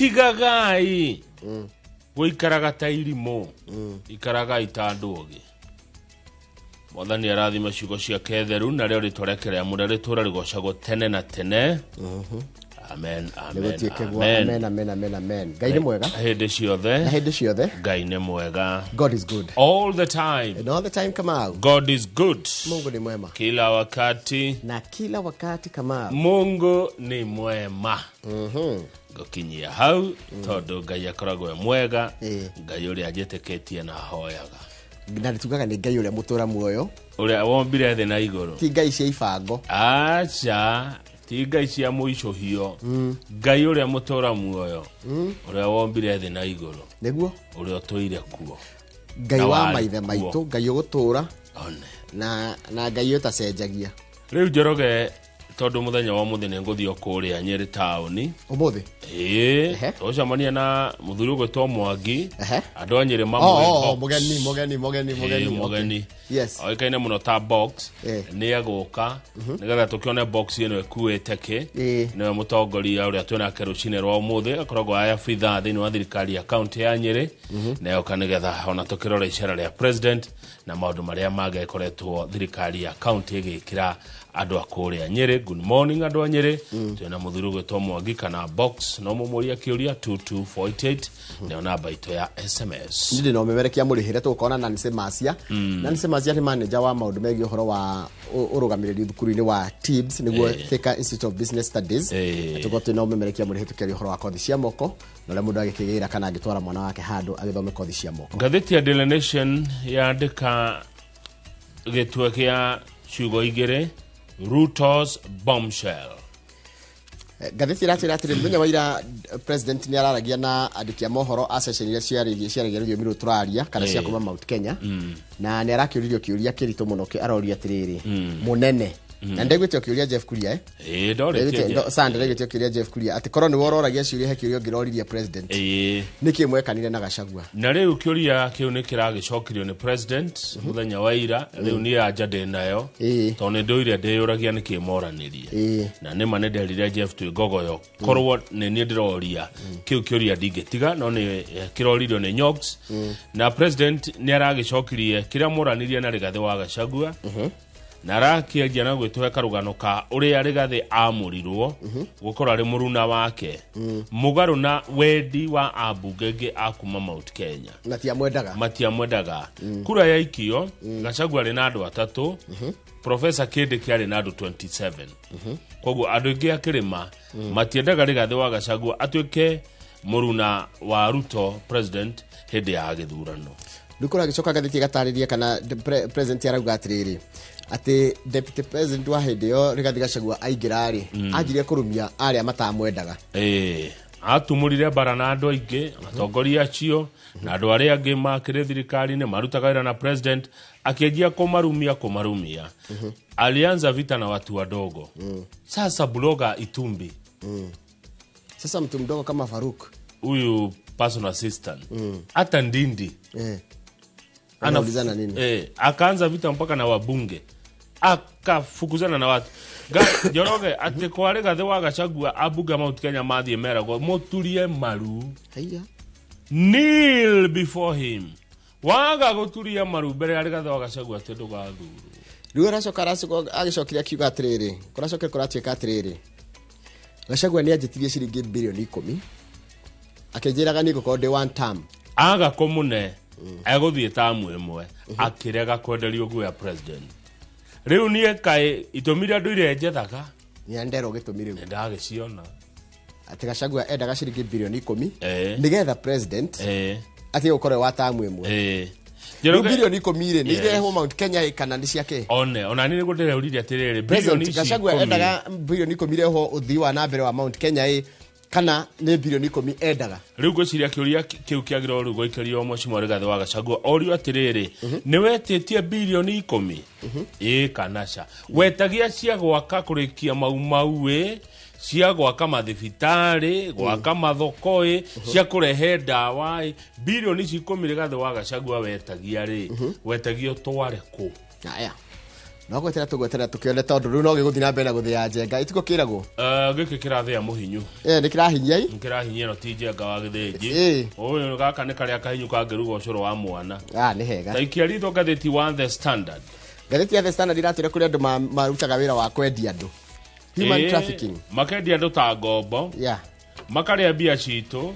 Tigagai gũikaraga ta irimũ, ikaragai ta andũ ogĩ. Mwathani arathima ciugo ciake theru, narĩo rĩtwa rĩake rĩamũre rĩtũũre rĩgocagwo tene na tene. Amen, amen. Nĩgũtuĩke guo. Amen. Amen, amen, amen, amen. Ngai nĩ mwega. Hĩndĩ ciothe. Na hĩndĩ ciothe. Ngai nĩ mwega. God is good. All the time. And all the time, Kamau. God is good. Mungu ni mwema. Kila wakati. Na kila wakati, Kamau. Mungu ni mwema. Ngũkinyia hau tondũ Ngai akoragwo e mwega. Ngai ũrĩa njĩtĩkĩtie na hoyaga. Na tugaga nĩ Ngai ũrĩa mũtũra muoyo. Ũrĩa wombire thĩ na igũrũ. Ti Ngai cia ibango. Aca, ti Ngai cia mũicũhio. Ngai ũrĩa mũtũra muoyo, ũrĩa wombire thĩ na igũrũ. Nĩguo. Ũrĩa ũtũire kuo. Ngai Na wa warĩ maithe kuo. maitũ, Ngai ũgũtũra. One. Na Ngai ũtacenjagia. Rĩu Njoroge, tondũ mũthenya wa mũthĩ nĩ ngũthiĩ o kũrĩa Nyĩrĩ taũni. Ũmũthĩ? Ĩĩ. Ehe. Tũgũcemania na mũthuri ũgwĩtwo Mwangi. Ehe. Andũ a Nyĩrĩ Oh, mamũĩ oh, oh, Box. mũgeni, mũgeni, mũgeni, Ĩĩ, mũgeni. Okay. mũgeni. Yes. Oĩkaine mũno ta Box. Nĩ egũka nĩgetha tũkĩone box ĩno ĩkuĩte kĩ. Nĩwe mũtongoria ũrĩa twĩnake rũcinĩ rwa ũmũthĩ, akoragwo aya abithaa thĩinĩ wa thirikari ya kaunti ya Nyĩrĩ. Na egoka nĩgetha ona tũkĩrora icera rĩa president na maũndũ marĩa mangĩkoretwo thirikari ya kaunti ĩgĩkĩra andũ a kũrĩa Nyĩrĩ. Good morning, andũ a Nyĩrĩ. Twĩna mũthuri ũgwĩtwo Mwangi kana Box, no mũmũria kĩũria. 22488 nĩyo namba itũ ya SMS. Niĩ ndĩ na ũmemerekia mũrĩhĩre tũgũkorwo na Nancy Macia. Nancy Macia nĩ manager wa maũndũ megiĩ ũhoro wa ũrũgamĩrĩri thukuru-inĩ wa TIBS, nĩguo Thika Institute of Business Studies. Na tũkorwo twĩna ũmemerekia mũrĩhĩ tũkĩaria ũhoro wa kothi cia moko na ũrĩa mũndũ agĩkĩgĩra kana angĩtwara mwana wake handũ agĩthome kothi cia moko. Ngathĩti ya Daily Nation yandĩka gĩtwe kĩa ciugo igĩrĩ, Ruto's bombshell. Ngathĩti ĩratwĩra atĩrĩ, mũthenya wa ira president nĩ araragia na andĩki a mohoro a session iria ciaragia rũthiomi rũrũ tũraria kana cia kuma Mount Kenya, na nĩ arakĩũririo kĩũria kĩritũ mũno, aroria atĩrĩrĩ, mũnene, na ndaiguĩte ũkĩũria Jeff Kuria, eh? Ĩĩ, ndorĩtie Jeff. Sande, ndaiguĩte ũkĩũria Jeff Kuria atĩ korwo nĩwe ũroragia ciũria, he kĩũria ũngĩroririe president. Nĩkĩ mwekanire na Gachagua? Na rĩu kĩũria kĩu nĩ kĩragĩcokirio nĩ president mũthenya wa ira. Rĩu niĩ anja ndĩ nayo, tondũ nĩ ndũire ndĩyũragia nĩkĩ moranĩrie. Na nĩma nĩ nderire Jeff twĩ ngogoyo, korwo nĩ niĩ ndĩroria kĩu kĩũria ndingĩtiga, no nĩ kĩroririo nĩ Nyogs, na president nĩ aragĩcokirie kĩrĩa moranirie na Rigathĩ wa Gachagua, na arakĩanjia na gwĩtũhe karũgano ka ũrĩa Rigathĩ amũrirwo gũkorwo arĩ mũruna wake, mũgarũ na wendi wa ambunge angĩ a kuma Mount Kenya. Matiamwendaga. Matiamwendaga. Kura yaikio, Gachagua arĩ na andũ atatũ, Professor Kindiki arĩ na andũ 27. Koguo andũ aingĩ a kĩrĩma matiendaga Rigathĩ wa Gachagua atuĩke mũruna wa Ruto president hĩndĩ ya gĩthurano. Rĩu kũragĩcoka ngathĩti ĩgatarĩria kana president arauga atĩrĩrĩ, atĩ deputy president wa hĩndĩ ĩyo Rigathĩ Gachagua aingĩra rĩ, anjirie kũrumia arĩa matamwendaga. Ĩĩ, atumũrire mbara na andũ aingĩ, atongoria acio na andũ arĩa angĩ makĩrĩ thirikari-inĩ marutaga wĩra na president, akĩanjia kũmarumia kũmarumia. Alianza vita na watu wadogo. Sasa blogger Itumbi, Sasa mtu mdogo kama Faruk, huyu personal assistant, hata Ndindi, Anaulizana nini? Akaanza vita mpaka na wabunge, akafukuzana na watu. Njoroge, atĩ kwa Rigathĩ wa Gachagua ambunge a Mount Kenya mathiĩ meragwo mũturie maru. Haiya. Kneel before him. Waga gũturia maru mbere ya Rigathĩ wa Gachagua, atĩ ndũgathurwo. Rĩu aracoka agĩcokire akiuga atĩrĩrĩ, kũracokire kũratuĩka atĩrĩrĩ, Gachagua nĩ anjĩtirie ciringi birioni 10, akĩnjĩraga niĩ ngũkorwo ndĩ one term. Aga kũmũne egũthiĩ tamu ĩmwe, akĩrega kwenderio nguo ya president. Rĩu niĩ kaĩ itũmi iria ndũire njethaga, Nĩ nderwo gĩtũmi rĩu. Nĩ ndagĩciona. Atĩ Gachagua endaga ciringi birioni 10 nĩgetha president atige gũkorwo wa tamu ĩmwe. Rĩu Njoroge- birioni 10 rĩ, nĩ Yes. irehwo Mount Kenya ĩ kana nĩ ciake? One ona niĩ nĩguo ndĩreũririe atĩrĩrĩ, President birioni ici Gachagua 10. endaga birioni 10 irehwo ũthii wa na mbere wa Mount Kenya ĩ, kana nĩ birioni 10 endaga? Rĩu ngwĩciria kĩũria kĩu kĩagĩrĩirwo rĩu gũikĩrio Mheshimiwa Rigathĩ wa Gachagua, orio atĩrĩrĩ, nĩ wetĩtie birioni 10 ĩ kana ca? Wetagia cia gwaka kũrĩkia Mau Mau ĩ, cia gwaka mathibitarĩ, gwaka mathoko ĩ, cia kũrehe ndawa ĩ? Birioni ici 10 Rigathĩ wa Gachagua wetagia rĩ, wetagia ũtware kũ? Aya. No gwetera tũgweterera tũkĩone tondũ rĩu no gĩgũthiĩ na mbere na gũthĩa njenga. Ituko kĩragwo. Gĩkĩ kĩrathĩa mũhinyu. Nĩ kĩrahinyia i? Kĩrahinyia no ti njenga wa gĩthĩnji. Ũyũ gaka nĩ karĩa kahinyu kangĩruga ũcũrũ wa mwana. Nĩ hega. Taikia ritho ngathĩti wa The Standard. Ngathĩti ya The Standard iratwĩra kũrĩ andũ marutaga wĩra wa kwendia andũ. Human trafficking. Makendia andũ ta ngombo. Yeah. Makarĩa mbia citũ.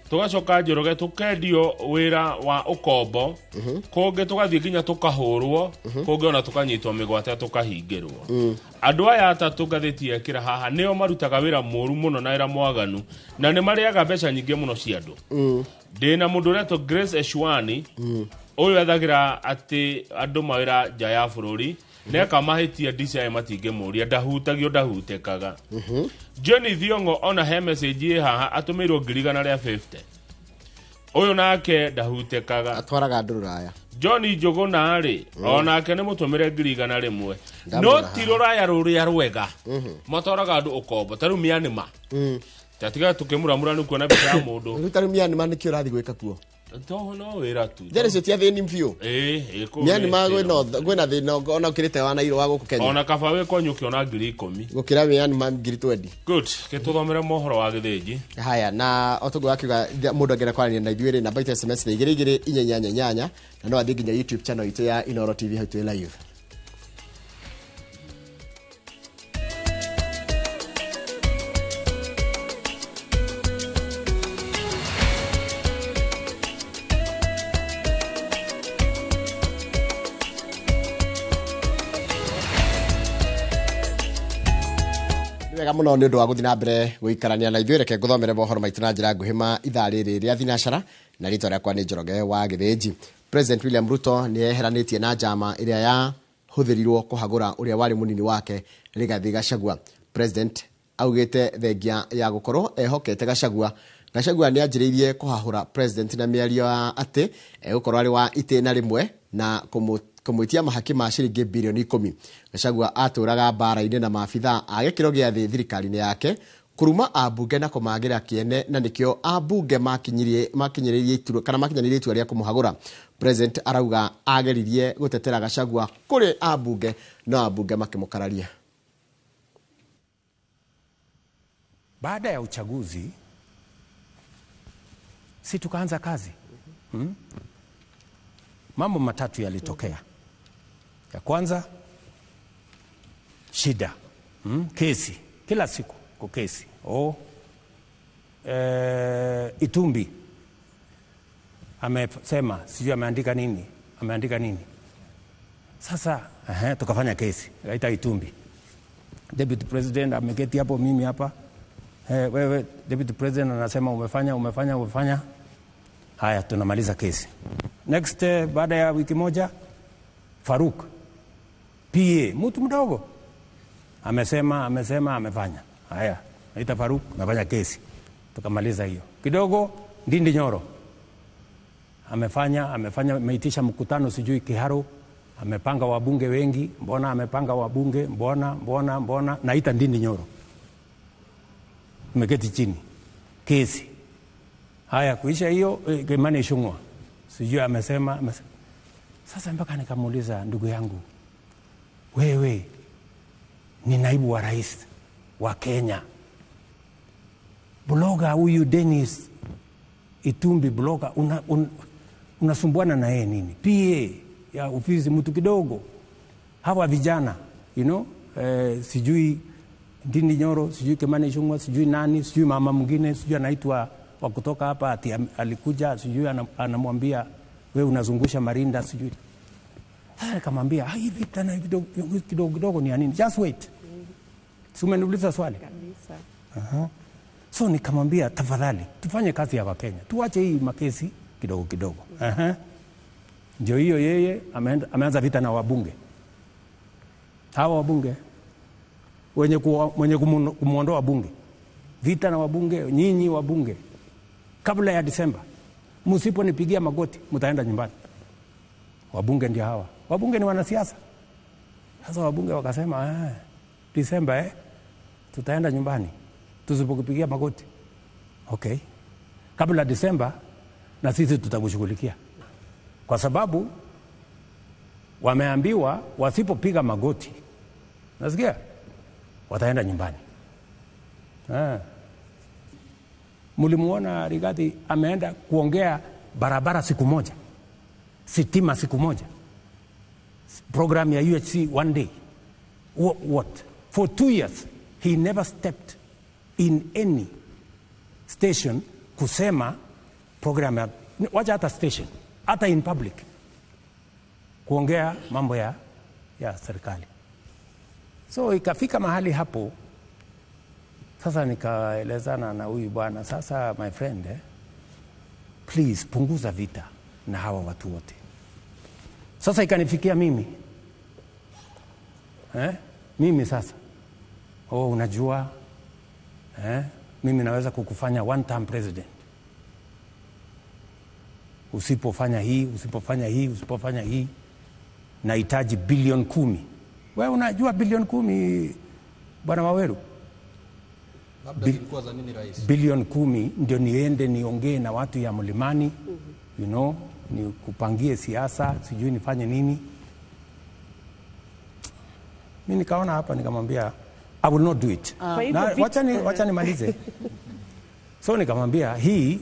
Tũgacoka Njoroge tũkendio wĩra wa ũkombo. Kũngĩ tũgathiĩ nginya tũkahũrwo, kũngĩ ona tũkanyitwo mĩgwate tũkahingĩrwo. Andũ aya atatũ ngathĩti yekĩra haha nĩo marutaga wĩra mũru mũno na wĩra mwaganu na nĩ marĩaga mbeca nyingĩ mũno cia andũ. Ndĩna mũndũ ũretwo Grace Eshwani, ũyũ ethagĩra atĩ andũ mawĩra nja ya bũrũri neka mahĩtia DCI matingĩmũria, ndahutagio ndahutĩkaga. Johnny Thiong'o ona he message ĩ haha atũmĩirwo 150,000. Ũyũ nake ndahutĩkaga. Atwaraga andũ rũraya. Johnny Njũgũna rĩ, onake nĩ mũtũmĩre 100,000. No ti rũraya rũrĩa rwega. Matwaraga andũ ũkombo ta rĩu Myanmar. Tatiga tũkĩmuramura nĩ kuona mbica ya mũndũ. Rĩu ta rĩu Myanmar nĩkĩ ũrathiĩ gwĩka kuo? Toho no wĩra tu. Njere cio ti athĩni biũ. Myanmar kwĩna thĩna ona ũkĩrĩte wa Nairo wa gũkũ Kenya. Ona kaba wĩ kwanyu ũkĩona 10,000. Gũkĩra Myanmar 20,000. Good. Gĩtũthomere mohoro wa gĩthĩnji. Haya, na otoguo akiuga mũndũ angĩenda kwaranĩria na ithuĩ rĩ, namba itũ SMS nĩ 2 2 4 8 8 na no athiĩ nginya YouTube channel itũ ya Inooro TV hau twĩ live. Wega mũno nĩ ũndũ wa gũthiĩ na mbere gũikarania na ithuĩ. Reke ngũthomere mohoro maitũ na njĩra nguhĩ ma ithaa rĩrĩ rĩa thinacara, na rĩtwa rĩakwa nĩ Njoroge wa Gĩthĩnji. President William Ruto nĩ eheranĩtie na njama ĩrĩa yahũthĩrirwo kũhagũra ũrĩa warĩ mũnini wake Rigathi Gachagua. President augĩte thengia ya gũkorwo ehokete Gachagua. Gachagua nĩ anjĩrĩirie kũhahũra president na mĩario ya atĩ egũkorwo arĩ wa itĩna rĩmwe na kũmwĩtia mahaki ma ciringi bilioni 10. Gachagua atũraga mbara-inĩ na maabithaa a gĩkĩro gĩa thĩ thirikari-inĩ yake, kũruma ambunge na kũmagĩra kĩene, na nĩkĩo ambunge makinyĩrĩirie itua kana makinyanĩirie itua rĩa kũmũhagũra. President arauga ageririe gũtetera Gachagua kũrĩ ambunge no ambunge makĩmũkararia. Baada ya uchaguzi si tukaanza kazi. Mambo matatu yalitokea. Ya kwanza, shida. Kesi. Kila siku kwa kesi. Itumbi amesema sijui ameandika nini, ameandika nini. Sasa tukafanya kesi. Kaita Itumbi. Deputy President ameketi hapo, mimi hapa. Wewe Deputy President anasema umefanya umefanya umefanya. Haya, tunamaliza kesi. Next, baada ya wiki moja, Faruk PA, mtu mdogo, amesema amesema amefanya. Haya, naita Faruk, nafanya kesi. Tukamaliza hiyo. Kidogo Ndindi Nyoro amefanya amefanya, ameitisha mkutano sijui Kiharu, amepanga wabunge wengi, mbona amepanga wabunge, mbona mbona mbona, naita Ndindi Nyoro. Tumeketi chini. Kesi. Haya, kuisha hiyo, Kimani Ichung'wa sijui amesema, amesema. Sasa mpaka nikamuuliza, ndugu yangu, wewe ni naibu wa rais wa Kenya. Bloga huyu Dennis Itumbi bloga, unasumbuana na yeye nini? PA ya ofisi mtu kidogo. Hawa vijana, you know, sijui Ndindi Nyoro, sijui Kimani Ichung'wa, sijui nani, sijui mama mwingine, sijui anaitwa wa kutoka hapa ati alikuja, sijui anamwambia wewe unazungusha marinda sijui. Sasa nikamwambia, hivi tena kidogo kidogo ni ya nini? Just wait. Si umeniuliza swali? Kabisa. So nikamwambia tafadhali tufanye kazi ya Wakenya. Tuache hii makesi kidogo kidogo. Ndio hiyo yeye ameanza vita na wabunge. Hawa wabunge wenye kumuondoa bunge. Vita na wabunge, nyinyi wabunge. Kabla ya Disemba, msiponipigia magoti mtaenda nyumbani. Wabunge ndio hawa. Wabunge ni wanasiasa. Sasa wabunge wakasema, Disemba tutaenda nyumbani tusipokupigia magoti. Okay. Kabla Disemba na sisi tutakushughulikia. Kwa sababu Wameambiwa wasipopiga magoti, nasikia wataenda nyumbani. Mlimuona Rigathi ameenda kuongea barabara siku moja, sitima siku moja, program ya UHC one day. What? For 2 years he never stepped in any station kusema program ya, wacha hata station, hata in public kuongea mambo ya serikali. So ikafika mahali hapo sasa nikaelezana na huyu bwana, sasa my friend, please punguza vita na hawa watu wote. Sasa ikanifikia mimi. Mimi sasa, oh, unajua, mimi naweza kukufanya one term president. Usipofanya hii, usipofanya hii, usipofanya hii, nahitaji bilioni 10. Wewe unajua bilioni 10 bwana Waweru? Labda zilikuwa za nini rais? Bilioni 10 ndio niende niongee na watu ya Mlimani, you know, nikupangie siasa, sijui nifanye nini. Mimi nikaona hapa nikamwambia I will not do it. Na wacha nimalize. So nikamwambia hii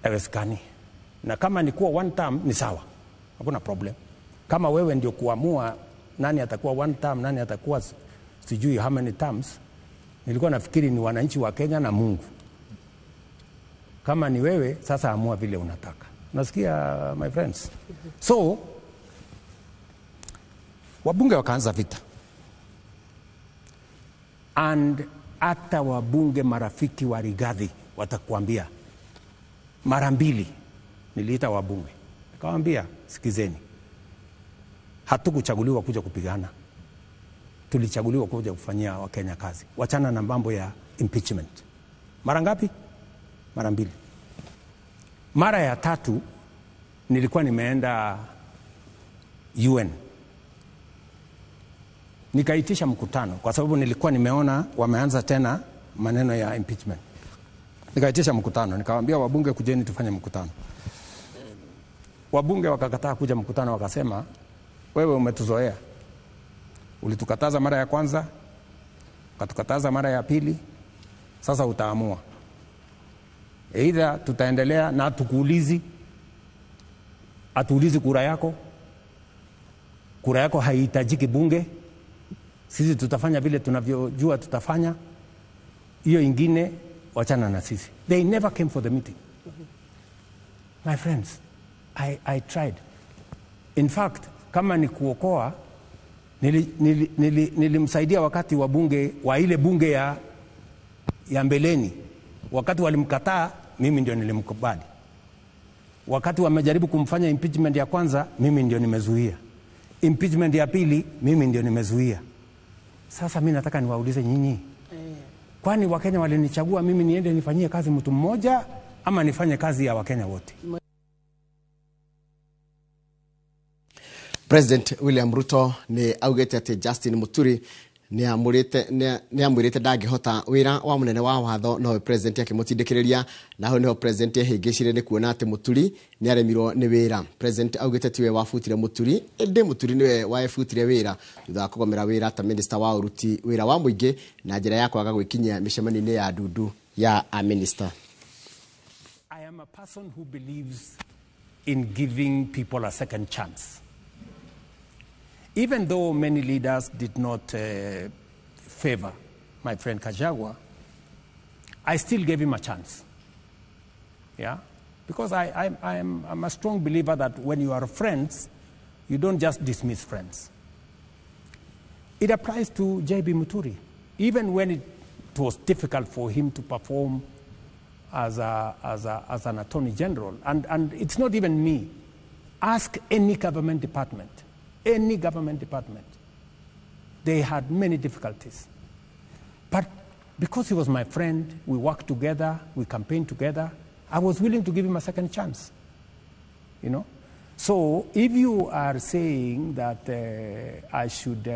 haiwezekani. Na kama ni kuwa one term ni sawa. Hakuna problem. Kama wewe ndio kuamua nani atakuwa one term, nani atakuwa sijui how many terms, nilikuwa nafikiri ni wananchi wa Kenya na Mungu. Kama ni wewe sasa amua vile unataka. Nasikia my friends. So wabunge wakaanza vita. And hata wabunge marafiki wa Rigathi watakuambia mara mbili niliita wabunge. Nikamwambia sikizeni. Hatukuchaguliwa kuja kupigana. Tulichaguliwa kuja kufanyia Wakenya kazi. Wachana na mambo ya impeachment. Mara ngapi? Mara mbili. Mara ya tatu nilikuwa nimeenda UN. Nikaitisha mkutano kwa sababu nilikuwa nimeona wameanza tena maneno ya impeachment. Nikaitisha mkutano, nikawaambia wabunge kujeni tufanye mkutano. Wabunge wakakataa kuja mkutano, wakasema wewe umetuzoea. Ulitukataza mara ya kwanza, ukatukataza mara ya pili, sasa utaamua. Either tutaendelea na tukuulizi, atuulizi kura yako. Kura yako haihitajiki bunge. Sisi tutafanya vile tunavyojua tutafanya. Hiyo ingine wachana na sisi. They never came for the meeting. My friends, I tried. In fact, kama ni kuokoa, nilimsaidia wakati wa bunge, wa ile bunge ya mbeleni. Wakati walimkataa, mimi ndio nilimkubali. Wakati wamejaribu kumfanya impeachment ya kwanza, mimi ndio nimezuia. Impeachment ya pili, mimi ndio nimezuia. Sasa mimi nataka niwaulize nyinyi. Kwani Wakenya walinichagua mimi niende nifanyie kazi mtu mmoja ama nifanye kazi ya Wakenya wote? President William Ruto ni augete ati Justin Muturi ni amwirite ndangihota wira wa munene wa watho no president akimutindikiriria na hau niho president ehingicire ni kuona ati Muturi ni aremirwo ni wira. President augite tiwe wabutire Muturi indi Muturi niwe waebutire wira thutha wa kugomera wira ta minister wa uruti wira wa muingi na njira ya kwaga gwikinyia micemanio-ini ya ndundu ya a minister. I am a person who believes in giving people a second chance. Even though many leaders did not favor my friend Gachagua, I still gave him a chance. Yeah? Because I'm a strong believer that when you are friends, you don't just dismiss friends. It applies to J.B. Muturi. Even when it was difficult for him to perform as an attorney general, and it's not even me. Ask any government department. Any government department. They had many difficulties. But because he was my friend, we worked together, we campaigned together, I was willing to give him a second chance. You know? So if you are saying that I should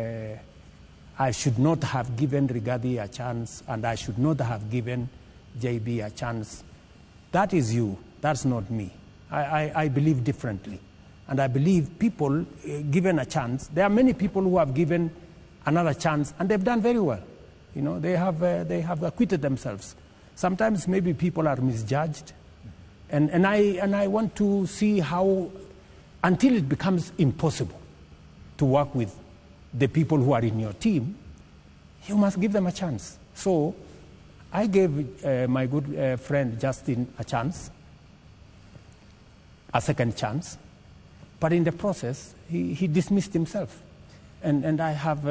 not have given Rigathi a chance and I should not have given JB a chance, that is you, that's not me. I believe differently. And I believe people given a chance, there are many people who have given another chance and they've done very well. You know, they have acquitted themselves. Sometimes maybe people are misjudged. And I want to see how, until it becomes impossible to work with the people who are in your team, you must give them a chance. So I gave my good friend Justin a chance, a second chance, but in the process, he dismissed himself. And I have,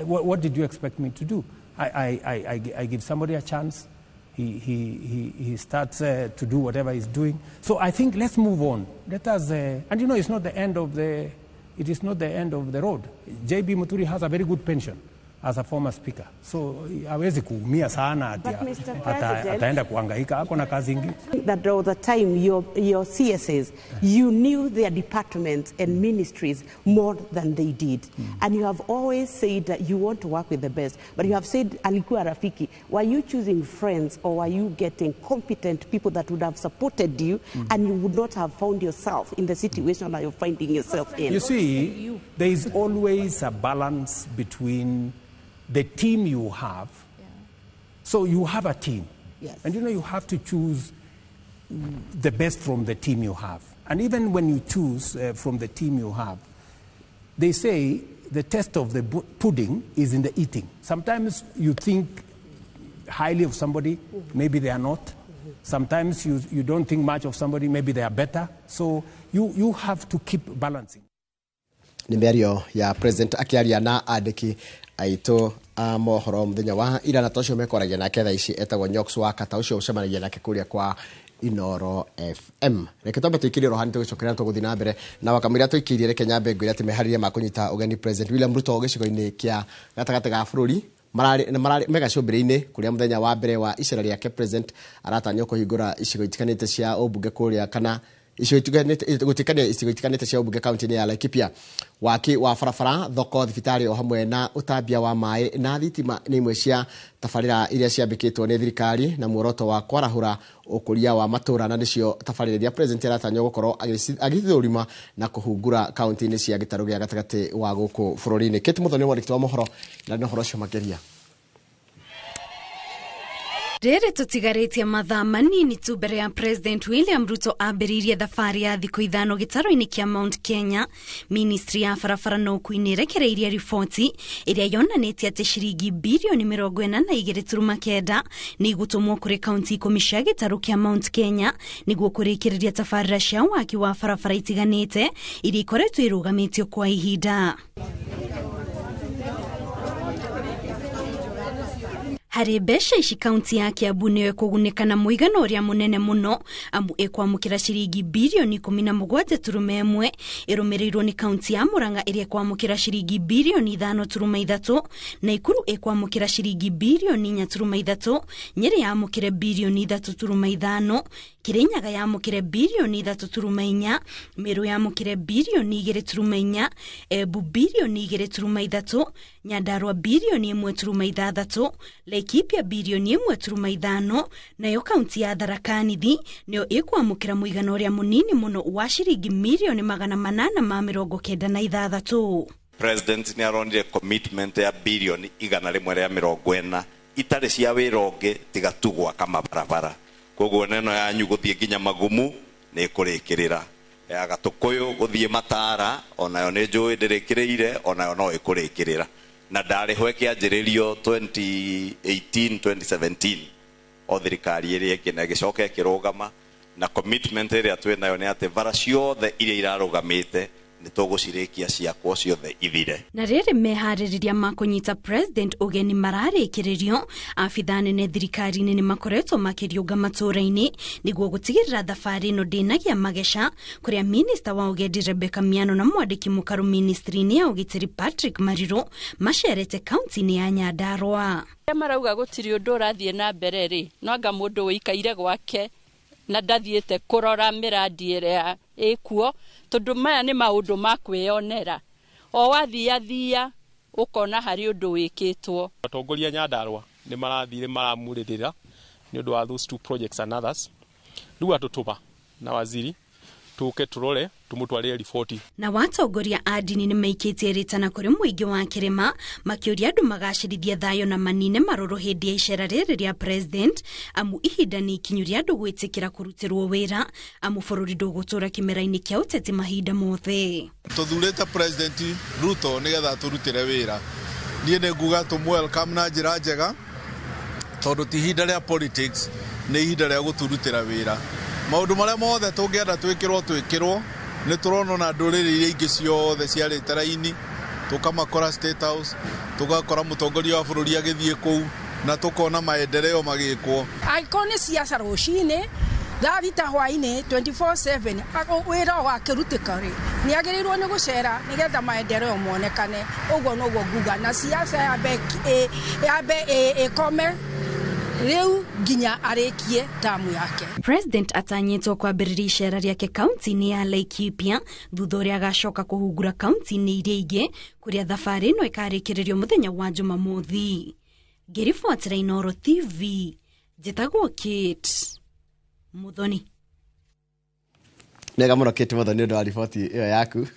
what did you expect me to do? I give somebody a chance. He starts to do whatever he's doing. So I think let's move on. Let us, and you know, it's not the end of the, it is not the end of the road. JB Muturi has a very good pension as a former speaker. So hawezi kuumia sana ati ataenda kuhangaika, ako na kazi ingine. That all the time your CSAs, you knew their departments and ministries more than they did. And you have always said that you want to work with the best. But you have said alikuwa rafiki. Were you choosing friends or were you getting competent people that would have supported you and you would not have found yourself in the situation that you're finding yourself in? You see, there is always a balance between the team you have. Yeah. So you have a team. Yes. And you know, you have to choose the best from the team you have. And even when you choose from the team you have, they say the test of the pudding is in the eating. Sometimes you think highly of somebody, maybe they are not. Sometimes you don't think much of somebody, maybe they are better. So you have to keep balancing. Ni mĩario ya president akĩaria na andĩki aitũ a mohoro mũthenya wa ira, na tocio mekwaragia nake thaa ici etagwo Nyox wa Kata, ũcio ũcemanagia nake kũrĩa kwa Inoro FM. Reke twambe tũikĩrie rohani tũgĩcokerera tũgũthiĩ na mbere na wakamũira tũikĩirie, reke nyambe ngwĩre atĩ meharĩria ma kũnyita ũgeni President William Ruto gĩcigo-inĩ kĩa gatagatĩ ga bũrũri mararĩ megacũmbĩrĩ-inĩ kũrĩa mũthenya wa mbere wa icera rĩake president aratanywo kũhingũra icigo itiganĩte cia ũmbunge kũrĩa kana gũtikania icigo itiganĩte cia ũmbunge kaunti-inĩ ya Laikipia. Waki wa barabara, thoko, thibitarĩ o hamwe na ũtambia wa maĩ na thitima nĩ imwe cia tabarĩra iria ciambĩkĩtwo nĩ thirikari na muoroto wa kwarahũra ũkũria wa matũra, na nĩcio tabarĩra iria president aratanywo gũkorwo agĩthũrima na kũhungura kaunti-inĩ cia gĩtarũ gĩa gatagatĩ wa gũkũ bũrũri-inĩ. Kate Muthoni, mwandĩki wa mohoro, na nĩ ũhoro ũcio makĩria. Rĩrĩ tũtigarĩtie mathaa manini tu mbere ya President William Ruto ambĩrĩirie thabarĩ ya thikũ 5 gĩtarũ-inĩ kĩa Mount Kenya, Ministry ya barabara na ũkui nĩĩrekereirie riboti ĩrĩa yonanĩtie atĩ ciringi birioni 42.9 nĩ igũtũmwo kũrĩ kaunti 10 cia gĩtarũ kĩa Mount Kenya nĩguo kũrĩkĩrĩria tabarĩra cia waki wa barabara itiganĩte iria ikoretwo irũgamĩtio kwa ihinda. Harĩ mbeca ici kaunti ya Kiambu nĩyo ĩkũgunĩka na mũigana ũrĩa mũnene mũno, amu ĩkwamũkĩra ciringi birioni 17.1, ĩrũmĩrĩirwo nĩ kaunti ya Murang'a ĩrĩa ĩkwamũkĩra ciringi birioni 5.3, Naikuru ĩkwamũkĩra ciringi birioni 4.3, Nyeri yamũkĩre birioni 3.5, Kirinyaga yamũkĩre birioni 3.4, Meru yamũkĩre birioni 2.4, Embu birioni 2.3, Nyandarua birioni 1.6, Laikipia birioni 1.5, nayo kaunti ya Tharaka Nithi nĩyo ĩkwamũkĩra mũigana ũrĩa mũnini mũno wa ciringi mirioni 896. President nĩ aronire commitment ya birioni 140 itarĩ cia wĩra ũngĩ tiga tu gwaka mabarabara. Koguo neno yanyu gũthiĩ nginya Magumu nĩ ĩkũrĩkĩrĩra, ya Gatũkũyũ gũthiĩ Matara onayo nĩ njũĩ ndĩrĩkĩrĩire, onayo no ĩkũrĩkĩrĩra. Na ndarĩho ĩkĩanjĩrĩrio 2018 2017 o thirikari ĩrĩa ĩngĩ na ĩgĩcoka ĩkĩrũgama, na commitment ĩrĩa twĩ nayo nĩ atĩ bara ciothe iria irarũgamĩte nĩ tũgũcirĩkia ciakwo ciothe ithire. Na rĩrĩ meharĩrĩria ma kũnyita president ũgeni mararĩkĩrĩrio, abithaa nene thirikari-inĩ nĩ makoretwo makĩriũnga matũũra-inĩ nĩguo gũtigĩrĩra thabarĩ ĩno ndĩnagia mageca, kũrĩa minista wa ũgendi Rebecca Miano na mwandĩki mũkaru ministry-inĩ ya ũgitĩri Patrick Mariru macerete kaunti-inĩ ya Nyandarua. Arĩa marauga gũtirĩ ũndũ ũrathiĩ na mbere rĩ, no anga mũndũ ũikaire gwake na ndathiĩte kũrora mĩrandi ĩrĩa ĩkuo, tondũ maya nĩ maũndũ ma kwĩyonera. O wathiathia ũkona harĩ ũndũ wĩkĩtwo. Atongoria Nyandarua nĩ marathire maramurĩrĩra nĩ ũndũ wa those two projects and others. Rĩu atũtũma na waziri Tũke tũrore tũmũtwarĩre riboti. Na watongoria a ndini nĩ maikĩtie rĩtana kũrĩ mũingĩ wa kĩrĩma makĩũria andũ magacĩrithie thayũ na manine marũrũ hĩndĩ ya icera rĩrĩ rĩa president, amu ihinda nĩ ikinyu rĩa andũ gwĩtĩkĩra kũrutĩrwo wĩra, amu bũrũri ndũgũtũra kĩmera-inĩ kĩa ũteti mahinda mothe. Tũthurĩte President Ruto nĩgetha atũrutĩre wĩra. Niĩ nĩ nguga tũmũ welcome na njĩra njega, tondũ ti ihinda rĩa politics, nĩ ihinda rĩa gũtũrutĩra wĩra. Maũndũ marĩa mothe tũngĩenda twĩkĩrwo twĩkĩrwo, nĩ tũrona ona ndũrĩrĩ iria ingĩ ciothe ciarĩte raini, tũkamakora State House, tũgakora mũtongoria wa bũrũri agĩthiĩ kũu, na tũkona maendeleo magĩkwo. Angĩkorwo nĩ ciaca rũcinĩ thaa thita hwainĩ 24/7 wĩra wakĩrutĩka rĩ, nĩ agĩrĩirwo nĩ gũcera nĩgetha maendeleo monekane. Ũguo noguo nguga, na ciaca yambe ĩkome rĩu nginya arĩkie tamu yake. President atanyĩtwo kwambĩrĩria icera rĩake kaunti-inĩ ya Laikipia thutha ũrĩa agacoka kũhungura kaunti-inĩ iria ingĩ kũrĩa thabarĩ ĩno ĩkarĩkĩrĩrio mũthenya wa Jumamothi. Ngĩribotera Inooro TV, njĩtagwo Kate Muthoni. Nega muno Kate Muthoni nĩ ũndũ wa riboti ĩyo yaku,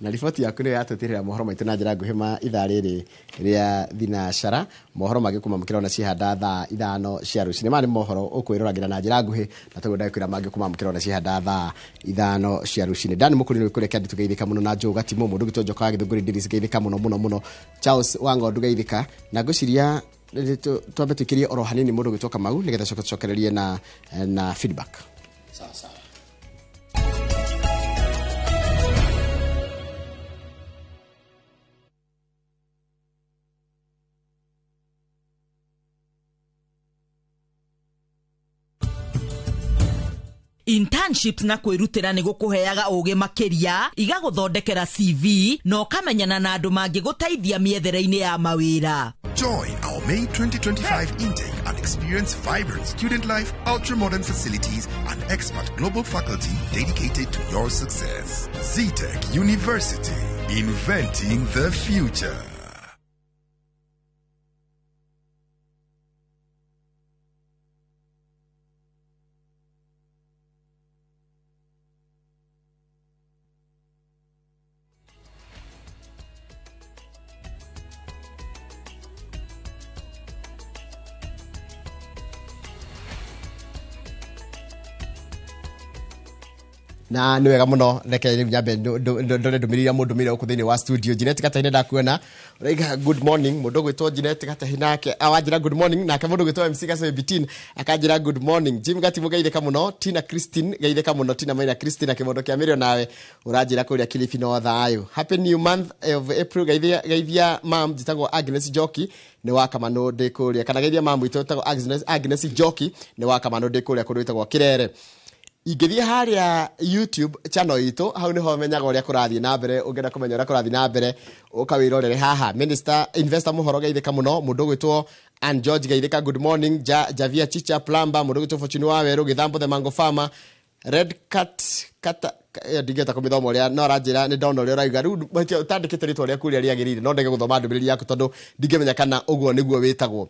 na riboti yaku nĩyo yatũtirĩra mohoro maitũ na njĩra nguhĩ ma ithaa rĩrĩ rĩa thinacara. Mohoro mangĩ kũmamũkĩra ona cihanda thaa 5 cia rũcinĩ. Maya nĩ mohoro ũkwĩroragĩra na njĩra nguhĩ, na toguo ndagĩkwĩra mangĩ kũmamũkĩra ona cihanda thaa 5 cia rũcinĩ. Dani Mũkũri nĩ kũrĩa kĩandĩ tũgeithĩka mũno, na Joe Gatimo mũndũ ũgĩtwo Njoka wa Gĩthũngũri Ndiris geithĩka mũno mũno mũno, Charles wa Ng'ondu geithĩka, na ngwĩciria twambe tũikĩrie oro hanini mũndũ ũgĩtwo Kamau nĩgetha coke tũcokererie na feedback. Sawa sawa. Internships na kwĩrutĩra nĩ gũkũheaga ũgĩ makĩria, igagũthondekera CV na ũkamenyana na andũ mangĩgũteithia mĩethere-inĩ ya mawĩra. Join our May 2025 intake and experience vibrant student life, ultra-modern facilities, and expert global faculty dedicated to your success. ZTech University, inventing the future. Na nĩ wega mũno, reke rĩu nyambe ndore ndũmĩrĩri ya mũndũ mĩrĩ gũkũ thĩinĩ wa studio. Jeanette Gatahi ndakuona ũraiga good morning, mũndũ ũgwĩtwo Jeanette Gatahi nake awanjĩra good morning, nake mũndũ ũgwĩtwo MC Gacoĩ Bitin akanjĩra good morning. Jim Gatimu geithĩka mũno, Tina Christine geithĩka mũno, Tina Maina Christine kĩmondo kĩa mĩrĩo nawe ũranjĩra kũrĩa Kilifi no thayũ. Happy new month of April, geithia mam njĩtagwo Agnes Njoki nĩ wa Kamanũ ndĩ kũrĩa, kana geithia mam witũ wĩtagwo Agnes Njoki nĩ wa Kamanũ ndĩ kũrĩa kũndũ gwĩtagwo Kĩrere. Ingĩthiĩ harĩa YouTube channel itũ, hau nĩho menyaga ũrĩa kũrathiĩ na mbere. Ũngĩenda kũmenya ũrĩa kũrathiĩ na mbere ũkawĩrorere haha. Minister Investor Mũhoro geithĩka mũno, mũndũ ũgwĩtwo Ann George geithĩka good morning, Javia Chicha Plumber, mũndũ ũgwĩtwo Fortune wa Werũ Gĩthambo the Mango Farmer, Red Cat Kata ndingĩhota kũmĩthoma ũrĩa no aranjĩra nĩ ndona ũrĩa ũrauga rĩu ũtandĩkĩte rĩtwa rĩaku ũrĩa rĩagĩrĩire, no ndege gũthoma ndũmĩrĩri yaku tondũ ndingĩmenya kana ũguo nĩguo wĩtagwo.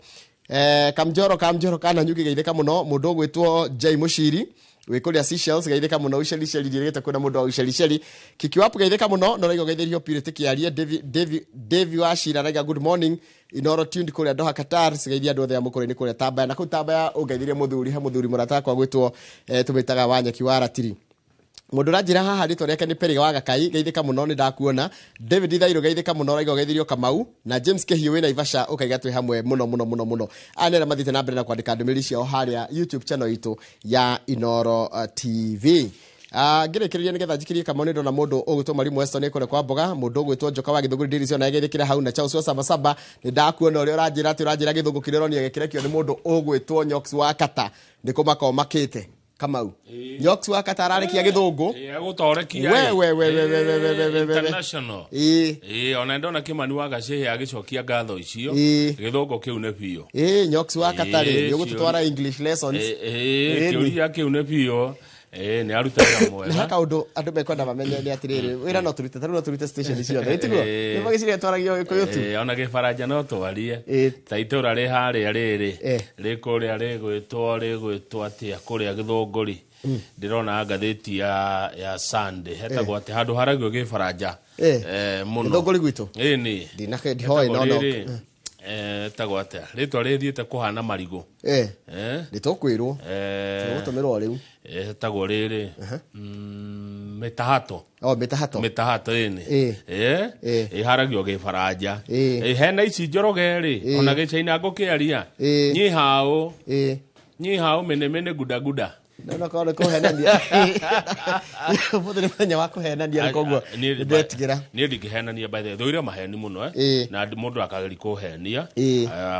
Kamjoro kana nyuki geithĩka mũno, mũndũ ũgwĩtwo Jay Mũciri wĩ kũrĩa Seychelles geithĩka mũno, Uceliceli ndirĩgĩte kwĩna mũndũ wa Uceliceli. Kikiwapu geithĩka mũno, no raiga geithĩrio Purity Kĩarie, Davy wa Shira raiga good morning, Inoro tuned kũrĩa Doha Qatar, geithia andũ othe a mũkũrũ-inĩ kũrĩa Tambaya, na kũu Tambaya ũngeithirie mũthuri, he mũthuri mũrata wakwa gwĩtwo tũmĩtaga Wanyeki wa Ratiri. Mũndũ ũranjĩra haha rĩtwa rĩake nĩ Perry wa Gakai geithĩka mũno nĩ ndakuona. David Thairũ geithĩka mũno raiga ũgeithirio Kamau, na James Kĩhiũ wĩ Naivasha ũkaiga twĩ hamwe mũno mũno mũno mũno. Aya nĩ arĩa mathiĩte na mbere na kwandĩka ndũmĩrĩri ciao harĩa YouTube channel itũ ya Inooro TV. Ngĩrĩkĩrĩria nĩgetha njikirie Kamau nĩ ndona mũndũ ũgwĩtwo Marimu Weston nĩ kũrĩa kwa Mboga, mũndũ ũgwĩtwo Njoka wa Gĩthũngũri Dairies ona geithĩkĩra hau, na Charles wa Sabasaba nĩ ndakuona ũrĩa ũranjĩra atĩ ũranjĩra gĩthũngũ kĩrĩa ũronio gĩkĩrekio nĩ mũndũ ũgwĩtwo Nyox wa Kata nĩ kũmaka ũmakĩte. Kamau Nyox wa Kata ararĩkia gĩthũngũ agũtorekia we we we we we we we we we international. Ona ndona Kimani wa Gacĩhĩ agĩcokia ngatho icio gĩthũngũ kĩu nĩ biũ. Nyox wa Kata rĩ nĩ ũgũtũtwara English lessons. Kĩũria kĩu nĩ biũ. Nĩ aruta wĩra mwega. Nĩ kaũndũ andũ mekwenda mamenye nĩ atĩrĩrĩ, wĩra no tũrute, tarĩu no tũrute station ciothe, tiguo? Nĩ magĩciria twaragia Gĩkũyũ tu. Ona Gĩbaranja no twarie. Ta itũra rĩ harĩa rĩrĩ, rĩ kũrĩa rĩgwĩtwo atĩa kũrĩa Gĩthũngũri. Ndĩrona ngathĩti ya Sunday hetagwo atĩ handũ haragio Gĩbaranja mũno. Gĩthũngũri gwitũ? Ĩni. Ndihoĩ no no. Etagwo atĩa? Rĩtwa rĩthiĩte kũhana marigũ. Nĩtũkwĩrwo. Tũgũtũmĩrwo rĩu. Etagwo rĩrĩ. Mĩtahato. Oh, mĩtahato. Mĩtahato ĩni. Ĩharagio Gĩbaranja. Hena ici Njoroge rĩ, ona Gĩchaina ngũkĩaria. Nyihao. Nyihao mene mene guda guda. No korwo kũhenania. Mũthĩ nĩ mũthenya wa kũhenania koguo nĩndetigĩra. Niĩ ndingĩhenania by the way, thũire maheni mũno na mũndũ akageria kũhenia.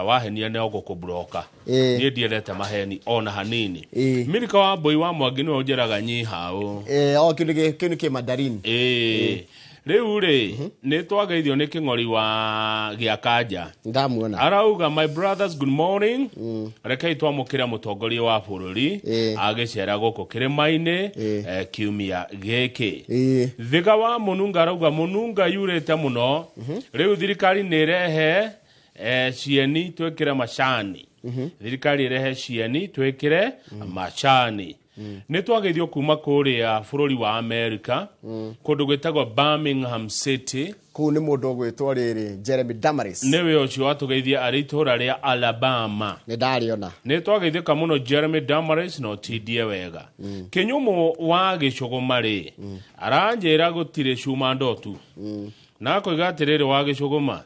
Wahenia nĩ ũgũkũbloka. Niĩ ndiendete maheni ona hanini. Milika wa Mbũi wa Mwangi nĩwe ũnjĩraga nyihao. O kĩu nĩ kĩmandarini. Rĩu rĩ, nĩ twageithio nĩ kĩng'ori wa Gĩakanja. Ndamuona. Arauga, my brothers, good morning. Rekei twamũkĩre mũtongoria wa bũrũri agĩcera gũkũ kĩrĩma-inĩ kiumia gĩkĩ. Thiga wa Mũnunga arauga Mũnunga yurĩte mũno. Rĩu thirikari nĩ ĩrehe cieni twĩkĩre macani. Thirikari ĩrehe cieni twĩkĩre macani. Nĩ twageithio kuma kũrĩa bũrũri wa America, kũndũ gwĩtagwo Birmingham City. Kũu nĩ mũndũ ũgwĩtwo rĩrĩ Jeremy Damaris. Nĩwe ũcio watũgeithia arĩ itũũra rĩa Alabama. Nĩ ndarĩona. Nĩ twageithĩka mũno Jeremy Damaris na ũtindie wega. Kĩnyũmũ wa Gĩcũgũma rĩ, aranjĩra gũtirĩ cuma ndotu. Na akoiga atĩrĩrĩ wa Gĩcũgũma,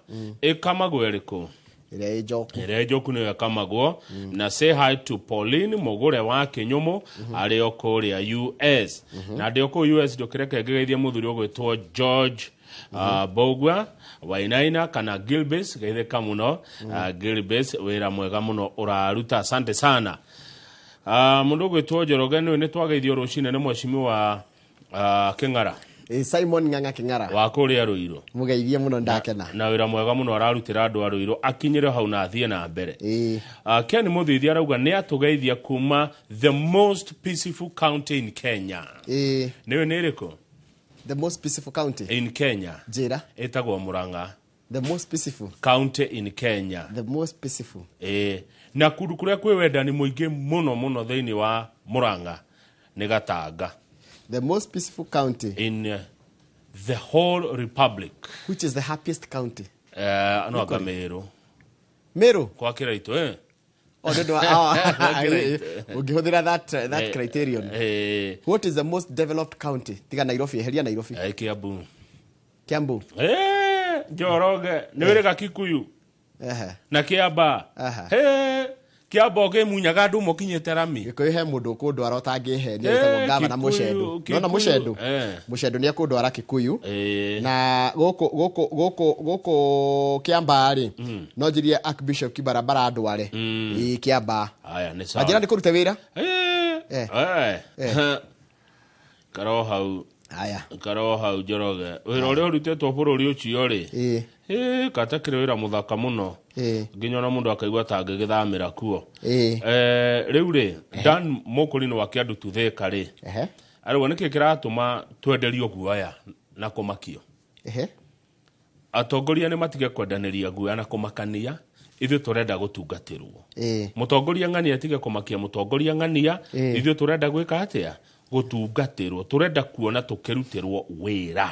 ĩkamagwo ĩrĩkũ? Ĩrĩa njoku. Ĩrĩa njoku nĩyo ĩkamagwo. Na say hi to Pauline Mũgũre wa Kĩnyũmũ arĩ o kũrĩa US. Na ndĩ o kũu US ndũkĩreke ngĩgeithie mũthuri ũgwĩtwo George Bogwa Wainaina kana Gilbis, geithĩka mũno. Gilbis, wĩra mwega mũno ũraruta, asante sana. Mũndũ ũgwĩtwo Njoroge nĩwe nĩ twageithio rũcinĩ nĩ mheshimiwa Kĩng'ara. Simon Ng'ang'a Kĩng'ara wa kũrĩa Rũirũ. Mũgeithie mũno ndakena. Na wĩra mwega mũno ararutĩra andũ a Rũirũ akinyĩre hau na athiĩ na mbere. Ken Mũthithi arauga nĩ atũgeithia kuma the most peaceful county in Kenya. Nĩwe nĩ ĩrĩkũ? The most peaceful county in Kenya. Njĩra. Ĩtagwo Murang'a. The most peaceful county in Kenya. The most peaceful. Na kũndũ kũrĩa kwĩ wendani mũingĩ mũno mũno thĩinĩ wa Murang'a nĩ Gatanga. The most peaceful county in the whole republic. Which is the happiest county? No anga Meru. Meru? Kwa Kiraito, Oh, no, ũngĩhũthĩra that criterion. What is the most developed county? Tiga Nairobi, eheria Nairobi. Kiambu. Kiambu. Njoroge, nĩ wĩrĩga Kikuyu. Na Kiamba. Kiamba ũkĩmunyaga andũ mũkinyĩte rami. Gĩkũyũ he mũndũ ũkũndwara ũtangĩhenia wĩtagwo gavana Mũchendu. Nona Mũchendu? Mũchendu nĩ ekũndwara Kikuyu. Na gũkũ Kiamba rĩ, no njirie Archbishop Kibarabara andware. Ĩĩ Kiamba. Aya nĩ sawa. Anjĩra nĩ kũruta wĩra? Karo hau. Aya. Karo hau Njoroge. Wĩra ũrĩa ũrutĩtwo bũrũri ũcio rĩ. Katakĩrĩ wĩra mũthaka mũno. Nginya ona mũndũ akaigua ta angĩgĩthamĩra kuo. Rĩu rĩ, Dan Mũkũrinũ wa Kĩandu Tuthĩka rĩ. Arauga nĩkĩ kĩratũma twenderio guoya na kũmakio? Atongoria nĩ matige kwendanĩria guoya na kũmakania, ithuĩ tũrenda gũtungatĩrwo. Mũtongoria ng'ania atige kũmakia mũtongoria ng'ania, ithuĩ tũrenda gwĩka atĩa? Gũtungatĩrwo. Tũrenda kuona tũkĩrutĩrwo wĩra.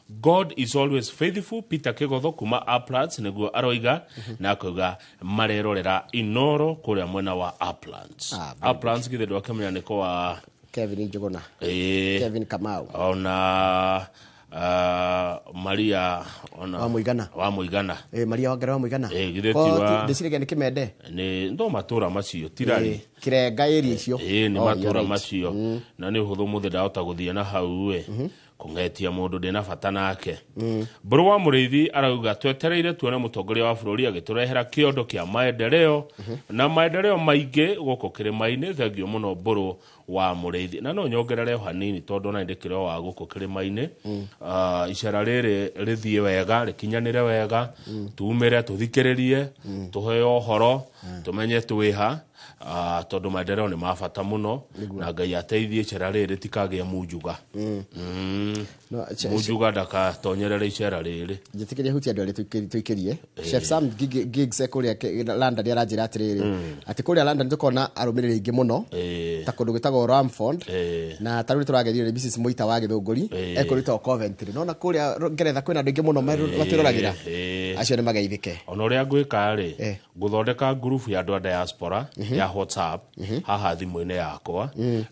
God is always faithful. Peter Kigotho kuma Uplands nĩguo aroiga, na akoiga marerorera Inoro kũrĩa mwena wa Uplands. Uplands githĩ ndwakĩmenya nĩko wa Kevin Njuguna. Kevin Kamau. Ona Maria ona wa Mũigana. Wa Mũigana. Maria wa Ngara wa Mũigana. Githĩ ti wa ndĩciragia nĩ Kĩmende. Nĩ ndo matũra macio tirari. Kĩrenga area icio. Nĩ matũra macio. Na nĩ ũhũthũ mũthĩ ndahota gũthiĩ na hau kũng'etia mũndũ ndĩna bata nake. Mbũrũ wa Mũrĩithi arauga twetereire tuone mũtongoria wa bũrũri agĩtũrehera kĩondo kĩa maendeleo na maendeleo maingĩ gũkũ kĩrĩma-inĩ. Thengio mũno Mbũrũ wa Mũrĩithi. Na no nyongerere o hanini tondũ ona ndĩkĩrĩ o wa gũkũ kĩrĩma-inĩ. Icera rĩrĩ rĩthiĩ wega, rĩkinyanĩre wega, tumĩre tũthikĩrĩrie, tũheo ũhoro, tũmenye twĩha. Tondũ maendeleo nĩ ma bata mũno na Ngai ateithie icera rĩrĩ rĩtikagĩe munjuga. Munjuga ndakatonyerere icera rĩrĩ. Njĩtĩkĩrie hutia andũ arĩa tũikĩrie. Chef Sam Giggs kũrĩa London nĩaranjĩra atĩrĩrĩ atĩ kũrĩa London tũkona arũmĩrĩri aingĩ mũno ta kũndũ gwĩtagwo Ramford na ta rĩu tũragerio nĩ Mrs Mũita wa Gĩthũngũri ekũrĩtwo Coventry. Nona kũrĩa Ngeretha kwĩna andũ aingĩ mũno matwĩroragĩra acio nĩ mageithĩke. Ona ũrĩa ngwĩka rĩ ngũthondeka ngurubu ya andũ a diaspora ya WhatsApp haha thimũ-inĩ yakwa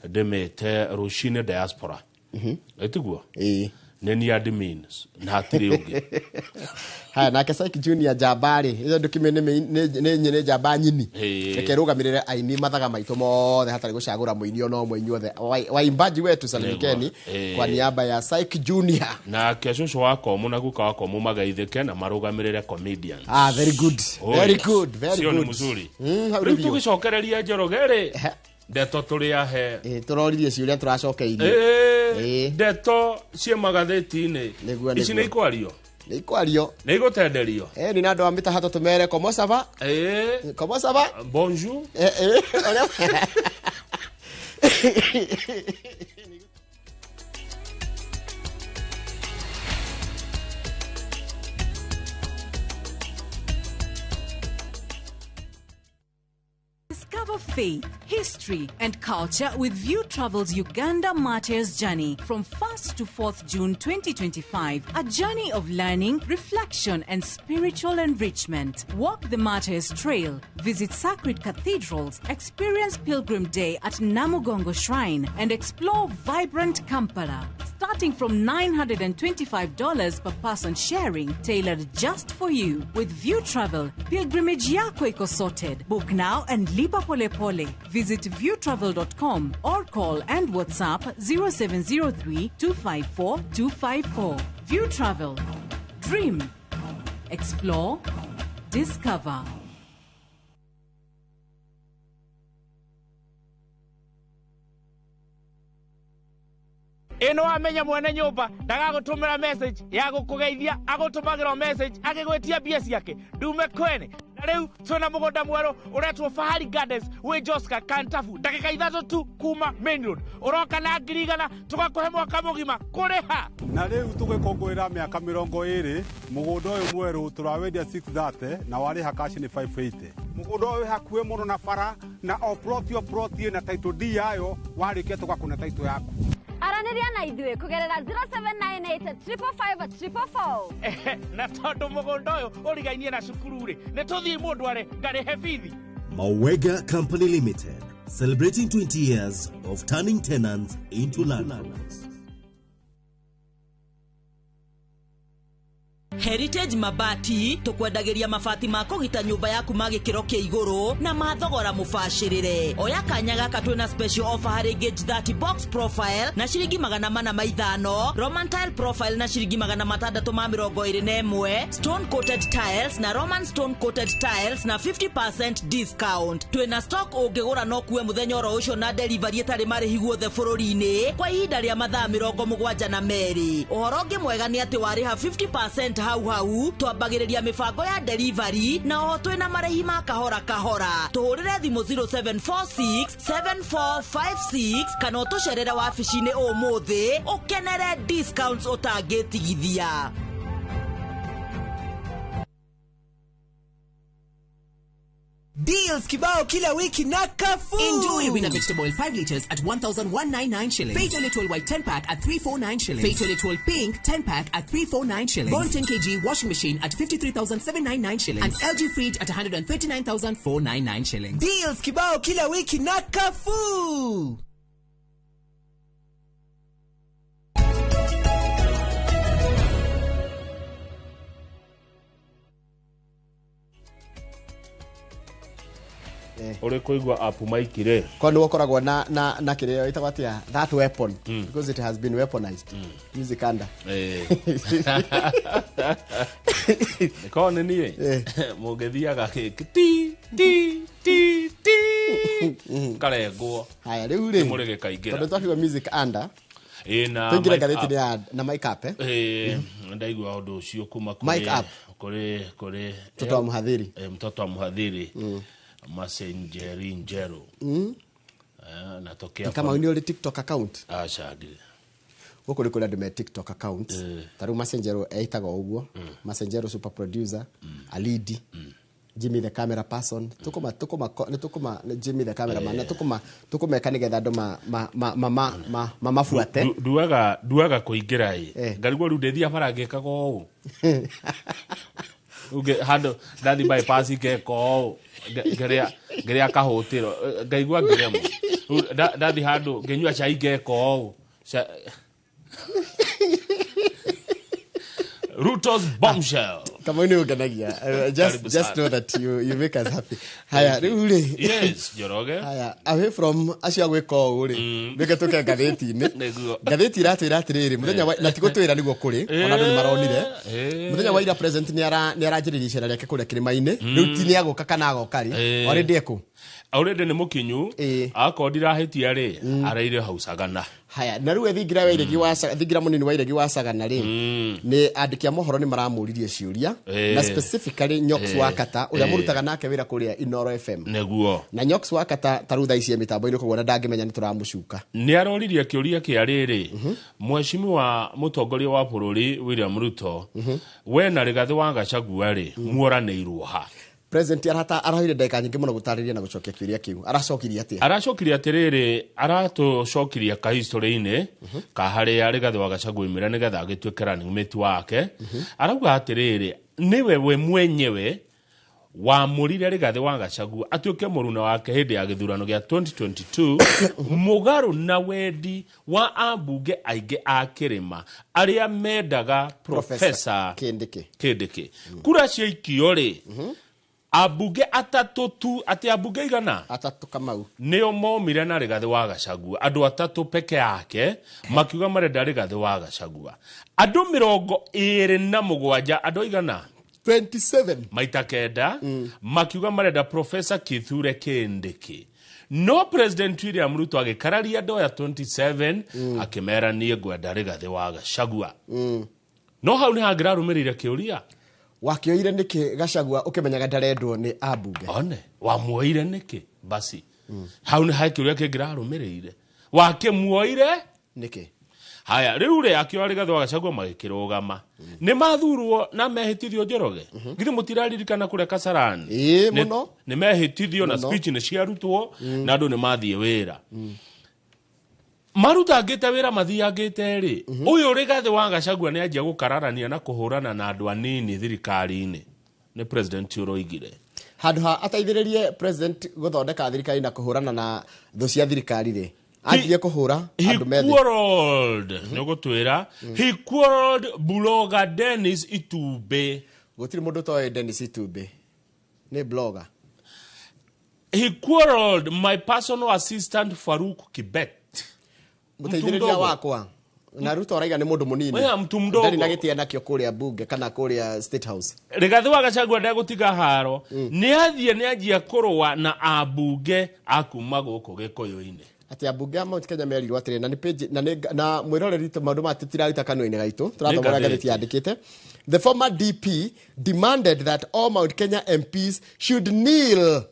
ndĩmĩte rũcinĩ diaspora. Ĩtiguo? Nĩ ni admin na hatirĩ ũngĩ. Haya nake Psych Junior Jambari ĩyo ndũkime nĩ njamba nyini. Reke rũgamĩrĩre aini mathaga maitũ mothe hatarĩ gũcagũra mũini ona ũmwe inyuothe. Waimbaji wetu salimikeni kwa niaba ya Psych Junior. Nake cũcũ wa Komu na guka wa Komu magaithĩke na marũgamĩrĩre comedians. Ah, very good. Very good, very Sio good. Ni mzuri. Rĩu tũgĩcokereria Njoroge rĩ ndeto tũrĩ ahe tũroririe ciũria tũracokeirie. Ndeto ciĩ magathĩti-inĩ ici nĩ ikwario. Nĩ ikwario. Nĩ igũtenderio. Nĩ na andũ a mĩtahato tũmere comment ça va? Comment ça va? Bonjour. Discover faith, history, and culture with View Travel's Uganda Martyrs Journey from 1st to 4th June 2025. A journey of learning, reflection, and spiritual enrichment. Walk the Martyrs Trail, visit sacred cathedrals, experience Pilgrim Day at Namugongo Shrine, and explore vibrant Kampala. Starting from $925 per person sharing, tailored just for you. With View Travel, pilgrimage yako iko sorted. Book now and lipa pole pole. Visit viewtravel.com or call and WhatsApp 0703 254 254. View Travel. Dream. Explore. Discover. Ĩno amenya mwene nyũmba ndagagũtũmĩra message ya gũkũgeithia agũtũmagĩra message agĩgwĩtia mbia ciake ndume kwene. Na rĩu twĩna mũgũnda mwerũ ũretwo Fahari Gardens wĩ Joska Kantafu ndagĩka 3 tu kuma main road. Ũroka na 100,000 tũgakũhe mwaka mũgima kũrĩha. Na rĩu tũgĩkũngũĩra mĩaka 20 mũgũnda ũyũ mwerũ tũrawendia 630 na warĩha cash nĩ 580. Mũgũnda ũyũ wĩ hakuhĩ mũno na bara na o plot ĩna title deed yayo warĩkia tũgakũne title yaku. Aranĩria na ithuĩ kũgerera 0798 555 444. Na tondũ mũgũnda ũyũ ũrigainie na cukuru rĩ nĩ tũthiĩ mũndũ are ngarĩhe bithi. Mawega Company Limited, celebrating 20 years of turning tenants into landlords. Heritage Mabati tukwendagĩria mabati ma kũgita nyũmba yaku ma gĩkĩro kĩa igũrũ na ma thogora mũbacĩrĩre. Oya kanya gaka twĩna special offer harĩ gauge 30 box profile na ciringi 405, Roman tile profile na ciringi 621, stone coated tiles na Roman stone coated tiles na 50% discount. Twĩna stock ũngĩgũra no kuwe mũthenya oro ũcio na delivery ĩtarĩ marĩhi guothe bũrũri-inĩ kwa ihinda rĩa mathaa 72. Ũhoro ũngĩ mwega nĩ atĩ warĩha 50% hau hau twambagĩrĩria mĩbango ya delivery na oho twĩna marĩhi ma kahora kahora. Tũhũrĩre thimũ 0746 7456 kana ũtũcerere wabici-inĩ ũmũthĩ ũkenere discounts ũtangĩtigithia. Deals kibao kila wiki na Carrefour. Enjoy Winner Vegetable 5 liters at 1,199 shillings. Faith Little White 10 pack at 349 shillings. Faith Little Pink 10 pack at 349 shillings. Bond 10 kg washing machine at 53,799 shillings. And LG fridge at 139,499 shillings. Deals kibao kila wiki na Carrefour. Uri kuigua apu maikire kwa nĩ ũkoragwo na kĩrĩa ĩtagwo atĩa that weapon because it has been weaponized. Music under ko nĩ niĩ mũngĩthiaga gĩkĩ ti ti ti ti karengwo. Haya rĩu rĩ mũrĩ gĩkaingĩra tondũ twakiuga music under na tũingĩre ngathĩti-inĩ ya na mic up ndaigua ũndũ ũcio kuma mic up kũrĩ mtoto wa mhadhiri mtoto wa mhadhiri. Masenjeri Njeru. Natokea kama nĩ ũrĩ TikTok account? Aca ndirĩ. Gũkũ nĩ kũrĩ andũ me TikTok accounts. Ta rĩu Masenjero ĩtagwo ũguo. Masenjero super producer, Alidi, Jimmy the camera person, tukuma tukuma tukuma Jimmy the camera man, tukuma tukumeka nigetha andu ma ma ma ma ma mafuate. Nduaga nduaga kuingira i ngarigwo riu ndithia bara ngekaga ũũ uge hando ndathi bypass ngeka ũũ ngeria ngeria kahũtĩro ngaigua ngiremo ndathi handu nginyua cai ngeka ũũ. Ruto's bombshell. Kama ni ugenagia. Just know that you make us happy. Haya, riu ri. Yes, Njoroge. Haya, away from acio gwika ũũ ri. Reke tuke ngathĩti-inĩ. Ngathĩti iratwĩra atĩrĩrĩ, mũthenya wa na ti gũtwĩra nĩguo kũrĩ, ona andũ nĩ maronire. Mũthenya wa ira president nĩ aranjĩrĩria icera rĩake kũrĩa kĩrĩma-inĩ. Rĩu ti nĩ agũka kana agoka rĩ. Already ekũ? Already nĩ mũkinyu. Akorwo ndirahĩtia rĩ, araire hau Sagana. Haya, na rĩu thingira wa iregi wa thingira mũnini wa iregi wa Sagana rĩ, nĩ andĩki a mohoro nĩ maramũririe ciũria na specifically Nyox Wakata ũrĩa mũrutaga nake wĩra kũrĩa Inoro FM. Nĩguo. Na Nyox Wakata ta rĩu thaa ici e mĩtambo-inĩ koguo na ndangĩmenya nĩ tũramũcuka. Nĩ aroririe kĩũria kĩa rĩrĩ, mheshimiwa mũtongoria wa bũrũri William Ruto, we na Rigathĩ wa Gachagua rĩ, muoranĩirwo ha? President arata arahoire ndagĩka nyingĩ mũno gũtarĩria na gũcokia kĩũria kĩu. Aracokirie atĩa? Aracokirie atĩrĩrĩ, aratũcokirie ka history-inĩ ka harĩa Rigathĩ wa Gachagua oimire nĩgetha agĩtuĩke running mate wake. Arauga atĩrĩrĩ, nĩwe we mwenyewe wamũrire Rigathĩ wa Gachagua atuĩke mũruna wake hĩndĩ ya gĩthurano gĩa 2022 mũgarũ na wendi wa ambunge aingĩ a kĩrĩma arĩa mendaga Professor Kindiki. Kindiki. Kura ciaikio rĩ, ambunge atatũ tu, atĩ ambunge igana? Atatũ Kamau. Nĩo momire na Rigathĩ wa Gachagua. Andũ atatũ peke yake makiuga marenda Rigathĩ wa Gachagua. Andũ 27, andũ igana? 27. Maita kenda, makiuga marenda Professor Kithure Kindiki. No President William Ruto agĩkararia andũ aya 27 akĩmera niĩ ngwenda Rigathĩ wa Gachagua. No hau nĩ hangĩrarũmĩrĩire kĩũria. Wakĩoire nĩkĩ Gachagua ũkĩmenyaga ndarendwo nĩ ambunge? One, wamuoire nĩkĩ? Basi. Hau nĩ he kĩũria kĩngĩrarũmĩrĩire. Wakĩmuoire nĩkĩ? Haya, rĩu rĩ akĩoya Rigathĩ wa Gachagua magĩkĩrũgama. Nĩ mathurwo na mehĩtithio Njoroge. Githĩ mũtiraririkana kũrĩa Kasarani? Ĩĩ mũno. Nĩ mehĩtithio na speech nĩ ciarutwo na andũ nĩ mathiĩ wĩra. Marutangĩte wĩra mathiangĩte rĩ, ũyũ Rigathĩ wa Gachagua nĩ anjia gũkararania na kũhũrana na andũ anini thirikari-inĩ. Nĩ president ũroigire. Handũ ha ateithĩrĩrie president gũthondeka thirikari na kũhũrana na thũ cia thirikari rĩ, anjirie kũhũra andũ me thĩ. He quarreled, nĩ ũgũtwĩra, he quarreled blogger Dennis Itumbĩ. Gũtirĩ mũndũ ũtoĩ Dennis Itumbĩ. Nĩ blogger. He quarreled my personal assistant Farouk Kibet. Mũteithĩrĩria wakwa na Ruto araiga nĩ mũndũ mũnini. Oya, mtu mdogo. Ndarĩ na gĩtĩa nakĩo kũrĩa bunge kana kũrĩa State House. Rigathĩ wa Gachagua ndegũtiga haro. Nĩ athiĩ nĩ anjia kũrũa na ambunge a kuma gũkũ Gĩkũyũ-inĩ. Atĩ ambunge a Mount Kenya merirwo atĩrĩ, na nĩ page na nĩ na mwĩroreri maũndũ maya tũtiraruta kanua-inĩ gaitũ, tũrathoma ũrĩa ngathĩti yandĩkĩte. The former DP demanded that all Mount Kenya MPs should kneel.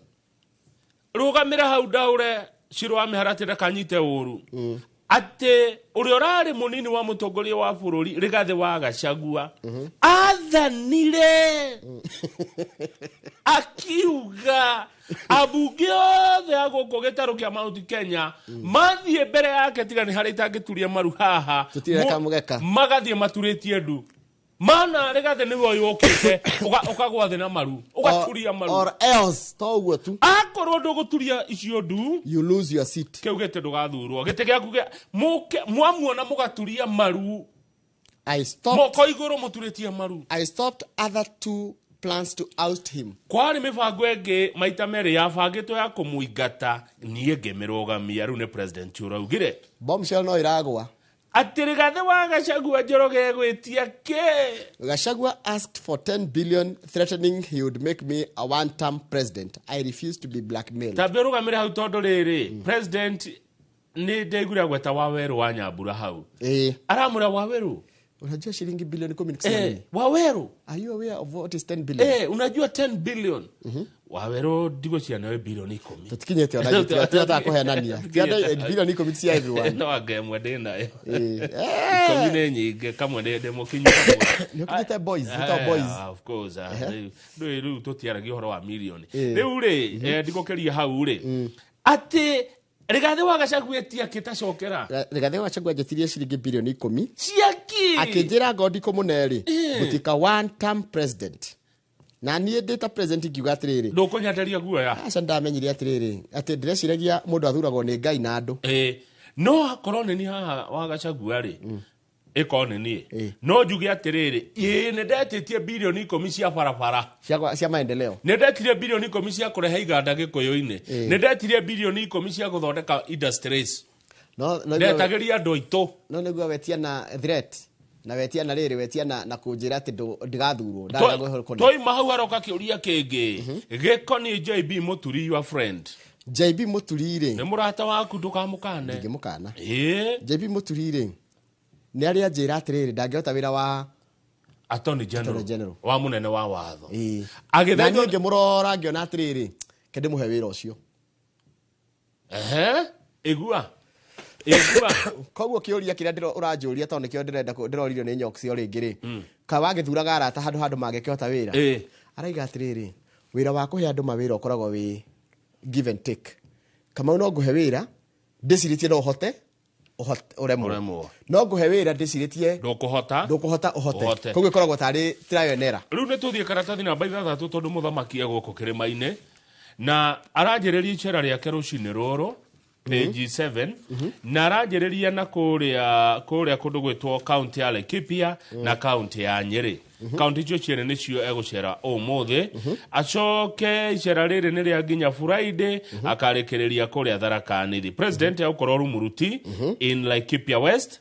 Rũgamĩra hau ndaũre Shiro wa Mĩharatĩ ndakanyite ũru. Atĩ ũrĩa ũrarĩ mũnini wa mũtongoria wa bũrũri Rigathĩ wa Gachagua athanire akiuga ambunge othe a gũkũ gĩtarũ kĩa Mount Kenya mathiĩ mbere yake tiga nĩ harĩa itangĩturia maru haha, magathiĩ maturĩtie ndu. Mana Rigathĩ nĩwe ũyũ ũkĩte ũkagwa thĩ na maru, ũgaturia maru. Or else to ũguo tu. Akorwo ndũgũturia icio ndu, you lose your seat. Kĩu gĩtĩ ndũgathurwo. Gĩtĩ gĩaku mwamuona mũgaturia maru. I stopped. Moko igũrũ mũturĩtie maru. I stopped other two plans to oust him. Kwarĩ mĩbango ĩngĩ maita merĩ yabangĩtwo ya kũmũingata, niĩ ngĩmĩrũgamia. Rĩu nĩ president ũraugire. Bombshell no ĩragwa. Atĩ Rigathĩ wa Gachagua Njoroge egwĩtia kĩ? Gachagua asked for 10 billion, threatening he would make me a one-term president. I refuse to be blackmailed. Tambe ũrũgamĩre hau tondũ rĩrĩ, president nĩ ndaiguire agweta Wawerũ wa Nyambura hau. Aramwĩra Wawerũ, unajua shilingi bilioni 10 ni kusema nini? Wawerũ. Are you aware of what is 10 billion? Unajua 10 billion. Wawerũ ndigũcia nawe bilioni 10. Tũtikinyĩte ona ithuĩ, tũtihotaga kũhenania. Ti andũ 10 bilioni cia everyone. No anga ĩmwe ndĩ nayo. Ĩĩ. 10 nĩ nyingĩ, kamwe ndĩ mũkinyu kamwe. Nĩ ũkinyĩte boys, wĩtagwo boys. Ah, of course, ah, rĩu tũtiaragia ũhoro wa milioni. Ĩĩ. Rĩu rĩ, ndigũkĩria hau rĩ, atĩ Rigathĩ wa Gachagua etia kĩtacokera. Rigathĩ wa Gachagua anjĩtirie ciringi 10 bilioni ciaki. Akĩnjĩra ngo ndikũmũne rĩ, gũtuĩka one term president, na niĩ ndĩ ta president ngiuga atĩrĩrĩ, ndũkũnyanderia guoya. Aca, ndamenyire atĩrĩrĩ, atĩ ndĩreciragia mũndũ athuragwo nĩ Ngai na andũ. Ĩĩ, no akorwo nĩ niĩ haha wa Gachagua rĩ, ĩkorwo nĩ niĩ no njuge atĩrĩrĩ, ĩĩ, nĩ ndetĩtie 10 bilioni cia barabara cia maendeleo, nĩ ndetirie 10 bilioni cia kũrehe iganda gĩkũyũ-inĩ, nĩ ndetirie 10 bilioni cia gũthondeka industries, no ndetagĩria andũ aitũ. No nĩguo wetia na threat na wetia na rĩrĩ, wetia na kũnjĩra atĩ ndigathurwo ndarega kũne. Twaima hau haroka kĩũria kĩngĩ gĩkoniĩ JB Mũturi, your friend. JB Mũturi rĩ, nĩ mũrata waku, ndũkamũkane. Ndingĩmũkana. Ĩĩ. JB Mũturi rĩ, nĩ arĩa anjĩra atĩrĩrĩ, ndangĩhota wĩra wa Attorney General, Attorney General. Wa mũnene wa watho. Ĩĩ. Na Agĩthethwo niĩ ngĩmũrora ngĩona atĩrĩrĩ, ke ndĩmũhe wĩra ũcio. Ehe, igua igua. Koguo kĩũria kĩrĩa ũranjũria, tondũ nĩkĩo ndĩrenda ndĩroririo nĩ Nyox o rĩngĩ rĩ, ka wagĩthuraga arata handũ mangĩkĩhota wĩra. Araiga atĩrĩrĩ, wĩra wa kũhe andũ mawĩra ũkoragwo wĩ give and take. Kamau, no ngũhe wĩra ndĩcirĩtie no ũhote, ũremwo. Ũremwo. No ngũhe wĩra ndĩcirĩtie ndũkũhota. Ndũkũhota, ũhote. Ũhote. Koguo ĩkoragwo tarĩ trial and error. Rĩu nĩ tũthiĩ karatathi namba 6, tondũ mũthamaki e gũkũ kĩrĩma-inĩ na aranjĩrĩria icera rĩake rũcinĩ rũrũ, page 7, na aranjĩrĩria na kũrĩa kũndũ gwĩtwo kaunti ya Laikipia na kaunti ya Nyĩrĩ. Kaunti icio cierĩ nĩcio egũcera ũmũthĩ, acoke icera rĩrĩ nĩ rĩa nginya Friday, akarĩkĩrĩria kũrĩa Tharaka Nithi. President egũkorwo Rumuruti in Laikipia West,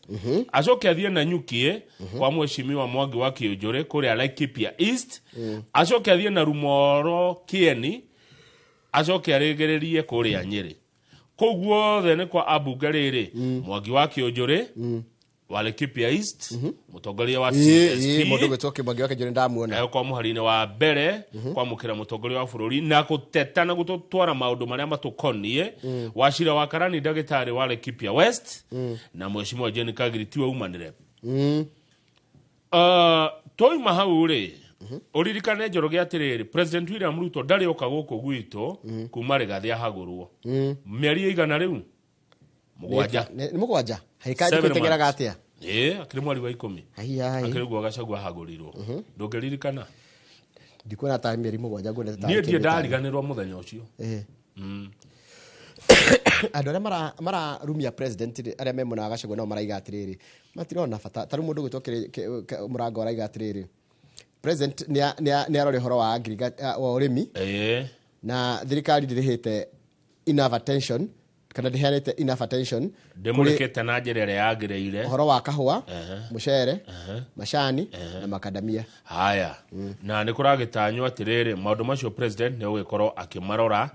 acoke athiĩ Nanyukie kwa mheshimiwa Mwangi wa Kĩũnjũrĩ kũrĩa Laikipia East, acoke athiĩ na Rumoro Kieni, acoke arĩgĩrĩrie kũrĩa Nyĩrĩ. Kũu guothe nĩ kwa ambunge rĩrĩ, Mwangi wa Kĩũnjũrĩ wa Laikipia East, mũtongoria wa Ĩĩ, CSP. Mũndũ gwĩtwo Kĩmwangi wa Kĩnjũrĩ ndamuona. Kwa mũhari-inĩ wa mbere kwamũkĩra mũtongoria wa bũrũri na gũteta na gũtwara maũndũ marĩa matũkoniĩ. Wacira wa Karani, ndagĩtarĩ wa Laikipia West, na mheshimiwa Jane Kagiri tiwe umanĩre. Twauma hau rĩ, ũririkane Njoroge atĩrĩrĩ, President William Ruto ndarĩ oka gũkũ gwitũ kuma Rĩgathĩ ahagũrwo, mĩeri ĩigana rĩu? 7. Nĩ 7 haikaĩ Seven tũteng'eraga months. atĩa? Ĩĩ, akĩrĩ mweri wa 10. Ai, ai. Akĩrĩ guo Gachagua ahagũrirwo, ndũngĩririkana? Ndikuona ta mĩeri 7, nguona ta Niĩ tarĩ ndiĩ kĩndũ 5. ndariganĩrwo mũthenya ũcio. Andũ arĩa mararumia president rĩ, arĩa me mwena wa Gachagua nao maraiga atĩrĩrĩ, matirona bata. Ta rĩu mũndũ gwĩtwo Mũrango araiga atĩrĩrĩ, president nĩ arore ũhoro wa wa ũrĩmi na thirikari ndĩrĩhĩte enough attention kana ndĩheanĩte enough attention kũrĩ Ndĩmũrĩkĩte na njĩra ĩrĩa yagĩrĩire. Ũhoro wa kahũa, mũcere, macani na makadamia. Haya, na nĩ kũragĩtanywo atĩrĩrĩ, maũndũ macio president nĩ ũgĩkorwo akĩmarora,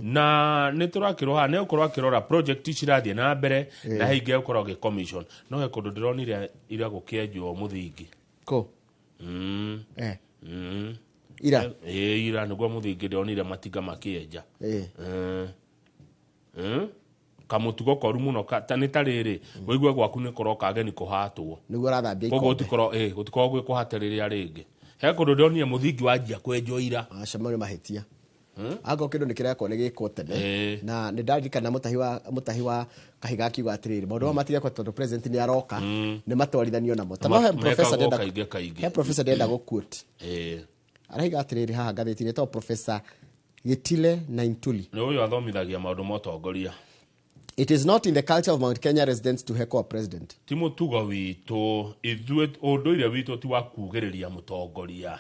na nĩ tũrakĩrwo haha nĩ ũgũkorwo akĩrora project cirathiĩ na mbere na he ingĩ egũkorwo agĩ commission. No he kũndũ ndĩronire ira gũkĩenjwo mũthingi. Kũ? Ira? Ĩĩ, ira nĩguo mũthingi ndĩronire matinga makĩenja. Kamũtugo koru mũno nĩ ta rĩrĩ, wĩigue gwaku nĩ kũroka ageni kũhatwo. Nĩguo ũrathambia Koguo ikombe. gũtikorwo gwĩ kũhate rĩrĩa rĩngĩ. He kũndũ ndĩronire mũthingi wanjia kwenjwo ira. Aca, mau nĩ mahĩtia. Angorwo kĩndũ nĩ kĩrekwo, nĩ gĩkwo tene. Na nĩ ndaririkana mũtahi wa kahiga akiuga atĩrĩrĩ, maũndũ maya matigekwo tondũ president nĩ aroka, nĩ matwarithanio namo. Ta no he professor Mekagwo ndĩrenda kaingĩ kaingĩ. He professor ndĩrenda gũ-quote. Araiga atĩrĩrĩ haha ngathĩti-inĩ, ĩtagwo Professor Gitile Naintuli. Nĩ ũyũ athomithagia maũndũ ma ũtongoria. It is not in the culture of Mount Kenya residents to heckle a president. Ti mũtugo witũ ithuĩ, ũndũire witũ ti wa kugĩrĩria mũtongoria.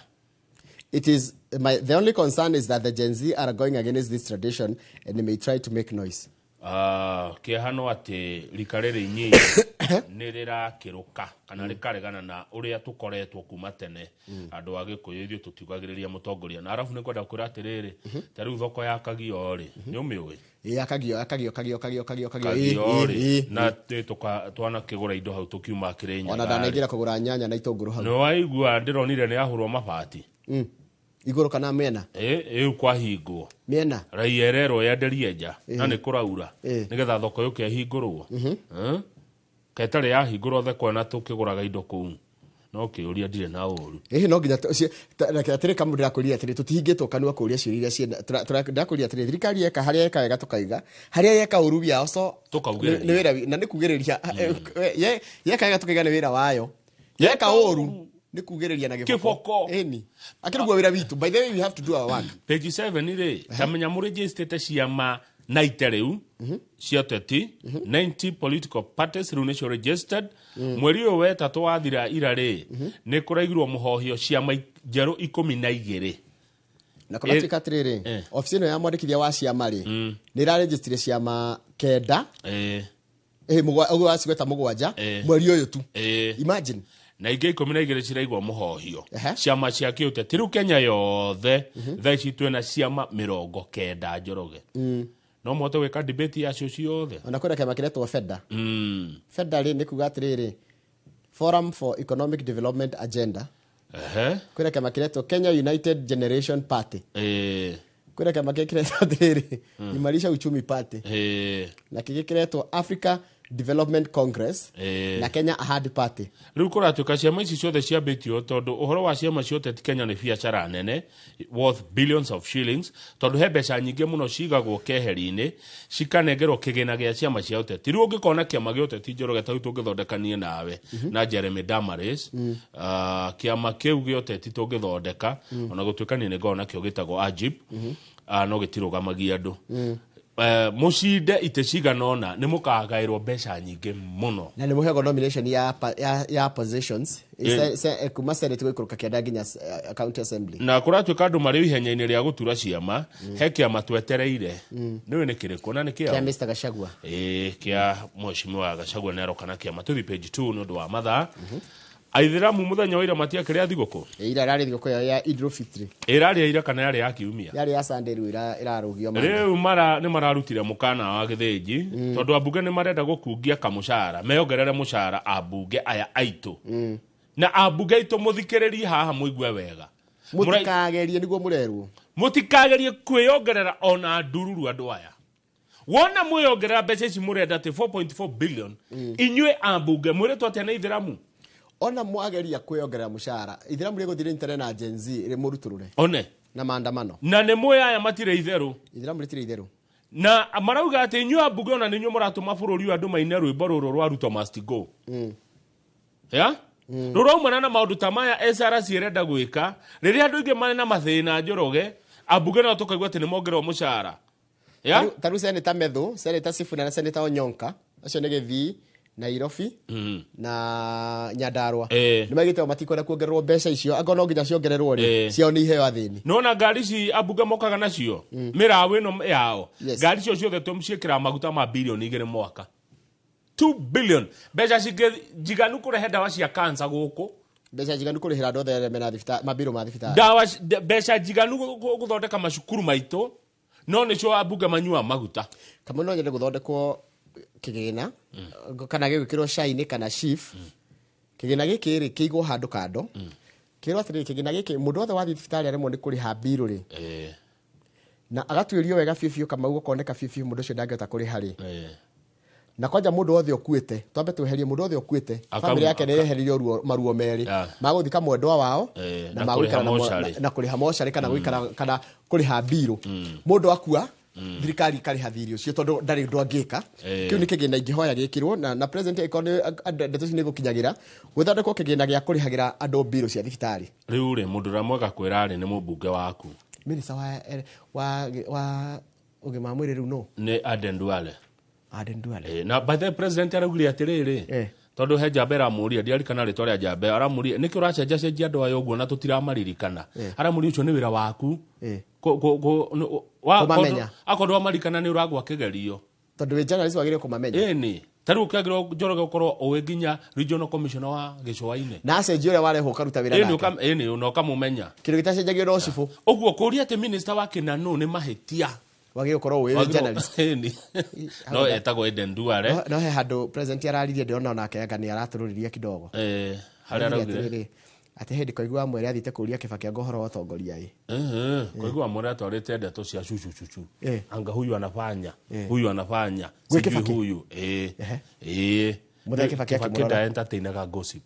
It is my the only concern is that the Gen Z are going against this tradition and they may try to make noise. Ah, kĩeha no atĩ rika rĩrĩ inyinyi nĩ rĩrakĩrũka kana rĩkaregana na ũrĩa tũkoretwo kuma tene. Andũ a gĩkũyũ ithuĩ tũtiugagĩrĩria mũtongoria. Na arabu nĩ kwenda kwĩra atĩrĩrĩ, ta rĩu thoko ya Kagio rĩ, nĩ ũmĩũĩ? Ĩ, akagio akagio kagio kagio kagio kagio. Kagio Ĩ, rĩ, ĩ, na twanakĩgũra indo hau tũkiuma Kĩrĩnyaga Ona rĩ. ndanaingĩra kũgũra nyanya na itũngũrũ hau. Nĩ waigua ndĩronire nĩ ahũrwo mabati. Igũrũ kana mĩena? Ĩu kwahingwo. Mĩena. Raia ĩrerwo yenderie nja na Ĩĩ. nĩ kũraura Ĩĩ. nĩgetha thoko yũke ĩhingũrwo. Eh? Ketarĩ yahingũrwo thoko na tũkĩgũraga indo kũu no kĩũria ndirĩ na ũru. Ĩhĩ no nginya reke atĩrĩ kamũ ndĩrakũria atĩrĩ tũtihingĩtwo kanua kũria ciũria iria ciĩna ndĩrakũria atĩrĩ thirikari yeka harĩa yeka wega tũkaiga harĩa yeka ũru we are also Tũkaugĩrĩria. nĩ wĩra na nĩ kugĩrĩria yeka wega tũkaiga nĩ wĩra wayo yeka ũru nĩ kugĩrĩria na Kĩboko. Ĩni akĩrĩ guo wĩra witũ. By the way, we have to do our work. Page 7 rĩ, tamenya mũrĩnjĩstĩte ciama naite rĩu cia teti 90 political parties rĩu nĩcio registered. Mweri ũyũ wetatũ wathira ira rĩ, nĩ kũraigirwo mũhohio ciama njerũ 12. Na kũratuĩka atĩrĩrĩ, obici ĩno ya mwandĩkithia wa ciama rĩ, nĩ ĩrarĩnjĩstire ciama 9, ũguo wacigweta 7 mweri ũyũ tu. Imagine. Na ingĩ 12 ciraigwo mũhohio ciama cia kĩũteti rĩu Kenya yothe thaa ici twĩna ciama 90, Njoroge. No mũhote gwĩka debate yacio ciothe. Ona kwĩna kĩama kĩretwo FEDA. FEDA rĩ, nĩ kuga atĩrĩrĩ, Forum for Economic Development Agenda. Kwĩna kĩama kĩretwo Kenya United Generation Party. Kwĩna kĩama kĩngĩ kĩretwo atĩrĩrĩ, Imarisha Uchumi Party. Na kĩngĩ kĩretwo Africa Development Congress na Kenya Ahadi Party. Rĩu kũratuĩka ciama ici ciothe ciambĩtio tondũ ũhoro wa ciama ciothe ti Kenya nĩ biacara nene worth billions of shillings, tondũ he mbeca nyingĩ mũno cigagwo keheri-inĩ cikanengerwo kĩgĩna gĩa ciama cia ũteti. Rĩu ũngĩkona kĩama gĩa ũteti, Njoroge, ta rĩu tũngĩthondekanie nawe na Jeremy Damaris, kĩama kĩu gĩa ũteti tũngĩthondeka, ona gũtuĩka niĩ nĩ ngoragwo nakĩo gĩtagwo Ajib, no gĩtirũgamagia andũ. Mũcinde itĩ cigana ũna nĩ mũkagaĩrwo mbeca nyingĩ mũno. Na nĩ mũheagwo nomination ya positions kuma Senate gũikũrũka kĩanda nginya county assembly. Na kũratuĩka andũ marĩ ihenya-inĩ rĩa gũtura ciama, he kĩama twetereire. Nĩũĩ nĩ kĩrĩkũ na nĩ kĩa kĩao? Mr. Gachagua. Ĩĩ, kĩa mheshimiwa Gachagua nĩ aroka na kĩama. Tũthiĩ page 2 nĩ ũndũ wa mathaa. Aithĩramu mũthenya wa ira matiakĩrĩa thigũkũ. Ira ĩrarĩ thigũkũ yao ya Idul Fitri. Ĩrarĩ ya ira kana yarĩ ya kiumia? Yarĩ ya Sunday, rĩu ĩrarũgio Monday. Rĩu mara nĩ mararutire mũkana wa gĩthĩnji tondũ ambunge nĩ marenda gũkungia kamũcara meyongerere mũcara ambunge aya aitũ. Na ambunge aitũ mũthikĩrĩrie haha mũigue wega. Mũtikagerie nĩguo mũrerwo. Mũtikagerie kwĩyongerera ona ndururu andũ aya. Wona mwĩyongerera mbeca ici mũrenda atĩ 4.4 billion, inyuĩ ambunge mwĩrĩtwo atĩa nĩ ithĩramu? Ona mwageria kwĩyongerera mũcara, ithĩramu rĩgũthiĩ rĩnyitane na Gen Z rĩmũrutũrũre. One. Na maandamano. Na nĩ mũĩ aya matirĩ itherũ. Ithĩramu rĩtirĩ itherũ. Na marauga atĩ inyuĩ ambunge ona nĩ inyuĩ mũratũma bũrũri ũyũ andũ maine rwĩmbo rũrũ rwa Ruto must go. Ya? Rũraumana na maũndũ ta maya SRC ĩrenda gwĩka rĩrĩa andũ aingĩ marĩ na mathĩna, Njoroge, ambunge no tũkaigua atĩ nĩ mongererwo mũcara. Ya? Ta rĩu Senator Methu, Senator Sifuna na Senator Onyonka, acio nĩ Gĩthii, Nairobi na Nyandarua. Nĩ maigĩte o matikwenda kuongererwo mbeca icio, angorwo no nginya ciongererwo rĩ, ciao nĩ iheo athĩni. Nona ngari ici ambunge mokaga nacio, mĩraũ ĩno yao, ngari icio ciothe tũciĩkĩraga maguta ma bilioni 2 mwaka. 2 billion. Mbeca cingĩ njiganu kũrehe ndawa cia cancer gũkũ. Mbeca njiganu kũrĩhĩra andũ othe arĩa mena mabirũ ma thibitarĩ. Ndawa mbeca njiganu gũthondeka macukuru maitũ, no nĩcio ambunge manyuaga maguta. Kamwe no nyende gũthondekwo kĩgĩna, kana gĩgwĩkĩrwo cai-inĩ kana chief. Kĩgĩna gĩkĩ rĩ, kĩigwo handũ kando. Kĩrwo atĩrĩrĩ, kĩgĩna gĩkĩ, mũndũ wothe wathiĩ thibitarĩ aremwo nĩ kũrĩha mbirũ rĩ, na agatuĩrio wega biũ biũ, Kamau gũkoneka biũ biũ mũndũ ũcio ndangĩhota kũrĩha rĩ. Na kwanja mũndũ wothe ũkuĩte, twambe tweherie mũndũ wothe ũkuĩte, famĩlĩ yake nĩ ĩreheririo maruo merĩ, magũthika mwendwa wao, na na kũrĩha magũikara na mocarĩ. na kũrĩha mocarĩ kana gũikara kana kũrĩha mbirũ. Mũndũ akua, thirikari ĩkarĩha thirĩ ũcio tondũ ndarĩ ũndũ angĩka. Kĩu nĩ kĩgĩna ingĩhoya gĩkĩrwo, na president angĩkorwo nĩ ndeto ici nĩ igũkinyagĩra, gũthondekwo kĩgĩna gĩa kũrĩhagĩra andũ mbirũ cia thibitarĩ. Rĩu rĩ, mũndũ ũrĩa mwega kwĩra rĩ nĩ mũmbunge waku. Minister wa ũgima wa mwĩrĩ rĩu nũ? Nĩ Aden Duale. Aden Duale. Na by the way, president araugire atĩrĩrĩ, tondũ he njamba ĩramũria, ndiarikana rĩtwa rĩa njamba, aramũria nĩkĩ ũracenjacenjia andũ aya ũguo na tũtiramaririkana. Aramũria ũcio nĩ wĩra waku. Kũmamenya. Akorwo ndwamarikana nĩ ũragwa kĩgerio. Tondũ wĩ journalist wagĩrĩirwo kũmamenya. Ĩni. Ta rĩu ũkĩagĩrĩirwo Njoroge ũkorwo ũĩ nginya regional commissioner wa gĩcũa-inĩ. Na acenjia ũrĩa warehwo ũkaruta wĩra Ĩni, nake. ĩni, na ũkamũmenya. Kĩndũ gĩtacenjagio no cibũ. Ũguo kũũria atĩ minister wa kĩnanũ nĩ mahĩtia. Wagĩrĩirwo gũkorwo ũĩ wĩ Wagĩrĩirwo- journalist. Ĩni. No etagwo Aden Duale. No he handũ president araririe ndĩrona onake anga nĩ aratũrũririe kidogo. Harĩa Araugire araugire? atĩrĩrĩ, Atĩ hĩndĩ Koigi wa Mwere athiĩte kũũria Kĩbakĩ anga ũhoro wa ũtongoria ĩ. Koigi wa Mwere atwarĩte ndeto cia cucu cucu. Eh. Anga huyu anafanya. Eh. Huyu anafanya. Gwĩ Sijui Kĩbakĩ? huyu. Eh. Ehe. Eh. Mũthee Kĩbakĩ akĩmũrora. nda entertainaga gossip.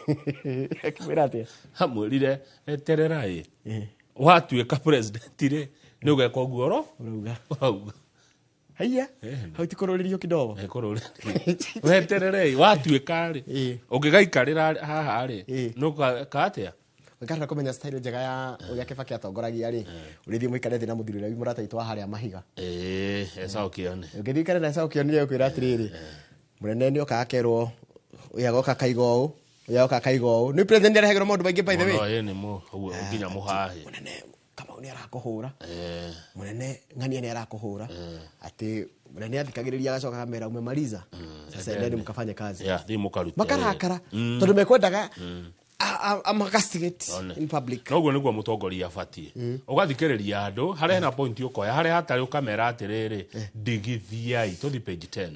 Akĩmwĩra atĩa? Amwĩrire eterera ĩ. Watuĩka president rĩ nĩ ũgeka ũguo ro. Ũrauga. Ũrauga. Haiya. Hau ti kũrũrĩrio kidogo. Kũrũrĩrio. Weterere ĩ watuĩka rĩ. Ũngĩgaikarĩra haha rĩ. Nĩ ũgeka atĩa? Ũngĩkahota kũmenya style njega ya ũrĩa Kĩbakĩ atongoragia rĩ, ũrĩthiĩ mũikare thĩ na mũthuri ũrĩa wĩ mũrata witũ wa harĩa mahiga. Eh, Esau Kĩone. Ũngĩthiĩ ũikare na Esau Kĩone nĩ egũkwĩra atĩrĩrĩ, mũnene nĩ okaga akerwo ũyũ agoka akaiga ũũ, ũyũ agoka akaiga ũũ. Nĩ president arehagĩrwo maũndũ maingĩ by the way. Mũno ĩ nĩ nginya mũhahe. Mũnene Kamau nĩ arakũhũra. Eh. Mũnene Ng'ania nĩ arakũhũra. Atĩ mũnene athikagĩrĩria agacoka akamera umemaliza. Sasa endeni mkafanye kazi. Yeah, thiĩ mũkarute. Makarakara tondũ mekwendaga amakastigate One. in public. Noguo nĩguo mũtongoria abatiĩ ũgathikĩrĩria andũ harĩa hena point ũkoya harĩa hatarĩ ũkamera atĩrĩrĩ ndigithiai tũthi page 10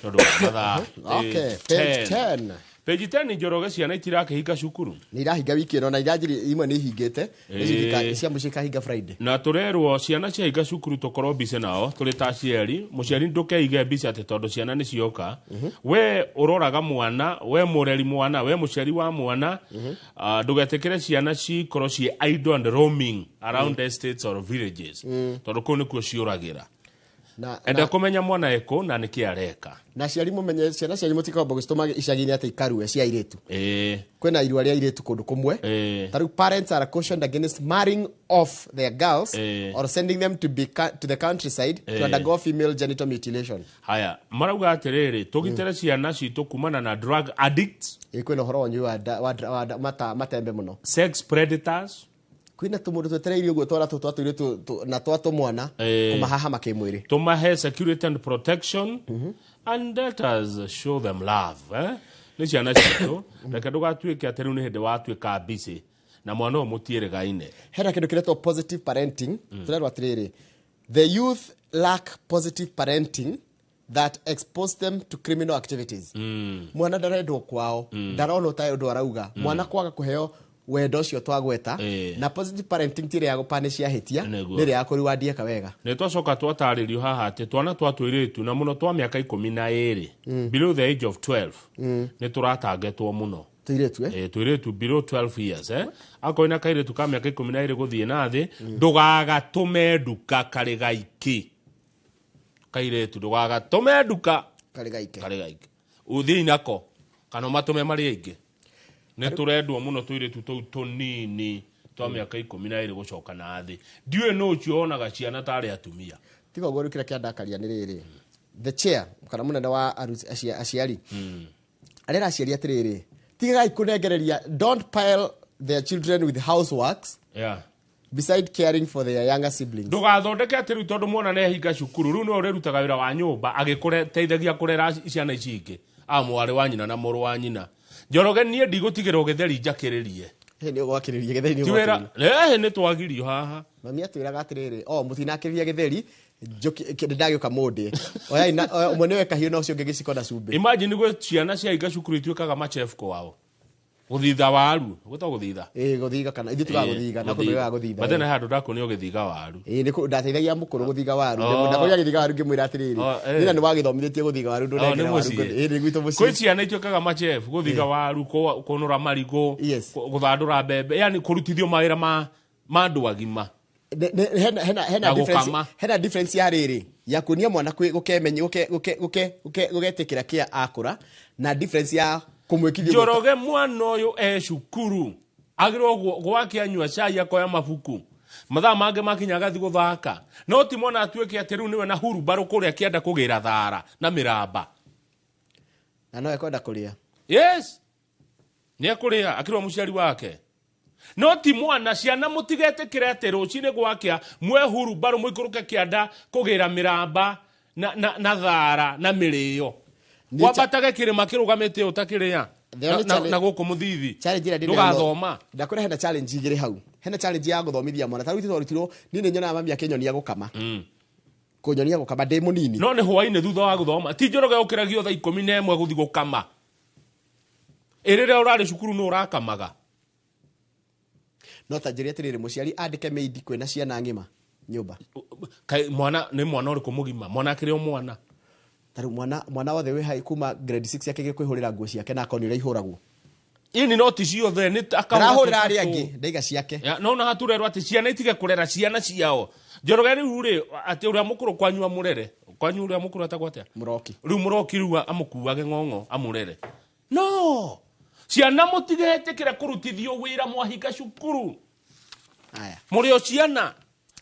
tondũ wa mathaa. Okay, page 10. Page 10 Njoroge ciana itirakĩhinga cukuru. Nĩ irahinga wiki ĩno na iranjiri imwe nĩ ihingĩte. Ĩĩ. Cia mũciĩ ikahinga Friday. Na tũrerwo ciana ciahinga cukuru tũkorwo mbice nao tũrĩ ta aciari. Mũciari ndũkeige mbica atĩ tondũ ciana nĩ cioka. We ũroraga mwana, we mũreri mwana, we mũciari wa mwana, ndũgetĩkĩre ciana cikorwo ciĩ idle and roaming around estates or villages tondũ kũu nĩkuo ciũragĩra. Na, Enda kũmenya mwana ekũ na nĩkĩ areka. Na aciari mũmenye ciana cianyu mũtikomba gũcitũma icagi-inĩ atĩ ikarue cia airĩtu. Ĩĩ. Kwĩna irua rĩa airĩtu kũndũ kũmwe. Ĩĩ. Ta rĩu parents are cautioned against marrying off their girls or sending them to, be, to the countryside to undergo female genital mutilation. Haya, marauga atĩrĩrĩ tũgitĩre ciana citũ kumana na drug addicts. Ĩ kwĩna ũhoro wa ũnyui wa wa matembe mũno. Sex predators. Kwĩna tũmũndũ twetereire ũguo twana tũtũ twa tũirĩtu na twa tũmwana kũmahahama kĩmwĩrĩ. Tũmahe security and protection and let us show them love, eh? Nĩ ciana citũ reke ndũgatuĩke atĩ rĩu nĩ hĩndĩ watuĩka busy na mwana ũyũ mũtiĩrĩgaine. Hena kĩndũ kĩretwo positive parenting. Tũrerwo atĩrĩrĩ, the youth lack positive parenting that expose them to criminal activities. Mwana ndarendwo kwao, ndaronwo ta ũndũ arauga. Mwana kwaga kũheo wendo ũcio twagweta. Na positive parenting ti ĩrĩa ya gũpanicia ahĩtia, Nĩguo. nĩ ĩrĩa ya kũriwandieka wega. Nĩ twacoka twatarĩrio haha atĩ twana twa tũirĩtu na mũno twa mĩaka 12 below the age of 12 nĩ tũratangetwo mũno. Tũirĩtu, eh? Eh, tũirĩtu below 12 years, eh? Akorwo na kairĩtu ka mĩaka 12 gũthiĩ na thĩ, ndũgagatũme nduka karĩ gaiki. Kairĩtu ndũgagatũme nduka karĩ gaike. Karĩ gaiki ũthiĩ nako kana ũmatũme marĩ aingĩ. Nĩ tũrendwo mũno tũirĩtu tũu tũnini twa mĩaka 12 gũcoka na thĩ. Ndiũĩ nũ ũcio wonaga ciana tarĩ atumia. Tiga ũguo rĩu kĩrĩa kĩandakaria nĩ rĩrĩ, the chair kana mũnene wa aciari arera aciari atĩrĩrĩ, tigagai kũnengereria, don't pile their children with houseworks beside caring for their younger siblings. Ndũgathondeke atĩ rĩu tondũ mwana nĩ ahinga cukuru rĩu nĩwe ũrĩrutaga wĩra wa nyũmba agĩkũteithagia kũrera ciana ici ingĩ a mwarĩ wa nyina na mũrũ wa nyina. Njoroge niĩ ndigũtigĩrwo gĩtheri njakĩrĩrie. Hĩ, nĩ ũgwakĩrĩria gĩtheri nĩ Ti wĩra ũgwakĩrĩria. ĩhĩ nĩ twagirio haha. Mami atwĩraga atĩrĩrĩ, o mũtinakĩrĩria gĩtheri ndagĩũka mũndĩ oyai ũmwe nĩwe kahiũ na ũcio ũngĩ gĩciko na cumbĩ. Imagine gwĩ ciana ciahinga cukuru ituĩkaga machef kwao gũthitha waru gwĩtwo gũthitha. Ĩĩ, gũthiga kana ithuĩ tugaga gũthiga na kũmĩaga gũthitha. But then handũ ndakuonio ũgĩthiga waru. Ĩĩ nĩ ndateithagia mũkũrũ gũthiga waru. Oh. Ndakorire agĩthiga waru ngĩmwĩra atĩrĩrĩ, Oh, eh. nina nĩ wagĩthomithĩtie gũthiga waru Oh, nĩ ndũnengera waru. mũciĩ. Ĩĩ nĩ gwitũ Kwĩ mũciĩ. ciana ituĩkaga machef gũthiga waru, kũnũra marigũ, gũthandũra mbembe, yani kũrutithio mawĩra ma andũ agima. Hena Na difference gũkama. hena difference ya rĩrĩ ya kuonia mwana gũkemenya gũgetĩkĩra kĩa akũra na difference ya kũmwĩkithia Njoroge mwana ũyũ e cukuru agĩrĩirwo gwake anyua cai akoya mabuku mathaa mangĩ makinya agathiĩ gũthaka, no ti mwana atuĩke atĩ rĩu nĩwe na hurumbarũ kũrĩa kĩanda kũgĩra thara na mĩramba. Na no ekwenda kũrĩa. Yes, nĩ ekũrĩa akĩrwo mũciari wake, no ti mwana. Ciana mũtigetĩkĩre atĩ rũcinĩ gwakĩa mwehurumbarũ mũikũrũke kĩanda kũgĩra mĩramba na thara na mĩrĩo, wambatage kĩrĩma kĩrũgamĩte ũtakĩrĩa The only na gũkũ mũthithi challenge ĩrĩa ndĩ nayo ndũgathoma. Ndakwĩra hena challenge igĩrĩ hau. Hena challenge ya gũthomithia mwana. Ta rĩu ithuĩ twarutirwo, niĩ nĩ nyonaga mami akĩnyonia gũkama, kũnyonia gũkama ndĩ mũnini. No nĩ hwainĩ thutha wa gũthoma. Ti Njoroge ũkĩragio thaa 11 gũthiĩ gũkama. Ĩ rĩrĩa ũrarĩ cukuru nĩ ũrakamaga? No ta njĩre atĩrĩrĩ, mũciari andĩke maid kwĩna ciana ng'ima nyũmba? Kaĩ mwana nĩ mwana ũrĩkũ mũgima? Mwana akĩrĩ o mwana. Tarĩu mwana wothe wĩ hai kuma grade 6 yake kwĩhũrĩra nguo ciake na akonio ũrĩa ihũragwo. Ini no ti ciothe nĩ Arahũrĩra arĩa angĩ ndaiga ciake. Ya, no na haturerwo atĩ ciana itige kũrera ciana ciao. Njoroge, rĩu rĩ, atĩ ũrĩa mũkũrũ kwanyu amũrere, kwanyu ũrĩa mũkũrũ etagwo atĩa? Mũroki. Rĩu mũroki rĩu amũkuage ng'ong'o amũrere. No ciana mũtigetĩkĩre kũrutithio wĩra mwahinga cukuru. Aya. Mũrĩ o ciana,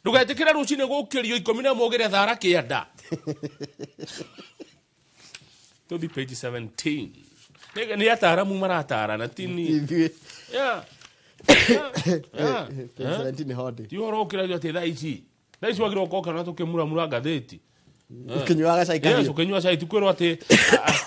ndũgetĩkĩre rũcinĩ gũkĩrio 11 ũgĩre thara kĩanda. Tũthi page 17. Nĩ ataaramu maratarana tini. Ithuĩ. Yeah. Page 17 nĩ hodi. Ti ũhoro ũkĩragio atĩ thaa ici wagĩrĩirwo gũkorwo ũkĩona tũkĩmuramura ngathĩti. Ũkĩnyuaga cai kahiũ. Yes, ũkĩnyua cai, ti kwĩrwo atĩ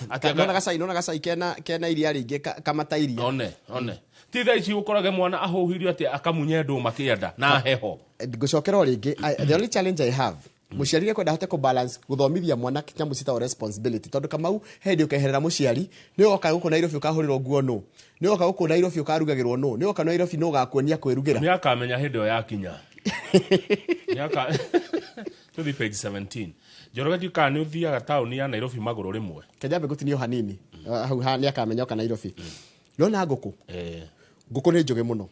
atĩ Nona gacai kena iria rĩingĩ kamata iria. One ti thaa ici ũkorage mwana ahũhirio atĩ akamunye ndũma kĩanda na heho. Ngũcokera o rĩngĩ, the only challenge I have, mũciari nĩ kwenda ahote kũbalance gũthomithia mwana nyamũ citagwo responsibility, tondũ Kamau he hĩndĩ ũkeherera mũciari, nĩ woka gũkũ Nairobi ũkahũrĩrwo nguo, nũ nĩ woka gũkũ Nairobi ũkarugagĩrwo, nũ nĩ woka Nairobi nũ ũgakuonia kwĩrugĩra. Nĩ akamenya hĩndĩ ĩyo yakinya. Nĩaka tũthi page 17. Njoroge, ndiũ kana nĩ ũthiaga taũni ya Nairobi magũrũ rĩmwe. Kenjambe gũtinio hanini hau ha nĩ akamenya oka Nairobi. Nona ngũkũ, ngũkũ nĩ njũgĩ mũno.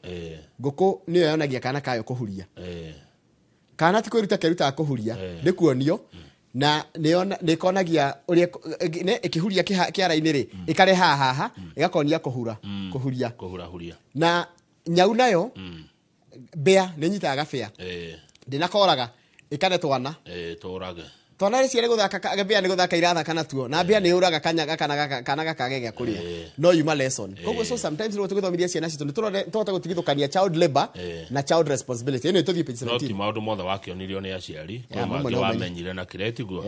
Ngũkũ nĩyo yonagia kana kayo kũhuria. Kana ti kwĩruta kerutaga kũhuria, nĩ kuonio, na nĩkonagia ũrĩa ĩkĩhuria kĩara-inĩ rĩ, ĩkareha haha ĩgakonia kũhura, kũhuria. Kũhurahuria. Na nyau nayo, mbĩa nĩ nyitaga gabĩa, ndĩnakoraga, ĩkane twana. Tũrage. Twana rĩ ciarĩ gũthaka, mbĩa nĩ gũthaka irathaka natuo, na mbĩa nĩ yũraga kanyaga kana gakage gĩa kũrĩa, no yuma lesson. Koguo so sometimes rĩmwe tũgĩthomithia ciana citũ nĩ tũhote gũtigithũkania child labor na child responsibility. Ĩno tũthiĩ page No ti 17. maũndũ mothe wakĩonirio nĩ aciari. Ya, kwĩ mamwe mangĩ no ũmenye. Wamenyire na kĩrĩa tiguo.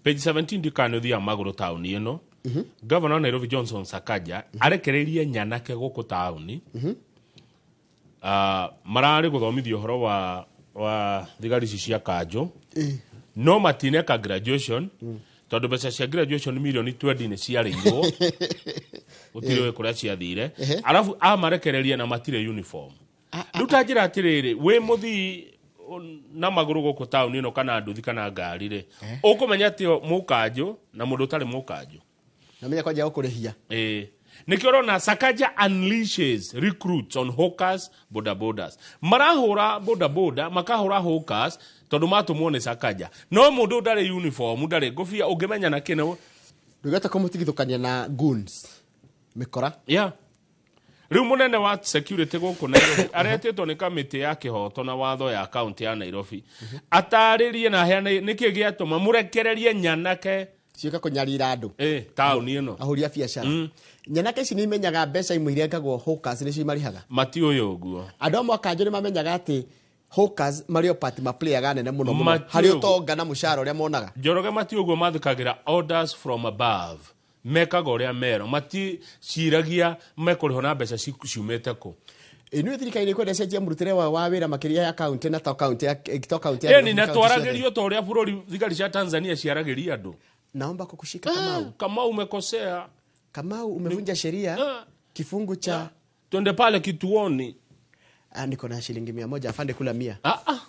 Page 17, ndikana nĩ ũthiaga magũrũ taũni ĩno. Governor wa Nairobi Johnson Sakaja arekereirie nyanake gũkũ taũni. Ah, mararĩ gũthomithio ũhoro wa thigari ici cia kanjũ, no matineka graduation tondũ mbeca cia graduation mirioni 20 nĩ ciarĩirwo, gũtirĩ ũĩ kũrĩa ciathire. Arabu amarekereria na matirĩ uniform. Rĩu ta njĩra atĩrĩrĩ, wĩ mũthii na magũrũ gũkũ taũni ĩno kana nduthi kana ngari rĩ, ũkũmenya atĩ mũkanjũ na mũndũ ũtarĩ mũkanjũ? Na menya kwanja gũkũrĩhia. Ĩĩ, nĩkĩo ũrona Sakaja unleashes recruits on hawkers, bodabodas. Marahũra bodaboda, makahũra hawkers tondũ matũmwo nĩ Sakaja, no mũndũ ndarĩ uniform, ndarĩ ngũbia, ũngĩmenya na kĩno? Ndũgĩhota kũmũtigithũkania na goons, mĩkora. Yeah. Rĩu mũnene wa security gũkũ Nairobi aretĩtwo nĩ kamĩtĩ ya kĩhoto na watho ya kaunti ya Nairobi atarĩrie na aheane nĩkĩ gĩatũma mũrekererie nyanake ciũka kũnyarira andũ taũni ĩno. Ahũri a biacara. Nyanake ici nĩ imenyaga mbeca imwe irengagwo hawkers nĩcio imarĩhaga. Matiũĩ ũguo. Andũ amwe a kanjũ nĩ mamenyaga atĩ hawkers marĩ o part maplayaga nene mũno mũno Matiũĩ harĩ ũguo. ũtonga na mũcara ũrĩa monaga. Njoroge, mati ũguo, mathĩkagĩra orders from above, mekaga ũrĩa mero, maticiragia mekũrĩhwo na mbeca ciumĩte kũ. Ĩnuĩ thirikari nĩ kwenda cenjia mũrutĩre wao wa wĩra makĩria ya kaunti, na to kaunti ya to kaunti ya Ĩni Nairobi, na kaunti ciothe. twaragĩrio ta ũrĩa bũrũri thigari cia Tanzania ciaragĩria andũ. Naomba kukushika, Kamau. Kamau, umekosea. Kamau, umevunja sheria kifungu cha Twende pale kituoni. Ah, niko na shilingi 100, afande, kula 100. Ah, ah.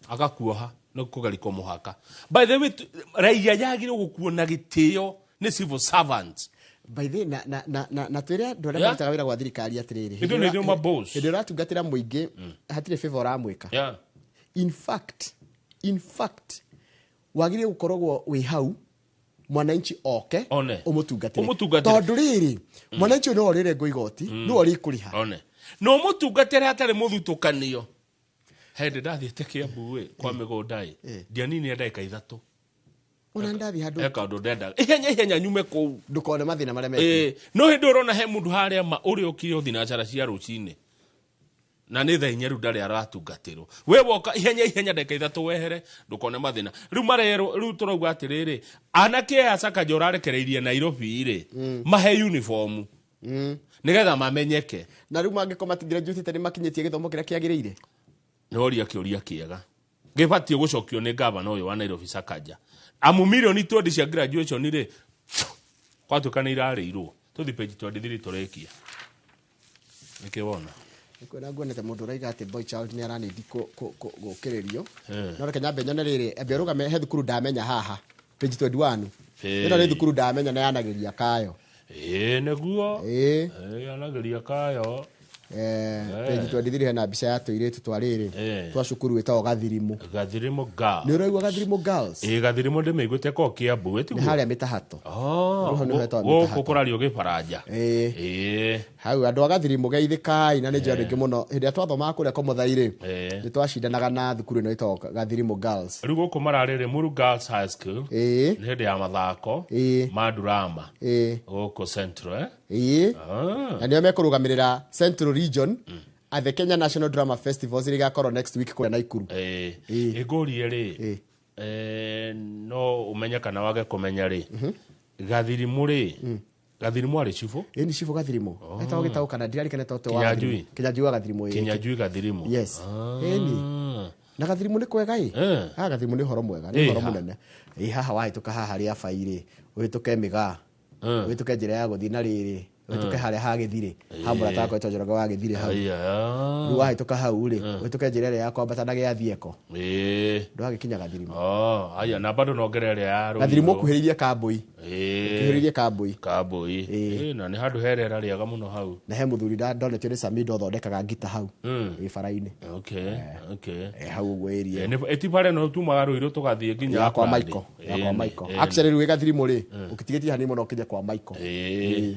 Agakuoha nĩ kũgerikwo mũhaka. By the way, raia yagĩrĩirwo gũkuo na gĩtĩo nĩ civil servants. By the way, na twĩre andũ arĩa marutaga wĩra gwa thirikari atĩrĩrĩ, Ithuĩ nĩ ithuĩ maboss. hĩndĩ ĩrĩa ũratungatĩra mũingĩ hatirĩ favor ũramwĩka. In fact wagĩrĩire gũkoragwo wĩ hau mwananchi oke One. ũmũtungatĩre. Ũmũtungatĩre. Tondũ rĩrĩ, mwananchi ũyũ no ũrĩrengwo igoti, no ũrĩkũrĩha. One na ũmũtungatĩre hatarĩ mũthutũkanio. Hĩndĩ ndathiĩte Kĩambu ĩ kwa mĩgũnda ĩ, ndianinire ndagĩka 3. Ona ndathiĩ handũ he kaũndũ ndendaga ihenya ihenya nyume kũu. Ndũkone mathĩna marĩa mekwo. Ĩĩ, no hĩndĩ ũrona he mũndũ harĩa ma ũrĩa ũkire thinacara cia rũcinĩ na nĩ thaa 4 rĩu ndarĩ aratungatĩrwo, we woka ihenya ihenya ndagĩka 3 wehere, ndũkone mathĩna. Rĩu marerwo, rĩu tũrauga atĩrĩrĩ, anake aya Sakaja ũrarekereirie Nairobi rĩ, mahe uniform nĩgetha mamenyeke. Na rĩu mangĩkorwo matigraduĩtĩte nĩ makinyĩtie gĩthomo kĩrĩa kĩagĩrĩire? Nĩ woria kĩũria kĩega gĩbatiĩ gũcokio nĩ gavana ũyũ wa Nairobi Sakaja, amu mirioni 20 cia graduation rĩ, kwatuĩka nĩ irarĩirwo. Tũthi page 23 tũrĩkie. Nĩkĩ wona? Nĩkwĩra nguonete mũndũ ũraiga atĩ boy child nĩ aranindi gũkĩrĩrio. No reke nyambe nyone rĩrĩ, ambe ũrũgame he thukuru ndamenya haha page 21. Ĩno nĩ thukuru ndamenya na yanageria kayo. Ĩĩ nĩguo. Ĩĩ. Yanageria kayo. Page 23 hena mbica ya tũirĩtu twa rĩrĩ twa cukuru ĩtagwo Gathirimu. Gathirimu Girls. Nĩ ũraigua Gathirimu Girls? Ĩĩ Gathirimu ndĩmĩiguĩte ko Kiambu ĩtiguo. Nĩ harĩa mĩtahato. Oh, gũkũ kũrario gĩbaranja. Ĩĩ. Hau andũ a Gathirimu geithĩkai na nĩ njũĩ andũ aingĩ mũno. Hĩndĩ ĩrĩa twathomaga kũrĩa Komothai rĩ, nĩ twacindanaga na thukuru ĩno ĩtagwo Gathirimu Girls. Rĩu gũkũ mararĩ Limuru Girls High School. Ĩĩ. Nĩ hĩndĩ ya mathako ma drama. Gũkũ Central. Ĩĩ. Na nĩo mekũrũgamĩrĩra Central Region at the Kenya National Drama Festival iria igakorwo next week kũrĩa Naikuru. Ĩngũrie rĩ, no ũmenye kana wage kũmenya rĩ, Gathirimu rĩ, Gathirimu arĩ cibũ? Ĩĩ nĩ cibũ Gathirimu. Etagwo gĩtaũ kana ndirarikana etagwo wa Gathirimu. Kinyanjui wa Gathirimu. Kinyanjui Gathirimu. Yes. Ĩni. Na Gathirimu nĩ kwega ĩ. Haha Gathirimu nĩ ũhoro mwega, nĩ ũhoro mũnene. Ĩ haha wahĩtũka haha rĩa bai rĩ, ũhĩtũke Mĩgaa, ũhĩtũke njĩra ya gũthiĩ na rĩrĩ, ũhĩtũke harĩa ha Gĩthirĩ, ha mũrata wakwa wĩtagwo Njoroge wa Gĩthirĩ hau. Rĩu wahĩtũka hau rĩ, ũhĩtũke njĩra ĩrĩa ya kwambata na Gĩathieko. Ndwagĩkinya Gathirimu. Aya na bado nongerere ĩrĩa ya Rũirũ. Gathirimu ũkuhĩrĩirie Kambũi. Ũkuhĩrĩirie Kambũi. Kambũi. Na nĩ handũ he rĩera rĩega mũno hau. Na he mũthuri ndonetio nĩ Samido ũthondekaga ngita hau. Ĩ bara-inĩ. Okay, okay. Hau ũguo area. Ĩti bara ĩno tumaga Rũirũ tũgathiĩ nginya ya kwa Michael. Ya kwa Michael. Actually rĩu ĩ Gathirimu rĩ, ũkĩtigĩtie hanini mũno ũkinye kwa Michael.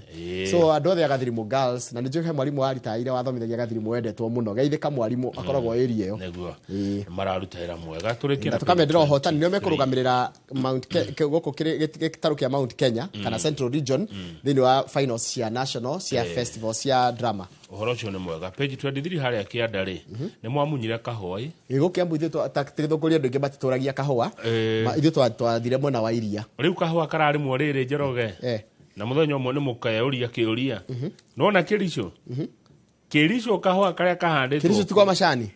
So andũ othe a Gathirimu Girls, na nĩ njũĩ he mwarimũ waritaire wathomithagia Gathirimu wendetwo mũno. Geithĩka mwarimũ akoragwo area ĩyo. Nĩguo. Mararuta wĩra mwega. Tũrĩkie na tũkamendera ũhotani nĩo mekũrũgamĩrĩra Mount gũkũ gĩtarũ kĩa Mount Kenya kana Central Region thĩinĩ wa finals cia national cia festival cia drama. Ũhoro ũcio nĩ mwega. Page 23 harĩa kĩanda rĩ, nĩ mwamunyire kahũa ĩ. Gũkũ Kiambu ithuĩ tũgĩthũkũria andũ aingĩ matitũragia kahũa. Ithuĩ twathire mwena wa iria. Rĩu kahũa kararĩmwo rĩrĩ Njoroge. Na mũthenya ũmwe nĩ mũkeyũria kĩũria. Nĩwona Kĩricũ? Kĩricũ kahũa karĩa kahandĩtwo. Kĩricũ ti kwa macani?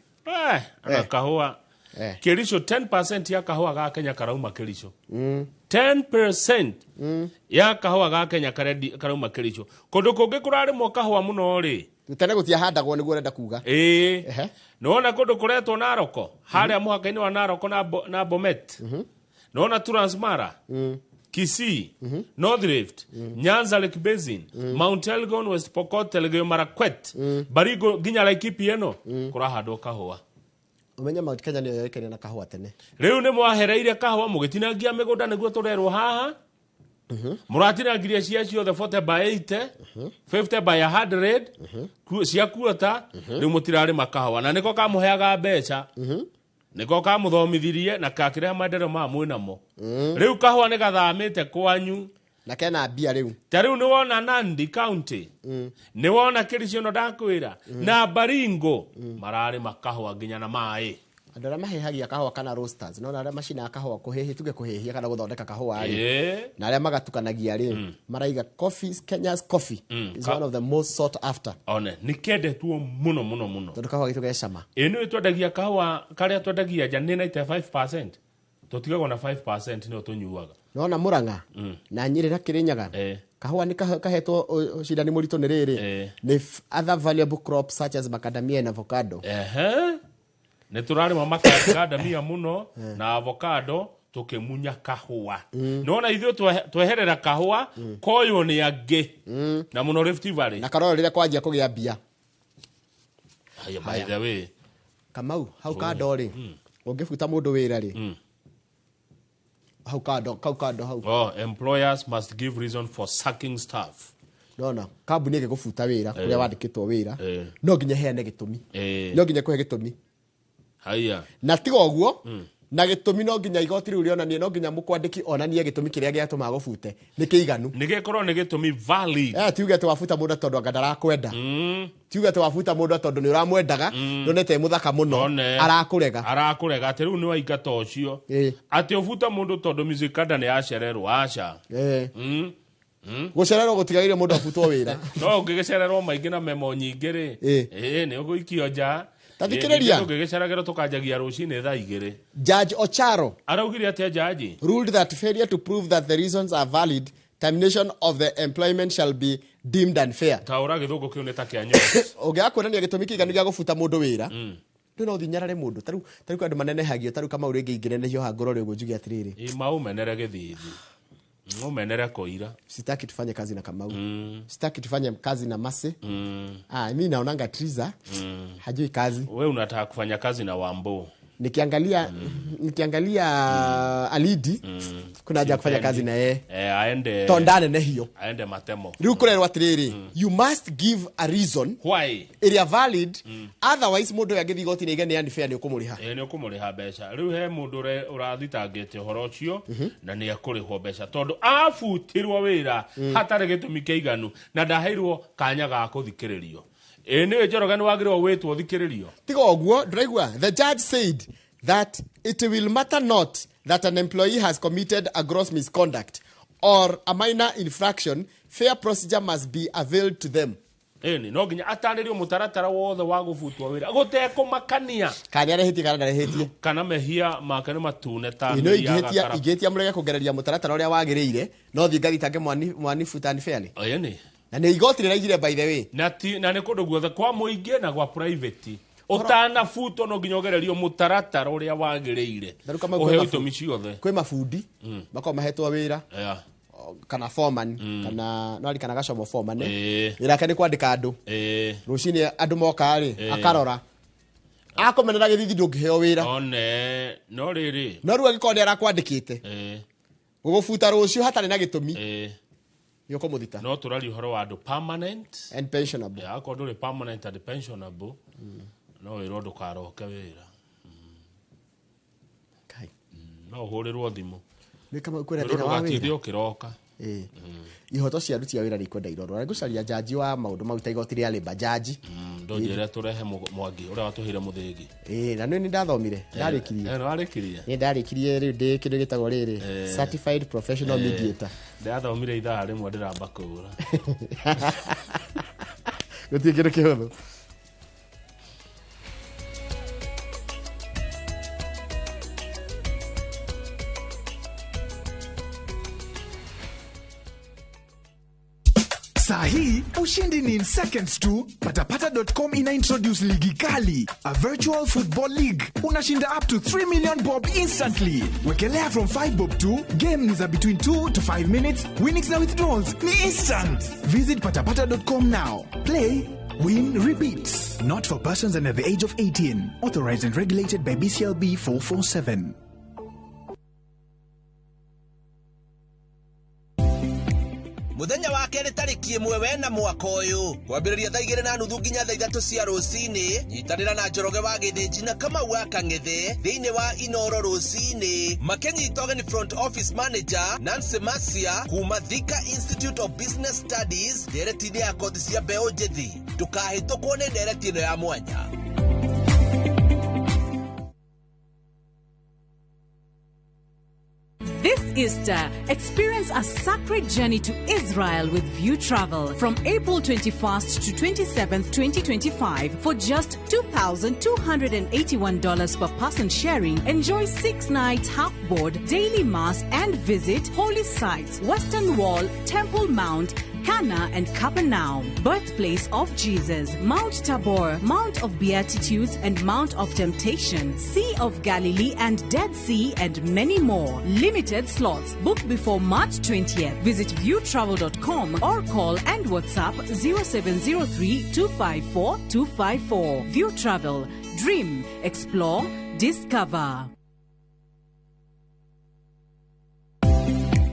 Ana kahũa. Kĩricũ 10% ya kahũa ga Kenya karauma Kĩricũ. 10% ya kahũa ga Kenya karauma Kĩricũ. Kũndũ kũngĩ kũrarĩmwo kahũa mũno rĩ. Tene gũtiahandagwo nĩguo ũrenda kuga. Ĩĩ. Nĩwona kũndũ kũretwo Naroko, harĩa mũhaka-inĩ wa Naroko na Bomet. Nĩwona Transmara, Kisii, North Rift, Nyanza Lake Basin, Mount Elgon, West Pokot, Elgeyo Marakwet, Baringo nginya Laikipia ĩno kũrahandwo kahũa. Ũmenye Mount Kenya nĩyo yoĩkaine na kahũa tene. Rĩu nĩ mwahereire kahũa mũgĩtinangia mĩgũnda nĩguo tũrerwo haha. Mũratinangirie cia ciothe 40 by 80, 50 by 100, cia kuota, rĩu mũtirarĩma kahũa na nĩko kamũheaga mbeca. Nĩko kamũthomithirie na kakĩrehe maendeleo maya mwĩnamo. Rĩu kahũa nĩ gathamĩte kwanyu. Na kena mbia rĩu. Ta rĩu nĩwona Nandi County, nĩwona Kĩricũ ĩno ndakwĩra, na Baringo mararĩma kahũa nginya na maĩ. Andũ arĩa mahĩhagia kahũa kana roasters, nĩwona arĩa macinaga kahũa kũhĩhia, tuge kũhĩhia kana gũthondeka kahũa rĩ, na arĩa magatukanagia rĩ, maraiga coffee, Kenya's coffee is one of the most sought after. One, nĩ kendetwo mũno mũno mũno. Tondũ kahũa gaitũ ge cama. Ĩ nĩũĩ twendagia kahũa karĩa twendagia nja nĩ 95%. Tũtigagwo na 5% nĩo tũnyuaga. Nĩwona Murang'a na Nyĩrĩ na Kĩrĩnyaga, kahũa nĩ kahetwo ũcindani mũritũ nĩ rĩrĩ, nĩ other valuable crops such as macadamia and avocado. Nĩ tũrarĩma macadamia mũno na avocado tũkĩmunya kahũa. Nĩwona ithuĩ tweherera kahũa koywo nĩ angĩ na mũno Rift Valley. Na karoyo rĩrĩa kwanjia kũgĩa mbia. Haya, by the way. Kamau, hau kando rĩ, ũngĩbuta mũndũ wĩra rĩ, hau kando, kau kando hau. Oh, employers must give reason for sacking staff. Nona, kambuni ĩgĩgũbuta wĩra kũrĩa wandĩkĩtwo wĩra, no nginya heane gĩtũmi. No nginya kũhe gĩtũmi. Haya. Na tiga ũguo, na gĩtũmi no nginya igoti rĩu rĩonanie, no nginya mũkwandĩki onanie gĩtũmi kĩrĩa gĩatũma agũbute nĩ kĩiganu. Nĩ gĩkorwo nĩ gĩtũmi valid. Tiuge atĩ wabuta mũndũ tondũ anga ndarakwenda. Tiuge atĩ wabuta mũndũ tondũ nĩ ũramwendaga, nĩonete mũthaka mũno, arakũrega. Arakũrega atĩ rĩu nĩ waingata ũcio. Atĩ ũbuta mũndũ tondũ music kada nĩ yacererwo, aca. Gũcererwo gũtigagĩrĩire mũndũ abutwo wĩra. No ũngĩgĩcererwo maingĩ na memo nyingĩ rĩ, nĩ ũgũikio nja. Tathikĩrĩria. Tũngĩgĩceragĩrwo tũkanjagia rũcinĩ thaa 2. Judge Ocharo araugire atĩa jaji? Ruled that failure to prove that the reasons are valid, termination of the employment shall be deemed unfair. Ta ũra gĩthũngũ kĩu nĩ ta kĩa nyoka. Ũngĩaga kuonania gĩtũmi kĩiganu gĩa gũbuta mũndũ wĩra, rĩu no ũthiĩ nyarare mũndũ. Tarĩu kwĩ andũ manenehagio, tarĩu Kamau rĩngĩ ingĩnenehio haha ngorore ũguo njuge atĩrĩrĩ, Ĩ, maumenere gĩthithi, umenere koira. Sitaki tufanye kazi na Kamau, sitaki tufanye kazi na Mase. Ah, mi naonanga Triza hajui kazi. We unataka kufanya kazi na Wambo. Nikiangalia Alidi, kuna haja ya kufanya kazi na yeye. Eh, aende Tondũ ndanenehio. Aende matemo. Rĩu kũrerwo atĩrĩrĩ, you must give a reason why ĩrĩa valid, otherwise mũndũ ũyũ angĩthiĩ igoti-inĩ aige nĩ unfair, nĩ ũkũmũrĩha. Ĩ, nĩ ũkũmũrĩha mbeca. Rĩu he mũndũ ũrathitangĩte ũhoro ũcio na nĩ ekũrĩhwo mbeca tondũ abutirwo wĩra hatarĩ gĩtũmi kĩiganu na ndaheirwo kanya ga kũthikĩrĩrio. Ĩ, nĩ Njoroge, nĩ wagĩrĩirwo wĩtwo ũthikĩrĩrio. Tiga ũguo, ndũraigua? The judge said that it will matter not that an employee has committed a gross misconduct or a minor infraction, fair procedure must be availed to them. Ĩni, no nginya atarĩrio mũtaratara wothe wa gũbutwo wĩra gũtekũmakania kana nĩ arehĩtie kana ndarehĩtie, kana mehia make nĩ matune ta ino mĩri ya ingĩhĩtia gakara. Ingĩhĩtia mũrege kũgereria mũtaratara ũrĩa wagĩrĩire, no thiĩ ngathitange mwanibuta unfairly. Ĩni. Na nĩ igoti rĩraigire, by the way. Na ti na nĩ kũndũ guothe, kwa mũingĩ na gwa private, ũtanabutwo no nginya ũgererio mũtaratara ũrĩa wagĩrĩire, Tarĩu Kamau, ũheo kwĩ itũmi ciothe. Kwĩ mabundi makoragwo mahetwo wĩra kana foreman, kana no arikana gacomo foreman, wĩra wake nĩ kwandĩka andũ. Rũcinĩ andũ moka rĩ, akarora akũmenera gĩthithi, ndũngĩheo wĩra. One no rĩrĩ. No rĩu angĩkorwo nĩ arakwandĩkĩte, gũgũbuta rũciũ hatarĩ na gĩtũmi, nĩ ũkũmũthita. No tũraria ũhoro wa andũ permanent and pensionable. Yeah, akorwo ndũrĩ permanent and pensionable, no wĩrwo ndũkaroke wĩra. Kai. No ũhũrĩrwo thimũ. Nĩ kama kwĩna Wĩrwo thĩna wa ndũgatinde wĩra. ũkĩroka. Ĩĩ. Ihoto cia aruti a wĩra nĩ ikwenda irorwo. Na ngũcaria jaji wa maũndũ mau ta igoti rĩa labour jaji. Ndonjĩre tũrehe Mwangi ũrĩa watũheire mũthĩgi. Ĩĩ, na nĩ ndathomire, ndarĩkirie. Eh, nĩwarĩkirie? Nĩ ndarĩkirie, rĩu ndĩ kĩndũ gĩtagwo rĩrĩ, certified professional mediator. Ndathomire ithaa rĩmwe, ndĩramba kũũra. Gũtirĩ kĩndũ kĩhũthũ. Saa hii ushindi ni in seconds tu. Patapata.com ina introduce ligi kali, a virtual football league. Unashinda up to 3 million bob instantly. Wekelea from 5 bob tu. Game ni za between 2 to 5 minutes. Winnings na withdrawals ni instant. Visit patapata.com now. Play, win, repeat. Not for persons under the age of 18. Authorized and regulated by BCLB 447. Muthenya wa kerĩ tarĩki 1 wena mwaka ũyũ, kwambĩrĩria thaa 2:30 nginya thaa 3 cia rũcinĩ, nyitanĩra na Njoroge wa Gĩthĩnji na Kamau wa Kang'ethe thĩinĩ wa Inoro rũcinĩ, makĩnyita ũgeni front office manager Nancy Masia kuma Thika Institute of Business Studies ndereti-inĩ ya kothi cia mbeũ njĩthĩ. Ndũkahĩtũkwo nĩ ndereti ĩno ya mwanya. This Easter, experience a sacred journey to Israel with View Travel from April 21st to 27th, 2025 for just $2,281 per person sharing. Enjoy 6 nights half board, daily mass and visit holy sites, Western Wall, Temple Mount, Cana and Capernaum, birthplace of Jesus, Mount Tabor, Mount of Beatitudes and Mount of Temptation, Sea of Galilee and Dead Sea, and many more. Limited slots. Book before March 20th. Visit viewtravel.com or call and WhatsApp 0703 254 254. View Travel. Dream, explore, discover.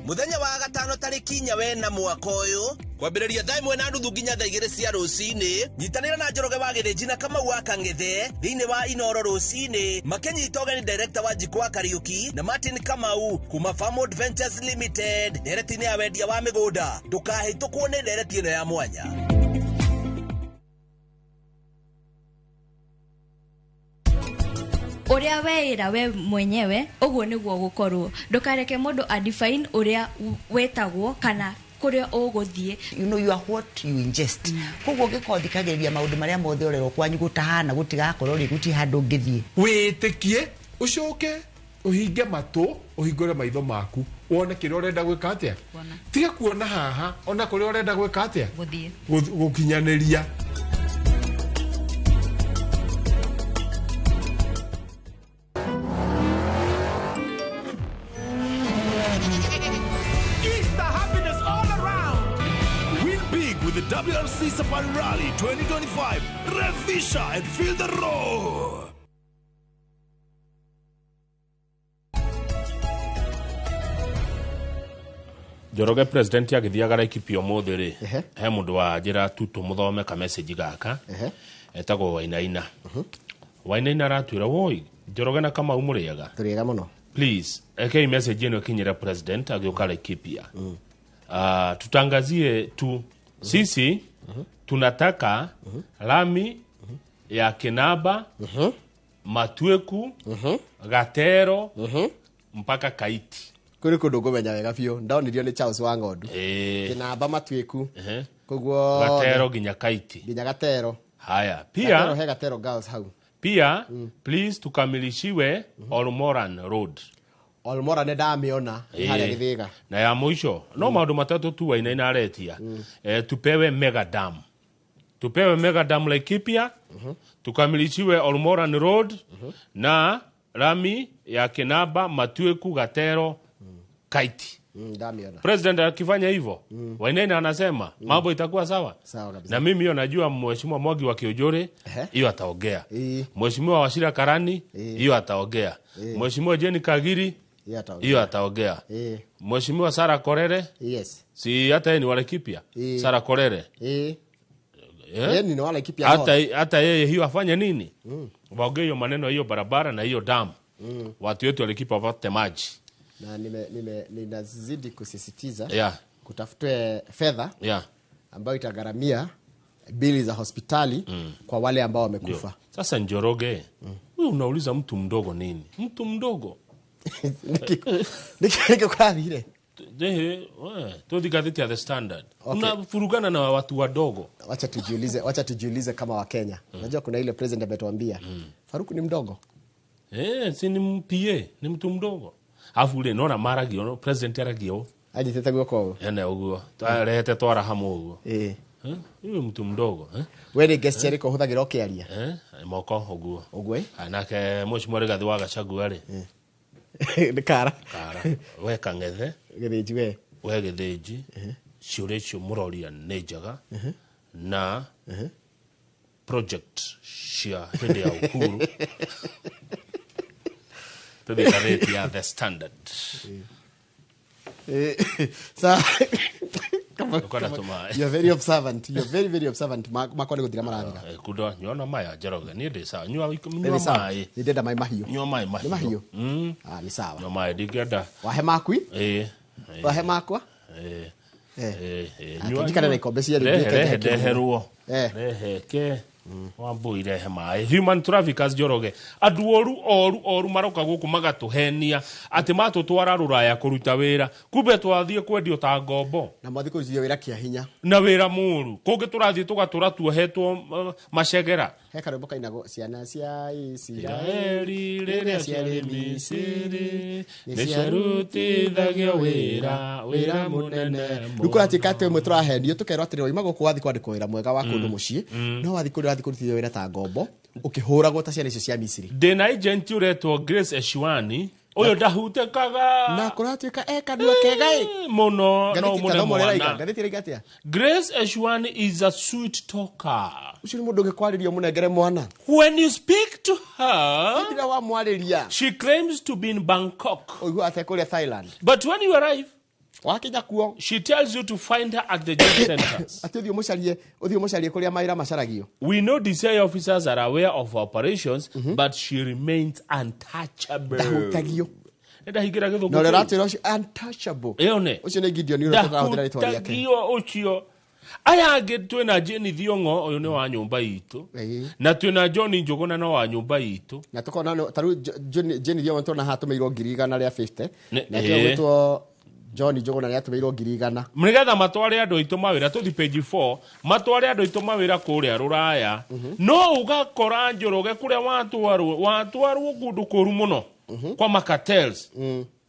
Muthenya wa gatano tarĩki 4 wena mwaka ũyũ, kwambĩrĩria thaa 1:30 nginya thaa 2 cia rũcinĩ, nyitanĩra na Njoroge wa Gĩthĩnji na Kamau wa Kang'ethe thĩinĩ wa Inoro rũcinĩ, makĩnyita ũgeni director wa Njikũ wa Kariũki na Martin Kamau kuma Farmwood Ventures Limited ndereti-inĩ ya wendia wa mĩgũnda. Ndũkahĩtũkwo nĩ ndereti ĩno ya mwanya. Ũrĩa weĩra we mwenyewe, ũguo nĩguo gũkorwo. Ndũkareke mũndũ adefine ũrĩa wetagwo kana kũrĩa ũgũthiĩ. You know, you are what you ingest. Koguo ũngĩkorwo thikagĩrĩria maũndũ marĩa mothe ũrerwo kwanyu gũtahana, gũtigakorwo rĩ, gũtirĩ handũ ũngĩthiĩ. Wĩtĩkie, ũcoke Uhinge matu, uhingure maitho maku, wone kiria urenda gwika atia. Tiga kuona haha, ona kuria urenda gwika atia. Guthie. Gukinyaniria. Easter happiness all around. Win big with the WRC Safari Rally 2025. Revisha and feel the roar. Njoroge president agithiaga Laikipia umuthi ri he mundu wa njira tu tumuthome ka message gaka etagwo Wainaina. Wainaina aratwira woi Njoroge na Kamau muriega turiega muno, please ekei message ino kinyira president agioka Laikipia. Tutangazie tu sisi tunataka lami ya Kinaba, Matweku, Gatero mpaka Kaiti. Kuri kundu ngumenya wega biũ ndonirio nĩ Charles wa Ng'ondu. Kinamba Matweku koguo Gatero nginya Kaiti, nginya Gatero. Haya pia Gatero he Gatero Girls hau pia. Please tukamilishiwe Olmoran Road. Olmoran ndamiona haria Githiga. Na ya mwisho no maundu matatu tu Wainaina aretia. Tupewe mega dam, tupewe mega dam Laikipia, tukamilishiwe Olmoran Road na rami ya Kinaba, Matweku, Gatero, Kaiti. Ndamiona. President akifanya hivyo, Wainaina anasema mambo itakuwa sawa. Sawa kabisa. Na mimi hiyo najua Mheshimiwa Mwangi wa Kiojore hiyo ataongea. Mheshimiwa Wachira Karani hiyo ataongea. Mheshimiwa Jane Kagiri hiyo ataongea. Mheshimiwa Sara Korere. Yes. Si hata yeye ni wa Laikipia. Sara Korere. Yeye ni wa Laikipia. Hata yeye hiyo afanye nini? Waongee hiyo maneno hiyo barabara na hiyo damu. Watu wetu wa Laikipia wapate maji. Na ninazidi kusisitiza kutafutwe fedha ambayo itagharamia bili za hospitali kwa wale ambao wamekufa. Sasa Njoroge, wewe unauliza mtu mdogo nini? Mtu mdogo. Nikikwathire. Tuthi gazeti ya The Standard. Unafurugana na watu wadogo. Wacha tujiulize kama wa Kenya. Unajua kuna ile president ametuambia, Faruku ni mdogo. Si ni MPA, ni mtu mdogo. Afu ule nona maragio, president aragio. Ajitete guoko. Ene uguo. Rehete twara hamu uguo. Huyu mtu mdogo, We ni guest yeriko huthagira ukiaria. Moko uguo. Uguo. Anake Mheshimiwa Rigathi wa Gachagua ri. Ni kara. Kara. We Kang'ethe. Githinji we. We Githinji. Ciũria icio mũroria nĩ njega na project cia hĩndĩ ya Uhuru. Tuthi gazeti ya The Standard. You're very observant. You're very, very observant. Makwa nĩ gũthira marathira. Kundo nyona maya Njoroge niĩ ndĩ sawa. Nyua maĩ. Nĩ ndenda maĩ mahiũ. Nyua maĩ mahiũ. Nĩ mahiũ? Nĩ sawa. Nyua maĩ ndingĩenda. Wahe makui? Wahe makwa? Njikare na ikombe cierĩ. Rehe ndeherwo. Rehe ke. Wambui rehe maĩ. Human traffickers Njoroge. Andu oru maroka guku magatuhenia ati matutwara ruraya kuruta wira, kumbe twathie kwendio ta ngombo. Na mwathi kũrutithio wĩra kia hinya. Na wĩra mũru. Kũngĩ tũrathiĩ tũgatũra tuohetwo macegera. He karwĩmbo kainagwo ciana cia Isiraeli rĩrĩa ciarĩ Misiri nĩciarutithagio wĩra mũnene. Rĩu kũratuĩka atĩ ũmwe tũrahenio tũkerwo atĩrĩ wauma gũkũ wathiĩ kwandĩkwo wĩra mwega wa kũndũ mũciĩ, no wathiĩ kũrĩa wathiĩ kũrutithio wĩra ta ngombo ũkĩhũragwo ta ciana icio cia Misiri. Ndĩna agent ũretwo Grace Eshiwani ũyũ ndahutĩkaga na kũratuĩka e kanua kega mũno no mũne mwana. Ngathĩti ĩraiga atĩa? Grace Eshiwani is a sweet talker. Ũcio nĩ mũndũ ũngĩkwarĩria mũnengere mwana. When you speak to her, hĩndĩ ĩrĩa wamwarĩria, she claims to be in Bangkok. Ũiguaga atĩ kũrĩa Thailand. But when you arrive, wakinya kuo, she tells you to find her at the job centers. Ati ũthiĩ ũmũcarie kũrĩa mawĩra macaragio. We know DCI officers are aware of operations, but she remains untouchable. Ndahutagio. Ndahingĩra gĩthũngũ. Na ũrĩa ũratwĩra ũcio untouchable. Ĩyo ũcio nĩ Gideon ũrĩa tũrahũthĩra rĩtwa rĩake. Ndahutagio ũcio. Aya angĩ twĩna Jane Thiong'o ũyũ nĩ wa nyũmba itũ. Na twĩna John Njuguna no wa nyũmba itũ. Na tũkona ta rĩu Jane Thiong'o tũrona haha atũmĩirwo 150,000. Na gwĩtwo John Njuguna nĩatũmĩirwo 100,000. Nĩgetha matware andũ aitũ mawĩra tũthi page 4 matware andũ aitũ mawĩra kũrĩa rũraya. No ũgakora Njoroge kũrĩa watwarwo kũndũ kũru mũno. Kwa macartels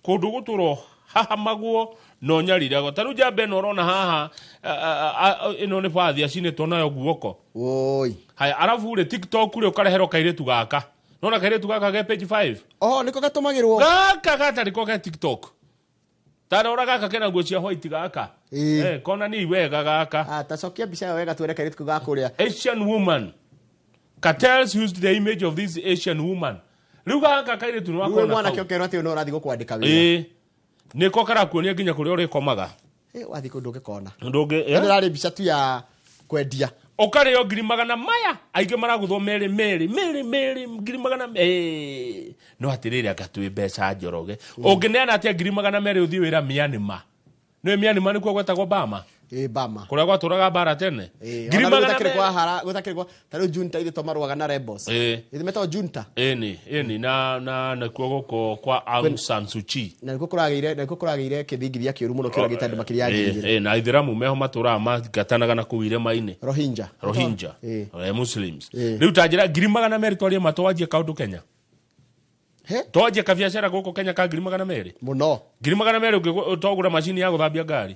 kũndũ gũtũrwo hahamagwo no nyariragwo. Ta rĩu njamba ĩno ũrona haha, ĩno nĩ bathi acinĩtwo nayo guoko. Oi. Haya, arabu rĩ, TikTok rĩ, ũkareherwo kairĩtu gaka. Nona kairĩtu gaka ge page 5. Oh, nĩko gatũmagĩrwo. Gaka gatarĩ ko ge TikTok. Tarora gaka kena nguo cia white gaka. Kona ni wega gaka. Ah, tacokia mbica ĩyo wega tuone kairĩtu kau ga kũrĩa. Asian woman. Cartels used the image of this Asian woman. Rĩu gaka kairĩtu nĩ Rĩu wakona mwanake kau. ũkerwo atĩ ũyũ no ũrathiĩ gũkwandĩka wĩra. Ĩĩ. Nĩko karakuonia nginya kũrĩa ũrĩkomaga. Wathiĩ kũndũ ũngĩkona. Ndũngĩ. Ĩno ĩrarĩ mbica tu ya kwendia. Ũkarĩo ngiri magana maya aingĩ maragũthwo merĩ merĩ merĩ merĩ ngiri magana no atĩrĩrĩ, anga twĩ mbeca Njoroge. Ũngĩneana atĩa ngiri magana merĩ ũthiĩ wĩra Myanmar? Nĩ Myanmar nĩkuo gwetagwo Bama. Bama. Kũrĩa gwatũraga mbara tene. Ngiri Ona rĩu magana gũtakĩrĩ merĩ. kwa hara, gũtakĩrĩ kwa ta rĩu junta ithe tũmarũaga na rebels. Ithe metagwo junta. Ĩni, ĩni na nakuo gũkũ kwa Aung San Suu Kyi. Na nĩkuo kũragĩire, na nĩkuo kũragĩire kĩthingithia kĩũru mũno kĩũragĩte andũ makĩria ya ngiri igĩrĩ. Na aithĩramu meho matũraga mangatanaga na kũu irĩma-inĩ. Rohingya. Rohingya. Muslims. Rĩu ta njĩra ngiri magana merĩ twarie ma twanjie kaũndũ Kenya. Twanjie kabiacara gũkũ Kenya ka ngiri magana merĩ. Mũno. Ngiri magana merĩ ũtogũra macini ya gũthambia ngari.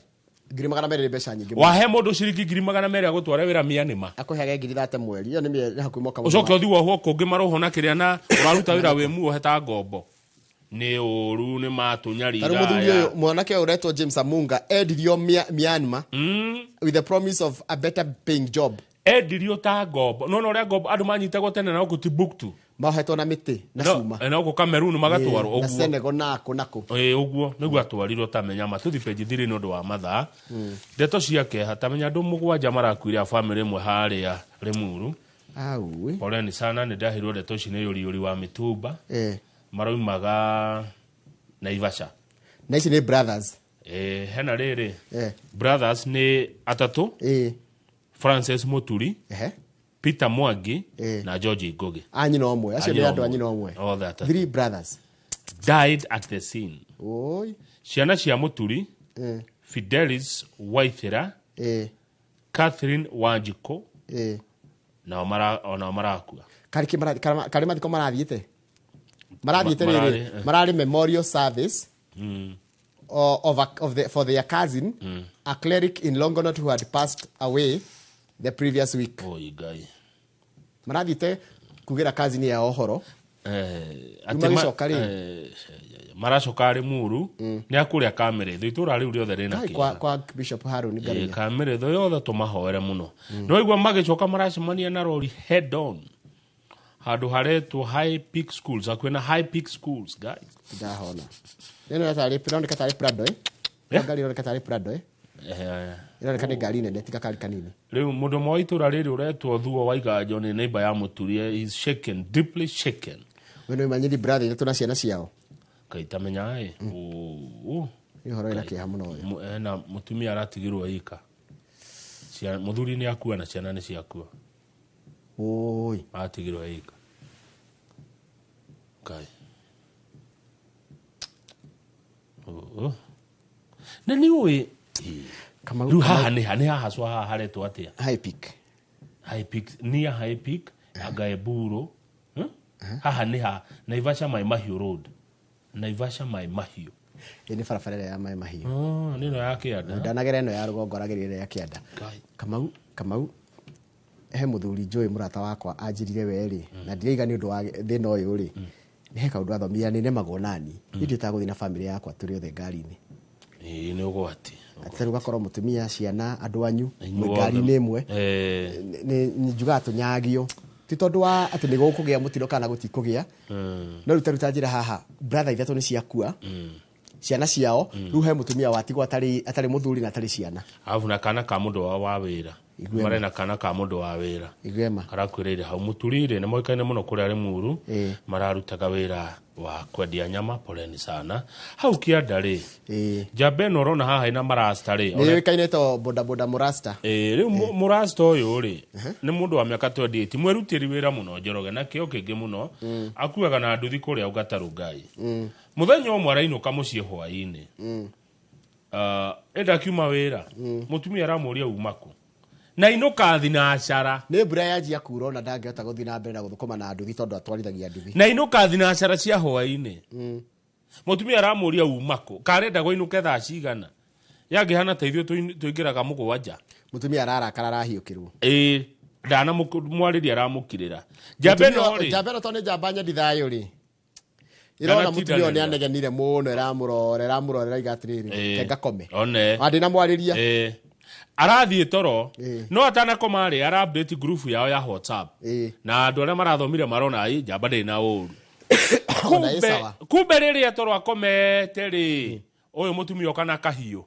Ngiri magana merĩ nĩ mbeca nyingĩ mũno. Wahe mũndũ ciringi ngiri magana merĩ agũtware wĩra Myanmar. Akũheage ngiri thate mweri. Ĩyo nĩ nĩ hakuhĩ mwaka mũgima. Ũcoke ũthiĩ wohwo kũngĩ maroho na kĩrĩa na ũraruta wĩra wĩ muohe ta ngombo. Nĩ ũru nĩ matũnyarira. Ta rĩu mũthuri ũyũ mwanake ũyũ ũretwo James Amunga endirio Myanmar with the promise of a better paying job. Endirio ta ngombo. No ũrĩa ngombo andũ manyitagwo tene na gũkũ Timbuktu. Mohetwo na mĩtĩ na cuma. Na gũkũ Cameroon magatwarwo Na ũguo. Senegal nako nako. Ũguo nĩguo atwarirwo tamenya ma tũthi page 3 nĩ ũndũ wa mathaa. Ndeto cia kĩeha tamenya andũ mũgwanja marakuire a family ĩmwe harĩa Limuru. Aui. Poleni sana nĩ ndaheirwo ndeto ici nĩ yũriyũri wa mĩtumba. Maroimaga Naivasha. Na ici nĩ brothers. Hena rĩrĩ. Brothers nĩ atatũ. Francis Muturi. Peter Mwangi na George Ngugi. A nyina ũmwe. Acio nĩ andũ a nyina ũmwe. Othe atatũ. Three brothers. Died at the scene. Oi. Ciana cia Muturi, Fidelis Waithera, Catherine Wanjiko, nao mara onao marakua. Karĩ mathiko marathiĩte? Marathiĩte rĩrĩ, mararĩ memorial service for their cousin, a cleric in Longonot who had passed away the previous week. Oi Ngai. Marathiĩte kugĩra cousin yao ũhoro. Rĩu magĩcoka rĩ? Maracoka Limuru nĩ akũrĩa Kamĩrĩthũ itũra rĩu rĩothe rĩna Kai, kĩeha. kwa Bishop Harun Ngaruiya. Kamĩrĩthũ yothe tũmahoere mũno. No igua magĩcoka maracemania na rori head on handũ haretwo High Peak Schools, hakuhĩ na High Peak Schools guys. Ndahona. Ĩno tarĩ ĩroneka tarĩ Prado Ngari ĩroneka tarĩ Prado Ĩroneka nĩ ngari nene ti gakari kanini. Rĩu mũndũ ũmwe wa itũra rĩrĩ ũretwo Thuo wa Iganjo nĩ neighbor ya Mũturi is shaken, deeply shaken. We nĩ manyiri brother ithatũ na ciana ciao. Ngai tamenya ĩ. Nĩ ũhoro wĩna kĩeha mũno ũyũ. Ena mũtumia aratigirwo ika. Mũthuri nĩ akua na ciana nĩ ciakua. Oi. Aratigirwo ika. Ngai. Na nĩ ũĩ rĩu haha nĩ ha nĩ haha cwa haha haretwo atĩa? High Peak. High Peak, near High Peak, Agaeburo. Haha nĩ ha Naivasha Mai Mahiu Road. Naivasha Mai Mahiu. Ĩ nĩ barabara ĩrĩa ya Mai Mahiu. Nĩ ĩno ya kĩanda. Ndanagera ĩno ya rũgongo aragĩrĩra ĩrĩa ya kĩanda. Kamau he mũthuri njũĩ mũrata wakwa anjĩrire we rĩ, na ndiraiga nĩ ũndũ wa thĩna ũyũ rĩ, nĩ he kaũndũ athomire nĩ nemagwo nani. Niĩ ndihotaga gũthiĩ na bamĩrĩ yakwa tũrĩ othe ngari-inĩ. Ĩĩ nĩ ũgwati. Atĩ rĩu ũgakorwo mũtumia, ciana, andũ anyu mwĩ Inyuothe. ngari-inĩ ĩmwe. Nĩ njugaga tũnyagio. Ti tondũ wa atĩ nĩ gũkũgĩa mũtino kana gũtikũgĩa. No rĩu ta rĩu ta njĩra haha, brother ithatũ nĩ ciakua. Ciana ciao, rĩu he mũtumia watigwo atarĩ mũthuri na atarĩ ciana. Arabu na kana ka mũndũ wao wa wĩra. Iguema. Marĩ na kana ka mũndũ wa wĩra. Iguema. Karakuĩrĩire hau Mũturi-rĩ, nĩ moĩkaine mũno kũrĩa Limuru. Mararutaga wĩra wa kwendia nyama, poleni sana. Hau kĩanda rĩ, njamba ĩno ũrona haha ĩna marasta rĩ, Nĩ yũĩkaine to bodaboda mũrasta. Rĩu mũrasta ũyũ rĩ, nĩ mũndũ wa mĩaka 28, mwĩrutĩri wĩra mũno Njoroge na kĩo kĩingĩ mũno, akuaga na nduthi kũrĩa Ũgataru Ngai. Mũthenya ũmwe arainũka mũciĩ hwaĩ-inĩ. Enda akiuma wĩra, mũtumia aramũria uma kũ? Na inũka thinacara. Nĩ mbura yanjia kura ona ndangĩhota gũthiĩ na mbere na gũthũkũma na nduthi tondũ atwarithagia nduthi. Na inũka thinacara cia hwaĩ-inĩ. Mũtumia aramũria uma kũ, karenda gũinũke thaa cigana. Yangĩhana ta ithuĩ tũingĩraga 7. Mũtumia ararakara arahiũkĩrwo. Ĩĩ, ndanamwarĩria aramũkirĩra. Njamba ĩno rĩ. Njamba ĩno tondũ nĩ njamba nyendi thayũ rĩ. Ĩrona mũtumia ũyũ nĩanegenire mũno, ĩramũrora ĩrauga atĩrĩrĩ, reke ngakome. One. Ona ndĩnamwarĩria. Arathiĩ toro, no atanakoma rĩ, ara update group yao ya WhatsApp. Na andũ arĩa marathomire marona ĩ njamba ndĩrĩ na ũru. Kumbe rĩrĩa toro akomete rĩ, ũyũ mũtumia oka na kahiũ.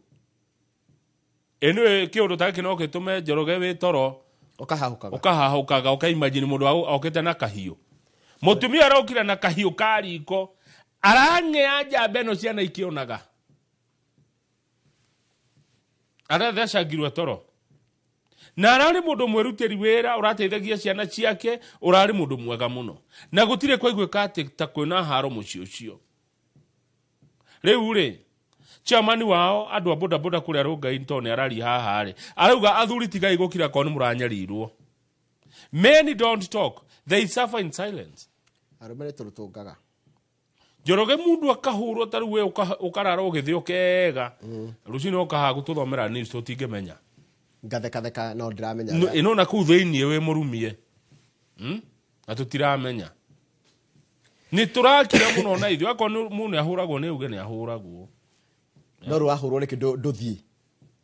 Ĩnĩ kĩũndũ ta gĩkĩ no gĩtũme Njoroge wĩ toro ũkahahũkaga ũkaimagine mũndũ okĩte na kahiũ. Mũtumia arokire na kahiũ ka riko, arang'ea njamba ĩno ciana ikĩonaga. Arathecangirwo toro. Na ararĩ mũndũ mwĩrutĩri wĩra, ũrateithagia ciana ciake, ũrarĩ mũndũ mwega mũno. Na gũtirĩ kwaiguĩka atĩ ta kwĩna haro mũciĩ ũcio. Rĩu rĩ, chairman wao andũ a boda boda kũrĩa Rongai tondũ nĩ araria haha rĩ, arauga athuri tigai gũkira korwo nĩ mũranyarirwo. Many don't talk, they suffer in silence. Arũme nĩ tũrũtũngaga. Njoroge mũndũ akahũrwo ta rĩu we ũkarara ũgĩthĩ ũkega. Rũcinĩ ũkahaga gũtũthomera news tũtingĩmenya. Ngathekatheka no ndĩramenya. Ĩno na kũu thĩinĩ wĩ mũrumie. Na tũtiramenya. Nĩ tũrakira mũno na ithuĩ akorwo mũndũ nĩ ahũragwo nĩ uge nĩ ahũragwo. No rĩu wahũrwo nĩkĩ ndũthiĩ?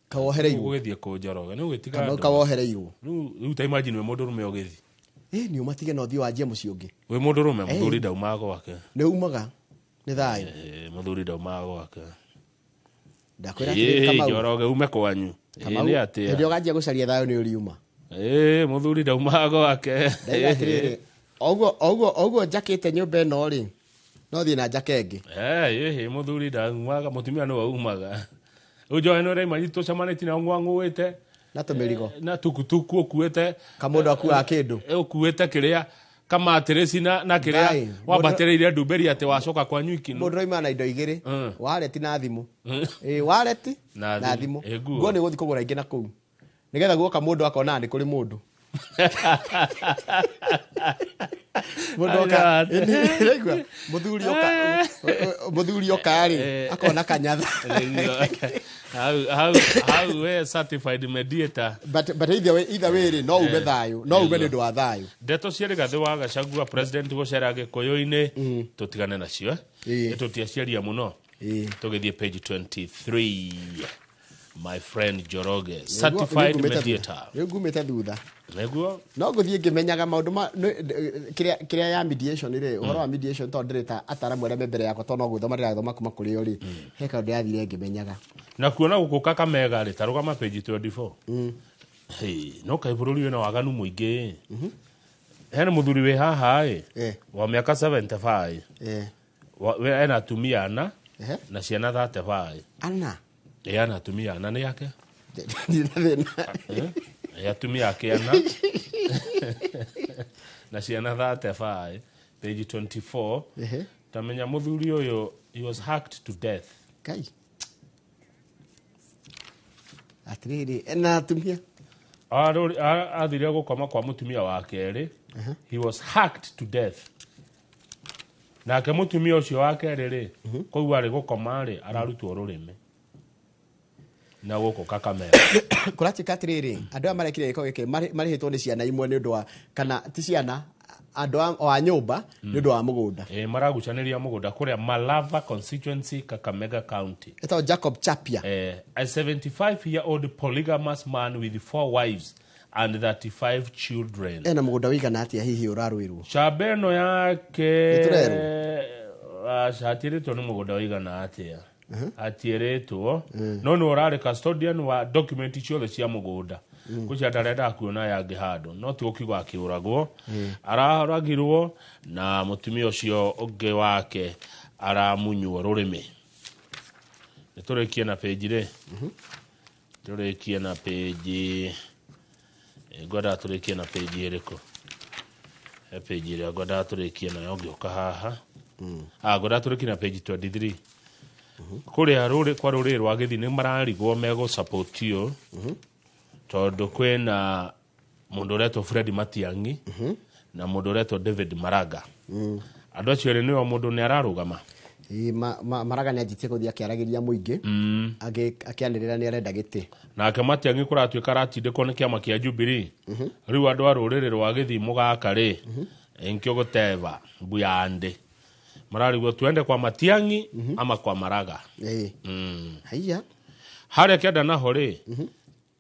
Kawohereirwo. Ũgĩthiĩ kũ Njoroge? Nĩ ũgĩtiga Kana andũ. kawohereirwo. Rĩu ta imagine wĩ mũndũrũme ũgĩthiĩ. Nĩ ũmatige na ũthiĩ wanjie mũciĩ ũngĩ. Wĩ mũndũrũme mũthuri ndaumaga gwake. Nĩ umaga. Nĩ thayũ. Mũthuri ndaumaga gwake. Ndakwĩra atĩrĩrĩ Kamau. Njoroge ume kwanyu. Kamau, Nĩ atĩa? Hĩndĩ ũganjia gũcaria thayũ nĩ ũriuma. Mũthuri ndaumaga gwake. Ndauga atĩrĩrĩ, oguo njakĩte nyũmba ĩno rĩ, no thiĩ na njake ĩngĩ. Mũthuri ndaumaga, mũtumia nĩwe umaga. Rĩu Njoroge nĩ ũraima tũcemanĩtie nao ng'wang'ũĩte. Na tũmĩrigo. Na tukutuku ũkuĩte. Kamũndũ akuaga kĩndũ. Ũkuĩte kĩrĩa kamatirĩci na kĩrĩa wambatĩrĩire ndumberi atĩ wacoka kwanyu ikinu. Mũndũ oima na indo igĩrĩ, wareti na thimũ. Wareti na thimũ. Nguo nĩ gũthiĩ kũgũra ingĩ na kũu. Nĩgetha guoka mũndũ akona nĩ kũrĩ mũndũ. Mũndũ oka, ĩraigua, mũthuri oka rĩ, akona kanyatha. How we certified mediator. But either way rĩ, no ume thayũ, no ume nĩ ũndũ wa thayũ. Ndeto cia Rigathĩ wa Gachagua president gũcera Gĩkũyũ-inĩ, tũtigane nacio. Tũtiaciaria mũno. Tũgĩthiĩ page 23. My friend Njoroge, certified mediator. Rĩu ngumĩte thutha. Nĩguo? No ngũthiĩ ngĩmenyaga maũndũ ma kĩrĩa ya mediation rĩ, ũhoro wa mediation tondũ ndĩrĩ ta ataramu arĩa me mbere yakwa tondũ no gũthoma ndĩrathoma kuma kũrĩ o rĩ, he kaũndũ yathire ngĩmenyaga. Na kuona gũkũ Kakamega rĩ, ta rũgama page 24. No kaĩ bũrũri wĩna waganu mũingĩ. Hena mũthuri wĩ haha ĩ, wa mĩaka 75. Ena atumia ana na ciana 35. Ana? Ana atumia ana nĩ yake? Atumia ake ana na ciana 35. Page 24. Tamenya mũthuri ũyũ, he was hacked to death. Kai. Atĩrĩrĩ, ena atumia? Athire gũkoma kwa mũtumia wa kerĩ. He was hacked to death. Nake mũtumia ũcio wa kerĩ rĩ, kũu arĩ gũkoma rĩ, ararutwo rũrĩmĩ. Na gũkũ Kakamega. Kũratuĩka atĩrĩrĩ, andũ aya marekire gĩko gĩkĩ marĩhĩtwo nĩ ciana imwe nĩ ũndũ wa, kana ti ciana, andũ a nyũmba nĩ ũndũ wa mũgũnda. Maragucanĩria mũgũnda kũrĩa Malava constituency, Kakamega County. Etagwo Jacob Chapia. A 75-year-old polygamous man with 4 wives and 35 children. Ena mũgũnda wĩigana atĩa hihi ũrarũĩrwo? Camba ĩno yake Nĩtũrerwo? Aca, hatirĩtwo nĩ mũgũnda wĩigana atĩa. Atiĩrĩtwo no nĩ ũrarĩ custodian wa document ciothe cia mũgũnda. Kũcia ndarendaga kuona yangĩ handũ, no ti gũkiuga akĩũragwo. Araragirwo na mũtumia ũcio ũngĩ wake aramunywo rũrĩmĩ. Nĩ tũrĩkie na page rĩ. Tũrĩkie na page. Ngwendaga tũrĩkie na page ĩrĩkũ? He page ĩrĩa ngwendaga tũrĩkie nayo ngĩũka haha. Ngwendaga tũrĩkie na page 23. Kũrĩa rũrĩ kwa rũrĩrĩ rwa Gĩthii nĩ mararigwo megũ support you. Tondũ kwĩna mũndũ ũretwo Fred Matiang'i na mũndũ ũretwo David Maraga. Andũ acio erĩ nĩo mũndũ nĩ ararũgama. Maraga nĩ anjĩtie gũthiĩ akĩaragĩria mũingĩ, akĩanĩrĩra nĩ arenda gĩtĩ. Nake Matiang'i kũratuĩka aratindĩkwo nĩ kĩama kĩa Jubilee. Rĩu andũ a rũrĩrĩ rwa gĩthimo gaka rĩ, nkĩo gũteba mbuyande mararigwo tuende kwa Matiang'i ama kwa Maraga. Haiya. Harĩa kĩanda naho rĩ,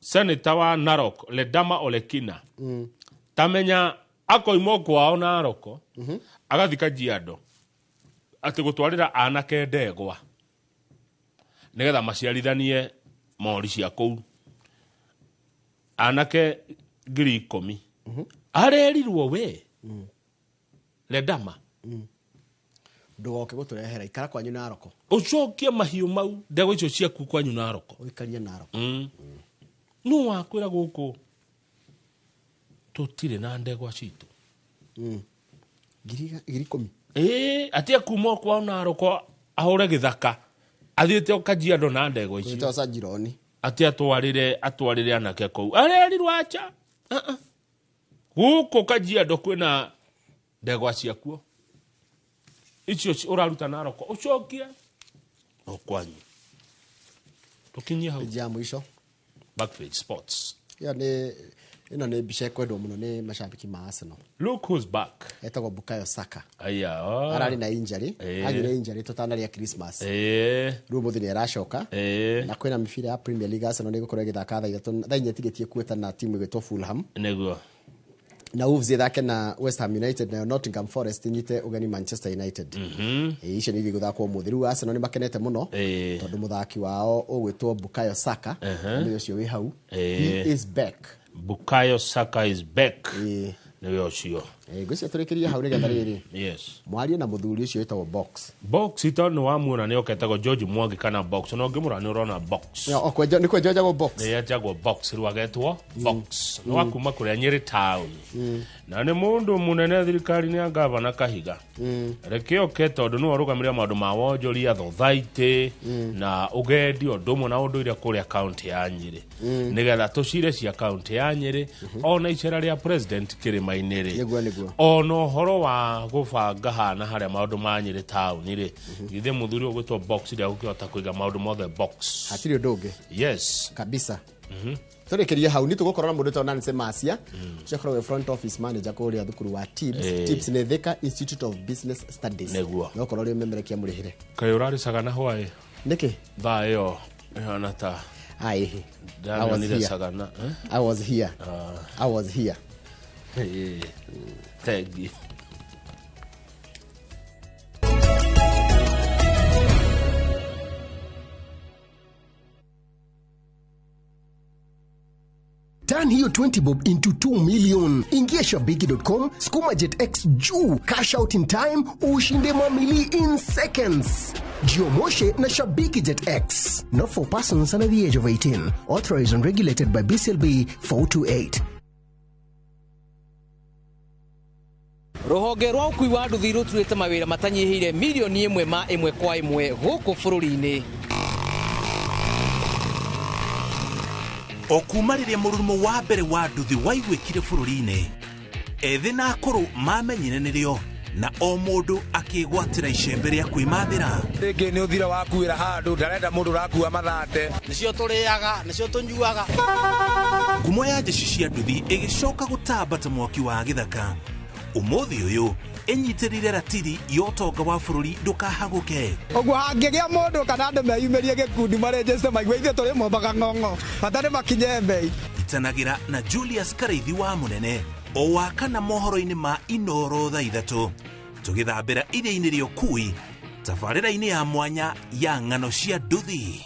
Senator wa Narok Ledama Olekina tamenya akoima kwao Narok agathi Kajiado atĩ gũtwarĩra anake ndegwa nĩgetha maciarithanie mori cia kũu, anake 10,000. Arerirwo we Ledama ndũgoke gũtũrehera, ikara kwanyu Narok, ũcokie mahiũ mau ndegwa icio ciaku kwanyu Narok, ũikarie Narok. Nũ wakwĩra gũkũ tũtirĩ na ndegwa citũ? 10,000. Atia kuma kwao Narok ahũre gĩthaka athiĩte Kajiado na ndegwa icio ati atwarĩre anake kũu. Arerirwo acha gũkũ Kajiado kwĩna ndegwa ciakuo icio ũraruta Narok ũcokie o kwanyu. Tũkinyie hau ya mũico. Backpage Sports. Ĩyo nĩ ĩno nĩ mbica ĩkwendwo mũno nĩ macambĩki ma Arsenal. Look who's back. Etagwo Bukayo Saka. Aya. Ararĩ na injury, agire injury tũtanarĩa Christmas. Rĩu mũthĩ nĩ aracoka. Na kwĩna mĩbira ya Premier League, Arsenal nĩ ĩgũkorwo ĩgĩthaka thaa 3 thaa 4 tigĩtie kuĩta na timu ĩgwĩtwo Fulham. Nĩguo. Na Wolves ĩthake na West Ham United, nayo Nottingham Forest inyite ũgeni Manchester United. Icio nĩ iria igũthakwo ũmũthĩ. Rĩu Arsenal nĩ makenete mũno tondũ mũthaki wao ũgwĩtwo Bukayo Saka nĩ ũcio wĩ hau. He is back. Bukayo Saka is back. Nĩwe ũcio. Ngwĩciria tũrĩkĩrie hau nĩgetha rĩrĩ. Yes. Mwarie na mũthuri ũcio wĩtagwo Box. Box ito nĩ wamuona nĩ oketagwo George Mwangi kana Box. No ngĩmũra nĩ ũrona Box. Nĩ kwenjwo njagwo Box. Nĩ enjagwo Box rĩu agetwo Box. Nĩ wa kuma kũrĩa Nyĩrĩ town. Na nĩ mũndũ mũnene thirikari-inĩ ya gavana Kahiga. Reke oke tondũ nĩwe ũrũgamĩrĩire maũndũ ma wonjoria, thothaitĩ na ũgendi ũndũ ũmwe na ũndũire kũrĩa kaunti ya Nyĩrĩ. Nĩgetha tũcire cia kaunti ya Nyĩrĩ ona icera rĩa president kĩrĩma-inĩ rĩ. Ona ũhoro wa gũbanga hana harĩa maũndũ ma Nyĩrĩ taũni rĩ, githĩ mũthuri ũgwĩtwo Box ndegũkĩhota kũiga maũndũ mothe box. Hatirĩ ũndũ ũngĩ. Yes. Kabisa. Tũrĩkĩrie hau nĩ tũgũkorwo na mũndũ wĩtagwo Nancy Masia, ũcio akoragwo wĩ front office manager kũrĩa thukuru wa TIBS. TIBS nĩ Thika Institute of Business Studies. Nĩguo. No korwo rĩ ũmemerekia mũrĩhĩre. Kaĩ ũrarĩcaga na hwaĩ? Nĩkĩ? Thaa ĩyo ĩhana ta Aihi. I was ndamĩonire here. cagana. I was here. I was here. Thank you. Turn hiyo 20 bob into 2 million. Ingia shabiki.com, skuma Jet X juu, cash out in time, ushinde mamili in seconds. Jiomoshe na Shabiki Jet X. Not for persons under the age of 18. Authorized and regulated by BCLB 428. Rũhonge rwa ũkui wa nduthi rũturĩte mawĩra matanyihĩire milioni 1 ma 1 kwa 1 gũkũ bũrũri-inĩ. O kuma rĩrĩa mũrurumo wa mbere wa nduthi waiguĩkire bũrũri-inĩ, ethĩ na akũrũ mamenyire nĩrĩo na o mũndũ akĩgwatĩra icembe rĩa kwĩmathĩra. Rĩngĩ nĩ ũthira wakuĩra handũ ndarenda mũndũ ũrakua mathate. Nĩcio tũrĩaga, nĩcio tũnyuaga. Ngumo ya njeci cia nduthi ĩgĩcoka gũtamba ta mwaki wa gĩthaka. Ũmũthĩ ũyũ ĩnyitĩrĩire ratiri ya ũtonga wa bũrũri ndũkahagũke. Ũguo hangĩgĩa mũndũ kana andũ meyumĩrie gĩkundi marenjeste maigue ithuĩ tũrĩ mombaga ng'ong'o bata nĩ makinye mbei. Itanagĩra na Julius Karaithi wa Mũnene o wa kana mohoro-inĩ ma Inoro thaa 3 tũgĩthambĩra iria-inĩ rĩa ũkui tabarĩra-inĩ ya mwanya ya ng'ano cia nduthi.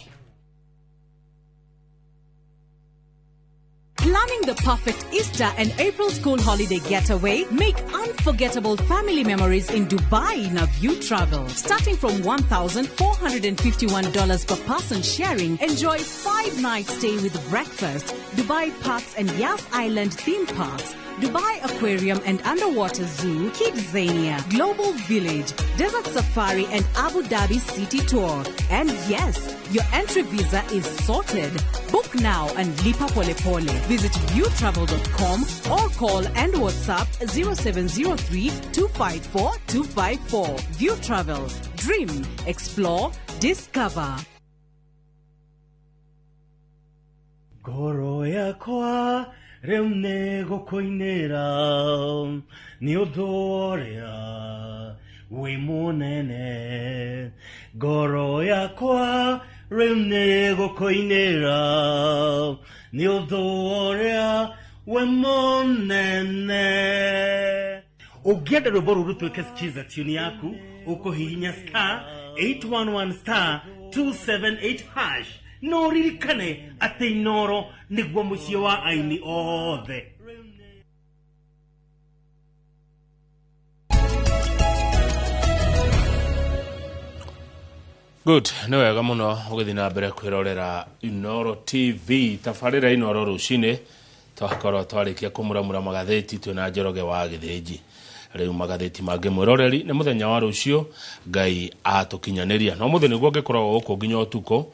Planning the perfect Easter and April school holiday getaway? Make unforgettable family memories in Dubai in a View Travel. Starting from $1,451 per person sharing, enjoy 5-night stay with breakfast, Dubai Parks and Yas Island theme parks, Dubai Aquarium and Underwater Zoo, Kidzania, Global Village, Desert Safari and Abu Dhabi City Tour. And yes, your entry visa is sorted. Book now and lipa pole pole. Visit Visit viewtravel.com or call and WhatsApp 0703 254 254. View Travel. Dream, explore, discover. Ngoro yakwa rĩu nĩ gũkũinĩra nĩ ũndũ ũrĩa wĩ mũnene. Ngoro yakwa rĩu nĩ gũkũinĩra nĩ ũndũ ũrĩa wĩ mũnene. Ũngĩenda rwĩmbo rũrũ rũtuĩke skiza tune yaku, ũkũhihinya star 811 star 278 hash. No ririkane atĩ Inoro nĩguo mũciĩ wa aini othe. Good, nĩ wega mũno ũgĩthiĩ na mbere kwĩrorera Inoro TV tabarĩra Inoro rũcinĩ twakorwo twarĩkia kũmuramura magathĩti twĩna Njoroge wa Gĩthĩnji. Rĩu magathĩti mangĩ mwĩroreri nĩ mũthenya wa rũciũ Ngai atũkinyanĩria. No mũthĩ nĩguo ngĩkoragwo gũkũ nginya ũtukũ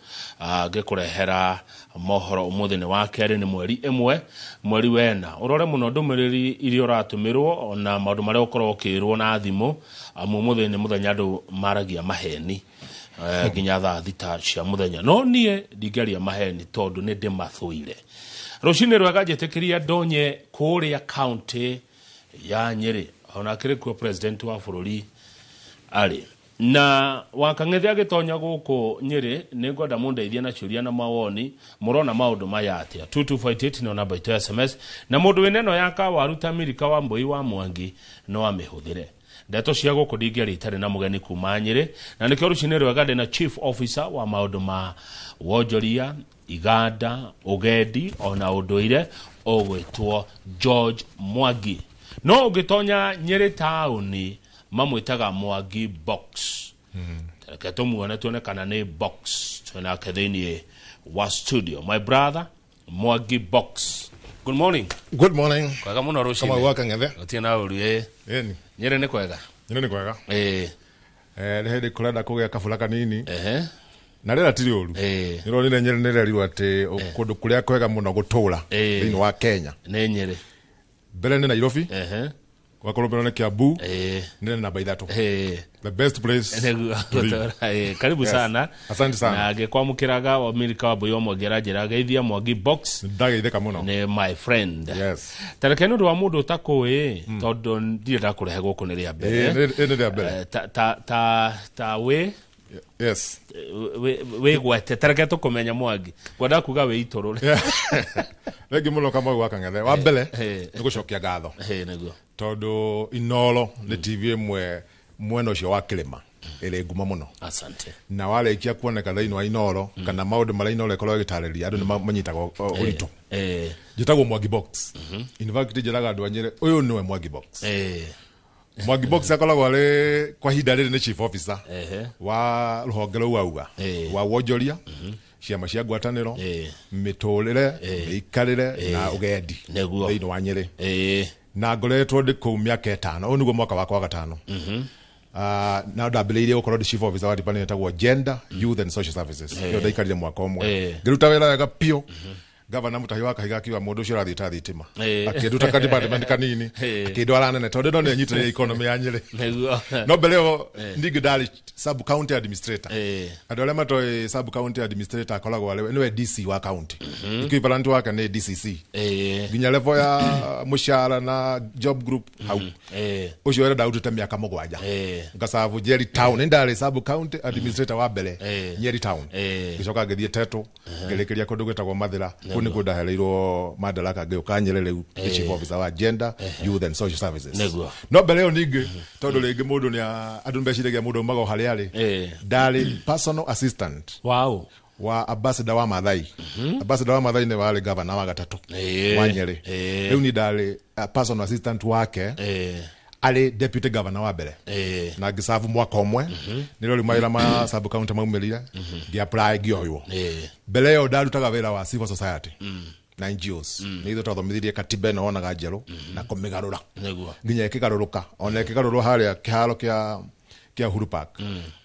ngĩkũrehera mohoro. Ũmũthĩ nĩ wa kerĩ, nĩ mweri 1 mweri wena. Ũrore mũno ndũmĩrĩri iria ũratũmĩrwo ona maũndũ marĩa ũkoragwo ũkĩrwo na thimũ, amu ũmũthĩ nĩ mũthenya andũ maragia maheni nginya thaa 6 cia mũthenya. No niĩ ndingĩaria maheni tondũ nĩ ndĩmathũire. Rũcinĩ rwega njĩtĩkĩria ndonye kũrĩa kaunti ya Nyĩrĩ, ona akĩrĩ kuo president wa bũrũri arĩ na Wakang'ethe agĩtonya gũkũ Nyĩrĩ. Nĩ ngwenda mũndeithie na ciũria na mawoni, mũrona maũndũ maya atĩa? 2258 nĩyo namba itũ ya SMS, na mũndũ wĩna ĩno ya kawaru ta Mirika wa Mbũi wa Mwangi no amĩhũthĩre. Ndeto cia gũkũ ndingĩaria itarĩ na mũgeni kuma Nyĩrĩ, na nĩkĩo rũcinĩ rwega ndĩ na chief officer wa maũndũ ma wonjoria, iganda, ũgendi ona ũndũire ũgwĩtwo George Mwangi. No ũngĩtonya Nyĩrĩ taũni mamwĩtaga Mwangi Box. Reke tũmuone tuone kana nĩ box twĩnake thĩinĩ wa studio. My brother Mwangi Box, good morning. Good morning. Kwega mũno rũcinĩ. Kama gwaka Ng'ethe. Gũtirĩ na ũru ĩ. Ĩni. Nyĩrĩ nĩ kwega. Nyĩrĩ nĩ kwega. Ĩ. Nĩ hĩndĩ kũrenda kũgĩa kabura kanini. Na rĩera ti rĩũru. Nĩũronire Nyĩrĩ nĩ rĩerirwo atĩ kũndũ kũrĩa kwega mũno gũtũũra thĩinĩ wa Kenya nĩ Nyĩrĩ. Mbere nĩ Nairobi. Gwakorwo mbere nĩ Kiambu. Nĩ namba 3. The best place to live. Karibu sana. Asante sana. Na ngĩkwamũkĩraga Wamirika wa Mbũi wa Mwangi aranjĩra geithia Mwangi Box. Ndageithĩka mũno. Nĩ my friend. Yes. Tareke nĩ ũndũ wa mũndũ ũtakũĩ tondũ ndirĩ ndakũrehe gũkũ nĩ rĩa mbere. Nĩ rĩa mbere. Ta wĩ Yes. Wĩgwete tareke tũkũmenya Mwangi. Ngwenda kuga wĩitũrũre. Thengi mũno Kamau wa Kang'ethe. Wa mbere nĩ gũcokia ngatho. Nĩguo. Tondũ Inoro nĩ TV ĩmwe mwena ũcio wa kĩrĩma ĩrĩ ngumo mũno. Asante. Na warĩkia kuoneka thĩinĩ wa Inoro kana maũndũ marĩa Inoro ĩkoragwo ĩgĩtarĩria andũ nĩ manyitaga ũritũ. Njĩtagwo Mwangi Box. In fact njĩraga andũ a Nyĩrĩ ũyũ nĩwe Mwangi Box. Mwangi Box akoragwo arĩ kwa ihinda rĩrĩ nĩ chief officer wa rũhonge rũu auga wa wonjoria, ciama cia ngwatanĩro, mĩtũrĩre, mĩikarĩre na ũgendi thĩinĩ wa Nyĩrĩ. Na ngoretwo ndĩ kũu mĩaka 5. Ũyũ nĩguo mwaka wakwa wa 5. Na ndambĩrĩirie gũkorwo ndĩ chief officer wa department ĩtagwo Gender, Youth and Social Services. Ĩyo ndaikarire mwaka ũmwe. Ngĩruta wĩra wega biũ. Gavana Mutahi wa Kahiga akiuga mũndũ ũcio ũrathiĩ ta thitima. Akĩnduta ka department kanini, akĩndwara nene tondũ ĩno nĩ ĩnyitĩrĩire economy ya Nyĩrĩ. No mbere ĩyo ningĩ ndarĩ sub county administrator. Andũ arĩa matoĩ sub county administrator akoragwo arĩ nĩwe DC wa county. Equivalent wake nĩ DCC. Nginya level ya mũcara na job group hau. Ũcio wĩra ndarutĩte mĩaka 7. Ngacabu Nyeri town, nĩ ndarĩ sub county administrator wa mbere Nyeri town. Ngĩcoka ngĩthiĩ Tetu, ngĩrĩkĩria kũndũ gwĩtagwo Mathĩra. Kũu nĩkuo ndahereirwo madaraka ngĩũka Nyĩrĩ rĩu ndĩ chief officer wa Gender, Youth and Social Services. No mbere ĩyo ningĩ tondũ rĩngĩ mũndũ nĩ andũ meciragia mũndũ aumaga o harĩa arĩ, ndarĩ personal assistant wa ambassador wa Mathai. Ambassador wa Mathai nĩ warĩ governor wa gatatũ wa Nyĩrĩ. Rĩu niĩ ndarĩ personal assistant wake arĩ deputy governor wa mbere. Na ngĩcabu mwaka ũmwe. Nĩrĩo rĩu mawĩra ma sub county maumĩrire, ngĩ-apply ngĩoywo. Mbere ĩyo ndarutaga wĩra wa civil society na NGOs. Nĩ ithuĩ twathomithirie katiba ĩno wonaga njerũ na kũmĩgarũra nginya ĩkĩgarũrũka. Ona ĩkĩgarũrwo harĩa kĩharo kĩa Kĩa Uhuru Park.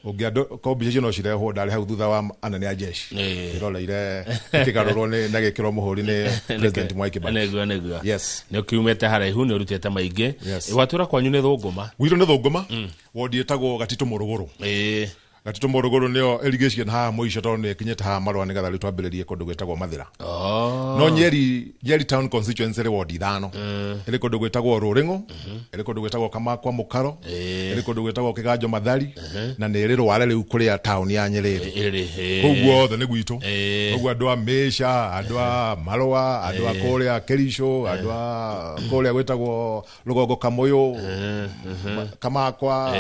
Ũngĩandũ ko mbica icio no cirehwo, ndarĩ hau thutha wa anene a jeshi ndĩroreire ĩkĩgarũrwo na gĩkĩrwo mũhũri nĩ President Mwai Kibaki. Nĩguo. Yes. Nĩ ũkiumĩte haraihu, nĩ ũrutĩte maingĩ. Yes. Gwatũra kwanyu nĩ Thũngũma? Gwitũ nĩ Thũngũma, wodi ĩtagwo Gatitũ Mũrũgũrũ. Gatitũ Mũrũgũrũ nĩyo ĩrigĩcie na haha mũico, tondũ nĩ ĩkinyĩte haha Marũa, nĩgetha rĩu twambĩrĩrie kũndũ gwĩtagwo Mathĩra. No Nyeri town constituency ĩrĩ wodi 5. Ĩrĩ kũndũ gwĩtagwo Rũrĩng'ũ, ĩrĩ kũndũ gwĩtagwo Kamakwa Mũkaro, ĩrĩ kũndũ gwĩtagwo Kĩganjo Mathari, na nĩ ĩrĩ Rware rĩu kũrĩa taũni ya Nyĩrĩ ĩrĩ. Kũu guothe nĩ gwitũ. Koguo andũ a Mĩca, andũ a Marũa, andũ a kũrĩa Kĩricũ, andũ a kũrĩa gwĩtagwo Rũgongo Kamũyũ, Kamakwa,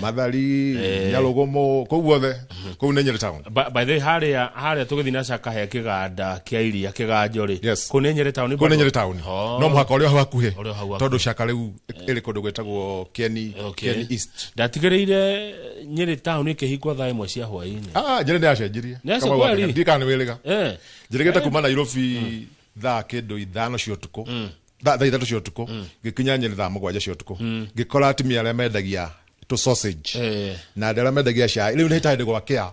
Mathari, Nyarũgũmũ, kũu guothe kũu nĩ Nyĩrĩ town. By the way, harĩa tũgĩthiĩ na caka he kĩganda kĩa iria kĩganjo rĩ? Yes. Kũu nĩ Nyĩrĩ town? Kũu nĩ Nyĩrĩ town. No mũhaka ũrĩa hau hakuhĩ. Ũrĩa hau hakuhĩ. Tondũ caka rĩu ĩrĩ kũndũ gwĩtagwo Kieni, Kieni East. Ndatigĩrĩire Nyĩrĩ town ĩkĩhingwo thaa 1 cia hwaĩ-inĩ. Ah, Nyĩrĩ nĩ yacenjirie. Nĩ yacenjirie? Kamau Kweli? Ndiĩ kana nĩ wĩrĩga. Njĩrĩgĩte kuma Nairobi thaa kĩndũ 5 cia ũtukũ, thaa 3 cia ũtukũ, ngĩkinya Nyĩrĩ thaa 7 cia ũtukũ, ngĩkora atumia arĩa mendagia tũ sausage na andũ arĩa mendagia cai rĩu nĩ hĩndĩ gwakĩa.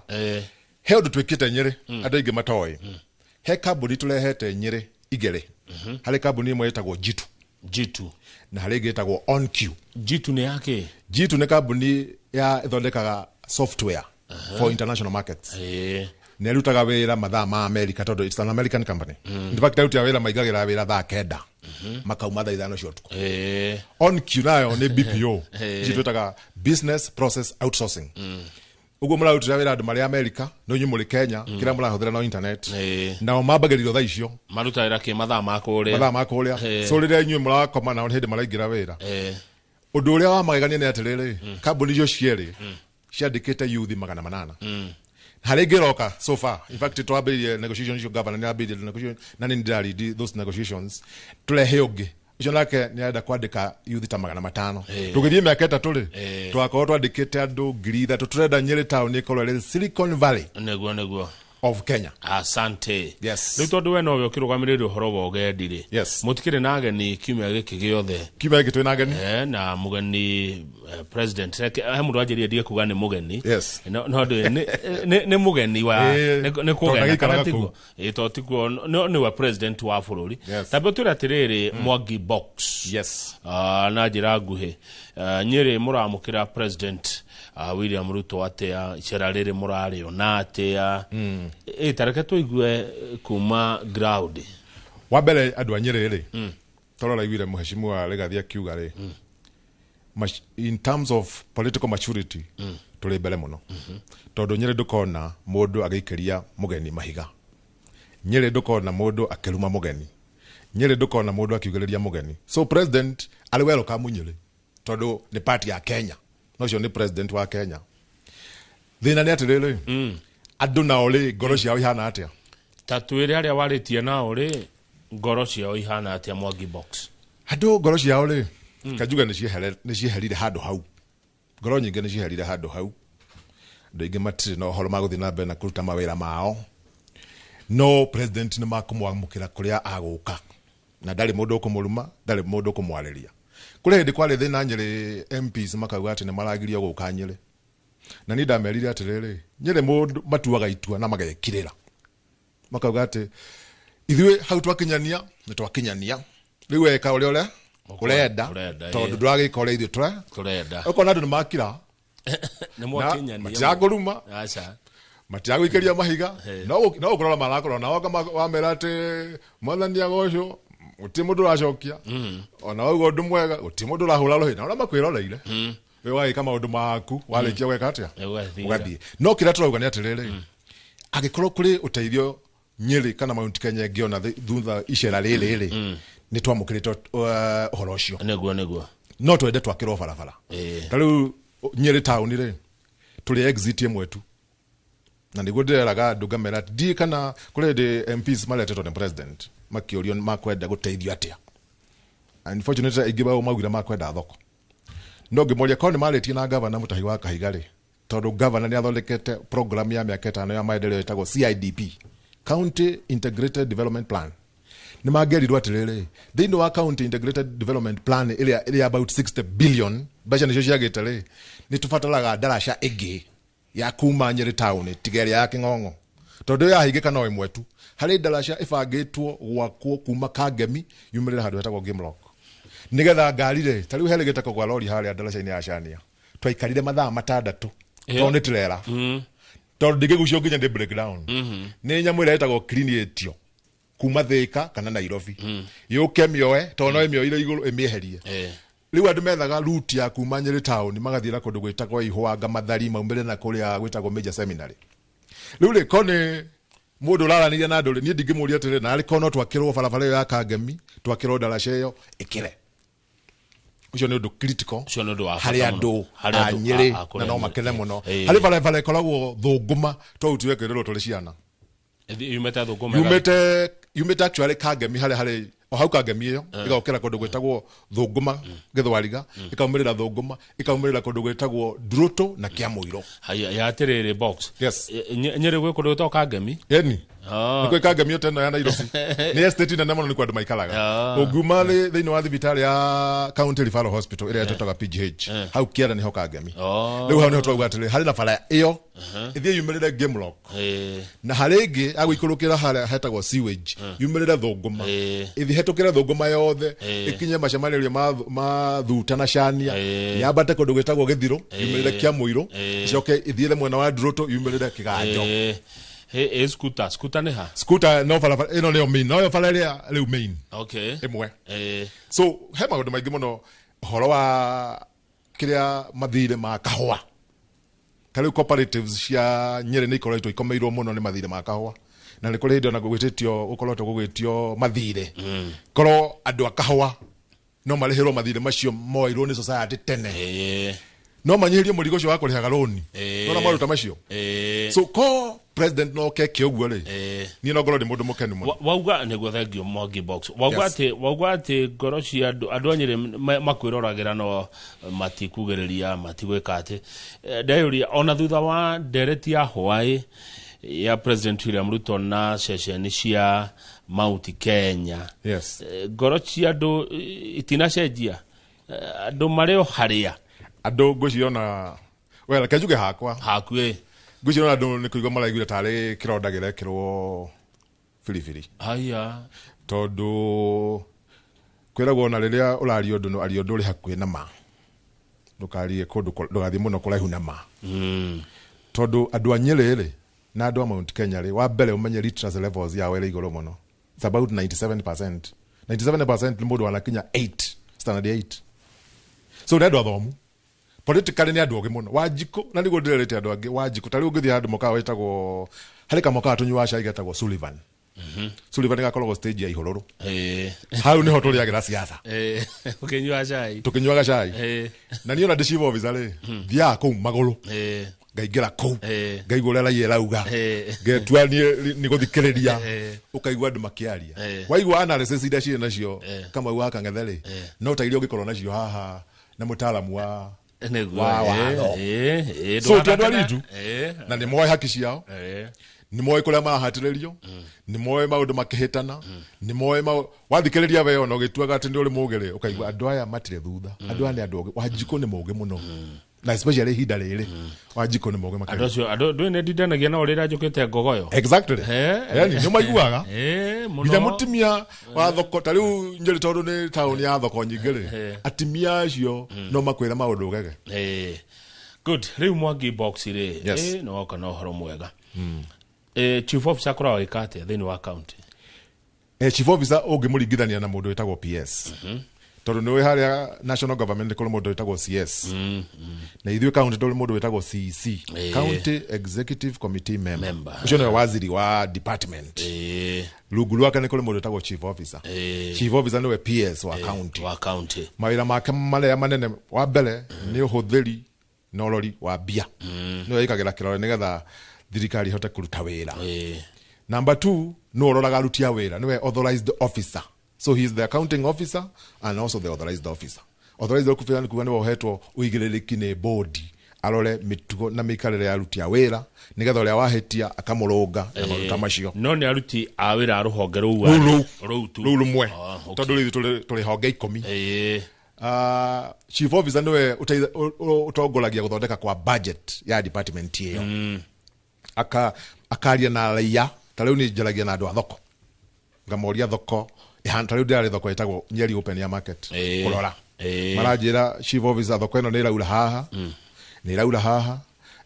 He ũndũ twĩkĩte Nyĩrĩ andũ aingĩ matoĩ. He kambuni tũrehete Nyĩrĩ igĩrĩ. Harĩ kambuni ĩmwe ĩtagwo Jitu. Jitu. Na harĩ ĩngĩ ĩtagwo OnQ. Jitu nĩ yakĩ? Jitu nĩ kambuni ya ĩthondekaga software for international markets. Na ĩrutaga wĩra mathaa ma America, tondũ it's an American company. In fact, aruti a wĩra maingagĩra wĩra thaa 9, makauma thaa 5 cia ũtukũ. OnQ nayo nĩ BPO, ici twĩtaga business process outsourcing. Ũguo mũrarutĩra wĩra andũ marĩ America, no inyuĩ mũrĩ Kenya, kĩrĩa mũrahũthĩra no internet. Nao mambagĩrĩrio thaa icio. Maruta wĩra kĩ mathaa ma kũrĩa? Mathaa ma kũrĩa. So rĩrĩa inyuĩ mũrakoma, nao nĩ hĩndĩ maraingĩra wĩra. Ũndũ ũrĩa wa magegania nĩ atĩrĩrĩ, kambuni icio cierĩ ciandĩkĩte yuthi 800. Harĩ ngĩroka so far, in fact twambĩrĩirie negotiations icio, governor nĩ ambĩrĩirie negotiation na nĩ ndĩrarindi those negotiations, tũrehe ũngĩ ũcio nake nĩ arenda kwandĩka yuthi ta 500. Tũgĩthiĩ mĩaka 3 rĩ, tũgakorwo twandĩkĩte andũ 3,000. Tũrenda Nyĩrĩ town ĩkorwo ĩrĩ Silicon Valley Nĩguo. of Kenya. Asante. Yes. Rĩu tondũ we nowe ũkĩrũgamĩrĩire ũhoro wa ũgendi rĩ, Yes. mũtikĩrĩ na ageni kiumia gĩkĩ gĩothe? Kiumia gĩkĩ twĩna ageni. Na mũgeni president. Reke he mũndũ wanjĩrire ndige kuga nĩ mũgeni. Yes. No ndũĩ nĩ mũgeni wa nĩ tondũ kũgena agĩikaraga kana kũu. tiguo? Tondũ tiguo no nĩwe president wa bũrũri. Yes. Tambia ũtwĩre atĩrĩrĩ, Mwangi Box. Yes. Na njĩra nguhĩ, Nyĩrĩ mũramũkĩra President William Ruto atĩa? Icera rĩrĩ mũrarĩona atĩa? Tareke tũigue kuma ground. Wa mbere, andũ a Nyĩrĩ rĩ, tondũ raiguire mũheshimiwa Rigathi akiuga rĩ, in terms of political maturity tũrĩ mbere mũno, tondũ Nyĩrĩ ndũkona mũndũ agĩikĩria mũgeni mahiga, Nyĩrĩ ndũkona mũndũ akĩruma mũgeni, Nyĩrĩ ndũkona mũndũ akiugĩrĩria mũgeni. So president arĩ welcome Nyĩrĩ, tondũ nĩ party ya Kenya na ũcio nĩ president wa Kenya. Thĩna nĩ atĩrĩrĩ, andũ nao rĩ, ngoro ciao ihana atĩa? Ta twĩre arĩa warĩtie nao rĩ, ngoro ciao ihana atĩa, Mwangi Box? Andũ ngoro ciao rĩ, kanjuge nĩ cieherire handũ hau. Ngoro nyingĩ nĩ cieherire handũ hau. Andũ aingĩ matirĩ na ũhoro magũthiĩ na mbere na kũruta mawĩra mao, no president nĩ makũmwamũkĩra kũrĩa agũka, na ndarĩ mũndũ ũkũmũruma, ndarĩ mũndũ ũkũmwarĩria. Kũrĩ hĩndĩ kwarĩ thĩna Nyĩrĩ, MPs makauga atĩ nĩ maragirio gũka Nyĩrĩ, na niĩ ndamerire atĩrĩrĩ, Nyĩrĩ mũndũ matuaga itua na magekirĩra, makauga atĩ ithuĩ hau twakinyania nĩ twakinyania, rĩu weka ũrĩa ũrenda, Ũrenda, tondũ ndũragĩka ũrĩa ithuĩ tũrenda. Ũkona andũ nĩ makira. Nĩ mwakinyania. Matirakũruma. Aca. Matiragũikĩria mahiga, no gũkũrora marakũrora, na woka wamera atĩ mwathani agocwo, gũtirĩ mũndũ ũracokia. Ona wauga ũndũ mwega, gũtirĩ mũndũ ũrahũra rũhĩ, na ũrĩa makwĩroreire we wagĩka maũndũ maku, warĩkia gweka atĩa? Ũgathiĩ. Ũgathiĩ. No kĩrĩa tũrauga nĩ atĩrĩrĩ, angĩkorwo kũrĩ ũteithio Nyĩrĩ kana Mount Kenya ĩngĩona thutha icera rĩrĩ rĩ, nĩ twamũkĩrĩte ũhoro ũcio. Nĩguo. No twende twakĩrwo barabara. Ta rĩu Nyĩrĩ taũni rĩ, tũrĩ exit ĩmwe tu, na nĩguo ndĩreraga andũ ngamera atĩ ndiĩ kana kũrĩ hĩndĩ MPs maretetwo nĩ president makĩũrio makwenda gũteithio atĩa. Unfortunately aingĩ bao maugire makwenda thoko, no ngĩmoria korwo nĩ marĩtie na gavana Mũtahi wa Kahiga rĩ, tondũ gavana nĩ athondekete program ya mĩaka 5 ya maendeleo ĩtagwo CIDP, County Integrated Development Plan. Nĩ mangĩerirwo atĩrĩrĩ, thĩinĩ wa county integrated development plan ĩrĩa ĩrĩ about 60 billion, mbeca nĩcio ciagĩte rĩ, nĩ tũbataraga ndaraca ĩngĩ ya kuma Nyĩrĩ town tiga ĩrĩa ya Kĩng'ong'o, tondũ ĩyo yahingĩka no ĩmwe tu. Harĩ ndaraca ĩbangĩtwo gwakwo kuma Kangemi yumĩrĩre handũ hetagwo Gimlock, nĩgetha ngari rĩ, ta rĩu herĩ gĩteko gwa rori harĩa ndaraca-inĩ ya Shania, twaikarire mathaa 6 tondũ nĩ trailer, tondũ ndingĩgucio nginya ndĩ breakdown. Nĩ nyamũ ĩrĩa ĩtagwo clean kuma Thika kana Nairobi, yũke mĩoe, tondũ no ĩmĩoire igũrũ ĩmĩeherie. Rĩu andũ methaga route ya kuma Nyĩrĩ town magathiĩra kũndũ gwĩtagwo Ihwanga, Mathari, maumĩre na kũrĩa gwĩtagwo Major Seminary. Rĩu rĩ, ko nĩ mũndũ ũraranĩria na andũ rĩ, niĩ ndingĩmũria atĩrĩ, narĩ ko no twakĩrwo barabara ĩyo ya Kangemi, twakĩrwo ndaraca ĩyo ĩkĩre. Ũcio nĩ ũndũ critical Ũcio nĩ ũndũ wa bata harĩ mũno. andũ Harĩ a andũ Nyĩrĩ, a kũrĩa na no Nyĩrĩ. makene mũno. Harĩ barabara ĩkoragwo Thũngũma, twarutirwe kwĩrĩrwo tũrĩ ciana. Yumĩte Thũngũma? Yumĩte actually Kangemi, harĩa harĩ o hau Kangemi ĩyo, ĩgokĩra kũndũ gwĩtagwo Thũngũma Gĩthwariga, ĩkaumĩrĩra Thũngũma, ĩkaumĩrĩra kũndũ gwĩtagwo Ndurutu na Kĩamũirũ. Haya, ya atĩrĩrĩ, box. Yes. Nyĩrĩ gwĩ kũndũ gwĩtagwo Kangemi? Eni. Nĩ kwĩ Kangemi ĩyo teno ya Nairobi, nĩ estate nene mũno, nĩ kwa andũ maikaraga. Ũngiuma thĩinĩ wa thibitarĩ ya County Referral Hospital ĩrĩa ĩtwĩtaga PGH, hau kĩanda nĩho Kangemi. Rĩu hau nĩho twauga atĩrĩ, harĩ na bara ĩyo ĩthiĩ yumĩrĩre Gimlock, na harĩ ĩngĩ agũikũrũkĩra harĩa hetagwo sewage, yumĩrĩre Thũngũma, ĩthiĩ hetũkĩre Thũngũma yothe, ĩkinye macemanĩrio ma Thuta na Shania, yambate kũndũ gwĩtagwo Gĩthirũ, yumĩrĩre Kĩamũirũ, ĩcoke ĩthiĩre mwena wa Ndurutu, yumĩrĩre Kĩganjo. Ĩ Skuta, Skuta nĩ ha? Skuta no barabara ĩno nĩyo main, noyo bara ĩrĩa rĩu main ĩmwe. So he maũndũ maingĩ mũno, ũhoro wa kĩrĩa mathirĩ ma kahũa. Ta rĩu cooperatives cia Nyĩrĩ nĩ ikoretwo ikomeirwo mũno nĩ mathirĩ ma kahũa, na nĩ kũrĩ hĩndĩ ona gũgwĩtĩtio, gũkoretwo gũgĩtio mathirĩ, korwo andũ a kahũa no marĩhĩrwo mathirĩ macio moirwo nĩ society tene, no manyihĩrie mũrigo ũcio wa kũrĩhaga rũni. Nona maũndũ ta macio. So ko president no keke ũguo rĩ, niĩ no ngorwo ndĩ mũndũ mũkenu mũno. Wauga nĩguo, thank you Mwangi Box. Wauga atĩ, wauga atĩ ngoro cia andũ a Nyĩrĩ makwĩroragĩra no matikugĩrĩria, matigwĩka atĩ. Ndeyũria ona thutha wa ndereti ya hwaĩ ya President William Ruto na ceceni cia Mount Kenya, ngoro cia andũ itinacenjia. Andũ marĩ o harĩa. Andũ ngwĩciria ona well, reke njuge hakwa. Haku ĩ. Ngwĩciria ona andũ nĩ kũigua maraiguire tarĩ kĩronda gĩrekĩrwo biribiri. Haya. Tondũ kwĩragwo ona rĩrĩa ũraria ũndũ, no aria ũndũ ũrĩ hakuhĩ na ma, ndũkarie kũndũ ndũgathiĩ mũno kũraihu na ma, tondũ andũ a Nyĩrĩ rĩ na andũ a Mount Kenya rĩ, wa mbere ũmenye literacy levels yao ĩrĩ igũrũ mũno. It's about 97%. 97% nĩ mũndũ wanakinya 8, standard 8. So nĩ andũ athomu politically, nĩ andũ ogĩ mũno. Wanjikũ, na nĩguo ndĩrerĩte andũ angĩ, Wanjikũ, ta rĩu ũngĩthiĩ handũ mũkawa wĩtagwo, harĩ kamũkawa tũnyuaga cai getagwo Sullivan. Sullivan gakoragwo stage ya Ihũrũrũ. Hau nĩho tũrĩagĩra siasa. Ũkĩnyua cai. Tũkĩnyuaga cai. Na niĩ ona ndĩ chief officer rĩ, thiaga kũu magũrũ, ngaingĩra kũu, ngaigua ũrĩa raia ĩrauga, ngetua niĩ nĩ gũthikĩrĩria. Ũkaigua andũ makĩaria, waigua analysis iria cirĩ nacio Kamau wa Kang'ethe rĩ, no ta iria ũngĩkorwo nacio haha na mũtaaramu wa wa watho. So ti andũ arinju, na nĩ moĩ haki ciao, nĩ moĩ kũrĩa marahatĩrĩrio, nĩ moĩ maũndũ makĩhĩtana, nĩ moĩ wathikĩrĩria we ona ũgĩtuaga atĩ nĩ ũrĩ mũgĩ rĩ, ũkaigua andũ aya matirĩ thutha. Andũ aya nĩ andũ ogĩ. Wanjikũ nĩ mũgĩ mũno, na especially ihinda rĩrĩ Wanjikũ nĩ mũgĩ Andũ makĩria. acio, andũ ndũĩ nĩ ndindanagia nao rĩrĩa njũkĩte Ngogoyo. Exactly. Yani nĩ maiguaga Mũno. nginya mũtumia wa thoko. Ta rĩu Njĩrĩ, tondũ nĩ taũni ya thoko nyingĩ rĩ, atumia acio no makwĩre maũndũ ũgege. Good. Rĩu Mwangi Box rĩ, nĩ woka na ũhoro mwega. Chief officer akoragwo agĩka atĩa thĩinĩ wa county? Chief officer ũngĩmũringithania na mũndũ wĩtagwo PS, tondũ nĩ ũĩ harĩa national government nĩ kũrĩ mũndũ wĩtagwo CS, na ithuĩ county tũrĩ mũndũ wĩtagwo CEC, County Executive Committee member. Member. Ũcio nĩwe waziri wa department. Rungu rwake nĩ kũrĩ mũndũ wĩtagwo chief officer. Chief officer nĩwe PS wa county. Wa county. Mawĩra make marĩa manene, wa mbere nĩ ũhũthĩri na ũrori wa mbia, nĩwe ĩkagĩra kĩrore nĩgetha thirikari ĩhote kũruta wĩra. Number two, nĩwe ũroraga aruti a wĩra, nĩwe authorized officer. So he is the accounting officer and also the authorized officer. Authorized officer nĩ kuga nĩwe ũhetwo ũigĩrĩrĩki nĩ bodi. Arore mĩtugo na mĩikarĩre ya aruti a wĩra nĩgetha ũrĩa wahĩtia akamũrũnga na maũndũ ta macio. No nĩ aruti a wĩra a rũhonge rũu Rũu rũu tu. Rũu rũmwe, tondũ rĩu tũrĩ honge 10. Chief officer nĩwe ũtongoragia gũthondeka kwa budget ya department ĩyo. Akaria na raia, ta rĩu nĩ njaragia na andũ a thoko, ngamoria thoko ĩhana, ta rĩu ndĩrarĩ thoko ĩtagwo Nyeri Open Air Market kũrora, maranjĩra chief officer thoko ĩno nĩ ĩraura haha, nĩ ĩraura haha,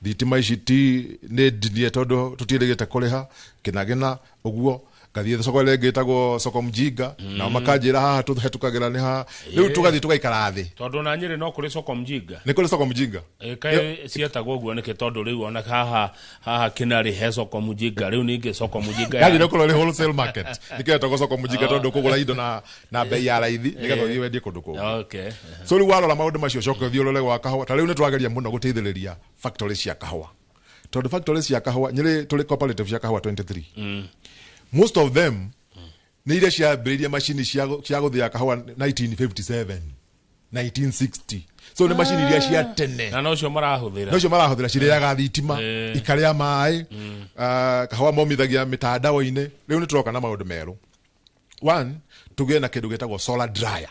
thitima ici ti nĩ ndinie tondũ tũtiĩrĩgĩte kũrĩha kĩnagĩna ũguo. Ngathiĩ soko ĩrĩa ĩngĩ ĩtagwo soko mjinga, nao makanjĩra haha tũhetũkagĩra nĩ haha. Rĩu tũgathiĩ tũgaikara thĩ. Tondũ na Nyĩrĩ no kũrĩ soko mjinga. Nĩ kũrĩ soko mjinga. Kaĩ ciĩtagwo ũguo nĩkĩ? Tondũ rĩu ona haha Kĩnarĩ he soko mjinga, rĩu ningĩ soko mjinga. Yaani nĩ kũrĩ wholesale market, nĩkĩo ĩtagwo soko mjinga, tondũ ũkũgũra indo na bei ya raithi nĩgetha ũthiĩ wendie kũndũ kũngĩ. So rĩu warora maũndũ macio, ũcoke ũthiĩ ũrore gwa kahũa. Ta rĩu nĩ twageria mũno gũteithĩrĩria factory cia kahũa, tondũ factory cia kahũa Nyĩrĩ tũrĩ cooperative cia kahũa 23. Most of them nĩ iria ciambĩrĩirie macini cia gũthĩa kahũa 1957, 1960, so nĩ macini iria cia tene. Na nocio marahũthĩra. Nocio marahũthĩra, cirĩaga thitima, ikarĩa maĩ, kahũa momithagia mĩtandao-inĩ. Rĩu nĩ tũroka na maũndũ merũ. One, tũgĩe na kĩndũ gĩtagwo solar dryer.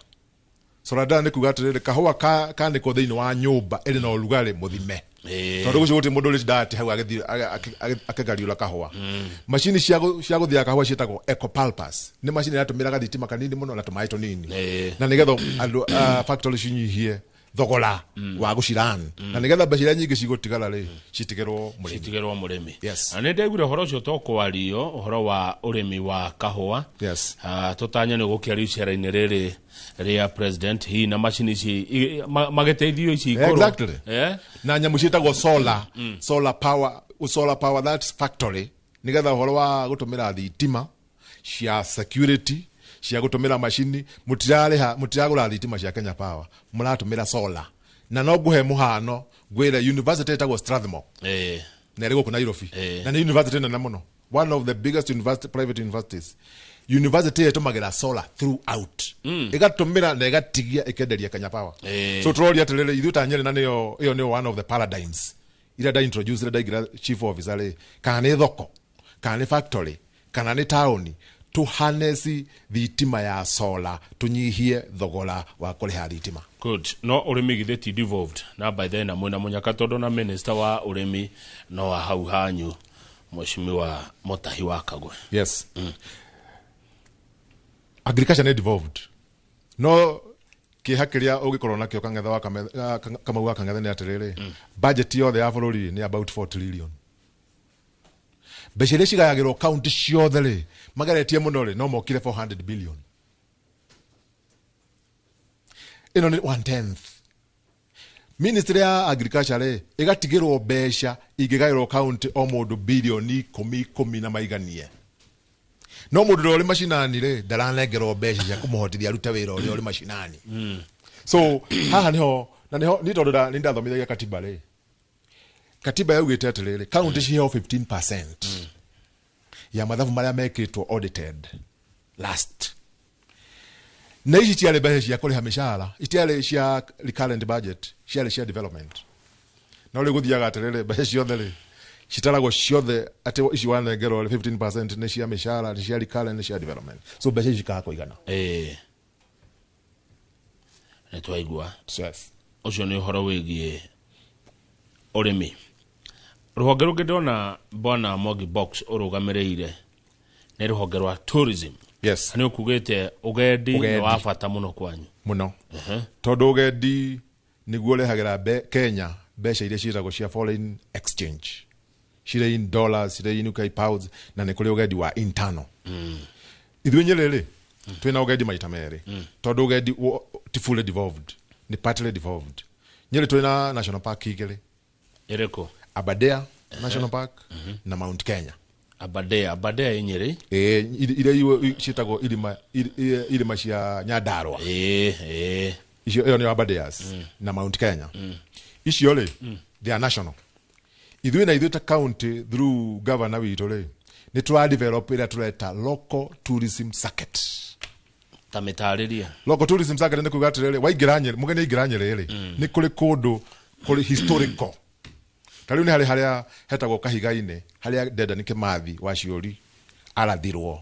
Solar dryer nĩ kuga atĩrĩrĩ, kahũa kanĩkwo thĩinĩ wa nyũmba ĩrĩ na ũrugarĩ mũthime, tondũ gũcio gũtirĩ mũndũ ũrĩtindaga atĩ hau agĩthiĩ akĩgariũra kahũa. Macini cia gũthĩa kahũa ciĩtagwo ecopalpas, nĩ macini iratũmĩraga thitima kanini mũno na tũmaĩ tũnini, na nĩgetha andũ factory cinyihie thogora wa gũciran, na nĩgetha mbeca iria nyingĩ cigũtigara rĩ, citigĩrwo mũrĩmi. Citigĩrwo mũrĩmi. Yes. Na nĩ ndaiguire ũhoro ũcio tokwario ũhoro wa ũrĩmi wa kahũa. Yes. Tũtanya nĩ gũkĩario icera-inĩ rĩrĩ rĩa president, hihi na macini ici magĩteithio ici igũrũ. Exactly. Na nyamũ ciĩtagwo solar, solar power that factory, nĩgetha ũhoro wa gũtũmĩra thitima cia security, cia gũtũmĩra macini, mũtirarĩha, mũtiragũra thitima cia Kenya Power, mũratũmĩra solar. Na no ngũhe mũhano, ngwĩre university ĩtagwo Strathmore, na ĩrĩ gũkũ Nairobi, na nĩ university nene mũno, one of the biggest university, private universities. University ĩyo ĩtũmagĩra solar throughout, ĩgatũmĩra na ĩgatigia ĩkenderia Kenya Power. So tũroria atĩrĩrĩ, ithuĩ ta Nyĩrĩ, na nĩyo ĩyo nĩyo one of the paradigms iria nda introduce rĩrĩa ndaingĩra chief officer rĩ, kana nĩ thoko, kana nĩ factory, kana nĩ taũni, tũhanesi thitima ya solar, tũnyihie thogora wa kũrĩha thitima. Good. No ũrĩmi githĩ ti devolved na by then mwĩna mũnyaka, tondũ na minister wa ũrĩmi no wa hau hanyu, Mheshimiwa Mutahi wa Kagwe. Yes. Agriculture nĩ devolved, no kĩeha kĩrĩa ũngĩkorwo nakĩo Kang'ethe wa Kamau wa Kang'ethe nĩ atĩrĩrĩ, budget yothe ya bũrũri nĩ about 4 trillion. Mbeca iria cigayagĩrwo county ciothe rĩ, mageretie mũno rĩ, no mokire 400 billion. Ĩno nĩ 1/10. Ministry ya agriculture rĩ, ĩgatigĩrwo mbeca ingĩgaĩrwo county o mũndũ bilioni 10 10 na maiganie. No mũndũ ũrĩa ũrĩ macinani rĩ, ndaranengerwo mbeca cia kũmũhotithia arute wĩra ũrĩa ũrĩ macinani. So haha nĩho, na nĩho nĩ tondũ nĩ ndathomithagia katiba rĩ, katiba yaugĩte atĩrĩrĩ, county ciheo 15% ya mathabu marĩa mekĩtwo audited last. Na ici ciarĩ mbeca cia kũrĩha mĩcara, itiarĩ cia recurrent budget, ciarĩ cia development. No rĩu gũthiaga atĩrĩrĩ, mbeca ciothe rĩ, citaragwo ciothe atĩ ici wanengerwo 15% nĩ cia mĩcara, nĩ cia recurrent, nĩ cia development. So mbeca ici cikaga kũigana. Nĩ twaigua. Yes. Ũcio nĩ ũhoro wĩgiĩ ũrĩmi. Rũhonge rũngĩ ndĩrona Bwana Mwangi Box ũrũgamĩrĩire nĩ rũhonge rwa tourism. Yes. Nĩ ũkugĩte ũgendi nĩ wa bata mũno kwanyu. Mũno. Tondũ ũgendi nĩguo ũrehagĩra Kenya mbeca iria ciĩtagwo cia foreign exchange, cirĩ in dollars, cirĩ in UK pounds, na nĩ kũrĩ ũgendi wa internal. Ithuĩ Nyĩrĩ rĩ, twĩna ũgendi maita merĩ, tondũ ũgendi ti fully devolved, nĩ partly devolved. Nyĩrĩ twĩna national park igĩrĩ. Ĩrĩkũ? Aberdare National Park na Mount Kenya. Aberdare, Aberdare Nyĩrĩ? Iria ciĩtagwo irĩma cia Nyandarua. Icio ĩyo nĩyo Aberdares na Mount Kenya. Icio rĩ, they are national. Ithuĩ na ithuĩ ta county through governor witũ rĩ, nĩ tũra develop ĩrĩa tũreta local tourism circuit. Ta mĩtarĩrie. Local tourism circuit nĩ kuga atĩrĩrĩ, waingĩra Nyĩrĩ, mũgeni aingĩra Nyĩrĩ rĩ, nĩ kũrĩ kũndũ kũrĩ historical Ta rĩu nĩ harĩ harĩa hetagwo Kahiga-inĩ, harĩa Dedan Kimathi wa Ciũri arathirwo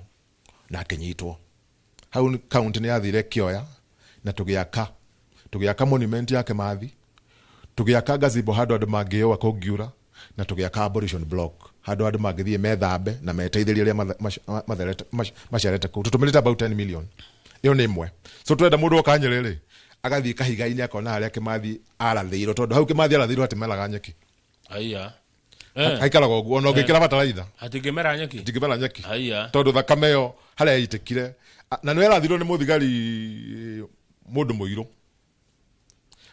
na akĩnyitwo. Hau county nĩ yathire kĩoya na tũgĩaka monument ya Kimathi, tũgĩaka gazebo handũ andũ mangĩyũa kũngiura, na tũgĩaka abolition block handũ andũ mangĩthiĩ methambe na meteithĩrie arĩa macerete kũu. Tũtũmĩrĩte about 10 million. Ĩyo nĩ ĩmwe. So twenda mũndũ oka Nyĩrĩ rĩ, agathiĩ Kahiga-inĩ akona harĩa Kimathi arathĩirwo, tondũ hau Kimathi arathĩirwo hatimeraga nyeki. Aya. Haikaraga ũguo ona ũngĩkĩra bataraitha. Hatingĩmera nyeki. Hatingĩmera nyeki. Aya. Tondũ thakame ĩyo harĩa yaitĩkire, na nĩ arathirwo nĩ mũthigari mũndũ mũirũ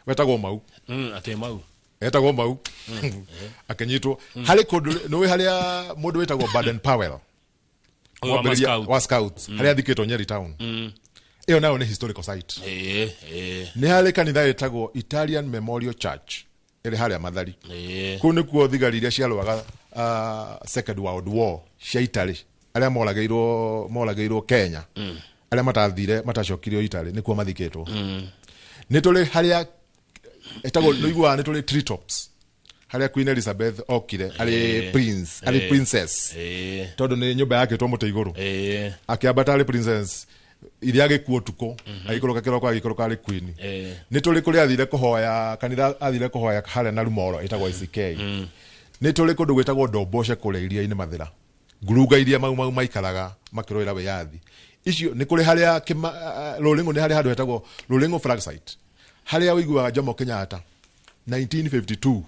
wetagwo Mau. Atĩ Mau. Etagwo Mau. Akĩnyitwo. Harĩ kũndũ nĩũĩ harĩa mũndũ wĩtagwo Baden Powell. Wa Scouts. Harĩa athikĩtwo Nyeri Town. Ĩyo nayo nĩ historical site. Nĩ harĩ kanitha ĩtagwo Italian Memorial Church ĩrĩ harĩa Mathari. Kũu nĩkuo thigari iria ciarũaga Second World War cia Italy, arĩa moragĩirwo Kenya, arĩa matathire matacokirio Italy, nĩkuo mathikĩtwo. Nĩ tũrĩ harĩa ĩtagwo nĩiguaga nĩ tũrĩ Treetops, harĩa Queen Elizabeth okire arĩ prince, arĩ princess, tondũ nĩ nyũmba yakĩtwo mũtĩ igũrũ, akĩambata arĩ princess iria agĩkuo ũtukũ, agĩikũrũka kĩroko agĩikũrũka arĩ queen. Nĩ tũrĩ kũrĩa athire kũhoya kanitha, athire kũhoya harĩa na Rumoro ĩtagwo ICK. Nĩ tũrĩ kũndũ gwĩtagwo Ndomboce kũrĩa iria-inĩ Mathĩra, ngurunga iria Mau Mau maikaraga makĩrũĩra wĩyathi. Icio nĩ kũrĩ harĩa Rũrĩng'ũ, nĩ harĩ handũ hetagwo Rũrĩng'ũ flag site, harĩa ũiguaga Jomo Kenyatta 1952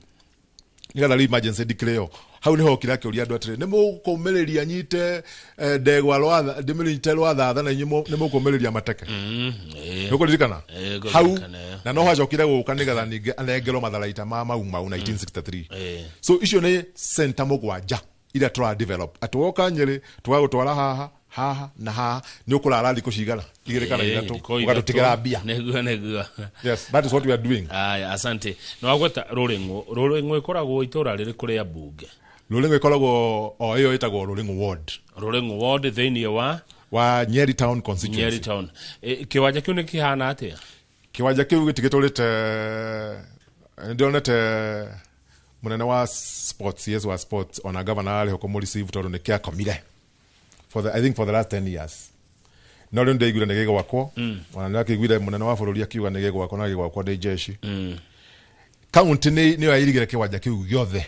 nĩgetha rĩu emergency declare, hau nĩho okire akĩũria andũ atĩrĩ, nĩ mũkũmĩrĩria nyite ndegwa ndĩmĩnyite rwathatha na inyuĩ nĩ mũkũmĩrĩria mateke. Nĩũkũririkana hau? Na no hacokire gũka nĩgetha ningĩ anengerwo matharaita ma Mau Mau 1963. So icio nĩ center mũgwanja iria tũra develop, atĩ woka Nyĩrĩ tũgagũtwara haha haha na haha, nĩ ũkũrara thikũ cigana, 2 kana 3, ũgatũtigĩra mbia. Nĩguo. Yes, that is what we are doing. Aya, asante. Nĩ wagweta Rũrĩng'ũ. Rũrĩng'ũ ĩkoragwo itũra rĩrĩkũ rĩa mbunge? Rũrĩng'ũ ĩkoragwo o ĩyo ĩtagwo Rũrĩng'ũ Ward. Rũrĩng'ũ Ward thĩinĩ wa Nyeri Town constituency. Nyeri Town. Kĩwanja kĩu nĩ kĩhana atĩa? Kĩwanja kĩu gĩtigĩtũrĩte, nĩndĩronete mũnene wa sports, yes, wa sports, ona governor arĩ ho kũmũ-receive, tondũ nĩ kĩakomire I think for the last 10 years. No rĩu nĩndaiguire nĩ gĩgwakwo. Ona nĩakĩiguire mũnene wa bũrũri akiuga nĩ gĩgwakwo, na gĩgwakwo nĩ jeshi. County nĩyo yairigire kĩwanja kĩu gĩothe.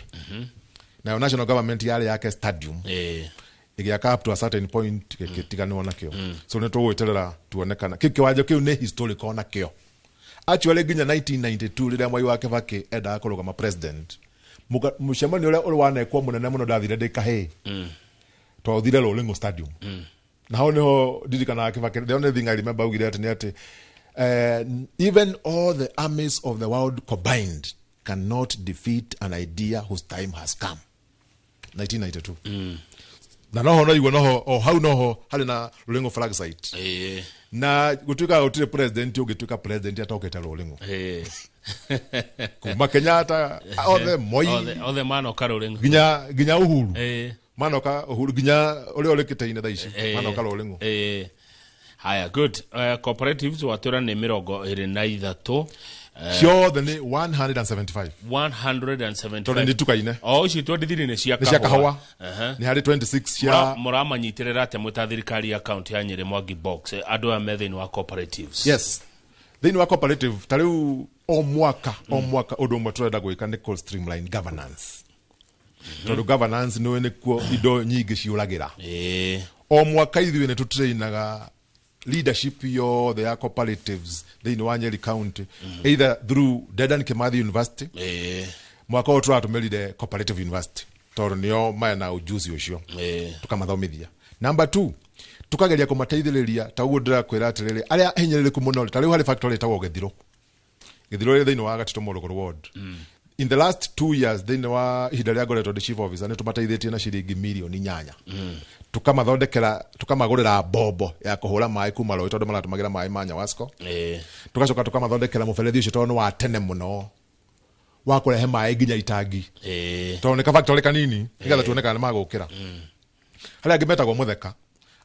Nayo national government yarĩ yake stadium, ĩgĩaka up to a certain point, gĩkĩtiganwo nakĩo. So nĩ tũgwĩterera tuone kana kĩu kĩwanja kĩu nĩ historical nakĩo. Actually nginya 1992 rĩrĩa Mwai wa Kibaki endaga kũrũgama president, mũcemanio ũrĩa ũrĩ wanekwo mũnene mũno ndathire ndĩ kahĩĩ, twathire Rũrĩng'ũ stadium. Na hau nĩho ndirikanaga Kibaki, the only thing I remember augire atĩ nĩ atĩ even all the armies of the world combined cannot defeat an idea whose time has come. 1992. Na noho no igua noho o hau noho harĩ na Rũrĩng'ũ flag site. Na gũtuĩka gũtirĩ president ũngĩtuĩka president atokĩte Rũrĩng'ũ. Kuma Kenyatta, othe, Moi, othe manoka Rũrĩng'ũ. Nginya Uhuru. Manoka Uhuru nginya ũrĩa ũrĩ kĩtĩ-inĩ thaa ici, manoka Rũrĩng'ũ. Haya, good. Cooperatives watwĩra nĩ 23. Ciothe nĩ 175. 175. Tondũ nĩ itukaine. O icio 23 nĩ cia Nĩ cia kahũa. Nĩ harĩ 26 cia Mũramanyitĩrĩra atĩa mwĩ ta thirikari ya county ya Nyĩrĩ, Mwangi Box, andũ aya me thĩinĩ wa cooperatives? Yes. Thĩinĩ wa cooperative ta rĩu o mwaka o mwaka ũndũ ũmwe tũrenda gwĩka nĩ kũ streamline governance. Tondũ governance nĩwe nĩkuo indo nyingĩ ciũragĩra. O mwaka ithuĩ nĩ tũtrainaga leadership yothe ya cooperatives thĩinĩ wa Nyeri County, either through Dedan Kimathi University. Mwaka ũyũ tũratũmĩrire Cooperative University tondũ nĩo mena ujuzi ũcio, tũkamathomithia. Number 2, tukageria kũmateithĩrĩria ta ũguo ndĩrakwĩra atĩrĩrĩ, arĩa hinyĩrĩrĩku mũno, ta rĩu harĩ factory ĩtagwo Gĩthirũ. Gĩthirũ ĩrĩ thĩinĩ wa Gatito Mũrũgũrũ Ward. In the last 2 years, thĩinĩ wa ihinda rĩa ngoretwo ndĩ chief officer, nĩ tũmateithĩtie na ciringi mirioni 8. Tukamathondekera, tukamagũrĩra mbombo ya kũhũra maĩ kuma rũĩ, tondũ maratũmagĩra maĩ ma Nyawasco. Tugacoka tukamathondekera mũberethi ũcio, tondũ nĩ wa tene mũno, wa kũrehe maĩ nginya itangi. Tondũ nĩ ka-factory kanini, nĩgetha tuone kana nĩ magũkĩra. Harĩa angĩ metagwo Mũtheka,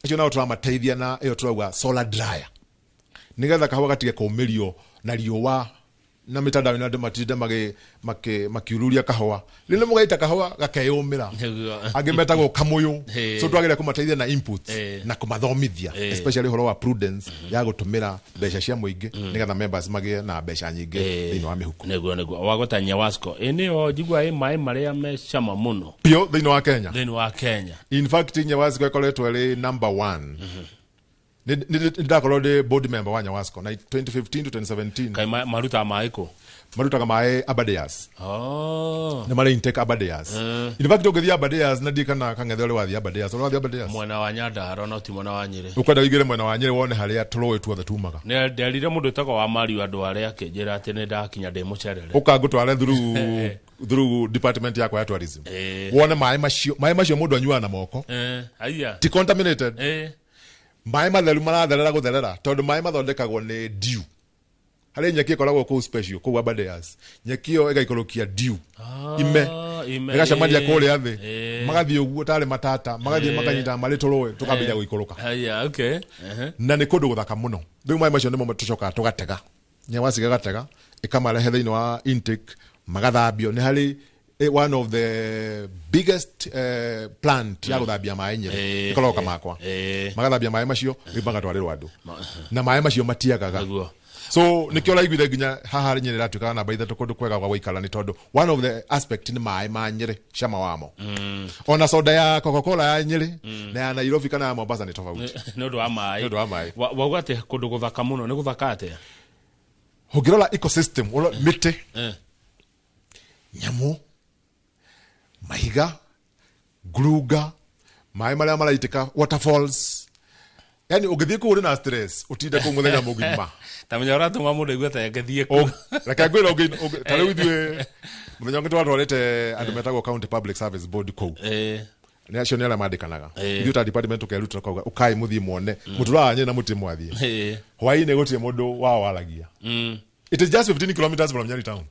acio nao tũramateithia na ĩyo tũrauga solar dryer, nĩgetha kahũa gatige kũũmĩrio na riũa Na mitandao-inĩ andũ matinde makiururia kahũa. Rĩu nĩ mũgaita kahũa gakeyũmĩra. Angĩ metagwo kamũyũ. So twagĩrĩire kũmateithia na inputs na kũmathomithia, especially ũhoro wa prudence ya gũtũmĩra mbeca cia mũingĩ, nĩgetha members magĩe na mbeca nyingĩ thĩinĩ wa mĩhuko. Nĩguo wagweta Nyawasco, ĩ nĩyo njigua ĩ maĩ marĩa me cama mũno biũ thĩinĩ wa Kenya. Thĩinĩ wa Kenya. In fact, Nyawasco ĩkoretwo ĩrĩ number 1. Nĩ ndakorwo ndĩ board member wa Nyawasco na 2015 to 2017. Kaĩ marutaga maĩ kũ? Marutaga maĩ Aberdares. Oh. Nĩ marĩ intake Aberdares. In fact, ũngĩthiĩ Aberdares, na ndiĩ kana Kang'ethe ũrĩ wathiĩ Aberdares, ũrĩ wathiĩ Aberdares? Mwena wa Nyandarua no ti mwena wa Nyĩrĩ. Ũkwenda ũingĩre mwena wa Nyĩrĩ wone harĩa tũrũĩ tuothe tumaga. Nĩ nderire mũndũ wĩtagwo wa Mario andũ arĩa akĩnjĩra atĩ nĩ ndakinya ndĩ mũcerere. Ũka ngũtware through department yakwa ya tourism. Wone maĩ macio, maĩ macio mũndũ anyuaga na moko. Aya. Ti contaminated. Maĩ matheru maratherera gũtherera tondũ maĩ mathondekagwo nĩ dew. Harĩ nyeki ĩkoragwo kũu special kũu Aberdares. Nyeki ĩyo ĩgaikũrũkia dew. Ime. Ime, Ĩgacemania kũrĩa thĩ. Magathiĩ ũguo tarĩ matata, magathiĩ makanyita marĩ tũrũĩ tũkambĩrĩria gũikũrũka. Aya, okay. Na nĩ kũndũ gũthaka mũno. Rĩu maĩ macio nĩmo tũcokaga tũgatega. Nyawasi ĩgatega, ĩkamarehe thĩinĩ wa intake, magathambio. Nĩ harĩ one of the biggest plant ya gũthambia maĩ Nyĩrĩ. Ĩkoragwo Kamakwa. Magathambia maĩ macio, rĩu magatwarĩrwo andũ. Na maĩ macio matiagaga. So nĩkĩo ũraiguire nginya haha Nyĩrĩ ĩratuĩkaga namba 3 kũndũ kwega gwa gũikara, nĩ tondũ one of the aspect nĩ maĩ ma Nyĩrĩ, cama wamo. Ona soda ya Coca-Cola ya Nyĩrĩ na ya Nairobi kana ya Mombasa nĩ tofauti. Nĩ ũndũ wa maĩ. Nĩ ũndũ wa maĩ. Wauga atĩ kũndũ gũthaka mũno, nĩ gũthaka atĩa? Ũngĩrora ecosystem, ũrora mĩtĩ, nyamũ, mahiga, ngurunga, maĩ marĩa maraitĩka, waterfalls. Yani ũngĩthiĩ kũu ũrĩ na stress, ũtinde kũu mũthenya mũgima. Ta menya ũratũma mũndũ aigue ta angĩthiĩ kũu. Reke ngwĩre ta rĩu ithuĩ mũthenya ũngĩ twatwarĩte andũ metagwo County Public Service Board kũu. Nĩ acio nĩ arĩa mandĩkanaga. Ithuĩ ta department tũkerutĩra tũkauga, ũkai mũthiĩ muone. Mũtũraga Nyĩrĩ na mũtirĩ mwathiĩ. Hwaĩ-inĩ gũtirĩ mũndũ wao waragia. It is just 15 kilometers from Nyeri town.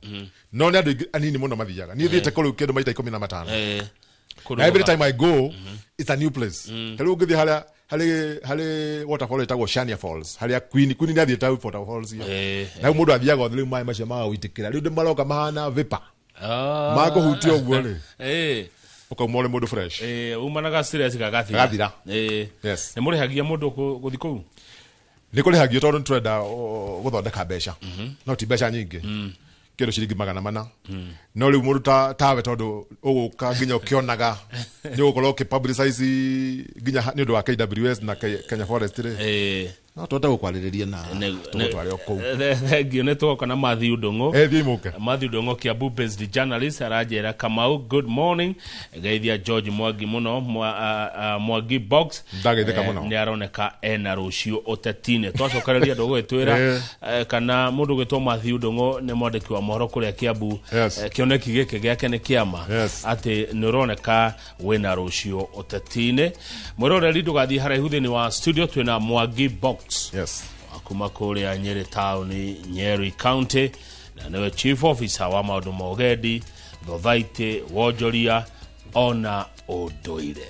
No nĩ andũ aingĩ anini mũno mathiaga. Niĩ thiĩte kũu kĩndũ maita 15. Kũndũ Every gũthaka. time I go, it's a new place. Ta rĩu ũngĩthiĩ harĩa harĩ waterfall ĩtagwo Shania Falls, harĩa Queen nĩ athiĩte waterfalls iyo. Na rĩu mũndũ athiaga othe, rĩu maĩ macio magagũitĩkĩra. Rĩu ndĩ maroka mahana vapor. Makũhutia ũguo rĩ. Ũkauma ũrĩ mũndũ fresh. Umanaga stress gagathira. Gagathira. Yes. Nĩ mũrĩhagia mũndũ gũthiĩ kũu? Nĩ kũrĩhagio tondũ nĩ tũrenda gũthondeka mbeca. No ti mbeca nyingĩ. Kĩndũ ciringi 400. No rĩu mũndũ tawe tondũ ũgũka nginya ũkĩonaga nĩ ũgũkorwo ũkĩ-publicize nginya nĩ ũndũ wa KWS na Kenya Forest rĩ. No tũhote gũkwarĩrĩria na tũgũtware o kũu. Thengiũ, nĩ tũgoka na Matthew Ndung'u. Thiĩ mũke. Matthew Ndung'u, Kiambu based journalist, aranjĩra Kamau, good morning. Geithia George Mwangi mũno, Mwangi box. Ndageithĩka mũno. Nĩ aroneka ena rũciũ ũteti-inĩ. Twacokereria andũ gũgĩtwĩra, kana mũndũ ũgwĩtwo Matthew Ndung'u nĩ mwandĩki wa mohoro kũrĩa Kiambu. Kĩoneki gĩkĩ gĩake nĩ kĩama. Atĩ nĩ ũroneka wĩna rũciũ ũteti-inĩ. Mwĩroreri, ndũgathiĩ haraihu, thĩinĩ wa studio twĩna Mwangi Box. Kuma kũrĩa Nyĩrĩ town, Nyeri County, na nĩwe chief officer wa maũndũ ma ũgendi, thothaitĩ, wonjoria ona ũndũire.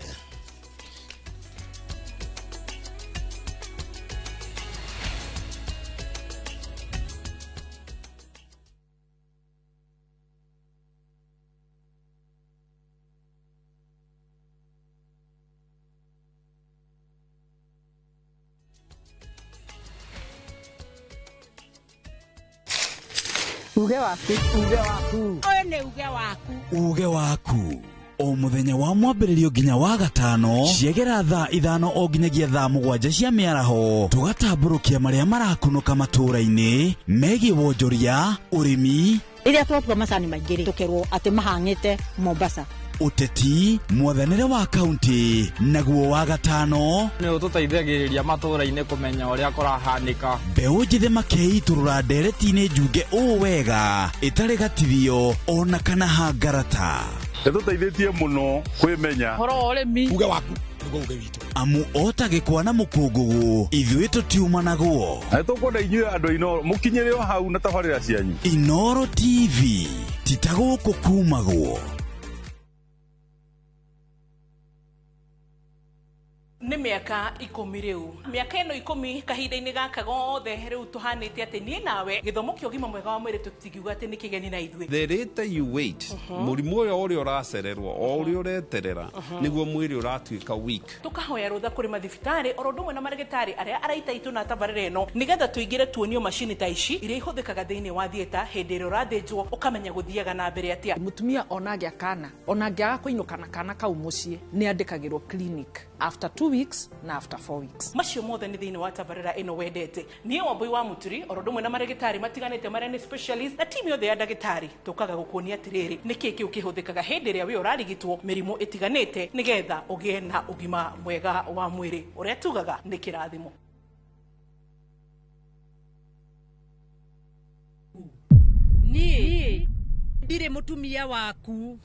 Uge waku, uge waku. Ũyũ nĩ uge waku. Uge waku o mũthenya wa mwambĩrĩrio nginya wa gatano ciegera thaa 5 o nginyagia thaa 7 cia mĩaraho, tũgatambũrũkia marĩa marakunũka matũũra-inĩ megiĩ wonjoria, ũrĩmi, Rĩrĩa twatua macani maingĩ rĩ, tũkerwo atĩ mahang'ĩte Mombasa. Ũteti, mwathanĩre wa kaunti, naguo wa gatano nĩ ũtũteithagĩrĩria matũũra-inĩ kũmenya ũrĩa kũrahanĩka. Mbeũ njĩthĩ makeitũrũra ndereti-inĩ njunge ũũ wega ĩtarĩ gatithio ona kana hangarata. Ĩtũteithĩtie mũno kwĩmenya. Ũhoro wa ũrĩmi. Uge waku nĩguo uge witũ. Amu ota gĩkwa na mũkũngũgũ ithuĩ tũtiumanagwo. Na nĩtũkwenda inyuĩ andũ a Inooro mũkinyĩre o hau na tabarĩra cianyu. Inooro TV ti ta gũkũ kumagwo. Nĩ Mĩaka 10 rĩu, mĩaka ĩno 10 kahinda-inĩ gaka gothe rĩu tũhanĩte atĩ niĩ nawe gĩthomo kĩa ũgima mwega wa mwĩrĩ tũtingiuga atĩ nĩ kĩgeni na ithuĩ. The later you wait, mũrimũ ũyũ ũrĩa ũracererwo o ũrĩa ũreterera nĩguo mwĩrĩ ũratuĩka weak. Tũkahoya rũtha kũrĩ mathibitarĩ oro ũndũ ũmwe na marĩgĩtarĩ arĩa araita itũ na tabarĩra ĩno nĩgetha tũingĩre tuonio macini ta ici iria ihũthĩkaga thĩinĩ wa theatre hĩndĩ ĩrĩa ũrathĩnjwo ũkamenya gũthiaga na mbere atĩa. Mũtumia ona agĩa kana ona angĩaga kũinũka na kana kau mũciĩ nĩ andĩkagĩrwo clinic after 2 weeks na after 4 weeks. Macio mothe nĩ thĩinĩ wa tabarĩra ĩno wendete. Niĩ Wambui wa Mũturi oro ũndũ ũmwe na marĩgĩtarĩ matiganĩte marĩa nĩ specialist na timu yothe ya ndagĩtarĩ tũkaga gũkuonia atĩrĩrĩ nĩkĩ kĩu kĩhũthĩkaga hĩndĩ ĩrĩa wĩ ũrarigitwo mĩrimũ ĩtiganĩte nĩgetha ũgĩe na ũgima mwega wa mwĩrĩ ũrĩa tugaga nĩ kĩrathimo. Niĩ ndirĩ mũtumia waku.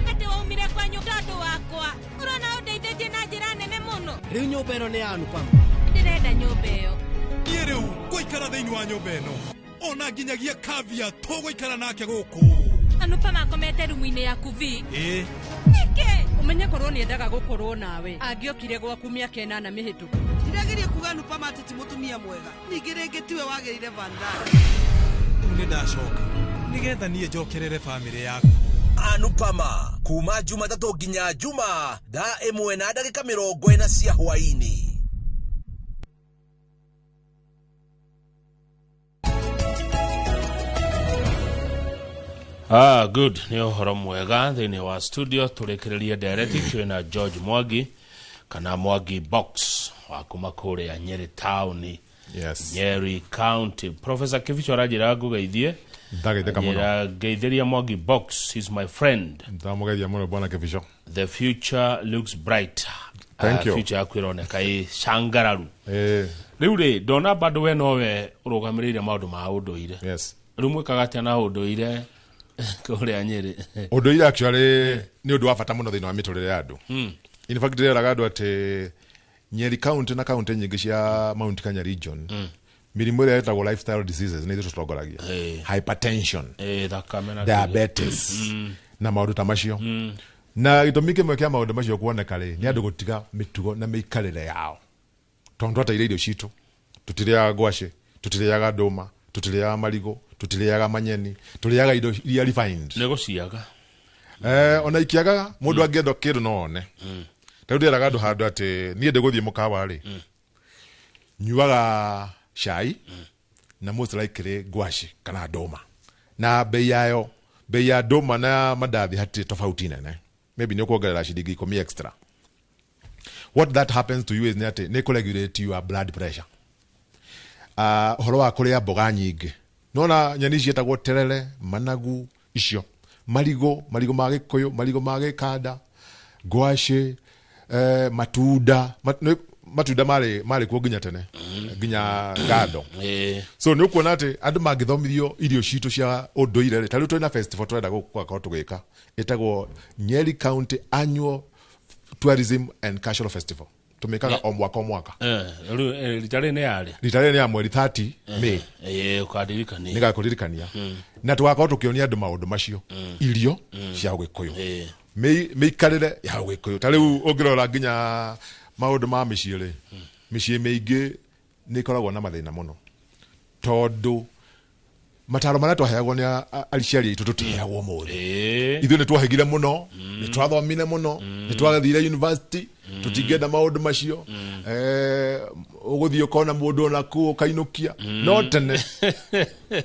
Atĩ waumire kwanyu tondũ wakwa ũrona ũndeithĩtie na njĩra nene mũno. Rĩu nyũmba ĩno nĩ ya Anupama. Ndĩrenda nyũmba ĩyo. Niĩ rĩu ngũikara thĩinĩ wa nyũmba ĩno ona nginyagia kavia tũgũikara nake gũkũ. Anupama akomete rumu-inĩ yaku vi. Ĩĩ. Nĩkĩ? Ũmenye korwo nĩendaga gũkorwo nawe angĩokire gwaku mĩaka 8 mĩhĩtũku. Ndirageria kuga Anupama atĩ ti mũtumia mwega, ningĩ rĩngĩ tiwe wagĩrĩire Vandana. Rĩu nĩ ndacoka nĩgetha niĩ njokerere bamĩrĩ yaku. Anupama kuma Jumatatũ nginya Juma thaa 1:40 cia hwaĩ-inĩ. Good, nĩ ũhoro mwega thĩinĩ wa studio tũrĩkĩrĩrie ndereti twĩna George Mwangi kana Mwangi Box wa kuma kũrĩa Nyeri town. Yes. Nyeri County. Professor Kibicho aranjĩra ngũgeithie. Ndageithĩka mũno. Ngeithĩria Mwangi Box, he's my friend. Ndamũgeithia mũno bwana Kibicho. The future looks bright. Thank you. Future yaku ĩroneka ĩ cangararu. Rĩu rĩ ndona bado we nowe ũrũgamĩrĩire maũndũ ma ũndũire. Yes. Rĩu mwĩkaga atĩa na ũndũire kũrĩa Nyeri? Ũndũire actually nĩ ũndũ wa bata mũno thĩinĩ wa mĩtũrĩre ya andũ. In fact ndĩreraga andũ atĩ Nyeri County na county nyingĩ cia Mount Kenya region mĩrimũ ĩrĩa ĩtagwo lifestyle diseases nĩ ithuĩ tũtongoragia. Hypertension, diabetes na maũndũ ta macio. Na gĩtũmi kĩmwe kĩa maũndũ macio kuoneka rĩ nĩ andũ gũtiga mĩtugo na mĩikarĩre yao. Tondũ twateire irio citũ, tũtirĩaga ngwacĩ, tũtirĩaga ndũma, tũtirĩaga marigũ, tũtirĩaga manyeni, tũrĩaga indo iria refined. Nĩ gũciaga. Ona ikĩagaga mũndũ angĩenda kĩndũ no one. Rĩu ndĩraga andũ handũ atĩ niĩ ndĩgũthiĩ mũkawa rĩ nyuaga cai na most likely ngwacĩ kana ndũma, na bei yayo, bei ya ndũma na mandathi hatirĩ tofauti nene, maybe nĩ ũkuongerera ciringi 10 extra. What that happens to you is nĩ atĩ nĩ kũregulate your blood pressure. Ũhoro wa kũrĩa mboga nyingĩ, nona nyeni ciĩtagwo terere, managu, icio marigũ, marigũ ma gĩkũyũ, marigũ ma gĩkanda, ngwacĩ, matunda matunda marĩ kuo nginya tene, nginya ngando. So nĩ ũkuona atĩ andũ mangĩthomithio irio citũ cia ũndũire rĩ, ta rĩu twĩna festival tũrenda gũkorwo tũgĩka ĩtagwo Nyeri County Annual Tourism and Cultural Festival. Tũmĩkaga o mwaka o mwaka. Rĩu rita rĩrĩ nĩ yarĩ? Rita rĩrĩ nĩ ya mweri 30 May. Ũkandirikania. Nĩgakũririkania. Na tũgakorwo tũkĩonia andũ maũndũ macio, irio cia ũgĩkũyũ, mĩikarĩre ya ũgĩkũyũ. Ta rĩu ũngĩrora nginya maũndũ ma mĩciĩ rĩ, mĩciĩ mĩingĩ nĩ ĩkoragwo na mathĩna mũno tondũ mataro marĩa twaheagwo nĩ aciari aitũ tũtiheagwo ũmũthĩ. Ithuĩ nĩ twahĩgire mũno, nĩ twathomire mũno, nĩ twathire university, tũtingĩenda maũndũ macio. Ũgũthiĩ ũkona mũndũ ona kũu ũkainũkia. No tene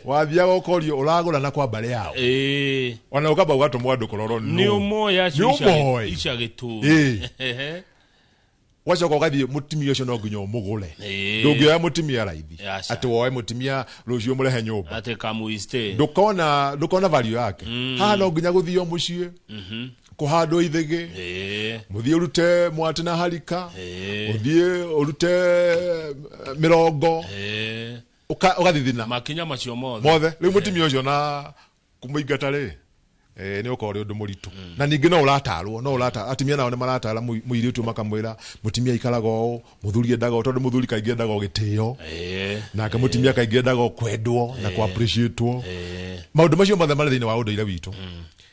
wathiaga ũkorio ũragũra na kwa mbarĩ yao, ona ũkamba ũgatũmwo andũ kũrorwo nĩ ũmoĩ acio icia gĩtũũri. Wacoka ũgathiĩ mũtumia ũcio no nginya ũmũgũre. Ndũngĩoya mũtumia raithi atĩ woe mũtumia rũciũ mũrehe nyũmba atĩ kamuiste, ndũkona value yake. Haha no nginya gũthio mũciĩ, kũhandwo ithĩgĩ, mũthiĩ ũrute mwatĩ na harika, ũthiĩ ũrute mĩrongo, ũgathithina makinya macio mothe. Rĩu mũtumia ũcio na kũmũingata rĩ nĩ ũkorwo ũrĩ ũndũ mũritũ. Na ningĩ no ũratarwo, no ũratara atumia nao nĩ maratara mũirĩtu makamwĩra mũtumia aikaraga ũũ, mũthuri endaga ũũ, tondũ mũthuri kaingĩ endaga gĩtĩo, nake mũtumia kaingĩ endaga kwendwo na kũ appreciate-wo. Maũndũ macio mothe marĩ thĩinĩ wa ũndũire witũ.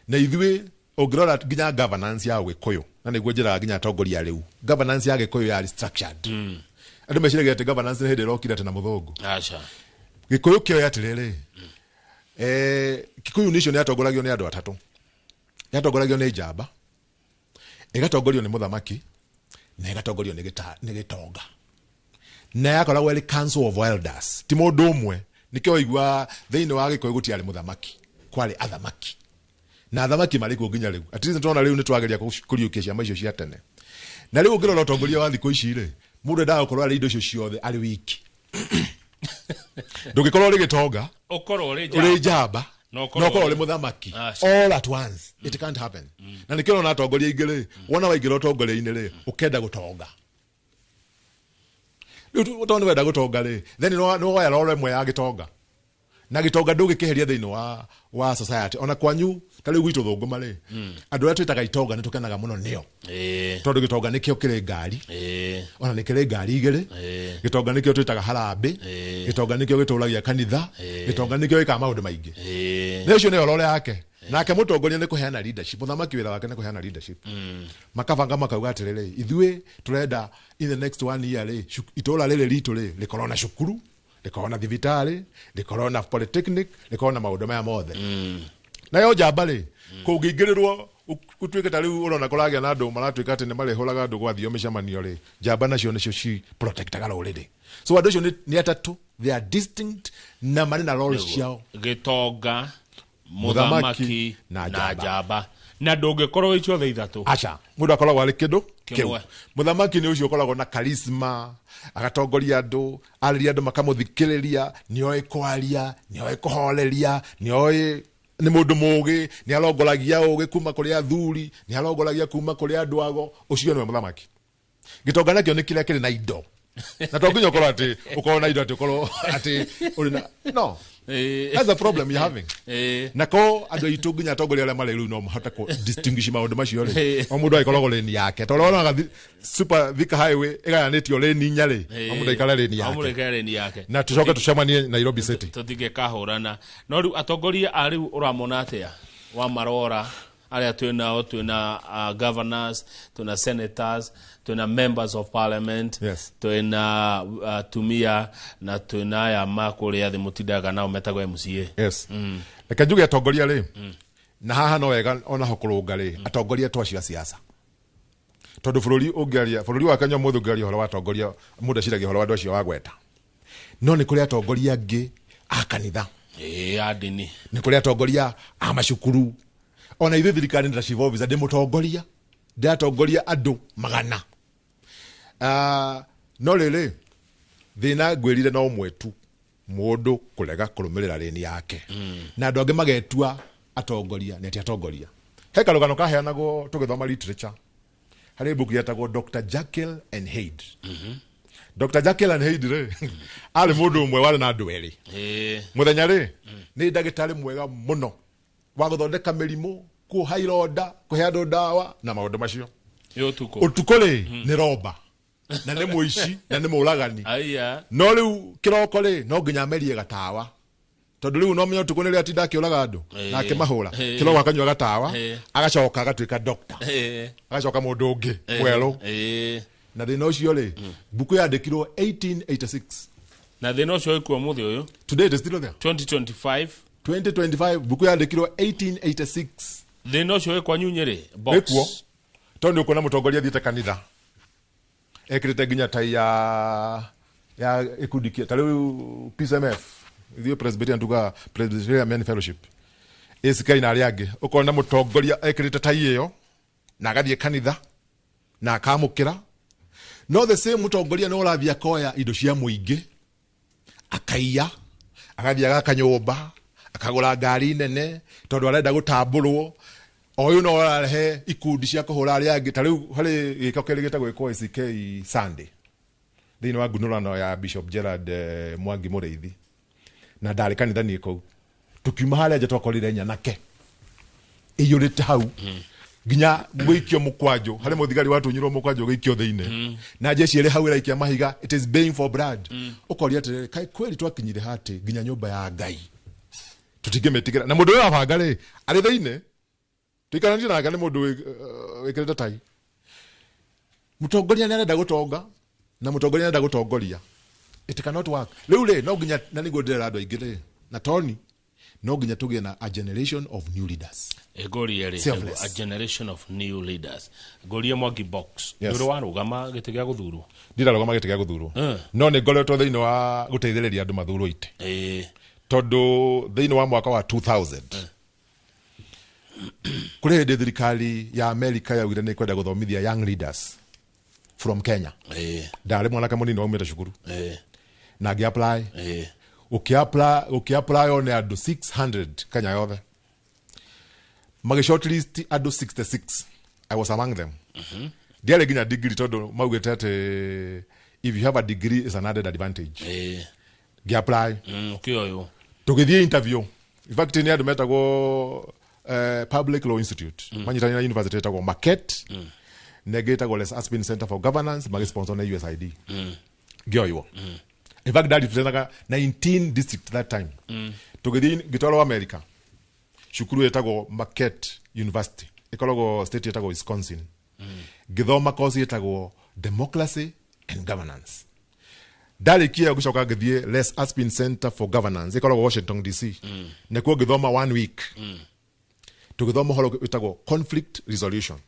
Na ithuĩ Ũngĩrora nginya governance ya Gĩkũyũ, na nĩguo njĩraga nginya atongoria rĩu, governance ya Gĩkũyũ yarĩ structured. Andũ meciragia atĩ governance nĩ hĩndĩ ĩrokire atĩ na mũthũngũ. Aca. Gĩkũyũ kĩoĩ atĩrĩrĩ, Kikuyu nation yatongoragio nĩ andũ atatũ. Yatongoragio nĩ njamba, ĩgatongorio nĩ mũthamaki, na ĩgatongorio nĩ gĩtonga. Na yakoragwo ĩrĩ council of elders, ti mũndũ ũmwe. Nĩkĩo waigua thĩinĩ wa Gĩkũyũ gũtiarĩ mũthamaki, kwarĩ athamaki. Na athamaki marĩ kuo nginya rĩu. At least nĩtũrona rĩu nĩtwageria kũriũkia ciama icio cia tene. Na rĩu ũngĩrora ũtongoria wa thikũ ici rĩ, mũndũ endaga gũkorwo arĩ indo icio ciothe arĩ wiki. Ndũngĩkorwo ũrĩ gĩtonga, Ũkorwo ũrĩ ũrĩ njamba, Na na ũkorwo ũrĩ mũthamaki. Aca. All at once. It can't happen. Na nĩkĩo ũrona atongoria aingĩ rĩ, wona waingĩra ũtongoria-inĩ rĩ, ũkenda gũtonga. Rĩu tondũ nĩ wenda gũtonga rĩ, then nĩ woya role ĩmwe ya gĩtonga. Na gĩtonga ndũngĩkĩeheria thĩinĩ wa society. Ona kwanyu, ta rĩu gwitũ Thũngũma rĩ, andũ arĩa twĩtaga itonga nĩ tũkenaga mũno nĩo. Tondũ gĩtonga nĩkĩo kĩrĩ ngari. Ona nĩ kĩrĩ ngari igĩrĩ. Gĩtonga nĩkĩo twĩtaga harambĩ. Gĩtonga nĩkĩo gĩtũragia kanitha. Gĩtonga nĩkĩo gĩkaga maũndũ maingĩ. Na ũcio nĩyo role yake. Nake mũtongoria nĩ kũheana leadership. Mũthamaki wĩra wake nĩ kũheana leadership. Makabanga makauga atĩrĩrĩ, ithuĩ tũrenda in the next 1 year rĩ, itũra rĩrĩ ritũ rĩ, rĩkorwo na cukuru, rĩkorwo na thibitarĩ, rĩkorwo na polytechnic, rĩkorwo na maũndũ maya mothe. Nayo njamba rĩ, kũngĩingĩrĩrwo gũtuĩke ta rĩu ũrona kũragĩa na andũ maratuĩka atĩ nĩ marĩhũraga andũ gwathio mĩcemanio rĩ, njamba nacio nĩcio ci protectaga rũrĩrĩ. So andũ acio nĩ atatũ, they are distinct na marĩ na roles ciao. Gĩtonga, Mũthamaki mũthamaki na na njamba. njamba. Na ndũngĩkorwo wĩ ciothe ithatũ. Aca, mũndũ akoragwo arĩ kĩndũ Kĩmwe. kĩu. Mũthamaki nĩ ũcio ũkoragwo na charisma, agatongoria andũ, arĩria andũ makamũthikĩrĩria, nĩoĩ kwaria, nĩoĩ kũhoreria, nĩoĩ nĩ mũndũ mũũgĩ, nĩ arongoragia ũgĩ kuma kũrĩ athuri, nĩ arongoragia kuma kũrĩ andũ ago, ũcio nĩwe mũthamaki. Gĩtonga nakĩo nĩ kĩrĩa kĩrĩ na indo. Na to nginya ũkorwo atĩ ũkorwo na indo atĩ ũkorwo atĩ ũrĩ na no. That's the problem you're having. Na ko andũ aitũ nginya atongoria arĩa marĩ rĩu no mahote kũ distinguish maũndũ macio rĩ. O mũndũ agĩkoragwo lane yake. Tondũ wonaga Super Thika Highway ĩgayanĩtio lane inya rĩ, o mũndũ aikare lane O mũndũ yake. aikare lane yake. Na tũcoke tũcemanie Nairobi City. Tũtingĩkahũrana. No rĩu atongoria a rĩu ũramona atĩa wa marora arĩa twĩ nao, twĩ na governors, twĩ na senators, twĩ na members of parliament, twĩ na atumia na twĩ na aya ma kũrĩa thĩ mũtindaga nao metagwo MCA. Yes. Reke njuge atongoria rĩ, na haha no wega onaho kũrũnga rĩ, atongoria to acio a siasa. Tondũ bũrũri ũngĩaria, bũrũri wa Kenya ũmũthĩ ũngĩaria ũhoro wa atongoria, mũndũ eciragia ũhoro wa andũ acio wagweta. No nĩ kũrĩ atongoria angĩ a kanitha. A ndini. Nĩ kũrĩ atongoria a macukuru. Ona ithuĩ thirikari nĩ ta chief officer, ndĩ mũtongoria, ndĩratongoria andũ magana. No rĩrĩ, thĩna ngwĩrire no ũmwe tu, mũndũ kũrega kũrũmĩrĩra lane yake. Na andũ angĩ magetua atongoria, nĩ atĩ atongoria. He karũgano kaheanagwo tũgĩthoma literature. Harĩ mbuku yetagwo Dr. Jekyll and Hyde. Dr. Jekyll and Hyde rĩ, arĩ mũndũ ũmwe warĩ na andũ erĩ. Mũthenya rĩ, nĩ ndagĩtarĩ mwega mũno wa gũthondeka mĩrimũ, kuoha ironda, kũhe andũ ndawa na maũndũ macio. Nĩ ũtukũ. Ũtukũ rĩ, nĩ romba. Na nĩ mũici, na nĩ mũũragani. Aya. No rĩu kĩroko rĩ, no nginya amerie gatawa. Tondũ rĩu no menya ũtukũ nĩrĩo atinda akĩũraga andũ, na akĩmahũra. Kĩroko akanyua gatawa, agacoka agatuĩka doctor. Agacoka mũndũ ũngĩ, mwerũ. Na thĩna ũcio rĩ, mbuku yandĩkirwo 1886. Na thĩna ũcio wĩkuo ũmũthĩ ũyũ. Today it is still there. 2025. 2025, mbuku yandĩkirwo 1886. Thĩna ũcio wĩ kwanyu Nyĩrĩ, box. Wĩkuo. Tondũ nĩ ũkuona mũtongoria athiĩte kanitha. Ekĩrĩte nginya tai ya gĩkundi kĩa, ta rĩu PCMF, ithuĩ Presbyterian tugaga Presbyterian Men Fellowship. ACK na arĩa angĩ, ũkona mũtongoria ekĩrĩte tai ĩyo, na agathiĩ kanitha, na akamũkĩra. No the same mũtongoria nĩ ũrathiĩ akoya indo cia mũingĩ, akaiya, agathiĩ agaka nyũmba, akagũra ngari nene, tondũ arenda gũtambũrwo. O ũyũ no ararehe ikundi cia kũhũra arĩa angĩ. Ta rĩu harĩ gĩko kĩrĩ gĩtagwo gĩkwo ACK Sunday thĩinĩ wa ngunũrano ya Bishop Gerard Mwangi Mũrĩithi, na ndarĩ kanitha niĩ kũu. Tũkiuma harĩa nja twakorire nyanake ĩiyũrĩte hau, nginya gũikio mũkwanjũ, harĩ mũthigari watunyirwo mũkwanjũ ũgĩikio thĩinĩ, na jeshi ĩrĩ hau ĩraikia mahiga, it is baying for blood. Ũkoria atĩrĩrĩ, kaĩ kweli twakinyire hatĩ nginya nyũmba ya Ngai tũtingĩmĩtigĩra, na mũndũ ũyũ wabanga rĩ arĩ thĩinĩ. Tuikaranĩtie nake nĩ mũndũ wĩkĩrĩte tai. Mũtongoria nĩ arenda gũtonga na mũtongoria nĩ arenda gũtongoria. It cannot work. Rĩu rĩ no nginya na nĩguo ndĩrera andũ aingĩ rĩ na Tony no nginya tũgĩe na a generation of new leaders. Ngorie rĩ, a generation of new leaders. Ngorie Mwangi Box. Yes. Ndũrĩ warũgama gĩtĩ gĩa gũthurwo? Ndirarũgama gĩtĩ gĩa gũthurwo. No nĩ ngoretwo thĩinĩ wa gũteithĩrĩria andũ mathurwo itĩ. Tondũ thĩinĩ wa mwaka wa 2000 kũrĩ hĩndĩ thirikari ya America yaugire nĩ ĩkwenda gũthomithia young leaders from Kenya. Ndarĩ mwanake mũnini waumĩte cukuru. Na ngĩ apply. Ũkĩ-apply one andũ 600 Kenya yothe. Magĩ shortlist andũ 66. I was among them. Ndiarĩ nginya degree tondũ maugĩte atĩ if you have a degree is an added advantage. Ngĩ-apply. Ũkĩoywo. Tũgĩthiĩ interview. In fact nĩ andũ metagwo Public Law Institute. Manyitanĩire na university ĩtagwo Marquette. Na ĩngĩ ĩtagwo Les Aspin Center for Governance magĩsponsor na USAID. Ngĩoywo. In fact ndarepresentaga 19 district that time. Tũgĩthiĩ ngĩtwarwo America. Cukuru ĩtagwo Marquette University. Ĩkoragwo state ĩtagwo Wisconsin. Ngĩthoma course ĩtagwo Democracy and Governance. Ndarĩkia gũcoka ngĩthiĩ Les Aspin Center for Governance ĩkoragwo Washington DC. Nĩkuo ngĩthoma 1 week. Tũgĩthoma ũhoro wĩtagwo conflict resolution.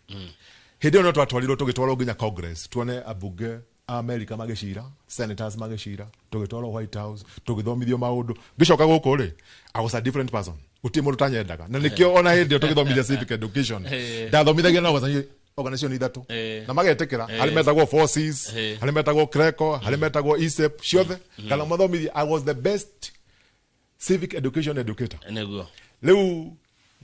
Hĩndĩ ĩyo no twatwarirwo tũgĩtwarwo nginya Congress tuone ambunge a America magĩcira, senators magĩcira, tũgĩtwarwo White House, tũgĩthomithio maũndũ. Ngĩcoka gũkũ rĩ, I was a different person. Gũtirĩ mũndũ tanyendaga. Na nĩkĩo ona hĩndĩ ĩyo tũgĩthomithia civic education. Ndathomithagia na organization ithatũ. Na magetĩkĩra, harĩ metagwo Forces, harĩ metagwo Creco, harĩ metagwo ISEP, ciothe. Kana mathomithia, I was the best civic education educator. Nĩguo. Rĩu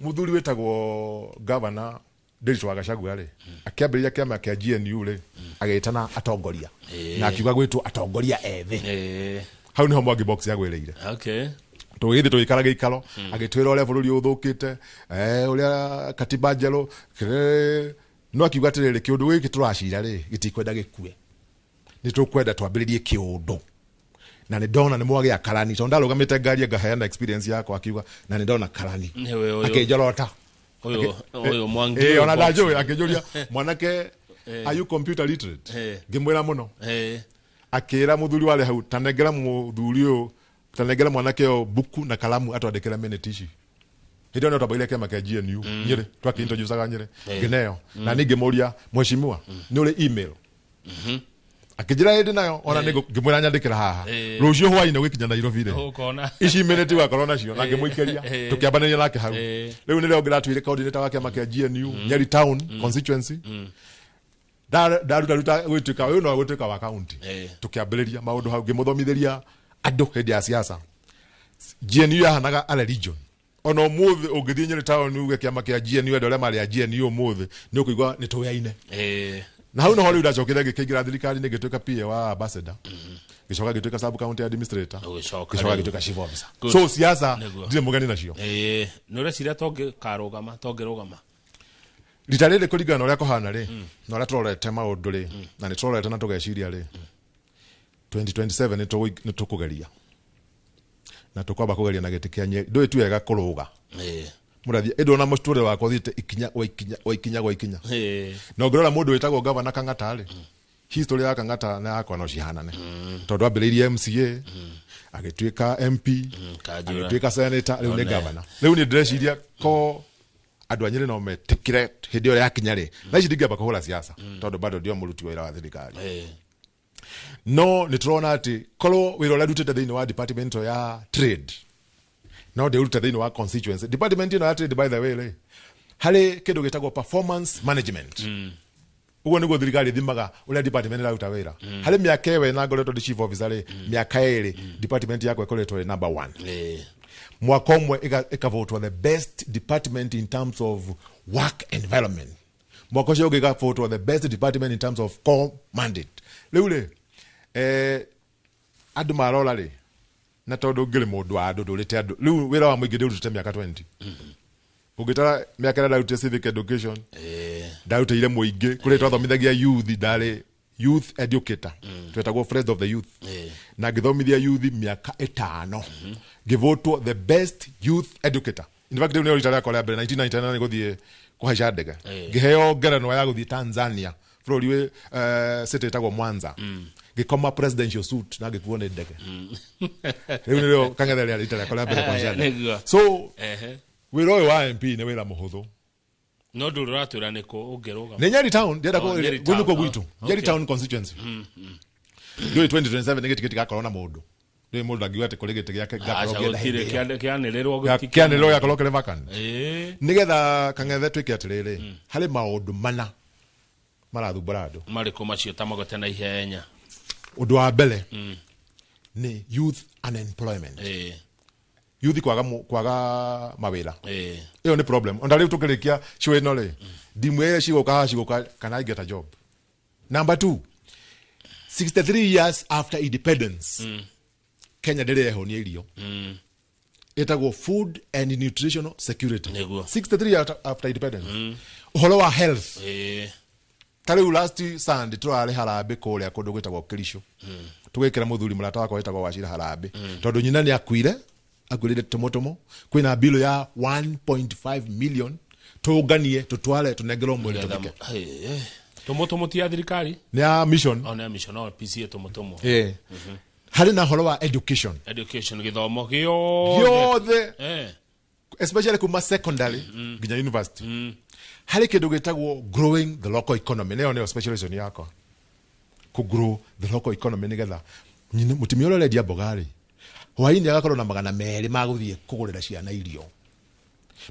mũthuri wĩtagwo governor Ndiritu wa Gachagua rĩ, akĩambĩrĩria kĩama kĩa GNU rĩ, agĩtana atongoria. Na akiuga gwĩtwo atongoria ethĩ. Hau nĩho Mwangi Box yagwĩrĩire. Okay. Tũgĩthiĩ tũgĩikara gĩikaro, agĩtwĩra ũrĩa bũrũri ũthũkĩte, ũrĩa katiba njerũ, no akiuga atĩrĩrĩ, kĩũndũ gĩkĩ tũracira rĩ, gĩtikwenda gĩkue. Nĩ tũkwenda twambĩrĩrie kĩũndũ. Na nĩ ndona nĩ mwagĩa karani, tondũ ndarũgamĩte ngari ngaheana experience yakwa, akiuga na nĩ ndona karani. Akĩnjorota. Ũyũ Mwangi. Ona ndanjũĩ, akĩnjũria mwanake, are you computer literate? Ngĩmwĩra mũno. Akĩra mũthuri warĩ hau, tanengera mũthuri ũyũ, tanengera mwanake ũyũ buku na kalamu atwandĩkĩre minute ici. Hĩndĩ ĩyo no twambĩrĩirie kĩama kĩa GNU Nyĩrĩ, twakĩ-introduce-aga Nyĩrĩ, ngĩneo. Na niĩ ngĩmũria, mheshimiwa, nĩ ũrĩ email? Akĩnjĩra ĩndĩ nayo, ona nĩ ngĩmwĩra nyandĩkĩra haha. Rũciũ hwaĩ-inĩ ũgĩkinya Nairobi rĩ, ici minute ũgakorwo nacio, na ngĩmũikĩria, tũkĩambanĩria nake hau. Rĩu nĩrĩo ngĩratuire coordinator wa kĩama kĩa GNU Nyeri Town constituency. Ndaruta gwĩtuĩka ũyũ no gwĩtuĩka wa county. Tũkĩambĩrĩria maũndũ hau, ngĩmũthomithĩria andũ hĩndĩ ya siasa. GNU yahanaga a religion. Ona ũmũthĩ ũngĩthiĩ Nyeri Town uge kĩama kĩa GNU andũ arĩa marĩ a GNU ũmũthĩ nĩ ũkũigua nĩ tũyaine. Na hau noho rĩu ndacokire ngĩkĩingĩra thirikari-inĩ ngĩtuĩka PA wa ambassador. Ngĩcoka ngĩtuĩka sub county administrator. Ngĩcoka ngĩtuĩka chief officer. So siasa ndirĩ mũgeni nacio. Nĩ ũreciria tongĩkarũgama, tongĩrũgama? Rita rĩrĩ kũringana na ũrĩa kũhana rĩ, na ũrĩa tũrorete maũndũ rĩ, na nĩ tũrorete na tũgeciria rĩ, 2027 nĩ tũkũgeria. Na tũkwamba kũgeria na gĩtĩ kĩa Nyeri. Ndũĩ ti wega kũrũga. Mũrathiĩ, ĩndĩ ona mũtũrĩre wakwa ũthiĩte ikinya gwa ikinya gwa ikinya gwa ikinya. Na ũngĩrora mũndũ wĩtagwo Gavana Kang'ata rĩ, history ya Kang'ata na yakwa no cihanane. Tondũ ambĩrĩirie MCA, agĩtuĩka MP, agĩtuĩka senator, rĩu nĩ governor. Rĩu nĩ ndĩreciria ko andũ a Nyĩrĩ no metĩkĩre hĩndĩ ĩyo yakinya rĩ. Thaa ici ndingĩamba kũhũra siasa, tondũ bado ndio mũruti wĩra wa thirikari. No nĩ tũrona atĩ korwo wĩra ũrĩa ndutĩte thĩinĩ wa department ya trade no ndĩũrute thĩinĩ wa constituency. Department ĩno ya trade, by the way rĩ, harĩ kĩndũ gĩtagwo performance management. Ũguo nĩguo thirikari ĩthimaga ũrĩa department ĩraruta wĩra. Harĩ mĩaka ĩyo ĩna ngoretwo ndĩ chief officer rĩ, mĩaka ĩrĩ department yakwa ĩkoretwo ĩ number 1. Mwaka ũmwe ĩkavotwo the best department in terms of work environment. Mwaka ũcio ũngĩ ĩkavotwo the best department in terms of core mandate. Rĩu rĩ, andũ marora rĩ, na tondũ ngĩrĩ mũndũ wa andũ ndũrĩte andũ. Rĩu wĩra wa mũingĩ ndĩũrutĩte mĩaka 20. Ũngĩtara mĩaka ĩrĩa ndarutire civic education, ndarutĩire mũingĩ, kũrĩa twathomithagia youth, ndarĩ youth educator. Twetagwo friends of the youth. Na ngĩthomithia youth mĩaka 5. Ngĩvotwo the best youth educator. In fact, rĩu nĩrĩo rita rĩakwa rĩa mbere 1999 gũthiĩ Kũhaica ndege, ngĩheo ngerenwa ya gũthiĩ Tanzania, bũrũri wĩ city ĩtagwo Mwanza. Ngĩkoma presidential suit na ngĩkuo nĩ ndege. Rĩu nĩrĩo Kang'ethe rĩa rita rĩakwa rĩa mbere kũhaica ndege. So wĩra ũyũ wa MP nĩ wĩra mũhũthũ. No ndå rä ratwä ra nä kå å ngä rå Nĩ Nyeri town ndĩrenda. Oh, Nyeri Kũu nĩkuo town, gwitũ. oh, Nyeri okay. town constituency. Ndũĩ 2027 nĩ gĩtĩ gĩtigakorwo na mũndũ. Ndũĩ mũndũ angiuga atĩ kũrĩ gĩtĩ gĩake ngakorwo ngĩenda hĩndĩ ĩyo. Kä anä rä rwo. Kĩanĩrĩrwo gĩakorwo kĩrĩ vacant. Nĩgetha Kang'ethe twĩke atĩrĩrĩ, harĩ maũndũ mana marathumbũra andũ. Marä kå macio ta magote na ihenya? Ũndũ wa mbere nĩ youth unemployment, youth kwaga kwaga mawĩra. Ĩyo nĩ problem. Ona rĩu tũkĩrĩkia show ĩno rĩ, ndimũ ĩyo cigũka haha cigũka, can I get a job? Number two, 63 years after independence, Kenya ndĩrĩ yehonia irio. Ĩtagwo food and nutritional security. 63 years after independence. Ũhoro wa health, ta rĩu last Sunday tũrarĩ harambĩ kũrĩa kũndũ gwĩtagwo Kĩricũ, tũgĩkĩra mũthuri mũrata wakwa wĩtagwo Wacira harambĩ, tondũ nyina nĩ akuire, akuĩrĩire tũmũtũmũ. Kwĩna bill ya 1.5 million tũnganie tũtware tũnengerwo mwĩrĩ tũthike. Tå må tå må ti ya thirikari? Nĩ ya mission. O nä ya mission, no PCA tå må tå må. Harĩ na ũhoro wa education. Education, gĩthomo gĩothe. Gĩothe, especially kuma secondary nginya university. Harĩ kĩndũ gĩtagwo growing the local economy. Nĩyo specialization yakwa, kũ grow the local economy, nĩgetha mũtumia ũrĩa ũrendia mboga rĩ, hwainĩ agakorwo na 200 ma gũthiĩ kũgũrĩra ciana irio.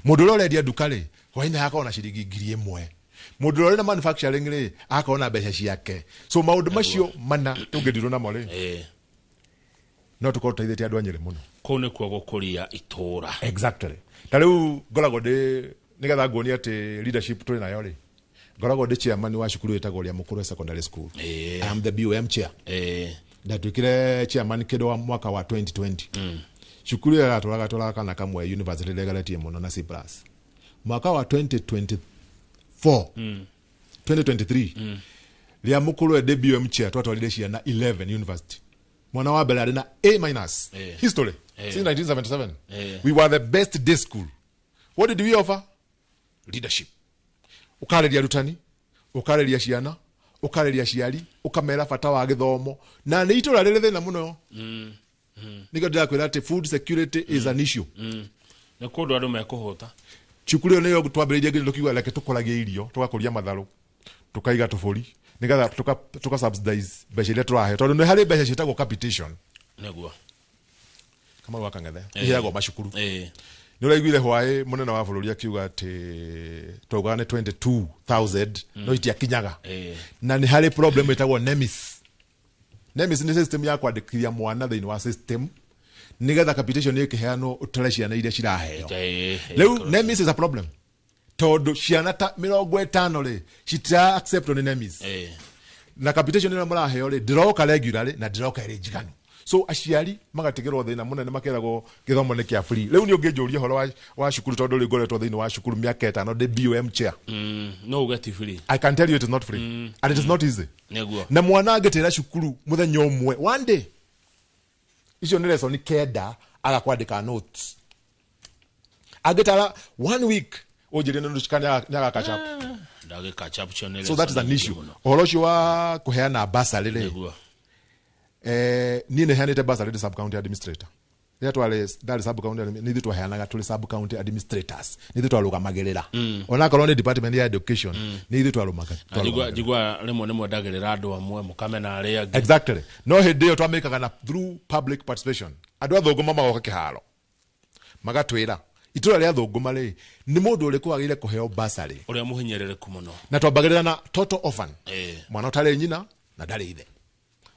Mũndũ ũrĩa ũrendia nduka rĩ, hwainĩ agakorwo na ciringi 1000. Mũndũ ũrĩa ũrĩ na manufacturing rĩ, agakorwo na mbeca ciake. So maũndũ macio mana tũngĩndirwo namo rĩ, no tũkorwo tũteithĩtie andũ a Nyĩrĩ mũno. Kũu nĩkuo gũkũria itũra. Exactly. Ta rĩu ngoragwo ndĩ, nĩgetha nguonie atĩ leadership tũrĩ nayo rĩ, ngoragwo ndĩ chairman wa cukuru ĩtagwo Rĩa Mũkũrwe Secondary School. I am the BOM chair. Ndatuĩkire chairman kĩndũ wa mwaka wa 2020. Cukuru ĩyo ĩratwaraga twaraga kana kamwe university regeretie mũno na C plus. Mwaka wa 2024, 2023, Rĩa Mũkũrwe ndĩ BOM chair, twatwarire ciana 11 university. Mwana wa mbere arĩ na A minus. History. Since 1977. We were the best day school. What did we offer? Leadership. Ũkarĩria arutani, ũkarĩria ciana, ũkarĩria aciari, ũkamera bata wa gĩthomo. Na nĩ itũra rĩrĩ thĩna mũno. Nĩkĩo ndĩrakwĩra atĩ food security is an issue. Nĩ kũndũ andũ mekũhũta. Cukuru ĩyo nĩyo twambĩrĩirie nginya tũkiuga reke tũkũragie irio, tũgakũria matharũ, tũkaiga tũbũri, nĩgetha tũka subsidize mbeca iria tũraheo, tondũ nĩ harĩ mbeca ciĩtagwo capitation. Kamau wa Kang'ethe, iheagwo macukuru. Nĩ ũraiguire hwaĩ mũnene wa bũrũri akiuga atĩ twaugaga nĩ 22,000, no itiakinyaga. Na nĩ harĩ problem ĩtagwo NEMIS. NEMIS nĩ system ya kwandĩkithia mwana thĩinĩ wa system, nĩgetha capitation ĩkĩheanwo ũtare ciana iria ciraheo. Rĩu NEMIS is a problem, tondũ ciana ta 50 rĩ, citira accept nĩ NEMIS, na capitation ĩrĩa mũraheo rĩ, ndĩroka regularly na ndĩroka ĩrĩ njiganu. So aciari magatigĩrwo thĩna mũnene, makeragwo gĩthomo nĩ kĩa free. Rĩu nĩ ũngĩnjũria ũhoro wa cukuru, tondũ rĩu ngoretwo thĩinĩ wa cukuru mĩaka 5 ndĩ BOM chair. No uge ti free. I can tell you it is not free, and it is not easy. Na mwana angĩtĩra cukuru mũthenya ũmwe, one day, icio nĩ lesson 9 aga kwandĩka notes. Angĩtara one week, ũnjĩrie nĩ nĩ aga catch up. Ndagĩ catch up cio nĩ So that is lesson an issue. nyingĩ mũno. Ũhoro ũcio wa kũheana bursary rĩ, niĩ nĩ heanĩte bursary ndĩ sub county administrator. Rĩrĩa twarĩ, ndarĩ sub county, nĩ ithuĩ twaheanaga tũrĩ sub county administrators, nĩ ithuĩ twarũgamagĩrĩra. Onakorwo nĩ department ya education, nĩ ithuĩ Na njigua rĩmwe nĩ mwendagĩrĩra andũ amwe mũkamena arĩa angĩ. Exactly. No hĩndĩ ĩyo twamĩkaga na through public participation. Andũ a Thũngũma magoka kĩharo, magatwĩra itũra rĩa Thũngũma rĩ, nĩ mũndũ ũrĩkũ wagĩrĩire kũheo bursary. Ũrĩa mũhinyĩrĩrĩku mũno. Na twambagĩrĩra na total orphan, mwana ũtarĩ nyina na ndarĩ ithe,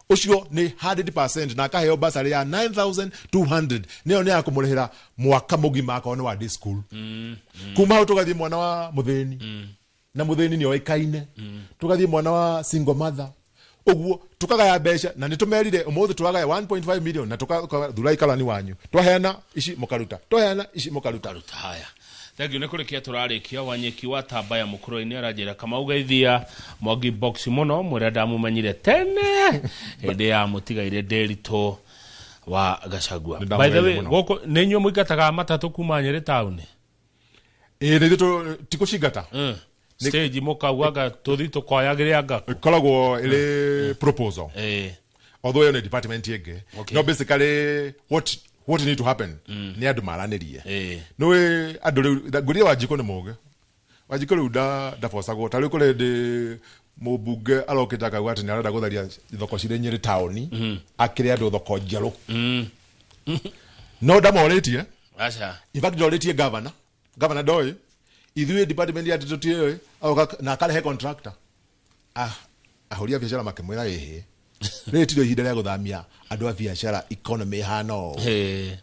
ũcio nĩ 100% na akaheo bursary ya 9200. Nĩyo nĩ ya kũmũrĩhĩra mwaka mũgima akorwo nĩ wa day school. Kuma hau tũgathiĩ mwana wa mũthĩni, na mũthĩni nĩ oĩkaine. Tũgathiĩ mwana wa single mother, ũguo tũkagaya mbeca, na nĩ tũmerire ũmũthĩ tũragaya 1.5 million, na tũkathura ikarani wanyu, twaheana ici mũkaruta, twaheana ici mũkaruta. Haya, thengiũ. Nĩ kũrĩkia tũrarĩkia. Wanyeki wa Tambaya mũkũrũ-inĩ aranjĩra Kamau geithia Mwangi Box mũno, mwĩre ndamumenyire tene hĩndĩ ya mũtigaire Ndĩritũ wa Gacagua. By the way, Nĩndamũgeithia mũno. gũkũ nĩ inyuĩ mũingataga matatũ kuma Nyĩrĩ taũni? Ĩĩ, nĩ ithuĩ ti kũcingata. Stage mũkaugaga tũthi tũkoyagĩre anga. Ĩkoragwo ĩrĩ proposal. Although ĩyo nĩ department ĩngĩ. No basically what need to happen nĩ andũ maranĩrie. Nĩũĩ andũ rĩu ngũria Wanjikũ nĩ mũũgĩ. Wanjikũ rĩu ndabocagwo. Ta rĩu kũrĩ hĩndĩ mũmbunge arokĩte akauga atĩ nĩ arenda gũtharia thoko cirĩ Nyĩrĩ taũni, akĩre andũ thoko njerũ. No ndamorĩtie. Aca. In fact ndorĩtie governor. Governor ndoĩ. Ithuĩ department ya tũtiũĩ. Agoka na akarehe contractor. Ahũri a biacara makĩmwĩra ĩhĩ. Rĩrĩ tirĩo ihinda rĩa gũthamia andũ a biacara economy ĩhana ũũ.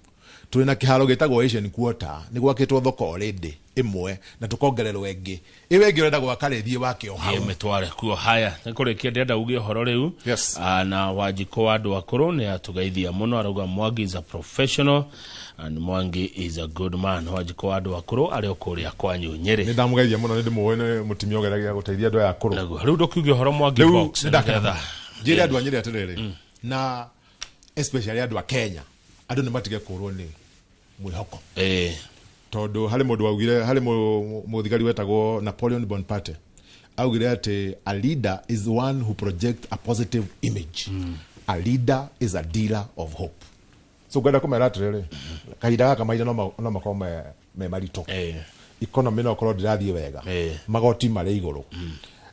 Tũrĩ na kĩharo gĩtagwo Asian Quarter, nĩ gwakĩtwo thoko already ĩmwe na tũkongererwo ĩngĩ. Ĩyo ĩngĩ ũrenda gwaka rĩ, thiĩ wake o hau. Mĩtware kuo. Haya, nĩ kũrĩkia ndĩrenda uge ũhoro rĩu. Na Wanjikũ wa andũ akũrũ nĩ atũgeithia mũno, arauga Mwangi is a professional and Mwangi is a good man. Wanjikũ wa andũ akũrũ arĩ o kũrĩa kwanyu Nyĩrĩ. Nĩ ndamũgeithia mũno, nĩ ndĩmũĩ nĩ mũtumia ũgeragia gũteithia andũ aya akũrũ. Naguo rĩu ndũkiuge ũhoro Mwangi Rĩu box, nĩ ndakena nĩgetha. mũno. Njĩre andũ a Nyĩrĩ atĩrĩrĩ, na especially andũ a Kenya, andũ nĩ matige kũrwo nĩ mwĩhoko. Tondũ harĩ mũndũ waugire, harĩ mũthigari wetagwo Napoleon Bonaparte, augire atĩ a leader is one who projects a positive image. A leader is a dealer of hope. So ngwenda kũmera atĩrĩrĩ, kahinda gaka mahinda no makorwo me maritũ. Economy no korwo ndĩrathiĩ wega. Magoti marĩ igũrũ.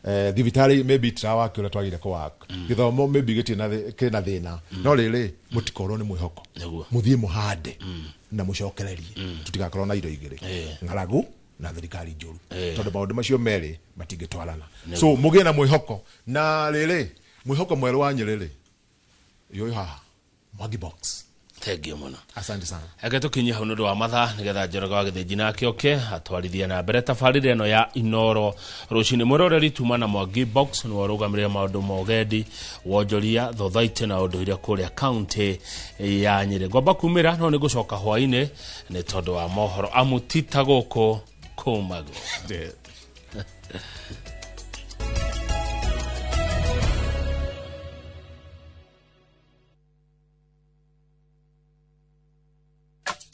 Thibitarĩ maybe itirawaka ũrĩa twagĩrĩire kũwaka. Gĩthomo maybe gĩtirĩ na kĩna thĩna. No rĩrĩ, mũtikorwo nĩ mwĩhoko. Mũthiĩ mũhande na mũcokererie. Tũtigakorwo na indo igĩrĩ. Ng'aragu na thirikari njũru. Tondũ maũndũ macio merĩ matingĩtwarana. So mũgĩe na mwĩhoko. Na rĩrĩ, mwĩhoko mwerũ wa Nyĩrĩ rĩ, yũyũ haha, Mwangi Box. Thank you mũno. Asante sana. Reke tũkinyie hau nĩ ũndũ wa mathaa nĩgetha Njoroge wa Gĩthĩnji nake oke atwarithie na mbere tabarĩra ĩno ya Inoro rũcinĩ. Mwĩroreri tuma na Mwangi Box nĩwe ũrũgamĩrĩire maũndũ ma ũgendi, wonjoria, thothaitĩ na ũndũire kũrĩa kaunti ya Nyĩrĩ. Ngwamba kumĩra no nĩ ngũcoka hwainĩ nĩ tondũ wa mohoro amu ti ta gũkũ kũmagwo.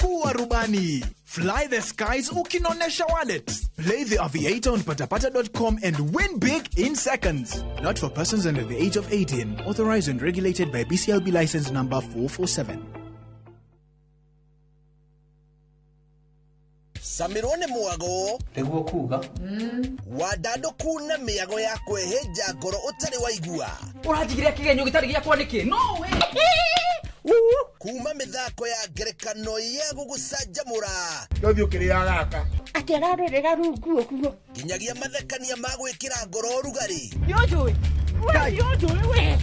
Kuwa rubani. Fly the skies ukinonesha wallet. Play the Aviator on patapata.com and win big in seconds. Not for persons under the age of 18. Authorized and regulated by BCLB license number 447. Samirwo nĩ mwago. Nĩguo kuga. Wandandũku na mĩago ya kwĩhĩnja ngoro ũtarĩ waigua. Ũranjigĩrĩra kĩgenyo gĩtarĩ gĩakwa nĩkĩ? No way. Kuma mĩthako ya ngerekano ya gũgũcanjamũra. Ndũthiĩ ũkĩrĩaga gaka. Atĩ ararorera rungu ũguo. Nginyagia mathekania ma gwĩkĩra ngoro ũrugarĩ. Nĩũnjũĩ? We, nĩũnjũĩ we?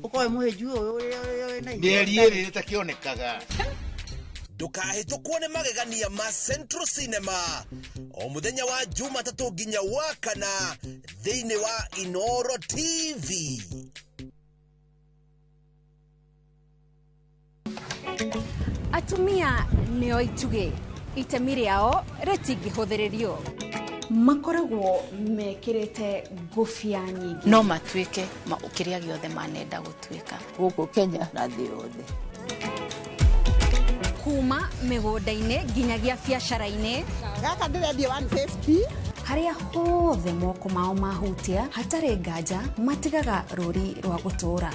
Ũkoe mũhĩnju ũyũ ũrĩa wĩna Mĩeri ĩrĩ ĩtakĩonekaga. Ndũkahĩtũkwo nĩ magegania ma Central Cinema o mũthenya wa Jumatatũ nginya wa kana thĩinĩ wa Inoro TV. Atumia nĩo itugĩ, itemi rĩao rĩtingĩhũthĩrĩrio. Makoragwo mekĩrĩte ngũbia nyingĩ. No matuĩke kĩrĩa gĩothe manenda gũtuĩka. Gũkũ Kenya na thĩ yothe. Kuma mĩgũnda-inĩ nginyagia biacara-inĩ. Gaka ndĩrendia 150. Harĩa hothe moko mao mahutia hatarĩ nganja matigaga rũri rwa gũtũũra.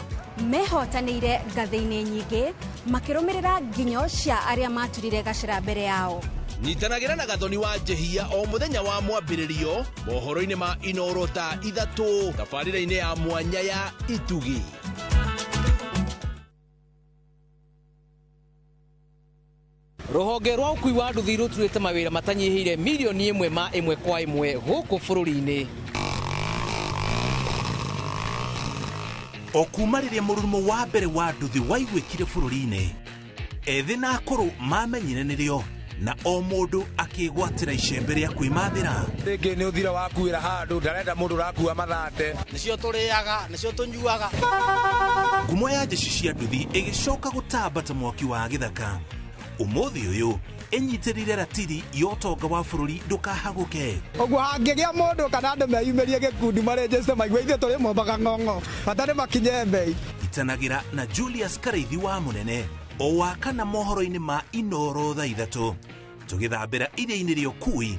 Mehotanĩire ngathĩ-inĩ nyingĩ makĩrũmĩrĩra nginyo cia arĩa maturire gacĩra mbere yao. Nyitanagĩra na Gathoni wa Njehia o mũthenya wa mwambĩrĩrio mohoro-inĩ ma Inoro thaa 3 tabarĩra-inĩ ya mwanya ya Itugi. Rũhonge rwa ũkui wa nduthi rũturĩte mawĩra matanyihĩire mirioni ĩmwe ma ĩmwe kwa ĩmwe gũkũ bũrũri-inĩ. O kuma rĩrĩa mũrurumo wa mbere wa nduthi waiguĩkire bũrũri-inĩ, ethĩ na akũrũ mamenyire nĩrĩo na o mũndũ akĩgwatĩra icembe rĩa kwĩmathĩra. Rĩngĩ nĩ ũthira wakuĩra handũ, ndarenda mũndũ ũrakua mathate. Nĩcio tũrĩaga, nĩcio tũnyuaga. Ngumo ya njeci cia nduthi ĩgĩcoka gũtamba ta mwaki wa gĩthaka. Ũmũthĩ ũyũ ĩnyitĩrĩire ratiri ya ũtonga wa bũrũri ndũkahagũke. Ũguo hangĩgĩa mũndũ kana andũ meyumĩrie gĩkundi marĩnjĩte maigue ithuĩ tũrĩ mombaga ng'ong'o, bata nĩ makinye mbei. Itanagĩra na Julius Karaithi wa Mũnene o wa kana mohoro-inĩ ma Inoro thaa 3 tũgĩthambĩra iria-inĩ rĩa ũkui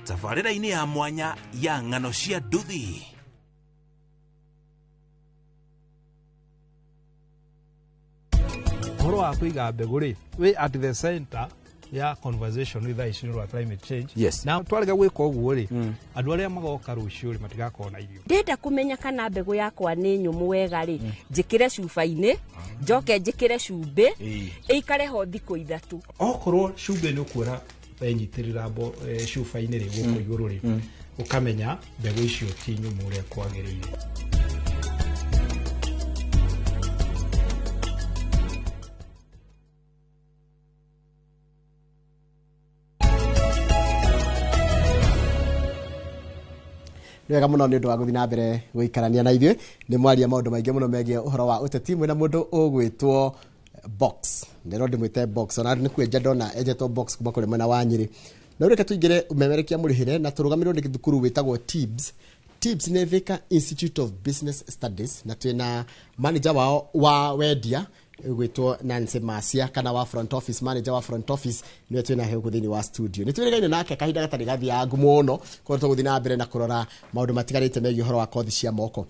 Tabarĩra-inĩ ya mwanya ya ng'ano cia nduthi. Ũhoro wa kũiga mbegũ rĩ, wĩ at the center ya conversation with ici wa climate change. Yes. Na twarega gwĩka ũguo rĩ, andũ arĩa magoka rũciũ rĩ matigakorwo na irio. Ndenda kũmenya kana mbegũ yakwa nĩ nyũmũ wega rĩ, njĩkĩre cuba-inĩ, njoke njĩkĩre cumbĩ, ĩikare ho thikũ 3. Okorwo cumbĩ nĩ ũkuona wenyitĩrĩra cuba-inĩ rĩ gũkũ igũrũ rĩ, ũkamenya mbegũ icio ti nyũmũ ũrĩa kwagĩrĩire. Wega muno ni undu wa guthi na mbere guikarania na ithuĩ. Nĩ mwaria maũndũ maingĩ mũno megiĩ ũhoro wa ũteti mwĩna mũndũ ũgwĩtwo Box. Ndĩro ndĩmwĩte Box ona nĩ kwenja ndona enjetwo Box kuma kũrĩ mwena wa Nyĩrĩ. Na reke tũingĩre ũmemerekia mũrĩhĩre na tũrũgamĩrĩrwo nĩ thukuru wĩtagwo TIBS. TIBS nĩ Thika Institute of Business Studies na twĩna manager wao wa wendia gwĩtwo Nancy Masia kana wa front office, manager wa front office niwe twĩna he thĩinĩ wa studio. Nĩ twĩrĩgaine nake kahinda gatarĩ gathiangu mũno koguo tũgũthiĩ na mbere na kũrora maũndũ matigarĩte megiĩ ũhoro wa kothi cia moko.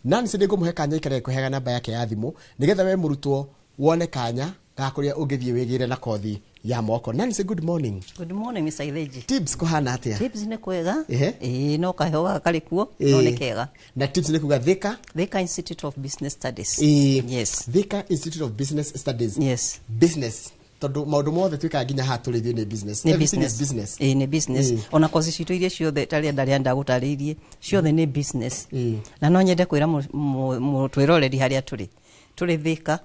Nancy nĩ ngũmũhe kanya ikare kũheaga namba yake ya thimũ nĩgetha we mũrutwo wone kanya ga kũrĩa ũngĩthiĩ wĩgĩre na kothi ya moko. Nancy, good morning. Good morning, Mr. Itheji. Tips kuhana atia? Tips nĩ kwega. Ĩĩ no kaheo gaka karĩ kuo no nĩ kega. Na tips nĩ kuga Thika? Thika Institute of Business Studies. Yes. Thika Institute of Business Studies. Yes. Business. Tondu maundu mothe twikaga nginya haha tũrĩ ithuĩ nĩ business. Nĩ Everything is business. Ĩĩ nĩ business. Ona kothi citũ iria ciothe tarĩa ndarĩa ndagũtarĩirie ciothe nĩ business. Na no nyende kwĩra mũtwĩroreri harĩa tũrĩ. Tũrĩ Thika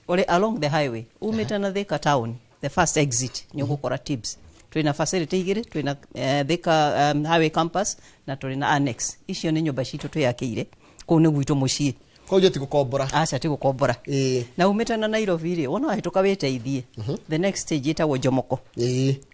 uri along the highway umite na Thika town, the first exit ni ugukora TIBS. Twina facility igiri, twina Thika highway campus na twina annex. Icio ni nyumba citu twiyakiire kuu ni gwitu mucii. Koguo ti gukombora? Aca ti gukombora. Na umite na Nairobi ri wona wahituka witeithie, the next stage itagwo Jomoko.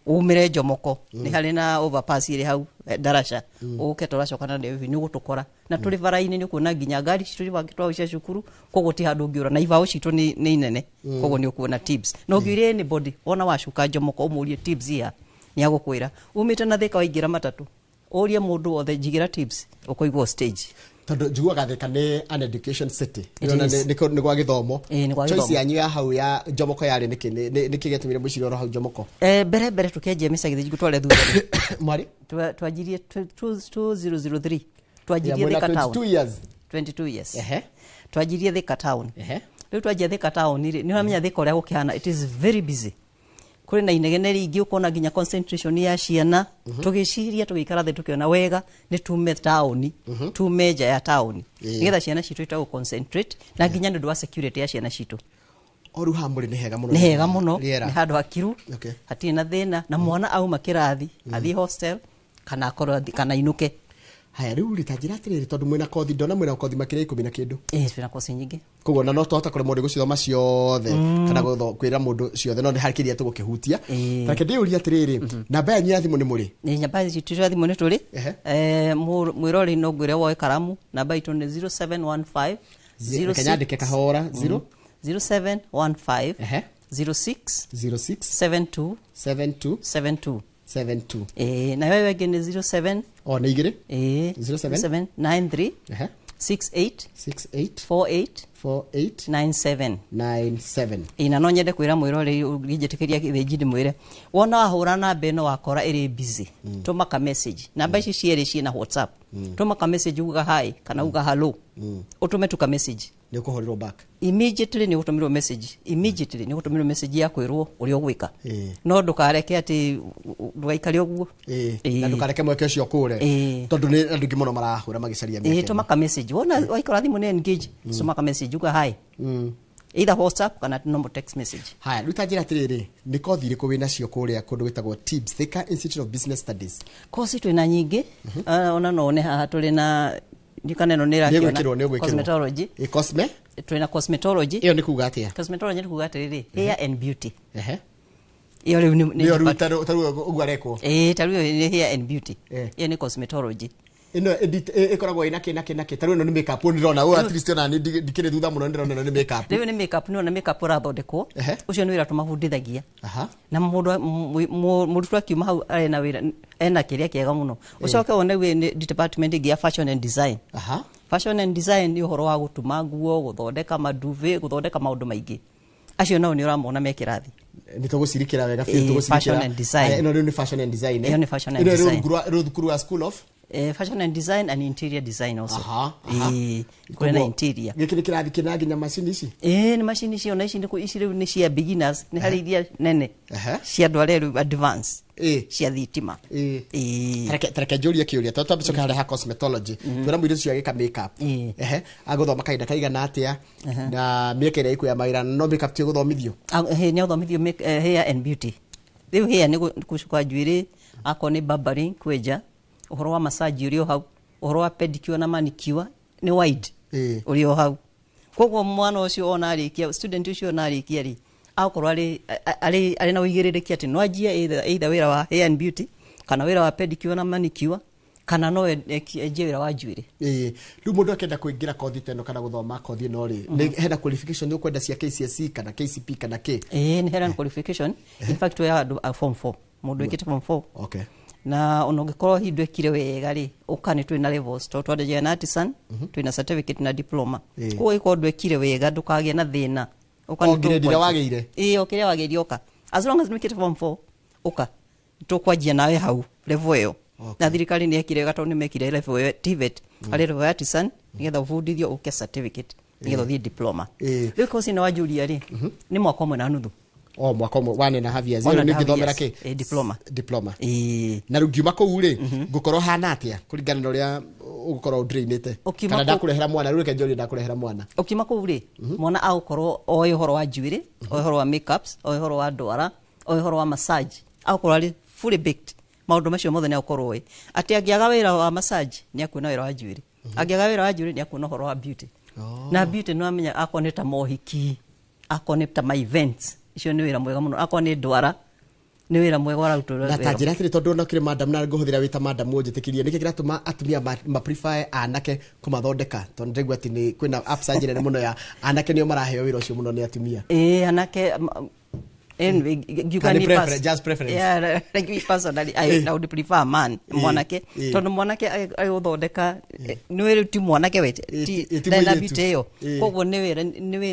Umire Jomoko ni hari na overpass iri hau daraca uke turacoka na Nairobi ni gutukora na turi bara-ini ni kuona nginya ngari citu ibangitwo cia cukuru koguo ti handu ungiura na ibao citu ni inene koguo ni ukuona TIBS. No ngiurie anybody wona wacuka Jomoko umurie TIBS ya ni agukwira. Umite na Thika waingira matatu urie mundu wothe njigira TIBS ukoigwo stage. Tondu njiguaga Thika nĩ an education city. Nĩ gwa gĩthomo. Choice yanyu ya hau ya Jomoko yarĩ nĩkĩ? Nĩkĩ gĩatũmire mũcire oro hau Jomoko? Mbere mbere tũkĩanjia mĩcagi thĩ ngũtware thutha. Mwarĩ? Twanjirie 2003. Twanjirie Thika town. 22 years. 22 years. Twanjirie Thika town. Rĩu twanjia Thika town rĩ, nĩ ũramenya Thika ũrĩa gũkĩhana, it is very busy. Kũrĩ na inegene rĩingĩ ũkona nginya concentration ya ciana. Tũgĩciria tũgĩikara thĩ tũkĩona wega nĩ tume taũni, tume nja ya taũni nĩgetha ciana citũ ihote gũ-concentrate na nginya nĩ ũndũ wa security ya ciana citũ. O rĩu haha mũrĩ nĩ hega mũno. Nĩ hega mũno, nĩ handũ hakiru, hatirĩ na thĩna na mwana auma kĩrathi athiĩ hostel kana akorwo kana inũke. Haya rĩu rĩ ta njĩra atĩrĩrĩ tondũ mwĩna kothi ndona mwĩna kothi makĩria 10 na kĩndũ. Ĩĩ twĩna kothi nyingĩ. Koguo na no twahota kũremwo nĩ gũcithoma ciothe kana kwĩra mũndũ ciothe no nĩ harĩ kĩrĩa tũgũkĩhutia. Reke ndĩũrie atĩrĩrĩ, namba yanyu ya thimũ nĩ mũrĩ? Nĩ namba citũ ya thimũ nĩ tũrĩ. Mwĩrori no ngwĩre woe karamu, namba itũ nĩ 0715 06. Nyandĩke kahora 0 0715 06 06 72 72 72 72. Na wewe wengĩ nĩ 07 o nĩ igĩrĩ 07 93 68 68 48 48 97 97. Na no nyende kwĩra mwĩroreri ũngĩnjĩtĩkĩria gĩthĩnji ndĩmwĩre wona wahũra namba ĩno wakora ĩrĩ busy, tũma ka message. Namba ici cierĩ ciĩna WhatsApp. Tũma ka message uga hi kana uga hello, ũtũme tu ka message nĩ ũkũhũrĩrwo back immediately. Nĩ ũgũtũmĩrwo message immediately, nĩ ũgũtũmĩrwo message ya kwĩrwo ũrĩa ũgwĩka. No ndũkareke atĩ ndũgaikare ũguo na ndũkareke mweke ũcio kũre tondũ nĩ andũ aingĩ mũno marahũra magĩcaria mĩeke. Tũma ka message wona waikara thimũ nĩ engage, tũma ka message uga hi either WhatsApp kana normal text message. Haya rĩu ta njĩra atĩrĩrĩ, nĩ kothi irĩkũ wĩ nacio kũrĩa kũndũ gwĩtagwo TIBS, Thika Institute of Business Studies? Kothi twĩna nyingĩ, ona no one haha tũrĩ na ndikana ĩno nĩ ĩrakĩona cosmetology. Cosme? Twĩna cosmetology. Ĩyo nĩ kuga atĩa? Cosmetology nĩ kuga atĩrĩrĩ, hair and beauty. Ĩyo rĩu nĩ nĩ rĩu ta rĩu ũguo arekwo. Ta rĩu nĩ hair and beauty. Ĩyo nĩ cosmetology. Ĩno ĩkoragwo ĩna kĩ na kĩ na kĩ? Tarĩu ĩno nĩ makeup ndĩrona ũũ, at least ona nĩ ndikĩrĩ thutha mũno, ndĩrona ĩno nĩ makeup. Rĩu nĩ makeup, nĩ ona makeup ũrathondekwo. Ũcio nĩ wĩra tũmabundithagia. Na mũndũ mũrutwo akiuma hau arĩ na wĩra, ena kĩrĩa kĩega mũno. Ũcoke wone wĩ nĩ department ĩngĩ ya fashion and design. Fashion and design nĩ ũhoro wa gũtuma nguo, gũthondeka maduve, gũthondeka maũndũ maingĩ. Acio nao nĩ ũramona me kĩrathi. Nĩ tũgũcirikĩra wega biũ. Tũgũcirikĩra. Fashion and design. Aya, ĩno rĩu nĩ fashion and design, eh? Ĩyo nĩ fashion and Ĩno ĩrĩ design. rungu rwa thukuru wa school of Fashion and design and interior design also. Aha. Kũrĩ na Koguo, interior. Gĩkĩ nĩ kĩrathi kĩna nginya macini ici? Ĩĩ, nĩ macini icio, na ici ici rĩu nĩ cia beginners, nĩ harĩ iria nene cia andũ arĩa rĩu advance cia thitima. Tareke njũrie kĩũria, tondũ twambe coke harĩa ha cosmetology. Twĩra mũirĩtu ũcio agĩka makeup, agũthoma kahinda kaigana atĩa, na mĩaka ĩrĩa ĩkuoya mawĩra, no makeup ti gũthomithio? Nĩ athomithio hair and beauty. Rĩu hair nĩ gũcuka njuĩrĩ, akorwo nĩ barbering, kwenja, ũhoro wa massage ũrĩ o hau, ũhoro wa pedicure na manicure nĩ wide ũrĩ o hau. Koguo mwana ũcio ona arĩkia, student ũcio ona arĩkia rĩ, akorwo arĩ na ũigĩrĩrĩki atĩ no anjie either wĩra wa hair and beauty, kana wĩra wa pedicure na manicure, kana no enjie wĩra wa njuĩrĩ. Ĩĩ, rĩu mũndũ akĩenda kũingĩra kothi ta ĩno kana gũthoma kothi ĩno rĩ, nĩ hena qualification ũkwenda cia KCSE kana KCP kana kĩ? Ĩĩ, nĩ hena qualification. In fact, we andũ a form 4, mũndũ wĩkĩte form 4. Na ona ũngĩkorwo hihi ndwĩkire wega rĩ, ũka nĩ twĩna levels, tondũ twandagia na artisan, twĩna certificate na diploma. Koguo ĩkorwo ndwĩkire wega, ndũkagĩe na thĩna. Ũka O nĩ grade ĩrĩa tũkwanjia. wagĩire? Ĩĩ, o kĩrĩa wagĩire ũka, as long as nĩwĩkĩte form 4, ũka tũkwanjia nawe hau level ĩyo. Na thirikari nĩ yekire wega tondũ nĩ mekire level ĩyo TVET harĩ level ya artisan, nĩgetha ũbundithio ũke certificate, nĩgetha ũthiĩ diploma. Rĩu kosi ĩno wanjũria rĩ, nĩ mwaka ũmwe na nuthu. O mwaka ũmwe, 1.5 years. One Ĩyo and a nĩ half ngĩthomera years. kĩ? Diploma. Diploma. Na rĩu ngiuma kũu rĩ, ngũkorwo hana atĩa kũringana na ũrĩa ũgũkorwo ũndrĩinĩte? Ũkiuma Kana ndakũrehera mwana rĩu, reke njũrie, ndakũrehera mwana? Ũkiuma kũu rĩ, mwana agũkorwo oĩ ũhoro wa njuĩrĩ, oĩ ũhoro wa makeups, oĩ ũhoro wa ndwara, oĩ ũhoro wa massage, agũkorwo arĩ fully baked. Maũndũ macio mothe nĩ agũkorwo oĩ atĩ angĩaga wĩra wa massage, nĩ akuona wĩra wa njuĩrĩ, angĩaga wĩra wa njuĩrĩ, nĩ akuona ũhoro wa beauty. Na beauty nĩ wamenya akorwo nĩ ta mohiki, akorwo nĩ ta ma events, icio nĩ wĩra mwega mũno, akorwo nĩ ndwara, nĩ wĩra mwega ũrarutwo. Na ta njĩra atĩrĩ, tondũ ona kĩrĩ madam na ngũhũthĩra wĩta madam, ũnjĩtĩkĩrie, nĩkĩ kĩratũma atumia ma prefer anake kũmathondeka? Tondũ ndĩraigua atĩ nĩ kwĩna upsurge nene mũno ya anake nĩo maraheo wĩra ũcio mũno nĩ atumia. Ĩĩ, anake anyway, ngiuga Kana nĩ niĩ just preference? Yeah, like me personally, I would prefer a man, mwanake, tondũ mwanake agũthondeka nĩ wĩra, ti mwanake we ti ti ndarĩ na mũirĩtu. beauty ĩyo. Koguo nĩ wĩra,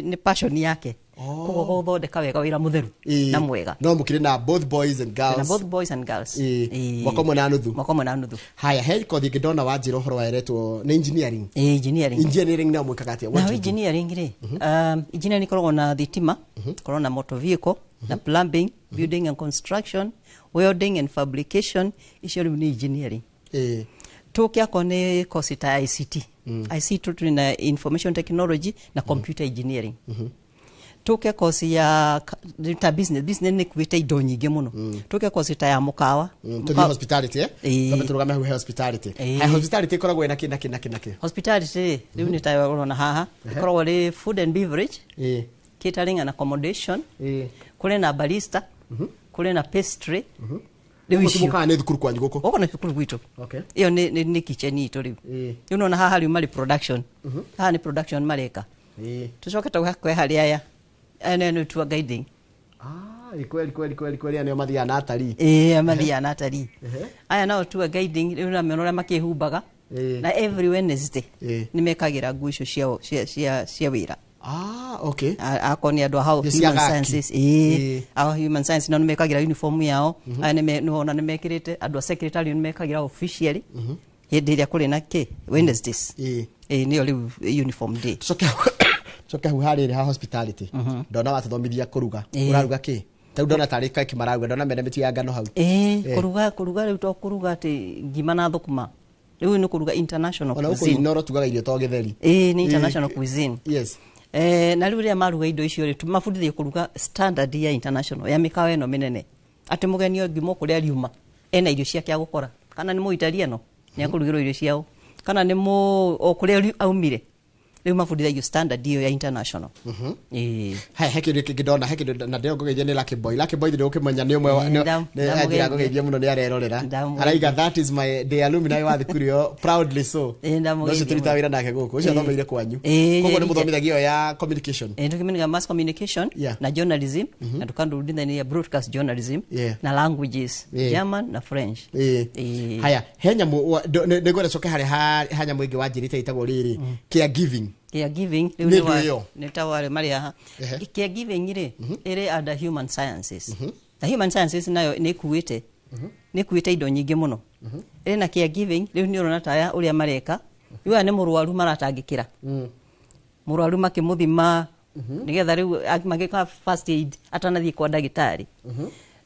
nĩ passion yake, koguo gũthondeka wega, wĩra mũtheru na mwega. No mũkĩrĩ na both boys and girls? Na both boys and girls. Mwaka ũmwe na nuthu. Mwaka ũmwe na nuthu. Haya, he kothi ĩngĩ ndona wanjĩra ũhoro wa, ĩretwo nĩ engineering. Ĩĩ, engineering. Engineering nayo mwĩkaga atĩa? What Naho do you do? Engineering rĩ, engineering ĩkoragwo na thitima, ĩkoragwo na motor vehicle, na plumbing, building and construction, welding and fabrication. Icio rĩu nĩ engineering. Tũke akorwo nĩ course ta ICT. ICT tũrĩ na information technology na computer engineering. Tũke course ya ta business. Business nĩ kuĩte indo nyingĩ mũno. Tũke course ta ya mũkawa. Tũthiĩ hospitality, eh? Ĩĩ. Twambe tũrũgame hau he hospitality. Ĩĩ. Haya, hospitality ĩkoragwo ĩna kĩ na kĩ na kĩ na kĩ? Hospitality rĩ, rĩu nĩ ta ũrona haha, ĩkoragwo rĩ food and beverage, catering and accommodation, kũrĩ na barista, kũrĩ na pastry. Rĩu Gũkũ icio mũkawa nĩ thukuru kwanyu gũkũ? Gũkũ nĩ cukuru gwitũ. Ĩyo nĩ kitchen itũ rĩu. Rĩu nona haha rĩu marĩ production. Haha nĩ production mareka. Tũcoke tũgakwe harĩ aya nĩo nĩ tour guiding. Ah, ĩ, kweli kweli kweli kweli, aya nĩo mathiaga na atarii. Ĩĩ, mathiaga na atarii. Aya nao tour guiding, rĩu namĩona ũrĩa makĩhumbaga. Na every Wednesday nĩ mekagĩra nguo icio ciao cia wĩra. Ah, okay. Akorwo nĩ andũ a Nĩ cia human gaki. sciences, ĩĩ, a human science nao nĩ mekagĩra uniform yao. Aya nĩwona nĩ mekĩrĩte, andũ a secretary nĩ mekagĩra officially hĩndĩ ĩrĩa kũrĩ na kĩ Wednesdays. Ĩĩ, nĩyo rĩu uniform day. Coke hau harĩrĩ ha hospitality, ndona watũthomithia kũruga. Ũraruga kĩ? Ta rĩu ndona tarĩ keki mararuga, ndona mena mĩtu ya ngano hau. Ĩĩ, kũruga rĩu to kũruga atĩ ngima na thũkũma, rĩu nĩ kũruga international Ona gũkũ cuisine. Inoro tugaga irio to gĩtheri. Ĩĩ, nĩ international cuisine. Na rĩu rĩrĩa maruga indo icio rĩ, mabundithio kũruga standard ya international ya mĩkawa ĩno mĩnene, atĩ mũgeni ũngĩ kũrĩa riuma ena irio ciake agũkora, kana nĩ mũitaliano nĩ akũrugĩrwo irio ciao, kana nĩ mũ o kũrĩa aumire. Rĩu mabundithagio standard ĩyo ya international. Ĩĩ. He kĩndũ kĩngĩ ndona, he kĩndũ na ndĩrongũgeithia nĩ Lucky Boy. Lucky Boy ndĩrũkĩmenya nĩ ũmwe Ĩĩ, nĩ anjĩra ngũgeithia mũno, nĩ arerorera. Ndamũgeithia. Araiga, "That is my the alumni wa thukuru ĩyo, proudly so." Ĩĩ, ndamũgeithia No ũcio tũrutaga mũno. wĩra nake gũkũ, ũcio athomeire kwanyu. Ĩĩ, Koguo nĩ ĩĩ. mũthomithagia ĩyo ya communication? Ĩĩ, tũkĩmenyaga mass communication na journalism, na tũkandũrundithania broadcast journalism na languages, German na French. Ĩĩ. Haya, he nyamũ nĩ ngwenda coke harĩa ha nyamũ ĩngĩ wanjĩrĩte ĩtagwo rĩrĩ caregiving. Caregiving rĩu Nĩ nĩ ndũ ĩyo? Nĩ ta warĩ marĩ haha. Caregiving rĩ, ĩrĩ under human sciences, na human sciences nayo nĩ ĩkuĩte indo nyingĩ mũno. Ĩrĩ na caregiving, rĩu nĩ ũrona taya ũrĩa mareka, rĩu aya nĩ mũrwaru maratangĩkĩra, mũrwaru makĩmũthima nĩgetha rĩu magĩka first aid atanathiĩ kwa ndagĩtarĩ.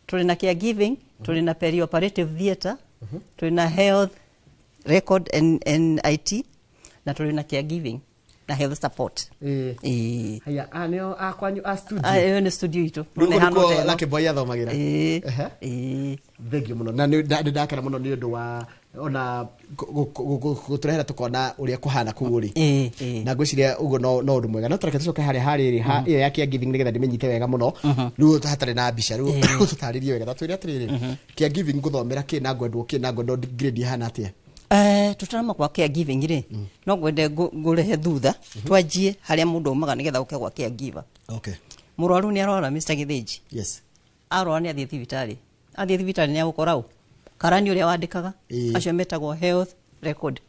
Tũrĩ na caregiving, tũrĩ na perioperative theatre, tũrĩ na health record and IT, na tũrĩ na caregiving na health support. Ĩĩ. Haya, a nĩo a kwanyu a studio? Ah, ĩyo nĩ studio itũ. Rĩu Nĩ ĩhana nĩkuo ta ĩno. Lucky Boy athomagĩra? Ĩĩ. Ehe. Ĩĩ. Thengiũ mũno, na nĩ ndakena mũno nĩ ũndũ wa ona gũtũrehera tũkona ũrĩa kũhana kũu ũrĩ, na ngwĩciria ũguo no ũndũ mwega. No tũreke tũcoke harĩa harĩrĩ ha ĩyo ya caregiving nĩgetha ndĩmĩnyite wega mũno. Rĩu hatarĩ na mbica, rĩu tũtarĩrie wega, tatwĩre atĩrĩrĩ, caregiving ngũthomera kĩ na ngwendwo kĩ na ngwendwo grade ĩhana atĩa? Tũtarama kwa caregiving rĩ, no ngwende ngũrehe thutha, twanjie harĩa mũndũ aumaga nĩgetha ũke gwa caregiver. Mũrwaru nĩ arwara, Mr. Gĩthĩnji. Arwara nĩ athiĩ thibitarĩ. Athiĩ thibitarĩ nĩ agũkora ũ karani ũrĩa wandĩkaga, acio metagwo health record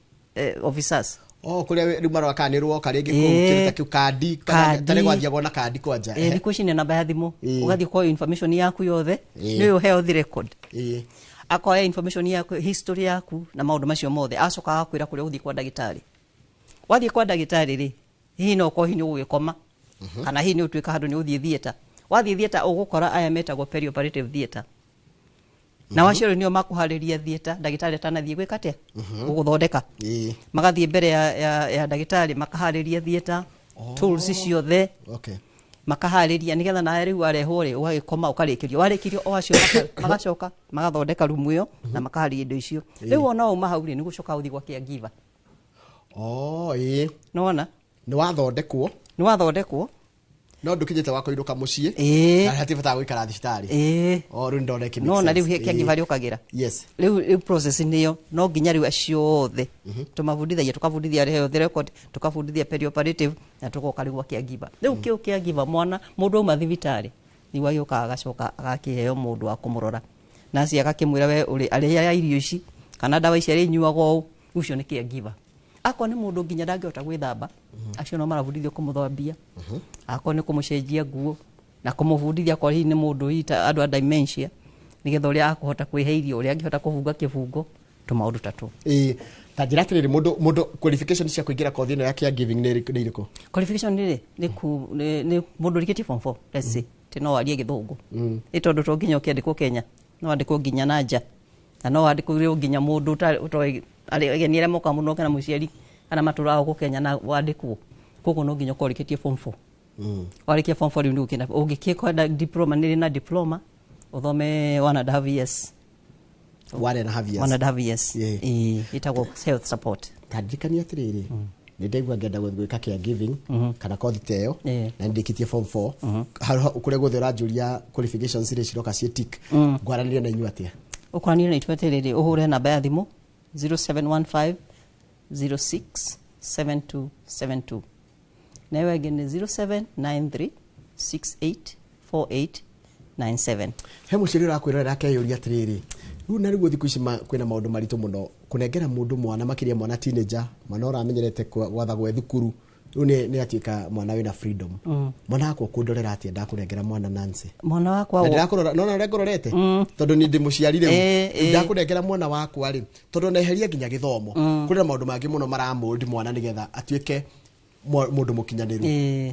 officers. Oh, kũrĩa rĩu marora kana nĩ rwoka rĩngĩ kũu, kĩndũ ta kĩu, kandi kana tarĩ gwathiagwo na kandi kwanja. Thikũ ici nĩ namba ya thimũ, ũgathiĩ ũkoya information yaku yothe. Nĩyo health record. Akoya information yaku, history yaku na maũndũ macio mothe, acoka agakwĩra kũrĩa ũgũthiĩ kwa ndagĩtarĩ. Wathiĩ kwa ndagĩtarĩ rĩ, hihi no ũkorwo hihi nĩ ũgũgĩkoma, kana hihi nĩ ũtuĩka handũ nĩ ũthiĩ theatre. Wathiĩ theatre ũgũkora aya metagwo perioperative theatre, na wacio rĩu nĩo makũharĩria theatre ndagĩtarĩ atanathiĩ gwĩka atĩa, gũgũthondeka. Magathiĩ mbere ya ndagĩtarĩ, makaharĩria theatre, tools ciothe, makaharĩria nĩgetha nawe rĩu warehwo rĩ, ũgagĩkoma ũkarĩkĩrio. Warĩkĩrio, o acio magacoka magathondeka rumu ĩyo na makaharĩria indo icio. Rĩu ona wauma hau rĩ, nĩ gũcoka ũthiĩ gwa caregiver. Oh, ĩĩ. Nĩwona? Nĩ wathondekwo. Nĩ wathondekwo. No ndũkinyĩte wa kũinũka mũciĩ. Na hatirĩ bata wa gũikara thibitarĩ. Oh, rĩu nĩndona ĩkĩ make Nona rĩu sense. caregiver rĩũkagĩra. Rĩu process nĩyo no nginya rĩu acio othe tũmabundithagia, tukabundithia health record, tukabundithia perioperative, na tũgoka rĩu gwa caregiver. Rĩu kĩu caregiver, mwana mũndũ auma thibitarĩ nĩguo agĩũkaga agacoka agakĩheo mũndũ wa kũmũrora, naci agakĩmwĩra, "We ũrĩ arĩaga irio ici kana ndawa ici arĩnyuaga ũũ." Ũcio nĩ caregiver. Akorwo nĩ mũndũ nginya ndangĩhota gwĩthamba, acio no marabundithio kũmũthambia, akorwo nĩ kũmũcenjia nguo na kũmũbundithia, akorwo hihi nĩ mũndũ hihi ta andũ a dementia, nĩgetha ũrĩa akũhota kwĩhe irio, ũrĩa angĩhota kũbunga kĩbungo, tũmaũndũ ta tũu. Ĩĩ, ta njĩra atĩrĩrĩ, mũndũ qualification cia kũingĩra kothi ĩno ya caregiving nĩ irĩkũ? Qualification rĩ, nĩ ku nĩ mũndũ ũrĩkĩtie form 4, let's say, ti no warie gĩthũngũ, ĩ tondũ to nginya ũkĩandĩkwo Kenya, no wandĩkwo nginya na nja, na no wandĩkwo nginya mũndũ ũtoĩ ageni arĩa mokaga mũno kana mũciari kana matũraga gũkũ Kenya na wandĩkwo. Koguo no nginya ũkorwo ũrĩkĩtie form 4. Warĩkia form 4, rĩu nĩ ũkĩenda ũngĩkĩkwenda diploma, nĩ na diploma ũthome 1.5 years. 1.5 years. 1.5 years. Ĩĩ, ĩtagwo health support. Tandirikania atĩrĩrĩ, nĩ ndaigua ngenda gwĩka caregiving kana kothi ta ĩyo, na nĩ ndĩkĩtie form 4. Kũrĩa guothe ũranjũria qualifications rĩ, ciroka ciĩ tick. Ngwaranĩria na inyuĩ atĩa? Ũkwaranĩria na ithuĩ atĩrĩrĩ, ũhũre namba ya thimũ 0715 06 7272, na ĩyo ĩngĩ nĩ 0793 68 4897. He mũciari ũrakwĩrorera akeyũria atĩrĩrĩ, rĩu na rĩu thikũ ici kwĩna maũndũ maritũ mũno kũnengera mũndũ mwana, makĩria mwana teenager, mwana ũramenyerete gwathagwo e thukuru, rĩu nĩ atuĩka mwana wĩna freedom. Mwana wakwa kũndorera atĩa ndakũnengera mwana, Nancy? Mwana wakwa Na ndĩrakũrora, nona ũrĩa ngũrorete, tondũ niĩ ndĩ mũciari rĩu. Ndakũnengera mwana wakwa rĩ, tondũ neheria nginya gĩthomo, kũrĩ na maũndũ mangĩ mũno maramold mwana nĩgetha atuĩke mũndũ mũkinyanĩru.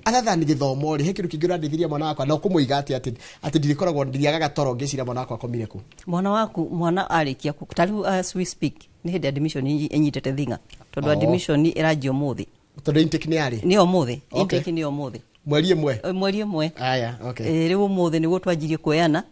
Other than gĩthomo rĩ, he kĩndũ kĩngĩ ũrandĩthiria mwana wakwa na ũkũmũiga atĩa atĩ ndirĩkoragwo ndiriagaga toro ngĩciria mwana wakwa akomire kũ? Mwana waku, mwana arĩkia ta rĩu as we speak nĩ hĩndĩ admission ĩnyitĩte thing'a, tondũ admission ĩranjia ũmũthĩ. Tondũ intake nĩ yarĩ? Nĩ ũmũthĩ. Intake nĩ ũmũthĩ. Mweri 1? Mweri 1. Aya, okay. Rĩu ũmũthĩ nĩguo twanjirie kuoyana,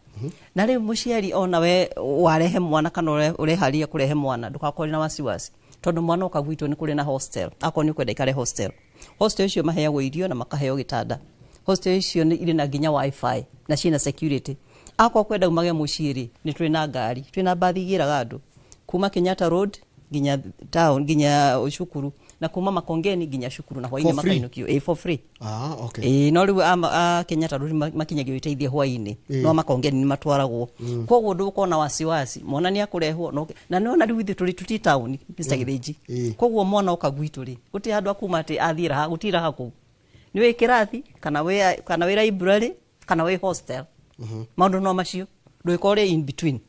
na rĩu mũciari onawe warehe mwana kana ũreharia kũrehe mwana, ndũgakorwo na wasiwasi, tondũ mwana oka gwitũ nĩ kũrĩ na hostel, akorwo nĩ ũkwenda ikare hostel. Hostel icio maheagwo irio na makaheo gĩtanda. Hostel icio nĩ irĩ na nginya wifi na ciĩna security. Akorwo kwenda umage mũciĩ rĩ, nĩ twĩ na ngari, twĩ na mbathi igĩraga andũ kuma Kenyatta Road nginya town nginya cukuru, na kuma Makongeni nginya cukuru, na hwainĩ For free? makainũkio. Ĩ, for free. Ah, okay. Ĩĩ, no rĩu a Kenyatta Road makinyagio iteithie hwainĩ, no Makongeni nĩ matwaragwo. Koguo ndũgũkorwo na wasiwasi mwana nĩ akũrehwo no, na nĩwona rĩu ithuĩ tũrĩ tuti taũni, Mr. Gĩthĩnji. Koguo mwana oka gwitũ rĩ, gũtirĩ handũ akuma atĩ athiĩ raha, gũtirĩ raha kũu. Nĩ wĩ kĩrathi kana wĩ library kana wĩ hostel. Maũndũ no macio, ndũgĩkorwo ũrĩ in between.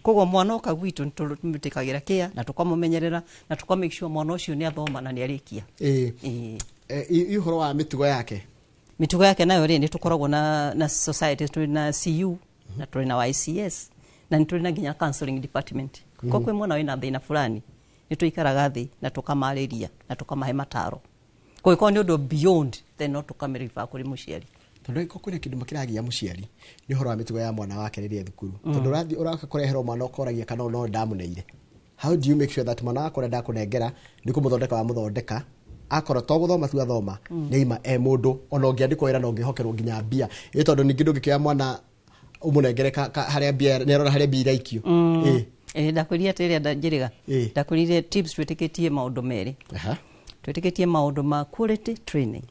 Koguo mwana oka gwitũ nĩ tũmũtĩkagĩra kĩa na tũkamũmenyerera na tũka make sure mwana ũcio nĩ athoma na nĩ arĩkia. Ĩĩ. Ũhoro wa mĩtugo yake? Mĩtugo yake nayo rĩ, nĩ tũkoragwo na society, tũrĩ na CU na tũrĩ na YCS na nĩ tũrĩ na nginya counseling department. Ko kwĩ mwana wĩna thĩna fulani, nĩ tũikaraga thĩ na tũkamarĩria na tũkamahe mataro. Kũngĩkorwo nĩ ũndũ beyond, then no tũkamĩrefer kũrĩ mũciari. Tondũ ko kwĩna kĩndũ makĩragia mũciari nĩ ũhoro wa mĩtugo ya mwana wake rĩrĩa e thukuru. Tondũ ũrathiĩ ũroka kũreherwo mwana ũkoragia kana no ndamũneire. How do you make sure that mwana wakwa ũrĩa ndakũnengera nĩ kũmũthondeka wamũthondeka, akorwo to gũthoma tu athoma, nĩ aima e mũndũ ona ũngĩandĩkwo wĩra na ũngĩhokerwo nginya mbia ĩ, tondũ ningĩ ndũngĩkĩoya mwana ũmũnengere harĩa mbia nĩ arora harĩa mbia iraikio? Ĩ. Ĩ, ndakwĩrire atĩrĩa njĩrĩga. Ndakwĩrire tips twĩtĩkĩtie maũndũ merĩ. Twĩtĩkĩtie maũndũ ma quality training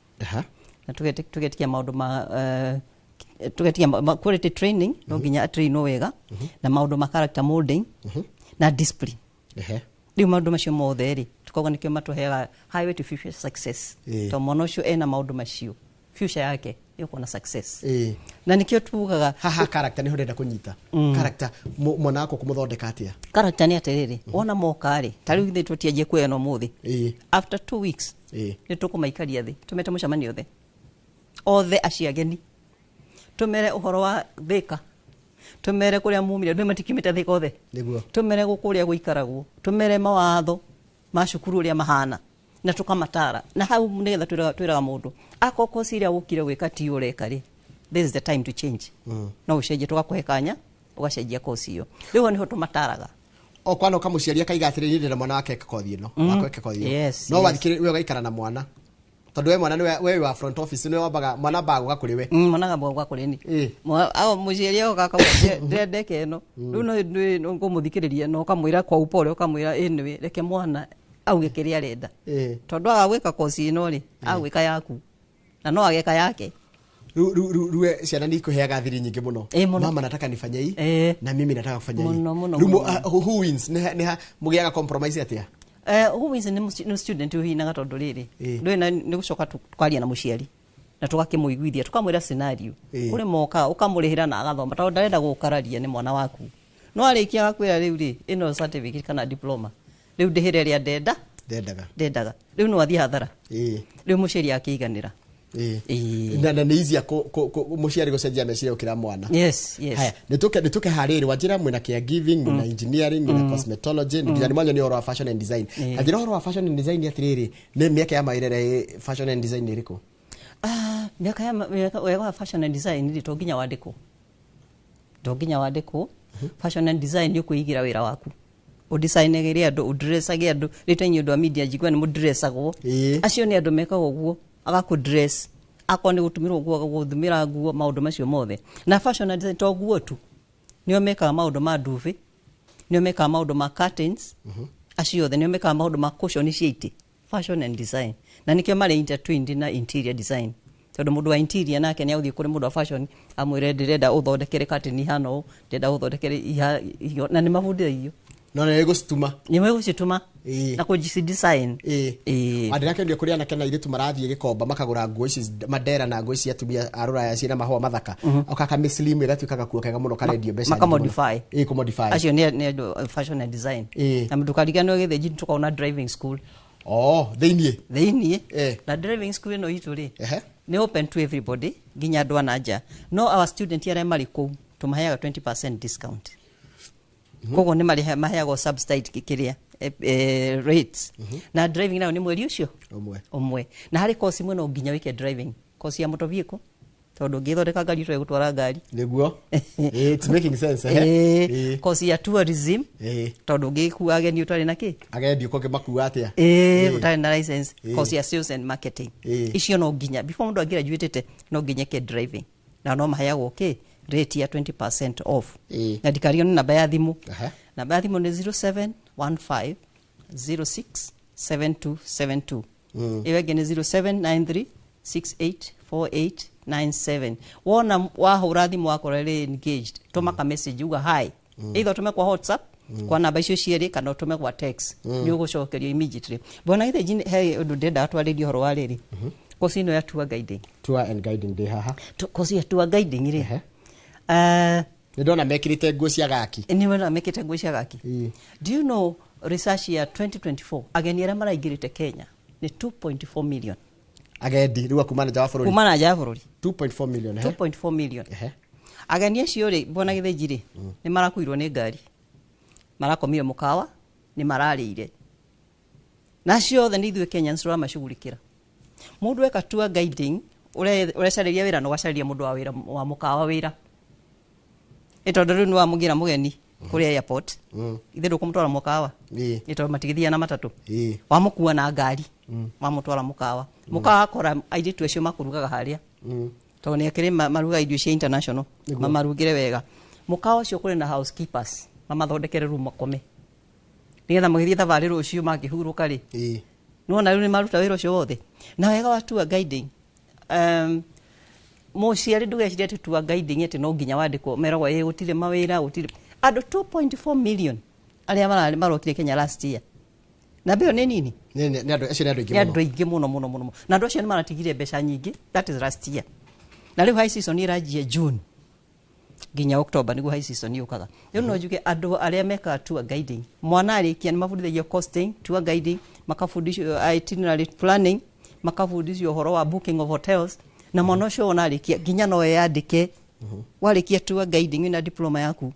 na tũgetĩkia maũndũ ma tũgetĩkia quality training, no nginya atrainwo wega, na maũndũ ma character molding na discipline. Rĩu maũndũ macio mothe rĩ, tukauga nĩkĩo matũheaga highway to future success. To mwana ũcio ena maũndũ macio, future yake ĩgũkorwo na success. Na nĩkĩo tugaga Haha character nĩho ndĩrenda kũnyita. Character, mwana wakwa kũmũthondeka atĩa? Character nĩ atĩrĩrĩ, wona moka rĩ, ta rĩu ithuĩ tũtianjie kuoyana ũmũthĩ. After 2 weeks nĩ tũkũmaikaria thĩ, tũmete mũcemanio othe othe acio ageni, tũmere ũhoro wa Thĩka, tũmere kũrĩa mumire, ndũ matikiumĩte Thĩka othe. Tũmere gũkũ ũrĩa gũikaragwo, tũmere mawatho ma cukuru ũrĩa mahana, na tũkamatara na hau nĩgetha twĩraga mũndũ akorwo kosi ĩrĩa wũkire gwĩka ti ũreka rĩ, this is the time to change. No ũcenjie, tũgakũhe kanya ũgacenjia kosi ĩyo. Rĩu hau nĩho tũmataraga. O kwana ũkamũciari akaiga atĩrĩ, niĩ ndĩrenda mwana wake eke kothi ĩno, wakwa eke kothi ĩno. No wathikĩrĩ we ũgaikara na mwana, tondũ we mwana nĩwe we wa front office, nĩwe wambaga, mwana ambaga gũka kũrĩ we. Mwana agamba gũka kũrĩ ni. Mũciari oka akauga ndĩrenda eke ĩno. Rĩu no ngũmũthikĩrĩria na ũkamwĩra kwa upole, ũkamwĩra anyway reke mwana auge kĩrĩa arenda. Tondũ aga gwĩka kosi ĩno rĩ, agwĩka yaku na no ageka yake. Rĩu ciana nĩ ikũheaga thiri nyingĩ mũno. Ĩ, mũno. Mama, nataka nifanye hii na mimi nataka kufanya hii. Mũno, mũno, Rĩu mũno. who wins? Nĩ mũgĩaga compromise atĩa? Who wins nĩ student ũhinaga, tondũ rĩrĩ ndũĩ na nĩ gũcoka tũkaria na mũciari na tũgakĩmũiguithia, tũkamwĩra scenario. Kũrĩ moka ũkamũrĩhĩra na agathoma tondũ ndarenda gũkararia nĩ mwana waku, no arĩkia agakwĩra rĩu rĩ, ĩno certificate kana diploma rĩu ndĩhĩre ĩrĩa ndenda. Ndendaga. Ndendaga. Rĩu no athiĩ hathara. Rĩu mũciari akĩiganĩra. Na nĩ easier mũciari gũcenjia meciria gũkĩra mwana. Yes. Haya, nĩtũke harĩrĩ wanjĩra mwĩna caregiving, mwĩna engineering, mwĩna cosmetology, nginya nĩ mwanyonia ũhoro wa fashion and design. Kanjĩra ũhoro wa fashion and design atĩrĩrĩ, nĩ mĩaka ya mawĩra ĩrĩa fashion and design nĩ ĩrĩkũ? Ah, mĩaka ya wega wa fashion and design rĩ, to nginya wandĩkwo. Fashion and design nĩ ũkwĩigĩra wĩra waku, ũdesignagĩre andũ, ũdressage andũ. Rĩu inyuĩ andũ a media njigua nĩ mũdressagwo. Acio nĩ andũ mekaga ũguo, agakũdress, akorwo nĩ gũtumĩrwo nguo, agagũthumĩra nguo, maũndũ macio mothe. Na fashion and design to nguo tu, nĩo mekaga maũndũ ma duvet, nĩo mekaga maũndũ ma curtains, acio othe nĩo mekaga maũndũ ma cushion cia itĩ. Fashion and design na nĩkĩo marĩ intertwined na interior design, tondũ mũndũ wa interior nake nĩ agũthiĩ kũrĩ mũndũ wa fashion amwĩre, ndĩrenda ũthondekere curtain ihana ũũ, ndĩrenda ũthondekere na nĩ mabundithagio. No nĩ gũcituma. Nĩ megũcituma na kũci design. Ndĩrakĩonire kũrĩ anake na airĩtu marathiĩ gĩkomba makagũra nguo ici mandera na nguo ici cia atumia a rũraya ciĩna mahũa mathaka. Okaka slim ĩgatuĩka gakuo kega mũno karendio mbeca nyingĩ mũno. Makamodify. Ĩĩ, kũmodify. Acio nĩ andũ fashion and design. Na ndũkariganĩrwo gĩthĩnji tũkoragwo na driving school. Oh, thĩiniĩ. Thĩiniĩ. Na driving school ĩno itũ rĩ, nĩ open to everybody, nginya andũ a na nja, no our student arĩa marĩ kũu tũmaheaga 20% discount. Koguo nĩ maheagwo subsidized kĩrĩa rates. Na driving nayo nĩ mweri ũcio ũmwe. Ũmwe. Na harĩ course imwe no nginya wĩke driving, course ya motor vehicle, Tondũ ũngĩthondeka ngari ũtoĩ gũtwara ngari. Nĩguo. It's making sense. Eh. Course ya tourism, tondũ ũngĩkua ageni ũtarĩ na kĩ? Agendi ũko ngĩmakua atĩa? Ũtarĩ na license. Course ya sales and marketing. Icio no nginya before mũndũ angĩgraduatĩte no nginya eke driving, na no maheagwo kĩ rate ya 20% off. Na ndikario nĩ namba ya thimũ. Namba ya thimũ nĩ 0715 06 7272. Ĩyo ĩngĩ nĩ 0793 684897. Wona wahũra thimũ wakorwo ĩrĩ engaged, tũma ka message uga hi. Either ũtũme kwa WhatsApp kwa namba icio cierĩ kana ũtũme kwa text, nĩ ũgũcokerio immediately. Bwana Gĩthĩnji, he ũndũ ndĩrenda twarĩrie ũhoro wa rĩrĩ, kosi ĩno ya tour guiding. Tour and guiding ndĩ haha. Kosi ya tour guiding rĩ, nĩ ndona mekĩrĩte nguo cia gaki. Nĩ wona mekĩrĩte nguo cia gaki. Do you know research ya 2024, ageni arĩa maraingĩrĩte Kenya nĩ 2.4 million? Agendi rĩu kuma na nja wa bũrũri. Kuma na nja wa bũrũri. 2.4 million. 2.4 million. Ageni acio rĩ, bwana Gĩthĩnji rĩ, nĩ marakuirwo nĩ ngari, marakomire mũkawa, nĩ mararĩire, na ciothe nĩ ithuĩ Kenyans tũramacugurikĩra. Mũndũ eka tour guiding, ũrecarĩria wĩra na ũgacarĩria mũndũ wa wĩra wa mũkawa wĩra, ĩ tondũ rĩu nĩ wamũgĩra mũgeni kũrĩa airport, ithe ndũkũmũtwara mũkawa, ĩ tondũ matigĩthiaga na matatũ, wamũkua na ngari, wamũtwara mũkawa, mũkawa akora airĩtu acio makũrugaga harĩa, tondũ nĩ akĩrĩ marugaga irio cia international, mamarugĩre wega. Mũkawa ũcio kũrĩ na housekeepers mamathondekere room makome, nĩgetha magĩthiĩ thabarĩ rũciũ mangĩhurũka rĩ, nĩwona rĩu nĩ maruta wĩra ũcio wothe. Na wega wa tour guiding, mũciari ndũgecirie atĩ tour guiding atĩ no nginya wandĩkwo, meragwo ĩ gũtirĩ mawĩra, gũtirĩ andũ. 2.4 million arĩa marokire Kenya last year, na mbĩyo nĩ nini. Nĩ andũ acio, nĩ andũ aingĩ. Nĩ andũ aingĩ mũno mũno mũno, na andũ acio nĩ maratigire mbeca nyingĩ. That is last year. Na rĩu high season ĩranjia June nginya October, nĩguo high season yũkaga. Rĩu no njuge andũ arĩa mekaga tour guiding, mwana arĩkia nĩ mabundithagio costing, tour guiding, makabundithio itinerary planning, makabundithio ũhoro wa booking of hotels, na mwana ũcio wona arĩkia nginya no eyandĩke. Warĩkia tour guiding wĩna diploma yaku,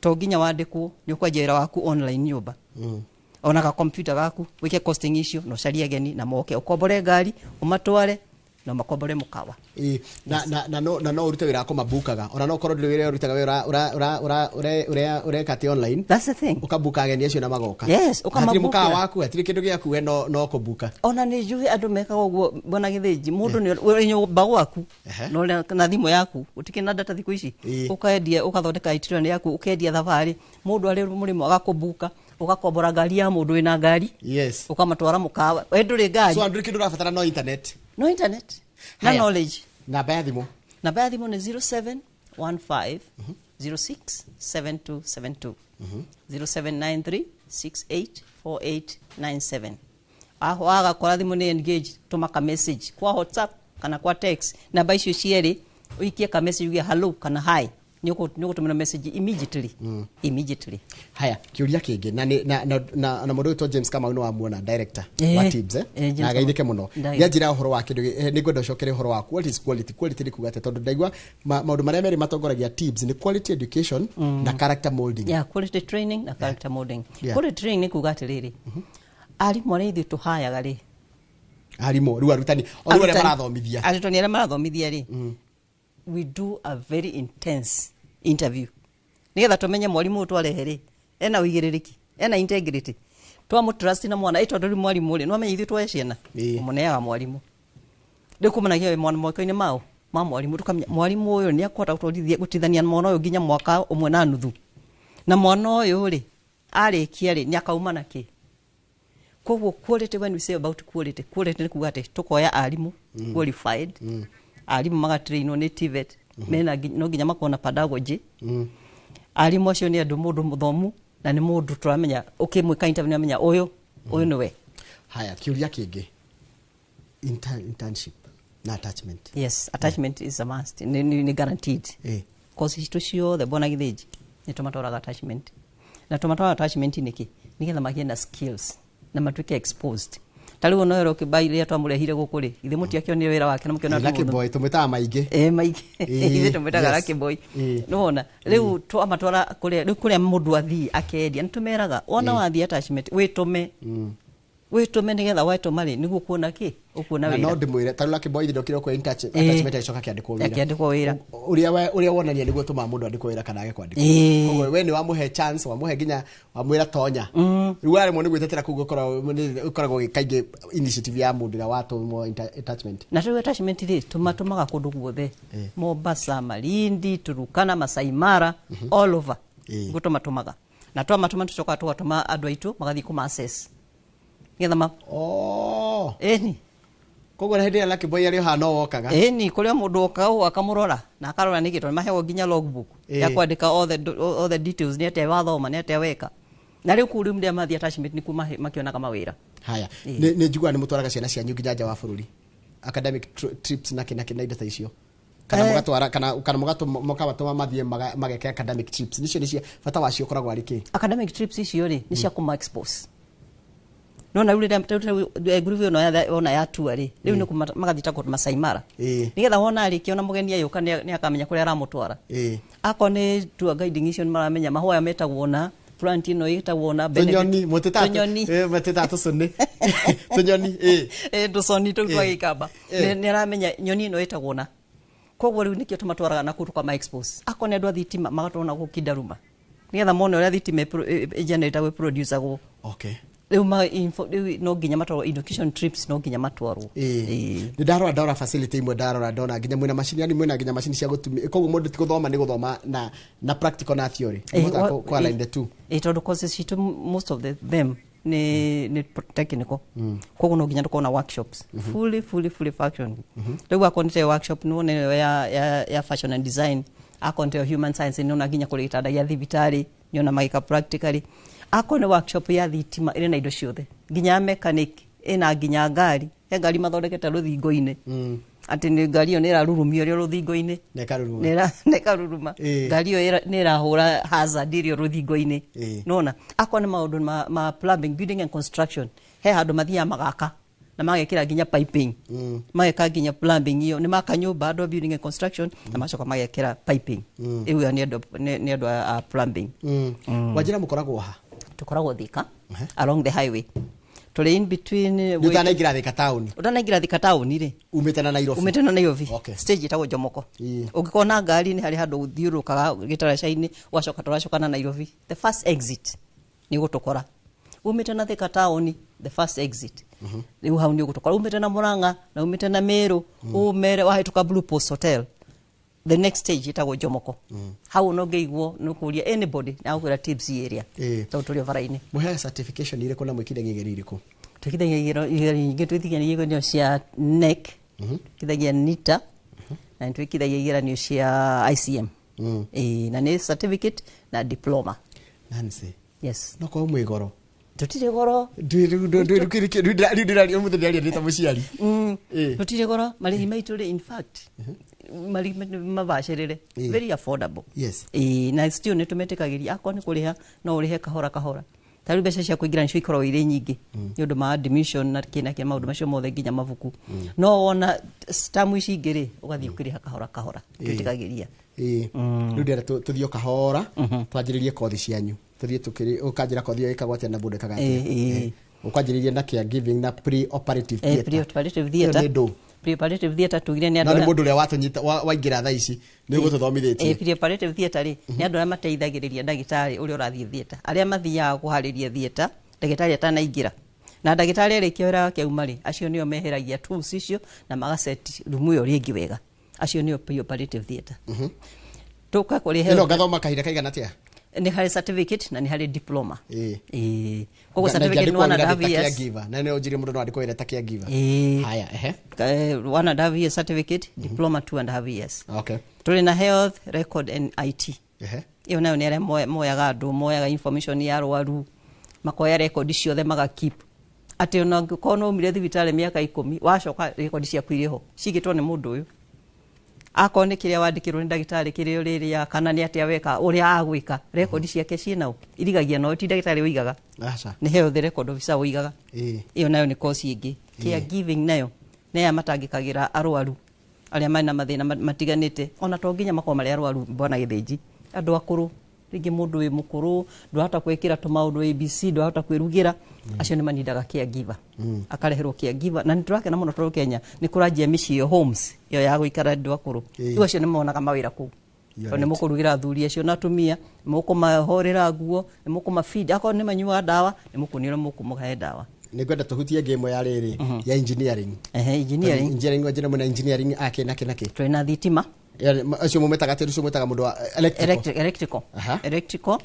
to nginya wandĩkwo, nĩ ũkwanjia wĩra waku online nyũmba, ona ka computer gaku, wĩke costing icio na ũcarie ageni na moke, ũkombore ngari ũmatware na makombore mũkawa. Ĩ, na no ũrute wĩra wa kũmabukaga, ona no ũkorwo ndũrĩ wĩra ũrutaga, wĩra ũra ũreka atĩ online. That's the thing. Ũkabuka ageni acio na magoka. Yes. Hatirĩ ũkamabukĩra. Mũkawa waku, hatirĩ kĩndũ gĩaku, we no kũbuka. Ona nĩ njũĩ andũ mekaga ũguo, bwana Gĩthĩnji. Mũndũ nĩ ũrĩ nyũmba gwaku na thimũ yaku, ũtikĩrĩ na data thikũ ici, ũkendia, ũgathondeka itinerary yaku, ũkendia thabarĩ, mũndũ arĩ mũrĩmo agakũbuka, ũgakombora ngari ya mũndũ wĩna ngari, ũkamatwara mũkawa, we ndũrĩ ngari. So andũ kĩndũ ũrabatara no internet. No internet na Haya. knowledge. Namba ya thimũ. Namba ya thimũ nĩ 0715 06 7272, 0793 684897. Aho agakora thimũ nĩ engage, tũma ka message kwa WhatsApp kana kwa text, namba icio cierĩ, ũikie ka message uge hello kana hi, nĩ ũgũtũmĩrwo message immediately, immediately. Haya, kĩũria kĩngĩ na mũndũ wĩtwo James Kamau nĩ wamuona, director wa TIBS, eh? James Na agaithĩke Kamau. mũno. Director. Nĩ anjĩra ũhoro wa kĩndũ nĩ ngwenda ũcokere ũhoro wa what is quality. Quality nĩ kuga atĩa? Tondũ ndaigua maũndũ marĩa merĩ matongoragia TIBS nĩ quality education na character molding. Yeah, quality training na character molding. Quality training nĩ kuga atĩrĩrĩ, arimũ arĩa ithuĩ tũhayaga rĩ, Arimũ rĩu, arutani o rĩu arĩa marathomithia. Arutani arĩa marathomithia rĩ, we do a very intense interview nigetha tũmenye mwarimũ ũyũ twarehe rĩ, ena ũigĩrĩrĩki, ena integrity, twamũ trust na mwana, ĩ tondũ rĩu mwarimũ rĩ, nĩwamenya ithuĩ twoe ciana, ũmũneaga mwarimũ rĩu kumanagia wĩ mwana moko-inĩ mao ma mwarimũ, tũkamenya mwarimũ ũyũ nĩ akũhota gũtwarithia gũtithania mwana ũyũ nginya mwaka ũmwe na nuthu, na mwana ũyũ rĩ, arĩkia rĩ, nĩ akauma na kĩ. Koguo quality, when we say about quality, quality nĩ kuga atĩ tũkoya arimũ qualified, arimũ magatrainwo nĩ TVET, mena no nginya makorwo na pedagogy. Arimũ acio nĩ andũ, mũndũ mũthomu, na nĩ mũndũ tũramenya ũkĩmwĩka interview nĩ amenya ũyũ nĩwe. Haya, kĩũria kĩngĩ. Internship na attachment. Yes, attachment is a must, nĩ guaranteed. Course citũ ciothe, bwana Gĩthĩnji, nĩ tũmatwaraga attachment, na tũmatwaraga attachment nĩkĩ? Nĩgetha magĩe na skills na matuĩke exposed. Ta rĩu ona ũyũ Kĩbai rĩrĩa twamũrehire gũkũ rĩ, ithe mũtiakĩonire wĩra wake na mũkĩona. Lucky Boy tũmwĩtaga maingĩ. Ĩ maingĩ, ithuĩ tũmwĩtaga Lucky Boy. Nĩwona rĩu twamatwara kũrĩa, rĩu kũrĩa mũndũ athiĩ akendia, nĩ tũmeraga wona wathiĩ attachment wĩtũme. Wĩtũme nĩgetha wetũma rĩ, nĩguo kuona kĩ ũkuona Na no wĩra. Ndĩmwĩre ta rĩu Lucky Boy ndokire kwa attachment agĩcoka akĩandĩkwo wĩra. Akĩandĩkwo wĩra. Ũrĩa wonania nĩguo tũmaga mũndũ andĩkwo wĩra kana age kwandĩkwo. Koguo we nĩ wamũhe chance, wamũhe nginya wamwĩra tonya. Rĩu waremwo nĩ gwĩtetera kũu ũkoragwo kaingĩ initiative ya mũndũ ũrĩa watũmwo attachment. Na rĩu attachment rĩ, tũmatũmaga kũndũ guothe, Mombasa, Malindi, Turukana, Masai Mara, all over. Guo tũmatũmaga, na twamatũma tũcokaga tũgatũma andũ aitũ magathiĩ kũma assess nĩgetha ma Oh. Ĩni. Koguo na hĩndĩ ĩrĩa Lucky Boy arĩ o haha no wokaga. Ĩni, kũrĩa mũndũ okaga ũũ akamũrora na akarora nĩkĩ, tondũ maheagwo nginya logbook ya kwandĩka all the details, nĩ atĩa wathoma, nĩ atĩa weka. Na rĩu kũu rĩu rĩrĩa mathiĩ attachment nĩkuo makĩonaga mawĩra. Haya, nĩ njiguaga nĩ mũtwaraga ciana cianyu nginya nja wa bũrũri, academic trips na kĩ na kĩ na indo ta icio, kana mũgatwara kana mũkabatũma mathiĩ mageke academic trips nicio, nĩcio bata wacio ũkoragwo arĩ kĩ? Academic trips icio rĩ, nĩ cia kũma expose. No na rĩu rĩrĩa rĩu group ĩno ona yatua rĩ, rĩu nĩ magathiĩ ta kũndũ Masai Mara, nĩgetha wona arĩkia, ona mũgeni agĩũka nĩ akamenya kũrĩa aramũtwara. Akorwo nĩ tour guiding icio, nĩ maramenya mahũa aya metagwo na plant ĩno ĩtagwo na Tũnyoni mũtĩta. Tũnyoni. Mũtĩta tũcũnĩ, tũnyoni. Tũconi tũu twa gĩkamba. Nĩ aramenya nyoni ĩno ĩtagwo na, koguo rĩu nĩkĩo tũmatwaraga na kũu tũkama expose. Akorwo nĩ andũ a thitima, magatwarwo na gũkũ Kindaruma nĩgetha mone ũrĩa thitima ĩgeneratagwo, ĩproducagwo. Rĩu rĩu no nginya matwarwo education trips, no nginya matwarwo. Nĩ ndarora ndora facility imwe, ndarora ndona nginya mwĩna macini, yani mwĩna nginya macini cia gũtumia, koguo mũndũ ti gũthoma, nĩ gũthoma na practical na theory. Mũhotaga kũ align the two. Tondũ courses citũ, most of them nĩ technical, koguo no nginya tũkorwo na workshops fully functioning. Rĩu akorwo nĩ ta workshop nĩ wone ĩyo ya fashion and design, akorwo nĩ ta human science, nĩ ona nginya kũrĩ gĩtanda gĩa thibitarĩ, nĩ ona magĩka practically. Akorwo nĩ workshop ya thitima, ĩrĩ na indo ciothe, nginya ya mechanic, ĩna nginya ngari, he ngari mathondekete rũthingo-inĩ, atĩ nĩ ngari ĩyo nĩ ĩrarurumio ĩrĩ o rũthingo-inĩ. Na ĩkaruruma. Nĩ ĩkaruruma. Ngari ĩyo nĩ ĩrahũra hazard ĩrĩ o rũthingo-inĩ. Nona akorwo nĩ maũndũ ma plumbing, building and construction, he handũ mathiaga magaka na magekĩra nginya piping, mageka nginya plumbing ĩyo, nĩ maka nyũmba andũ a building and construction na macoka magekĩra piping. Ĩyo nĩ andũ a plumbing. Wanjĩra mũkoragwo ha? Tũkoragwo Thika, along the highway, tũrĩ in between. Nĩ ũtanaingĩra Thika taũni? Ũtanaingĩra Thika taũni rĩ. Umĩte na Nairobi? Umĩte na Nairobi. Stage ĩtagwo Jomoko. Ũngĩkorwo na ngari, nĩ harĩ handũ ũthiũrũrũkaga gĩtaraca-inĩ, ũgacoka tũracoka na Nairobi, the first exit nĩ ũgũtũkora. Umĩte na Thika taũni, the first exit, rĩu hau nĩ ũgũtũkora. Umĩte na Murang'a na umĩte na Meru, umere wahĩtũka Blue Post Hotel, the next stage ĩtagwo Jomoko. Hau no ngĩiguo nĩ ũkũria anybody na agũkwĩra tips area, tondũ tũrĩ o bara-inĩ. Mũheaga certification irĩkũ na mwĩkithagia igerio irĩkũ? Twĩkithagia igerio nyingĩ. Twĩkithagia igeranio cia KNEC, twĩkithagia NITA, na nĩ twĩkithagia igeranio cia ICM. Na nĩ certificate na diploma. Nancy. Yes. No korwo mwĩ goro? Tũtirĩ goro. Rĩu ndĩraria ũmũthĩ, ndĩraria ndĩ ta mũciari. Tũtirĩ goro. Marĩhi maitũ rĩ, in fact marĩhi maitũ mabacĩrĩre, very affordable. Na still nĩ tũmetĩkagĩria, akorwo nĩ kũrĩha no ũrĩhe kahora kahora. Ta rĩu mbeca cia kũingĩra nĩcio ikoragwo irĩ nyingĩ nĩ ũndũ ma admission na kĩ na kĩ, maũndũ macio mothe, nginya mabuku. No wona tamu ici ingĩ rĩ, ũgathiĩ ũkĩrĩha kahora kahora. Twĩtĩkagĩria. Rĩu ndĩrenda tũthiĩ o kahora, twanjĩrĩrie kothi cianyu, tũthiĩ tũkĩrĩ ũkanjĩra kothi ĩyo ĩkagwo atĩa na mũndũ ekaga atĩa. Ũkwanjĩrĩria na caregiving na pre-operative theatre. Pre-operative Ĩyo theatre. nĩ ndũ? Pre-operative theatre tugire nĩ No andũ nĩ mũndũ ũrĩa watũnyita waingĩra thaa ici nĩ ũgũtũthomithĩtie. Pre-operative theatre rĩ, nĩ andũ arĩa mateithagĩrĩria ndagĩtarĩ ũrĩa ũrathiĩ theatre, arĩa mathiaga kũharĩria theatre ndagĩtarĩ atanaingĩra, na ndagĩtarĩ arĩkia wĩra wake auma rĩ, acio nĩo meheragia tools icio na magaset rumu ĩyo rĩngĩ wega. Acio nĩo pre-operative theatre. Tũka kũrĩ Ĩno health. ngathoma kahinda kaigana atĩa? Nĩ harĩ certificate na nĩ harĩ diploma. Koguo Na certificate nĩ ingĩandĩkwo one and a wĩra half ndĩ ta years. caregiver, na nĩ ũnjĩre mũndũ no andĩkwo wĩra ta caregiver? Haya, ehe. 1.5 years certificate, diploma 2.5 years. Tũrĩ na health record and IT. Ĩyo nayo nĩ arĩa moyaga andũ, moyaga information ya arwaru, makoya rekondi ciothe, maga keep atĩ ona ũngĩkorwo no umire thibitarĩ mĩaka 10, wacoka rekondi ciaku irĩ ho cigĩtwo nĩ mũndũ ũyũ. Akorwo nĩ kĩrĩa wandĩkĩrwo nĩ ndagĩtarĩ kĩrĩa ũrĩrĩa, kana nĩ atĩa weka ũrĩa agwĩka, rekondi ciake ciĩnao irigagia nao, ti ndagĩtarĩ ũigaga. Aca. Nĩ health record officer ũigaga. Ĩyo nayo nĩ kosi ĩngĩ. Caregiving nayo nĩ aya matangĩkagĩra arwaru arĩa mena mathĩna matiganĩte, ona to nginya makorwo marĩ arwaru, bwana Gĩthĩnji, andũ akũrũ. Rĩngĩ mũndũ wĩ mũkũrũ ndwahota gwĩkĩra tũmaũndũ ABC, ndwahota kwĩrugĩra, acio nĩ manindaga caregiver. Akareherwo caregiver, na nĩ tũrakena mũno tondũ Kenya nĩ kũranjia mĩciĩ ĩyo, homes ĩyo ya gũikara andũ akũrũ. Rĩu acio nĩ monaga mawĩra kũu. You're Tondũ nĩ mũkũrugĩra athuri acio na atumia, nĩ mũkũmahorera nguo, nĩ mũkũmafeed, akorwo nĩ manyuaga ndawa, nĩ mũkũnio nĩ mũkũmũhe ndawa. Nĩ ngwenda tũhutie ngĩmwe ya rĩrĩ ya engineering. Ehe, engineering. Engineering wa njĩra mwena engineering ake nake nake. Twĩna thitima. Acio mũmetaga atĩ rũcio mwĩtaga mũndũ wa electrical. Electrical. Electrical.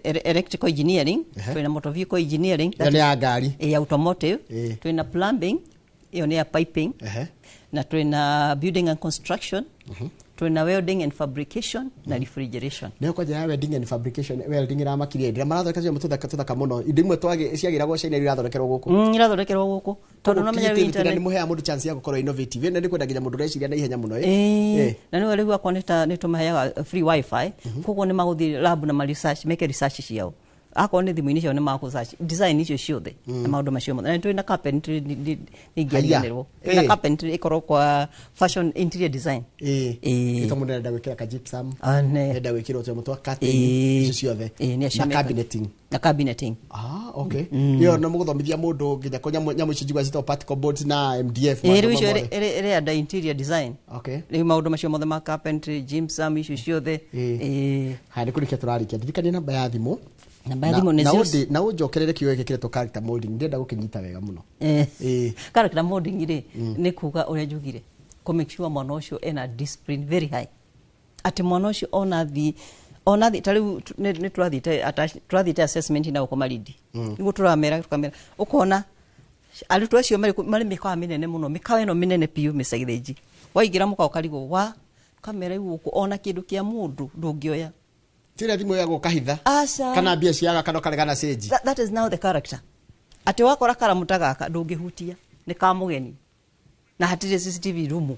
Electrical engineering. Twĩna motor vehicle engineering. Ĩyo nĩ ya ngari. Ya automotive. Twĩna plumbing, ĩyo nĩ ya piping. Na twĩna building and construction. Twĩna welding and fabrication na refrigeration. Nayo kwanja ya welding and fabrication, welding ĩramakirie ndĩra marathondeka cio tũthaka tũthaka mũno, indo imwe twage ciagĩragwo China irathondekerwo gũkũ. Irathondekerwo gũkũ tondũ no menya Creativity na internet nĩ mũheaga mũndũ chance ya gũkorwo innovative, na nĩ kwenda nginya mũndũ ũreciria na ihenya mũno. Na nĩwe rĩu akorwo nĩ tũmaheaga free wifi, koguo nĩ magũthiĩ lab na ma research, meke research ciao, akorwo nĩ thimũ-inĩ ciao nĩ makũ search design icio ciothe na maũndũ macio mothe. Na nĩ twĩna carpentry, nĩ ingĩariganĩrwo, twĩna carpentry ĩkorwo kwa fashion interior design. Ĩto mũndũ arenda gwĩkĩra ka gypsum, arenda gwĩkĩrwo tũnyamũ twa curtain, icio ciothe. Nĩ acio na mekaga. Cabineting. Na cabineting. Ah, okay. Ĩyo no mũgũthomithia mũndũ nginya kũ nyamũ icio njiguaga ciĩtagwo particle boards na MDF, maũndũ Rĩu icio mau mothe. ĩrĩ under interior design. Rĩu maũndũ macio mothe ma carpentry, gypsum, icio ciothe. Haya, nĩ kũrĩkia tũrarĩkia, ndirikania namba ya thimũ. Namba ya thimũ nĩ na zero na ũnjokerere kiugo gĩkĩ kĩretwo character molding, ndĩrenda gũkĩnyita wega mũno. Character molding rĩ, nĩ kuga ũrĩa njugire, kũ make sure mwana ũcio ena discipline very high, atĩ mwana ũcio ona thiĩ ta rĩu nĩ tũrathiĩte assessment na gũkũ Malindi. Nĩguo tũramera, tũkamera, ũkona arutwo acio marĩ mĩkawa mĩnene mũno, mĩkawa ĩno mĩnene biũ mĩcagithĩnji, waingĩra mũkawa ũkarigwo wa kamera rĩu gũkũ ona kĩndũ kĩa mũndũ ndũngĩoya. Tira thimũ ya gũkahitha. Aca. Kana mbia ciaga kana ũkaregana cĩnji. That is now the character, atĩ wakora karamu ta gaka ndũngĩhutia, nĩ ka mũgeni na hatirĩ CCTV room,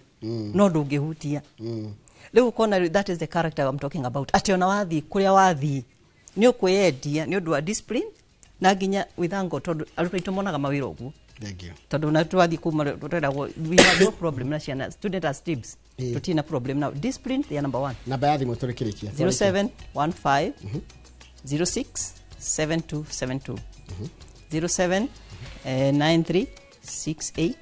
no ndũngĩhutia. Rĩu ũkona rĩu that is the character I'm talking about, atĩ ona wathiĩ kũrĩa wathiĩ nĩ ũkwĩyendia nĩ ũndũ wa discipline na nginya with angle, tondũ arutwo aitũ monaga mawĩra ũguo. Thank you. Tondũ na twathiĩ kuma tweragwo we have no problem na ciana, student as teams, tũtirĩ na problem now, discipline they are number one. Namba ya thimũ tũrĩkĩrĩkia. 0715 06 7272, 07 93 68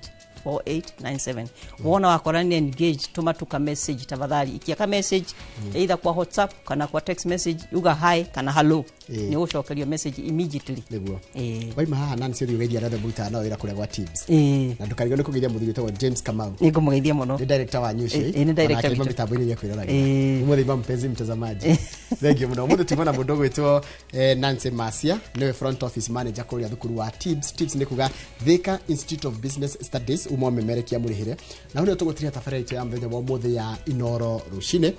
4897. Wona wakora nĩ engage, tũma tu ka message tafadhali, ikia ka message either kwa WhatsApp kana kwa text message, uga hi kana hello, nĩ ũgũcokerio message immediately. Nĩguo waima haha Nancy, ũthiĩ ũgeithie arĩa othe mũrutaga nao wĩra kũrĩa gwa Tibbs. Na ndũkarigwo nĩ kũgeithia mũthuri wĩtagwo James Kamau. Nĩ ngũmũgeithia mũno. Nĩ director wanyu ũcio. Nĩ director witũ witũ. Mĩtambo-inĩ ĩrĩa kwĩroragĩra ũmũthĩ ima mpenzi mtazamaji, thank you mũno. Ũmũthĩ tuma na mũndũ ũgwĩtwo Nancy Masia, nĩwe front office manager kũrĩa thukuru wa Tibbs. Tibbs nĩ kuga Thika Institute of Business Studies, uma ũmemerekia mũrĩhĩre. Na hau nĩho tũgũtiria tabarĩra itũ ya mũthenya wa ũmũthĩ ya Inoro rũcinĩ.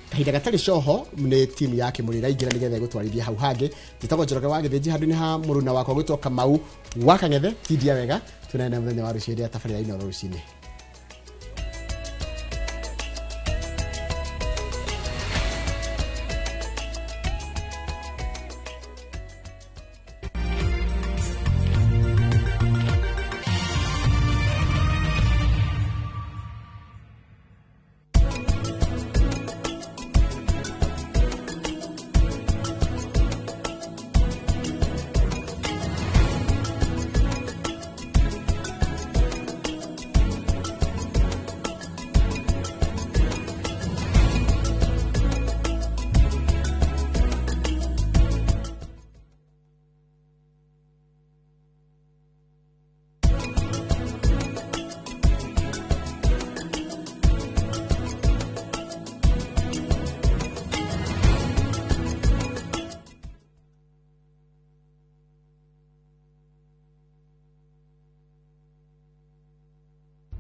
Kahinda gatarĩ coho nĩ timu ya Kĩmũrĩ ĩraingĩra nĩgetha ĩgũtwarithie hau hangĩ. Njĩtagwo Njoroge wa Gĩthĩnji, handũ-inĩ ha mũruna wakwa gwĩtwo Kamau wa Kang'ethe. Tindia wega, tuonane mũthenya wa rũciũ hĩndĩ ya tabarĩra ya Inoro rũcinĩ.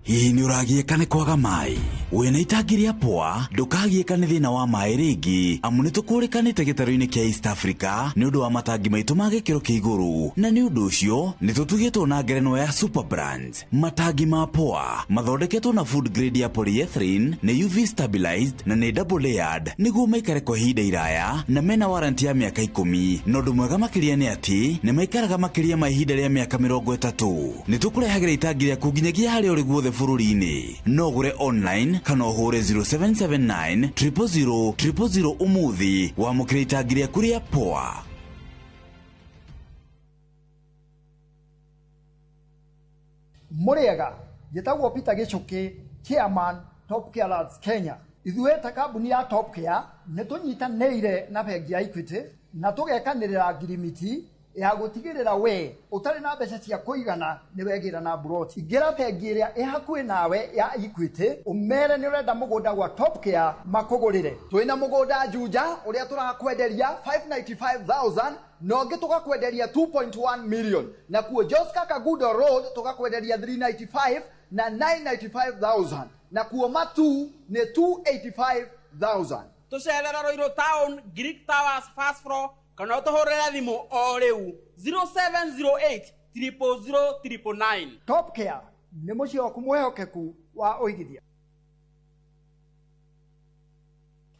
Hihi nĩ ũragiĩka nĩ kwaga maĩ? Wĩna itangi rĩa poa, ndũkagiĩka nĩ thĩna wa maĩ rĩngĩ, amu nĩ tũkũrĩkanĩte gĩtarũ-inĩ kĩa East Africa nĩ ũndũ wa matangi maitũ ma gĩkĩro kĩa igũrũ, na nĩ ũndũ ũcio nĩ tũtugĩtwo na ngerenwa ya Super Brands. Matangi ma poa mathondeketwo na food grade ya polyethylene, nĩ UV stabilized na nĩ double layered nĩguo maikare kwa ihinda iraya, na mena warranty ya mĩaka 10. Na ũndũ mwega makĩria nĩ atĩ nĩ maikaraga makĩria ma ihinda rĩa mĩaka 30. Nĩ tũkũrehagĩra itangi rĩaku nginyagia harĩa ũrĩ guothe bũrũri-inĩ. No ũgũre online 099 kana ũhũre 0779 000 000 ũmũthĩ wamũkĩre itangi rĩaku rĩa poa. Mũrĩega, njĩtagwo Peter Gĩchũkĩ, chairman Top Care Lads Kenya. Ithuĩ ta kambuni ya Top Care nĩ tũnyitanĩire na bengi ya Equity na tũgekanĩrĩra ngirimiti ya gũtigĩrĩra we ũtarĩ na mbeca cia kũigana nĩ wegĩra na mburoti. Ingĩra bengi ĩrĩa ĩ hakuhĩ nawe ya Equity ũmere nĩ ũrenda mũgũnda gwa Top Care makũgũrĩre. Twĩna mũgũnda Juja ũrĩa tũrakwenderia 595,000 na ũngĩ tũgakwenderia 2.1 million, na kuo Joska Kagudo Road tũgakwenderia 395 na 995,000, na kuo Matu nĩ 285,000. Tũcerera Ruiru Town, Greek Towers first floor, kana ũtũhũrĩre thimũ o rĩu 0708 000 999. Top Care nĩ mũciĩ waku mwĩhokeku wa ũigithia.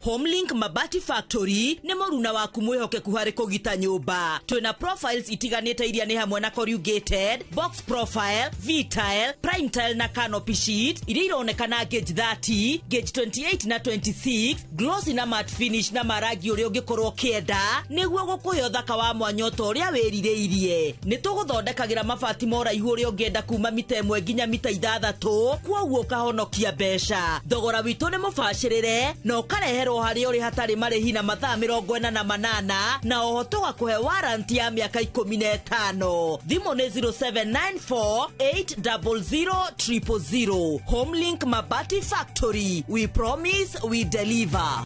Homelink Mabati Factory nĩ mũruna waku mwĩhokeku harĩ kũgita nyũmba. Twĩna profiles itiganĩte iria nĩ hamwe na corrugated, box profile, V-tile, prime tile na canopy sheet iria ironekana gauge 30, gauge 28 na 26, glossy na matte finish na marangi ũrĩa ũngĩkorwo ũkĩenda nĩguo gũkũhe ũthaka wa mwanya ta ũrĩa wĩrirĩirie. Nĩ tũgũthondekagĩra mabati ma ũraihu ũrĩa ũngĩenda kuma mita 1 nginya mita 6, kwoguo ũkahonokia mbeca. Thogora witũ nĩ mũbacĩrĩre na ũkarehe harĩ ũrĩ hatarĩ marĩhi na mathaa 48 na oho tũgakũhe warranty ya mĩaka 15. Thimũ nĩ 0794 800 000. Homelink Mabati Factory, we promise we deliver.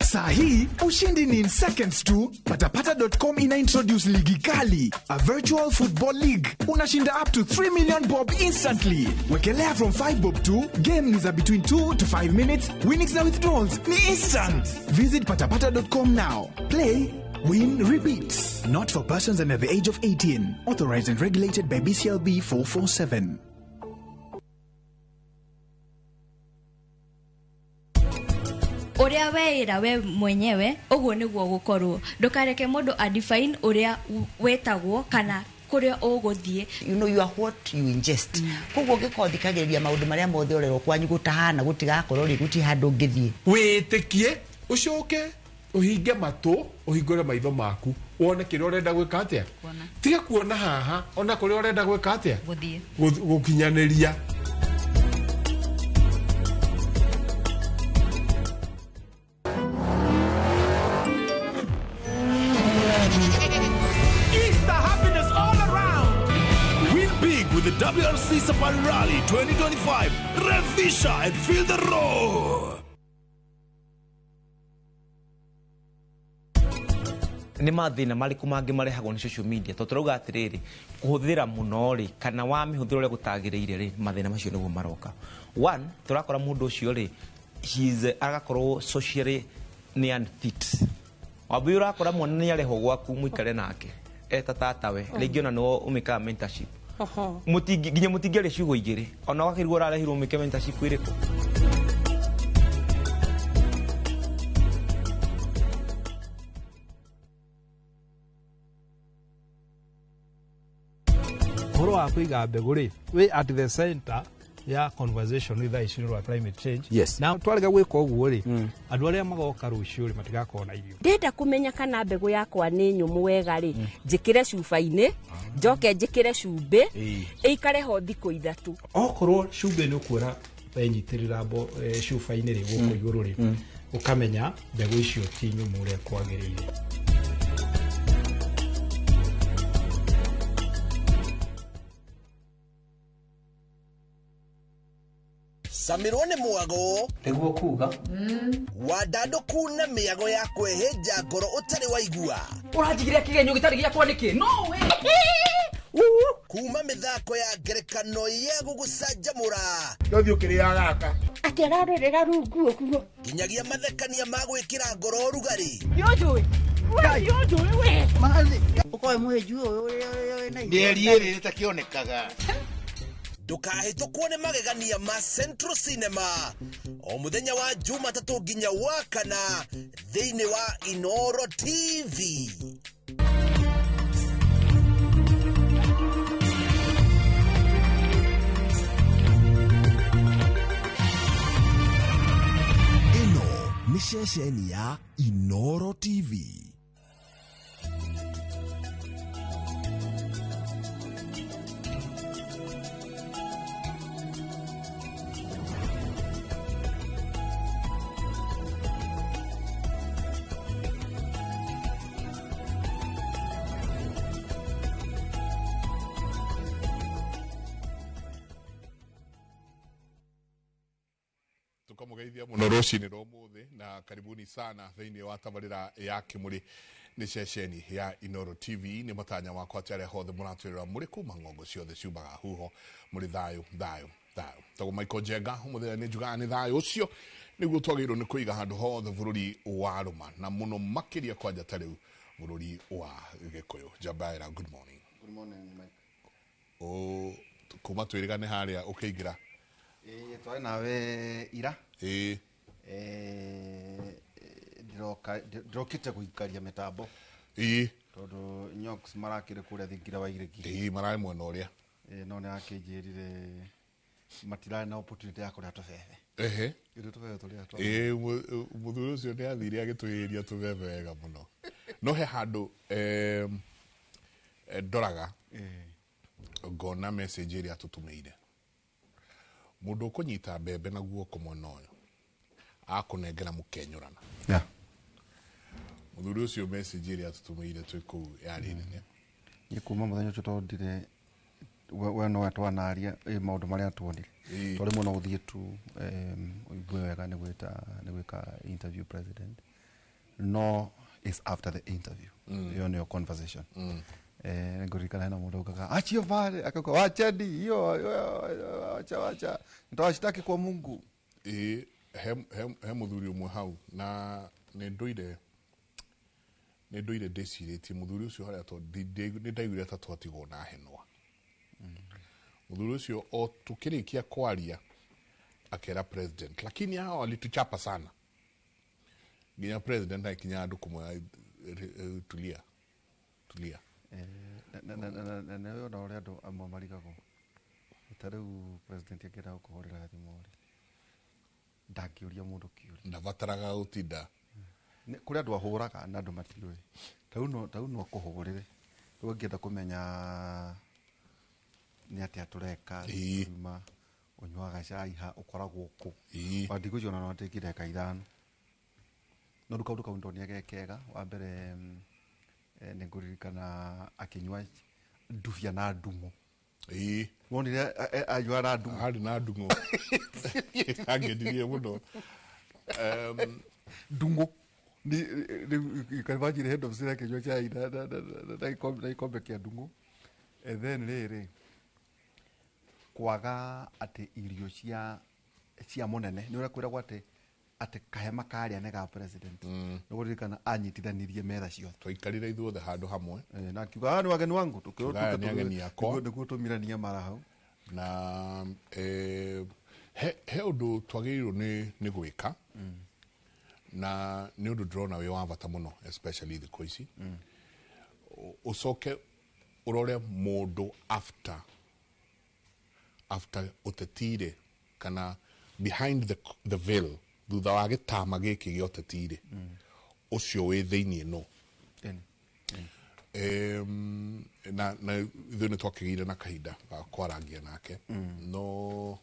Saa hii ushindi ni in seconds tu. Patapata.com ina introduce ligi kali, a virtual football league. Unashinda up to 3 million bob instantly. Wekelea from 5 bob to game ni za between 2 to 5 minutes. Winnings na withdrawals ni instant. Visit patapata.com now. Play, win, repeat. Not for persons under the age of 18. Authorized and regulated by BCLB 447. Uria weira we mwenyewe uguo niguo gukorwo ndukareke mundu a define uria wetagwo kana kuria uguthie. You know you are what you ingest. Koguo ngĩkorwo thikagĩrĩria maũndũ marĩa mothe ũrerwo kwanyu gũtahana gũtigakorwo rĩ gũtirĩ handũ ũngĩthiĩ. Wĩtĩkie ũcoke ũhinge matũ ũhingũre maitho maku wone kĩrĩa ũrenda gwĩka atĩa, tiga kuona haha ona kũrĩa ũrenda gwĩka atĩa gũkinyanĩria. The WRC Safari Rally 2025. Revisha and feel the roar. Nĩ mathĩna marĩkũ mangĩ marehagwo nĩ social media tondũ tũrauga atĩrĩrĩ kũhũthĩra mũno rĩ kana wa mĩhũthĩro ũrĩa gũtagĩrĩire rĩ mathĩna macio nĩguo maroka. One, tũrakora mũndũ ũcio rĩ agakorwo socially nĩ unfit. Wambui ũrakora mwana nĩ arehwo gwaku mũikare nake eta tatawe rĩngĩ ona nĩwe ũmĩkaga mentorship. Mutingi nginya mutingĩaria ciugo igĩrĩ ona wakĩrigwo ũrarehirwo ũmĩke mentorship ĩrĩkũ. Ũhoro wa kũiga mbegũ rĩ wĩ at the center ya conversation with the issue of climate change. Yes. Na twarega gwĩka ũguo rĩ andũ arĩa magoka rũciũ rĩ matigakorwo na irio. Ndenda kũmenya kana mbegũ yakwa nĩ nyũmũ wega rĩ njĩkĩre cuba-inĩ njoke njĩkĩre cumbĩ ĩikare ho thikũ 3. Okorwo cumbĩ nĩ ũkuona wenyitĩrĩra cuba-inĩ rĩ gũkũ igũrũ rĩ ũkamenya mbegũ icio ti nyũmũ ũrĩa kwagĩrĩire. Samirwo nĩ mwago nĩguo kuga wandandũku na mĩago ya kwĩhĩnja ngoro ũtarĩ waigua ũranjigĩrĩra kĩgenyo gĩtarĩ gĩakwa nĩkĩ no we kuma mĩthako ya ngerekano ya gũgũcanjamũra ndũthiĩ ũkĩrĩaga gaka atĩ ararorera rungu ũguo nginyagia mathekania ma gwĩkĩra ngoro ũrugarĩ nĩũnjũĩ we nĩũnjũĩ we ũkoe mũhĩnju ũyũ ũrĩa wĩna mĩeri ĩrĩ ĩtakĩonekaga. Ndũkahĩtũkwo nĩ magegania ma Central Cinema o mũthenya wa Jumatatũ nginya wa kana thĩinĩ wa Inoro TV. Nĩ ceceni ya Inoro TV. Tukamugeithia muno rucini rwa umuthi na karibuni sana thiini wa tabarira ya Kimuri ni ceceni ya Inoro TV. Ni matanya wakwa ati aria hothe muratwirora muri kuma ng'ongo ciothe ciumaga huho muri thayu thayu thayu. Tagwo Michael Njenga umuthenya ni njugaga ni thayu ucio niguo twagĩrĩirwo nĩ kũiga handũ hothe bũrũri wa rũma na mũno makĩria kwanja ta rĩu bũrũri wa Gĩkũyũ. Jambaira, good morning. Good morning, Mike. O kuma twĩrĩgane harĩa ũkĩingĩra. Ĩĩ twarĩ nawe ira. Ĩĩ. Ndĩrokĩte gũikaria mĩtambo. Ĩĩ. Tondũ Nyox marakĩrĩ kũrĩa thingira wa Iregi. Ĩĩ mararĩ mwena ũrĩa. Ĩĩ no nĩarakĩnjĩrire matirarĩ na opportunity ya kũrĩa tũbebe. Ehe. Ithuĩ tũbebe tũrĩa twa. Ĩĩ mũthuri ũcio nĩathire agĩtũhĩria tũbebe wega mũno. No he handũ ndoraga ngona message ĩrĩa atũtũmĩire. Mundu ukunyita mbembe na guoko mwena uyu akunengera mukenyurana. Yeah. Muthuri ucio message ĩrĩa atutumiire twi kuu yari nene. Ni kuma muthenya ucio tondire we no twanaria maundu maria tuonire. Twari muno guthie tu uigue wega ni gwita ni gwika interview president. No is after the interview. Iyo niyo conversation. Ngũririkana hena mũndũ augaga achio pale akauga wacheni hiyo wacha wacha nitawashtaki kwa Mungu. He muthuri ũmwe hau na nĩ ndũire ndĩcirĩtie mũthuri ũcio harĩa nĩ ndaiguire ta twatigwo na henwa. Mũthuri ũcio o tukĩrĩkia kwaria akera president, lakini hao walituchapa sana nginya president akinya andũ kũmwĩra tulia tulia. Na na ona ũrĩa andũ amwe marigagwo ta rĩu president angĩenda gũkũhũrĩra thimũ rĩ ndangĩũria mũndũ kĩũria, ndabataraga gũtinda. Kũrĩ andũ ahũraga na andũ matiũĩ. Ta rĩu no akũhũrĩre rĩu angĩenda kũmenya nĩ atĩa tũreka uma ũnyuaga cai ha ũkoragwo kũ wandigũcio ona no atĩkire ndagĩka ithano. No rĩu kaũndũ kau nĩndonire ge kega. Wa mbere nĩngũririkana akĩnyua ndubia na ndung'o. Ĩĩ wonire anyua na ndung'o harĩ na ndung'o angenirie mũno. Ndung'o you can imagine head of state akĩnyua chai na gĩkombe kĩa ndung'o. And then rĩrĩ kwaga atĩ irio cia mũnene nĩ ũrĩa kwĩragwo atĩ kahema karĩa nĩ ga president. Nĩgũririkana anyitithanirie metha ciothe twaikarire ithuothe handũ hamwe na akiuga aya nĩ wageni wangu Aya nĩ ageni akwa nĩguo tũmiranie mara hau. Na he ũndũ twagĩrĩirwo nĩ gwĩka na nĩ ũndũ ndĩrona wĩ wa bata mũno especially thikũ ici. Ũcoke ũrore mũndũ after ũtetire kana behind the veil thutha wa gĩtama gĩkĩ gĩa ũtetire ũcio wĩ thĩiniĩ no na ithuĩ nĩ twakĩgĩire na kahinda ga kwarangia nake no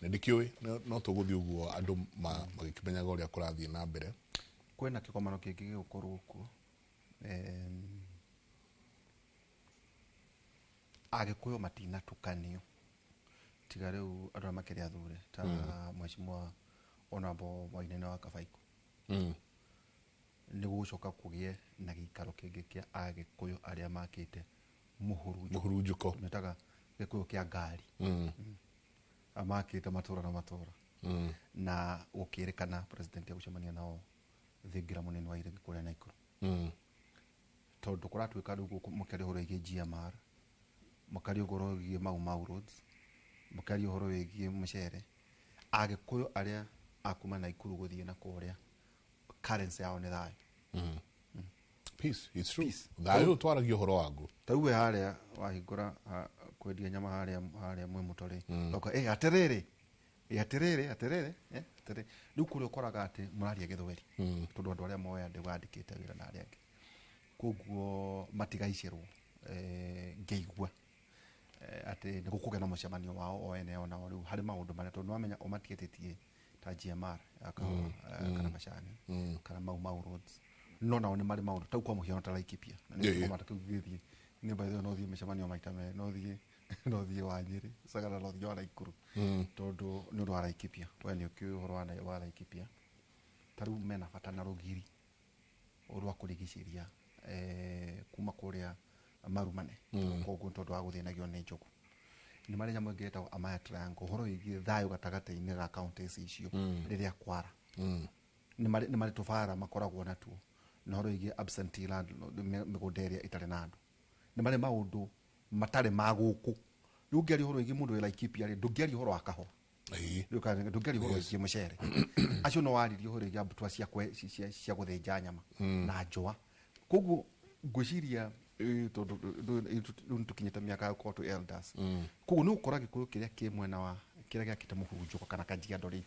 nĩ ndikĩũĩ no tũgũthiĩ ũguo andũ magĩkĩmenyaga ũrĩa kũrathiĩ na mbere. Kwĩna kĩgomano kĩngĩ gĩgũkorwo kuo. Agĩkũyũ matinatukanio tiga rĩu andũ arĩa makĩrĩ athure ta mheshimiwa Honorable Wainaina wa Kabaikũ. Nĩ gũgũcoka kũgĩe na gĩikaro kĩngĩ kĩa Agĩkũyũ arĩa makĩte mũhurunjũko metaga Gĩkũyũ kĩa ngari. Amakĩte matũra na matũra na gũkĩrĩkana president egũcemania nao thingira mũnene wa Iregi kũrĩa Naikuru. Tondũ kũratuĩka rĩu gũkũ mũkĩaria ũhoro wĩgiĩ GMR, mũkaria ũhoro wĩgiĩ Mau Mau roads, mũkaria ũhoro wĩgiĩ mũcere, Agĩkũyũ arĩa akuma Naikuru gũthiĩ na kũrĩa currency yao nĩ thayũ. Peace, it's true. Thayũ twaragia ũhoro waguo. Ta rĩu we harĩa wahingũra kwendia nyama harĩa harĩa mwĩ mũtore. Ũka atĩrĩrĩ Atiriri atiriri atiri riu kuria ukoraga ati muraria githweri tondu andu aria moya ndikite wira na aria angi koguo matigaicirwo ngeigua ati ni gukugia na mucemanio wao o ene ona riu hari maundu maria tondu wamenya o matigetetie ta GMR kana macani kana mau mau roads no nao ni mari maundu tau kwa muhiano ta Laikipia na ni kwa mata githie ni by the way no thie micemanio maita me no thie wa Nyeri sagara no thie wa Naikuru tondu ni undu wa Laikipia we ni ukiu uhoro wa Laikipia ta riu mena bata na rugiri rwa kurigiciria kuma kuria marumane koguo tondu wa guthinagio ni njogu ni mari nyamu ĩngĩ ĩtagwo Amaya Triangle ũhoro wĩgiĩ thayũ gatagatĩ-inĩ ga counties icio rĩrĩa kwara nĩ marĩ tũbara makoragwo natuo na ũhoro wĩgiĩ absentee land mĩgũnda ĩrĩa ĩtarĩ na andũ nĩ marĩ maũndũ matarĩ ma gũkũ rĩu ũngĩaria ũhoro wĩgiĩ mũndũ wĩ Laikipia rĩ ndũngĩaria ũhoro wa kahũa ndũngĩaria ũhoro wĩgiĩ mũcere acio no waririe ũhoro wĩgiĩ mbutua cia gũthĩnja nyama na njũa koguo ngwĩciria tondu rĩu nĩtũkinyĩte mĩaka ya gũkorwo twĩ elders koguo nĩ ũgũkora gĩkũyũ kĩrĩa kĩ mwena wa kĩrĩa gĩakĩte mũhurunjũko kana Kajiado rĩ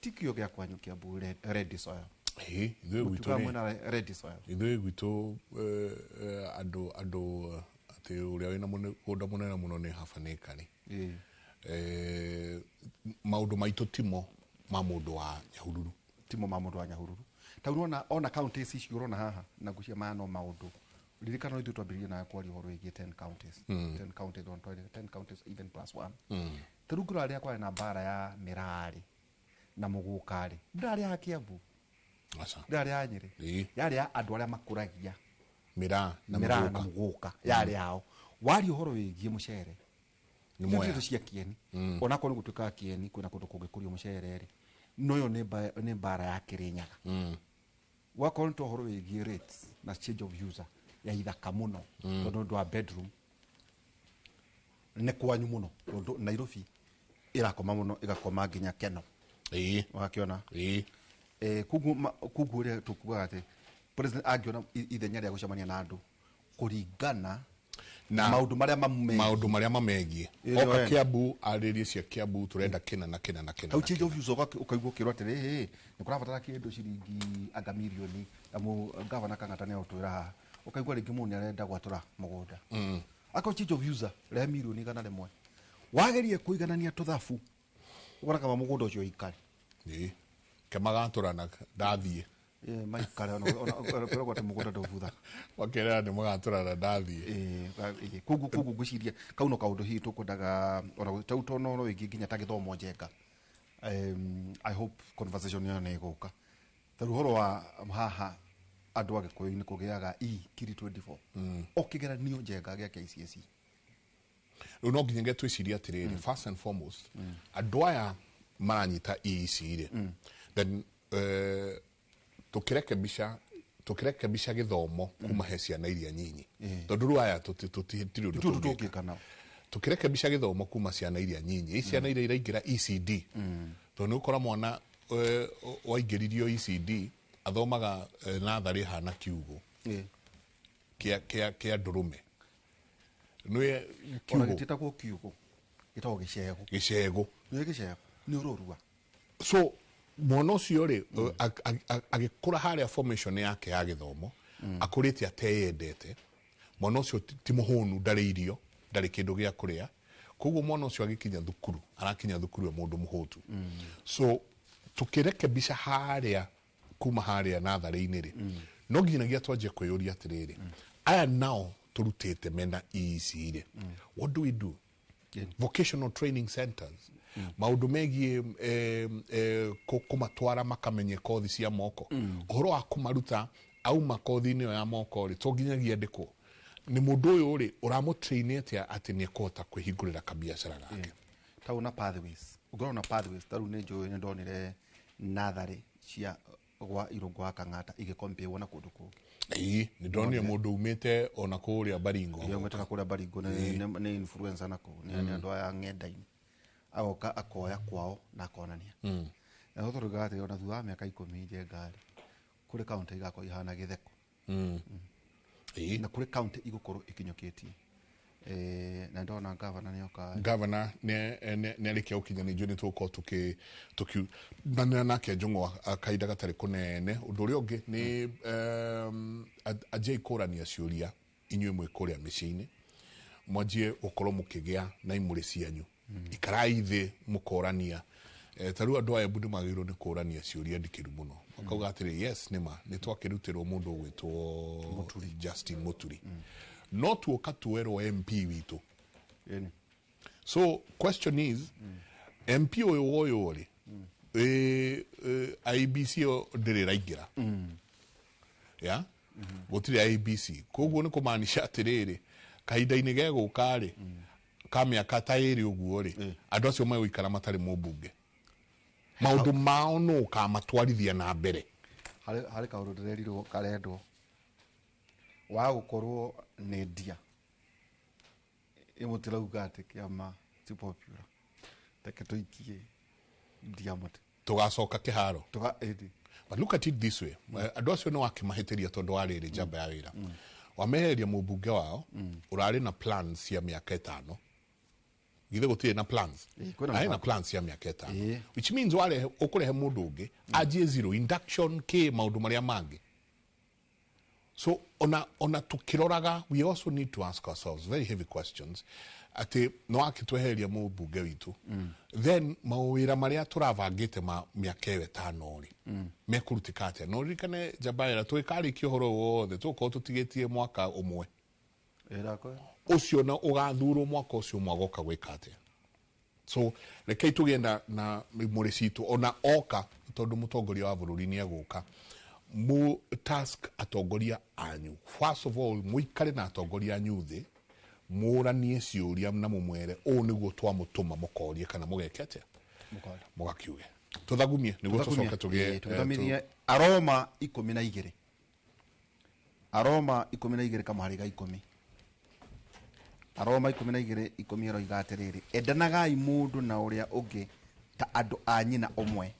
ti kĩo gĩa kwanyu Kiambu red soil ithuĩ gwitũ mwena red soil ithuĩ gwitũ andũ atĩ ũrĩa wĩna mũgũnda mũnene mũno nĩ half an acre rĩ maũndũ maitũ timo ma mũndũ wa Nyahururu timo ma mũndũ wa Nyahururu ta urona ona counties icio urona haha na ngucia maya no maũndũ ririkana ithuĩ twambĩrĩirie nawe kwaria ũhoro wĩgiĩ 10 counties 10 counties on 10 counties even plus 1 ta rĩu ngĩrora rĩrĩa kwarĩ na mbara ya mĩrarĩ na mũgũka-rĩ ndĩrarĩ ya Kiambu ndĩrarĩ ya Nyĩrĩ yarĩ ya andũ arĩa makũragia mĩraa na mũgũka yarĩ yao waria ũhoro wĩgiĩ mũcere nĩ cia Kieni onakorwo nĩ gũtuĩkaga Kieni kwĩna kũndũ kũngĩkũrio mũcere rĩ no ĩyo nĩ mbara ya Kĩrĩnyaga wakorwo nĩ ũhoro wĩgiĩ rates na change of user ya ithaka mũno tondũ ũndũ wa bedroom nĩ kwanyu mũno tondũ Nairobi ĩrakoma mũno ĩgakoma nginya Keno wakĩona koguo ũrĩa tũkugaga atĩ president angĩona ithenya rĩa gũcemania na andũ kũringana na maũndũ marĩa mamegiĩ oka Kiambu arĩrie cia Kiambu tũrenda kĩna na kĩna na kĩna tau change of use ũkaigua ũkĩrwo atĩrĩ nĩ kũrabatara kĩndũ ciringi anga mirioni amu gavana Kang'ata nĩ egũtwĩra haha ukaigua rĩngĩ mũndũ nĩarenda gwatũra mũgũnda akorwo change of user rehe mirioni 100 wagerie kũiganania tũthabu ũkona kama mũgũnda ũcio ũikare kemagatũra na ndathiĩ maikare ona kwĩragwo atĩ mũgũnda ndũbuthaga makerera nĩ mũgatũra na ndathiĩ koguo ngwĩciria kau no kaũndũ hihi tũkwendaga ona tau tona ũhoro wĩgiĩ nginya ta gĩthomo njenga I hope conversation ĩyo nĩ ĩgũka ta rĩu ũhoro wa haha andũ a Gĩkũyũ-inĩ kũgĩaga E 24 o kĩgeranio njenga gĩa KCSE rĩu no nginyagia twĩcirie atĩrĩrĩ first and foremost andũ aya maranyita EEC rĩ then tũkĩrekebisha gĩthomo kuma he ciana iria nyinyi tondũ rĩu aya tũtirĩ ũndũ tũngĩka nao tũkĩrekebisha gĩthomo kuma ciana iria nyinyi i ciana iria iraingĩra ECD tondũ nĩ ũkora mwana waingĩririo ECD athomaga natharĩ hana kiugo kia ndũrũme nĩ kiugo gĩtĩtagwo kiugo gĩtagwo gĩcego gĩcego nĩ gĩcego nĩ ũrorua so mwana ũcio rĩ agĩkũra harĩa formation yake ya gĩthomo akũrĩte ateyendete mwana ũcio ti mũhũnu ndarĩ irio ndarĩ kĩndũ gĩa kũrĩa koguo mwana ũcio agĩkinya thukuru arakinya thukuru e mũndũ mũhũtu so tũkĩrekebisha harĩa kuma harĩa natharĩ-inĩ rĩ no nginyagia twanjie kwĩyũria atĩrĩrĩ aya nao tũrutĩte mena EEC rĩ what do we do vocational training centers maũndũ megiĩ kũmatwara makamenye kothi cia moko ũhoro wa kũmaruta auma kothi-inĩ ĩyo ya moko rĩ to nginyagia andĩkwo nĩ mũndũ ũyũ rĩ ũramũtrain atĩa atĩ nĩ ekũhota kwĩhingũrĩra kabiacara gake tau na pathways ũngĩrora na pathways tarĩu nĩ njũĩ nĩ ndonire natharĩ cia gwa Irũngũ wa Kang'ata igĩkompĩrwo na kũndũ kũngĩ ĩĩ nĩ ndonire mũndũ umĩte ona kũrĩa Baringo umĩte na kũrĩa Baringo nĩ influencer na kũu nĩ andũ aya ng'enda-inĩ agoka akoya kwao na akonania na tũrugaga atĩ ona thutha wa mĩaka 10 njenga rĩ kũrĩ kaunti igakorwo ihana gĩtheko na kũrĩ kaunti igũkorwo ikinyũkĩtie Na ndona gavana nĩ oka. Gavana nĩ arĩkia gũkinya, nĩ njũĩ nĩ tũgũkorwo tũkiunanĩra nake njũng'wa kahinda gatarĩ kũnene. Ũndũ ũrĩa ũngĩ nĩ anjiai kũrania ciũria inyuĩ mwĩ kũrĩa mĩciĩ-inĩ, mwanjie gũkorwo mũkĩgĩa na imũrĩ cianyu, ikarai thĩ mũkorania. Ta rĩu andũ a Embu nĩ magĩrĩirwo nĩ kũrania ciũria ndikĩru mũno, makauga atĩrĩ, yes, nĩma nĩ twakĩrutĩrwo mũndũ ũgwĩtwo Justin Muturi, no tuoka tuerwo MP witũ. So question is, MP ũyũ woywo rĩ, IEBC ĩyo ndĩrĩ ĩraingĩra ya gũtirĩ IEBC, koguo nĩ kũmaanisha atĩrĩrĩ, kahinda-inĩ gegũka rĩ, ka mĩaka ta ĩrĩ ũguo rĩ, andũ acio megũikara matarĩ mũmbunge, maũndũ mao nũ ũkamatwarithia na mbere? Harĩ kaũndũ ndĩrerirwo karendwo wa gũkorwo nĩ ndia ĩmũtirauga atĩ kĩama ti popular, reke tũikie ndia mũtĩ. Tũgacoka kĩharo. Tuga ĩndĩ. But look at it this way, andũ acio nĩ wakĩmahĩtĩria tondũ wa rĩrĩ, njamba ya wĩra wamehereria mũmbunge wao ũrarĩ na plans cia mĩaka 5. Githĩ gũtirĩ na plans? Kwĩna arĩ na mĩbango. Plans cia mĩaka 5, which means warehe, ũkũrehe mũndũ ũngĩ anjie zero induction k maũndũ marĩa mangĩ. So ona tukĩroraga, we also need to ask ourselves very heavy questions atĩ no akĩtwehereria mũmbunge witũ, then mawĩra marĩa tũravangĩte ma mĩaka ĩyo 5 rĩ, mekũrutĩka atĩa? No ririkane, njamba ĩra tũgĩkarĩkia ũhoro ũyũ wothe, tũgũkorwo tũtigĩtie mwaka ũmwe. Ĩrakwa. Ũcio na ũgathurwo mwaka ũcio ũmwe agoka gwĩka atĩa? So rekei tũgĩe na mũrĩ citũ ona oka, tondũ mũtongoria wa bũrũri nĩ egũka mu task atongoria anyu. First of all, mũikare na atongoria anyu thĩ, mũranie ciũria na mũmwere ũũ nĩguo twamũtũma mũkorie kana mũgeke atĩa, mũgakiuge tũthagumie nĩguo tũcoke tũgĩe. Tũthomithie Aroma 12, Aroma 12 kamũhari ga 10. Aroma 12:10 ĩroiga atĩrĩrĩ, endanagai mũndũ na ũrĩa ũngĩ ta andũ a nyina ũmwe,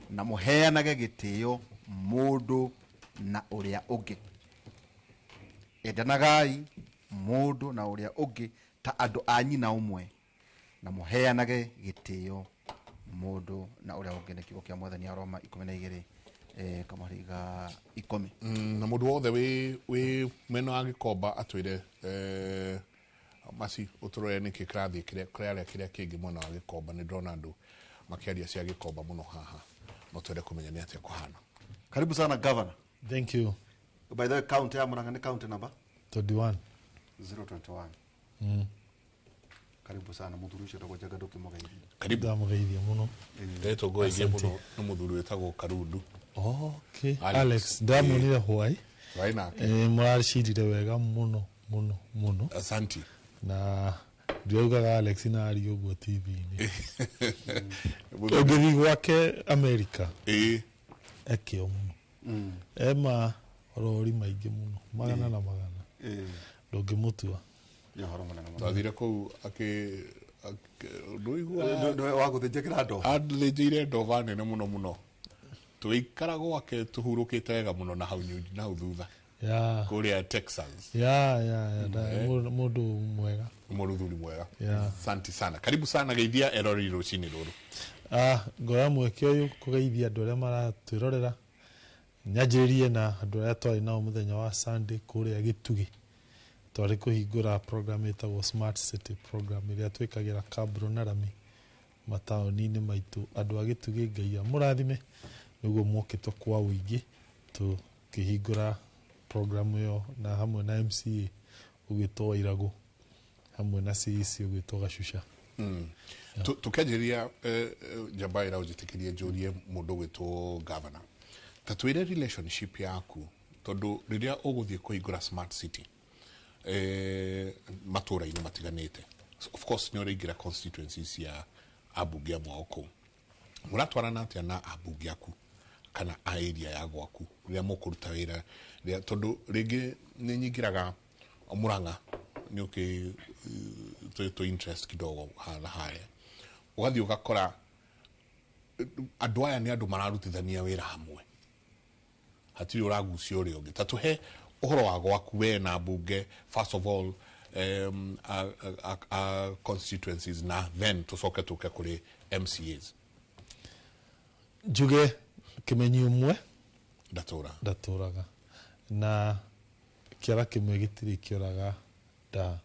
na mũheanage gĩtĩo mũndũ na ũrĩa ũngĩ. Endanagai mũndũ na ũrĩa ũngĩ ta andũ a nyina ũmwe, na mũheanage gĩtĩo mũndũ na ũrĩa ũngĩ. Nĩ kiugo kĩa Mwathani, Aroma 12 kamũhari ga 10. Na mũndũ wothe wĩ mwena wa Gĩkomba atwĩre, maci ũtũrore nĩkĩ kĩrathiĩ kĩrĩa kĩrĩa kĩrĩa kĩngĩ mwena wa Gĩkomba. Nĩ ndĩrona andũ makĩaria cia Gĩkomba mũno haha, no twende kũmenya nĩ atĩa kũhana. Karibu sana, governor. Thank you. By the way, county ya Murang'a nĩ county number 21. 021. Karibu sana. Mũthuri ũcio etagwo Njenga, ndũkĩmũgeithia. Karibu. Ndamũgeithia mũno. Ndetwo ngoigie Asante. mũno nĩ mũthuri wĩtagwo Karundu. Okay. Alex. Alex, ndamuonire hwai. Twarĩ nake. Mũracirire wega mũno mũno mũno. Asante. Na ndiraugaga Alex na aria ũguo TV-inĩ. Ũngĩthiĩ gwake America. Ekĩo mũno. Ema rori maingĩ mũno, magana na magana. Ndũngĩmũtua. Nĩ ũhoro mũnene mũno. Twathire kũu akĩ ndũigua. Wa gũthĩnjĩkĩra ndoba. Athĩnjĩire ndoba nene mũno mũno, tũgĩikara gwake tũhurũkĩte wega mũno na hau na hau thutha kũrĩa Texas. Ya, mũndũ mwega. Mũthuri mwega. Asante sana, karibu sana, geithia erori rũcinĩ rũrũ. Ah, ngoya mweke ũyũ kũgeithia andũ arĩa maratwĩrorera, nyanjĩrĩrie na andũ arĩa twarĩ nao mũthenya wa Sunday kũrĩa Gĩtugĩ. Twarĩ kũhingũra program ĩtagwo Smart City Program, ĩrĩa twĩkagĩra kabro na rami mataũni-inĩ maitũ. Andũ a Gĩtugĩ, Ngai amũrathime nĩguo mokĩte kwa ũingĩ tũkĩhingũra program ĩyo, na hamwe na MCA ũgwĩtwo Wairagũ, hamwe na CEC ũgwĩtwo Gacuca. Tũkĩanjĩrĩria, njamba ĩra ũnjĩtĩkĩrie njũrie mũndũ ũgwĩtwo governor, ta twĩre relationship yaku, tondũ rĩrĩa ũgũthiĩ kũhingũra smart city matũra-inĩ matiganĩte. So, of course nĩ ũraingĩra constituencies cia ambunge amwe ao kũu, mũratwarana atĩa na ambunge aku kana a area ya gwaku rĩrĩa mũkũruta wĩra, rĩrĩa tondũ rĩngĩ nĩ nyingĩraga Murang'a nĩ ũkĩ tũ interest kidogo haha na harĩa, ũgathiĩ ũgakora andũ aya nĩ andũ mararutithania wĩra hamwe, hatirĩ ũragucia ũrĩa ũngĩ. Ta tũhe ũhoro wa gwaku we na mbunge first of all. a constituencies na then tucoke tuke kuri MCAs. Njuge kimenyi umwe ndatũraga na kĩara kĩmwe gĩtirĩ kĩoraga nda.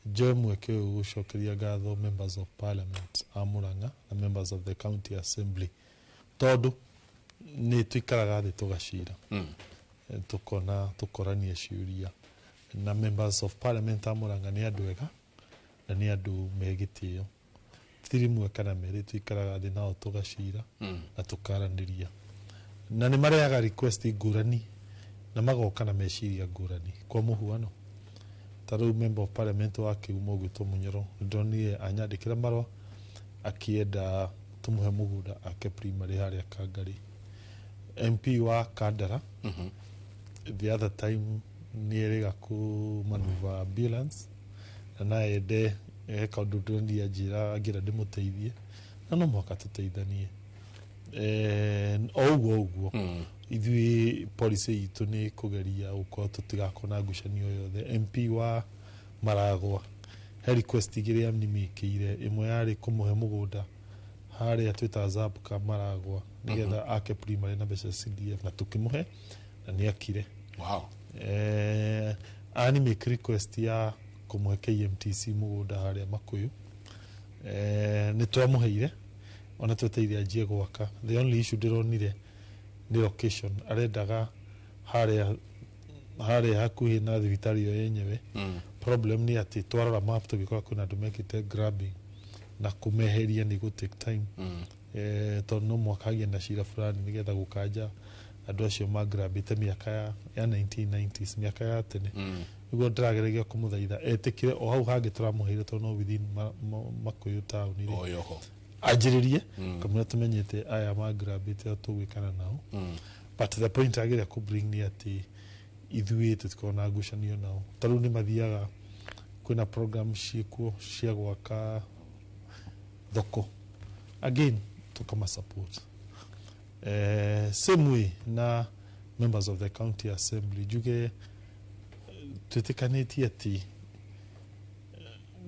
Njoe mweke ũyũ gũcokeria ngatho members of parliament a Murang'a na members of the county assembly, tondũ nĩ tũikaraga thĩ tũgacira, tukona tũkorania ciũria na members of parliament a Murang'a nĩ andũ ega na nĩ andũ me gĩtĩo. Ti rĩmwe kana merĩ tũikaraga thĩ nao tũgacira na tũkaranĩria, na nĩ marehaga request ngũrani na magoka na meciria ngũrani. Kwa mũhuano, ta rĩu member of parliament wa Kĩgumo ũgwĩtwo Mũnyoro, nĩndonire anyandĩkĩra marũa akĩenda tũmũhe mũgũnda ake primary harĩa Kangari. MP wa Kandara the other time nĩ erĩga kũ maneuver ambulance na naende kaũndũ ndĩronire anjĩra angĩra ndĩmũteithie, na no mũhaka tũteithanie. O ũguo ũguo ithuĩ policy itũ nĩ kũgeria gũkorwo tũtigakorwo na ngucanio yothe. MP wa Maragwa he request igĩrĩ animĩkĩire, ĩmwe yarĩ kũmũhe mũgũnda harĩa twĩtaga Zabka Maragwa nĩgetha ake primary na mbeca CDF, na tũkĩmũhe na nĩ akire. Wow. Ani make request ya kũmũhe KMTC mũgũnda harĩa Makuyu, nĩ twamũheire ona tweteire anjie gwaka. The only issue ndĩronire nĩ location, arendaga harĩa hakuhĩ na thibitarĩ ĩyo yenyewe. Problem nĩ atĩ twarora map tũgĩkora kwĩna andũ mekĩte grabbing na kũmeheria nĩ gũ take time, tondũ no mũhaka hagĩe na cira fulani nĩgetha gũkanja andũ acio magrabĩte mĩaka ya 1990s, mĩaka ya tene. Nĩguo ndĩrageragia kũmũthaitha etĩkĩre o hau hangĩ tũramũheire, tondũ no within Makuyu town rĩ anjĩrĩrie kamũira tũmenyete aya magrabĩte tũgwĩkana nao. But the point ageria kũ bring nĩ atĩ ithuĩ tũtikoragwo na ngucanio nao. Ta rĩu nĩ mathiaga kwĩna program ciĩkuo cia gwaka thoko, again tukama support. Same way na members of the county assembly, njuge twĩtĩkanĩtie atĩ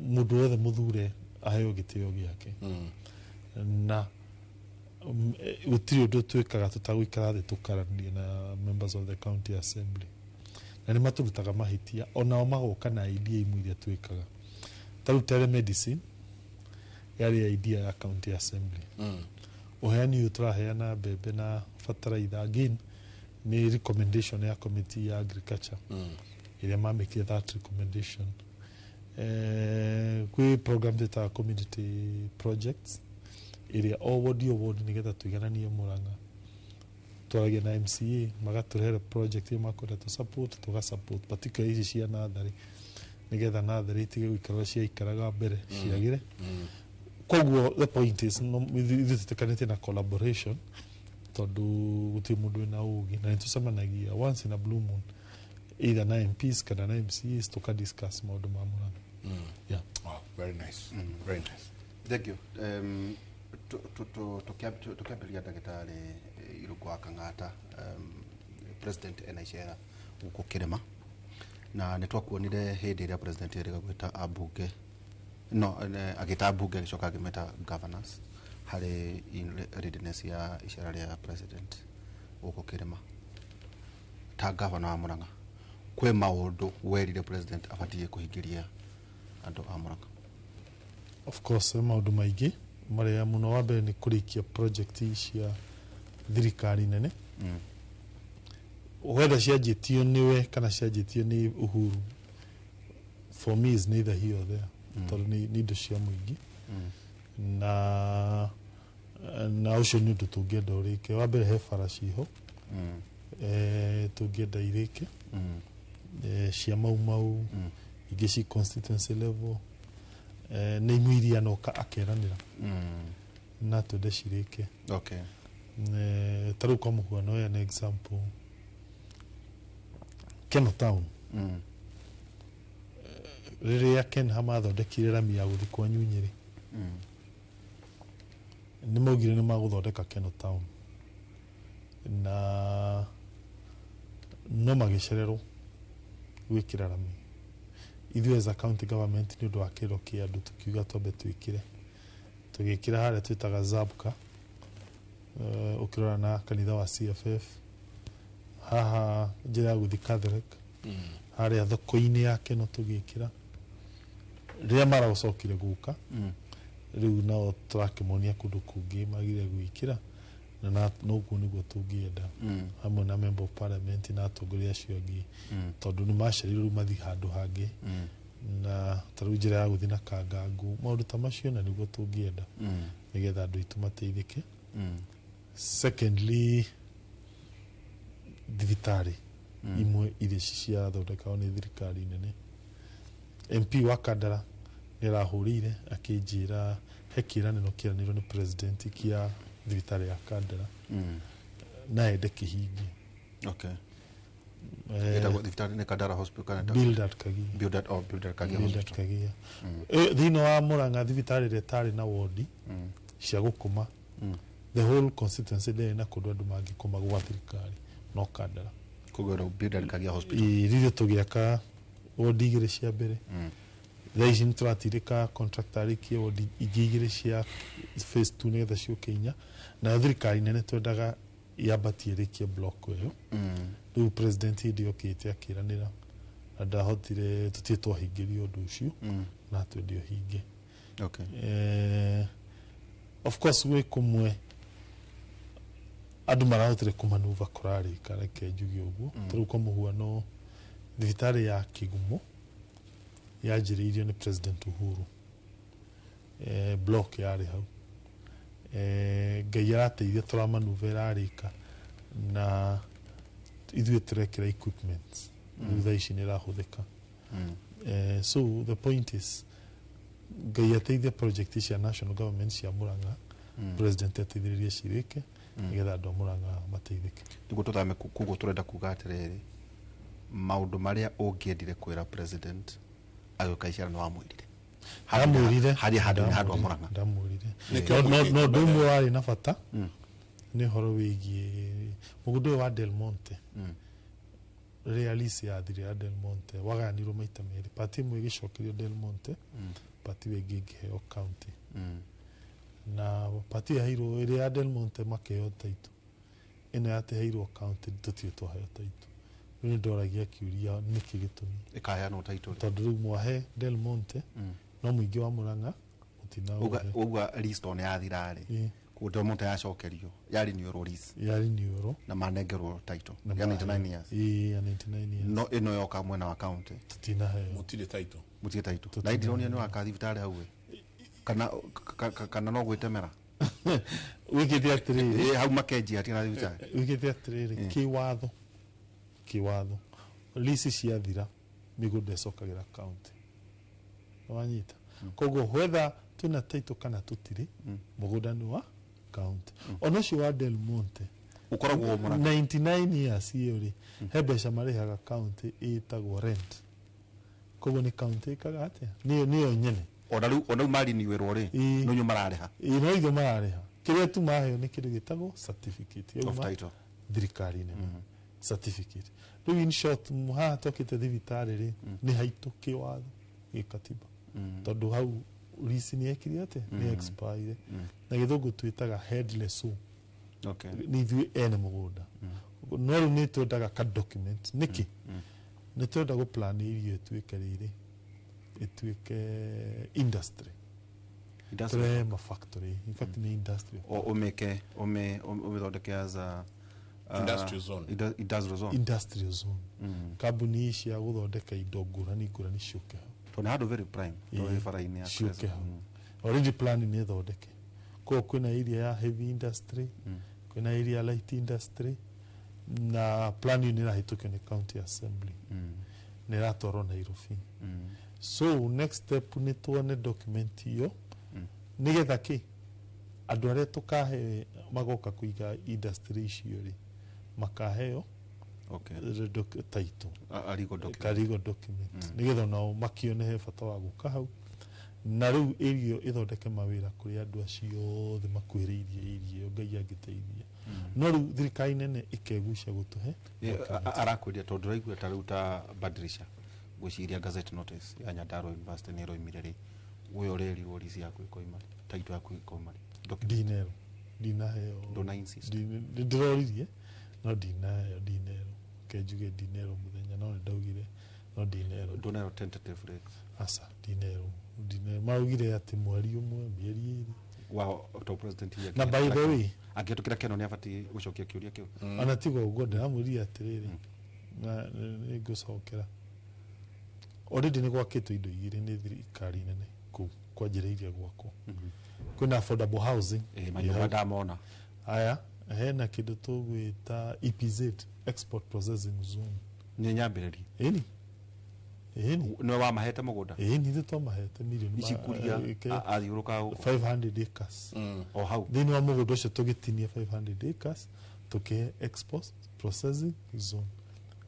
mũndũ wothe mũthure aheo gĩtĩo gĩake, na gũtirĩ ũndũ twĩkaga tũtagũikara thĩ tũkaranĩria na members of the county assembly, na nĩ matũrutaga mahĩtia onao magoka na idea imwe iria twĩkaga. Ta rĩu telemedicine yarĩ idea ya county assembly. Ũheani ũyũ tũraheana mbembe na bataraitha again nĩ recommendation ya committee ya agriculture ĩrĩa mamĩkire that recommendation. Kwĩ program twĩtaga community projects ĩrĩa o ward o ward nĩgetha tũigananie Murang'a, twaragia na MCA magatũrehere project ĩrĩa makwenda tũ support, tũga support particularly ici cia natharĩ nĩgetha natharĩ itige gũikara ũrĩa ciaikaraga mbere, ciagĩre. Koguo the point is ithuĩ tũtĩkanĩtie na collaboration tondũ gũtirĩ mũndũ wĩna ũgĩ, na nĩtũcemanagia once in a blue moon either na MPs kana na MCAs tũka discuss maũndũ ma Murang'a. Yeah. Wow, very nice. Very nice. Thank you. Tukiambĩrĩria ndagĩtarĩ Irũngũ wa Kang'ata, president ena icera gũkũ kĩrĩma, na nĩ twakuonire hĩndĩ ĩrĩa president erĩga gwĩta ambunge, no agĩta ambunge agĩcoka akĩmeta governors harĩ in readiness ya icera rĩa president gũkũ kĩrĩma. Ta governor wa Murang'a, kwĩ maũndũ werire president abatiĩ kũhingĩria andũ a Murang'a? Of course, maũndũ maingĩ marĩa mũno wa mbere nĩ kũrĩkia project cia thirikari nene, whether cianjĩtio nĩwe kana cianjĩtio nĩ Uhuru, for me is neither here or there, tondũ nĩ indo cia mũingĩ, na ũcio nĩ ũndũ tũngĩenda ũrĩke. Wa mbere he bara ciho tũngĩenda irĩke, cia Mau Mau, ingĩ ci constituency level, nĩ imwe iria noka akeranĩra na twende cirĩke. Ta rĩu kwa mũhuano, ĩyo nĩ example, Keno Town, rĩrĩa Kenha mathondekire rami ya gũthiĩ kwa Nyunyĩrĩ, nĩ maugire nĩ magũthondeka Keno Town, na no magĩcererwo gwĩkĩra rami. Ithuĩ as a county government nĩ ũndũ wa kĩro kĩa andũ tũkiuga twambe twĩkĩre, tũgĩkĩra harĩa twĩtaga Zabka, ũkĩrora na kanitha wa CFF haha njĩra ya gũthiĩ Catholic, harĩa thoko-inĩ yake no tũgĩkĩra. Rĩrĩa maracokire gũka, rĩu nao tũrakĩmonia kũndũ kũngĩ magire gwĩkĩra, na noguo nĩguo tũngĩenda, hamwe na member of parliament na atongoria acio angĩ, tondũ nĩ macereirwo rĩu mathiĩ handũ hangĩ, na ta rĩu njĩra ya gũthiĩ na Kangangu, maũndũ ta macio, na nĩguo tũngĩenda, nĩgetha andũ aitũ mateithĩke. Secondly, thibitarĩ imwe iria ciathondekagwo nĩ thirikari nene, MP wa Kandara nĩ arahũrĩire akĩnjĩra he kĩĩranĩro kĩranĩirwo nĩ president kĩa thibitarĩ ya Kandara, na ende kĩhingie. Ĩtagwo thibitarĩ nĩ Kandara Hospital kana Bildad Kagia. Bildad, oh, Bildad Kagia Bildad Hospital. Kagia. Thĩinĩ wa Murang'a thibitarĩ ĩrĩa ĩtarĩ na wondi cia gũkoma, the whole constituency ndĩrĩ na kũndũ andũ mangĩkoma gwa thirikari no Kandara. Koguo rĩu Bildad Kagia Hospital. Rĩrĩ tũgĩaka wondi igĩrĩ cia mbere, thaa ici nĩ tũratirĩka contractor arĩkie wondi ingĩ igĩrĩ cia phase 2 nĩgetha ciũke inya. Nayo thirikari nene twendaga yambatie ĩrĩkie block ĩyo. Rĩu president hĩndĩ yokĩte akĩranĩra na ndahotire, tũtirĩ twahingĩrio ũndũ ũcio, na twende ũhinge. Of course gwĩ kũmwe andũ marahotire kũmanuva kũrarĩka, reke njuge ũguo. Ta rĩu kwa mũhuano thibitarĩ ya Kĩgumo yanjĩrĩirio nĩ President Uhuru, block yarĩ hau. Ngai arateithia tũramanuva ĩrarĩka, na ithuĩ tũrekĩra equipment, rĩu thaa ici nĩ ĩrahũthĩka. So the point is Ngai ateithie project cia national government cia Murang'a, president ateithĩrĩrie cirĩke, nĩgetha andũ a Murang'a mateithĩke. Nĩguo tũthame koguo tũrenda kuga atĩrĩrĩ, maũndũ marĩa ũngĩendire kwĩra president agĩũka icera nĩ wamwĩrire? Ndamwĩrire. Harĩa handũ nĩ handũ a Murang'a. Ndamwĩrire. Nĩkĩo No ũndũ ũmwe warĩ na bata nĩ ũhoro wĩgiĩ mũgũnda ũyũ wa Del Monte. Rĩrĩa lease yathire ya Del Monte wagayanirwo maita merĩ, part ĩmwe ĩgĩcokerio Del Monte, part ĩyo ĩngĩ ĩngĩheo county, na part ĩyo yaheirwo ĩrĩa ya Del Monte makĩheo title, ĩno yateheirwo county tũtirĩ twaheo title. Rĩu nĩ ndoragia kĩũria nĩkĩ gĩtũmi ĩkaheanwo title? Tondũ rĩu mwahe Del Monte, no mũingĩ wa Murang'a mũtina. Uga lease to nĩ yathira rĩ, koguo Del Monte yacokerio yarĩ renewal lease. Yarĩ renewal. Na manengerwo title Na ya 99 years. Ĩĩ, ya 99 years. No ĩno yoka mwena wa county tũtinaheo. Mũtirĩ title. Mũtirĩ title na indironia nĩ waka thibitarĩ hau ĩ, kana kana no gwĩtemera? Wĩkĩte atĩrĩrĩ. Ĩ, hau makenji hatirĩ na thibitarĩ. Wĩkĩte atĩrĩrĩ, kĩwatho lease ciathira mĩgũnda ĩcokagĩra county, wanyita? Koguo whether twĩna title kana tũtirĩ, mũgũnda nĩ wa county, ona ũcio wa Del Monte ũkoragwo Murang'a. 99 years ĩyo rĩ, he mbeca marĩhaga county ĩtagwo rent, koguo nĩ county ĩkaga atĩa, nĩyo nyene. Ona rĩu mariniwĩrwo rĩ, no inyuĩ mararĩha? Ĩĩ, no ithuĩ mararĩha. Kĩrĩa tu maheo nĩ kĩndũ gĩtagwo certificate of yauma title. Thirikari nene certificate. Rĩu in short, haha twakĩte thibitarĩ rĩ, nĩ haitũ kĩwatho gĩkatiba, tondũ hau lease nĩ yekire atĩa, nĩ expire, na gĩthũngũ twĩtaga headless soul. Nĩ ithuĩ ene mũgũnda, no rĩu nĩ twendaga ka document. Nĩkĩ nĩ twenda gũ plan irio ĩtuĩke rĩrĩ, ĩtuĩke industry. Industrial. Tũrehe ma factory, in fact nĩ industry. Ũmĩke ũmĩthondeke as a Industrial zone. Industrial zone. Industrial zone, kambuni cia gũthondeka indo ngũrani ngũrani ciũke hau. Tondũ nĩ handũ very prime, tondũ Ĩĩ, ĩ bara-inĩ ya ciũke Crescent. hau. Already plan nĩ thondeke, koguo kwĩna area ya heavy industry, kwĩna area ya light industry, na plan ĩyo nĩ ĩrahĩtũkio nĩ county assembly, nĩ ĩratwarwo Nairobi. So next step nĩ tuone document ĩyo, nĩgetha kĩ andũ arĩa tũkahe magoka kũiga industry icio rĩ, makaheo title. A legal document. Ka legal document, nĩgetha onao makione he bata wa gũka hau, na rĩu area ĩyo ĩthondeke mawĩra kũrĩ andũ acio othe makuhĩrĩirie area ĩyo, Ngai angĩteithia. No rĩu thirikari nene ĩkegucia gũtũhe Arakwĩria tondũ ndĩraigua ta rĩu ta Badirisha Ngwĩciria gazette notice ya Nyandarua University nĩ ĩroimire rĩ, ũyũ ũrerirwo lease yaku ĩkoima rĩ, title yaku ĩkoima rĩ? Ndinero, ndinaheo. Ndũna insist? Ndĩroririe no ndinaheo, ndinerwo. Ke njuge ndinerwo mũthenya, no nĩndaugire no ndinerwo. Ndũnerwo tentative rate? Aca, ndinerwo, ndinerwo. Maugire atĩ mweri ũmwe, mĩeri 2. Wa to president hihi Na by the way, angĩhĩtũkĩra keno nĩ abatiĩ gũcokia kĩũria kĩu? Ona tiga ũguo, ndĩramwĩrire atĩrĩrĩ, na nĩ ngũcokera, already nĩ gwakĩtwo indo igĩrĩ nĩ thirikari nene kũu kwanjĩrĩirie gwakwo. Kwĩna affordable housing. Manyũmba ndamona. Aya, hena kĩndũ tũgwĩta EPZ, export processing zone. Nĩ nyambĩrĩrie? Ĩni, ĩni. Nĩwe wamahete mũgũnda? Ĩni, ithuĩ twamahete mirioni Ici kuria athiũrũrũkaga gũkũ? 500 acres. O hau? Thĩinĩ wa mũgũnda ũcio tũgĩtinia 500 acres, tũkĩhe export processing zone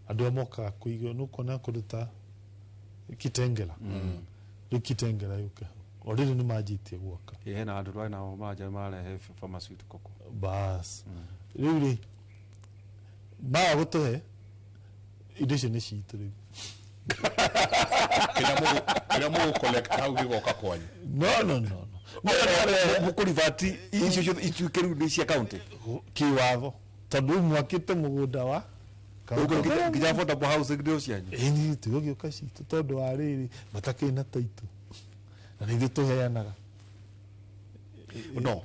andũ arĩa mokaga kũiga. Nĩ ũkuona kũndũ ta Kitengela, rĩu Kitengela yũke hau, already nĩ manjĩtie gwaka. Ĩ, hena andũ twarĩ nao manja marehe pharmaceutical kũ. Bas, rĩu rĩ, maga gũtũhe indo icio nĩ citũ rĩu. Kĩrĩa mũgũ collect hau gĩgoka kwanyu? No, no, no, no. Mũkũribati icio ciothe ituĩke rĩu nĩ cia county? Kĩwatho, tondũ rĩu mwakĩte mũgũnda wa Ũguo nginya affordable housing nĩ cianyu? Ĩni, tũgũgĩũka citũ, tondũ wa rĩrĩ matakĩrĩ na taitũ na nĩ ithuĩ tũheanaga. No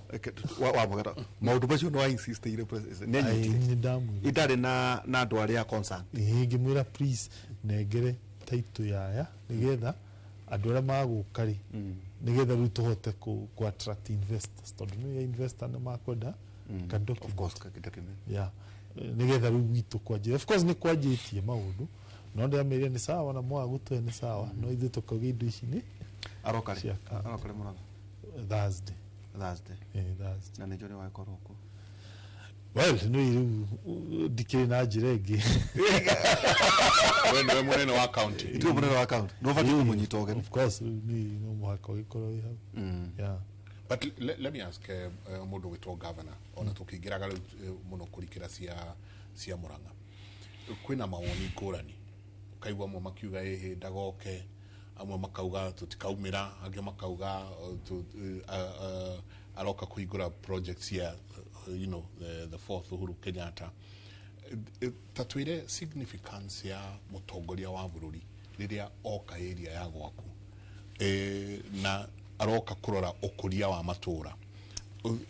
wamũgera maũndũ macio no insistire president nĩ anyitire? Nĩ ndamwĩrire. Itarĩ na andũ arĩa concerned? Ĩĩ, ngĩmwĩra, "Please, nengere taitũ yaya nĩgetha andũ arĩa magũka rĩ, nĩgetha rĩu tũhote ku attract investors, tondũ nĩ investor nĩ makwenda ka document." Of course, ka document. Yeah, nĩgetha rĩu gwitũ kwanjia. Of course nĩ kwanjĩtie maũndũ, no ndĩramĩrire nĩ sawa, na mwaga gũtũhe nĩ sawa, no ithuĩ tũkauga indo ici nĩ Aroka rĩ? cia county. Aroka rĩ, mũratha? Thursday. Thursday? Eh, Thursday. Na nĩ njũĩ wagĩkorwo kuo. Well, nĩ rĩu ndikĩrĩ na njĩra ĩngĩ. We nĩwe mũnene wa county. Ithuĩ mũnene wa county no batiĩ kũmũnyita ũgeni. Of course, rĩu nĩ no mũhaka ũgĩkorwo wĩ hau. Yeah. But let me ask, mũndũ gwĩtwo governor, ona tũkĩingĩraga rĩu mũno kũrikĩra cia Murang'a, kwĩna mawoni ngũrani. Ũkaigua amwe makiuga ĩhĩ ndagoke, amwe makauga tũtikaumĩra, angĩ makauga aroka kũhingũra project cia the fourth Uhuru Kenyatta. Ta twĩre significance ya mũtongoria wa bũrũri rĩrĩa oka area ya gwaku, na aroka kũrora ũkũria wa matũra,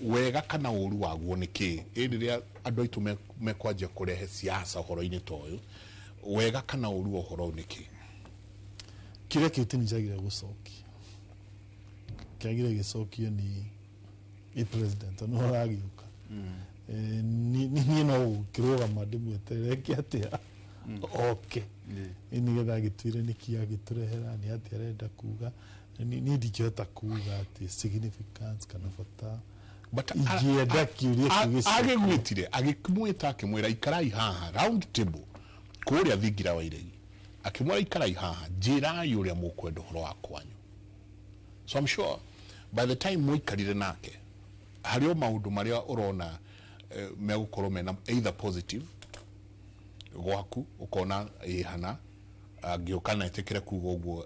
wega kana ũru waguo nĩ kĩ? Ĩ rĩrĩa andũ aitũ mekwanjia kũrehe siasa ũhoro-inĩ ta ũyũ, wega kana ũru wa ũhoro ũyũ nĩ kĩ? Kĩrĩa kĩu tĩnĩ gũcokia, kĩagire gĩcokio nĩ ĩ president no ũragĩũka. Niĩ no gũkĩrũgama ndĩmweterere eke atĩa oke, nĩgetha agĩtwĩre nĩkĩ agĩtũrehera, nĩ atĩa arenda kuga. Niĩ ndingĩhota kuga atĩ significance kana bata. Ingĩenda kĩũria kĩu gĩcokio. Agĩgwĩtire, agĩmwĩta, akĩmwĩra ikarai haha round table kũrĩa thingira wa iregi, akĩmwĩra ikarai haha, njĩrai ũrĩa mũkwenda ũhoro wa kwanyu. So I'm sure by the time mũikarire nake, harĩ o maũndũ marĩa ũrona megũkorwo mena either positive gwaku, ũkona ĩ hana angĩũka na ĩtĩkĩre kuga ũguo,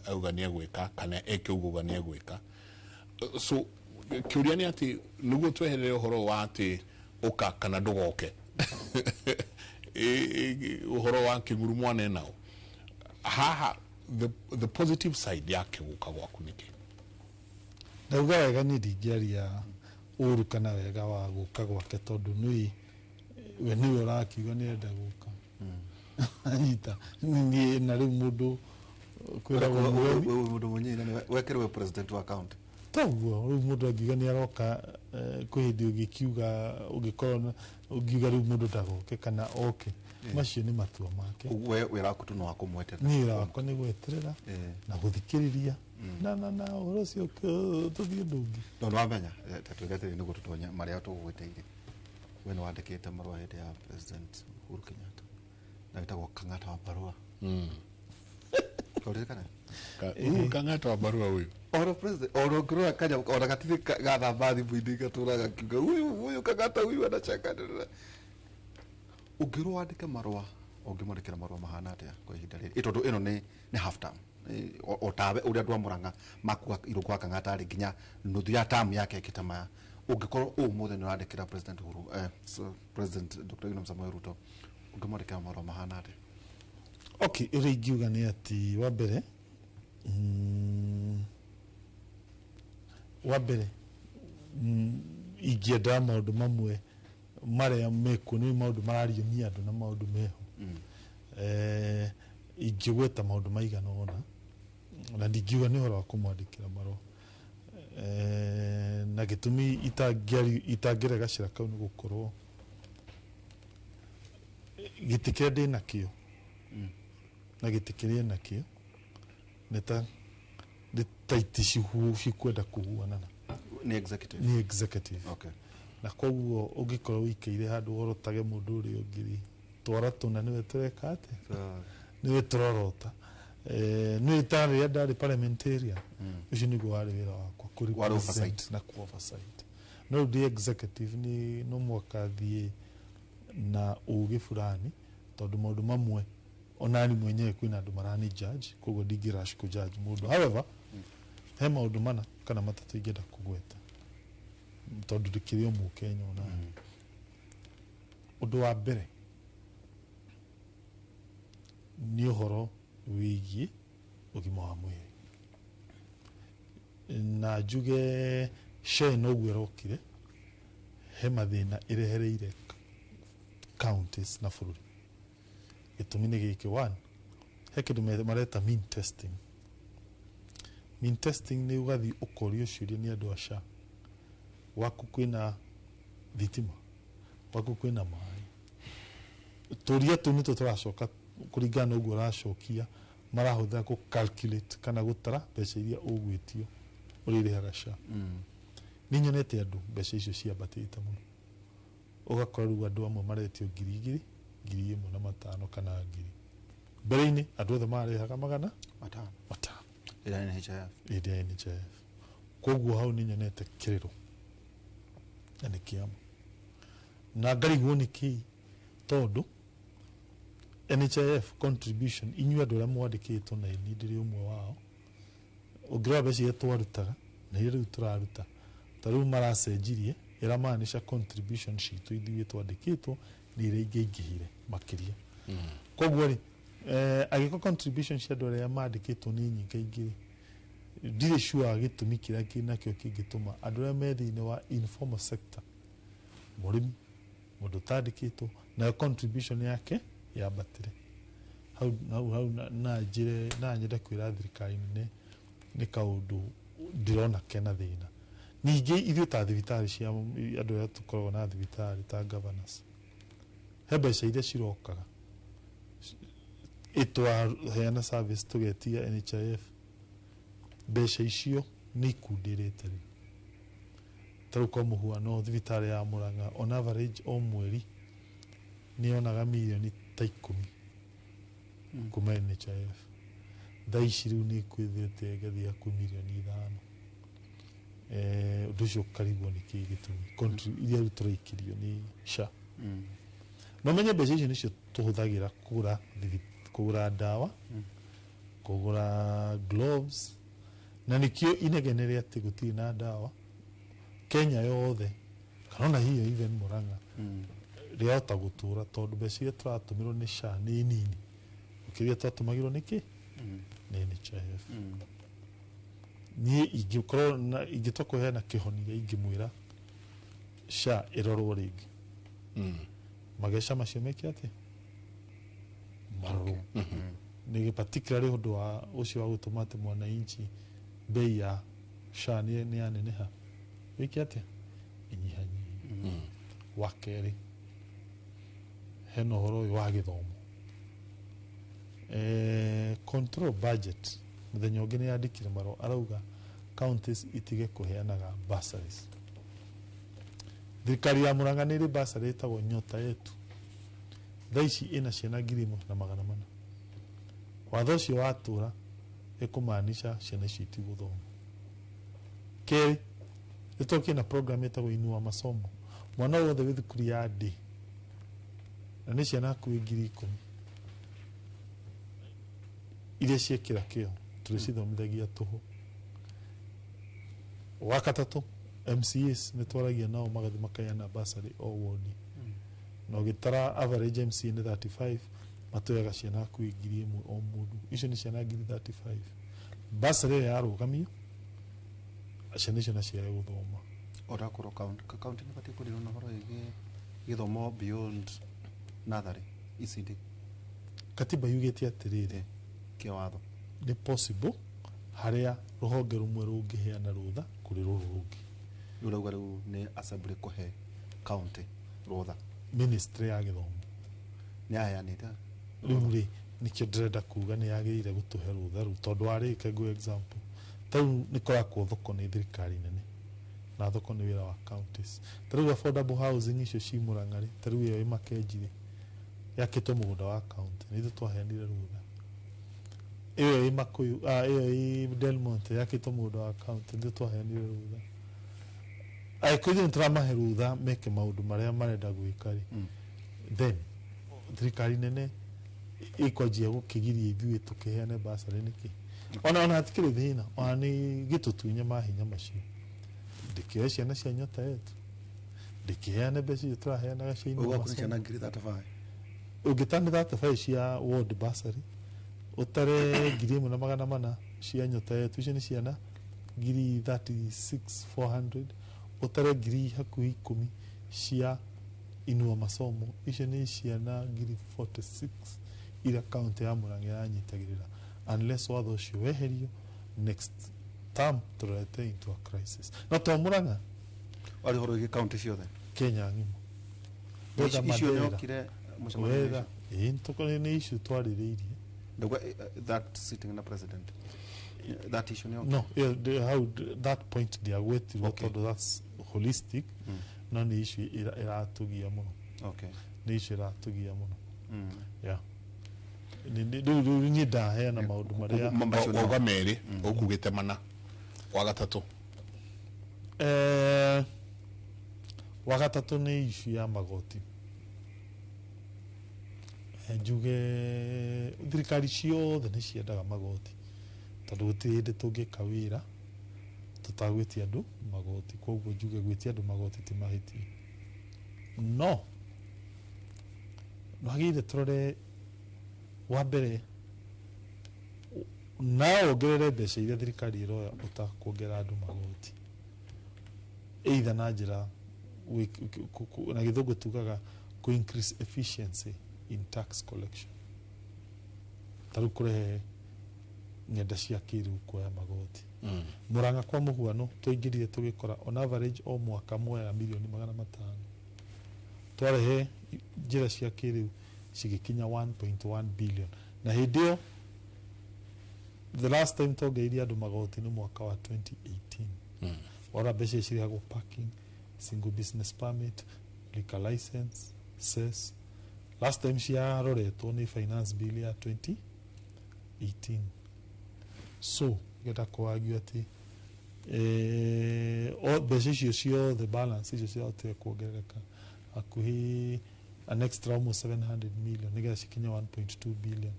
auga nĩ egwĩka kana eke ũguo, auga nĩ egwĩka. So kĩũria nĩ atĩ nĩguo tweherere ũhoro wa atĩ ũka kana ndũgoke, ũhoro wa kĩng'uru mwane nao haha, the positive side yake gũka gwaku nĩkĩ? Ndauga wega, niĩ ndingĩaria ũru kana wega wa gũka gwake, tondũ nĩ we nĩwe ũrakiuga nĩ arenda gũka. Anyita niĩ na rĩu mũndũ kwĩragwo mũgeni. Mũndũ mũnyinyi wekĩrwo president wa county. Toguo rĩu mũndũ angiuga nĩ aroka, kwĩ hĩndĩ ũngĩkiuga, ũngĩkorwo ũngiuga rĩu mũndũ ndagoke kana oke, macio nĩ matua make. Ũguo we wĩra waku tu no wa kũmweterera? Niĩ wĩra wakwa nĩ gweterera na gũthikĩrĩria na ũhoro ũcio tũthiĩ ũndũ ũngĩ. No nĩ wamenya, ta tuge atĩrĩ, nĩguo tũtonye marĩa tũgũgwĩtĩire, we nĩ wandĩkĩte marũa hĩndĩ ya President Uhuru Kenyatta na wĩtagwo Kang'ata wa barua. Ũririkane? Uhuru Kang'ata wa barua huyu. Oro president oro ngĩrora kanya ona gatirĩ gathamba thimũ-inĩ, gatũraga kiuga huyu huyu Kang'ata huyu anacheka. Ũngĩrwo wandĩke marũa Ũngĩmwandĩkĩra marũa mahana atĩa kwa ihinda rĩrĩ? Tondũ ĩno nĩ half term. O tawe ũrĩa andũ a Murang'a makuga Irũngũ wa Kang'ata arĩ nginya nuthu ya term yake ĩkĩte maya. Ũngĩkorwo ũmũthĩ nĩ ũrandĩkĩra President Uhuru, so President Dr. William Samoei Ruto, ũngĩmwandĩkĩra marũa mahana atĩa? Okay, ũrĩa ingiuga nĩ atĩ wa mbere ingĩenda maũndũ mamwe marĩa mekuo, nĩ maũndũ marario nĩ andũ na maũndũ meho. Ingĩgweta maũndũ maigana ũna na ndingiuga nĩ ũhoro wa kũmwandĩkĩra marũa. Na gĩtũmi itangĩrega gacĩra kau nĩ gũkorwo gĩtĩ kĩrĩa ndĩ nakĩo na gĩtĩ kĩrĩa enakĩo nĩ ta itĩ cikwenda kũhuanana. Nĩ executive. Nĩ executive. Na koguo ũngĩkorwo wĩikaire handũ worotage mũndũ ũrĩa ũngĩ rĩ, twara tũna nĩwe tũreka atĩa, nĩwe tũrorota. Nĩ ta rĩrĩa ndarĩ parliamentarian, ũcio nĩguo warĩ wĩra wakwa, kũ Warĩ represent oversight. na ku oversight. No rĩu ndĩ executive, nĩ no mwaka thiĩ na ũgĩ fulani, tondũ maũndũ mamwe onani mwenyewe kwĩna andũ marani judge, koguo ndingĩ rush kũ judge mũndũ. However, he maũndũ mana kana matatũ ingĩenda kũgweta tondũ ndĩkĩrĩ o mũkenya onani. Ũndũ wa mbere nĩ ũhoro wĩgiĩ ũgima wa mwĩrĩ, na njuge SHA noguo ĩrokire he mathĩna ĩrehereire counties na bũrũri. Gĩtũmi nĩ gĩkĩ: one, he kĩndũ mareta mean testing. Mean testing nĩ ũgathiĩ ũkorio ciũria nĩ andũ a SHA, gwaku kwĩna thitima, gwaku kwĩna maĩ. Tũria tũu nĩtwo tũracoka kũringana na ũguo ũracokia, marahũthĩra kũ calculate kana gũtara mbeca iria ũgwĩtio ũrĩa irĩhaga SHA. Nĩ nyonete andũ mbeca icio ciambatĩte mũno, ũgakora rĩu andũ amwe maretio 2,000, 1,500 kana 1,000. Mbere-inĩ andũ othe marĩhaga magana 500. 500. Ĩrĩa NHIF. Ĩrĩa ya NHIF. Koguo hau nĩ nyonete kĩrĩro na nĩ kĩama na ngarigwo nĩ kĩĩ, tondũ NHIF contribution, inyuĩ andũ arĩa mwandĩkĩtwo na niĩ ndĩrĩ ũmwe wao, ũngĩrora mbeca iria twarutaga na iria rĩu tũraruta, ta rĩu maracenjirie ĩramaanisha contribution citũ ithuĩ twandĩkĩtwo nĩ iria ingĩaingĩhire makĩria. Koguo rĩ, angĩkorwo contribution cia andũ arĩa mandĩkĩtwo nĩ nyingaingĩ rĩ, ndirĩ sure gĩtũmi kĩrĩa kĩnakĩo kĩngĩtũma andũ arĩa me thĩinĩ wa informal sector, mũrĩmi, mũndũ ũtandĩkĩtwo, nayo contribution yake yambatĩre hau hau hau. Na njĩre na nyende kwĩra thirikari nene nĩ kaũndũ ndĩrona kena thĩna. Ningĩ ithuĩ ta thibitarĩ cia andũ arĩa tũkoragwo na thibitarĩ ta governors, he mbeca iria cirokaga ĩtwaheana service tũgetia NHIF, mbeca icio nĩ ikundĩrĩte rĩu. Ta rĩu kwa mũhuano, thibitarĩ ya Murang'a on average o mweri nĩ yonaga mirioni ta 10 kuma NHIF. Thaa ici rĩu nĩ ĩkwĩthĩte ĩgathiĩ hakuhĩ mirioni 5. Ũndũ ũcio ũkarigwo nĩ kĩĩ gĩtũmi. Iria rĩu tũraikĩrio nĩ SHA, no menye mbeca icio nĩcio tũhũthagĩra kũgũra ndawa, kũgũra gloves, na nĩkĩo inegene rĩa atĩ gũtirĩ na ndawa Kenya yothe kana ona hiyo even Murang'a rĩahota gũtũra, tondũ mbeca iria tũratũmĩrwo nĩ SHA nĩ nini gũkĩria twatũmagĩrwo nĩ kĩ nĩ NHIF. Niĩ ingĩkorwo na ingĩtua kũheana kĩhonia, ingĩmwĩra SHA ĩrorwo rĩngĩ, mageca macio meke atĩ marorwo, nĩ particularly ũndũ wa ũcio wa gũtũma atĩ mwananchi bei ya SHA nĩ yaneneha, wĩke atĩa, ĩnyihanyihe. Wa kerĩ, hena ũhoro ũyũ wa gĩthomo. Control budget mũthenya ũngĩ nĩ yandĩkire marũa arauga counties itige kũheanaga bursaries. Thirikari ya Murang'a nĩ ĩrĩ bursary ĩtagwo Nyota Yetu, thaa ici ĩna ciana 1400. Watho ũcio watũra ĩkũmaanisha ciana icio itigũthoma. Kerĩ, nĩtwokire na program ĩtagwo Inua Masomo. Mwana wothe wĩ thukuru ya D, na nĩ ciana hakuhĩ 10,000. Iria ciekĩra kĩo tũrĩcithomithagia tũhũ. Wa gatatũ, MCAs nĩ twaragia nao magathiĩ makaheana bursary o wodi, na ũgĩtara average MCA nĩ 35, matũyaga ciana hakuhĩ 1,000 o mũndũ. Icio nĩ ciana 35,000. Bursary ĩyo yarũgamio, ciana icio naciage gũthoma. Onakorwo kaunti nĩ batiĩ kũrirwo na ũhoro wĩgiĩ gĩthomo beyond natharĩ, ECD. Katiba yugĩte atĩrĩrĩ, kĩwatho nĩ possible harĩa rũhonge rũmwe rũngĩheana rũtha kũrĩ rũrũ rũngĩ. Rĩu rauga rĩu nĩ assembly kũhe county rũtha. Ministry ya gĩthomo nĩ yaheanĩte. Rĩu rĩ, nĩkĩo ndĩrenda kuga nĩ yagĩrĩire gũtũhe rũtha rũu, tondũ warĩ ngũ example ta rĩu nĩ kũrakwo thoko nĩ thirikari nene, na thoko nĩ wĩra wa counties. Ta rĩu affordable housing icio ci Murang'a rĩ, ta rĩu ĩyo ĩ Makenji rĩ, yakĩtwo mũgũnda wa county, nĩ ithuĩ twaheanire rũtha. Ĩyo ĩ Makuyu, ĩyo ĩ Delmonte yakĩtwo mũgũnda wa county, nĩ ithuĩ twaheanire rũtha. Angĩkorwo ithuĩ nĩ tũramahe rũtha meke maũndũ marĩa marenda gwĩka rĩ, then thirikari nene ĩkwanjia gũkĩgiria ithuĩ tũkĩheane basarĩ nĩkĩ? Ona hatikĩrĩ thĩna, ona nĩ gĩtũtunye mahinya macio. Ndĩkĩoe ciana cia Nyota Yetu, ndĩkĩheane mbeca icio tũraheanaga cia Ũguo Inua akorwo ciana Masomo. 35,000. Ũngĩta nĩ 35 cia ward bursary, ũtare 1,400 cia Nyota Yetu, icio nĩ ciana 36,400. Ũtare 10,000 hakuhĩ cia Inua Masomo, icio nĩ ciana 46,000 iria kaunti ya Murang'a ĩranyitagĩrĩra. Unless watho ũcio weherio next term, tũrorete into a crisis. No to Murang'a. Warĩ ũhoro wĩgiĩ kaunti ciothe. Kenya ng'ima. Icio Wetha icio Mandera. nĩokire mũcemanio Wetha ĩĩ nĩ issue twarĩrĩirie. Ndauga that sitting na president, that issue nĩokire. No, yeah, how that point ndiagwetirwo tondũ that's holistic. No nĩ issue ĩratũgia mũno. Nĩ issue ĩratũgia mũno. Yeah. Rĩu niĩ ndaheana maũndũ marĩa. Wauga merĩ, ũkugĩte mana. Wa gatatũ? Wa gatatũ nĩ issue ya magoti. Njuge thirikari ciothe nĩ ciendaga magoti, tondũ gũtirĩ hĩndĩ tũngĩka wĩra tũtagwĩtia andũ magoti. Koguo njuge gwĩtia andũ magoti ti mahĩtia, no wagĩrĩire tũrore wa mbere na wongerere mbeca iria thirikari ĩroya ũtakuongerera andũ magoti, either na njĩra na gĩthũngũ tugaga ku increase efficiency in tax collection, ta rĩu kũrehe ng'enda cia kĩrĩu kuoya magoti. Murang'a kwa mũhuano, twaingĩrire tũgĩkora on average o mwaka moyaga 500 milioni. Twarehe njĩra cia kĩrĩu cigĩkinya 1.1 billion, na hĩndĩ ĩyo the last time twongereirie andũ magoti nĩ mwaka wa 2018. Warora mbeca ici cirĩhagwo parking, single business permit, liquor license, cess, last time ciaroretwo nĩ finance bill ya 2018. So ngenda kũagio atĩ mbeca icio ciothe, balance icio ciahotire kuongerereka hakuhĩ an extra almost 700 million nĩgetha cikinye 1.2 billion,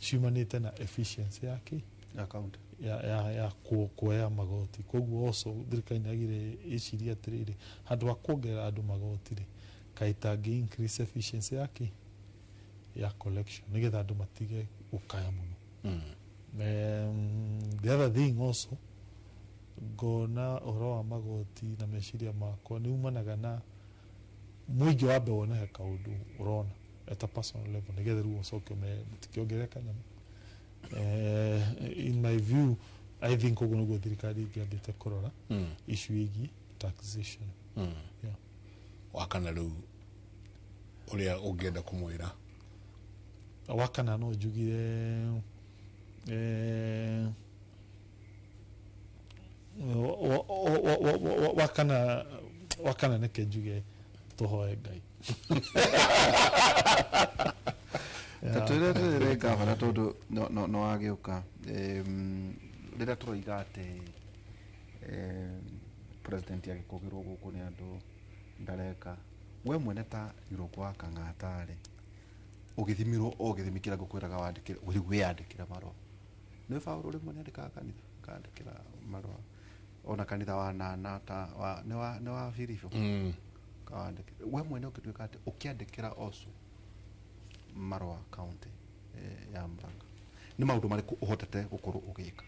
ciumanĩte na efficiency ya kĩ ya county ya kuoya magoti. Koguo also thirikari nĩ yagĩrĩire ĩcirie atĩrĩrĩ, handũ ha kuongerera andũ magoti rĩ, kaĩ tangĩ increase efficiency ya kĩ ya collection nĩgetha andũ matige gũkaya mũno. The other thing also ngona ũhoro wa magoti na meciria makwa nĩ umanaga na mũingĩ wambe wone he kaũndũ ũrona at a personal level nĩgetha rĩu ũcoke ũmere mũtikĩongerere kanyamũ. In my view, I think ũguo nĩguo thirikari ĩngĩambĩte kũrora issue ĩgiĩ taxation. Yeah. Wakana rĩu ũrĩa ũngĩenda kũmwĩra? Wakana no njugire wakana neke njuge tũhoe Ngai. Ta twĩre rĩrĩ, gavana, tondũ no wagĩũka rĩrĩa tũroiga atĩ president agĩkũgĩrwo gũkũ nĩ andũ ndareka, we mwene ta Irũngũ wa Kang'ata rĩ, Ũgĩthimirwo o gĩthimi kĩrĩa ngũkwĩraga wandĩkĩre rĩu wĩyandĩkĩre marũa. Nĩ Paũlũ rĩmwe nĩandĩkaga kanitha akandĩkĩra marũa ona kanitha wa nana ta wa nĩ wa nĩ wa Filipo kawandĩkĩra we mwene ũngĩtuĩka atĩ ũkĩandĩkĩra ocu marũa county ya Murang'a nĩ maũndũ marĩkũ ũhotete gũkorwo ũgĩka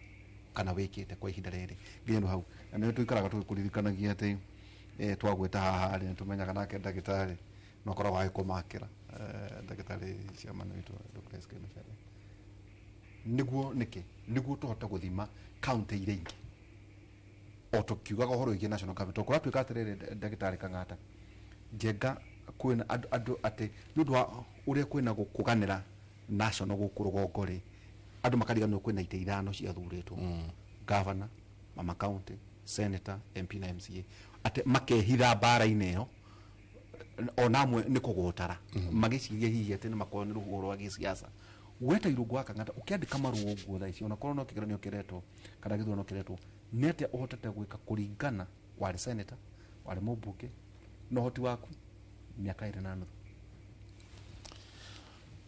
kana wĩkĩte kwa ihinda rĩrĩ nginya hau na nĩ tũikaraga tũgĩkũririkanagia atĩ twagwĩta haha rĩ nĩtũmenyaga nake ndagĩtarĩ no akoragwo agĩkũmakĩra ndagĩtarĩ chairman witũ Dr. SK Macharia nĩguo nĩkĩ nĩguo tũhote gũthima county iria ingĩ o tũkiugaga ũhoro wĩgiĩ national government tondũ kũratuĩka atĩrĩrĩ ndagĩtarĩ Kang'ata Njenga kwĩna andũ atĩ nĩ ũndũ wa ũrĩa kwĩna kũganĩra national gũkũ rũgongo rĩ andũ makariganĩrwo kwĩna itĩ ithano ciathurĩtwo governor, mama county, senator, MP na MCA atĩ makehitha mbara-inĩ ĩyo ona amwe nĩ kũgũtara magĩciria hihi atĩ nĩ makorwo nĩ rũhuho rwa gĩsiasa weta Irũngũ wa Kang'ata ũkĩandĩka marũa ũguo thaa ici onakorwo no kĩgeranio kĩretwo kana gĩthurano kĩretwo nĩ atĩa ũhotete gwĩka kũringana warĩ senator warĩ mũmbunge na ũhoti waku mĩaka 2.5?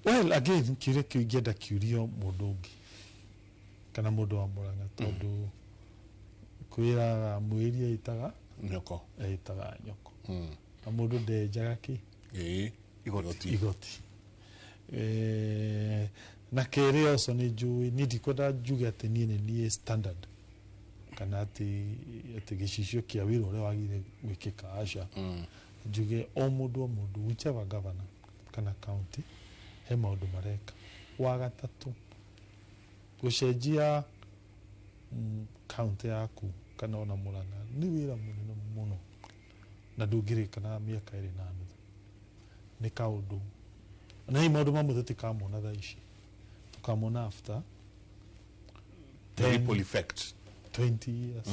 Well, again, kĩũria kĩu ingĩenda kĩũrio mũndũ ũngĩ kana mũndũ wa Murang'a tondũ kwĩraga mwĩri ĩtaga nyoko ĩtaga nyoko na mũndũ ndenjaga kĩ igoti igoti. Na kerĩ also nĩ njũĩ niĩ ndikwenda njuge atĩ niĩ nĩ niĩ standard kana atĩ gĩcicio kĩa wĩra ũrĩa wagĩrĩire gwĩkĩka aca. Njuge o mũndũ whichever governor kana county he maũndũ mareka. Wa gatatũ gũcenjia county yaku kana ona Murang'a nĩ wĩra mũnene mũno na ndũngĩrĩka na mĩaka 2.5 nĩ kaũndũ na hihi maũndũ mamwe tũtikamona thaa ici tũkamona after The ripple effect 20 years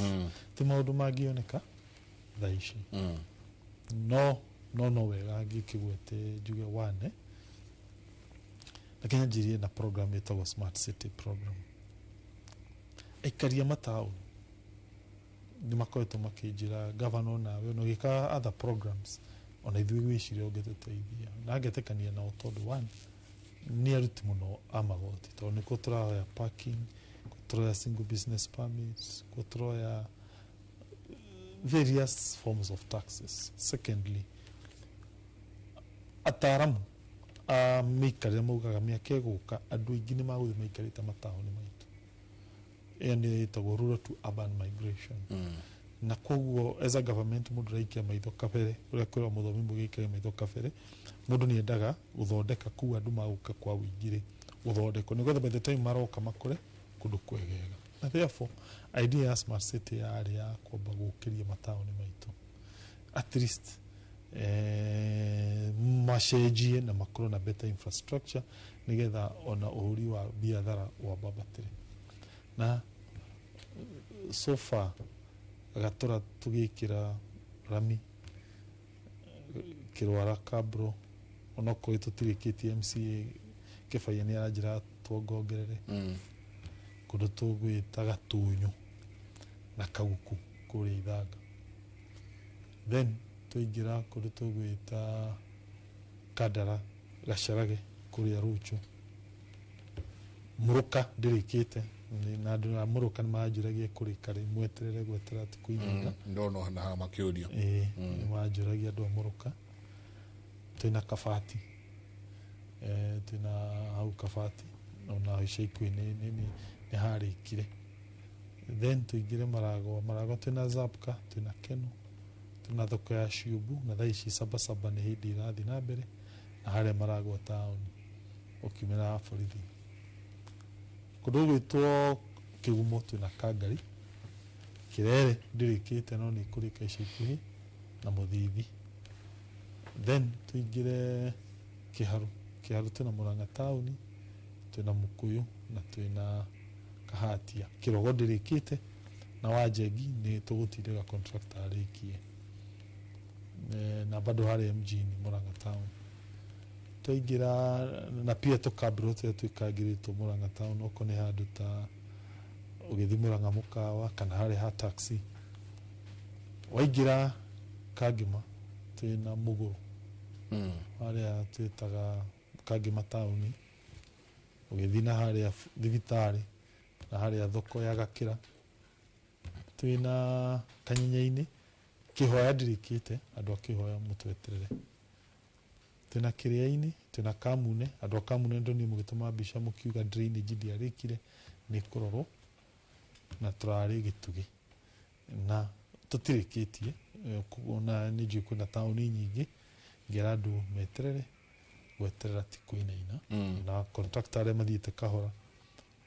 ti maũndũ mangĩoneka thaa ici no wega ngĩkĩgwete njuge wane na Kenya njirie na program ĩtagwo Smart City program. Aikaria mataũni nĩ makoretwo makĩnjĩra governor nawe ona ũgĩka other programs ona ithuĩ gwĩciria ũngĩtũteithia na ngetĩkania nao tondũ one nĩ aruti mũno a magoti tondũ nĩkuo tũraoya parking, tũroya single business permits, kuo tũroya various forms of taxes. Secondly, ataaramu a mĩikarĩre maugaga mĩaka ĩgũka andũ aingĩ nĩ magũthiĩ maikarĩte mataũni maitũ. Ĩyo nĩ ĩtagwo rural to urban migration. Na koguo as a government mũndũ araikia maitho kabere ũrĩa kwĩrwo mũthomi mũgĩikagia maitho kabere mũndũ nĩ endaga gũthondeka kũu andũ magũka kwa ũingĩ rĩ gũthondekwo nĩgetha by the time maroka makore kũndũ kwegega. Na therefore idea ya Smart City yarĩ ya kwamba gũkĩria mataũni maitũ at least macenjie na makorwo na better infrastructure nĩgetha ona ũhũri wa biathara wambambatĩre. Na so far gatũra tũgĩkĩra rami kĩrwara kabro onokorwo tũtirĩkĩtie MCA Kĩbaia nĩ aranjĩra tuongongerere kũndũ tũgwĩta Gatunyu na Kaguku kũrĩa Ithanga. Then tũingĩra kũndũ tũgwĩta Kandara Gacarage kũrĩa Ruchu. Mũrũka ndĩrĩkĩte na andũ a Mũrũka nĩ manjũragia kũrĩka rĩ mweterere gwetera ti kũihinda ndono na makĩũria nĩ manjũragia andũ a Mũrũka. Twĩna Kabati twĩna hau Kabati ona ica ikuhĩ nĩ harĩkire. Then tũingĩre Maragwa twĩna Zapka twĩna Keno twĩna thoko ya Ciũmbu na thaa ici Sabasaba nĩ hĩndĩ ĩrathiĩ na mbere na harĩa Maragwa taũni ũkiumĩra borithi. Kũndũ gũgwĩtwo Kĩgumo twĩna Kangari Kĩrere ndĩrĩkĩte no nĩ ĩkũrĩka ica ikuhĩ na Mũthithi. Then tũingĩre Kĩharu twĩna Murang'a taũni twĩna Mũkũyũ na twĩna Kahatia. Kĩrogo ndĩrĩkĩte na Wanjengi nĩ tũgũtindĩka contractor arĩkie na bado harĩa mjini Murang'a town. Twaingĩra na pia tũkambĩrwo tũrĩa twĩkangĩrĩtwo Murang'a town okorwo nĩ handũ ta ũgĩthiĩ Murang'a mũkawa kana harĩa ha taxi. Waingĩra Kangema twĩna Mũgũrũ harĩa twĩtaga Kangema taũni, ũgĩthiĩ na harĩa thibitarĩ na harĩa thoko ya Gakĩra, twĩna Kanyenya-inĩ, Kĩhoya ndirĩkĩte, andũ a Kĩhoya mũtweterere. Twĩna Kĩrĩa-inĩ, twĩna Kamune, andũ a Kamune ndonire mũgĩtũma mbica mũkiuga drainage ndĩarĩkire, nĩ kũrorwo, na tũrarĩ Gĩtugĩ na tũtirĩkĩtie, na nĩ njũĩ kwĩna taũni nyingĩ, ngera andũ meterere, gweterera ti kũinaina. Na contractor arĩa mathiĩte kahora,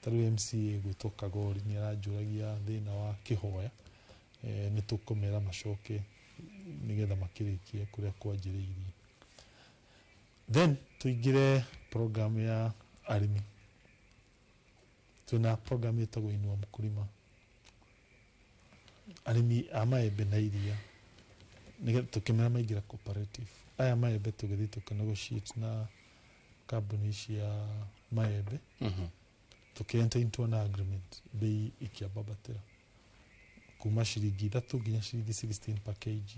ta rĩu MCA gwĩtwo Kagori nĩ aranjũragia thĩna wa Kĩhoya, nĩ tũkũmera macoke nĩgetha makĩrĩkie kũrĩa kwanjĩrĩirie. Then tũingĩre program ya arĩmi. Twĩna program ĩtagwo Inua Mkulima. Arĩmi a maembe na iria nĩgetha tũkĩmera maingĩra cooperative. Aya maembe tũgĩthiĩ tũkĩ negotiate na kambuni cia maembe, tũkĩ enter into an agreement, bei ikĩambabatĩra kuma ciringi 3 nginya ciringi 16 per kg.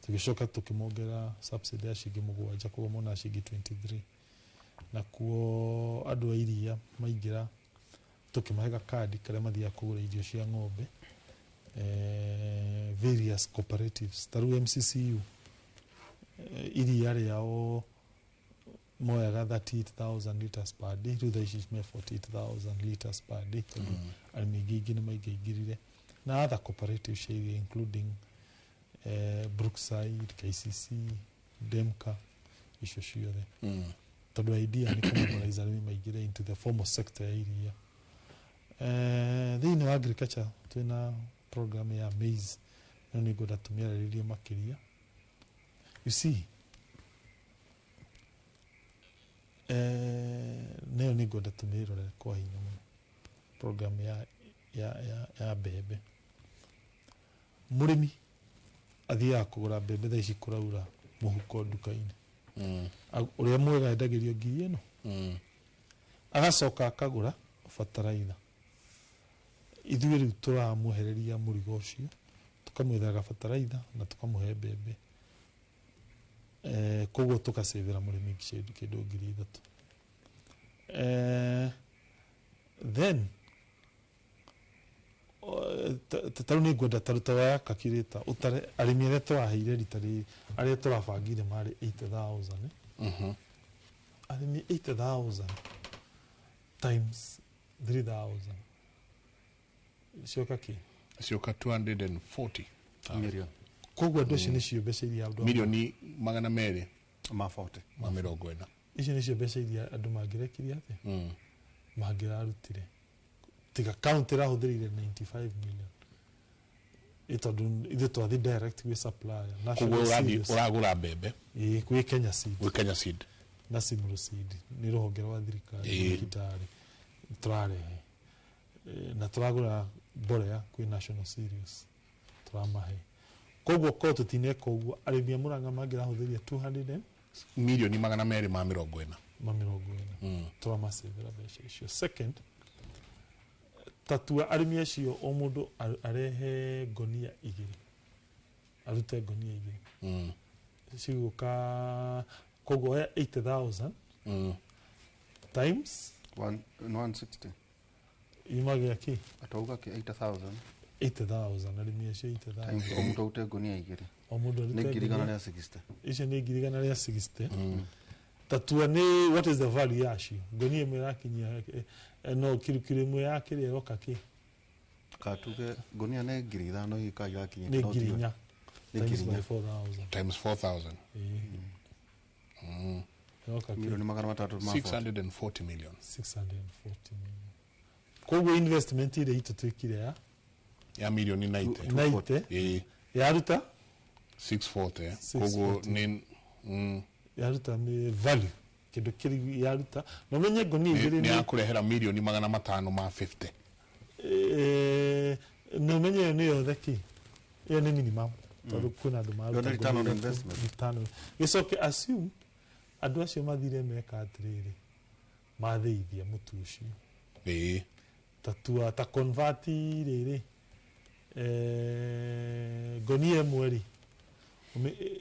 Tũgĩcoka tũkĩmongerera subsidy ya ciringi 7, koguo mona ciringi 23. Nakuo andũ a iria maingĩra tũkĩmahe gakandi karĩa mathiaga kũgũra irio cia ng'ombe, various cooperatives, ta rĩu MCCU, iria rĩao moyaga 38,000 liters per day, rĩu thaa ici me 48,000 liters per day, tondũ arĩmi aingĩ aingĩ nĩ maingaingĩrire, na other cooperatives cia iria including Brookside, KCC, Demka, icio ciothe, tondũ idea nĩ kũmobilize arĩmi maingĩre into the formal sector ya iria. Thĩinĩ wa agriculture twĩna program ya maize, no nĩ ngwenda tũmĩarĩrĩrie makĩria. You see, nayo nĩ ngwenda tũmĩrore kwa hinya mũno, program ya mbembe. Mũrĩmi athiaga kũgũra mbembe thaa ici kũraura mũhuko nduka-inĩ, ũrĩa mwega endagĩrio ngiri ĩno, agacoka akagũra bataraitha. Ithuĩ rĩu tũramwehereria mũrigo ũcio, tũkamwethera bataraitha na tũkamũhe mbembe, koguo tũgacĩvĩra mũrĩmi kĩndũ 3,000. Then ta rĩu nĩ ngwenda ta ruta waya kakirĩta ũtare arĩmi arĩa tũraheire rita rĩrĩ, arĩa tũrabangire marĩ 80,000. Arĩmi 80,000 times 3,000 cioka kĩ? Cioka 240 million. Koguo andũ acio nĩcio mbeca iria andũ milioni 240 ma 40 ma 40. Icio nĩcio mbeca iria andũ mangĩrekirie atĩa, mangĩrarutire, tiga county ĩrahũthĩrire 95 million, ĩ tondũ ithuĩ twathi direct gwĩ supplier Koguo National ũrathiĩ Cereals. ũragũra mbembe Ĩĩ, gwĩ Kenya Seed. Gwĩ Kenya Seed. Na Simro Seed nĩ rũhonge rwa thirikari Kitale tũrarehe, na tũragũra mbolea kwĩ National Cereals tũramahe. Koguo korwo tũtineka ũguo, arĩmi a Murang'a mangĩrahũthĩria 200 and milioni 240. Ma 40, tũramacĩvĩra mbeca icio. Second, tatua arĩmi acio o mũndũ arehe ngonia 2, arute ngonia 2, cigũka koguo oya 80,000 times 160 yumagia kĩ? Atauga kĩ 80,000. 80,000, arĩmi acio 80,000. Times o mũndũ arute ngonia 2. O mũndũ arute nĩ ngiri igana ngonia. rĩa 60. Icio nĩ 160,000. Tatua nĩ what is the value yacio, ngonia ĩmwe ĩrakinyia, no kiro ĩmwe ya kĩrĩa ĩroka kĩ? Katuge ngonia nĩ 5,000 hihi ka irakinyia. Nĩ 4,000. Nĩ Times 4,000. by 4,000. Times 4,000. Ĩĩ. Ĩroka kĩ? Milioni 640. 640 million. 640 million. Koguo investment ĩrĩa itũ twĩkire ya ya milioni 90. 90 Ĩĩ. yaruta 640, koguo nĩ yaruta nĩ value kĩndũ kĩrĩ yaruta na ũmenye ngonia nĩ 2 nĩ yakũrehera milioni 550. Na ũmenye ĩyo nĩ yothe kĩ, ĩyo nĩ minimum, tondũ kwĩna andũ Ĩyo nĩ maruta return on ngonia investment. Return. Gĩcoke assume andũ acio mathire meka atĩrĩrĩ, mathĩithia mũtu ũcio, ĩĩ tatua ta convert rĩrĩ, ngonia ĩmwe rĩ,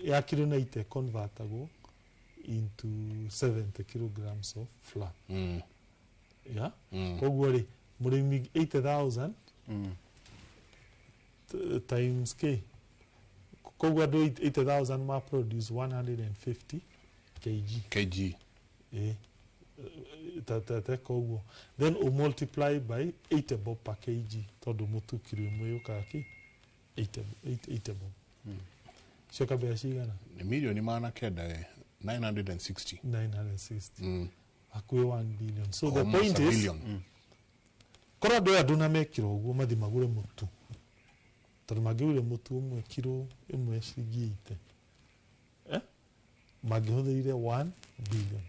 ya kiro 90 convertagwo into 70 kilograms of flour. Yeah? Koguo rĩ, mũrĩmi 80,000 times k. Koguo andũ 80,000 ma produce 150 kg. Kg. Eh. Ta koguo. Then u multiply by 80 bob per kg tondu mũtu kiro ĩmwe yũkaga kĩ 80 bob. Cioka mbeca cigana? Nĩ mirioni 900, 960. 960. Hakuhĩ 1 billion. So the Almost point a is, billion. Korwo andũ aya ndũnamekĩra ũguo mathi magũre mũtu, tondũ mangĩgũrire mũtu ũmwe kiro ĩmwe ciringi 80, mangĩhũthĩrire 1 billion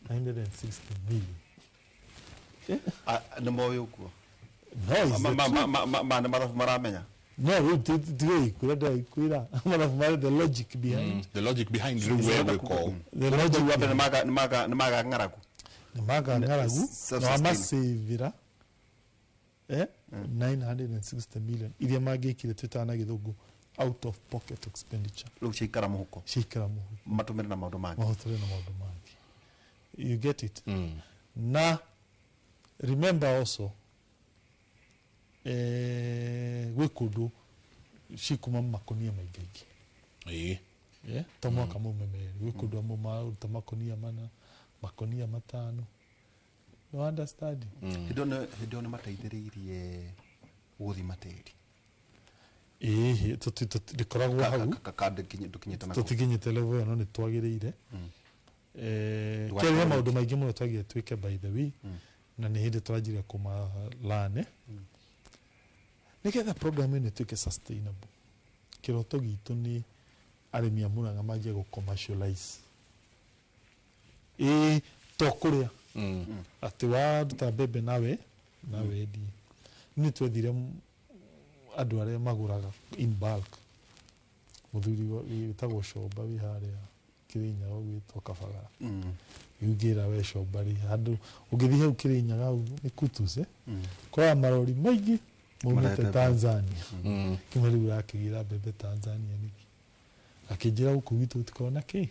960 million. Nĩ moĩ ũguo? No, is the truth. Ma nĩ mathabu maramenya. No, rĩu tigĩikwĩra, ndĩraikwĩra mathabu marĩ the logic behind. The logic behind rĩu we gwĩka ũũ. The logic Wa mbere nĩ maga ng'aragu. Nĩ maga ng'aragu na Self-sustain. wamasavĩra 960 million iria mangĩkire twĩtaga na gĩthũngũ out of pocket expenditure. Rĩu ciaikara mũhuko. Ciaikara mũhuko. Matũmĩre na maũndũ mangĩ. Mahũthĩre na maũndũ mangĩ. You get it? Na remember also, gwĩ kũndũ cikuma makonia maingĩ aingĩ. Yeah? To mwaka maume merĩ gwĩ kũndũ amwe maruta makonia mana, makonia matano. You understand? Hĩndĩ ĩyo nĩ mateithĩrĩirie gũthima tĩri. Ĩĩ, ndĩkoragwo hau. Ndũkinyĩte na kũu. Tũtikinyĩte level ĩyo no nĩ twagĩrĩire. Ndũgakorwo Kĩrĩa he maũndũ maingĩ mũno twagĩrĩire twĩke by the way, na nĩ hĩndĩ tũranjirie kũmalane nĩgetha program ĩno ĩtuĩke sustainable. Kĩroto gitũ nĩ arĩmi a Murang'a manjie gũ commercialize. Ĩĩ, to kũrĩa atĩ waruta mbembe nawe na wendie. Nĩ twethire andũ arĩa magũraga in bulk. Mũthuri wĩtagwo Comba wĩ harĩa Kĩrĩnyaga ũgwĩtwo Kabagara. Rĩu ngĩra we Comba rĩ, handũ ũngĩthiĩ hau Kĩrĩnyaga hau nĩ Kutus, kwaya marori maingĩ maumĩte Marehete Tanzania. Kĩmwe rĩu ũrakĩgĩra mbembe Tanzania nĩkĩ? Akĩnjĩra gũkũ gwitũ gũtikoragwo na kĩ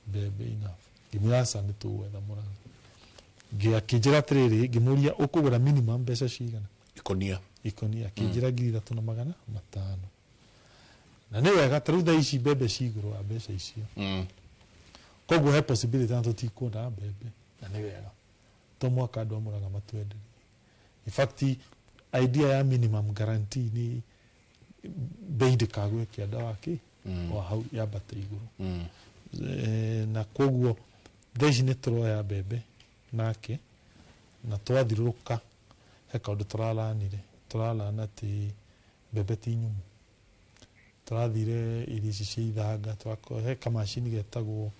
mbembe enough. Ngĩmwĩra aca nĩ tũgwetha Murang'a. Akĩnjĩra atĩrĩrĩ, ngĩmũria ũkũgũra minimum mbeca cigana? Ikonia. Ikonia. Akĩnjĩra 3,500. Na nĩ wega ta rĩu thaa ici mbembe ci igũrũ wa mbeca icio. Koguo he possibility na tũtikuona mbembe na nĩ wega. To mwaka andũ a Murang'a matwenderie. In fact, idea ya minimum guarantee nĩ bei ndĩkagwe kĩanda wa kĩ wa hau yambate igũrũ. Na koguo thaa ici nĩ tũroya mbembe nake na twathirũrũka he kaũndũ tũraranire, tũrarana atĩ mbembe ti nyũmũ. Tũrathire irio ici cia ithanga, he kamacini getagwo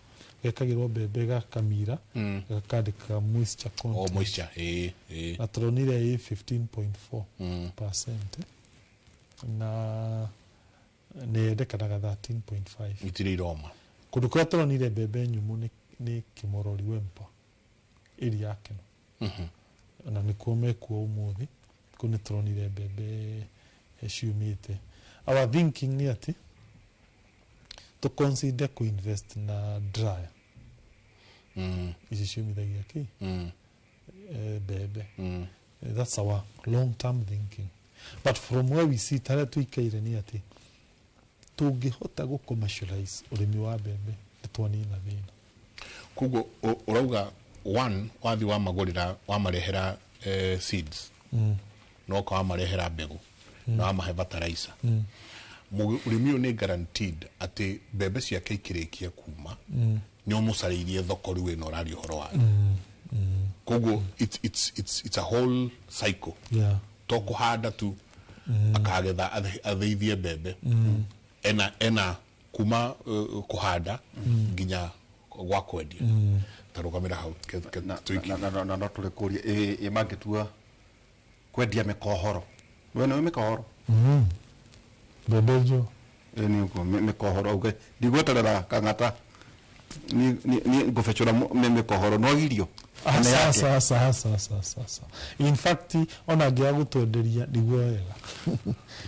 gekagĩrwo mbembe gakamira, gakandĩka moisture content. Oh, moisture, ĩĩ. Na tũronire ĩ 15.4%, na nĩ yendekanaga 13.5. Itirĩ iroma. Kũndũ kũrĩa tũronire mbembe nyũmũ nĩ Kĩmorori Wempa ĩri ya Keno. Na nĩkuo mekuo ũmũthĩ, kũu nĩ tũronire mbembe ciumĩte. Our thinking nĩ atĩ tũ consider kũ invest na dryer. Ici ciumithagia kĩ? Mbembe. That's our long term thinking. But from where we sit, harĩa tũikaire nĩ atĩ tũngĩhota gũ commercialize ũrĩmi wa mbembe nĩ twanina thĩna. Koguo ũrauga one wathi wamagũrĩra wamarehera seeds, na ũka wamarehera mbegũ, na wamahe fertilizer, mũrĩmi ũyũ nĩ guaranteed atĩ mbembe ciake ikĩrĩkia kuma nĩ ũmũcarĩirie thoko rĩu ĩno ũraria ũhoro wayo. Koguo it's a whole cycle. To kũhanda tu, akagetha athĩithie mbembe, ena kuma kũhanda nginya gwa kwendia. Tarũgamĩra hau Na no tũrĩ kũria ĩ mangĩtua kwendia mĩkohoro. We nĩũĩ mĩkohoro? Mbembe njũa. Ĩ nĩ ũguo mĩkohoro auge ndigweterera kang'ata ni ngũbecũra mĩkohoro no irio. Aca, aca, aca, aca, aca, aca. In fact, ona angĩaga gũtwenderia nĩguo wega.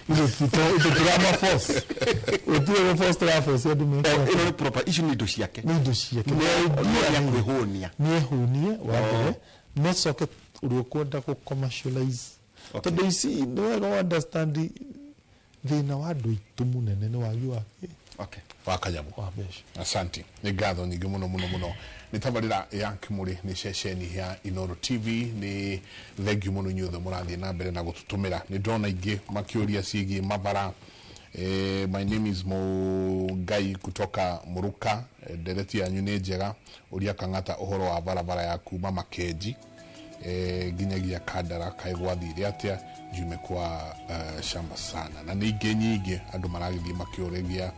Ithuĩ tũrama-force. Gũtirĩ gũ-force tũra-force andũ meke. Ĩno nĩ proper, icio nĩ indo ciake. Nĩ indo ciake. Nĩ kwĩhũnia. Nĩ ehũnie wa mbere, no coke ũrĩa ũkwenda gũ commercialize. Tondũ ici nĩ wega wa understand thĩna wa andũ aitũ mũnene nĩ wagi wa kĩ? Okay. Wa kanyamũ. Wa mbeca. Asante. Nĩ ngatho nyingĩ mũno mũno mũno. Nĩ tabarĩra ya Kĩmũrĩ nĩ ceceni ya Inooro TV. Nĩ thengiũ mũno inyuothe mũrathiĩ na mbere na gũtũtũmĩra. Nĩ ndĩrona aingĩ makĩũria ciĩgiĩ mabara. My name is Mũngai kutoka Mũrũka. Ndereti yanyu nĩ njega. Ũria Kang'ata ũhoro wa barabara ya kuma Makenji nginyagia Kandara kaĩ gwathire atĩa. Njume kwa shamba sana. Na nĩ ingĩ nyingĩ andũ maragĩthiĩ makĩũragia.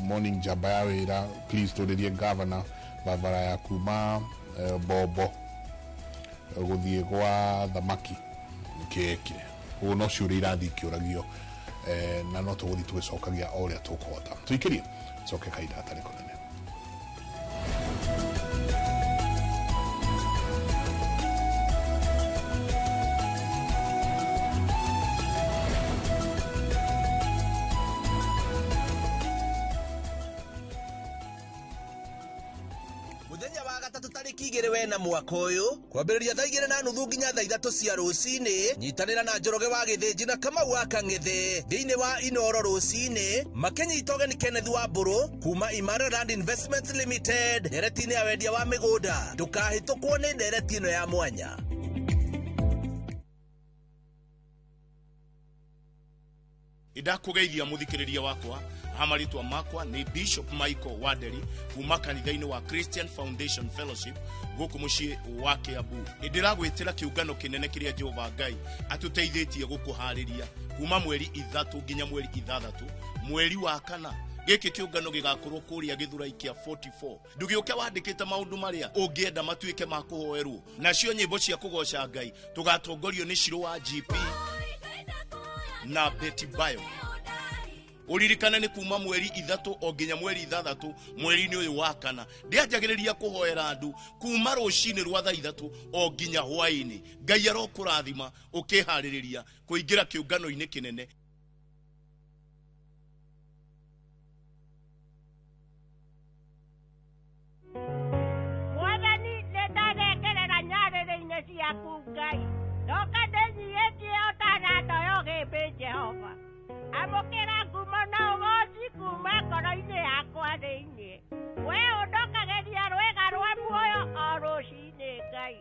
Morning njamba ya wĩra, please tũrĩrie governor barabara ya kuma Bombo gũthiĩ gwa thamaki kĩkĩ. Ũguo no ciũria irathiĩ ikĩũragio, na no tũgũthiĩ tũgĩcokagia o ũrĩa tũkũhota. Tũikĩrie coke kahinda gatarĩ kũnene. Mũthenya wa gatatũ tarĩki 2 wena mwaka ũyũ kwambĩrĩria thaa 2:30 nginya thaa 3 cia rũcinĩ, nyitanĩra na Njoroge wa Gĩthĩnji na Kamau wa Kang'ethe thĩinĩ wa Inooro rũcinĩ makĩnyita ũgeni Kenneth wa Mbũrũ kuma Imara Land Investments Limited ndereti-inĩ ya wendia wa mĩgũnda. Ndũkahĩtũkwo nĩ ndereti ĩno ya mwanya. Ndakũgeithia mũthikĩrĩria wakwa, hamarĩtwa makwa nĩ Bishop Michael Wanderi kuma kanitha-inĩ wa Christian Foundation Fellowship gũkũ mũciĩ wa Kiambu. Nĩndĩragwĩtĩra kĩũngano kĩnene kĩrĩa Jehova Ngai atũteithĩtie gũkũharĩria kuma mweri 3 nginya mweri 6 mweri wa 4. Gĩkĩ kĩũngano gĩgakorwo kũrĩa Gĩthurai kĩa 44. Ndũgĩũke wandĩkĩte maũndũ marĩa ũngĩenda matuĩke ma kũhoerwo. Nacio nyĩmbo cia kũgoca Ngai tũgatongorio nĩ Shiro wa GP na Betty Bayo. Ũririkane nĩ kuma mweri 3 o nginya mweri 6 mweri-inĩ ũyũ wa 4. Ndĩanjagĩrĩria kũhoera andũ kuma rũcinĩ rwa thaa 3 o nginya hwaĩ-inĩ. Ngai arokũrathima ũkĩharĩrĩria kũingĩra kĩũngano-inĩ kĩnene. Mwathani, nĩndarengerera nyarĩrĩ-inĩ ciaku Ngai. Ndoka ndĩnyiihĩtie o ta nando ya ũgĩmbĩ Jehova. Amũkĩra ngumo na ũgooci kuma ngoro-inĩ yakwa thĩinĩ. Wee ũndokagĩria rwĩga rwa muoyo o rũcinĩ Ngai.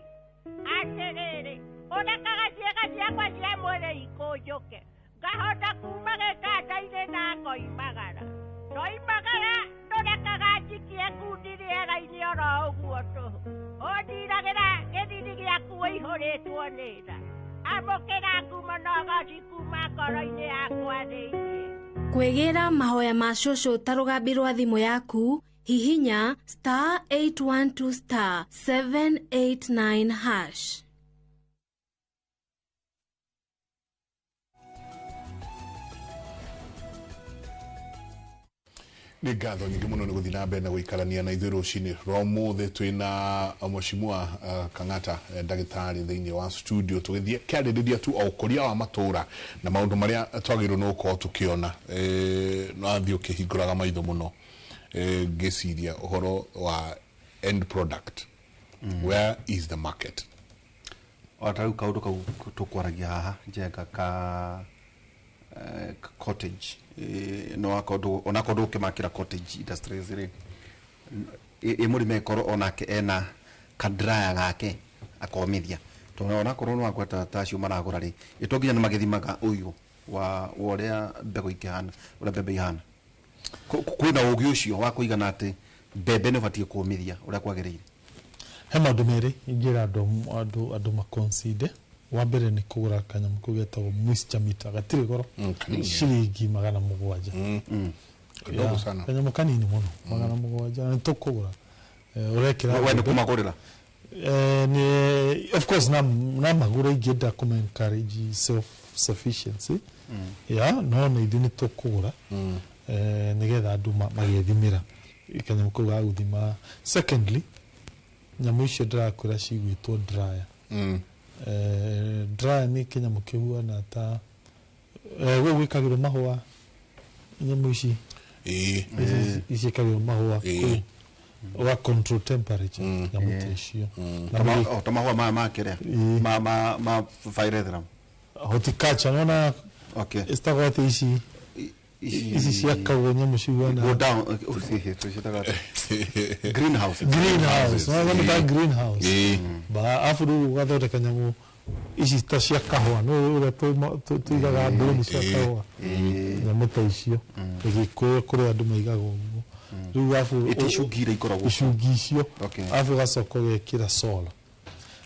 Atĩrĩrĩ, ũrekaga ciĩga ciakwa cia mwĩrĩ ikũnjũke. Ngahota kuma gĩtanda-inĩ na ngoimagara. Ndoimagara ndũrekaga njikie ngundi rĩera-inĩ oro ũguo tũhũ. Ũndiragĩra gĩthiri gĩaku ũihũrĩtwo nĩ tha. Amũkĩra ngumo na ũgooci kuma ngoro-inĩ yakwa thĩinĩ. Kwĩgĩra mahoya ma cũcũ ta rũgambi rwa thimũ yaku, hihinya *812 *789#. Nĩ ngatho nyingĩ mũno nĩ gũthiĩ na mbere na gũikarania na ithuĩ rũcinĩ rwa ũmũthĩ. Twĩna Mheshimiwa Kang'ata, ndagĩtarĩ thĩinĩ wa studio, tũgĩthiĩ kĩarĩrĩria tu o ũkũria wa matũra na maũndũ marĩa twagĩrĩirwo nĩ gũkorwo tũkĩona. No athiĩ ũkĩhingũraga maitho mũno, ngĩciria ũhoro wa end product. Where is the market? O ta rĩu kaũndũ kau tũkwaragia haha njenga ka cottage, no akorwo onakorwo ndũkĩmakĩra cottage industries rĩ, ĩ mũrĩmi akorwo onake ena kadraya gake akomithia, tondũ onakorwo no akweta ta acio maragũra rĩ, ĩ to nginya nĩ magĩthimaga ũyũ wa ũrĩa mbegũ ikĩhana, ũrĩa mbembe ihana. Kwĩna ũgĩ ũcio wa kũigana atĩ mbembe nĩ ũbatiĩ kũmithia ũrĩa kwagĩrĩire. He maũndũ merĩ ingĩra andũ makonside. Wa mbere nĩ kũgũra kanyamũ kau getagwo moisture meter, gatirĩ goro, ciringi 700. Kadogo sana. Kanyamũ kanini mũno, 700, na nĩ tũkũgũra. Ũrekĩra We nĩ kũmagũrĩra? Nĩ, of course, na magũra ingĩenda kũma encourage self sufficiency. Ya, no nĩ ithuĩ nĩ tũkũgũra, nĩgetha andũ magethimĩra. Kanyamũ kau ga gũthima. Secondly, nyamũ icio ndĩrakwĩra cigwĩtwo dryer. Dryer nĩ kĩnyamũ kĩhuana ta gũkũ gwĩkagĩrwo mahũa, nyamũ ici ici ciĩkagĩrwo mahũa kũu, ũga control temperature nyamũ ta icio. Na Ta mahũa maya ma kĩrĩa ma pyrethrum. Horticulture nona. Okay. Citagwo atĩ ici ici ciakagwo nyamũ cihuana Go down, tũciĩtaga atĩa? Greenhouse. Greenhouse, nona nyamũ ta greenhouse ba afu rĩu ũgathondeka nyamũ ici ta cia kahũa, no ũrĩa tũigaga mbũni cia kahũa, nyamũ ta icio Gĩkũyũ kũrĩa andũ maigaga ũguo. Rĩu afu Ĩti icungi iria ikoragwo. Icungi icio. Okay. Afu ũgacoka ũgekĩra solar.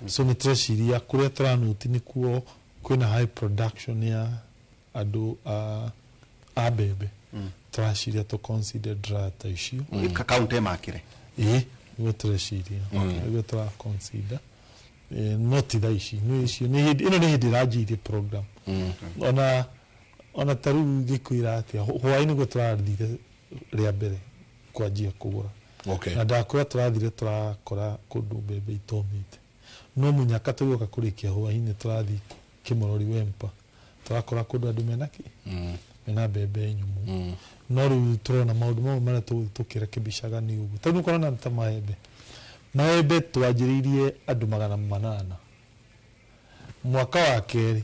So nĩ tũreciria kũrĩa tũranũti nĩkuo kwĩna high production ya andũ a mbembe. Tũraciria tũ consider dryer ta icio. Kaunti ĩmakĩre. Ĩĩ, nĩguo tũreciria, nĩguo tũra consider. No ti thaa ici, nĩ icio nĩ hĩndĩ ĩno, nĩ hĩndĩ ĩranjĩirie program. Ona ta rĩu ngĩkwĩra atĩa, hwaĩ nĩguo tũrathire rĩa mbere kwanjia kũgũra. Na ndakwĩra tũrathire tũrakora kũndũ mbembe itomĩte, no mũnyaka tũgĩũka kũrĩkia hwaĩ-inĩ tũrathiĩ Kĩmorori Wempa, tũrakora kũndũ andũ mena kĩ mena mbembe nyũmũ. No rĩu tũrona maũndũ mamwe marĩa tũgũthiĩ tũkĩrekebicaga nĩ ũguo tondũ nĩũkorana ta maembe twanjĩrĩirie andũ 800, mwaka wa kerĩ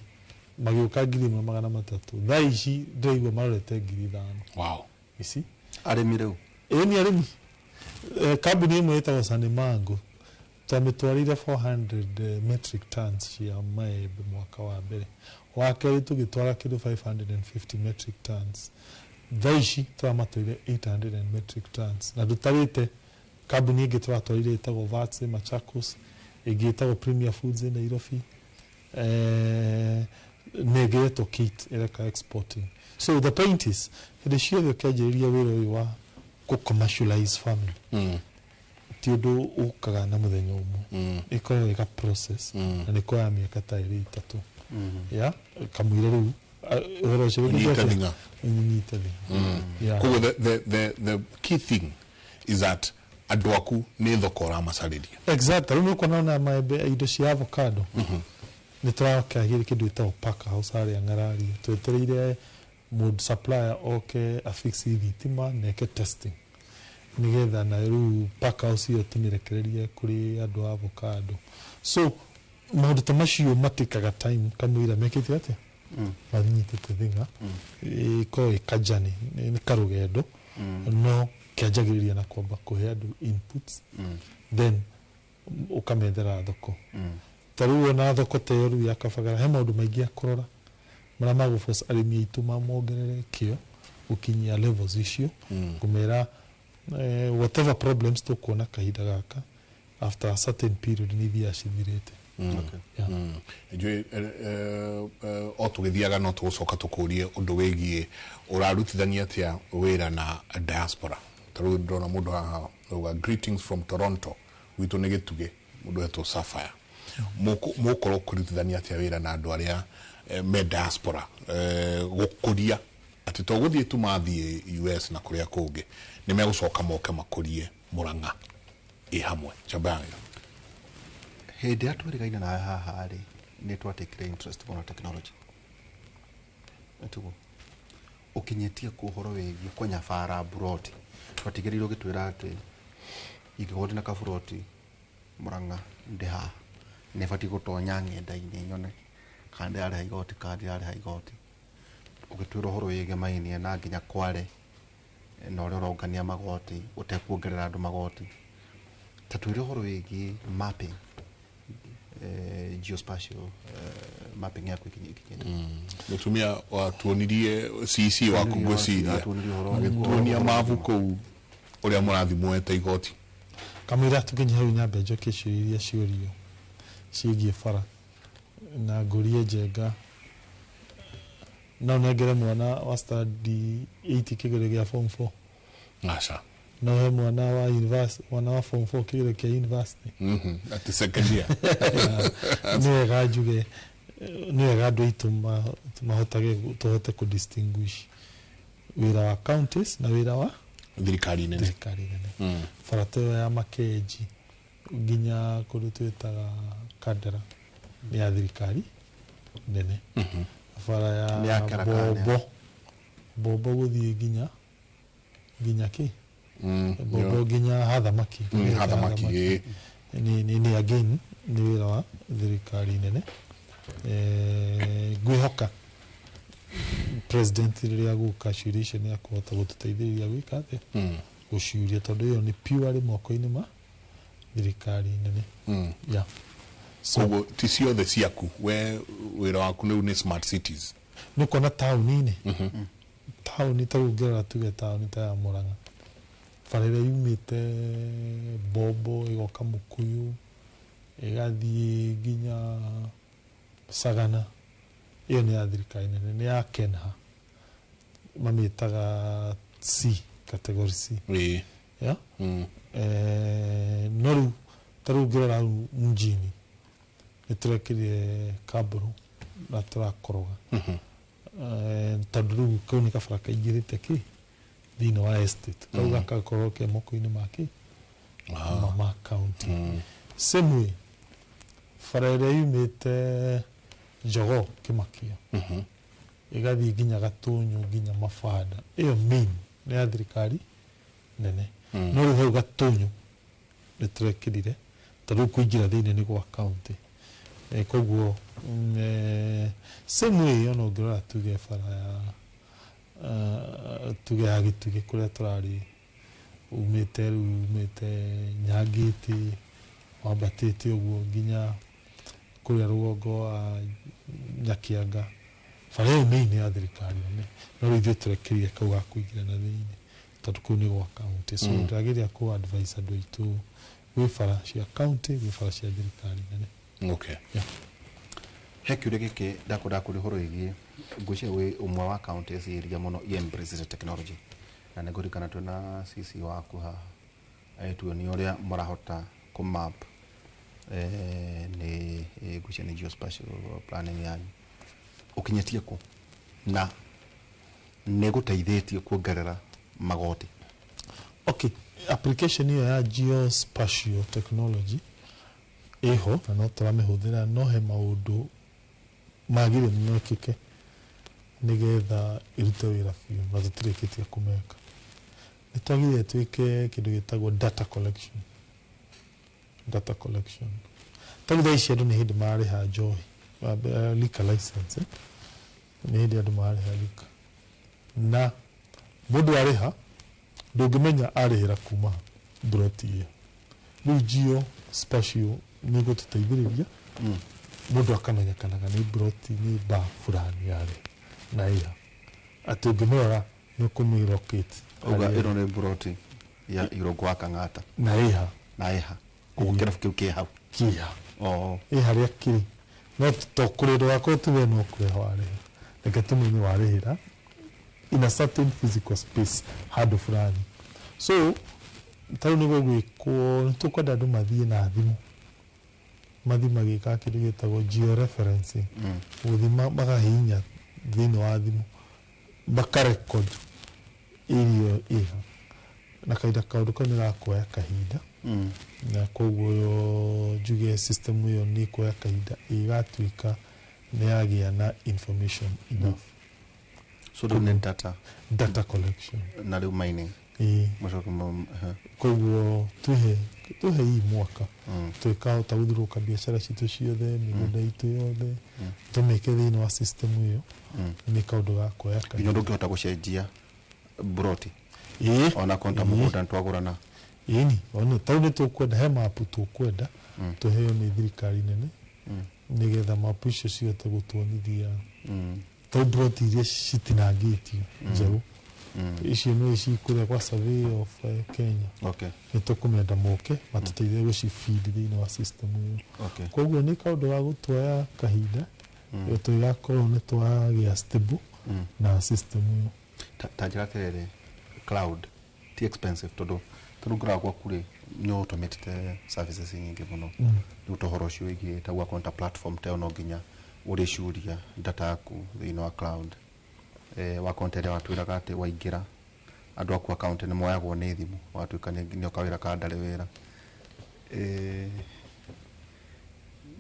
magĩũka 1300, thaa ici ndĩraigua marorete 5000. Ici Arĩmi rĩu. Ĩĩ, nĩ arĩmi. Kambuni ĩmwe ĩtagwo Sanimango twamĩtwarire 400 metric tons cia maembe mwaka wa mbere, wa kerĩ tũgĩtwara kĩndũ 550 metric tons, thaa ici tũramatwarire 800 metric tons. Na ndũtarĩte kambuni ĩngĩ tũratwarire ĩtagwo Vatse Machakos, ĩngĩ ĩtagwo Premier Foods Nairobi, na ĩngĩ ĩretwo Kate ĩreka exporting. So the point is, hĩndĩ ciothe ũkĩanjĩrĩria wĩra ũyũ wa kũ commercialize farming, ti ũndũ ũkaga na mũthenya ũmwe, ĩkoragwo ĩga process na nĩ kuoya mĩaka ta ĩrĩ ĩtatũ ya kamũira rĩu ũhoro ũcio Ũnyite thing'a. Ũnyite thing'a. Yeah. Koguo the key thing is that andũ aku nĩ thoko ũramacarĩria. Exact. Rĩu nĩ ũkuona ona maembe, indo cia avocado, nĩ tũrakagĩra kĩndũ gĩtagwo pack house harĩa Ng'araria, twetereire mũndũ supplier oke afix thitima na eke testing nĩgetha na rĩu pack house ĩyo tũmĩrekererie kũrĩ andũ a avocado. So maũndũ ta macio matĩkaga time kamũira mekĩte atĩa manyitĩte thing'a, ĩkoragwo ĩ kajani, nĩ karũgendo, no kĩanjagĩrĩria na kwamba kũhe andũ inputs, then ũkamethera thoko. Ta rĩu ona thoko ta ĩyo rĩu ya Kabagara, he maũndũ maingĩ ya kũrora marĩa magũ-force arĩmi aitũ mamongerere kĩo gũkinyia levels icio, kũmera whatever problems tũkuona kahinda gaka, after a certain period nĩ ithiaga cithirĩte. Yeah. Njũĩ o tũgĩthiaga no tũgũcoka tũkũrie ũndũ wĩgiĩ ũrarutithania atĩa wĩra na diaspora. Ta rĩu ndĩrona mũndũ haha auga, "Greetings from Toronto, gwitũ nĩ Gĩtugĩ," mũndũ etwo Sapphire. Mũgũkorwo kũrutithania atĩa wĩra na andũ arĩa me diaspora, gũkũria atĩ to gũthiĩ tu mathiĩ US na kũrĩa kũngĩ, nĩ megũcoka moke makũrie Mũrang'a ĩ hamwe Chambaya? Hĩndĩ ĩrĩa twĩrĩgaine nawe haha rĩ, nĩ twatekire interest mũno technology. Nĩtiguo ũkinyĩtie kũ ũhoro wĩgiĩ kũnyabara buroti? Twatigĩrĩirwo ũgĩtwĩra atĩ ingĩkorwo ndĩna kaburoti Mũrang'a ndĩ haha, nĩ batiĩ gũtonya ng'enda-inĩ nyone kana ndĩrarĩha igoti kana ndirarĩha igoti. Ũgĩtwĩra ũhoro wĩgemainie na nginya Kware na ũrĩa ũrongania magoti ũtekuongerera andũ magoti. Ta twĩre ũhoro wĩgiĩ mapping, geospatial mapping yaku ikinyĩte. Mũtumia watuonirie CC waku ngwĩciria Atuonirie ũhoro agĩtuonia mabu kũu ũrĩa mũrathiĩ muoete igoti. Kamũira tũkinye hau, nyambe njoke ciũria iria ciũrio ciĩgiĩ bara na ngũrie Njenga, no nengere mwana wa standard 8 kĩgerio gĩa form 4? Aca. No he mwana wa university, mwana wa form 4 kĩgerio kĩa university? Atĩ second year. Nĩ wega njuge, nĩ wega andũ aitũ mahotage tũhote kũ distinguish wĩra wa counties na wĩra wa Thirikari nene. Thirikari nene. Bara ta ĩyo ya Makenji nginya kũndũ twĩtaga Kandara nĩ ya thirikari nene. Bara Nĩ ya ya Kera kana nĩ ya- Bombo gũthiĩ nginya kĩ Bombo nginya Hathamaki. Hathamaki, ĩĩ. Nĩ again nĩ wĩra wa thirikari nene. Ngwĩhoka president rĩrĩa gũka ciũria icio nĩ akũhota gũtũteithĩrĩria gwĩka atĩa, gũciũria, tondũ ĩyo nĩ purely moko-inĩ ma thirikari nene. Yeah. Koguo ti ciothe ciaku, we wĩra waku rĩu nĩ smart cities. Nĩ ũkuona taũni-inĩ, taũni ta rĩu ũngĩrora tuge taũni ta ya Murang'a, bara ĩrĩa yumĩte Bombo ĩgoka Mukuyu ĩgathiĩ nginya Sagana, ĩyo nĩ ya thirikari nene, nĩ ya Kenha, mamĩtaga C, category C. Yeah? No rĩu ta rĩu ũngĩrora hau mjini nĩ tũrekĩrire kambũrũ na tũrakoroga. Tondũ rĩu kau nĩ kabara kaingĩrĩte kĩ thĩinĩ wa estate kau, gakakorwo ke moko-inĩ ma kĩ ma county. Same way bara ĩrĩa yumĩte Jogoo Kĩmakio ĩgathiĩ nginya Gatũnyũ nginya Mabanda, ĩyo main nĩ ya thirikari nene. No rĩu hau Gatũnyũ nĩ tũrekĩrire tondũ rĩu kũingĩra thĩinĩ nĩ gwa county. Koguo same way ona ũngĩrora tuge bara ya tuge ya Gĩtugĩ kũrĩa tũrarĩ umĩte rĩu umĩte Nyangĩti wambatĩte ũguo nginya kũrĩa rũgongo wa Nyakianga, bara ĩyo main ya thirikari nene, no rĩu ithuĩ tũrekĩrire kau ga kũingĩra na thĩinĩ tondũ kũu nĩ gwa county. So ndĩrageria kũ advise andũ aitũ, gwĩ bara cia county, gwĩ bara cia thirikari nene. Yeah. He kĩũria gĩkĩ ndakwendaga kũria ũhoro wĩgiĩ, ngwĩciria wĩ ũmwe wa county iria mũno i embrace technology, na nĩ ngũririkana twĩna CC waku haha agĩtuonia ũrĩa mũrahota kũ map nĩ ngwĩciria nĩ geospatial planning yanyu ũkinyĩtie kũ na nĩ gũteithĩtie kuongerera magoti? Okay, application ĩyo ya geospatial technology ĩho na no tũramĩhũthĩra, no he maũndũ magĩrĩire mekĩke nĩgetha ĩrute wĩra biũ na tũtirĩkĩtie kũmeka. Nĩ twagĩrĩire twĩke kĩndũ gĩtagwo data collection. Data collection, ta rĩu thaa ici andũ nĩ hĩndĩ mararĩha njohi, liquor license, eh? Nĩ hĩndĩ andũ mararĩha liquor, na mũndũ arĩha ndũngĩmenya arĩhĩra kuma mburoti ĩyo. Rĩu geospatial nĩ ĩgũtũteithĩrĩria mũndũ akamenyekanaga nĩ mburoti nĩ ba fulani yarĩ na ĩha, atĩ ũngĩmĩrora nĩ ũkũmĩlocate. Auga ĩno nĩ mburoti ya Irũngũ wa Kang'ata. Na ĩha. Na ĩha koguo kĩrabu kĩu kĩ hau. Kĩha. Oh. Ĩ harĩa kĩrĩ, no to kũrĩ ndũgakorwo tuge no kũrĩha warĩha, reke tũmenye warĩhĩra in a certain physical space handũ fulani. So ta rĩu nĩguo gwĩkwo, nĩ tũkwenda andũ mathiĩ na thimũ, mathiĩ magĩkaga kĩndũ gĩtagwo georeferencing, gũthima makahihinya thĩinĩ wa thimũ makarecord area ĩha, na kahinda kaũndũ kau nĩ gakuoya kahinda. Na koguo njuge system ĩyo nĩ ĩkuoya kahinda ĩgatuĩka nĩ yagĩa na information enough. So rĩu nĩ data. Data collection. Na rĩu mining. Ĩĩ. Mũcoke Koguo twĩhe hii mwaka twĩkahota gũthiũrũrũka biacara citũ ciothe, mĩgũnda itũ yothe, tũmĩke thĩinĩ wa system ĩyo. Nĩ kaũndũ ga kuoya nginya kahinda. ndũngĩhota gũcenjia mburoti Ĩĩ. ona konta Ĩĩ. mũgũnda nĩtwagũrana. Ĩni ona tau nĩ tũkwenda, he mapu tũkwenda tũheo nĩ thirikari nene nĩgetha mapu icio cihote gũtuonithia tau mburoti iria citinangĩtio njerũ, icio nĩ cikũrĩa kwa Survey of Kenya. Nĩ tũkũmenda moke matũteithie gũcifeed thĩinĩ wa system ĩyo. Koguo nĩ kaũndũ ga gũtuoya kahinda tũgĩgakorwo nĩ twagĩa stable na system ĩyo. Ta njĩra atĩrĩrĩ, cloud ti expensive? Tondũ ngoragwo gwaku rĩ, nĩ ũtũmĩtĩte services nyingĩ mũno. Rĩu ta ũhoro ũcio wĩgiĩ ta gwakorwo ta platform ta ĩyo, no nginya ũrĩcuria data yaku thĩinĩ wa cloud, wakorwo ta ĩrĩa watwĩraga atĩ waingĩra Andũ aku account nĩ moyagwo nĩ thimũ, watuĩka nĩ kawĩra ka ndarĩ wĩra.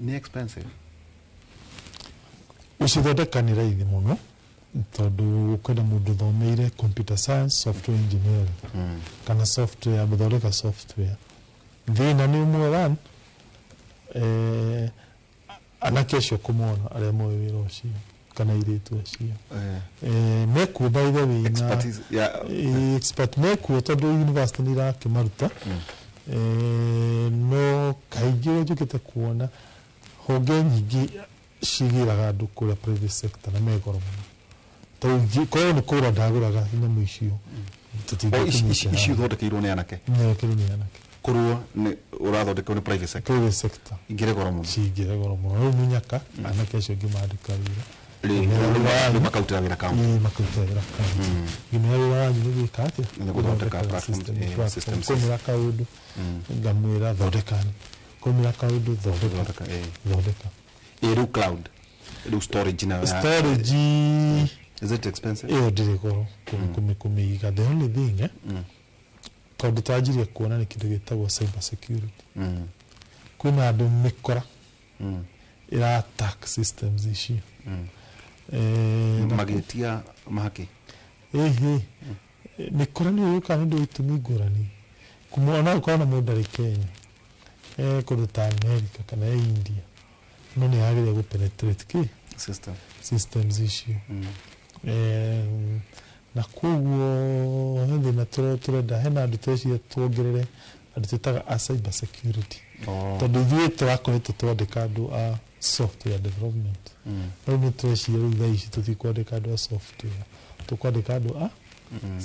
Nĩ expensive. Gũcithondeka nĩ raithi mũno, tondũ ũkwenda mũndũ ũthomeire computer science, software engineering kana software, gũthondeka software. Thĩna nĩ ũmwe, one, anake acio kũmona arĩa moĩ wĩra ũcio kana airĩtu acio. Mekuo by the way na Expertise, yeah. Expert mekuo, tondũ university nĩ irakĩmaruta. No kaingĩ ũrĩa njũkĩte kuona, honge nyingĩ cigĩraga andũ kũrĩa private sector na me goro mũno. Tondũ korwo nĩ kũgũra ndagũraga nyamũ icio, O, ici ithondekeirwo nĩ anake? Nĩthondekeirwo nĩ anake. Kũrwo nĩ ũrathondekerwo nĩ private sector, private sector ingĩrĩ goro mũno. Cingĩrĩ goro mũno. Rĩu mũnyaka anake acio ngĩmandĩka wĩra. Rĩ makarutĩra wĩra kaunti? Ĩĩ, makarutĩra wĩra kaunti. Ngĩmera wĩra wanyu nĩ gwĩka atĩa? Nĩ gũthondeka platforms, system, systems. Kũmĩra kaũndũ ngamwĩra thondekani, kũmĩra kaũndũ thondeka. Thondeka, Thondeka. Rĩu cloud, rĩu storage na storage. Is it expensive? Ĩyo ndĩrĩ goro kũmĩiga. The only thing, kaũndũ twanjirie kuona nĩ kĩndũ gĩtagwo cyber security. Kwĩna andũ mĩkora ĩra attack systems icio. Magĩtia mahaki. Ĩhĩ, mĩkora nĩ yũkaga nĩ ũndũ wa itũmi ngũrani. Kũmona ũkorwo na mũndũ arĩ Kenya, kũndũ ta America kana India, no nĩ yagĩrĩire gũ penetrate kĩ system, systems icio. Na koguo he thĩna tũrenda, hena andũ tũreciria tuongerere andũ twĩtaga a cyber security. Tondũ ithuĩ tũrakoretwo twandĩka andũ a software development. Rĩu nĩ tũreciria rĩu thaa ici tũtikwandĩka andũ a software, tũkwandĩka andũ a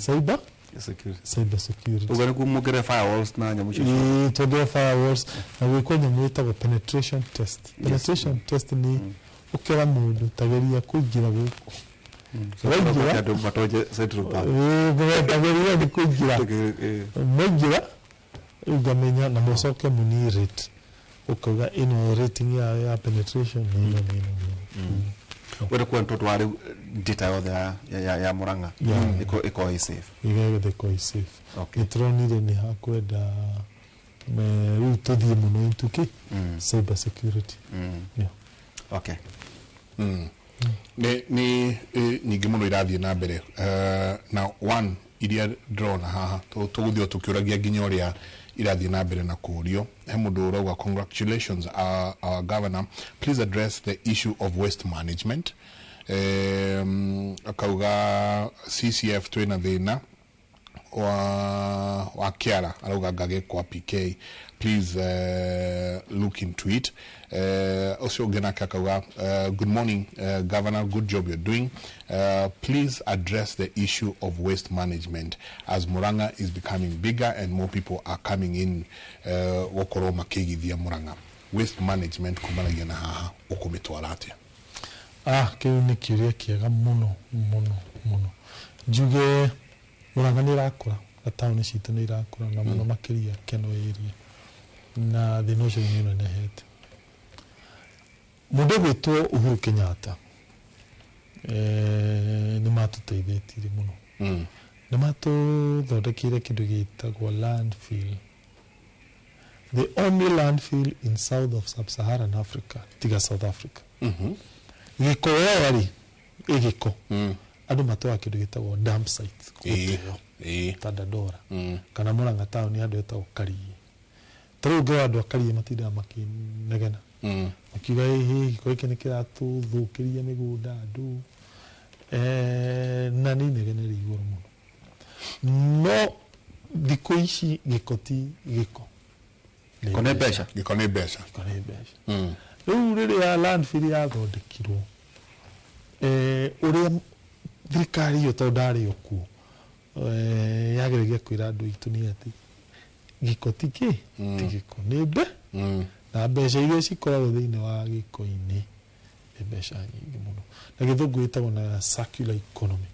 cyber security. Cyber security. Ũguo nĩguo muongerere firewalls na nyamũ icio? Ĩĩ, tuongerere firewalls na gwĩkwo nyamũ ĩtagwo penetration test. Penetration test nĩ ũkera mũndũ tageria kũingĩra gũkũ. Waingĩra, andũ matonye Central Bank. Ĩĩ, tageria nĩ kũingĩra, maingĩra rĩu ngamenya na mũcoke mũni rate, ũkauga ĩno rating yayo ya penetration nĩ ĩno, nĩ ĩno, nĩ ĩno. Wenda kuona tondũ wa rĩu data yothe ya Murang'a ĩkorwo ĩ safe. Ĩgagĩthe ĩkorwo ĩ safe. Nĩ tũronire nĩ hakwenda rĩu tũthiĩ mũno into kĩ cyber security. Yeah. Okay. Nĩ nyingĩ mũno irathiĩ na mbere. Na one iria ndĩrona haha tũgũthiĩ o tũkĩũragia nginya ũrĩa irathiĩ na mbere na kũũrio, he mũndũ ũrauga, "Congratulations, our governor. Please address the issue of waste management." Akauga CCF twĩna thĩna wa Kiara, arauga ngage kwa PK, please look into it. Ũcio ũngĩ nake akauga, "Good morning, governor. Good job you're doing. Please address the issue of waste management as Murang'a is becoming bigger and more people are coming in gũkorwo makĩigithia Murang'a." Waste management kumanagia na haha ũkũmĩtwara atĩa? Ah, kĩu nĩ kĩũria kĩega mũno mũno mũno. Njuge Murang'a nĩ ĩrakũra na taũni citũ nĩ irakũra na mũno makĩria Keno area, na thĩna ũcio nĩ ũnenehete. Mũndũ ũgwĩtwo Uhuru Kenyatta, nĩ matũteithĩtie mũno. Nĩ matũthondekeire kĩndũ gĩtagwo landfill, the only landfill in south of sub-Saharan Africa tiga South Africa. Gĩko woya rĩ, ĩgĩko andũ matwaga kĩndũ gĩtagwo dump site gũteo ta Dandora kana Murang'a taũni handũ hetagwo Kariĩ. Ta rĩu ũngĩrora andũ a Kariĩ matindaga makĩnegena makiuga ĩhĩ gĩko gĩkĩ nĩ kĩratũthũkĩria mĩgũnda andũ, na nĩ inegene rĩ igũrũ mũno. No thikũ ici gĩko ti gĩko. Gĩko nĩ mbeca. Gĩko nĩ mbeca. Gĩko nĩ mbeca. Rĩu rĩrĩa landfill yathondekirwo, ũrĩa thirikari ĩyo, tondũ ndarĩ o kuo, yageragia kwĩra andũ aitũ nĩ atĩ gĩko ti kĩ, ti gĩko, nĩ mbe na mbeca iria cikoragwo thĩinĩ wa gĩko-inĩ nĩ mbeca nyingĩ mũno, na gĩthũngũ gĩtagwo na circular economy.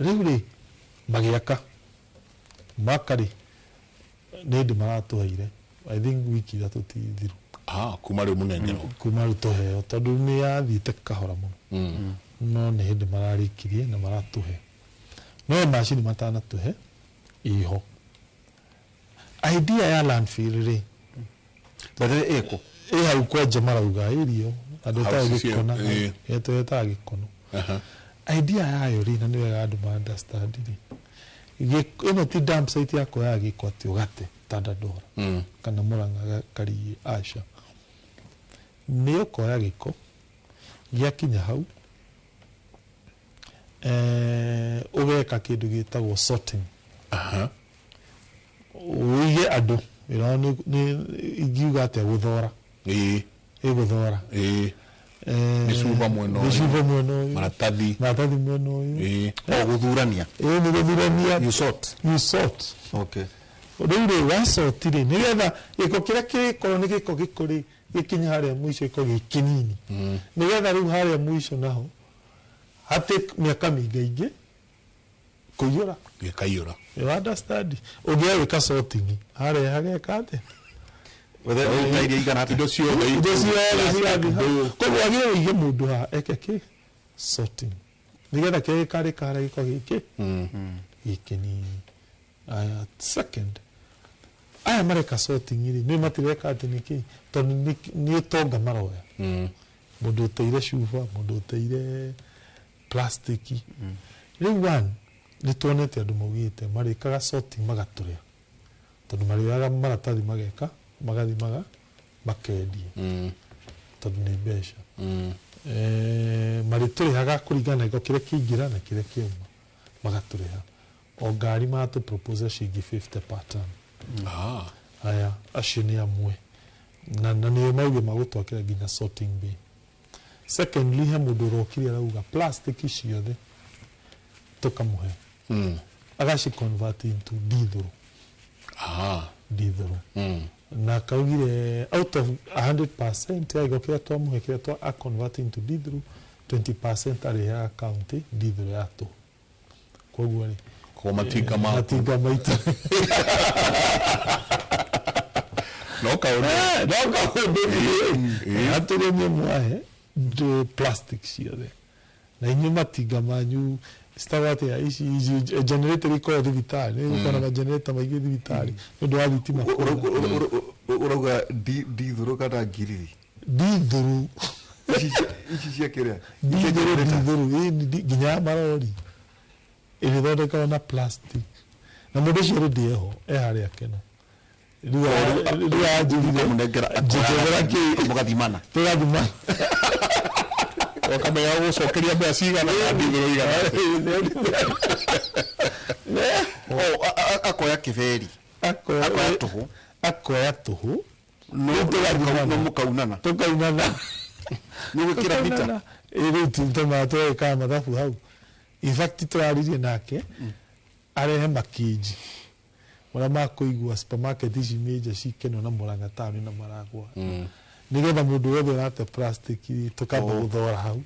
Rĩu rĩ magĩaka maka rĩ, nĩ hĩndĩ maratũheire, I think wiki 3 ti thiru. Ah, kuma rĩu mũnengerwo? Kuma rĩu tũheo, tondũ nĩ yathiĩte kahora mũno. No nĩ hĩndĩ mararĩkirie na maratũhe. No macini matanatũhe iho. Idea ya landfill rĩ, Bethe ĩkũ? Ĩ hau kwenja marauga irio andũ Hau etaga cicio, gĩkona, etaga gĩkono. Idea yayo rĩ, na nĩ wega andũ ma understand rĩ, ĩno ti dump site ya kuoya gĩko atĩ ũgate ta Dandora kana Murang'a Kariĩ, aca. Nĩ ũkoya gĩko gĩakinya hau, ũgeka kĩndũ gĩtagwo sorting. Ũige andũ wĩra wao nĩ ingiuga atĩa, gũthora. Ĩgũthora. Nĩ cuba mwena ũyũ. Nĩ cuba mwena ũyũ. Maratathi. Maratathi mwena ũyũ. O gũthurania. Ĩĩ, nĩ gũthurania. You sort. You sort. Okay. Rĩu rĩ, wacoti rĩ, nĩgetha gĩko kĩrĩa kĩrĩkorwo nĩ gĩko gĩko rĩ, gĩkinye harĩa mũico gĩko gĩ kĩnini, nĩgetha rĩu harĩa mũico naho hatĩ mĩaka mĩingaingĩ kũiyũra. Gĩkaiyũra. You understand? Ũngĩaga gwĩka sorting harĩa hageka atĩa? Indo ciothe. Indo ciothe cigathiĩ hau. Koguo wagĩrĩire ũige mũndũ haha eke kĩ sorting, nĩgetha kĩrĩa gĩkarĩka harĩa gĩko gĩkĩ gĩkĩnini. Aya, second, aya mareka sorting rĩ, nĩ matireka atĩ nĩkĩ, tondũ nĩ ũtonga maroya. Mũndũ ũteire cuba, mũndũ ũteire plastic. Rĩu one, nĩ tuonete andũ maugĩte marĩkaga sorting magatũrĩa, tondũ marĩoyaga maratathi mageka magathimaga makendia, tondũ nĩ mbeca. Marĩtũrĩhaga kũringana na gĩko kĩrĩa kĩingĩra na kĩrĩa kĩauma, magatũrĩha o ngari magatũ propose ciringi 50 per ton. Aya acio nĩ amwe na nĩo mauge magũtwakĩra nginya sorting bay. Secondly, he mũndũ ũrokire arauga plastic ciothe tũkamũhe, agaci convert into diesel. Diesel. Na kaugire out of 100% ya gĩko kĩrĩa twamũhe, kĩrĩa twa a convert into diesel, 20% arĩhaga county diesel ya tũhũ. Koguo rĩ, Koguo matinga maku. Matinga maitũ. No kaũndũ. No kaũndũ. Atũrĩmie mwahe plastic ciothe na inyuĩ matinga manyu citagwo atĩa ici ici generator ikoragwo thibitarĩ, nĩ gũkorwo na generator maingĩ thibitarĩ nĩ ũndũ wa thitima kũra. Ũrauga ndithũrũ kana ngiriri? Ndithũrũ. Ici cia kĩrĩa? Ndithũrũ, ndithũrũ, ĩĩ, nginya ya marori ĩgĩthondekagwo na plastic, na mũndũ ũcio already eho, e harĩa Keno. Rĩu anjĩrire njethera kĩ mũgathimana. Tũgathimana. Ũkamenya ũgũcokeria mbeca cigana na ndithũrũ igana. Akoya kĩberi. Akoya tũhũ. Akoya tũhũ. No mũkaunana. Tũkaunana. Nĩ gwĩkĩra mita. Ĩ, rĩu tũmaga tũgekaga mathabu hau. In fact, tũraririe nake arehe makinji marĩa makũigua supermarket ici major cikeno na Murang'a taũni na Maragwa, nĩgetha mũndũ wothe ũrate plastic tũkamba gũthora hau.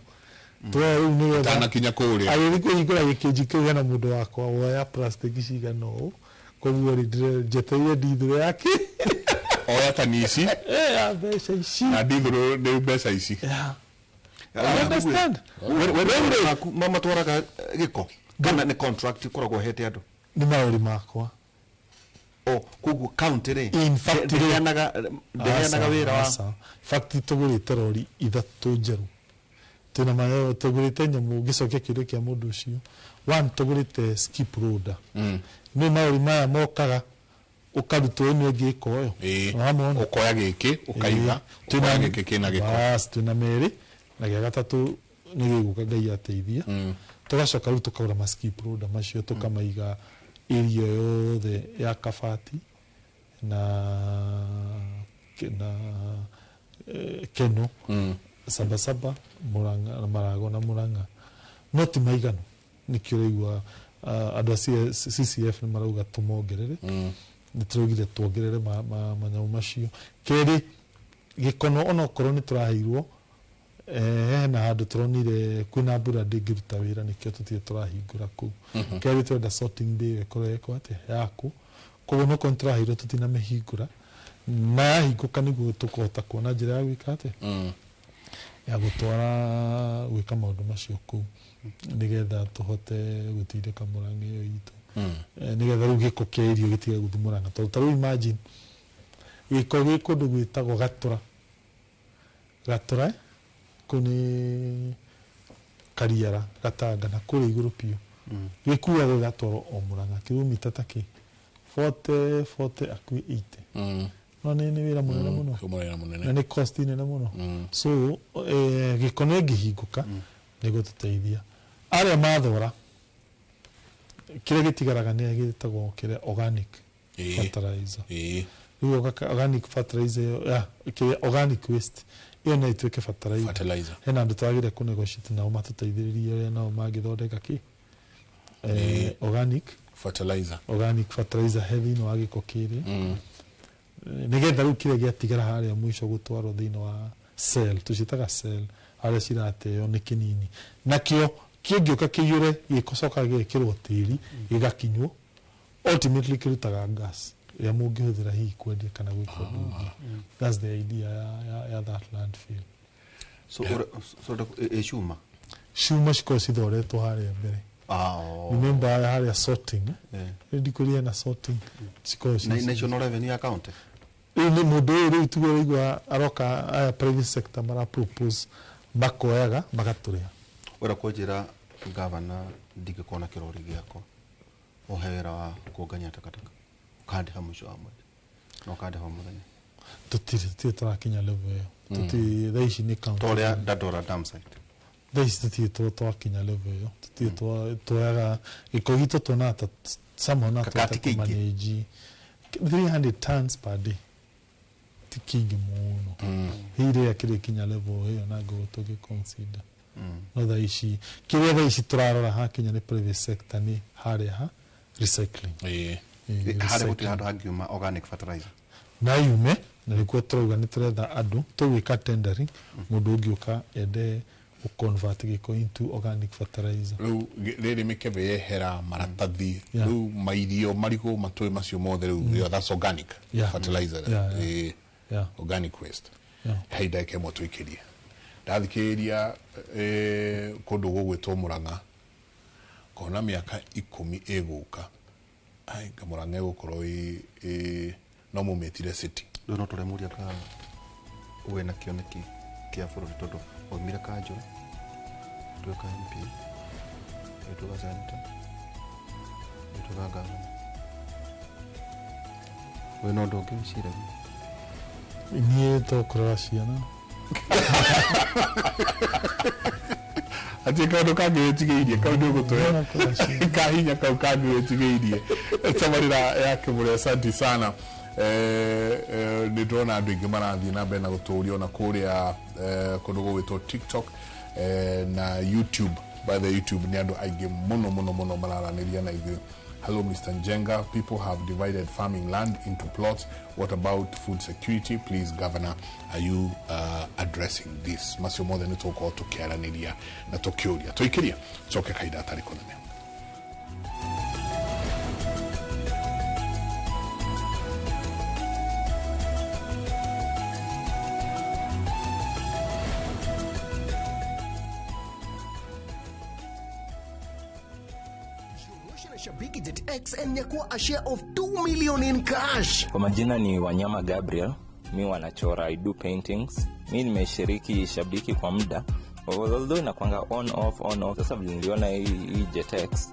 Tuoya rĩu nĩgetha Ũtanakinya kũrĩa. Agĩthiĩ kũhingũra gĩkĩnji kĩu hena mũndũ wakwa woya plastic cigana ũũ, koguo rĩ, njetereire ndithũrũ yake. Oya tani ici. Ya mbeca ici. Na ndithũrũ nĩ mbeca ici. I understand. We matwaraga gĩko kana nĩ contract ũkoragwo ũhete andũ? Nĩ marori makwa. O koguo county rĩ, In fact, ndĩheanaga wĩra wa Aca. Fact, tũgũrĩte rori ithatũ njerũ. Twĩna mayo, tũgũrĩte nyamũ, ngĩcokia kĩũria kĩa mũndũ ũcio. One, tũgũrĩte skip loader. Nĩ marori maya mokaga ũkarutwo ĩno ĩngĩ ĩkoywo. Wamona? Ũkoya gĩkĩ, ũkaiga, ũkoya gĩkĩ kĩna gĩko. Bas, twĩna merĩ na gĩa gatatũ nĩ gĩgũka Ngai ateithia. Tũgacoka rĩu tũkagũra ma skip loader macio, tũkamaiga area yothe ya Kabati na Keno, Sabasaba, Murang'a, Marago na Murang'a. No ti maiganu, nĩkĩo ũraigua andũ a CCF nĩ marauga tũmongerere. Nĩ tũraugire tuongerere manyamũ macio. Kerĩ, gĩkono onokorwo nĩ tũraheirwo, hena handũ tũronire kwĩna mbura ndĩngĩruta wĩra, nĩkĩo tũtirĩ tũrahingũra kũu. Kerĩ, tũrenda sorting bay ĩyo ĩkorwo ĩkwo atĩa yaku, koguo onokorwo nĩ tũraheirwo tũtinamĩhingũra, na yahingũka nĩguo tũkũhota kuona njĩra ya gwĩka atĩa. Ya gũtwara gwĩka maũndũ macio kũu nĩgetha tũhote gũtindĩka Murang'a ĩyo itũ. Nĩgetha rĩu gĩko kĩa irio gĩtige gũthiĩ Murang'a, tondũ ta rĩu imagine gĩko gĩ kũndũ gwĩtagwo Gatũra. Gatũra kũu nĩ Kariara, Gatanga na kũrĩa igũrũ biũ, gĩkuagwo gĩgatwarwo o Murang'a kilomita ta kĩ 40 40 akuĩ 80. No nĩ wĩra mũnene mũno. Wĩra mũnene. Na nĩ cost nene mũno. So gĩko nĩ ĩngĩhingũka nĩ gũtũteithia arĩa mathora kĩrĩa gĩtigaraga nĩ gĩtagwo kĩrĩa organic fertilizer. Rĩu organic fertilizer ĩyo, ya, kĩrĩa organic waste ĩyo no ĩtuĩke fertilizer. Fertilizer. Hena andũ twagĩrĩire kũ negotiate nao matũteithĩrĩrie ũrĩa nao mangĩthondeka kĩ organic fertilizer. Organic fertilizer he thĩinĩ wa gĩko kĩrĩa, nĩgetha rĩu kĩrĩa gĩatigara harĩa mũico gũtwarwo thĩinĩ wa cell, tũciĩtaga cell, harĩa cirateo nĩ kĩnini, nakĩo kĩngĩũka kĩiyũre gĩcoka gĩgekĩrwo tĩri gĩgakinywo, ultimately kĩrutaga gas ĩrĩa mũngĩhũthĩra hihi kwendia kana gwĩka ũndũ ũngĩ. That's the idea ya that landfill. So so ĩ cuma? Cuma cikorwo cithoretwo harĩa mbere. Ah, oh. Remember harĩa sorting, eh? Ndikũria na sorting cikorwo Na icio no revenue ya county? Rĩu nĩ mũndũ ũyũ rĩu tuge ũraigua aroka, aya private sector mara propose makoyaga magatũrĩha. Wera kũnjĩra gavana ndingĩkorwo na kĩrori gĩakwa ũhe wĩra wa kũngania takataka ũkandĩha mũico wa mweri na ũkandĩha o mũthenya? Tũtirĩ tũrakinya level ĩyo. Tũtirĩ thaa ici, nĩ county. Ta ũrĩa Dandora dam site. Thaa ici tũtirĩ twakinya level ĩyo, tũtirĩ tuoyaga gĩko gitũ, tuonaga ta somehow no Kakati tũhote kĩingĩ. kũmanage 300 tons per day, ti kĩingĩ mũno. Hihi rĩrĩa kĩrĩkinya level ĩyo na ngorwo tũgĩ consider. No thaa ici kĩrĩa thaa ici tũrarora hakinya nĩ private sector nĩ harĩa ha recycling. Harĩa gũtirĩ Recycling. handũ hangiuma organic fertilizer? Na yume, na nĩkuo tũrauga nĩ tũretha andũ tũgwĩka tendering, mũndũ ũngĩũka ende gũconvert gĩko into organic fertilizer. Rĩu rĩrĩ mĩkebe yehera maratathi, rĩu mairio marigũ matũĩ macio mothe rĩu, yeah, that's organic fertilizer. Organic waste. Hei ndagĩka ĩmwe tũikĩrie, ndathikĩrĩria kũndũ gũgwĩtwo Mũrang'a, ngona mĩaka 10 ĩgũka, ai Mũrang'a ĩgũkorwo ĩ no mũmĩtire city. Rĩu no tũremuria ka wĩna kĩoneki kĩa bũrũri, tondũ waumire kanjũ, tuĩka MP, ũgĩtuĩka senator, ũgĩtuĩka gavana, wĩna ũndũ ũngĩ wĩciragia? Niĩ to kũrora ciana. Atä kaå ndå kangä wä tigä kau nä å gå tå kahinya kau kangä wä tigä tabarä ya kä må rä asanti sana. Nä ndĩrona andå aingä marathiä na mbere na gå tå ria ona kå rä a kå ndå gå gwä TikTok na YouTube. By the YouTube nä andå aingä må no må no må no mararanä ria na ithuä. Hello, Mr. Njenga. People have divided farming land into plots. What about food security? Please, Governor, are you addressing this? Macio mothe nĩ tũgũkorwo tũkĩaranĩria na tũkĩũria tũikĩria coke kahinda atarĩ kũnene. Shabiki Jet X and nyakuwa a share of 2 million in cash. Kwa majina ni Wanyama Gabriel, mi wanachora, I do paintings. Mi nimeshiriki Shabiki kwa muda, although inakwanga on off on off. Sasa vile niliona hii JetX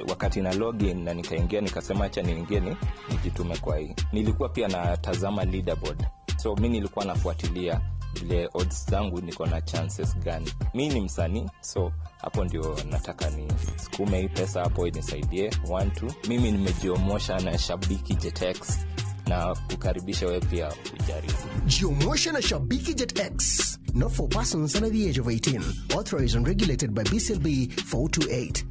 wakati na login na nikaingia, nikasema acha niingie ni nijitume kwa hii. Nilikuwa pia natazama leaderboard, so mi nilikuwa nafuatilia vile odds zangu, niko na chances gani. Mi ni msanii, so hapo ndio nataka ni sukume hii pesa hapo inisaidie. 1 2 mimi nimejiomosha na Shabiki JetX na kukaribisha wewe pia ujaribu. Jiomoshe na Shabiki Jet X. Not for persons under the age of 18. Authorized and regulated by BCLB 428.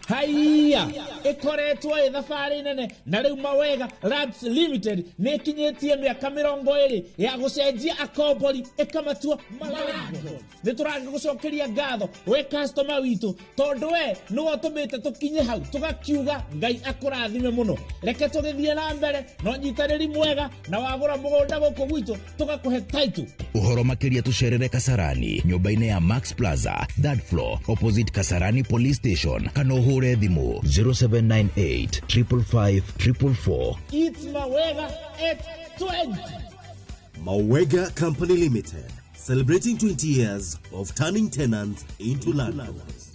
Haiya ĩkoretwo ĩ thabarĩ nene na rĩu Mawega Lands Limited nĩ ĩkinyĩtie mĩaka 20 ya gũcenjia akombori ĩkamatua malandlords. Nĩ tũragĩgũcokeria ngatho we customer witũ tondũ we nĩwe ũtũmĩte tũkinye hau tũgakiuga Ngai akũrathime mũno. Reke tũgĩthiĩ na mbere na ũnyitanĩri mwega na wagũra mũgũnda gũkũ gwitũ tũgakũhe title. Uhoro makiria tucerere Kasarani nyumba-inĩ ya Max Plaza third floor opposite Kasarani Police Station kana uhure thimu 0798 555 444. It's Mawega at 20. Mawega Company Limited, celebrating 20 years of turning tenants into landlords.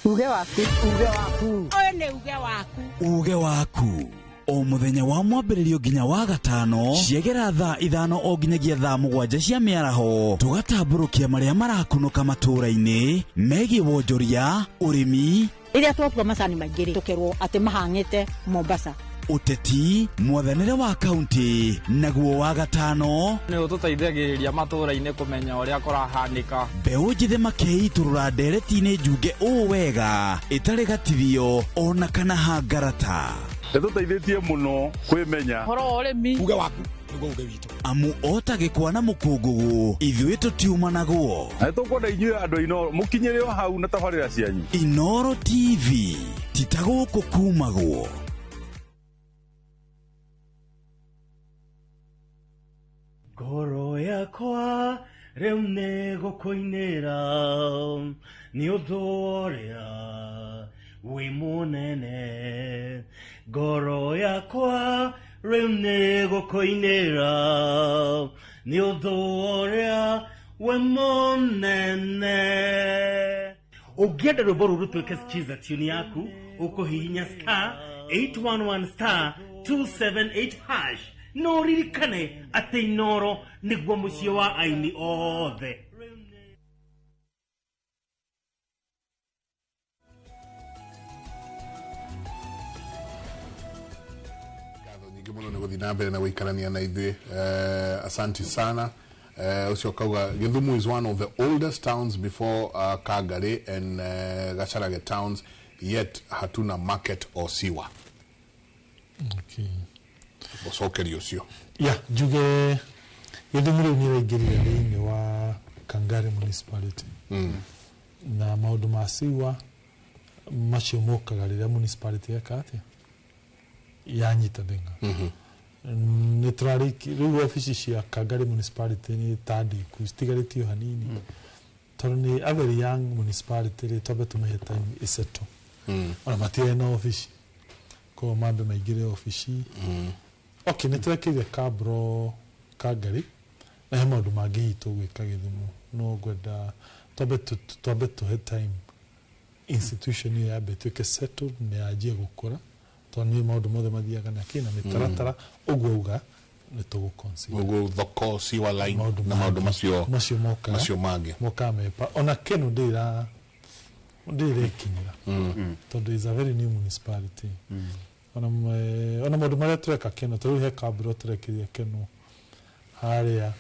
Uge waku, uge waku. Ũyũ nĩ uge waku. Uge waku. O muthenya wa mwambĩrĩrio nginya wa gatano ciegera thaa 5 o nginyagia thaa 7 cia mĩaraho tũgatambũrũkia marĩa marakunũka matũũra-inĩ megiĩ wonjoria, ũrĩmi, rĩrĩa twatua macani maingĩ rĩ tũkerwo atĩ mahang'ĩte Mombasa, ũteti, mwathanĩre wa kaunti, naguo wa gatano nĩ ũtũteithagĩrĩria matũũra-inĩ kũmenya ũrĩa kũrahanĩka. Mbeũ njĩthĩ makĩitũrũra ndereti-inĩ njunge ũũ wega ĩtarĩ gatithio ona kana hangarata. Nĩtũteithĩtie mũno kwĩmenya ũhoro wa ũrĩmi. Uge waku nĩguo uge witũ. Amu ota gĩkwa na mũkũngũgũ ithuĩ tũtiumanagwo. Na nĩtũkwenda inyuĩ andũ a Inooro mũkinyĩre o hau na tabarĩra cianyu. Inooro TV ti ta gũkũ kumagwo. Ngoro yakwa rĩu nĩgũkũinĩra nĩ ũndũ ũrĩa wĩ mũnene. Ngoro yakwa rĩu nĩgũkũinĩra nĩ ũndũ ũrĩa wĩ mũnene. Ũngĩenda rwĩmbo rũrũ rũtuĩke skiza tune yaku ũkũhihinya star 811 star 278 hash no ririkane atĩ Inooro nĩguo mũciĩ wa aini othe. Nyingĩ mũno nĩ gũthiĩ na mbere na gũikarania na ithuĩ. Asanti sana. Ũcio kauga Githumu is one of the oldest towns before Kagari and Gacharage towns, yet hatuna market or sewer. Okay. Gũcokerio ũcio. Ya njuge Githumu rĩu nĩraingĩrire thĩinĩ wa Kangari municipality. Na maũndũ ma sewer macio mokaga rĩrĩa municipality yeka atĩa yanyita thĩnga. Nĩ tũrarĩki rĩu obici cia Kangari municipality nĩ ta ndĩku citigarĩtio hanini tondũ nĩ a very young municipality rĩ twambe tũmĩhe time ĩsettle. Ona matirĩ na obici koguo mambe maingĩre obici. Okay, nĩ twekĩire kabro Kangari na he maũndũ mangĩ hihi tũgwĩka Gĩthumo no ngwenda twambe tũhe time institution ĩyo yambe ĩtuĩke settled na yanjie gũkũra tondũ nĩ maũndũ mothe mathiaga na kĩ na mĩtaratara ũguo uga nĩ tũgũ-consider. Ũguo thoko sewer line na maũndũ macio macio mangĩ mokaga mepa ona kĩno ndĩrekinyĩra tondũ is a very new municipality. Ona maũndũ marĩa tũreka Keno ta rĩu he kambura tũrekĩria Keno harĩa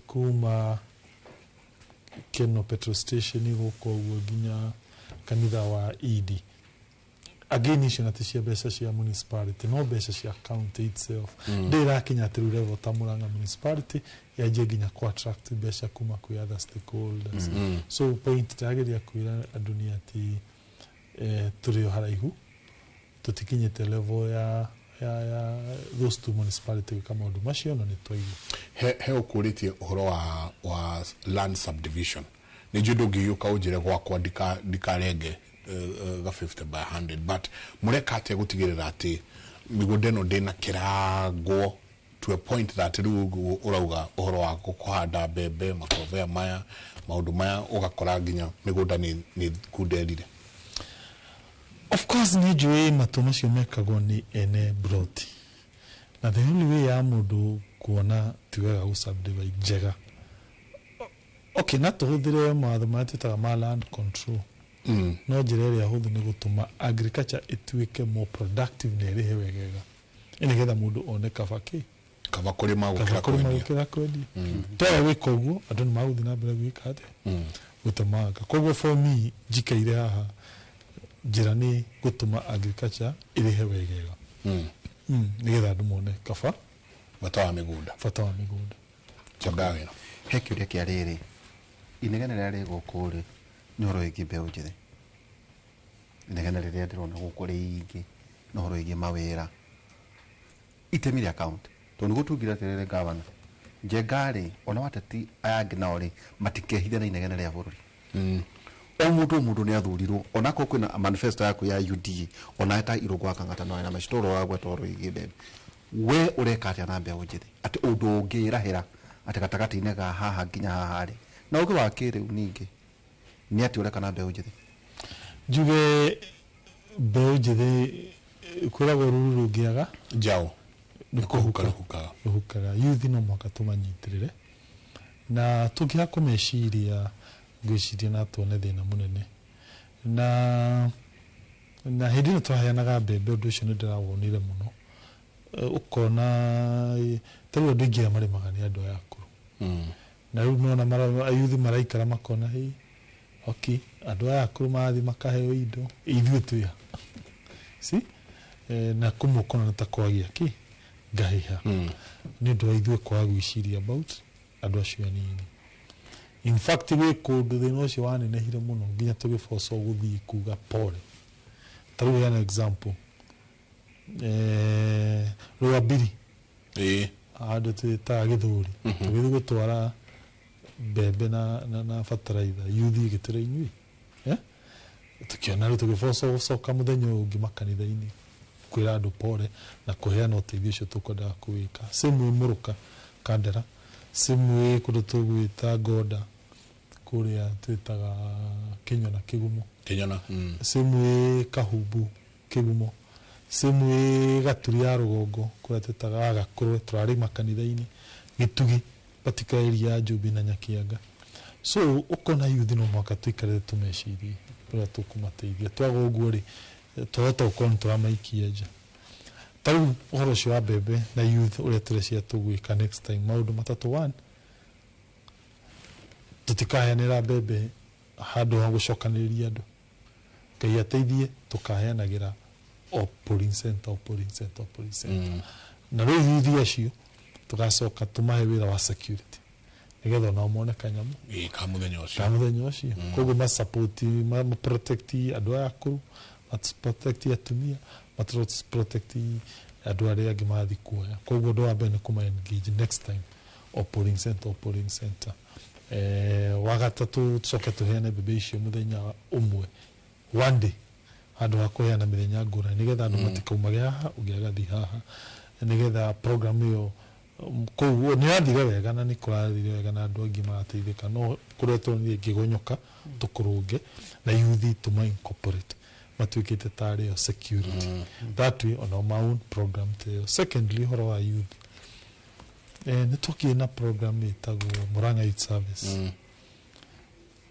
kuma Keno petrol station gũkũ ũguo nginya kanitha wa Idi. Again icio na ti cia mbeca cia municipality no mbeca cia county itself. Ndĩrakinya atĩ rĩu level ta Murang'a municipality yanjie nginya kũ attract mbeca kuma kwĩ other stakeholders. So point ndĩrageria kwĩra andũ nĩ atĩ tũrĩ o haraihu tũtikinyĩte level ya those two municipality gwĩka maũndũ macio no nĩ twaigua. He ũkũrĩtie ũhoro wa land subdivision nĩ njũĩ ndũngĩgĩũka ũnjĩre gwakwa ndikarenge ga 50 by 100 but mũreka atĩa gũtigĩrĩra atĩ mĩgũnda ĩno ndĩnakĩrangwo to a point that rĩu ũguo ũrauga ũhoro wa kũhanda mbembe makorobea maya maũndũ maya ũgakora nginya mĩgũnda nĩ kunderire? Of course nĩ njũĩ matua macio mekagwo nĩ ene broti na the only way ya mũndũ kuona ti wega gũ subdivide njega. Okay, na tũhũthĩre mawatho marĩa twĩtaga ma land control. No njĩra ĩrĩa hũthũ nĩ gũtũma agriculture ĩtuĩke more productive na ĩrĩhe wegega nĩgetha mũndũ one kaba kĩ Kaba kũrĩma Kaba gũkĩra kũrĩma kwendia. Gũkĩra kwendia. Twaga gwĩka ũguo, andũ nĩ magũthiĩ na mbere gwĩka atĩa? Gũtemanga. Koguo for me, njikaire haha, njĩra nĩ gũtũma agriculture ĩrĩhe wegega, nĩgetha andũ mone kaba bata wa mĩgũnda. Bata wa mĩgũnda. Changawĩra. He kĩũria kĩa rĩrĩ, inegene rĩrĩa rĩ gũkũ rĩ, nĩ ũhoro wĩgiĩ mbeũ njĩthĩ. Inegene rĩrĩa ndĩrona gũkũ rĩingĩ nĩ ũhoro wĩgiĩ mawĩra, itemi rĩa kaunti, tondũ nĩguo tungire atĩrĩrĩ, gavana Njenga rĩ, ona wateti aya angĩ nao rĩ, matikehithe na inegene rĩa bũrũri. O mũndũ, o mũndũ nĩ athurirwo, onakorwo kwĩna manifesto yaku ya UDA, ona ta Irũngũ wa Kang'ata no ena macitoro wa gweta ũhoro wĩgiĩ mbembe. We ũreka atĩa na mbeũ njĩthĩ, atĩ ũndũ ũngĩrahĩra atĩ gatagatĩ-inĩ ga haha nginya haha rĩ, na ũgĩ wa kĩrĩu ningĩ nĩ atĩ ũreka na mbeũ njĩthĩ? Njuge mbeũ njĩthĩ, kwĩragwo ruru rũngĩaga njaũ nĩ kũhuka rũhukaga. Rũhukaga. Youth no mũhaka tũmanyitĩrĩre, na tũngĩaga kũmeciria, ngwĩciria na tuone thĩna mũnene. Na hĩndĩ ĩno twaheanaga mbembe, ũndũ ũcio nĩ ndĩrawonire mũno. Ũkona ta rĩu andũ aingĩ arĩa marĩmaga nĩ andũ aya akũrũ, na rĩu nona ayuthi maraikara makona, "Hĩ, okay, andũ aya akũrũ marathiĩ makaheo indo, ithuĩ twĩha?" See? Na kũmwe ũkona nĩ ta kwagĩa kĩ ngahĩha nĩ ũndũ wa ithuĩ kwaga gwĩciria about andũ acio anini. In fact, gwĩ kũndũ thĩna ũcio wanenehire mũno nginya tũgĩbocwo gũthiĩ kuga pole. Ta rĩu heana example, Rwambiri, handũ twĩtaga Gĩthũri, tũgĩthiĩ gũtwara mbembe na bataraitha, yuthi ĩgĩtũra inyuĩ, eh? Tũkĩona rĩu tũgĩbocwo gũcoka mũthenya ũyũ ũngĩ makanitha-inĩ kwĩra andũ pole na kũheana ũteithio ũcio tũkwendaga kũwĩka. Same way Mũrũka Kandera, same way kũndũ tũgwĩta Ngoda, kũrĩa twĩtaga Kĩnyona Kĩgumo. Kĩnyona. Same way Kahumbu Kĩgumo, same way Gaturi ya rũgongo, kũrĩa twĩtaga Gakũrwe, tũrarĩ makanitha-inĩ Gĩtugi, particular area ya Njũmbĩ na Nyakianga. So ũkona youth no mũhaka tũikarĩte tũmecirie ũrĩa tũkũmateithia. Twaga ũguo rĩ, twahota gũkorwo nĩ tũramaikia nja. Ta rĩu ũhoro ũcio wa mbembe na youth, ũrĩa tũreciria tũgwĩka next time, maũndũ matatũ. One, tũtikaheanĩra mbembe handũ ha gũcokanĩrĩria andũ. Ngai ateithie, tũkaheanagĩra o polling center, o polling center, o polling center. Na rĩu yuthi acio tũgacoka tũmahe wĩra wa security, nĩgetha onao mone kanyamũ Ĩĩ, ka mũthenya ũcio. Ka mũthenya ũcio. Koguo masupport, maprotect andũ aya akũrũ, maprotect atumia, maprotect andũ arĩa angĩ marathiĩ kuoya. Koguo ũndũ wa mbere nĩ kũma engage next time, o polling center, o polling center. Wa gatatũ, tũcoke tũheane mbembe icio mũthenya ũmwe, one day, handũ ha kũheana mĩthenya ngũrani, nĩgetha andũ matikaumage haha, ũngĩ agathiĩ haha, nĩgetha program ĩyo kũu nĩ yathire wega, na nĩ kũrathire wega na andũ aingĩ marateithĩka. No kũrĩa tuonire ĩngĩgonyoka, tũkũrũnge, na yuthi tũma incorporate matuĩkĩte tarĩ o security, that way ona ma own program ta ĩyo. Secondly, ũhoro wa youth, nĩ twakire na program ĩtagwo Murang'a Youth Service.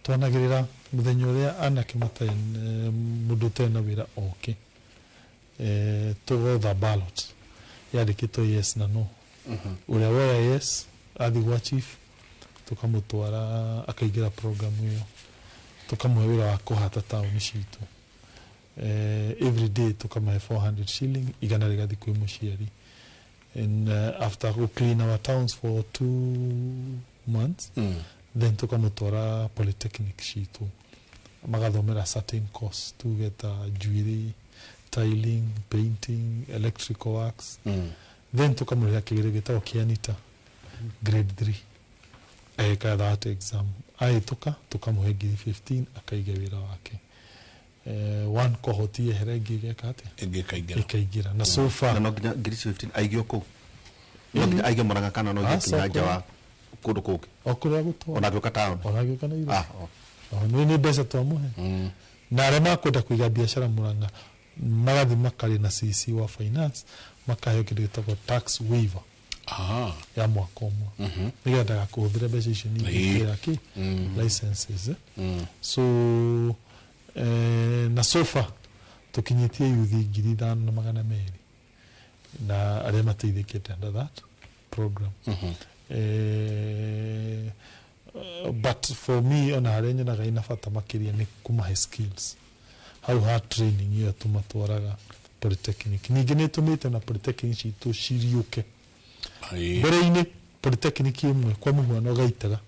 Twanagĩrĩra mũthenya ũrĩa anake matarĩ, mũndũ ũtarĩ na wĩra oke, tũgotha ballot yandĩkĩtwo yes na no. Ũrĩa woya yes athiĩ gwa chief, tũkamũtwara akaingĩra program ĩyo, tũkamũhe wĩra wa kũhata taũni citũ. Every day tũkamahe 400 shilling, 100 rĩgathiĩ kwĩ mũciari. And after we clean our towns for 2 months, then tukamutwara polytechnic citũ, magathomera certain course, tuge ta njuĩrĩ, tiling, painting, electrical works. Then tukamũrĩha kĩgerio gĩtagwo kĩa NITA grade 3. Agĩka that exam, ahĩtũka, tũkamũhe ngiri 15 akaige wĩra wake. One cohort yehere, ĩngĩ ĩgeka atĩa? Ĩngĩ ĩkaingĩra. Ĩkaingĩra. Na so far Na no nginya ngiri icio 15 aigio kũu, no nginya aige Murang'a, kana no Ah, nginya nginya nja wa kũndũ kũngĩ? O kũrĩa gũtwara. Ona angĩũka taũni? Ona angĩũka Nairobi. Ah, oh. O, nĩ mbeca twamũhe. Na arĩa makwenda kũiga biacara Murang'a magathiĩ makarĩ na CC wa finance, makaheo kĩndũ gĩtagwo tax waiver ya mwaka ũmwe, nĩgetha ndagakũhũthĩre mbeca icio ningĩ kĩra kĩ licenses, eh? So na so far tũkinyĩtie yuthi 5200 na arĩa mateithĩkĩte under that. program. But for me ona harĩa nyonaga ina bata makĩria nĩ kũmahe skills hau ha training ĩyo tũmatwaraga polytechnic. Ningĩ nĩ ĩtũmĩte na polytechnic citũ ciriũke. Mbere-inĩ polytechnic ĩmwe kwa mũhuano Gaitaga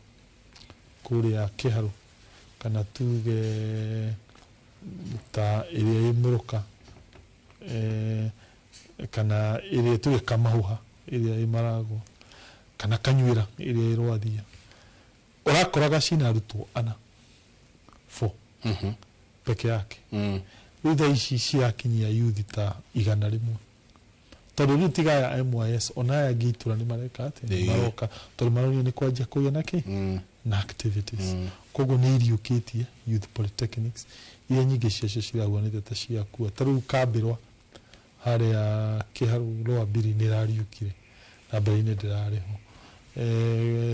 kũrĩa Kĩharũ kana tuge ta ĩrĩa ĩ Mũrũka, kana ĩrĩa tuge Kamahũha ĩrĩa ĩ Maragwa kana Kanyuĩra ĩrĩa ĩ Rwathia, ũrakoraga cina arutwo ana 4 peke yake. Rĩu thaa ici cirakinyia youth ta 100, tondũ rĩu tiga aya MYS ona aya angĩ itũra nĩ mareka atĩa, nĩ maroka, tondũ maronio nĩ kwanjia kũgĩa na kĩ na activities. Koguo nĩ iriũkĩtie youth polytechnics iria nyingĩ ciacio cirahuanĩte ta ciakua. Ta rĩu Kambĩrwa harĩa Kĩharũ Lower Mbiri nĩ ĩrariũkire na mbere-inĩ ndĩrarĩ ho.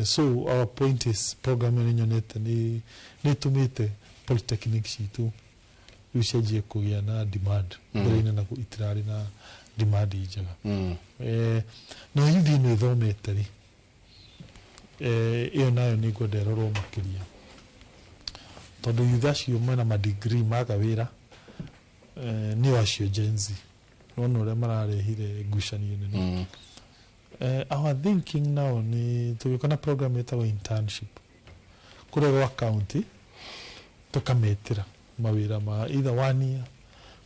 So our point is program ĩyo nyonete nĩ ĩtũmĩte polytechnic citũ rĩu cianjie kũgĩa na demand. Mbere-inĩ naguo itirarĩ na demand njega. Na youth ĩno ĩthomete rĩ, ĩyo nayo nĩ ngwenda ĩrorwo makĩria, tondũ youth acio mena madegree maga wĩra, nĩo acio Gen Z nona ũrĩa mararehire ngucanio nene. Our thinking now nĩ tũgĩũka na program ĩtagwo internship kũrĩa gwa county, tũkametĩra mawĩra ma either 1 year,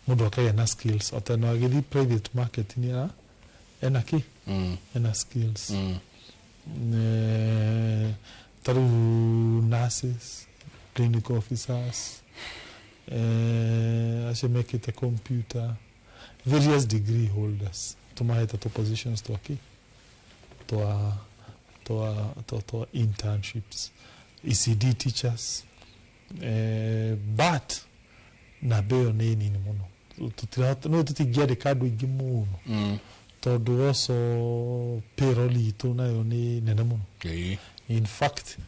mũndũ akagĩa na skills ota no agĩthiĩ private market nĩ ara ena kĩ ena skills. Ta rĩu nurses, clinical officers, acio mekĩte computer, various degree holders, tũmahete tũ positions twa kĩ twa twa twa twa internships, ECD teachers, but namba ĩyo nĩ nini mũno. No tũtingĩandĩka andũ aingĩ mũno, tondũ also payroll itũ nayo nĩ nene mũno. In fact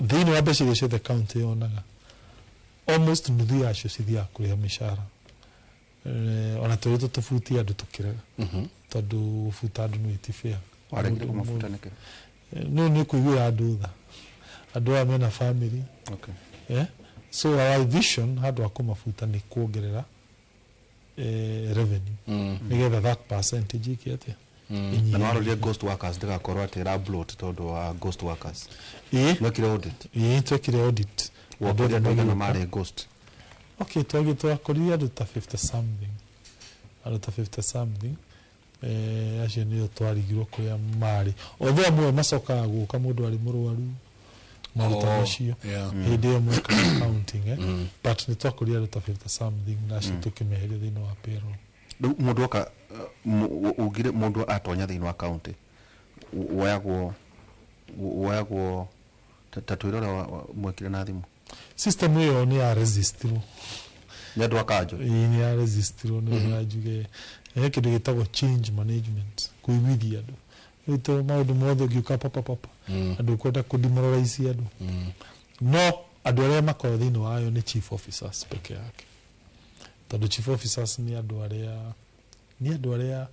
thĩinĩ wa mbeca iria ciothe county yonaga, almost nuthu yacio cithiaga kũrĩha mĩcara. Ona tũrĩ tũbutie andũ tũkĩrega, tondũ gũbuta andũ nĩ ti fair. Waregire kũmabuta nĩkĩ? No nĩ kũiguĩra andũ tha, andũ aya mena family. So our vision handũ ha kũmabuta nĩ kuongerera revenue, nĩgetha that percentage ĩke atĩa? Na warorie ghost workers ndĩgakorwo atĩ ĩra bloat tondũ wa ghost workers. Mwekire audit? Ĩĩ, twekire audit. Wakorire andũ aigana marĩ ghost? Okay, twakorire andũ ta 50 something. Andũ ta 50 something. Acio nĩo twarigirwo kũrĩa marĩ. Although amwe macokaga gũka mũndũ arĩ mũrwaru, maũndũ ta macio. Hĩndĩ ĩyo mwekaga accounting, But nĩ twakorire andũ ta 50 something na acio tũkĩmeheria thĩinĩ wa payroll. Rĩu mũndũ oka, ugire mũndũ atonya thĩinĩ wa county, woyagwo ta twĩre ũrĩa mwekire na thimũ. System ĩyo nĩ ya resistirwo. Nĩ andũ a kanjũ? Ĩĩ, nĩ ya resistirwo, nĩ ya njuge. He kĩndũ gĩtagwo change management, kũiguithia andũ. Rĩu to maũndũ mothe ũngĩũka papa papa, andũ kwenda kũdemoralize andũ. No andũ arĩa makoragwo thĩinĩ wayo nĩ chief officers peke yake. Tondũ chief officers nĩ andũ arĩa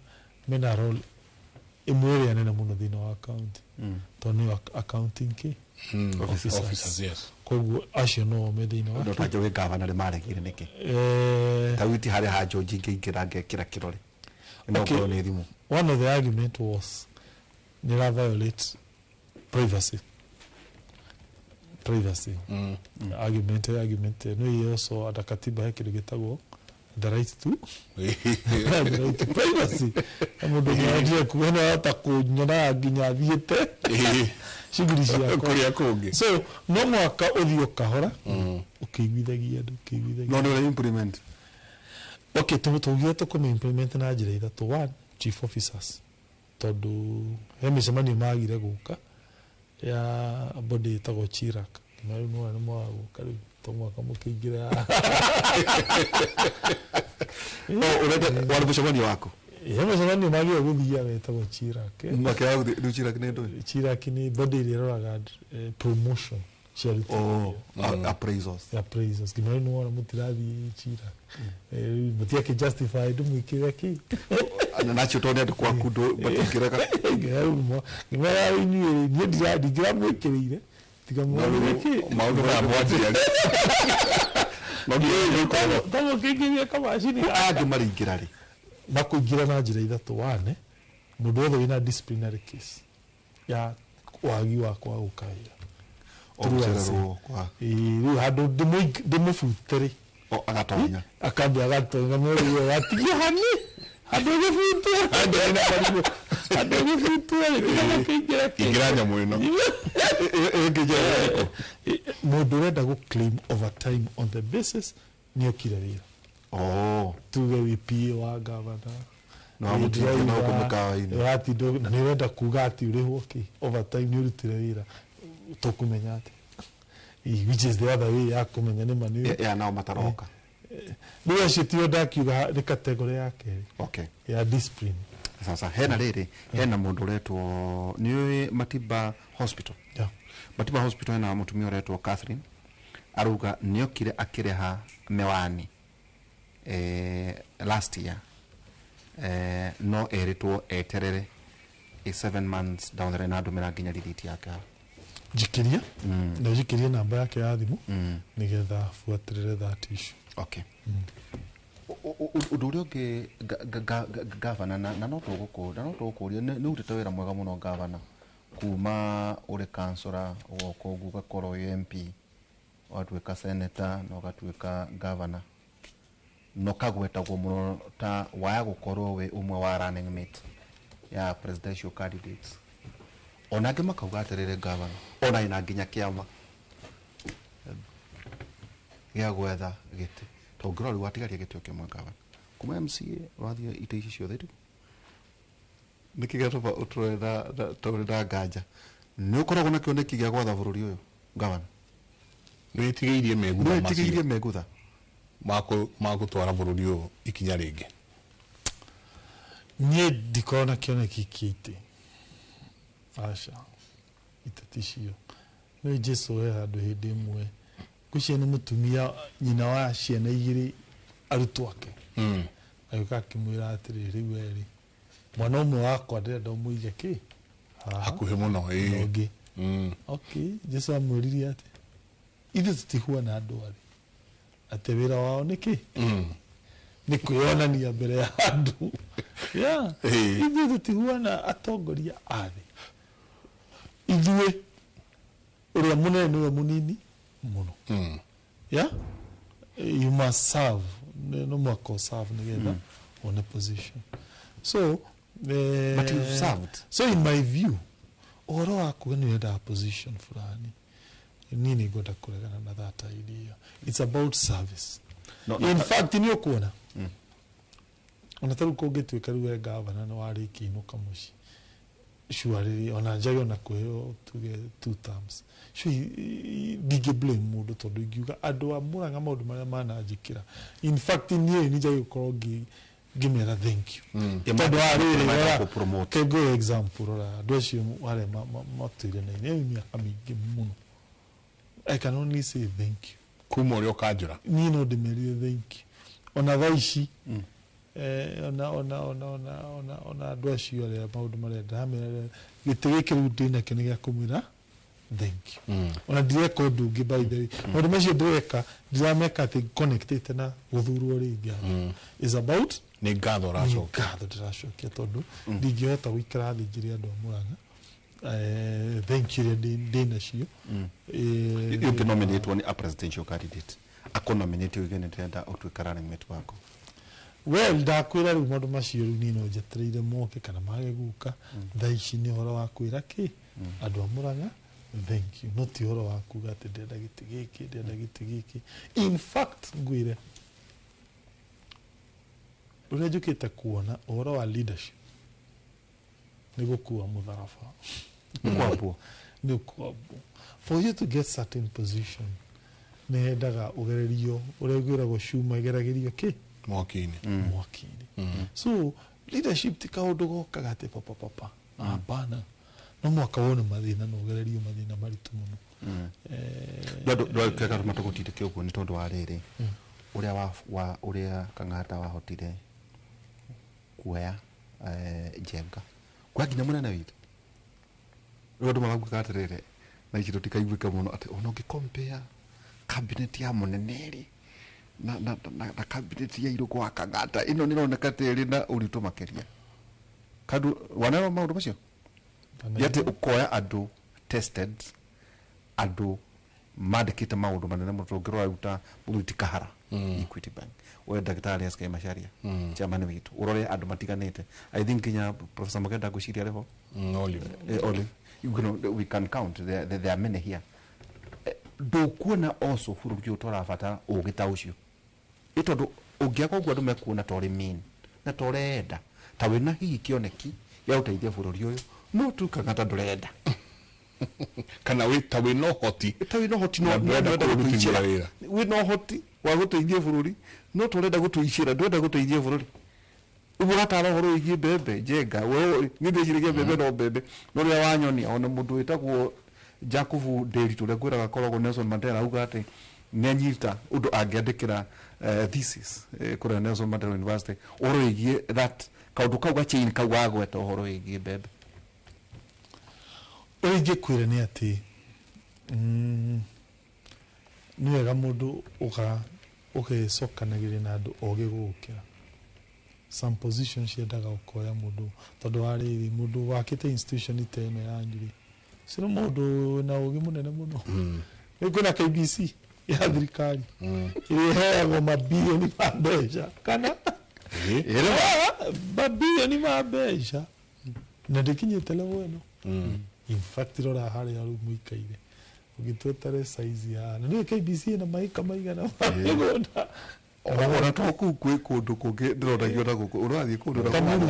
mena role ĩmwe ĩrĩa nene mũno thĩinĩ wa county. Tondũ nĩo accounting kĩ? Officers. Officers, yes. Koguo acio no me thĩinĩ wa Andũ ta Njũgĩ ngavana nĩ maregire nĩkĩ? Ta rĩu ti harĩa ha George ingĩingĩra ngekĩra kĩrore. No ngorwo nĩ thimũ. One of the argument was nĩ violate privacy. Privacy. Argument, argument. No, he also ada katiba he kĩndũ gĩtagwo the right to the right to privacy. Mũndũ nĩarendire kuona ta kũnyona nginya athiĩte shughuli ciakwa. Kũrĩa kũngĩ. So no mwaka ũthiĩ ũkahora, ũkĩiguithagia andũ, ũkĩiguithagia. No nĩ ũrĩa implement. Okay, tũgire tũkũmĩ implement na njĩra ithatũ. One, chief officers, tondũ he mĩcemanio magire gũka ya body ĩtagwo Chirac. Na rĩu nĩwona nĩ mwaga gũka rĩu to mwaka mũkĩingĩra. Oh, ũrenda warĩ mũcemanio waku? He mũcemanio magire gũthiaga wetagwo Chirac. Makĩaga gũthiĩ, rĩu Chirac nĩ ndũĩ? Chirac nĩ body ĩrĩa ĩroraga promotion cia arutwo. Oh, appraisals. Appraisals. Nginya rĩu nĩwona mũtirathiĩ Chirac. Mũtiakĩ justify ndũmwĩkĩre kĩ? Nacio tondũ nĩ andũ kwaku matingĩrega. Ngĩmera inyuĩ niĩ ndingĩramwĩkĩrĩire tiga maũndũ maya mwanjia. Koguo kĩingĩria kamacini. Angĩ maringĩra rĩ? Makũingĩra na njĩra ithatũ. Wane mũndũ wothe wĩna disciplinary case ya wagi wa kwaga gũka wĩra. Gũcererwo kwa rĩu handũ ndĩmũbute rĩ, agatonya. Akambia agatonya mũrĩo gatigia hani handũ gĩbutwo handũ gĩbutwo rĩ, tiga mũkĩingĩra kĩ ingĩra nyamũ ĩno. Ĩngĩingĩra mũndũ ũrenda gũ claim overtime on the basis nĩ okire wĩra. Tuge wĩ PA wa gavana, No amũtindie na gũkũ mũkawa-inĩ. Ũratinda na nĩ ũrenda kuga atĩ ũrĩhwo kĩ overtime nĩ ũrutire wĩra, tũkũmenya atĩ, which is the other way ya kũmenya nĩ ma nĩ Ya nao mataroka. Rĩu acio tio ndakiuga nĩ category ya kerĩ ya discipline. Sasa hena rĩrĩ, hena mũndũ ũretwo nĩ Matiba Hospital. Yeah. Matiba Hospital hena mũtumia ũretwo Catherine aruga nĩokire akĩrĩha mewani last year, no erĩtwo eterere 7 months down the line, andũmĩra nginya rithiti yake haha. Njikirie na ũnjikirie namba yake ya thimũ nĩgetha buatĩrĩre that issue. Okay. Ũndũ ũrĩa ũngĩ, gavana, na no tũgũkũria, nĩ ũrutĩte wĩra mwega mũno gavana, kuma ũrĩ kansora ũgoka ũguo ũgakorwo wĩ MP, ũgatuĩka senator na ũgatuĩka gavana, na ũkagwetagwo mũno ta waya gũkorwo wĩ ũmwe wa running mate ya presidential candidates. Ona angĩ makauga atĩrĩrĩ, gavana ona ĩna nginya kĩama gĩa gwetha gĩtĩ, tondũ ũngĩrora rĩu watigaria gĩtĩ o kĩmwe gavana kuma MCA wathiĩ itĩ ici ciothe rĩu nĩkĩ gĩatũma ũtũre ta ũrĩ na nganja nĩ ũkoragwo na kĩoneki gĩa gwatha bũrũri ũyũ gavana? Nĩwĩtigĩirie megutha macio. Nĩwĩtigĩirie megutha ma gũtwara bũrũri ũyũ ikinya rĩngĩ. Niĩ ndikoragwo na kĩoneki kĩa itĩ, aca, iteti icio nĩ Jesu he handũ hĩndĩ ĩmwe ngwĩciria nĩ mũtumia nyina wa ciana igĩrĩ arutwo ake agĩũka akĩmwĩra atĩrĩrĩ, rĩu werĩ mwana ũmwe wakwa ndĩrenda ũmũige kĩ haha hakuhĩ mũno na ĩĩ. Ũngĩ. Okay, Jesu amwĩririe atĩ ithuĩ tũtihuana andũ arĩ atĩ wĩra wao nĩ kĩ nĩ kwĩyonania mbere ya andũ. Yeah. Ithuĩ tũtihuana atongoria a thĩ, ithuĩ ũrĩa mũnene nĩwe mũnini mũno. Yeah, you must serve. No mũhaka ũserve nĩgetha wone position. So But you've served. So in my view, ũhoro wa kuga nĩ ũrendaga position fulani, niĩ nĩ ngwenda kũregana na that idea. It's about service. No, In fact, nĩ ũkuona ona ta rĩu kũngĩtuĩka rĩu we gavana nĩ warĩkia inũka mũciĩ surely ona njage ona kũheo tuge two terms, sure ndingĩ blame mũndũ tondũ ingiuga andũ a Murang'a maũndũ marĩa mananjĩkĩra, in fact niĩ nĩ njage gũkorwo ngĩmera thank you tondũ wa rĩrĩ Marenda rora kũ-promote. Kengũ example, rora andũ acio arĩa matũire na ine mĩaka mĩingĩ mũno, I can only say thank you. Kuma ũrĩa ũkanjũra. Niĩ no ndĩmerire thank you ona thaa ici, ona ona ona ona ona ona andũ acio arĩa maũndũ marĩa ndamera gĩtĩ gĩkĩ rĩu ndĩ nakĩo nĩ gĩa kũmwĩra thank you. Ona ndireka ũndũ ũngĩ, by the way, maũndũ macio ndĩreka ndirameka atĩ connectĩte na gũthurwo rĩngĩ. Is about nĩ ngatho nĩ ũracokia. Ngatho ndĩracokia tondũ ndingĩhota gũikara thĩ njĩre andũ a Murang'a thank you iria ndĩ nacio. Ũngĩnominatwo nĩ a presidential candidate akũnominate uge nĩ ndĩrenda ũtuĩke running mate wakwa? Well, ndakwĩra rĩu maũndũ macio rĩu niĩ no njetereire moke kana mage gũka. Thaa ici nĩ ũhoro wa kwĩra kĩ andũ a Murang'a thank you, no ti ũhoro wa kuga atĩ ndĩrenda gĩtĩ gĩkĩ, ndĩrenda gĩtĩ gĩkĩ. In fact, ngwĩre ũrĩa njũkĩte kuona ũhoro wa leadership nĩ gũkua mũtharaba. Nĩ kwambwo. Nĩ kwambwo. For you to get certain position nĩ hendaga ũgererio ũrĩa gwĩragwo cuma ĩgeragĩrio kĩ mwaki-inĩ. Mwaki-inĩ. So leadership ti kaũndũ gokaga atĩ papa papa, hapana, no mwaka wone mathĩna na ũgererio mathĩna maritũ mũno. Ndwakega matũgũtindĩke ũguo nĩ tondũ wa rĩrĩ ũrĩa wa ũrĩa Kang'ata wahotire kuoya Njenga kwa nginya munene witũ rĩu andũ maraugaga atĩrĩrĩ na ici tũtikaiguĩke mũno atĩ ona ũngĩ-compare cabinet ya mũnene rĩ na cabinet ya Irũngũ wa Kang'ata ĩno nĩroneka ta ĩrĩ na ũritũ makĩria kandu wanera maũndũ macio yatĩ ũkoya andũ tested andũ mandĩkĩte maũndũ manene mũno tũngĩrora rĩu ta mũthuri ti Kahara Equity Bank we ndagĩtarĩ SK Macharia chairman witũ ũrore andũ matiganĩte. I think nginya Professor Mugenda ngwĩciria arĩ ho. Olive. Olive, you know, we can count there are many here. Ndũkuona also bũrũri ũyũ tũrabatara ũgĩ ta ũcio ĩ tondũ ũngĩaga ũguo andũ mekuona ta ũrĩ mean na ta ũrenda ta wĩna hihi kĩoneki gĩa gũteithia bũrũri ũyũ no tu Kang'ata ndũrenda kana wĩ ta wĩna ũhoti ta wĩna ũhoti no Na ndũrenda ndũrenda kũrutithia gũtũicĩra wĩra. Wĩna ũhoti wa gũteithia bũrũri no tũrenda gũtũicĩra ndũrenda gũteithia bũrũri ũguo ũratara ũhoro wĩgiĩ mbembe Njenga we niĩ ndĩciragia mbembe no mbembe no rĩrĩa wanyonia ona mũndũ wĩtagwo Jacobu Nderitu ũrĩa ngwĩraga akoragwo Nelson Mandela auga atĩ nĩanyita ũndũ angĩandĩkĩra thesis kũrĩa Nelson Mandela University ũhoro wĩgiĩ that kaũndũ kau ga chain kau wagweta ũhoro wĩgiĩ mbembe. Ũrĩa ingĩkwĩra nĩ atĩ nĩ wega mũndũ ũgecokanagĩrĩria na andũ ogĩ gũgũkĩra. Some position ciendaga ũkoya mũndũ tondũ wa rĩrĩ mũndũ wakĩte institution ta ĩno yanyu rĩ ũcio nĩ mũndũ wĩna ũgĩ mũnene mũno. Rĩu kwĩna KBC ya thirikari ĩrĩa ĩheagwo mabirioni ma mbeca kana mabirioni ma mbeca na ndĩkinyĩte level ĩno. In fact rora harĩa rĩu mũikaire ũgĩtwetare size ya na nĩũĩ KBC ĩna maĩka maigana ma mĩgũnda. Ona to kũu kwĩ kũndũ kũngĩ ndĩronagio na gũkũ ũrathiĩ kũndũ na Kamuru.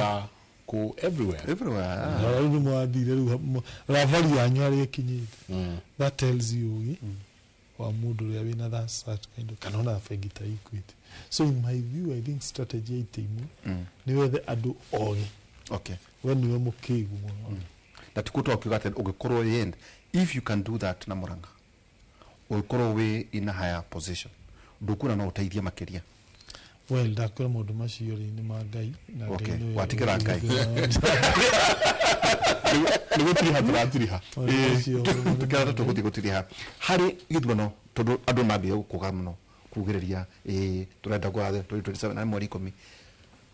Kũ everywhere. Everywhere. Na rĩu nĩ mwathire rĩu ravari yanyu harĩa ĩkinyĩte. That tells you ũgĩ wa mũndũ ũrĩa wĩna that such kind of kana ona bengi ta Equity. So in my view I think strategy ya itimu nĩ wethe andũ ogĩ. Okay. We nĩwe mũkĩgu mũno. Na ti kũtoa ũkiuga atĩ ũngĩkorwo yend if you can do that na Murang'a ũngĩkorwo wĩ in a higher position ndũkuona no ũteithie makĩria. Well ndakwĩra maũndũ macio rĩ nĩ ma Ngai na Ngai Okay, nĩwe watigĩra Ngai. Nĩ gũtiriha tũratiriha. Tũkĩra tũgũthiĩ gũtiriha harĩ gĩthurano tondũ andũ mambire gũkũga mũno kugĩrĩria tũrenda gwathe 2027 na mweri 10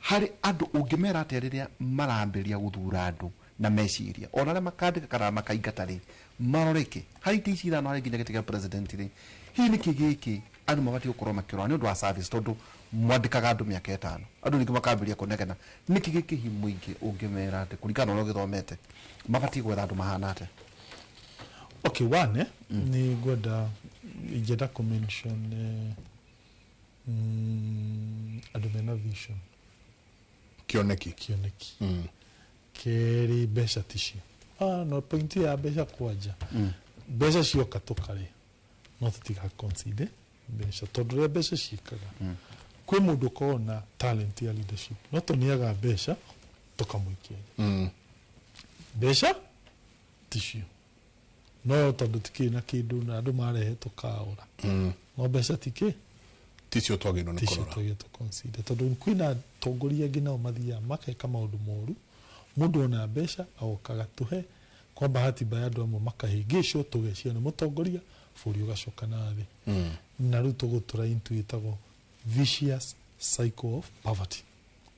harĩ andũ ũngĩmera atĩa rĩrĩa marambĩrĩria gũthura andũ na meciria ona arĩa makandĩka kana makaingata rĩ marore kĩ harĩ itĩ ici ithano harĩ nginya gĩtĩ kĩa president rĩ hihi nĩkĩ gĩkĩ andũ mabatiĩ gũkorwo makĩrora nĩ ũndũ wa service tondũ mwandĩkaga andũ mĩaka ĩtano andũ ningĩ makambĩrĩria kũnegena nĩkĩ gĩkĩ hihi mũingĩ ũngĩmera atĩ kũringana na ũrĩa ũgĩthomete mabatiĩ gwetha andũ mahana atĩa? Okay, one nĩ ngwenda ingĩenda kũ mention andũ mena vision. Kĩoneki. Kĩoneki. Kerĩ mbeca ticio. No point ya mbeca kwanja. Mbeca cioka tũkarĩa no tũtiga consider mbeca tondũ rĩrĩa mbeca ciĩkaga kwĩ mũndũ ũkoragwo na talent ya leadership no tũniaga mbeca tũkamũikia nja. Mbeca ticio no tondũ tikĩrĩ na kĩndũ na andũ marehe tũkaũra no mbeca tikĩ ticio twagĩrĩirwo nĩ ticio kũrora. twagĩrĩirwo tũ consider tondũ kwĩna atongoria angĩ nao mathiaga makeka maũndũ moru mũndũ ona mbeca agokaga tũhe kwa bahati mbaya andũ amwe makahĩngĩcwo tũgecia nĩ mũtongoria bũrũri ũgacoka na thĩ. Na rĩu tũgũtũra into ĩtagwo vicious cycle of poverty.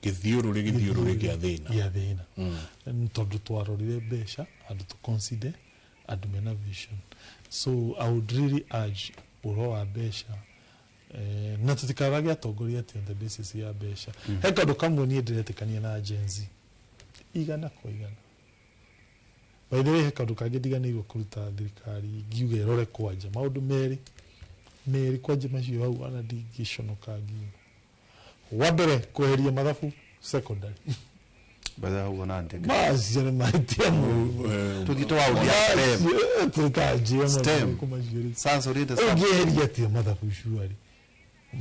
Gĩthiũrũrĩ gĩa thĩna. Gĩa thĩna. Tondũ twarorire mbeca andũ tũ consider andũ mena vision. So I would really urge ũhoro wa mbeca na tũtikarage atongoria atĩ on the basis ya mbeca. He kaũndũ kamwe niĩ ndĩretĩkania na Gen Z igana kwa igana. By the way he kaũndũ kangĩ ndiganĩirwo kũruta thirikari ngiuga ĩrore kwanja maũndũ merĩ kwanja macio hau ona ndingĩconoka ngiuga. Wa mbere kweheria mathabu secondary. Betha ũguo na ndĩngĩ. Macio nĩ mahĩtia mũru. Tũthiĩ twaũria STEM. Tũtanjia STEM. mathako macio rĩ. Science oriented STEM. Ũngĩeheria atĩa mathabu cuarĩ?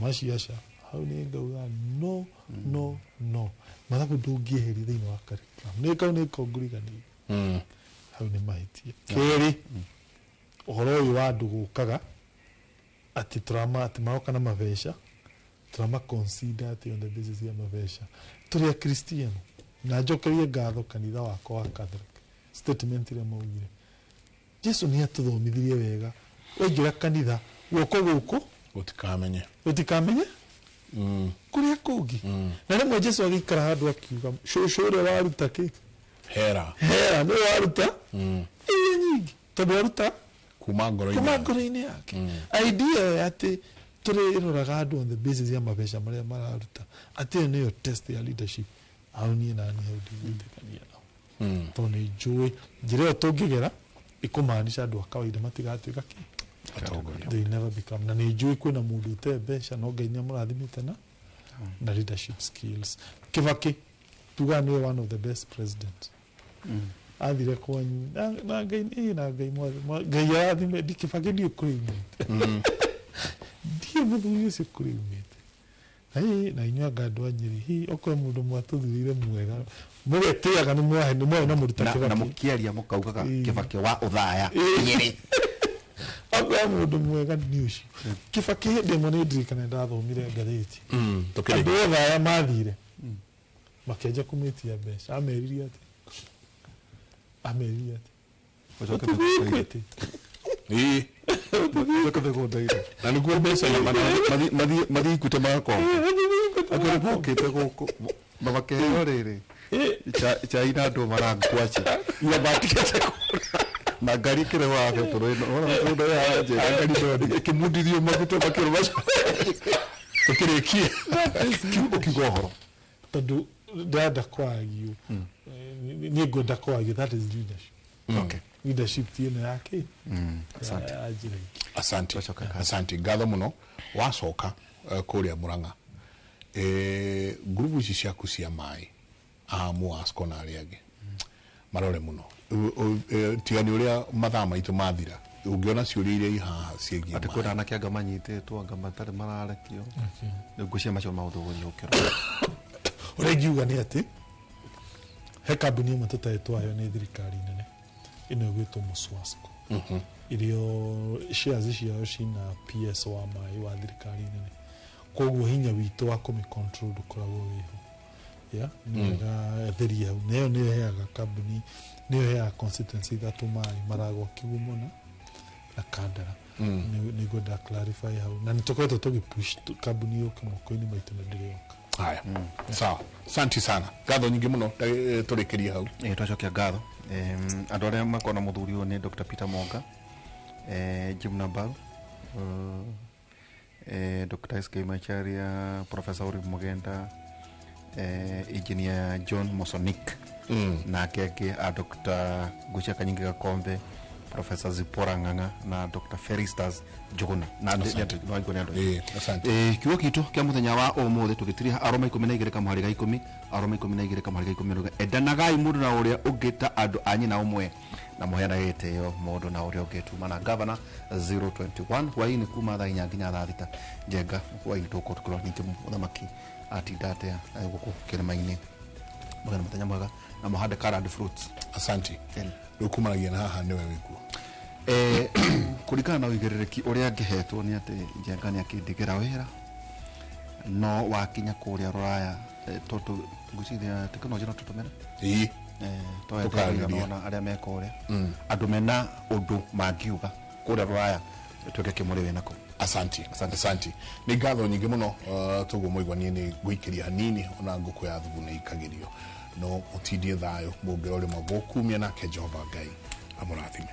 Macio aca hau nĩ ngauga no no no mathabu ndũngĩeheria thĩinĩ wa curriculum. Nĩ kau nĩ kongũriganĩire. Hau nĩ mahĩtia. Kerĩ ũhoro ũyũ wa andũ gũkaga atĩ tũrama atĩ maroka na mabeca tũrama consider atĩ on the basis ya mabeca. Tũrĩ akristiano Na njokerie ngatho kanitha wakwa wa Catholic statement ĩrĩa maugire Jesu nĩ atũthomithirie wega waingĩra kanitha guoko gũkũ gũtikamenye kũrĩa kũngĩ. Na rĩmwe Jesu agĩikara handũ akiuga cũcũ ũrĩa waruta kĩ hera nĩwe waruta iria nyingĩ tondũ waruta kuma ngoro-inĩ yake. Idea atĩ tũrĩroraga andũ on the basis ya mabeca marĩa mararuta atĩ ĩyo nĩyo test ya leadership hau niĩ nani hau ndigwĩtĩkania nao tondũ nĩ njũĩ njĩra ĩyo tũngĩgera ĩkũmaanisha andũ a kawaida matigatuĩka kĩ they never become. Na nĩ njũĩ kwĩna mũndũ ũte mbeca no Ngai nĩamũrathimĩte na leadership skills. Kibaki tugaga nĩwe one of the best president athire kwanyu na Ngai nĩ na Ngai Ngai arathime Kibaki ndiũ kũrĩa umĩte ndiũ mũthuri ũcio kũrĩa umĩte na inyuĩ anga andũ a Nyĩrĩ hi okorwo mũndũ mwatũthurire mwega mũgetĩaga nĩ mwahe nĩ mwahe na mũruta Kibaki na mũkĩaria mũkaugaga Kibaki wa ũthaya Nyĩrĩ okorwo mũndũ mwega nĩ ũcio Kibaki hĩndĩ ĩmwe nĩ ndirikana ndathomire ngathĩti andũ othe aya mathire makĩanjia kũmĩtia mbeca ameririe atĩ na nĩguo mbeca mathiĩ ikuĩte magakomba akorwo mokĩte gũkũ makeheo rĩrĩ chai na ndũma na ngwaci ira matigĩte na ngari ĩkĩrehwo ya betũrũ ĩno wona mũndũ ũyũ aranjĩra ĩkĩmundithio maguta makĩrũma tũkĩrĩkie ũkiuga ũhoro tondũ ndĩrenda kwagio niĩ ngwenda kwagio that is leadership. Okay. Leadership ti ĩno ya kĩ asante asante asante ngatho mũno wacoka kũrĩa Murang'a ngurubu ici ciaku cia maĩ amu Asco na arĩa angĩ marore mũno tiga nĩ ũrĩa mathaa maitũ mathira ũngĩona ciũria iria i haha ciĩgiĩ atĩ kwĩna anake anga manyitĩtwo anga matarĩ mararekio ngwĩciria macio maũndũ ũgũthiĩ ũkĩrora ũrĩa ingiuga nĩ atĩ he kambuni ĩmwe tũtarĩ twayo nĩ thirikari nene ĩno ĩgwĩtwo Muswasco irio shares ciao cina PS wa maĩ wa thirikari nene koguo hinya witũ wa kũmĩ control ndũkoragwo wĩho yeah nĩwega etheria hau na ĩyo nĩyo ĩheaga kambuni nĩyo ĩheaga constituency ithatũ maĩ Maragwa Kigumo na Kandara nĩngwenda clarify hau na nĩtũkoretwo tũgĩ push kambuni yũke moko-inĩ maitũ na ndĩrĩoka. Haya, sawa, asante sana ngatho nyingĩ mũno tũrĩkĩrie hau twacokia ngatho andũ arĩa makorwo na mũthuri ũyũ nĩ Dr. Peter Monga Jim Nabaru Dr. SK Macharia Professor Uri Mugenda Engineer John Mosonik nake angĩ a Dr. Gucia Kanyingi Gakombe Professor Zipporah Ng'ang'a na Dr. Felistas Njuguna na kiugo gitũ kĩa mũthenya wa ũmũthĩ tũgĩtiria aroma 12 kamũhari ga 10 aroma 12 kamũhari ga 10 endanagai mũndũ na ũrĩa ũngĩ ta andũ a nyina ũmwe na mũheanage gĩtĩo mũndũ na ũrĩa ũngĩ tuma na Governor 021 hwaĩ-inĩ kuma thaa 4 nginya thaa 6 Njenga hwaĩ-inĩ tũgũkorwo tũkĩrora ningĩ mũthamaki atinda atĩa gũkũ kĩrĩma-inĩ mũgĩe na mũthenya mwega na mũhande colored fruits. Asante rĩu kumanagia na haha nĩwe wĩkuo kũringana na ũigĩrĩrĩki ũrĩa ngĩhetwo nĩ atĩ Njenga nĩ akĩndigĩra wĩra no wakinya kũrĩa rũraya tondũ ngwĩciria tekinoronjĩ no tũtũmĩre ĩĩ tũkarĩria na arĩa me kũrĩa andũ mena ũndũ mangiuga kũrĩa rũraya tuĩke kĩmũrĩ wĩnako. Asante asante nĩ ngatho nyingĩ mũno toguo mũigua niĩ nĩ ngũikĩria hanini ona ngũkũ ya thubu nĩ ikagĩrio no mũtindie thayũ mũngĩrora rĩmwe gũkumia nake Jehova Ngai amũrathime.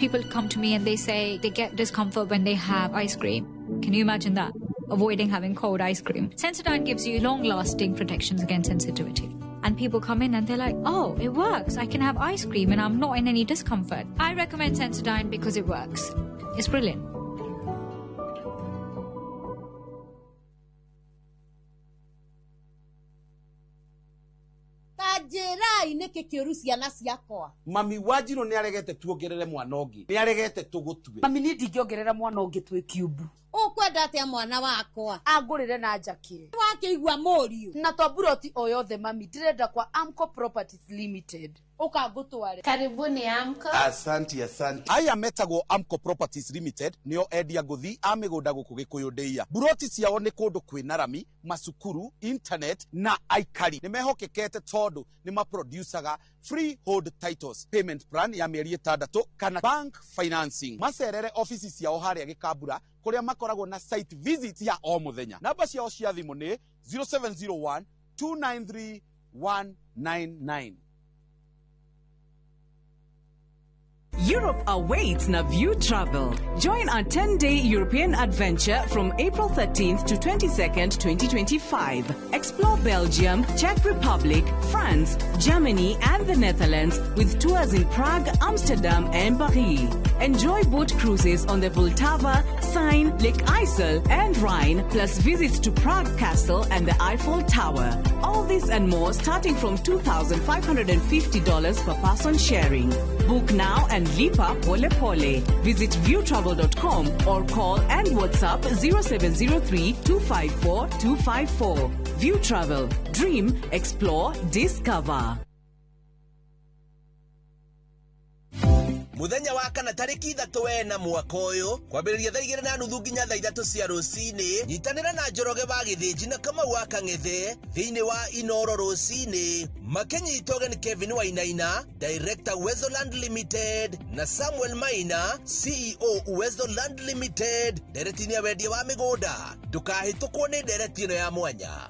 People come to me and they say they get discomfort when they have ice cream. Can you imagine that? Avoiding having cold ice cream. Sensodyne gives you long-lasting protections against sensitivity. And people come in and they're like, oh, it works. I can have ice cream and I'm not in any discomfort. I recommend Sensodyne because it works. It's brilliant. Ta njĩrai nĩkĩ kĩũru ciana ciakwa. Mami Wanjirũ nĩ aregete tuongerere mwana ũngĩ, nĩ aregete tũgũtue. Mami niĩ ndingĩongerera mwana ũngĩ twĩ kiumbu. Ũkwenda atĩa mwana wakwa? Angũrĩre na njakĩre. Wakĩigua mũriũ. Na to mburoti o yothe mami, ndĩrenda kwa Amco Properties Limited. Ũka ngũtware. Karibuni Amco. Asanti, asanti. Aya metagwo Amco Properties Limited nĩo endia ngũthi a mĩgũnda gũkũ Gĩkũyũ ndĩia. Mburoti ciao nĩ kũndũ kwĩna rami, macukuru, internet na aikari. Nĩ mehokekete tondũ nĩ maproducaga freehold titles, payment plan ya mĩeri 6 kana bank financing. Macerere ofici ciao harĩa Gĩkambura kũrĩa makoragwo na site visit ya o mũthenya. Namba ciao cia thimũ nĩ 0701 293 199. Europe awaits Naview Travel. Join our 10-day European adventure from April 13th to 22nd, 2025. Explore Belgium, Czech Republic, France, Germany, and the Netherlands with tours in Prague, Amsterdam, and Paris. Enjoy boat cruises on the Vltava, Seine, Lake Isel, and Rhine, plus visits to Prague Castle and the Eiffel Tower. All this and more starting from $2,550 per person sharing. Book now and lipa pole pole. Visit viewtravel.com or call and WhatsApp 0703 254 254. View Travel. Dream, explore, discover. Muthenya wa kana tariki 3 wena mwaka ũyũ kwambĩrĩria thaa 2:30 nginya thaa 3 cia rũcinĩ, nyitanĩra na Njoroge wa Gĩthĩnji na Kamau wa Kang'ethe thĩinĩ wa Inoro rũcinĩ makĩnyitwo ũgeni Kevin Wainaina, Director Uwezo Land Limited, na Samuel Maina, CEO Uwezo Land Limited, ndereti-inĩ ya wendia wa mĩgũnda. Ndũkahĩtũkwo nĩ ndereti ĩno ya mwanya.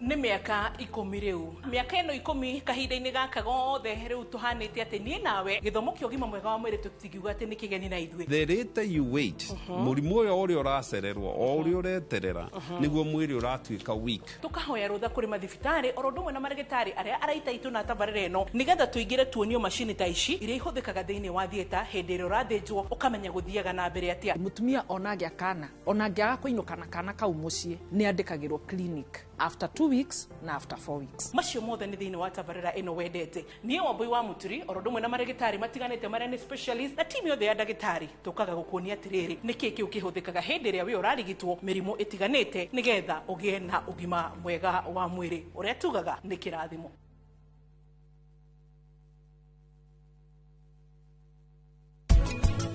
Nĩ mĩaka 10 rĩu, mĩaka ĩno 10 kahinda-inĩ gaka gothe rĩu tũhanĩte atĩ niĩ nawe gĩthomo kĩa ũgima mwega wa mwĩrĩ tũtingiuga atĩ nĩ kĩgeni na ithuĩ. The later you wait, mũrimũ ũyũ ũrĩa ũracererwo o ũrĩa ũreterera nĩguo mwĩrĩ ũratuĩka weak. Tũkahoya rũtha kũrĩ mathibitarĩ oro ũndũ ũmwe na marĩgĩtarĩ arĩa araita itũ na tabarĩra ĩno nĩgetha tũingĩre tuonio macini ta ici iria ihũthĩkaga thĩinĩ wa theatre hĩndĩ ĩrĩa ũrathĩnjwo ũkamenya gũthiaga na mbere atĩa. Mũtumia ona agĩa kana ona angĩaga kũinũka na kana kau mũciĩ nĩ andĩkagĩrwo clinic after 2 weeks na after 4 weeks. Macio mothe nĩ thĩinĩ wa tabarĩra ĩno wendete. Niĩ Wambui wa Mũturi oro ũndũ ũmwe na marĩgĩtarĩ matiganĩte marĩa nĩ specialist na timu yothe ya ndagĩtarĩ tũkaga gũkuonia atĩrĩrĩ nĩkĩ kĩu kĩhũthĩkaga hĩndĩ ĩrĩa wĩ ũrarigitwo mĩrimũ ĩtiganĩte nĩgetha ũgĩe na ũgima mwega wa mwĩrĩ ũrĩa tugaga nĩ kĩrathimo.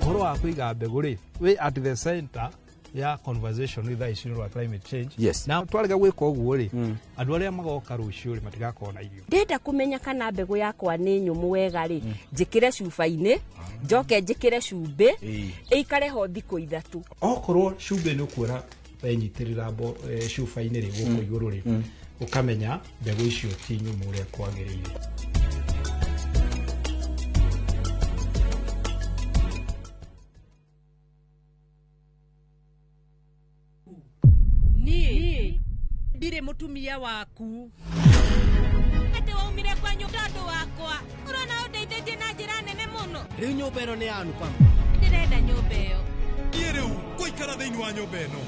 Ũhoro wa kũiga mbegũ rĩ, wĩ at the center ya conversation with the issue of climate change. Yes. Na twarega gwĩka ũguo rĩ, andũ arĩa magoka rũciũ rĩ matigakorwo na irio. Ndĩrenda kũmenya kana mbegũ yakwa nĩ nyũmũ wega rĩ, njĩkĩre cuba-inĩ, njoke njĩkĩre cumbĩ, ĩikare ho thikũ 3. Okorwo cumbĩ nĩ ũkuona wenyitĩrĩra cuba-inĩ rĩ gũkũ igũrũ rĩ, ũkamenya mbegũ icio ti nyũmũ ũrĩa kwagĩrĩire. Ndirĩ mũtumia waku. Atĩ waumire kwanyu tondũ wakwa. Ũrona ũndeithĩtie na njĩra nene mũno. Rĩu nyũmba ĩno nĩ ya Anupama. Ndĩrenda nyũmba ĩyo. Niĩ rĩu ngũikara thĩinĩ wa nyũmba ĩno.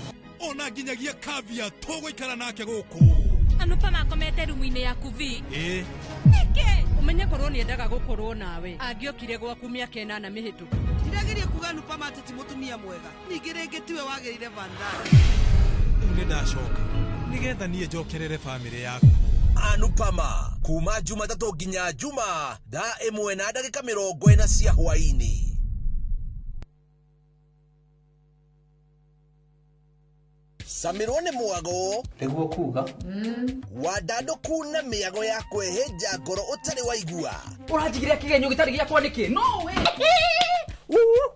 Ona nginyagia Kavya tũgũikara nake gũkũ. Anupama akomete rumu-inĩ yaku vi. Ĩĩ. Nĩkĩ? Ũmenye korwo nĩendaga gũkorwo nawe. Angĩokire gwaku mĩaka 8 mĩhĩtũku. Ndirageria kuga Anupama atĩ ti mũtumia mwega. Ningĩ rĩngĩ tiwe wagĩrĩire Vandana. Rĩu nĩndacoka nigetha niĩ njokerere bamĩrĩ yaku. Anupama kuma Jumatatũ nginya Juma thaa 1:40 cia hwaĩ-inĩ. Samirwo nĩ mwago nĩguo kuga wandandũku na mĩago ya kwĩhĩnja ngoro ũtarĩ waigua. Ũranjigĩrĩra kĩgenyo gĩtarĩ gĩakwa nĩkĩ? No we.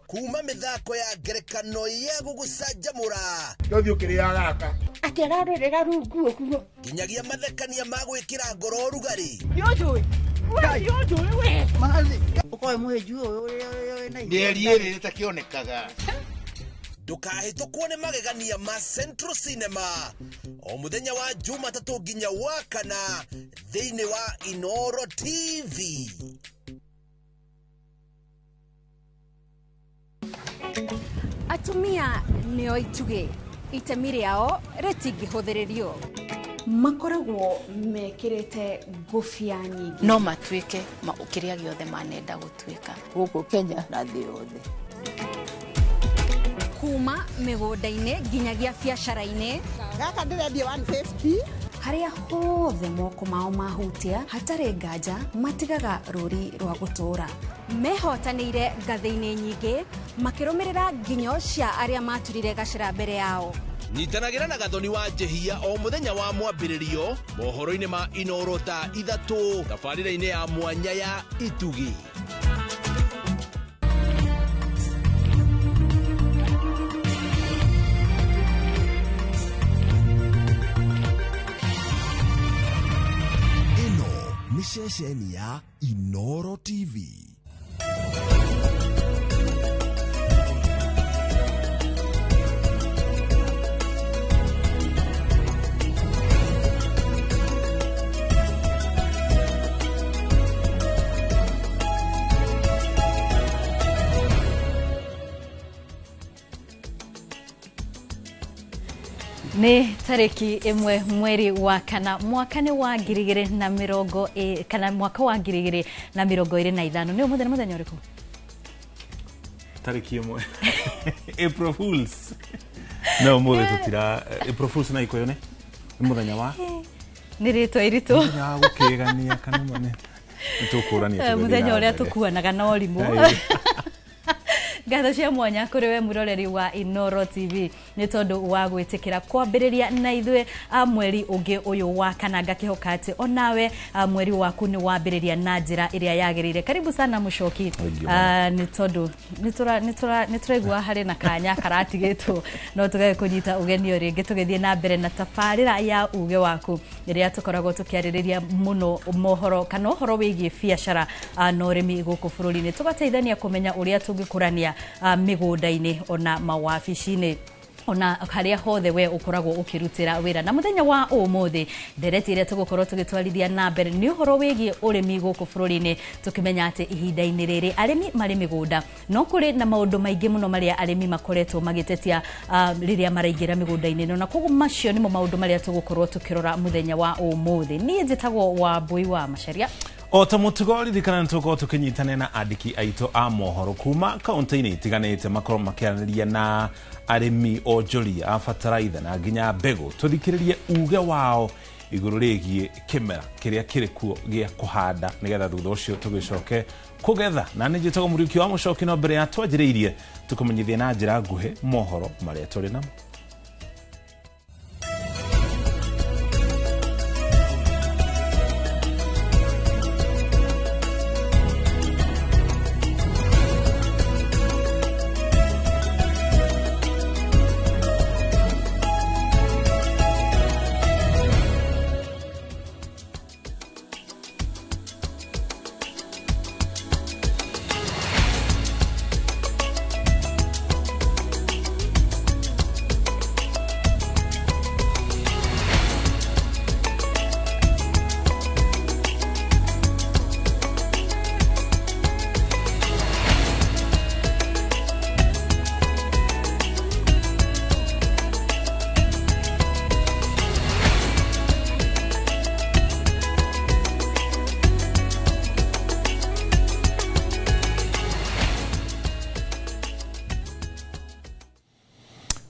Kuma mĩthako ya ngerekano ya gũgũcanjamũra Ndũthiĩ ũkĩrĩaga gaka. Atĩ ararorera rungu ũguo. Nginyagia mathekania ma gwĩkĩra ngoro ũrugarĩ. Nĩũnjũĩ? We nĩũnjũĩ we? Ũkoĩ mũhĩnju ũyũ ũrĩa wĩna Mĩeri ĩrĩ ĩtakĩonekaga. Ndũkahĩtũkwo nĩ magegania ma Central Cinema o mũthenya wa Jumatatũ nginya wa kana thĩinĩ wa Inoro TV. Atumia nĩo itugĩ, itemi rĩao rĩtingĩhũthĩrĩrio. Makoragwo mekĩrĩte ngũbia nyingĩ. No matuĩke kĩrĩa gĩothe manenda gũtuĩka. Gũkũ Kenya na thĩ yothe. Kuma mĩgũnda-inĩ nginyagia biacara-inĩ. Gaka ndĩrendia 150. Harĩa hothe moko mao mahutia hatarĩ nganja matigaga rũri rwa gũtũũra. Mehotanĩire ngathĩ-inĩ nyingĩ makĩrũmĩrĩra nginyo cia arĩa maturire gacĩra mbere yao. Nyitanagĩra na Gathoni wa Njehia o mũthenya wa mwambĩrĩrio mohoro-inĩ ma Inoro thaa 3 tabarĩra-inĩ ya mwanya ya Itugi. Ĩno nĩ ceceni ya Inoro TV. Nĩ tarĩki 1 mweri wa kana mwaka nĩ wa 2020 kana mwaka wa 2025. Nĩ ũmũthĩ nĩ mũthenya ũrĩkũ? Tarĩki 1 April Fools. No ũmũthĩ tũtira April Fools na ikoyo nĩ mũthenya wa nĩ rĩtwa iritũ mũthenya wa gũkĩgania kana nĩ tũkũrania mũthenya ũrĩa tũkuanaga na ũrimũ. Ngatho cia mwanya kũrĩ we mũroreri wa Inoro TV nĩ tondũ wa gwĩtĩkĩra kwambĩrĩria na ithuĩ mweri ũngĩ ũyũ wa kana, ngakĩhoka atĩ onawe mweri waku nĩ wambĩrĩria na njĩra ĩrĩa yagĩrĩire. Karibu sana Mũcoki, nĩ tondũ nĩ tũraigua harĩ na kanya karatigĩtwo no tũgage kũnyita ũgeni o rĩngĩ tũgĩthiĩ na mbere na tabarĩra ya uge waku ĩrĩa tũkoragwo tũkĩarĩrĩria mũno mohoro kana ũhoro wĩgiĩ biacara na ũrĩmi gũkũ bũrũri-inĩ, tũgateithania kũmenya ũrĩa tũngĩkũrania mĩgũnda-inĩ ona mawabici-inĩ ona harĩa hothe we ũkoragwo ũkĩrutĩra wĩra. Na mũthenya wa ũmũthĩ ndereti ĩrĩa tũgũkorwo tũgĩtwarithia na mbere nĩ ũhoro wĩgiĩ ũrĩmi gũkũ bũrũri-inĩ, tũkĩmenya atĩ ihinda-inĩ rĩrĩ arĩmi marĩ mĩgũnda no kũrĩ na maũndũ maingĩ mũno marĩa arĩmi makoretwo magĩtetia rĩrĩa maraingĩra mĩgũnda-inĩ ĩno, na koguo macio nĩmo maũndũ marĩa tũgũkorwo tũkĩrora mũthenya wa ũmũthĩ. Niĩ njĩtagwo Wambui wa Macharia. O ta mũtugo ririkana nĩ tũgũkorwo tũkĩnyitanĩra na andĩki aitũ a mohoro kuma kaũntĩ-inĩ itiganĩte makorwo makĩaranĩria na arĩmi onjoria a bataraitha na nginya mbegũ, tũthikĩrĩrie uge wao igũrũ rĩgiĩ kĩmera kĩrĩa kĩrĩ kuo gĩa kũhanda nĩgetha thutha ũcio tũgĩcoke kũgetha. Na nĩ njĩtagwo Mũriũki wa Mũcoki, no mbere ya twanjĩrĩirie tũkũmenyithie na njĩra nguhĩ mohoro marĩa tũrĩ namo.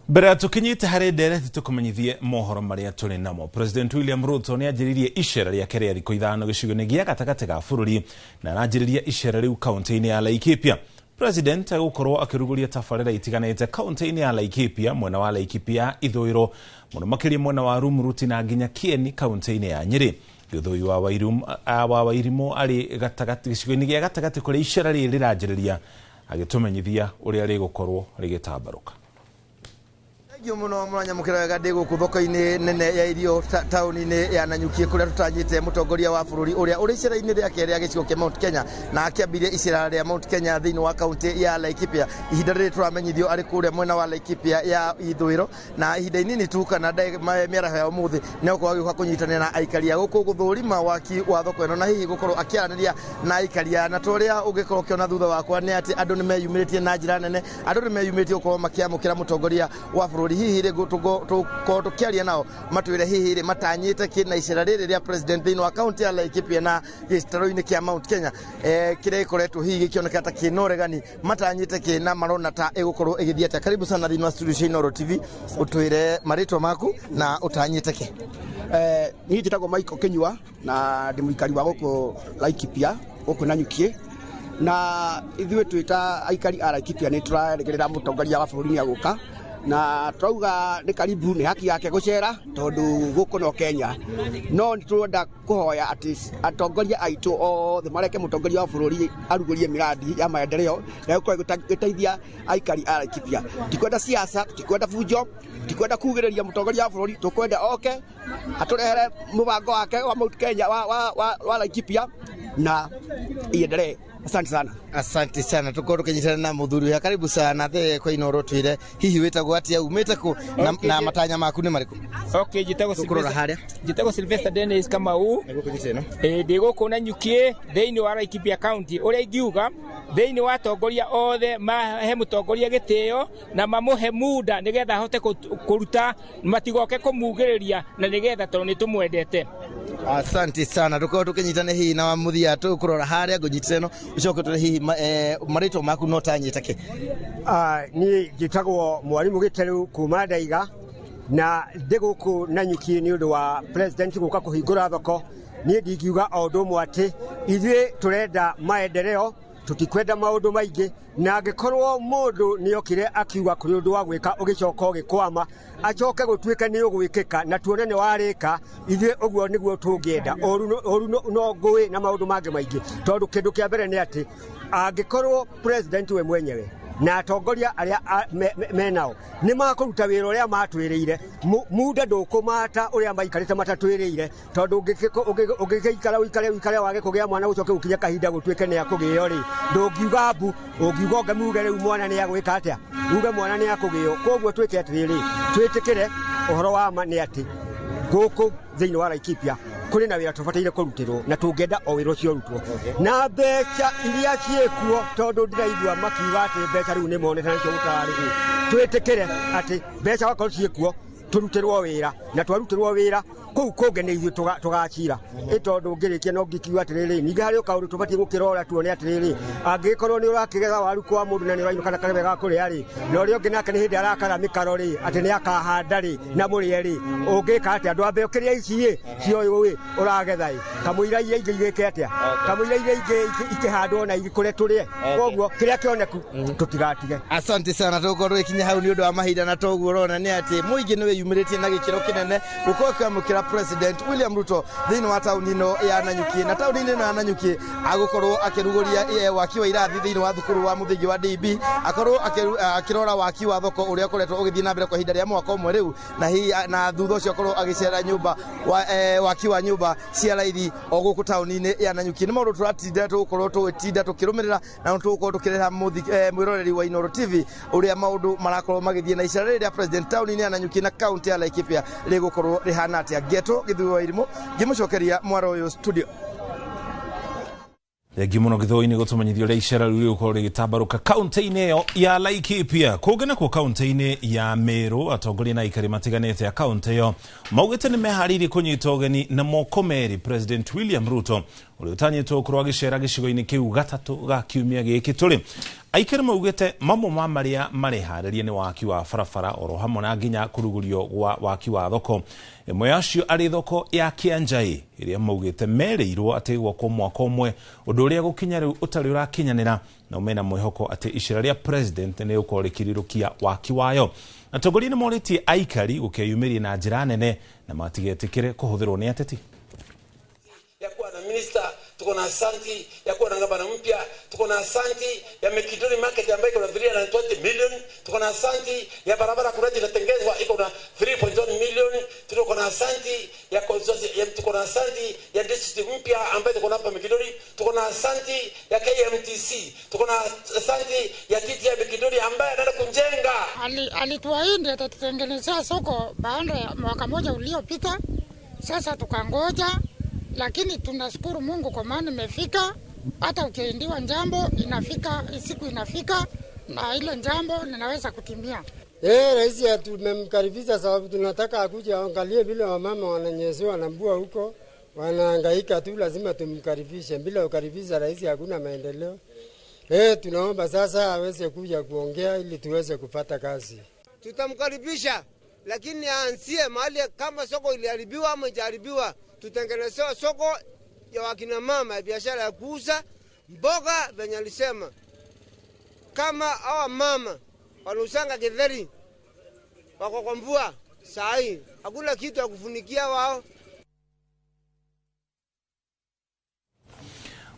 Mbere ya tũkinyĩte harĩ ndereti tũkũmenyithie mohoro marĩa tũrĩ namo. President William Ruto nĩ anjĩrĩirie icera rĩake rĩa thikũ 5 gĩcigo-inĩ gĩa gatagatĩ ga bũrũri na aranjĩrĩria icera rĩu kaũntĩ-inĩ ya Laikipia. President agũkorwo akĩrugũria tabarĩra itiganĩte kaũntĩ-inĩ ya Laikipia, mwena wa Laikipia ithũĩro, mũno makĩria mwena wa Rumuruti na nginya Kieni kaũntĩ-inĩ ya Nyĩrĩ. Gĩthũi wa Wairimũ arĩ gatagatĩ gĩcigo-inĩ gĩa gatagatĩ kũrĩa icera rĩrĩ rĩranjĩrĩria, agĩtũmenyithia ũrĩa rĩgũkorwo rĩgĩtambarũka. Thengiũ mũno mũranyamũkĩra wega ndĩ gũkũ thoko-inĩ nene ya irio taũni-inĩ ya Nanyuki kũrĩa tũtanyĩte mũtongoria wa bũrũri ũrĩa ũrĩ icera-inĩ rĩake rĩa gĩcigo kĩa Mount Kenya na akĩambirie icera rĩa Mount Kenya thĩinĩ wa kaunti ya Laikipia. Ihinda rĩrĩ tũramenyithio arĩ kũrĩa mwena wa Laikipia ya ithũĩro, na ihinda inini tu kana mĩaraho ya ũmũthĩ nĩ egũkorwo agĩũka kũnyitanĩra na aikari a gũkũ gũthũrima waki wa thoko ĩno na hihi gũkorwo akĩaranĩria na aikari aya. Na ta ũrĩa ũngĩkorwo ũkĩona thutha wakwa nĩ atĩ andũ nĩ meyumĩrĩtie na njĩra nene, andũ nĩ meyumĩrĩtie gũkorwo makĩamũkĩra mũtongoria wa bũrũri. Hihi rĩ tũkorwo tũkĩaria nao matwĩre hihi rĩ matanyĩte kĩ na icera rĩrĩ rĩa president thĩinĩ wa kaunti ya Laikipia na gĩtarũ-inĩ kĩa Mount Kenya, kĩrĩa gĩkoretwo hihi gĩkĩoneka ta kĩna ũregani, matanyĩte kĩ na marona ta ĩgũkorwo ĩgĩthiĩ atĩa. Karibu sana thĩinĩ wa studio cia Inooro TV, ũtwĩre marĩtwa maku na ũtanyĩte kĩ. Niĩ njĩtagwo Michael Kĩnyua na ndĩ mũikari wa gũkũ Laikipia, gũkũ Nanyuki, na ithuĩ twĩ ta aikari a Laikipia nĩ tũrarĩgĩrĩra mũtongoria wa bũrũri nĩ agũka, na tũrauga nĩ karibu, nĩ haki yake gũcera tondũ gũkũ no Kenya. No nĩ tũrenda kũhoya atĩ atongoria aitũ othe mareke mũtongoria wa bũrũri arugũrie miradi ya maendeleo na ĩgũkorwo ĩgĩteithia aikari a Laikipia. Tikwenda siasa, tikwenda bunjo, tikwenda kugĩrĩria mũtongoria wa bũrũri, tũkwenda oke atũrehere mũbango wake wa Mount Kenya wa Laikipia na iendelee. Asante sana. Asante sana. Tukorwo tukinyitana na muthuri uyu. Karibu sana the kwa Inooro, twire hihi witagwo atia, umite ku na matanya maku ni mariku? Okay, njitagwo Tukurora haria. Njitagwo Sylvester Dennis Kamau. Ndĩ gũkũ Nanyuki thĩinĩ wa Laikipia County. Ũrĩa ingiuga thĩinĩ wa atongoria othe mahe mũtongoria gĩtĩo na mamũhe muda nĩgetha ahote kũruta, matigoke kũmugĩrĩria na nĩgetha tondũ nĩ tũmwendete. Asante sana. Tukorwo tukinyitana hihi na muthia tukurora haria ngunyitire no ucoke ture hihi marĩtwa maku no tanyĩte kĩ. Niĩ njĩtagwo Mwarimũ Gĩteru kuma Ndaiga na ndĩ gũkũ Nanyuki nĩ ũndũ wa president gũka kũhingũra thoko. Niĩ ndingiuga o ũndũ ũmwe atĩ ithuĩ tũrenda maendeleo, tũtikwenda maũndũ maingĩ, na angĩkorwo mũndũ nĩokire akiuga kũrĩ ũndũ wa gwĩka ũgĩcoka ũgĩkwama, acoke gũtuĩke nĩ ũgwĩkĩka na tuone nĩ warĩka, ithuĩ ũguo nĩguo tũngĩenda. Ũru no ngũĩ na maũndũ mangĩ maingĩ, tondũ kĩndũ kĩa mbere nĩ atĩ angĩkorwo president we mwenyewe na atongoria arĩa menao nĩ makũruta wĩra ũrĩa matwĩrĩire, muda ndũkũmata ũrĩa maikarĩte matatwĩrĩire, tondũ ũngĩgĩikara ũikare ũikare wage kũgĩa mwana ũcoke ũkinye kahinda gũtuĩke nĩ akũgĩo rĩ, ndũngiuga mbu, ũngiuga ũnge muge rĩu mwana nĩ agwĩka atĩa, uge mwana nĩ akũgĩo. Koguo twĩke atĩrĩrĩ, twĩtĩkĩre ũhoro wa ma nĩ atĩ gũkũ thĩinĩ wa Laikipia kũrĩ na wĩra tũbataire kũrutĩrwo na tũngĩenda o wĩra ũcio ũrutwo na mbeca iria ciĩkuo, tondũ ndĩraigua makiuga atĩ mbeca rĩu nĩ monete na nĩkĩo gũtararĩ. Twĩtĩkĩre atĩ mbeca wakorwo ciĩkuo tũrutĩrwo wĩra, na twarutĩrwo wĩra kũu kũngĩ nĩ ithuĩ tũgacira. Ĩ tondũ ngĩrĩkia no ngĩkiuga atĩrĩrĩ, ningĩ harĩ o kaũndũ tũbatiĩ gũkĩrora tuone atĩrĩrĩ, angĩgĩkorwo nĩ ũrakĩgetha waru kwa mũndũ na nĩ ũrainũka na karebe ga kũrĩa rĩ, na ũrĩa ũngĩ nake nĩ hĩndĩ arakara mĩkaro rĩ, atĩ nĩ akahanda rĩ na mũrĩe rĩ, ũngĩka atĩa? Ndwambe ũkĩrĩa ici ĩ cio ĩ ũragetha ĩ, kamũira iria ingĩ igĩke atĩa? Kamũira iria ingĩ ikĩhandwo na igĩkũre tũrĩe. Koguo kĩrĩa kĩoneku tũtigatige. Asante sana. Tũgũkorwo tũgĩkinya hau nĩ ũndũ wa mahinda, na toguo ũrona nĩ atĩ mũingĩ nĩ wĩyumĩrĩtie na gĩkĩro kĩnene gũkorwo ũkĩamũkĩra President William Ruto thĩinĩ wa taũni ĩno ya Nanyuki. Na taũni-inĩ ĩno ya Nanyuki agũkorwo akĩrugũria waki wa irathi thĩinĩ wa thukuru wa mũthingi wa DB, akorwo akĩrora waki wa thoko ũrĩa ũkoretwo ũgĩthiĩ na mbere kwa ihinda rĩa mwaka ũmwe rĩu, na hihi na thutha ũcio akorwo agĩcera nyũmba waki wa nyũmba cia raithi o gũkũ taũni-inĩ ya Nanyuki. Nĩ maũndũ tũratinda tũgũkorwo tũgĩtinda tũkĩrũmĩrĩra na tũgũkorwo tũkĩreha mwĩroreri wa Inooro TV ũrĩa maũndũ marakorwo magĩthiĩ na icera rĩrĩ rĩa president taũni-inĩ ya Nanyuki na kaunti ya Laikipia rĩgũkorwo rĩhana atĩa. Ngeto Gĩthuĩ wa Irimũ ngĩmũcokeria mwaro ũyũ studio. Thengiũ mũno Gĩthũi-inĩ gũtũmenyithia ũrĩa icera rĩu rĩgũkorwo rĩgĩtambarũka kaunti-inĩ ĩyo ya Laikipia. Kũngĩ nakuo kaunti-inĩ ya Meru, atongoria na aikari matiganĩte a kaunti ĩyo maugĩte nĩ meharĩirie kũnyita ũgeni na moko merĩ President William Ruto ũrĩa ũtanyĩtwo gũkorwo agĩcera gĩcigo-inĩ kĩu gatatũ ga kiumia gĩkĩ tũrĩ. Aikari maugĩte mamwe ma marĩa mareharĩria nĩ waki wa barabara oro hamwe na nginya kũrugũrio gwa waki wa thoko. Ĩmwe yacio arĩ thoko ya Kĩanjai ĩrĩa maugĩte merĩirwo atĩ gwakwo mwaka ũmwe, ũndũ ũrĩa gũkinya rĩu ũtarĩ ũrakinyanĩra, na mena mwĩhoko atĩ icera rĩa president nĩ rĩgũkorwo rĩkĩrirũkia waki wayo. Atongoria nĩ morĩtie aikari gũkeyumĩria na njĩra nene na matigetĩkĩre kũhũthĩrwo nĩ ateti. Ya kuwa na minister Tuko na asanti ya kuwa na gavana mpya. Tuko na asanti ya Mikinduri market ambayo iko na 320 million. Tuko na asanti ya barabara kuradi inatengezwa iko na 3.1 million. Tuko na asanti ya tuko na asanti ya district mpya ambayo tuko hapa Mikinduri. Tuko na asanti ya KMTC. Tuko na asanti ya TTI Mikinduri ambayo anaenda kujenga. Alituahidi atatutengenezea soko baada ya mwaka mmoja uliopita. Sasa tukangoja, lakini tunashukuru Mungu kwa maana imefika. Hata ukiahidiwa jambo inafika, siku inafika na ile jambo linaweza kutimia. Rais tumemkaribisha sababu tunataka akuje aangalie vile wamama wananyesewa na mvua huko, wanahangaika tu, lazima tumkaribishe. Bila kukaribisha rais hakuna maendeleo. Tunaomba sasa aweze kuja kuongea ili tuweze kupata kazi. Tutamkaribisha, lakini aanzie mahali kama soko iliharibiwa ama haijaharibiwa. Tutengenezewe soko ya wakina mama ya biashara ya kuuza mboga venye alisema. Kama hawa mama wanausanga githeri wako kwa mvua saa hii, hakuna kitu ya kufunikia wao.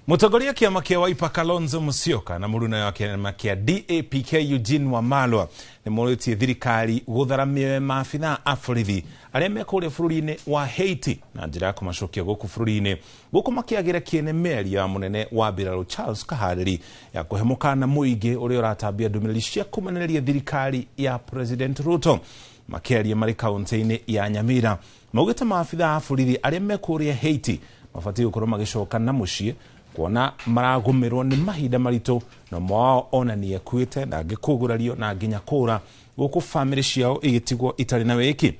Mutongoria kiama kia Wiper Kalonzo Musyoka na mũruna wa kĩama kĩa DAPK Eugene Wamalwa nĩ morĩtie thirikari gũthara mĩoyo ya maabithaa a borithi arĩa me kũrĩa bũrũri-inĩ wa Haiti na njĩra ya kũmacokia gũkũ bũrũri-inĩ gũkũ makĩagĩra kĩene mĩario ya mũnene wa mbirarũ Charles Kaharĩri ya kũhe mũkana mũingĩ ũrĩa ũratambia ndũmĩrĩri cia kũmenereria thirikari ya President Ruto. Makĩaria marĩ kaunti-inĩ ya Nyamira maugĩte maabithaa a borithi arĩa me kũrĩa Haiti mabatiĩ gũkorwo magĩcoka na mũciĩ kuona maragũmĩrwo nĩ mahinda maritũ na mwao ona nĩ ekuĩte na angĩ kũgurario na nginya kũra gũkũ bamĩrĩ ciao igĩtigwo itarĩ na wĩki.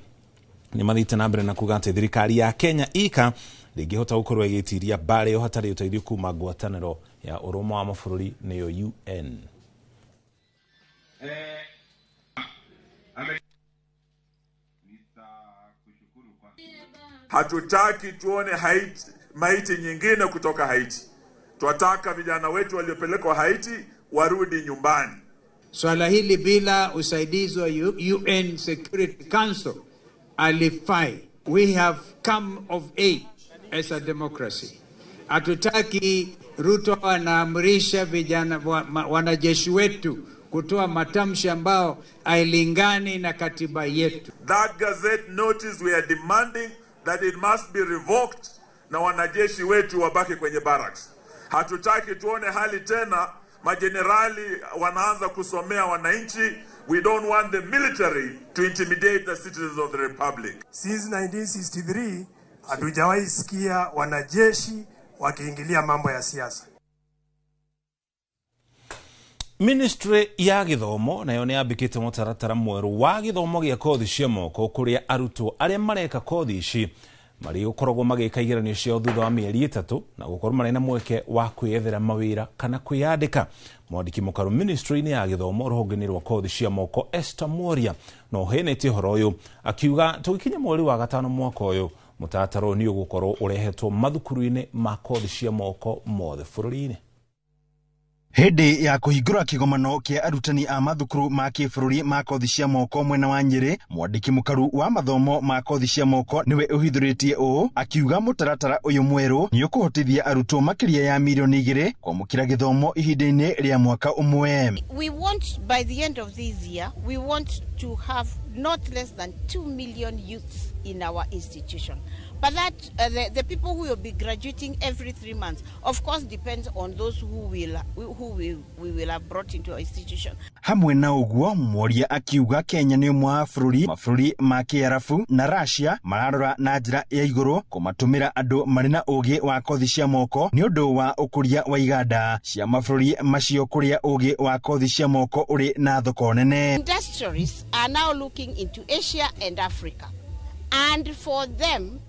Nĩ mathiĩte na mbere na kuga atĩ thirikari ya Kenya ika ndĩngĩhota gũkorwo ĩgĩtiria mbara ĩyo hatarĩ ũteithio kuma ngwatanĩro ya ũrũmwe wa mabũrũri nĩyo UN. Hatutaki tuone Haiti, maiti nyingine kutoka Haiti. Twataka vijana wetu waliopelekwa Haiti warudi nyumbani. Swala hili bila usaidizi wa UN Security Council alifai. We have come of age as a democracy. Hatutaki Ruto anaamrisha vijana wanajeshi wetu kutoa matamshi ambao hailingani na katiba yetu. That gazette notice we are demanding that it must be revoked na wanajeshi wetu wabaki kwenye barracks. Hatutaki tuone hali tena majenerali wanaanza kusomea wananchi. We don't want the military to intimidate the citizens of the republic. Since 1963 hatujawahi sikia wanajeshi wakiingilia mambo ya siasa. Ministry ya gĩthomo nayo nĩ yambĩkĩte mũtaratara mwerũ wa gĩthomo gĩa kothi cia moko kũrĩa arutwo arĩa mareka kothi ici marĩgũkoragwo magĩka igeranio ciao thutha wa mĩeri 3 na gũkorwo marĩ na mweke wa kwĩyethera mawĩra kana kwĩyandĩka. Mwandĩki mũkaru ministry-inĩ ya gĩthomo rũhonge-inĩ rwa kothi cia moko Esther Mworia no ũheanĩte ũhoro ũyũ akiuga tũgĩkinya mweri wa 5 mwaka ũyũ mũtaratara ũyũ nĩ ũgũkorwo ũrehetwo mathukuru-inĩ ma kothi cia moko mothe bũrũri-inĩ. Hĩndĩ ya kũhingũra kĩgomano kĩa arutani a mathukuru ma kĩbũrũri ma kothi cia moko mwena wa Nyĩrĩ, mwandĩki mũkaru wa mathomo ma kothi cia moko nĩwe ũhithũrĩtie ũũ akiuga mũtaratara ũyũ mwerũ nĩ ũkũhotithia arutwo makĩria ya milioni 2 kwamũkĩra gĩthomo ihinda-inĩ rĩa mwaka ũmwe. We want by the end of this year, we want to have not less than 2 million youths in our institution. But that the people who will be graduating every 3 months, of course, depends on those who we will have brought into our institution. Hamwe na ũguo, Mworia akiuga Kenya nĩ ũmwe wa mabũrũri ma Kĩarabu na Russia mararora na njĩra ya igũrũ kũmatũmĩra andũ marĩ na ũgĩ wa kothi cia moko nĩ ũndũ wa ũkũria wa iganda cia mabũrũri macio kũrĩa ũgĩ wa kothi cia moko ũrĩ na thoko nene. Industries are now looking into Asia and Africa, and for them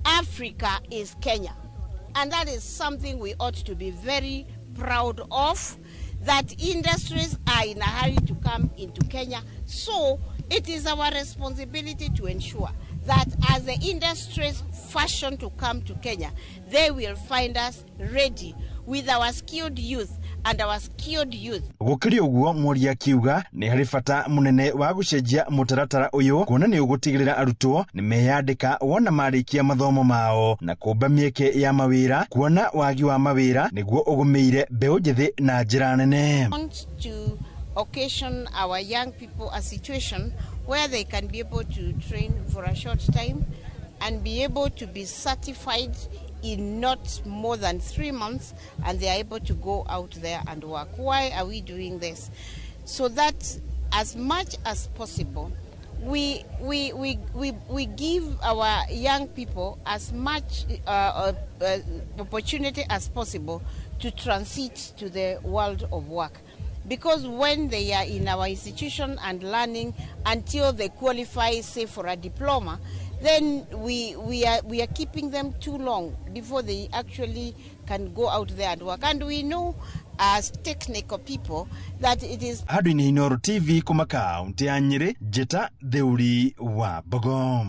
Africa is Kenya, and that is something we ought to be very proud of, that industries are in a hurry to come into Kenya. So it is our responsibility to ensure that as the industries fashion to come to Kenya, they will find us ready with our skilled youth and our skilled youth. Gũkĩrĩ ũguo, Mworia akiuga nĩ harĩ bata mũnene wa gũcenjia mũtaratara ũyũ, kuona nĩ ũgũtigĩrĩra arutwo nĩ meyandĩka wona marĩkia mathomo mao na kũmba mĩeke ya mawĩra, kuona wagi wa mawĩra nĩguo ũgũmĩire mbeũ njĩthĩ na njĩra nene. Want to occasion our young people a situation where they can be able to train for a short time and be able to be certified in not more than 3 months, and they are able to go out there and work. Why are we doing this? So that as much as possible, we give our young people as much opportunity as possible to transit to the world of work. Because when they are in our institution and learning until they qualify, say, for a diploma, then we are keeping them too long before they actually can go out there and work. And we know as technical people that it is... Handũ-inĩ Inooro TV kuma kaunti ya Nyĩrĩ, Njĩta Theuri wa Mbogo.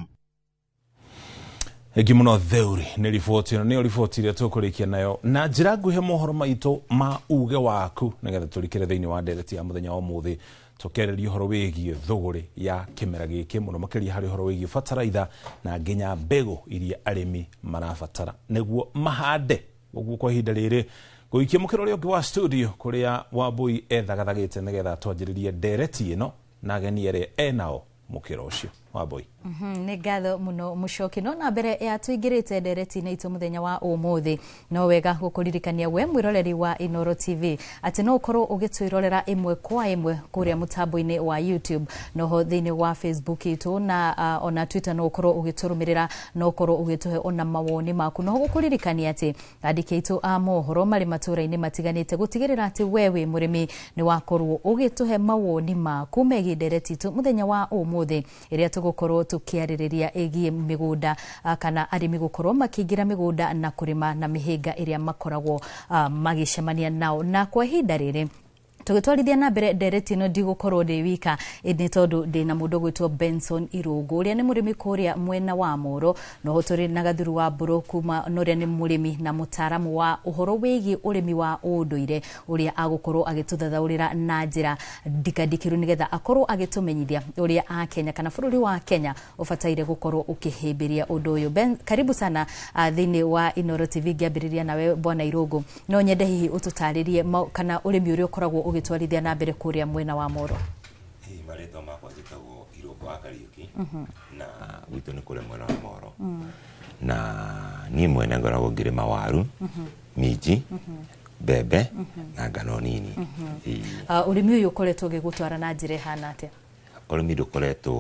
Egi muno Theuri nĩ riboti ĩno, nĩyo riboti ĩrĩa tũkũrĩkia nayo na njĩra nguhĩ mohoro maitũ ma uge waku, nĩgetha tũrikĩre thĩinĩ wa ndereti ya mũthenya wa ũmũthĩ tũkĩarĩria ũhoro wĩgiĩ thũgũrĩ ya kĩmera gĩkĩ, mũno makĩria harĩ ũhoro wĩgiĩ bataraitha na nginya mbegũ iria arĩmi marabatara nĩguo mahande. Ũguo kwa ihinda rĩrĩ gũikia mũkĩra ũrĩa ũngĩ wa studio kũrĩa Wambui ethagathagĩte nĩgetha twanjĩrĩrie ndereti ĩno na ageni arĩa enao mũkĩra ũcio. Wambui. Nĩ ngatho mũno Mũcoki. No na mbere ya tũingĩrĩte ndereti-inĩ itũ mũthenya wa ũmũthĩ, no wega gũkũririkania we mwĩroreri wa Inooro TV atĩ no ũkorwo ũgĩtwĩrorera ĩmwe kwa ĩmwe kũrĩa mũtambo-inĩ wa YouTube, noho thĩinĩ wa Facebook itũ na ona Twitter no ũkorwo ũgĩtũrũmĩrĩra, no ũkorwo ũgĩtũhe ona mawoni maku. Noho gũkũririkania atĩ andĩki aitũ a mohoro marĩ matũũra-inĩ matiganĩte gũtigĩrĩra atĩ we wĩ mũrĩmi nĩ wakorwo ũgĩtũhe mawoni maku megiĩ ndereti itũ mũthenya wa ũmũthĩ ĩrĩa tũgũkorwo tukiarĩrĩria ĩgiĩ mĩgũnda kana arĩmi gũkorwo makĩingĩra mĩgũnda na kũrĩma na mĩhĩnga ĩrĩa makoragwo magĩcemania nao. Na kwa ihinda rĩrĩ tũgĩtwarithia na mbere ndereti ĩno ndigũkorwo ndĩ wika, ĩndĩ tondũ ndĩ na mũndũ ũgwĩtwo Benson Irũngũ ũrĩa nĩ mũrĩmi kũrĩa mwena wa Moro, noho tũrĩ na Gathuru wa Mbũrũ kuma ũrĩa nĩ mũrĩmi na mũtaaramu wa ũhoro wĩgiĩ ũrĩmi wa ũndũire ũrĩa agũkorwo agĩtũthathaũrĩra na njĩra ndikandikĩru nĩgetha akorwo agĩtũmenyithia ũrĩa a Kenya kana bũrũri wa Kenya ũbataire gũkorwo ũkĩhĩmbĩria ũndũ ũyũ. Ben, karibu sana thĩinĩ wa Inooro TV. Ngĩambĩrĩria nawe Bwana Irũngũ, no nyende hihi ũtũtarĩrie kana ũrĩmi ũrĩa ũkoragwo ũgĩtwarithia na mbere kũrĩa mwena wa Moro. Marĩtwa makwa njĩtagwo Irũngũ wa Kariũki na gwitũ nĩ kũrĩa mwena wa Moro, na niĩ mwene ngoragwo ngĩrĩma waru, minji, mbembe na ngano nini. Ũrĩmi ũyũ ũkoretwo ũgĩgũtwara na njĩra ĩhana atĩa? Ũrĩmi ndũkoretwo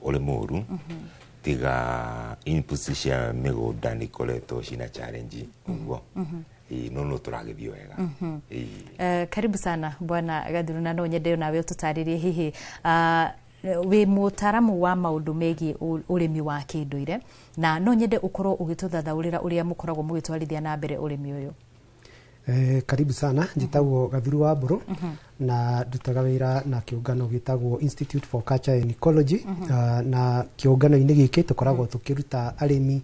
ũrĩ mũũru, tiga inputs cia mĩgũnda nĩ ikoretwo cina challenge ũguo, no tũragĩthiĩ wega. Karibu sana Bwana Gathuru, na no nyende nawe ũtũtarĩrie hihi wĩ mũtaaramu wa maũndũ megiĩ ũrĩmi wa kĩndũire, na no nyende ũkorwo ũgĩtũthathaũrĩra ũrĩa mũkoragwo mũgĩtwarithia na mbere ũrĩmi ũyũ. Karibu sana, njĩtagwo Gathuru wa Mbũrũ na ndutaga wĩra na kĩũngano gĩtagwo Institute for Culture and Ecology, na kĩũngano-inĩ gĩkĩ tũkoragwo tũkĩruta arĩmi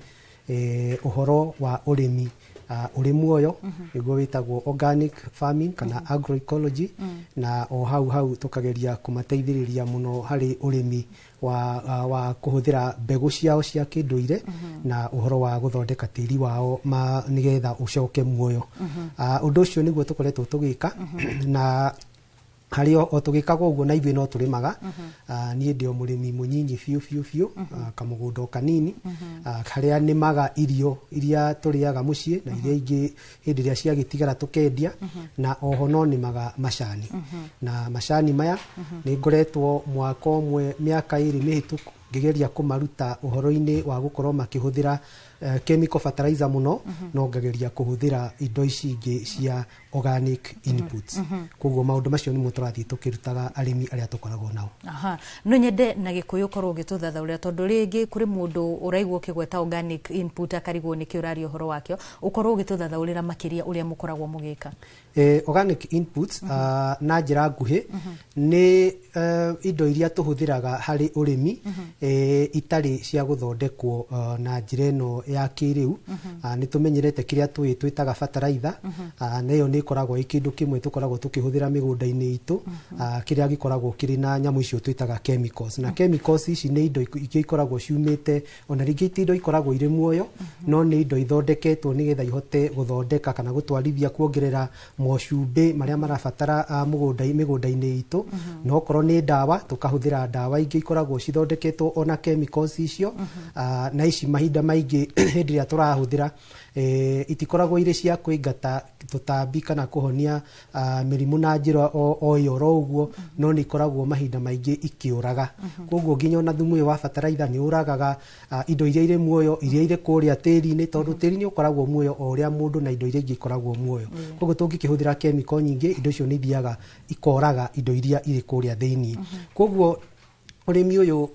ũhoro wa ũrĩmi ũrĩ muoyo, nĩguo wĩtagwo organic farming kana agroecology, na o hau hau tũkageria kũmateithĩrĩria mũno harĩ ũrĩmi wa kũhũthĩra mbegũ ciao cia kĩndũire na ũhoro wa gũthondeka tĩri wao nĩgetha ũcoke muoyo. Ũndũ ũcio nĩguo tũkoretwo tũgĩka, na harĩ o tũgĩkaga ũguo na ithuĩ no tũrĩmaga. Niĩ ndĩ o mũrĩmi mũnyinyi biũ biũ biũ, kamũgũnda kanini, harĩa nĩmaga irio iria tũrĩaga mũciĩ na iria ingĩ hĩndĩ ĩrĩa ciagĩtigara tũkendia, na oho no nĩmaga macani. Na macani maya nĩ ngoretwo mwaka ũmwe mĩaka 2 mĩhĩtũku ngĩgeria kũmaruta ũhoro-inĩ wa gũkorwo makĩhũthĩra chemical fertilizer mũno, no ngageria kũhũthĩra indo ici ingĩ cia organic inputs. Koguo maũndũ macio nĩmo tũrathiĩ tũkĩrutaga arĩmi arĩa tũkoragwo nao. Aha, no nyende na Gĩkũyũ ũkorwo ũgĩtũthathaũrĩra, tondũ rĩngĩ kũrĩ mũndũ ũraigua ũkĩgweta organic input akarigwo nĩkĩ ũraria ũhoro wakĩo, ũkorwo ũgĩtũthathaũrĩra makĩria ũrĩa mũkoragwo mũgĩka. Organic inputs na njĩra nguhĩ nĩ indo iria tũhũthĩraga harĩ ũrĩmi itarĩ cia gũthondekwo na njĩra ĩno ya kĩrĩu. Nĩ tũmenyerete kĩrĩa tũĩ twĩtaga bataraitha, na ĩyo nĩ ĩkoragwo ĩ kĩndũ kĩmwe tũkoragwo tũkĩhũthĩra mĩgũnda-inĩ itũ, kĩrĩa gĩkoragwo kĩrĩ na nyamũ icio twĩtaga chemicals. Na chemicals ici nĩ indo ingĩ ikoragwo ciumĩte, ona rĩngĩ ti indo ikoragwo irĩ muoyo, no nĩ indo ithondeketwo nĩgetha ihote gũthondeka kana gũtwarithia kuongerera mocumbĩ marĩa marabatara mĩgũnda-inĩ itũ. Na okorwo nĩ ndawa, tũkahũthĩra ndawa ingĩ ikoragwo cithondeketwo ona chemicals icio. Na ici mahinda maingĩ hĩndĩ ĩrĩa tũrahũthĩra, itikoragwo irĩ cia kũingata tũtambi kana kũhonia mĩrimũ na njĩra o ĩyo oro ũguo, no nĩ ikoragwo mahinda maingĩ ikĩũraga. Koguo nginya ona thumu ũyũ wa bataraitha nĩ ũragaga indo iria irĩ muoyo iria irĩ kũrĩa tĩri-inĩ, tondũ tĩri nĩ ũkoragwo muoyo o ũrĩa mũndũ na indo iria ingĩ ikoragwo muoyo. Koguo tũngĩkĩhũthĩra chemical nyingĩ, indo icio nĩ ithiaga ikoraga indo iria irĩ kũrĩa thĩiniĩ. Koguo ũrĩmi ũyũ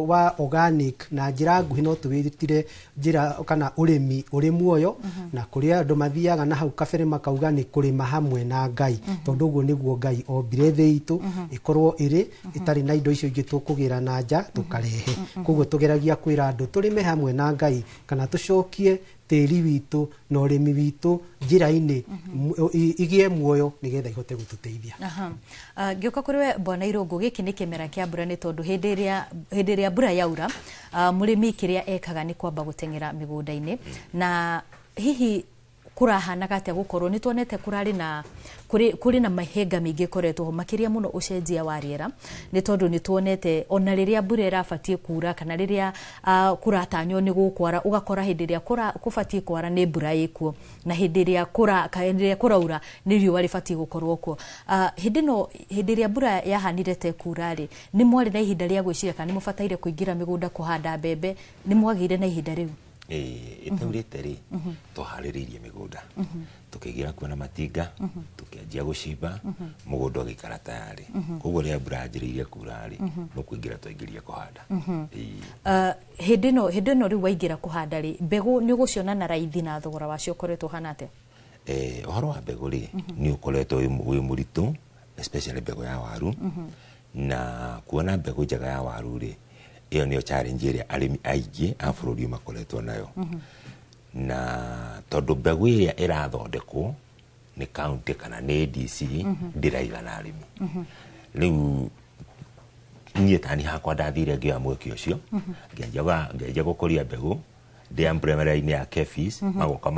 wa organic na njĩra nguhĩ no tũwĩtire njĩra kana ũrĩmi ũrĩ muoyo, na kũrĩa andũ mathiaga na hau kabere makauga nĩ kũrĩma hamwe na Ngai, tondũ ũguo nĩguo Ngai ombire thĩ itũ ĩkorwo ĩrĩ ĩtarĩ na indo icio ingĩ tũkũgĩra na nja tũkarehe. Koguo tũgeragia kwĩra andũ tũrĩme hamwe na Ngai, kana tũcokie tĩri witũ na ũrĩmi witũ njĩra-inĩ igĩe muoyo nĩgetha ihote gũtũteithia. Ngĩũka kũrĩ we Bwana Irũngũ, gĩkĩ nĩ kĩmera kĩa mbura, nĩ tondũ hĩndĩ ĩrĩa mbura yaura, mũrĩmi kĩrĩa ekaga nĩ kwamba gũteng'era mĩgũnda-inĩ. Na hihi kũrahanaga atĩa gũkorwo nĩ tuonete kũrarĩ na kũrĩ na mĩhĩnga mĩingĩ ĩkoretwo ho, makĩria mũno ũcenjia wa rĩera, nĩ tondũ nĩ tuonete ona rĩrĩa mbura ĩrabatiĩ kura kana rĩrĩa kũratanywo nĩ gũkwara, ũgakora hĩndĩ ĩrĩa kũbatiĩ kwara nĩ mbura ĩkuo, na hĩndĩ ĩrĩa kũraura nĩ riũa rĩbatiĩ gũkorwo kuo. Hĩndĩ ĩrĩa mbura yahanire ta ĩkura rĩ, nĩ mwarĩ na ihinda rĩa gwĩciria kana nĩ mũbataire kũingĩra mĩgũnda kũhanda mbembe? Nĩ mwagĩire na ihinda rĩu? Ĩtaurĩte rĩ, twaharĩrĩirie mĩgũnda, tũkĩingĩra kuo na matinga, tũkĩanjia gũcimba mũgũnda ũgĩikara tayarĩ. Koguo rĩrĩa mbura yanjĩrĩirie kura rĩ, no kũingĩra twaingĩrire kũhanda. Hĩndĩ ĩno rĩu waingĩra kũhanda rĩ, mbegũ nĩ ũgũciona na raithi na thogora wacio ũkoretwo ũhana atĩa? Ũhoro wa mbegũ rĩ, nĩ ũkoretwo wĩ mũritũ, especially mbegũ ya waru. Na kuona mbegũ njega ya waru rĩ, ĩyo nĩyo challenge ĩrĩa arĩmi aingĩ a bũrũri makoretwo nayo. Na tondũ mbegũ ĩrĩa ĩrathondekwo nĩ county kana nĩ ADC ndĩraigana arĩmi. Rĩu niĩ tani hakwa ndathire ngĩoya mweke ũcio, ngĩanjia gũkũria mbegũ ndĩ umbrella-inĩ ya KEPHIS, magoka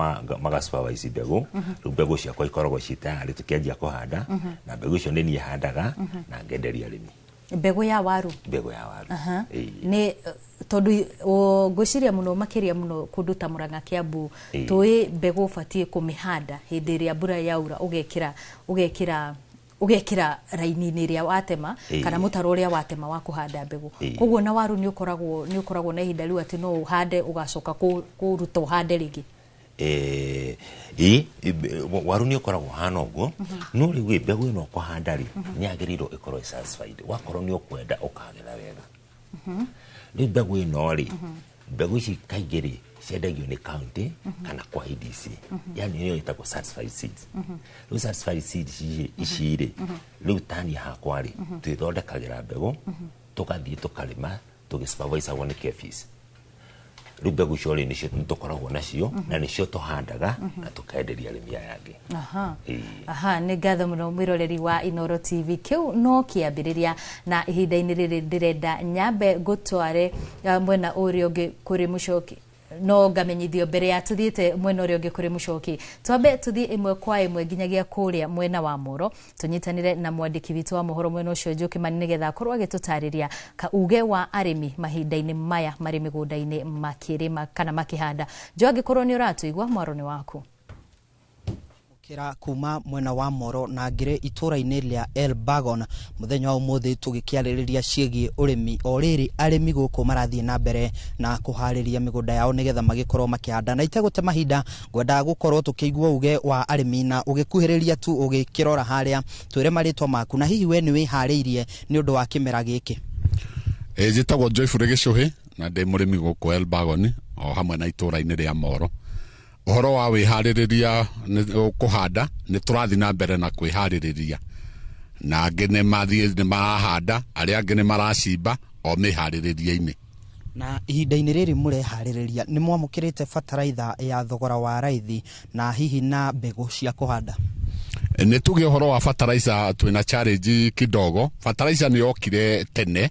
magasupervise mbegũ. Rĩu mbegũ ciakwa ikoragwo ciĩ tayarĩ tũkĩanjia kũhanda, na mbegũ icio nĩ niĩ handaga na ngenderia arĩmi. Mbegũ ya waru? Mbegũ ya waru. Nĩ tondũ ngwĩciria mũno makĩria mũno kũndũ ta Murang'a, Kiambu, tũĩ mbegũ ũbatiĩ kũmĩhanda hĩndĩ ĩrĩa mbura yaura, ũgekĩra raini-inĩ ĩrĩa watema kana mũtaro ũrĩa watema wa kũhanda mbegũ. Koguo na waru nĩ ũkoragwo na ihinda rĩu atĩ no ũhande ũgacoka kũruta ũhande rĩngĩ? Waru nĩ ũkoragwo ũhana ũguo, no rĩu ĩ mbegũ ĩno ũkũhanda rĩ, nĩ yagĩrĩirwo ĩkorwo ĩ certified, wakorwo nĩ ũkwenda ũkagetha wega. Rĩu mbegũ ĩno rĩ, mbegũ ici kaingĩ rĩ ciendagio nĩ county kana kwa ADC, yani nĩyo ĩtagwo certified seeds. Rĩu certified seeds ici rĩ, rĩu tani hakwa rĩ, twĩthondekagĩra mbegũ, tũgathiĩ tũkarĩma tũgĩsupervisagwo nĩ KEPHIS. Rĩu mbegũ icio rĩ, nĩcio tũkoragwo nacio na nĩcio tũhandaga na tũkenderia arĩmi aya angĩ. Aha, nĩ ngatho mũno mwĩroreri wa Inooro TV. Kĩu no kĩambĩrĩria, na ihinda-inĩ rĩrĩ ndĩrenda nyambe ngũtware mwena ũrĩa ũngĩ kũrĩ Mũcoki, no ngamenyithio mbere ya tuthiĩte mwena ũrĩa ũngĩ kũrĩ Mũcoki, twambe tuthiĩ ĩmwe kwa ĩmwe nginyagia kũrĩa mwena wa Moro, tũnyitanĩre na mwandĩki witũ wa mohoro mwena ũcio Njoki Mani, nĩgetha akorwo agĩtũtarĩria uge wa arĩmi mahinda-inĩ maya marĩ mĩgũnda-inĩ makĩrĩma kana makĩhanda. Jo, angĩkorwo nĩ ũratũigua, mwaro nĩ waku. Kira kuma mwena wa Moro na ngire itũra-inĩ rĩa Elbagon mũthenya wa ũmũthĩ tũgĩkĩarĩrĩria ciĩgiĩ ũrĩmi. O rĩrĩ arĩmi gũkũ marathiĩ na mbere na kũharĩria mĩgũnda yao nĩgetha magĩkorwo makĩhanda, na itegũte mahinda ngwendaga gũkorwo tũkĩigua uge wa arĩmi na ũgĩkuhĩrĩria tu ũgĩkĩrora harĩa, twĩre marĩtwa maku na hihi we nĩ wĩharĩirie nĩ ũndũ wa kĩmera gĩkĩ. Njĩtagwo Joyful Gĩcũhĩ na ndĩ mũrĩmi gũkũ Elbagon o hamwe na itũra-inĩ rĩa Moro. Ũhoro wa wĩharĩrĩria kũhanda nĩ tũrathiĩ na mbere na kwĩharĩrĩria, na angĩ nĩ mathiĩ nĩ marahanda, arĩa angĩ nĩ maracimba o mĩharĩrĩria-inĩ. Na ihinda-inĩ rĩrĩ mũreharĩrĩria nĩ mwamũkĩrĩte bataraitha ya thogora wa raithi na hihi na mbegũ cia kũhanda? Nĩ tuge ũhoro wa fertilizer, twĩna challenge kidogo. Fertilizer nĩ yokire tene,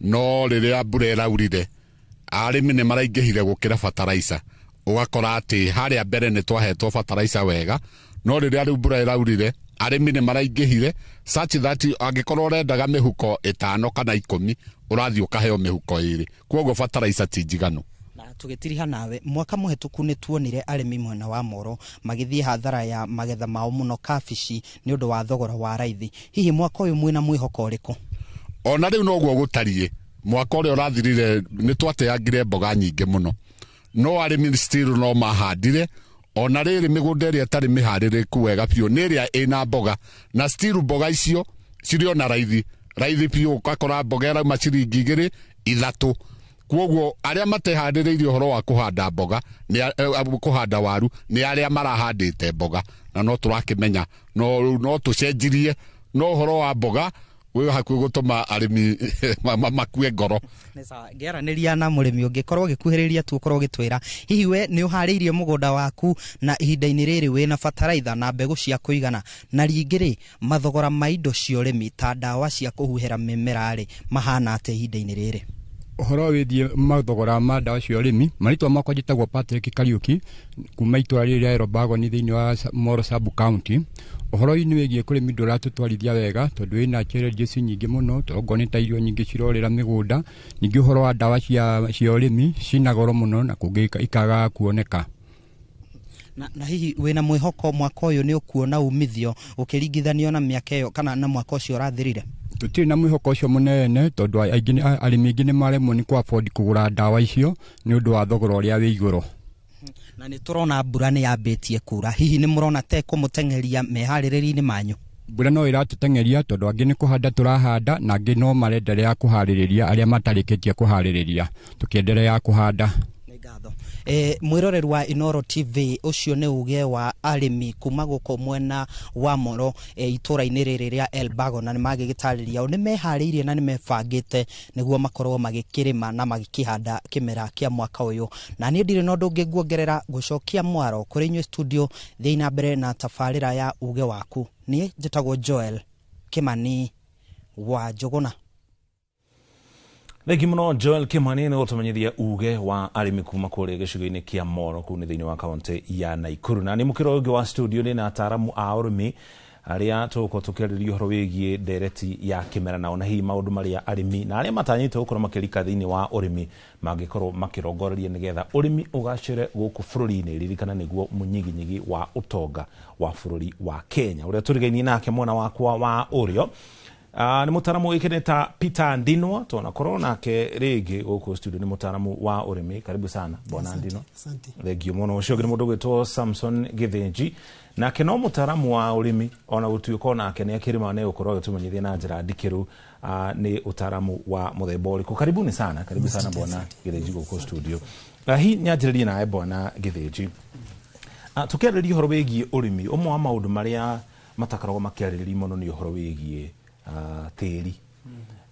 no rĩrĩa mbura ĩraurire arĩmi nĩ maraingĩhire gũkĩra fertilizer. Ũgakora atĩ harĩa mbere nĩ twahetwo fertilizer wega, no rĩrĩa rĩu mbura ĩraurire arĩmi nĩ maraingĩhire such that angĩkorwo ũrendaga mĩhuko 5 kana 10, ũrathiĩ ũkaheo mĩhuko 2. Koguo fertilizer ti njiganu. Na tũgĩtiriha nawe, mwaka mũhetũku nĩ tuonire arĩmi mwena wa Moro magĩthiĩ hathara ya magetha mao mũno kabici nĩ ũndũ wa thogora wa raithi. Hihi mwaka ũyũ mwĩna mwĩhoko ũrĩkũ? Ona rĩu noguo gũtariĩ. Mwaka ũrĩa ũrathirire nĩ twateangire mboga nyingĩ mũno, no arĩmi still no mahandire. Ona rĩrĩ mĩgũnda ĩrĩa ĩtarĩ mĩharĩrĩku wega biũ nĩ ĩrĩa ĩna mboga, na still mboga icio cirĩ ona raithi raithi biũ, ũgakora mboga ĩrauma ciringi 2 3. Koguo arĩa mateharĩrĩirie ũhoro wa kũhanda mboga nĩ kũhanda waru nĩ arĩa marahandĩte mboga, na no tũrakĩmenya no tũcenjirie, no ũhoro wa mboga wĩ hakuhĩ gũtũma arĩmi makue ngoro. Nĩ sawa, ngĩaranĩria na mũrĩmi ũngĩ, korwo ũgĩkuhĩrĩria tu ũkorwo ũgĩtwĩra hihi we nĩ ũharĩirie mũgũnda waku na ihinda-inĩ rĩrĩ wĩna bataraitha na mbegũ cia kũigana, na rĩngĩ rĩ mathogora ma indo cia ũrĩmi ta ndawa cia kũhuhĩra mĩmera rĩ mahana atĩa ihinda-inĩ rĩrĩ? Ũhoro wĩgiĩ mathogora ma ndawa cia ũrĩmi, marĩtwa makwa njĩtagwo Patrick Kariuki kuma itũra rĩrĩ rĩa Elbagon thĩinĩ wa Moro sub county. Ũhoro-inĩ wĩgiĩ kũrĩmi ndũratũtwarithia wega tondũ wĩna challenges nyingĩ mũno, okorwo nĩ ta irio nyingĩ cirorĩra mĩgũnda. Ningĩ ũhoro wa ndawa cia ũrĩmi cina goro mũno na kũngĩ ikaga kuoneka. Na hihi wĩna mwĩhoko mwaka ũyũ nĩ ũkuona umithio ũkĩringithanio na mĩaka ĩyo kana na mwaka ũcio ũrathirire? Tũtirĩ na mwĩhoko ũcio mũnene tondũ arĩmi aingĩ nĩ maremwo nĩ kũ afford kũgũra ndawa icio nĩ ũndũ wa thogora ũrĩa wĩ igũrũ. Na nĩ tũrona mbura nĩ yambĩtie kura, hihi nĩ mũrona ta ĩkũmũteng'eria meharĩrĩria-inĩ manyu? Mbura no ĩratũteng'eria tondũ angĩ nĩ kũhanda tũrahanda na angĩ no marenderea kũharĩrĩria, arĩa matarĩkĩtie kũharĩrĩria tũkĩenderea kũhanda. Mwĩroreri wa Inooro TV, ũcio nĩ uge wa arĩmi kuma gũkũ mwena wa Moro, itũra-inĩ rĩrĩ rĩa Elbagon, na nĩ magĩgĩtarĩria o nĩ meharĩirie na nĩ mebangĩte nĩguo makorwo magĩkĩrĩma na magĩkĩhanda kĩmera kĩa mwaka ũyũ. Na niĩ ndirĩ na ũndũ ũngĩ nguongerera gũcokia mwaro kũrĩ inyuĩ studio. Thiĩ na mbere na tabarĩra ya uge waku. Niĩ njĩtagwo Joel Kimani wa Njũgũna. Thengi muno Joel Kimani nĩ gũtũmenyithia uge wa arĩmi kuma kũrĩa gĩcigo-inĩ kĩa Moro kũu nĩ thĩinĩ wa kaunti ya Nakuru. Na nĩ mũkĩro ũngĩ wa studio nĩ na ataaramu a ũrĩmi arĩa tũgũkorwo tũkĩarĩrĩria ũhoro wĩgiĩ ndereti ya kĩmera na ona hihi maũndũ marĩa arĩmi na arĩa matanyĩte gũkorwo makĩrika thĩinĩ wa ũrĩmi mangĩkorwo makĩrongoreria nĩgetha ũrĩmi ũgacĩre gũkũ bũrũri-inĩ. Ririkana nĩguo mũnyiginyigi wa ũtonga wa bũrũri wa Kenya. Ũrĩa tũrigainie nake mwena wakwa wa ũrĩo nĩ mũtaaramu ũĩkaine ta Peter Ndinwa, tuonakorwo nake rĩngĩ gũkũ studio, nĩ mũtaaramu wa ũrĩmi. Karibu sana bwana Ndinwa. Asante. Thengio mũno. Ũcio ũngĩ nĩ mũndũ ũgwĩtwo Samson Gĩthĩnji, nake no mũtaaramu wa ũrĩmi, ona gũtuĩka onake nĩ akĩrĩma, nĩ gũkorwo agĩtũmenyithia na njĩra ndikĩru nĩ ũtaaramu wa mũthemba ũrĩkũ. Karibuni sana, karibu sana bwana Gĩthĩnji gũkũ studio. Hihi nyanjĩrĩrie nawe bwana Gĩthĩnji, tũkĩarĩrĩria ũhoro wĩgiĩ ũrĩmi, ũmwe wa maũndũ marĩa matakoragwo makĩarĩrĩria mũno nĩ ũhoro wĩgiĩ tĩri.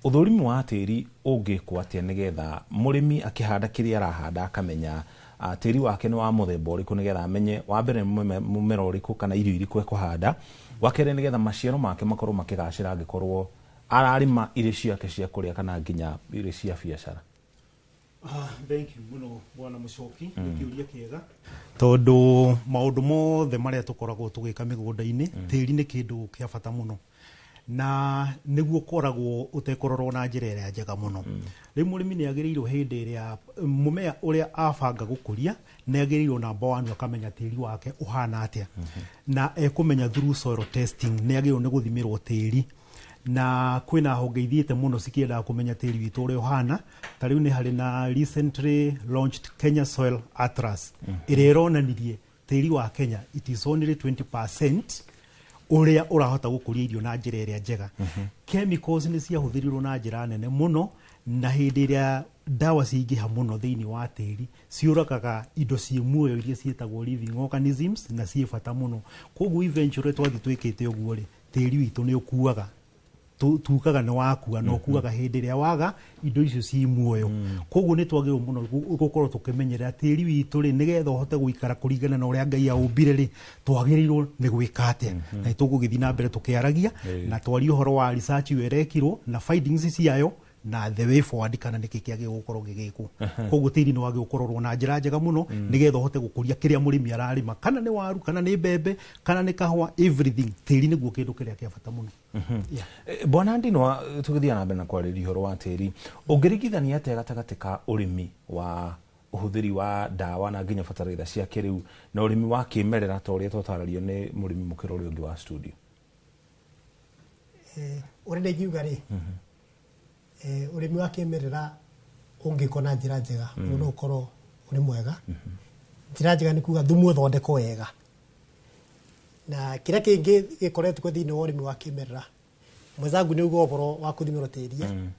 Ũthũrimi wa tĩri ũngĩkwo atĩa nĩgetha mũrĩmi akĩhanda kĩrĩa arahanda akamenya tĩri wake nĩ wa mũthemba ũrĩkũ, nĩgetha amenye wa mbere mũmera ũrĩkũ kana irio irĩkũ ekũhanda, wa kerĩ nĩgetha maciaro make makorwo makĩgacĩra angĩkorwo ararĩma irĩ ciake cia kũrĩa kana nginya irĩ cia biacara? Thank you muno bwana Mucoki. Nĩ kĩũria kĩega tondũ maũndũ mothe marĩa tũkoragwo tũgĩka mĩgũnda-inĩ, tĩri nĩ kĩndũ kĩa bata mũno na nĩguo ũkoragwo ũtekũrorwo na njĩra ĩrĩa njega mũno. Rĩu mũrĩmi nĩ agĩrĩirwo hĩndĩ ĩrĩa mũmea ũrĩa abanga gũkũria, nĩ agĩrĩirwo number one akamenya tĩri wake ũhana atĩa, na ekũmenya through soil testing. Nĩ agĩrĩirwo nĩ gũthimĩrwo tĩri, na kwĩna honge ithiĩte mũno cikĩendaga kũmenya tĩri witũ ũrĩa ũhana. Ta rĩu nĩ harĩ na recently launched Kenya Soil Atlas ĩrĩa ĩronanirie tĩri wa Kenya, it is only 20% ũrĩa ũrahota gũkũria irio na njĩra ĩrĩa njega. Chemicals nĩ ciahũthĩrirwo na njĩra nene mũno, na hĩndĩ ĩrĩa ndawa ciaingĩha mũno thĩinĩ wa tĩri, ciũragaga indo ciĩ muoyo iria ciĩtagwo living organisms na ciĩ bata mũno. Koguo eventually twathiĩ twĩkĩte ũguo rĩ, tĩri witũ nĩ ũkuaga. Tugaga nĩ wakua, no kuaga hĩndĩ ĩrĩa waga indo icio ci muoyo. Koguo nĩ twagĩrĩirwo mũno gũkorwo tũkĩmenyerera tĩri witũ rĩ, nĩgetha ũhote gũikara kũringana na ũrĩa Ngai aũmbire rĩ, twagĩrĩirwo nĩ gwĩka atĩa? Na nĩ tũgũgĩthiĩ na mbere tũkĩaragia na twarie ũhoro wa research ĩyo ĩrekirwo na findings ciayo na the way forward, kana nĩkĩ kĩagĩrĩirwo gũkorwo gĩgĩkwo. Koguo tĩri nĩ wagĩrĩirwo kũrorwo na njĩra njega mũno, nĩgetha ũhote gũkũria kĩrĩa mũrĩmi ararĩma, kana nĩ waru, kana nĩ mbembe, kana nĩ kahũa, everything. Tĩri nĩguo kĩndũ kĩrĩa kĩa bata mũno. Bwana Ndinwa, tũgĩthiĩ na mbere na kwarĩrĩria ũhoro wa tĩri, ũngĩringithania atĩa gatagatĩ ka ũrĩmi wa ũhũthĩri wa ndawa na nginya bataraitha cia kĩrĩu na ũrĩmi wa kĩmerera ta ũrĩa twatarario nĩ mũrĩmi mũkĩra ũrĩa ũngĩ wa studio? Ũrĩa ndingiuga rĩ, ũrĩmi wa kĩmerera ũngĩkwo na njĩra njega, no ũkorwo ũrĩ mwega. Njĩra njega nĩ kuga thumu ũthondekwo wega. Na kĩrĩa kĩngĩ gĩkoretwo thĩinĩ wa ũrĩmi wa kĩmerera, mwenzangu nĩ uga ũhoro wa kũthimĩrwo tĩri.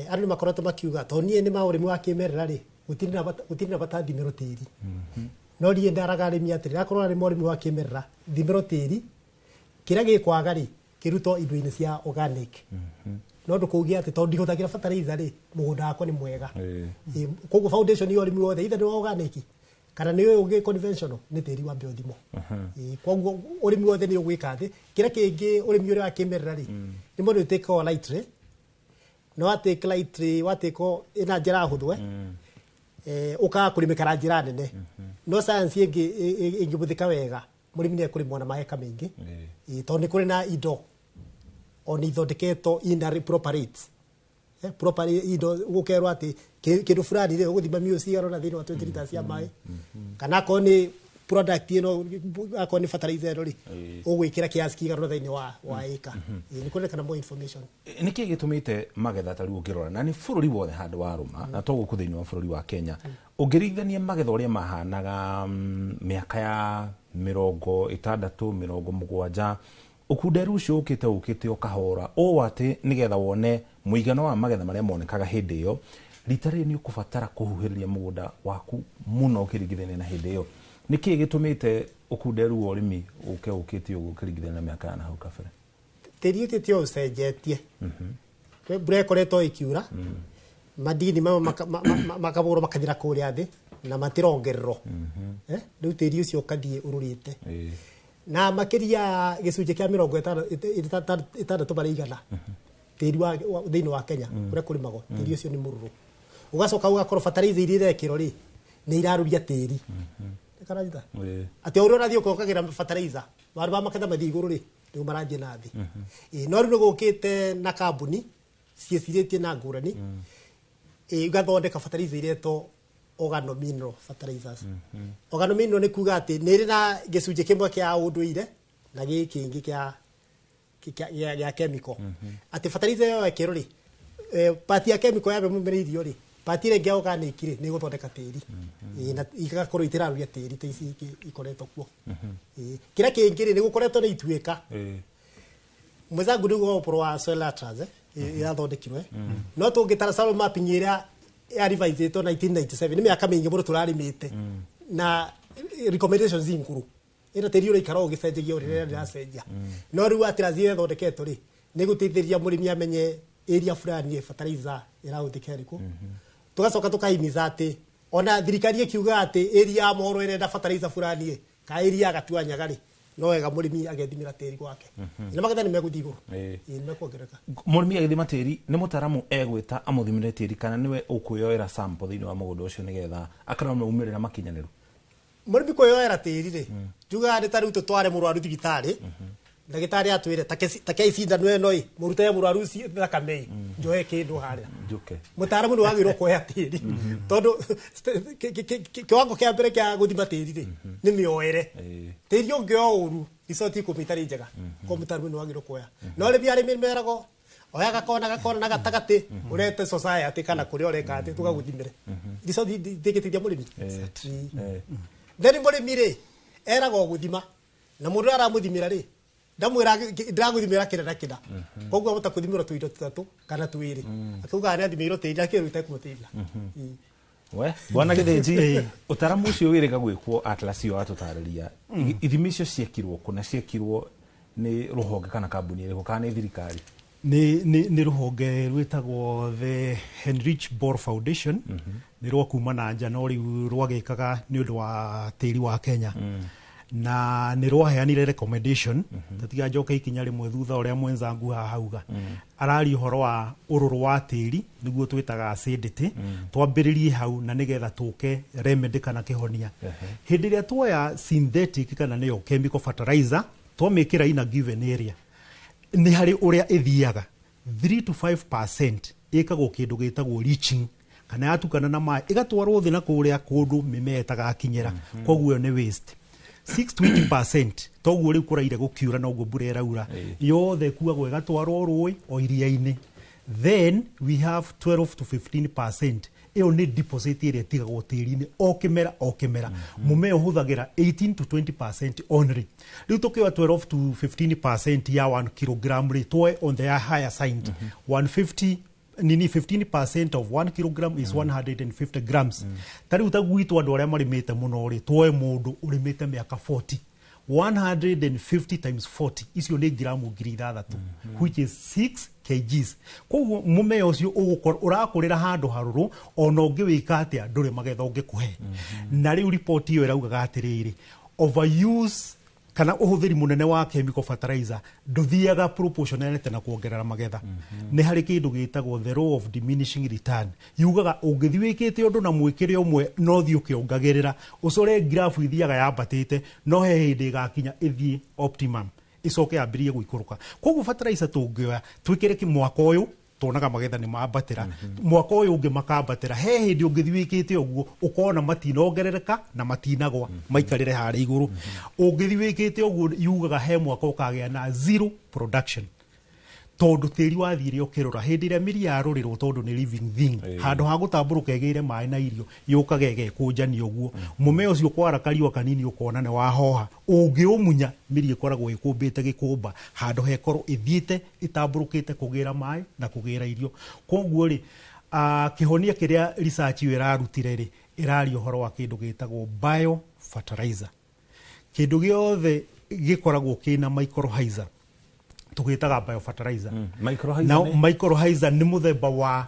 Andũ nĩ makoretwo makiuga tondũ niĩ nĩ ma ũrĩmi wa kĩmerera rĩ, gũtirĩ na bata thimĩrwo tĩri. No niĩ ndaraga arĩmi atĩrĩ, akorwo arĩma ũrĩmi wa kĩmerera, thimĩrwo tĩri, kĩrĩa gĩkwaga rĩ, kĩrutwo indo-inĩ cia organic. No ndũkũuge atĩ tondũ ndihũthagĩra fertilizer rĩ, mũgũnda wakwa nĩ mwega. Koguo foundation ya ũrĩmi wothe, either nĩ wa organic kana nĩ ũyũ ũngĩ conventional, nĩ tĩri wambe ũthimwo. Koguo ũrĩmi wothe nĩ ũgwĩka atĩ kĩrĩa kĩngĩ, ũrĩmi ũrĩa wa kĩmerera rĩ, nĩ mũndũ ũtĩkaga lightly, na watĩka lightly, watĩka ĩna njĩra hũthũ, ũkaga kũrĩmĩka na njĩra nene. No science ĩngĩ ĩngĩhũthĩka wega, mũrĩmi nĩ ekũrĩmwo na maheka maingĩ, tondũ nĩ kũrĩ na indo ona ithondeketwo in a proper rates, proper indo, gũkerwo atĩ kĩndũ fulani rĩ, ũgũthima mil cigana ũna thĩinĩ wa 20 liters cia maĩ, kana akorwo nĩ product ĩno, akorwo nĩ fertilizer ĩno rĩ, ũgwĩkĩra kiasi kĩigana ũna thĩinĩ wa ĩka. Nĩ kũronekana more information. Nĩkĩ gĩtũmĩte magetha ta rĩu ũngĩrora na nĩ bũrũri wothe handũ warũma, na to gũkũ thĩinĩ wa bũrũri wa Kenya, ũngĩringithania magetha ũrĩa mahanaga mĩaka ya 60, 70, ũkunderu ũcio ũkĩte o kahora ũũ atĩ nĩgetha wone mũigana wa magetha marĩa monekaga hĩndĩ ĩyo, rita rĩrĩ nĩ ũkũbatara kũhuhĩrĩria mũgũnda waku mũno ũkĩringithania na hĩndĩ ĩyo. Nĩkĩ gĩtũmĩte ũkunderu wa ũrĩmi ũke ũkĩte ũguo ũkĩringithania na mĩaka ya nahau kabere? Tĩri ũtĩte o ũcenjetie. Mbura ĩkoretwo ĩkiura, madini mamwe makabũrwo makathira kũrĩa thĩ na matirongererwo. Rĩu tĩri ũcio ũkathiĩ ũrũrĩte na makĩria gĩcunjĩ kĩa 60 marĩa tĩri wa thĩinĩ wa Kenya kũrĩa kũrĩmagwo, tĩri ũcio nĩ mũrũrũ. Ũgacoka ũgakorwo fertilizer iria irekĩrwo rĩ, nĩ irarũria tĩri. Karanyita atĩ o ũrĩa ũrathiĩ ũkĩongagĩra fertilizer, handũ ba magetha mathiĩ igũrũ rĩ, nĩguo marathiĩ na thĩ. No rĩu nĩ gũkĩte na kambuni ciĩcirĩtie na ngũrani, igathondeka fertilizer iretwo organomineral fertilizers. Organomineral nĩ kuga atĩ nĩ ĩrĩ na gĩcunjĩ kĩmwe kĩa ũndũire na gĩkĩ kĩngĩ kĩa chemical. Atĩ fertilizer ĩyo yekĩrwo rĩ, part ya chemical yambe mũmera irio rĩ, part ĩrĩa ĩngĩ ya organic rĩ, nĩ ĩgũthondeka tĩri. Na igakorwo itiraruria tĩri ta ici ingĩ ikoretwo kuo. Kĩrĩa kĩngĩ rĩ, nĩ gũkoretwo na ituĩka. Mwenzangu nĩguo ũhoro wa soil atlas irathondekirwo, no tũngĩtara soil mapping ĩrĩa ya revisetwo 1997, nĩ mĩaka mĩingĩ mũno tũrarĩmĩte na recommendations ngũrũ ĩno, tĩri ũraikara ũgĩcenjagia ũrĩa rĩracenjia. No rĩu atlas ĩrĩa ĩthondeketwo rĩ, nĩ gũteithĩrĩria mũrĩmi amenye area fulani fertilizer ĩrahũthĩka ĩrĩkũ. Tũgacoka tũkahimiza atĩ ona thirikari ĩkiuga atĩ area ya Moro ĩrenda fertilizer fulani ĩ, ka area ya Gatuanyaga rĩ, no wega mũrĩmi agethimĩra tĩri gwake, na magetha nĩ megũthiĩ igũrũ. Nĩ mekuongerereka. Mũrĩmi agĩthima tĩri, nĩ mũtaramu egwĩta amũthimĩre tĩri, kana nĩwe ũkwĩyoera sample thĩinĩ wa mũgũnda ũcio nĩgetha akarora maumĩrĩra makinyanĩru? Mũrĩmi kwĩyoera tĩri rĩ, tugaga nĩ ta rĩu tũtware mũrwaru thibitarĩ, ndagĩtarĩ atwĩre take cindano ĩno ĩ, mũrute mũrwaru thakame ĩ, njoe kĩndũ harĩa. Njuke. Mũtaaramu nĩ wagĩrĩirwo kuoya tĩri, tondũ kĩwango kĩa mbere kĩa gũthima tĩri rĩ, nĩ mĩoere. Tĩri ũngĩoa ũru, result ikũmi itarĩ njega. Koguo mũtaaramu nĩ wagĩrĩirwo kuoya. No rĩmwe arĩmi meragwo oya gakona gakona na gatagatĩ, ũrete society kana kũrĩa ũreka atĩ tũgagũthimĩre, result ndĩngĩteithia mũrĩmi. Then mũrĩmi rĩ, eragwo gũthima na mũndũ ũrĩa aramũthimĩra rĩ, ndamwĩra ndĩragũthimĩra kĩna na kĩna. Koguo ahota kũthimĩrwo tũindo tũtatũ kana twĩrĩ, akauga nĩ athimĩirwo tĩri na kĩndũ gĩtekũmũteithia. We bwana Gĩthĩnji, ũtaramu ũcio wĩrĩga gwĩkwo atlas ĩyo watũtarĩria, ithimi icio ciekirwo kũ, na ciekirwo nĩ rũhonge kana kambuni ĩrĩkũ, kana nĩ thirikari? Nĩ rũhonge rwĩtagwo the Heinrich Boll Foundation, nĩ rwa kuma na nja, no rĩu rwagĩkaga nĩ ũndũ wa tĩri wa Kenya, na nĩ rwaheanire recommendation. Tatiga njoke ikinya rĩmwe thutha ũrĩa mwenzangu haha hauga, araria ũhoro wa ũrũrũ wa tĩri, nĩguo twĩtaga acidity. Twambĩrĩrie hau na nĩgetha tũke remedy kana kĩhonia. Hĩndĩ ĩrĩa tuoya synthetic kana nĩyo chemical fertilizer, twamĩkĩra in a given area, nĩ harĩ ũrĩa ĩthiaga 3 to 5% ĩkagwo kĩndũ gĩtagwo leaching, kana yatukana na maĩ ĩgatwarwo thĩ na kũrĩa kũndũ mĩmera ĩtagakinyĩra. Koguo ĩyo nĩ waste. 6 to 8%, toguo rĩu kũraire gũkiura noguo mbura ĩraura yothe ĩkuagwo ĩgatwarwo rũĩ o iria-inĩ. Then we have 12 to 15%, ĩyo nĩ deposit ĩrĩa ĩtigagwo tĩri-inĩ o kĩmera o kĩmera. Mũmera ũhũthagĩra 18 to 20% only. Rĩu tũkĩoya 12 to 15% ya 1 kilogram rĩ, tuoe on the higher side, 150 nini, 15% of 1 kilogram is 150 grams. Ta rĩu ta gwitũ andũ arĩa marĩmĩte mũno rĩ, tuoe mũndũ ũrĩmĩte mĩaka 40, 150 times 40, icio nĩ ngiramu 6,000, which is 6 kgs. Koguo mũmera ũcio ũgũkorwo ũrakũrĩra handũ harũrũ, ona ũngĩwĩka atĩa ndũrĩ magetha ũngĩkũhe. Na rĩu riboti ĩyo ĩraugaga atĩrĩrĩ, overuse kana ũhũthĩri mũnene wa chemical fertilizer ndũthiaga proportionality na kuongerera magetha. Nĩ harĩ kĩndũ gĩtagwo the law of diminishing return, yugaga ũngĩthiĩ wĩkĩte ũndũ na mwĩkĩre ũmwe no thiĩ ũkĩongagĩrĩra, ũcore graph ithiaga yambatĩte, no he hĩndĩ ĩgakinya ĩthiĩ optimum, ĩcoke yambĩrĩrie gũikũrũka. Koguo fertilizer tũngĩoya twĩkĩre mwaka ũyũ, tuonaga magetha nĩ mambatĩra, mwaka ũyũ ũngĩ makambatĩra, he hĩndĩ ũngĩthiĩ wĩkĩte ũguo ũkona matinongerereka na matinagwa, maikarĩre harĩa igũrũ. Ũngĩthiĩ wĩkĩte ũguo, yugaga he mwaka ũkagĩa na zero production, tondũ tĩri wathire ũkĩrora hĩndĩ ĩrĩa mĩri yarũrĩrwo, tondũ nĩ living thing, handũ ha gũtambũrũka ĩgĩre maĩ na irio, yũkaga ĩgekũnjania ũguo. Mũmera ũcio kwara kariũa kanini ũkona nĩ wahoha, ũngĩũmunya mĩri ĩkoragwo ĩkũmbĩte gĩkũmba handũ hekorwo ĩthiĩte ĩtambũrũkĩte kũgĩra maĩ na kũgĩra irio. Koguo rĩ, kĩhonia kĩrĩa research ĩyo ĩrarutire rĩ, ĩraria ũhoro wa kĩndũ gĩtagwo bio fertilizer. Kĩndũ gĩothe gĩkoragwo kĩna mycorrhiza tũgĩtaga biofertilizer. Mycorrhiza Now, nĩ? Mycorrhiza nĩ mũthemba wa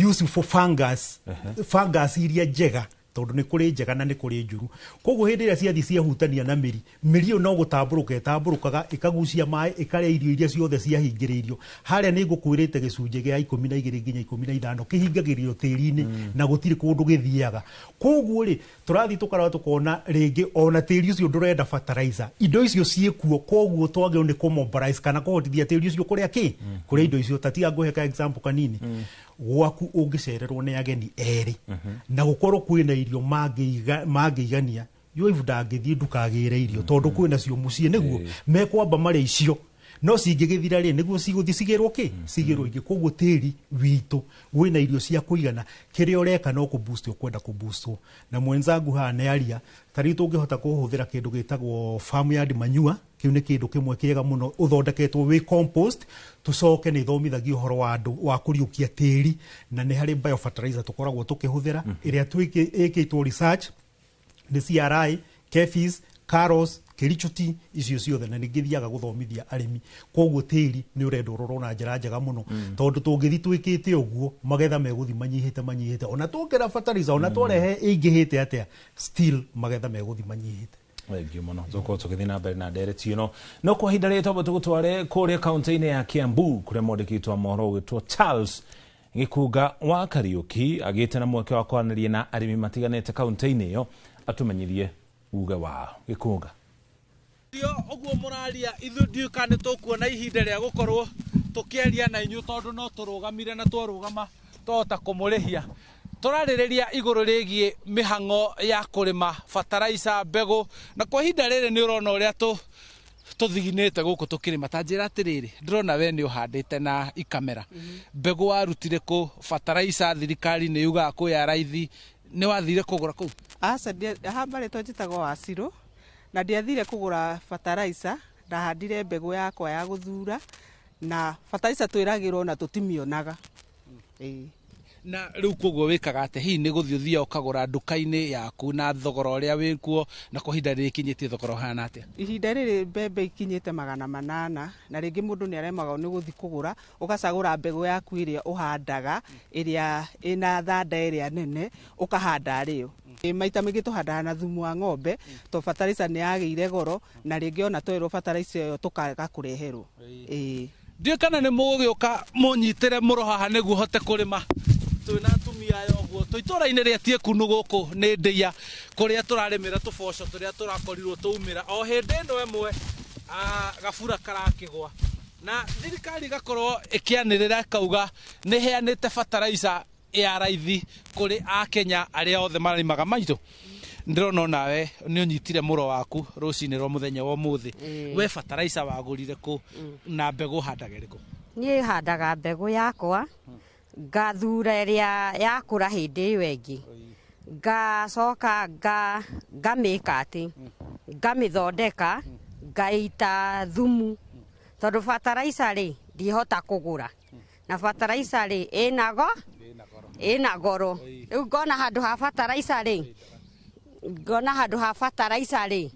useful fungus, fungus iria njega, tondũ nĩ kũrĩ njega na nĩ kũrĩ njũru. Koguo hĩndĩ ĩrĩa ciathiĩ ciahutania na mĩri, mĩri ĩyo no gũtambũrũka ĩtambũrũkaga, ĩkagucia maĩ, ĩkarĩa irio iria ciothe ciahingĩrĩirio harĩa. Nĩ ngũkwĩrĩte gĩcunjĩ gĩa 12 nginya 15 kĩhingagĩrĩrio tĩri-inĩ na gũtirĩ kũndũ gĩthiaga. Koguo rĩ, tũrathiĩ tũkarora tũkona rĩngĩ ona tĩri ũcio ndũrenda fertilizer, indo icio ciĩkuo. Koguo twagĩrĩirwo nĩ kũmobilize kana kũhotithia tĩri ũcio kũrĩa kĩ kũrĩa indo icio. Tatiga ngũhe ka example kanini. Gwaku ũngĩcererwo nĩ ageni erĩ na gũkorwo kwĩna irio mangĩigania, yoivu ndangĩthiĩ ndukagĩre irio tondũ kwĩna cio mũciĩ, nĩguo mekwamba marĩa icio no cingĩgĩthira rĩ, nĩguo cigũthiĩ cigĩrwo kĩ cigĩrwo ingĩ. Koguo tĩri witũ wĩna irio cia kũigana, kĩrĩa ũreka no kũboost ũkwenda kũboostwo. Na mwenzangu haha nĩ aria, ta rĩu tũngĩhota kũhũthĩra kĩndũ gĩtagwo farmyard manure, kĩu nĩ kĩndũ kĩmwe kĩega mũno ũthondeketwo wĩ compost. Tũcoke nĩ ithomithagio ũhoro wa andũ wa kũriũkia tĩri, na nĩ harĩ biofertilizer tũkoragwo tũkĩhũthĩra ĩrĩa ĩkĩtwo research nĩ CRI, KEPHIS, Karos, Kericho Tea, icio ciothe, na ningĩ gũthomithia arĩmi. Koguo tĩri nĩ ũrenda ũrorwo na njĩra njega mũno, tondũ tũngĩthi twĩkĩte ũguo magetha megũthi manyihĩte manyihĩte, ona tuongera fertilizer, ona twarehe ĩingĩhĩte atĩa, still magetha megũthi manyihĩte. Thengiũ mũno. Tũkorwo tũgĩthiĩ na mbere na ndereti ĩno, no kwa ihinda rĩrĩ twamba tũgũtware kũrĩa kaunti-inĩ ya Kiambu, kũrĩa mwandĩki witũ wa mohoro ũgĩtwo Charles Gĩkunga wa Kariũki agĩte na mweke wa kwaranĩria na arĩmi matiganĩte kaunti-inĩ ĩyo, atũmenyithie uge wao. Gĩkunga. Ũguo mũraria, ithuĩ ndiũĩ kana nĩ tũkuona ihinda rĩa gũkorwo tũkĩaria na inyuĩ, tondũ no tũrũgamire na twarũgama twahota kũmũrĩhia. Tũrarĩrĩria igũrũ rĩgiĩ mĩhang'o ya kũrĩma, bataraica, mbegũ, na kwa ihinda rĩrĩ nĩ ũrona ũrĩa tũthiginĩte gũkũ tũkĩrĩma. Ta njĩra atĩrĩrĩ, ndĩrona we nĩ ũhandĩte na ikamera, mbegũ warutire kũ? Bataraica thirikari nĩ yugaga kwĩ ya raithi, nĩ wathire kũgũra kũu? Aca, hamba rĩtwa njĩtagwo Wacirũ, na ndiathire kũgũra fertilizer. Ndahandire mbegũ yakwa ya gũthura, na fertilizer twĩragĩrwo na tũtimĩonaga. Ĩĩ. Na rĩu koguo wĩkaga atĩ hihi nĩ gũthiĩ ũthiaga ũkagũra nduka-inĩ yaku na thogora ũrĩa wĩkuo, na kwa ihinda rĩrĩ ikinyĩtie thogora ũhana atĩa? Ihinda rĩrĩ mbembe ikinyĩte 800, na rĩngĩ mũndũ nĩ aremagwo nĩ gũthiĩ kũgũra, ũgacagũra mbegũ yaku ĩrĩa ũhandaga, ĩrĩa ĩna thanda ĩrĩa nene, ũkahanda rĩo. Maita maingĩ tũhandaga na thumu wa ng'ombe, to fertilizer nĩ yagĩire goro, na rĩngĩ ona twerwo fertilizer ĩyo tũkaga kũreherwo. Ndiũĩ kana nĩ mũgũgĩũka mũnyitĩre mũro haha nĩguo hote kũrĩma. Twĩna atumia aya ũguo twĩ itũũra-inĩ rĩa Tiekunu gũkũ nĩ Ndĩia, kũrĩa tũrarĩmĩra tũboco tũrĩa tũrakorirwo twaumĩra o hĩndĩ ĩno ĩmwe, gabura karakĩgwa, na thirikari ĩgakorwo ĩkĩanĩrĩra ĩkauga nĩ ĩheanĩte fertilizer ya raithi kũrĩ akenya arĩa othe marĩmaga. Maitũ, ndĩrona onawe nĩ ũnyitire mũro waku rũcinĩ rwa mũthenya wa ũmũthĩ. We fertilizer wagũrire kũ, na mbegũ ũhandaga ĩrĩkũ? Niĩ handaga mbegũ yakwa, ngathura ĩrĩa yakũra hĩndĩ ĩyo ĩngĩ, ngacoka ngamĩka atĩ ngamĩthondeka, ngaita thumu, tondũ fertilizer rĩ ndihota kũgũra, na fertilizer rĩ ĩna goro. Rĩu ngona handũ ha fertilizer rĩ,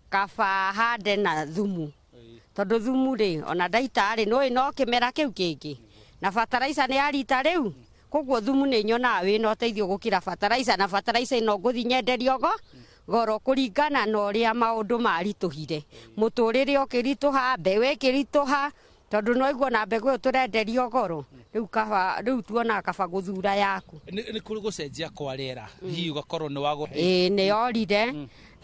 kaba hande na thumu, tondũ thumu rĩ ona ndaita rĩ nĩũĩ no kĩmera kĩu kĩngĩ, na fertilizer nĩ ya rita rĩu, koguo thumu nĩ nyonaga wĩna ũteithio gũkĩra fertilizer, na fertilizer ĩno ngũthiĩ nyenderio goro kũringana na ũrĩa maũndũ maritũhire, mũtũrĩre ũkĩritũha, mbeũ ĩkĩritũha, tondũ no iguo na mbegũ ĩyo tũrenderio goro. Rĩu kaba, rĩu tuonaga kaba gũthura yaku. Nĩ kũrĩ gũcenjia kwa rĩera, hihi ũgakorwo nĩ wagũra? Ĩĩ, nĩ yorire,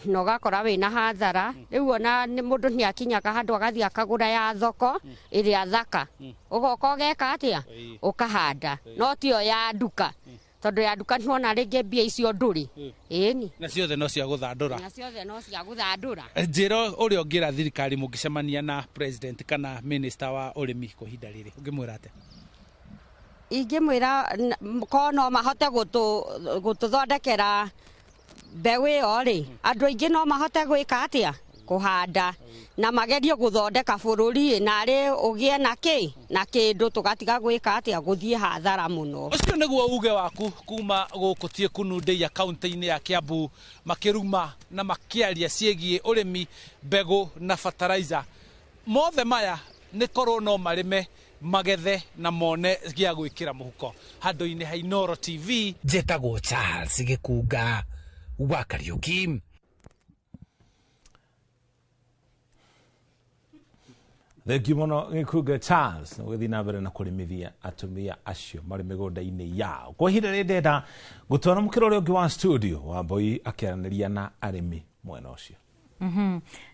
na ũgakora wĩna hathara. Rĩu ona mũndũ nĩ akinyaga handũ agathiĩ akagũra ya thoko ĩrĩa thaka, ũgoka ũgeka atĩa, ũkahanda, no tiyo ya nduka, tondũ ya nduka nĩwona rĩngĩ mbia icio ndũrĩ. Ĩni. Na ciothe no cia gũthandũra. Na ciothe no cia gũthandũra. Njĩra ũrĩa ũngĩra thirikari mũngĩcemania na president kana minister wa ũrĩmi kwa ihinda rĩrĩ, ũngĩmwĩra atĩa? Ingĩmwĩra korwo no mahote gũtũthondekera mbeũ ĩyo rĩ, andũ aingĩ no mahote gwĩka atĩa, kũhanda, na magerie gũthondeka bũrũri, narĩ ũgĩe na kĩ na kĩndũ, tũgatiga gwĩka atĩa, gũthiĩ hathara mũno. Ũcio nĩguo uge waku kuma gũkũ Tiekunu Ndĩia kaunti-inĩ ya Kiambu, makĩruma na makĩaria ciĩgiĩ ũrĩmi, mbegũ na fertilizer. Mothe maya nĩ korwo no marĩme, magethe na mone gĩa gwĩkĩra mũhuko. Handũ-inĩ ha Inooro TV, njĩtagwo Charles Gĩkunga wa Kariuki. Thengiũ mũno Gĩkunga Charles, ũgĩthiĩ na mbere na kũrĩmithia atumia acio marĩ mĩgũnda-inĩ yao. Kwa ihinda rĩrĩ ndĩrenda gũtwara mũkĩra ũrĩa ũngĩ wa studio wa Mboi akĩaranĩria na arĩmi mwena ũcio.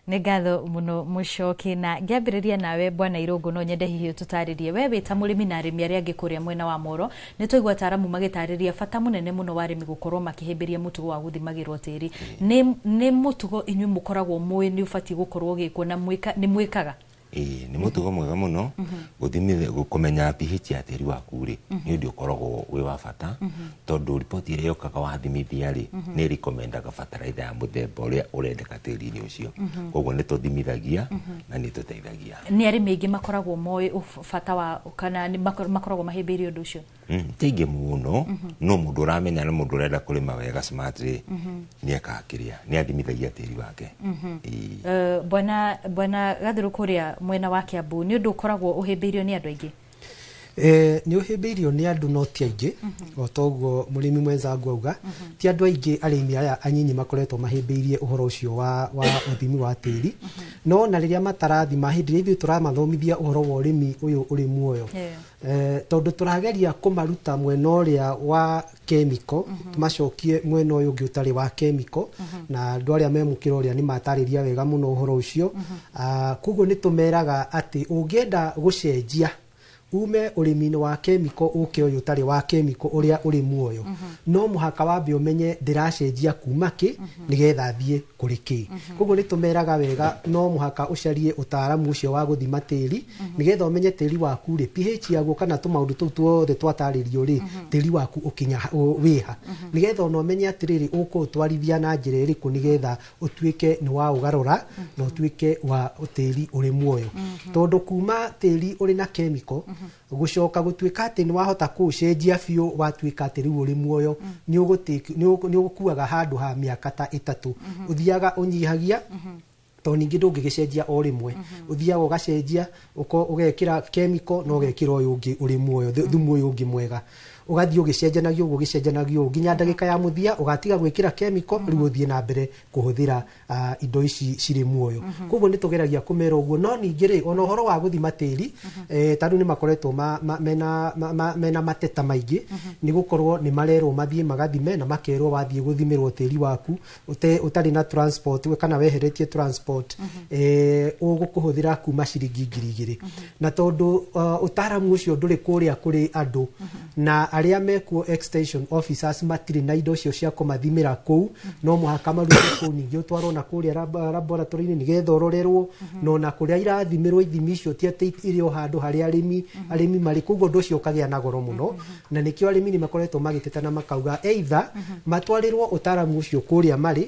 Nĩ ngatho mũno Mũcoki, na ngĩambĩrĩria nawe Bwana Irũngũ, no nyende hihi ũtũtarĩrie we wĩ ta mũrĩmi na arĩmi arĩa angĩ kũrĩa mwena wa Moro. Nĩ twaigua ataaramu magĩtarĩria bata mũnene mũno wa arĩmi gũkorwo makĩhĩmbĩria mũtugo wa gũthimagĩrwo tĩri. Nĩ mũtugo inyuĩ mũkoragwo mũĩ nĩ ũbatiĩ gũkorwo ũgĩkwo na nĩ mwĩkaga? Ĩĩ, nĩ mũtugo mwega mũno gũthimithia, kũmenya pH ya tĩri waku rĩ, nĩ ũndũ ũkoragwo wĩ wa bata, tondũ riboti ĩrĩa yũkaga wathimithia rĩ, nĩ ĩrekomendaga fertilizer ya mũthemba ũrĩa ũrendeka tĩri-inĩ ũcio. Koguo nĩ tũthimithagia na nĩ tũteithagia. Nĩ arĩmi aingĩ makoragwo moĩ bata wa, kana nĩ makoragwo mahĩmbĩirie ũndũ ũcio? Ti aingĩ mũno, no mũndũ ũramenya na mũndũ ũrenda kũrĩma wega smart rĩ, nĩ ekaga kĩrĩa, nĩ athimithagia tĩri wake. Bwana Gathuru, kũrĩa mwena wa Kiambu nĩ ũndũ ũkoragwo ũhĩmbĩirio nĩ andũ aingĩ? Nĩ ũhĩmbĩirio nĩ andũ no ti aingĩ, o toguo mũrĩmi mwenzangu auga, ti andũ aingĩ, arĩmi aya anyinyi makoretwo mahĩmbĩirie ũhoro ũcio wa ũthimi wa tĩri. No na rĩrĩa matarathima, hĩndĩ ĩrĩa ithuĩ tũramathomithia ũhoro wa ũrĩmi ũyũ ũrĩ muoyo, tondũ tũrageria kũmaruta mwena ũrĩa wa chemical, tũmacokie mwena ũyũ ũngĩ ũtarĩ wa chemical, na andũ arĩa me mũkĩra ũrĩa nĩ matarĩria wega mũno ũhoro ũcio. Koguo nĩ tũmeraga atĩ ũngĩenda gũcenjia ume ũrĩmi-inĩ wa chemical ũke ũyũ ũtarĩ wa chemical ũrĩa ũrĩ muoyo, no mũhaka wambe ũmenye ndĩracenjia kuma kĩ nĩgetha thiĩ kũrĩ kĩ. Koguo nĩ tũmeraga wega no mũhaka ũcarie ũtaaramu ũcio wa gũthima tĩri, nĩgetha ũmenye tĩri waku rĩ, pH yaguo kana tũmaũndũ tũu tuothe twatarĩrio rĩ, tĩri waku ũkinya wĩha, nĩgetha ona ũmenye atĩrĩrĩ ũkũũtwarithia na njĩra ĩrĩkũ nĩgetha ũtuĩke nĩ wa ũgarũra na ũtuĩke wa tĩri ũrĩ muoyo. Tondũ kuma tĩri ũrĩ na chemical Gũcoka gũtuĩka atĩ nĩ wahota kũũcenjia biũ, watuĩka atĩ rĩu ũrĩ muoyo, nĩ ũgũkuaga handũ ha mĩaka ta 3. Ũthiaga ũnyihagia, tondũ ningĩ ndũngĩgĩcenjia o rĩmwe. Ũthiaga ũgacenjia, ũgekĩra chemical na ũgekĩra ũyũ ũngĩ ũrĩ muoyo, thumu ũyũ ũngĩ mwega, ũgathiĩ ũgĩcenjanagia ũguo, ũgĩcenjanagia ũguo nginya ndagĩka ya mũthia ũgatiga gwĩkĩra chemical, rĩu ũthiĩ na mbere kũhũthĩra indo ici cirĩ muoyo. Koguo nĩ tũgeragia kũmera ũguo, no ningĩ rĩ, ona ũhoro wa gũthima tĩri, ta rĩu nĩ makoretwo mena mateta maingĩ, nĩ gũkorwo nĩ marerwo mathiĩ magathime, na makerwo wathiĩ gũthimĩrwo tĩri waku ũtarĩ na transport kana weheretie transport, ũgũkũhũthĩra kuma ciringi 2,000. Na tondũ ũtaaramu ũcio ndũrĩ kũrĩa kũrĩ andũ, na arĩa mekuo extension officers matirĩ na indo icio cia kũmathimĩra kũu, no mũhaka marute kũu, ningĩ ũtwarwo na kũrĩa laboratory-inĩ nĩgetha ũrorerwo. Na ona kũrĩa irathimĩrwo ithimi icio ti atĩ irĩ o handũ harĩa arĩmi marĩ, koguo ũndũ ũcio ũkagĩa na goro mũno. Na nĩkĩo arĩmi nĩ makoretwo magĩteta na makauga either matwarĩrwo ũtaaramu ũcio kũrĩa marĩ,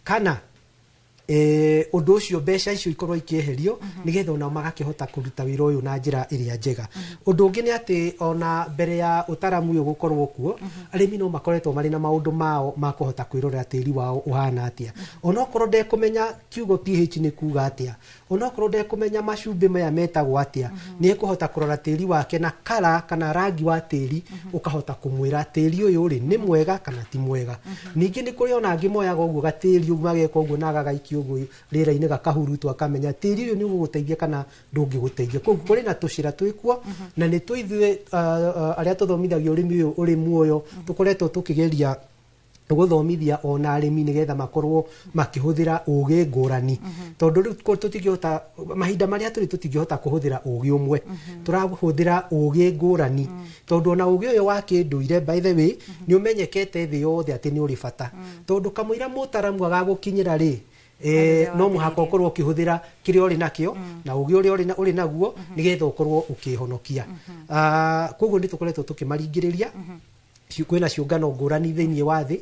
kana ũndũ ũcio mbeca icio ikorwo ikĩeherio, nĩgetha onao magakĩhota kũruta wĩra ũyũ na njĩra ĩrĩa njega. Ũndũ ũngĩ nĩ atĩ ona mbere ya ũtaramu ũyũ gũkorwo kuo, arĩmi no makoretwo marĩ na maũndũ mao ma kũhota kwĩrorera tĩri wao ũhana atĩa. Onokorwo ndekũmenya kiugo pH nĩ kuga atĩa, onokorwo ndekũmenya macumbĩ maya metagwo atĩa, nĩ ekũhota kũrora tĩri wake na kara kana rangi wa tĩri, ũkahota kũmwĩra tĩri ũyũ rĩ nĩ mwega kana ti mwega. Ningĩ nĩ kũrĩ ona angĩ moyaga ũguo gatĩri ũguo, mageka ũguo na gagaikio ũguo rĩera-inĩ, gakahurutwo, akamenya tĩri ũyũ nĩ ũgũgũteithia kana ndũngĩgũteithia. Koguo kũrĩ na tũcĩra twĩkuo, na nĩ tũithuĩ arĩa tũthomithagia ũrĩmi ũyũ ũrĩ muoyo tũkoretwo tũkĩgeria gũthomithia ona arĩmi nĩgetha makorwo makĩhũthĩra ũgĩ ngũrani, tondũ rĩu tũtingĩhota, mahinda marĩa tũrĩ tũtingĩhota kũhũthĩra ũgĩ ũmwe, tũrahũthĩra ũgĩ ngũrani, tondũ ona ũgĩ ũyũ wa kĩndũire, by the way, nĩ ũmenyekete thĩ yothe atĩ nĩ ũrĩ bata, tondũ kamũira mũtaramu agagũkinyĩra rĩ, no mũhaka ũkorwo ũkĩhũthĩra kĩrĩa ũrĩ nakĩo na ũgĩ ũrĩa ũrĩ naguo nĩgetha ũkorwo ũkĩhonokia. Koguo nĩ tũkoretwo tũkĩmaringĩrĩria. Kwĩna ciũngano ngũrani thĩinĩ wa thĩ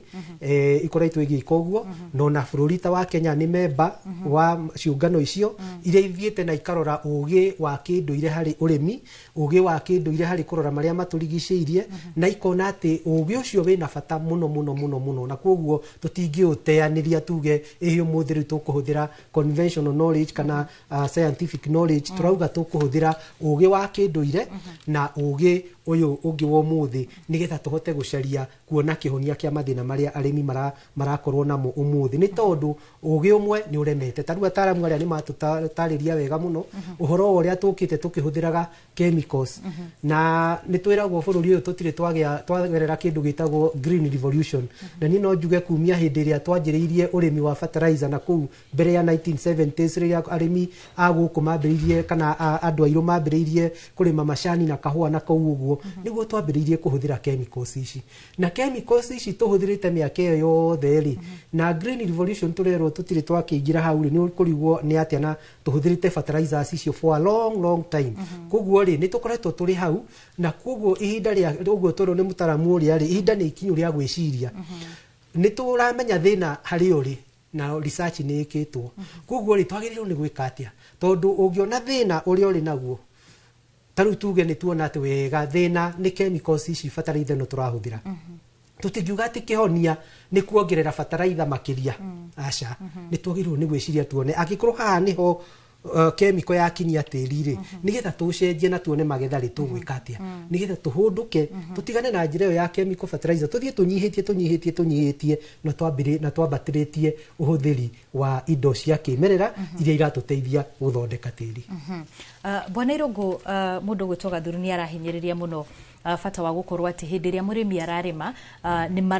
ikoretwo igĩka ũguo, na ona bũrũri ta wa Kenya nĩ memba wa ciũngano icio iria ithiĩte na ikarora ũgĩ wa kĩndũire harĩ ũrĩmi, ũgĩ wa kĩndũire harĩ kũrora marĩa matũrigicĩirie, na ikona atĩ ũgĩ ũcio wĩna bata mũno mũno mũno mũno, na koguo tũtingĩũteanĩria tuge ĩhĩ ũmũthĩ rĩu tũkũhũthĩra conventional knowledge kana scientific knowledge. Tũrauga tũkũhũthĩra ũgĩ wa kĩndũire na ũgĩ ũyũ ũngĩ wa ũmũthĩ nĩgetha tũhote gũcaria kuona kĩhonia kĩa mathĩna marĩa arĩmi marakorwo namo ũmũthĩ, nĩ tondũ ũgĩ ũmwe nĩ ũremete. Ta rĩu ataaramu arĩa nĩ matũtarĩria wega mũno ũhoro wa ũrĩa tũkĩte tũkĩhũthĩraga chemicals, na nĩ twĩragwo bũrũri ũyũ tũtirĩ twagĩa twagerera kĩndũ gĩtagwo green revolution. Na niĩ no njuge kumia hĩndĩ ĩrĩa twanjĩrĩirie ũrĩmi wa fertilizer na kũu mbere ya 1970s, rĩrĩa arĩmi a gũkũ mambĩrĩirie kana andũ airũ mambĩrĩirie kũrĩma macani na kahũa na kũu ũguo, nĩguo twambĩrĩirie kũhũthĩra chemicals ici. Na chemicals ici tũhũthĩrĩte mĩaka ĩyo yothe rĩ, na green revolution tũrerwo tũtirĩ twakĩingĩra hau rĩ, nĩ ũkũrigwo nĩ atĩa na tũhũthĩrĩte fertilizers icio for a long long time. Koguo rĩ, nĩ tũkoretwo tũrĩ hau, na koguo ihinda rĩa ũguo tũrwo nĩ mũtaramu ũrĩa rĩ, ihinda nĩ ikinyu rĩa gwĩciria. Nĩ tũramenya thĩna harĩa ũrĩ, na research nĩ ĩkĩtwo, koguo rĩ, twagĩrĩirwo nĩ gwĩka atĩa? Tondũ ũngĩona thĩna ũrĩa ũrĩ naguo, ta rĩu tuge nĩ tuona atĩ wega thĩna nĩ chemicals ici, bataraitha ĩno tũrahũthĩra, tũtingiuga atĩ kĩhonia nĩ kuongerera bataraitha makĩria, aca. Nĩ twagĩrĩirwo nĩ gwĩciria tuone angĩkorwo haha nĩho chemical yakinyia tĩri rĩ, nĩgetha tũcenjie na tuone magetha rĩ, tũgwĩka atĩa nĩgetha tũhũndũke, tũtigane na njĩra ĩyo ya chemical fertilizer, tũthiĩ tũnyihĩtie tũnyihĩtie tũnyihĩtie na twambĩrĩ na twambatĩrĩtie ũhũthĩri wa indo cia kĩmerera iria iratũteithia gũthondeka tĩri. Bwana Irũngũ, mũndũ gwĩtwo Gathuru nĩ arahinyĩrĩria mũno bata wa gũkorwo atĩ hĩndĩ ĩrĩa mũrĩmi ararĩma,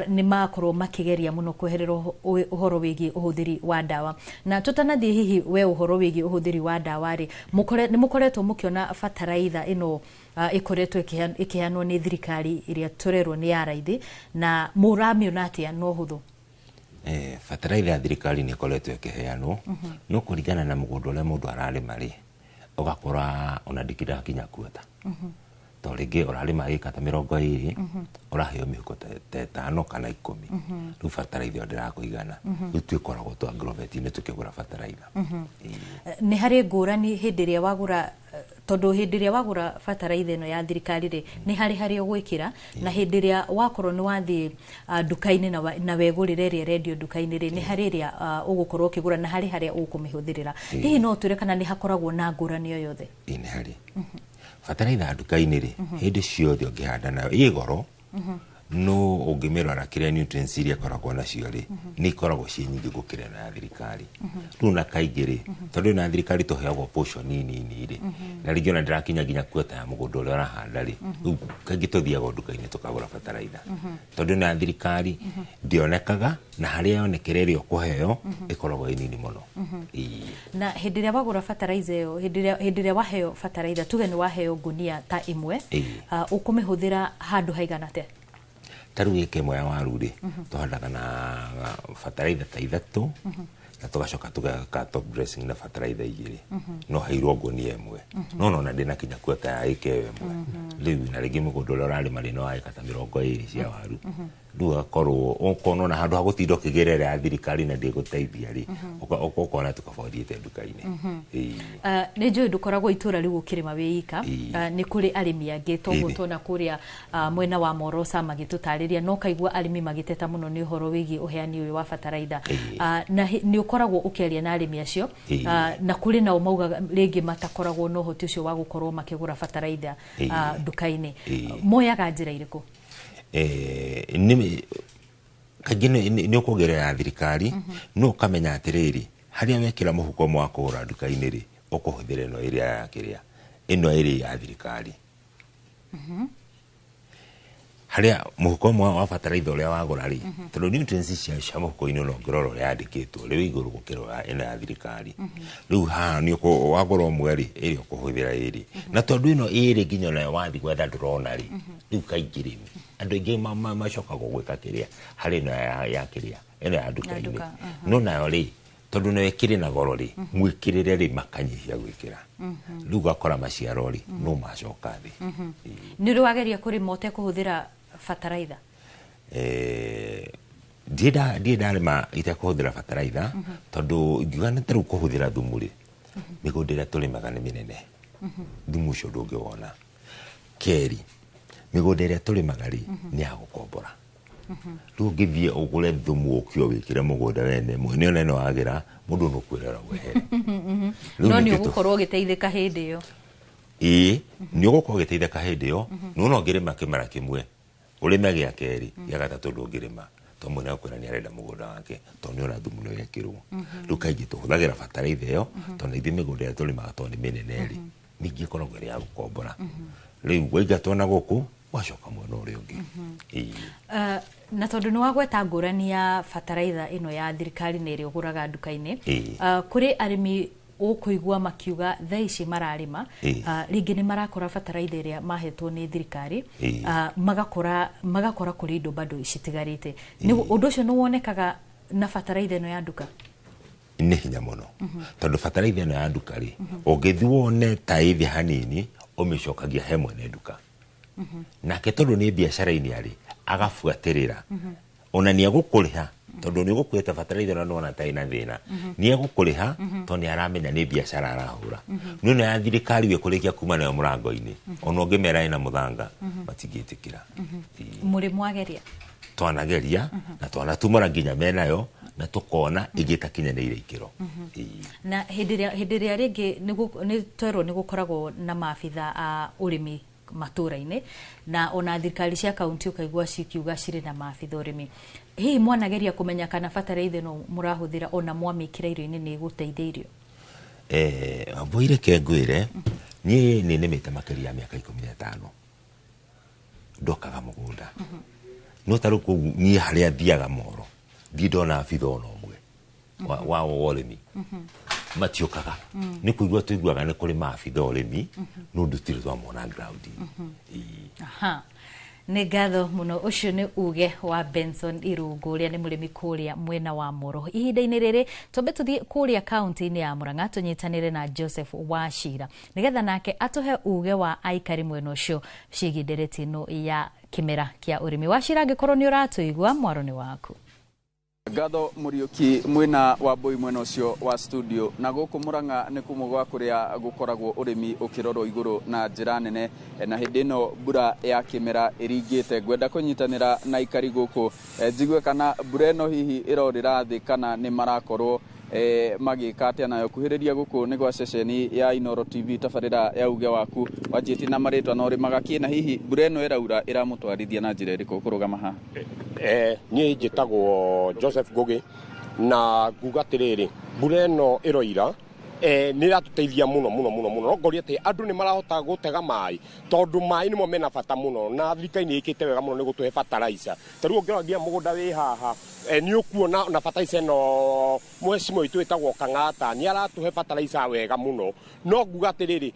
nĩ makorwo makĩgeria mũno kweherera ũhoro wĩgiĩ ũhũthĩri wa ndawa. Na tũtanathiĩ hihi we ũhoro wĩgiĩ ũhũthĩri wa ndawa rĩ, nĩ mũkoretwo mũkĩona bataraitha ĩno ĩkoretwo ĩkĩheanwo nĩ thirikari ĩrĩa tũrerwo nĩ ya raithi, na mũramĩona atĩa no hũthũ? Bataraitha ya thirikari nĩ ĩkoretwo ĩkĩheanwo, no kũringana na mũgũnda ũrĩa mũndũ ararĩma rĩ, ũgakora ona ndĩkĩrakinya kuota, to rĩngĩ ũrarĩma ĩka ta 20, ũraheo mĩhuko ta 5 kana 10. Rĩu bataraitha ĩyo ndĩrakũigana. Rĩu twĩkoragwo twa agrovet-inĩ tũkĩgũra bataraitha. Nĩ harĩ ngũrani hĩndĩ ĩrĩa wagũra Tondũ hĩndĩ ĩrĩa wagũra bataraitha ĩno ya thirikari rĩ, nĩ harĩ harĩa ũgwĩkĩra, na hĩndĩ ĩrĩa wakorwo nĩ wathiĩ nduka-inĩ na wegũrĩra ĩrĩa ĩrendio nduka-inĩ rĩ, nĩ harĩ ĩrĩa ũgũkorwo ũkĩgũra na harĩ harĩa ũkũmĩhũthĩrĩra. Hihi no ũtwĩre kana nĩ hakoragwo na ngũrani o yothe? Ĩĩ, nĩ harĩ bataraitha ya nduka-inĩ rĩ, hĩndĩ ciothe ũngĩhanda nayo ĩ goro, no ũngĩmĩrora kĩrĩa nutrients iria ĩkoragwo nacio rĩ, nĩ ikoragwo ciĩ nyingĩ gũkĩra ĩno ya thirikari. Rĩu na kaingĩ rĩ, tondũ ĩno ya thirikari tũheagwo portion nini nini rĩ, na rĩngĩ ona ndĩrakinya nginya kuota ya mũgũnda ũrĩa ũrahanda rĩ, rĩu kaingĩ tũthiaga o nduka-inĩ tũkagũra bataraitha, tondũ ĩno ya thirikari ndĩonekaga, na harĩa yonekera ĩrĩa ũkũheo ĩkoragwo ĩ nini mũno. Ĩĩ. Na hĩndĩ ĩrĩa wagũra bataraitha ĩyo, hĩndĩ ĩrĩa waheo bataraitha, tuge nĩ waheo ngunia ta ĩmwe, ũkũmĩhũthĩra handũ haigana atĩa? Ta rĩu ĩka ĩmwe ya waru rĩ, tũhandaga na bataraitha ta 3, na tũgacoka tũgeka top dressing na bataraitha 2, no heirwo ngunia ĩmwe, no nona ndĩnakinya kuota ya ĩka ĩyo ĩmwe. Rĩu na rĩngĩ mũgũnda ũrĩa ũrarĩma rĩ no wa ĩka ta 20 cia waru. Rĩu ũgakorwo ũkona ona handũ ha gũtinda ũkĩgĩra ĩrĩa ya thirikari na ndĩgũteithia rĩ, ũkona tũkaba ũthiĩte nduka-inĩ. Ĩĩ. Nĩ njũĩ ndũkoragwo itũra rĩu ũkĩrĩma wĩ ika, nĩ kũrĩ arĩmi angĩ toguo tuona kũrĩa mwena wa Morosa magĩtũtarĩria, no kaigua arĩmi magĩteta mũno nĩ ũhoro wĩgiĩ ũheani ũyũ wa bataraitha. Na nĩ ũkoragwo ũkĩaria na arĩmi acio, na kũrĩ nao maugaga rĩngĩ matakoragwo na ũhoti ũcio wa gũkorwo makĩgũra bataraitha nduka-inĩ. Moyaga njĩra irĩkũ? Kaingĩ nĩ ũkũgerera thirikari, no ũkamenya atĩrĩrĩ, harĩa wekĩra mũhuko ũmwe wa kũgũra nduka-inĩ rĩ, ũkũhũthĩra ĩno ĩrĩa ya kĩrĩa, ĩno ĩrĩ ya thirikari. Harĩa mũhuko ũmwe wa bataraitha ũrĩa wagũra rĩ, tondũ nutrients cia mũhuko-inĩ no ũngĩrora ũrĩa yandĩkĩtwo rĩu igũrũ gũkĩra ĩno ya thirikari. Rĩu haha nĩ wagũra ũmwe rĩ, ĩrĩa ũkũhũthĩra ĩrĩ, na tondũ ĩno ĩrĩ nginya onayo wathiĩ gwetha ndũrona rĩ, rĩu kaingĩ rĩ, andũ aingĩ macokagwo gwĩka kĩrĩa harĩ ĩno ya kĩrĩa, ĩno ya nduka-inĩ. No nayo rĩ, tondũ nayo ĩkĩrĩ na goro rĩ, mwĩkĩrĩre rĩ, makanyihia gwĩkĩra. Rĩu ũgakora maciaro rĩ, no macoka thĩ. Nĩ ũrĩ wageria kũrĩma ũtekũhũthĩra bataraitha? Ndirĩ ndarĩma itekũhũthĩra bataraitha, tondũ ingiuga nĩ ta rĩu kũhũthĩra thumu rĩ, mĩgũnda ĩrĩa tũrĩmaga nĩ mĩnene, thumu ũcio ndũngĩwona. Kerĩ, mĩgũnda ĩrĩa tũrĩmaga rĩ, nĩ ya gũkombora. Rĩu ũngĩthiĩ ũgũre thumu ũke ũwĩkĩre mũgũnda wene, mwene ona ĩno wagĩra, mũndũ no kwĩrora wehere. Rĩu No nĩ nĩkĩo ũgũkorwo ũgĩteithĩka hĩndĩ ĩyo. Ĩĩ, nĩ ũgũkorwo ũgĩteithĩka hĩndĩ ĩyo, no no ũngĩrĩma kĩmera kĩmwe, ũrĩme gĩa kerĩ, gĩa gatatũ ndũngĩrĩma, tondũ mwene akwĩra nĩ arenda mũgũnda wake, tondũ nĩ ona thumu nĩ wekĩrwo. Rĩu kaingĩ tũhũthagĩra bataraitha ĩyo, tondũ ithuĩ mĩgũnda ĩrĩa tũrĩmaga tondũ nĩ mĩnene rĩ, mĩingĩ ĩkoragwo ĩrĩ ya gũkombora. Rĩu waingatwo na gũkũ, wacoka mwena ũrĩa ũngĩ. Ĩĩ. Na tondũ nĩ wagweta ngũrani ya bataraitha ĩno ya thirikari na ĩrĩa ũgũraga nduka-inĩ, kũrĩ arĩmi ũkũigua makiuga thaa ici mararĩma, rĩngĩ nĩ marakora bataraitha ĩrĩa mahetwo nĩ thirikari, magakora kũrĩ indo bado citigarĩte. Ũndũ ũcio nĩ wonekaga na bataraitha ĩno ya nduka? Nĩ hinya mũno, tondũ bataraitha ĩno ya nduka rĩ, ũngĩthiĩ wone ta ĩthĩ hanini, ũmĩcokagia he mwene nduka. Nake tondũ nĩ biacara-inĩ arĩ, agabuatĩrĩra. Ona nĩ egũkũrĩha, tondũ nĩ ũgũkuĩte bataraitha ĩno nĩwona ta ĩna thĩna, nĩ egũkũrĩha, tondũ nĩ aramenya nĩ biacara arahũra. No ĩno ya thirikari wĩ kũrĩkia kuma nayo mũrango-inĩ, ona ũngĩmera ĩna mũthanga, matingĩtĩkĩra. Mũrĩ mwageria? Twanageria, na twanatumũra nginya menayo, na tũkona ĩngĩ ĩtakinyanĩire ikĩro. Na hĩndĩ ĩrĩa rĩngĩ nĩ twerwo nĩ gũkoragwo na maabitha a ũrĩmi matũra-inĩ, na ona thirikari cia kaunti ũkaigua cikiuga cirĩ na maabitha ũrĩmi, hihi mwanageria kũmenya kana bataraitha ĩno mũrahũthĩra ona mwamĩkĩra irio-inĩ nĩ ĩgũteithia irio? Mbũi reke ngwĩre, niĩ nĩ nĩmĩte makĩria ya mĩaka 15 ndokaga mũgũnda, no ta rĩu kũu niĩ harĩa thiaga Moro ndirĩ ndona abitha ona ũmwe wa ũrĩmi, matiũkaga. Nĩ kũigua tũiguaga nĩ kũrĩ maabitha ũrĩmi, no ndũtirĩ twamona ground. Aha. Nĩ ngatho mũno. Ũcio nĩ uge wa Benson Irungu ũrĩa nĩ mũrĩmi kũrĩa mwena wa Moro. Ihinda-inĩ rĩrĩ twambe tũthiĩ kũrĩa kaunti-inĩ ya Murang'a tũnyitanĩre na Joseph Wachira nĩgetha nake atũhe uge wa aikari mwena ũcio ciĩgiĩ ndereti ĩno ya kĩmera kĩa ũrĩmi. Wachira, angĩkorwo nĩ ũratũigua, mwaro nĩ waku. Ngatho Muriuki mwena wa Mbui mwena ucio wa studio. Na guku Murang'a ni kumwe gwa kuria gukoragwo urimi ukirorwo iguru na njira nene, na hindi ino mbura ya kimera iringite. Ngwenda kunyitanira na ikari guku njigue kana mbura ino hihi irorira thi kana ni marakorwo magika atia nayo. Kuhiriria guku ni gwa ceceni ya Inooro TV, tabarira ya uge waku wanjiti na maritwa na urimaga ki, na hihi mbura ino iraura iramutwarithia na njira iriku kurugama haha? Niĩ njĩtagwo Joseph Ngugi na nguga atĩrĩrĩ, mbura ĩno ĩroira nĩ ĩratũteithia mũno mũno mũno mũno. No ngoria atĩ andũ nĩ marahota gũtega maĩ, tondũ maĩ nĩmo mena bata mũno, na thirikari nĩ ĩkĩte wega mũno nĩ gũtũhe fertilizer. Ta rĩu ũngĩrora nginya mũgũnda wĩ haha nĩ ũkuona na fertilizer ĩno mheshimiwa witũ wĩtagwo Kang'ata nĩ aratũhe fertilizer wega mũno. No nguga atĩrĩrĩ,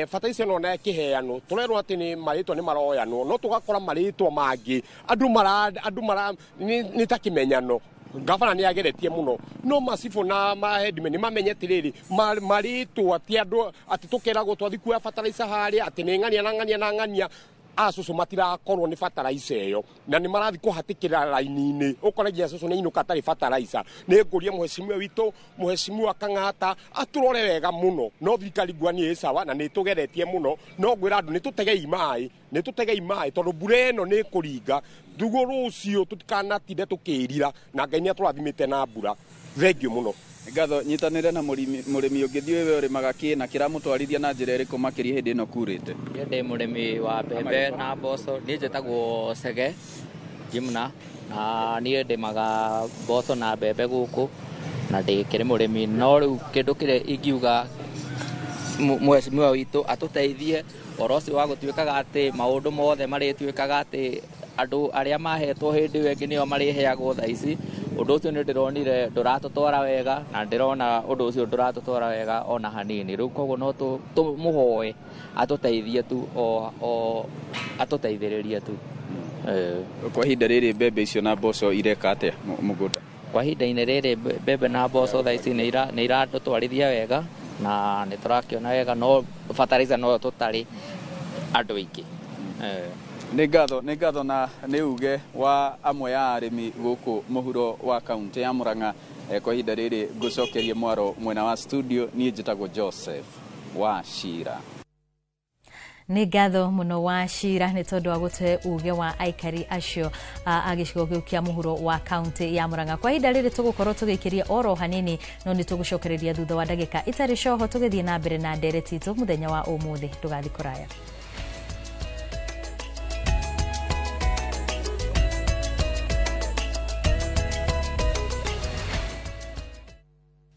fertilizer ĩno ona ĩkĩheanwo tũrerwo atĩ nĩ marĩtwa nĩ maroyanwo, no tũgakora marĩtwa mangĩ andũ mara nĩ ta kĩmenyano. Gavana nĩ ageretie mũno, no macibũ na maheadmen nĩ mamenye atĩrĩrĩ, marĩtwa ti andũ atĩ tũkeragwo twathi kuoya fertilizer harĩa atĩ nĩ ng'ania na ng'ania na ng'ania. Acũcũ matirakorwo nĩ fertilizer ĩyo na nĩ marathi kũhatĩkĩra raini-inĩ, ũkoragia acũcũ nĩ inũka atarĩ fertilizer. Nĩ ngũria mheshimiwa witũ, mheshimiwa Kang'ata atũrore wega mũno. No thirikari ngua nĩ ĩ sawa na nĩ tũgeretie mũno, no ngwĩra andũ nĩ tũtegei maĩ, nĩ tũtegei maĩ tondũ mbura ĩno nĩ ĩkũringa ndugo rũciũ tũtikanatinde tũkĩrira, na Ngai nĩ atũrathimĩte na mbura. Thengiũ mũno. Ngatho. Nyitanĩre na mũrĩmi ũngĩ thiĩ we ũrĩmaga kĩ na kĩramũtwarithia na njĩra ĩrĩkũ makĩria hĩndĩ ĩno kurĩte? Niĩ ndĩ mũrĩmi wa mbembe na mboco. Niĩ njĩtagwo Chege Jimna na niĩ ndĩmaga mboco na mbembe gũkũ na ndĩkĩrĩ mũrĩmi. No rĩu kĩndũ kĩrĩa ingiuga mheshimiwa witũ atũteithie ũhoro ũcio wa gũtuĩkaga atĩ maũndũ mothe marĩtuĩkaga atĩ andũ arĩa mahetwo hĩndĩ ĩyo ĩngĩ nĩo marĩheagwo thaa ici. Ũndũ ũcio nĩ ndĩronire ndũratũtwara wega, na ndĩrona ũndũ ũcio ndũratũtwara wega ona hanini. Rĩu koguo no tũmũhoe atũteithie tu, o atũteithĩrĩrie tu. Kwa ihinda rĩrĩ mbembe icio na mboco ireka atĩa mũgũnda? Kwa ihinda-inĩ rĩrĩ mbembe na mboco thaa ici nĩ iratũtwarithia wega na nĩ tũrakĩona wega, no fertilizer no tũtarĩ andũ aingĩ. Nĩ ngatho na nĩ uge wa amwe ya arĩmi gũkũ mũhuro wa kaunti ya Murang'a. Kwa ihinda rĩrĩ ngũcokerie mwaro mwena wa studio. Niĩ njĩtagwo Joseph wa Shira. Nĩ ngatho mũno wa Shira nĩ tondũ wa gũtũhe uge wa aikari acio a gĩcigo kĩu kĩa mũhuro wa kaunti ya Murang'a. Kwa ihinda rĩrĩ tũgũkorwo tũgĩikĩria oro hanini, no nĩ tũgũcokereria thutha wa ndagĩka itarĩ coho tũgĩthiĩ na mbere na ndereti itũ mũthenya wa ũmũthĩ. Ndũgathiĩ kũraya.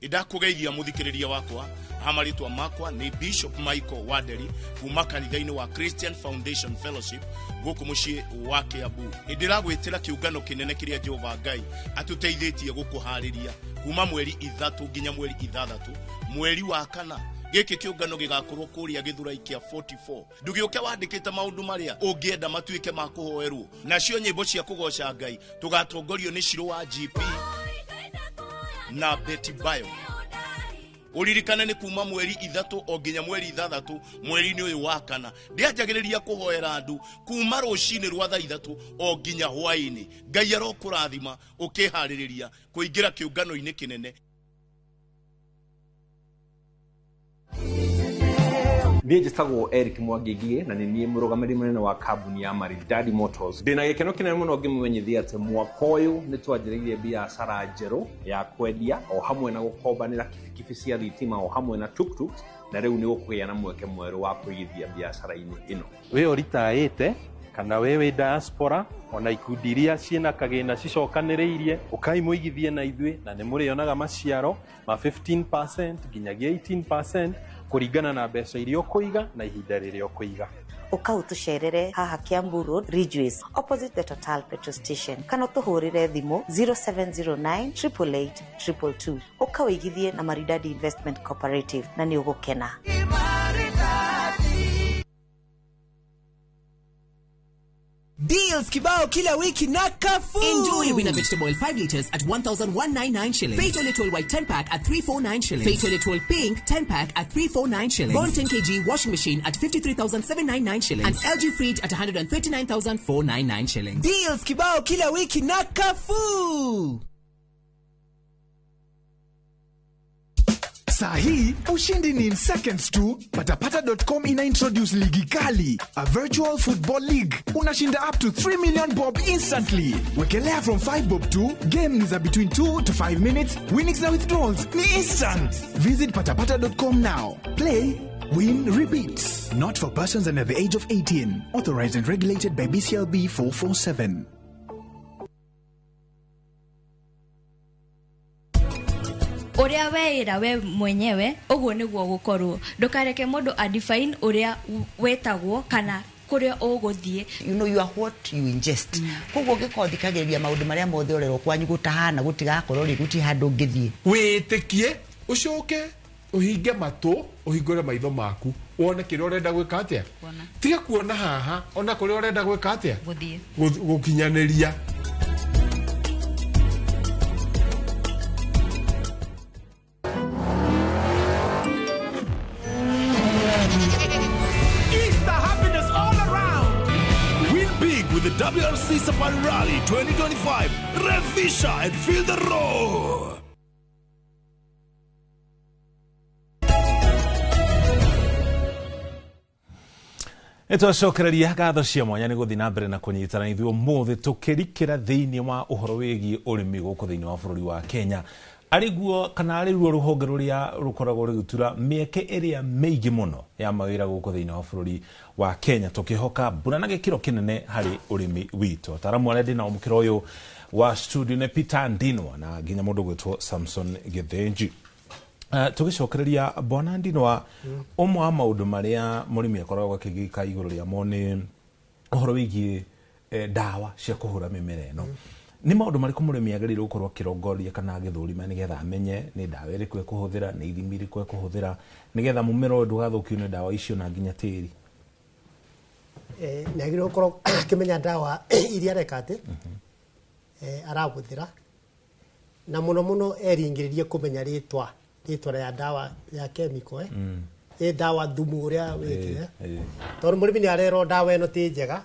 Ndakũgeithia mũthikĩrĩria wakwa ha marĩtwa makwa nĩ Bishop Michael Wanderi kuma kanitha-inĩ wa Christian Foundation Fellowship gũkũ mũciĩ wa Kiambu. Nĩndĩragwĩtĩra kĩũngano kĩnene kĩrĩa Jehova Ngai atũteithĩtie gũkũharĩria kuma mweri 3 nginya mweri 6 mweri wa 4. Gĩkĩ kĩũngano gĩgakorwo kũrĩa Gĩthurai kĩa 44. Ndũgĩũke wandĩkĩte maũndũ marĩa ũngĩenda matuĩke ma kũhoerwo, nacio nyĩmbo cia kũgoca Ngai tũgatongorio nĩ Shiro wa GP na Betty Bayo. Ũririkane nĩ kuma mweri 3 o nginya mweri 6 mweri-inĩ ũyũ wa 4. Ndĩanjagĩrĩria kũhoera andũ kuma rũcinĩ rwa thaa 3 o nginya hwaĩ-inĩ. Ngai arokũrathima ũkĩharĩrĩria kũingĩra kĩũngano-inĩ kĩnene. Niĩ njĩtagwo Eric Mwangi Ngigĩ na nĩ niĩ mũrũgamĩrĩri mũnene wa kambuni ya Maridadi Motors. Ndĩna gĩkeno kĩnene mũno ngĩmũmenyithia atĩ mwaka ũyũ nĩ twanjĩrĩirie biacara njerũ ya kwendia o hamwe na gũkombanĩra kibikibi cia thitima o hamwe na tuktuks, na rĩu nĩ gũkũgĩa na mweke mwerũ wa kũigithia biacara-inĩ ĩno. Wĩ ũritaĩte kana wĩ wĩ diaspora ona ikundi iria ciĩna kagĩna cicokanĩrĩirie, ũkai mũigithie na ithuĩ na nĩ mũrĩonaga maciaro ma 15% nginyagia 18% kũringana na mbeca iria ũkũiga na ihinda rĩrĩa ũkũiga. Ũka ũtũcerere haha Kiambu Road, Ridgeways, opposite the Total petrol station, kana ũtũhũrĩre thimũ 0709 888 222. Ũka ũigithie na Maridadi Investment Cooperative na nĩ ũgũkena. Deals kibao kila wiki na Carrefour. Enjoy Winner vegetable oil 5 liters at 1,199 shillings. Fatal Little White 10 pack at 349 shillings. Fatal Little Pink 10 pack at 349 shillings. Bond 10 kg washing machine at 53,799 shillings. And LG fridge at 139,499 shillings. Deals kibao kila wiki na Carrefour. Saa hii ushindi ni in seconds tu. Patapata.com ina introduce ligi kali, a virtual football league. Unashinda up to 3 million bob instantly. Wekelea from 5 bob to game ni za between 2 to 5 minutes. Winnings na withdrawals ni instant. Visit patapata.com now. Play, win, repeat. Not for persons under the age of 18. Authorized and regulated by BCLB 447. Uria weira we mwenyewe uguo niguo gukorwo ndukareke mundu a define uria wetagwo kana kuria uguthie. You know you are what you ingest. Koguo ngikorwo thikagiriria maundu maria mothe urerwo kwanyu gutahana gutigakorwo ri guti handu ngithie. Witikie ucoke uhinge matu uhingure maitho maku wone kiria urenda gwika atia. Tiga kuona haha ona kuria urenda gwika atia guthie gukinyaniria. With the WRC Safari Rally 2025, Revisha and feel the roar. Nĩtwacokereria ngatho cia mwanya nĩ gũthiĩ na mbere na kũnyitana ithuĩ ũmũthĩ tũkĩrikĩra thĩinĩ wa ũhoro wĩgiĩ ũrĩmi gũkũ thĩinĩ wa bũrũri wa Kenya. Arĩguo kana arĩruo rũhonge rũrĩa rũkoragwo rũgĩtura mĩeke ĩrĩa mĩingĩ mũno ya mawĩra gũkũ thĩinĩ wa bũrũri wa Kenya, tũkĩhoka mbura na gĩkĩro kĩnene harĩ ũrĩmi witũ. Ataaramu arĩa ndĩ nao mũkĩra ũyũ wa studio nĩ Peter Ndinwa na nginya mũndũ gwĩtwo Samson Gĩthĩnji. Tũgĩcokereria Bwana Ndinwa, ũmwe wa maũndũ marĩa mũrĩmi akoragwo akĩgĩka igũrũ rĩamo nĩ ũhoro wĩgiĩ ndawa cia kũhũra mĩmera ĩno. Nĩ maũndũ marĩkũ mũrĩmi agĩrĩirwo gũkorwo akĩrongoria kana agĩthũrima nĩgetha amenye nĩ ndawa ĩrĩkũ ekũhũthĩra, nĩ ithimi irĩkũ ekũhũthĩra nĩgetha mũmera ũyũ ndũgathũkio nĩ ndawa icio na nginya tĩri? Nĩ agĩrĩirwo gũkorwo akĩmenya ndawa iria areka atĩ arahũthĩra, na mũno mũno eringĩrĩrie kũmenya rĩtwa rĩa ndawa ya chemical, ĩ ndawa thumu ũrĩa wĩkire, tondũ mũrĩmi nĩ arerwo ndawa ĩno ti njega,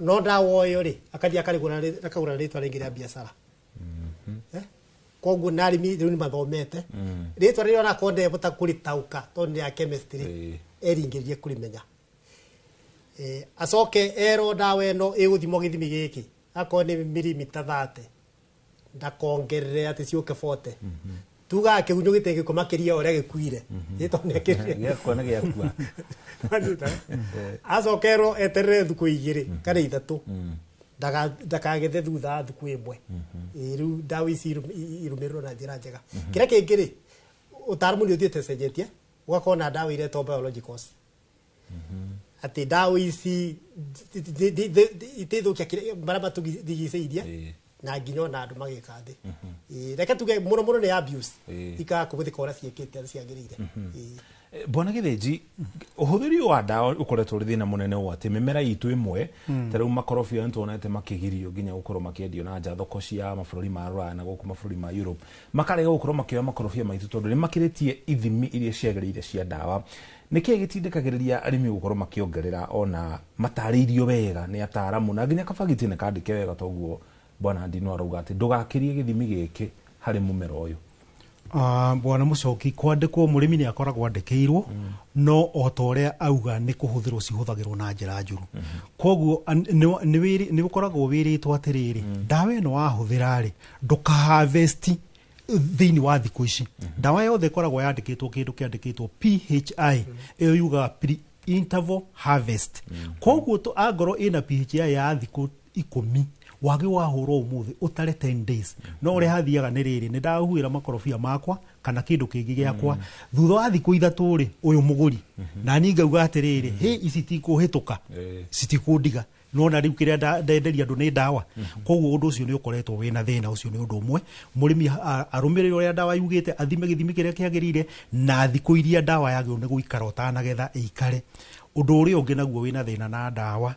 no ndawa ĩyo rĩ akathiĩ akagũra rĩtwa rĩngĩ rĩa biacara. Koguo na arĩmi rĩu nĩ mathomete rĩtwa rĩrĩa onakorwo ndebota kũrĩtaũka tondũ nĩ ya chemistry, eringĩrĩrie kũrĩmenya. Acoke erwo ndawa ĩno ĩgũthimwo gĩthimi gĩkĩ, akorwo nĩ mirimita 30 ndakongerere atĩ ciũke 40. Tugaga kĩgunyũ gĩtingĩkua makĩria ũrĩa gĩkuire. Gĩakua nĩ gĩakua. Acoke erwo eterere thukũ 2 kana 3, ndakagethe thutha wa thukũ 1. Rĩu ndawa ici irũmĩrĩrwo na njĩra njega. Kĩrĩa kĩngĩ rĩ, ũtaaramu nĩ ũthiĩte ũcenjetie, ũgakorwo na ndawa iretwo biologicals, atĩ ndawa ici itithũkia marĩa matũrigicĩirie na nginya ona andũ magĩka thĩ. Reke tuge mũno mũno nĩ abuse ikaga kũhũthĩka ũrĩa ciĩkĩte ciagĩrĩire. Bwana Gĩthĩnji, ũhũthĩri wa ndawa ũkoretwo ũrĩ thĩna mũnene ũũ atĩ mĩmera itũ ĩmwe ta rĩu makorobia nĩtuonete makĩgirio nginya gũkorwo makĩendio na nja thoko cia mabũrũri ma Rũraya na gũkũ mabũrũri ma Europe, makarega gũkorwo makĩoya makorobia maitũ tondũ nĩ makĩrĩtie ithimi iria ciagĩrĩire cia ndawa. Nĩkĩĩ gĩtindĩkagĩrĩria arĩmi gũkorwo makĩongerera ona matarĩirio wega nĩ ataaramu na nginya kabagiti nĩ kandĩke wega toguo Bwana Ndinwa arauga atĩ ndũgakĩrie gĩthimi gĩkĩ harĩ mũmera ũyũ? Bwana Mũcoki, kwandĩkwo mũrĩmi nĩ akoragwo andĩkĩirwo, no o ta ũrĩa auga nĩ kũhũthĩrwo cihũthagĩrwo na njĩra njũru. Koguo nĩ ũkoragwo wĩrĩtwo atĩrĩrĩ, ndawa ĩno wahũthĩra rĩ, ndũkaharvest thĩinĩ wa thikũ ici. Ndawa yothe ĩkoragwo yandĩkĩtwo kĩndũ kĩandĩkĩtwo PHI, ĩyo yugaga pre interval harvest. Koguo angorwo ĩna PHI ya thikũ 10, wage wahũrwo ũmũthĩ ũtare 10 days. No ũrĩa hathiaga nĩ rĩrĩ, nĩ ndahuhĩra makorobia makwa kana kĩndũ kĩngĩ gĩakwa, thutha wa thikũ 3 rĩ, ũyũ mũgũri na niĩ ngauga atĩrĩrĩ, hĩ ici tikũhĩtũka, citikũndiga, nona rĩu kĩrĩa ndenderia andũ nĩ ndawa. Koguo ũndũ ũcio nĩ ũkoretwo wĩna thĩna. Ũcio nĩ ũndũ ũmwe, mũrĩmi arũmĩrĩre ũrĩa ndawa yugĩte, athime gĩthimi kĩrĩa kĩagĩrĩire na thikũ iria ndawa yagĩrĩirwo nĩ gũikara ũtanagetha ĩikare. Ũndũ ũrĩa ũngĩ naguo wĩna thĩna na ndawa,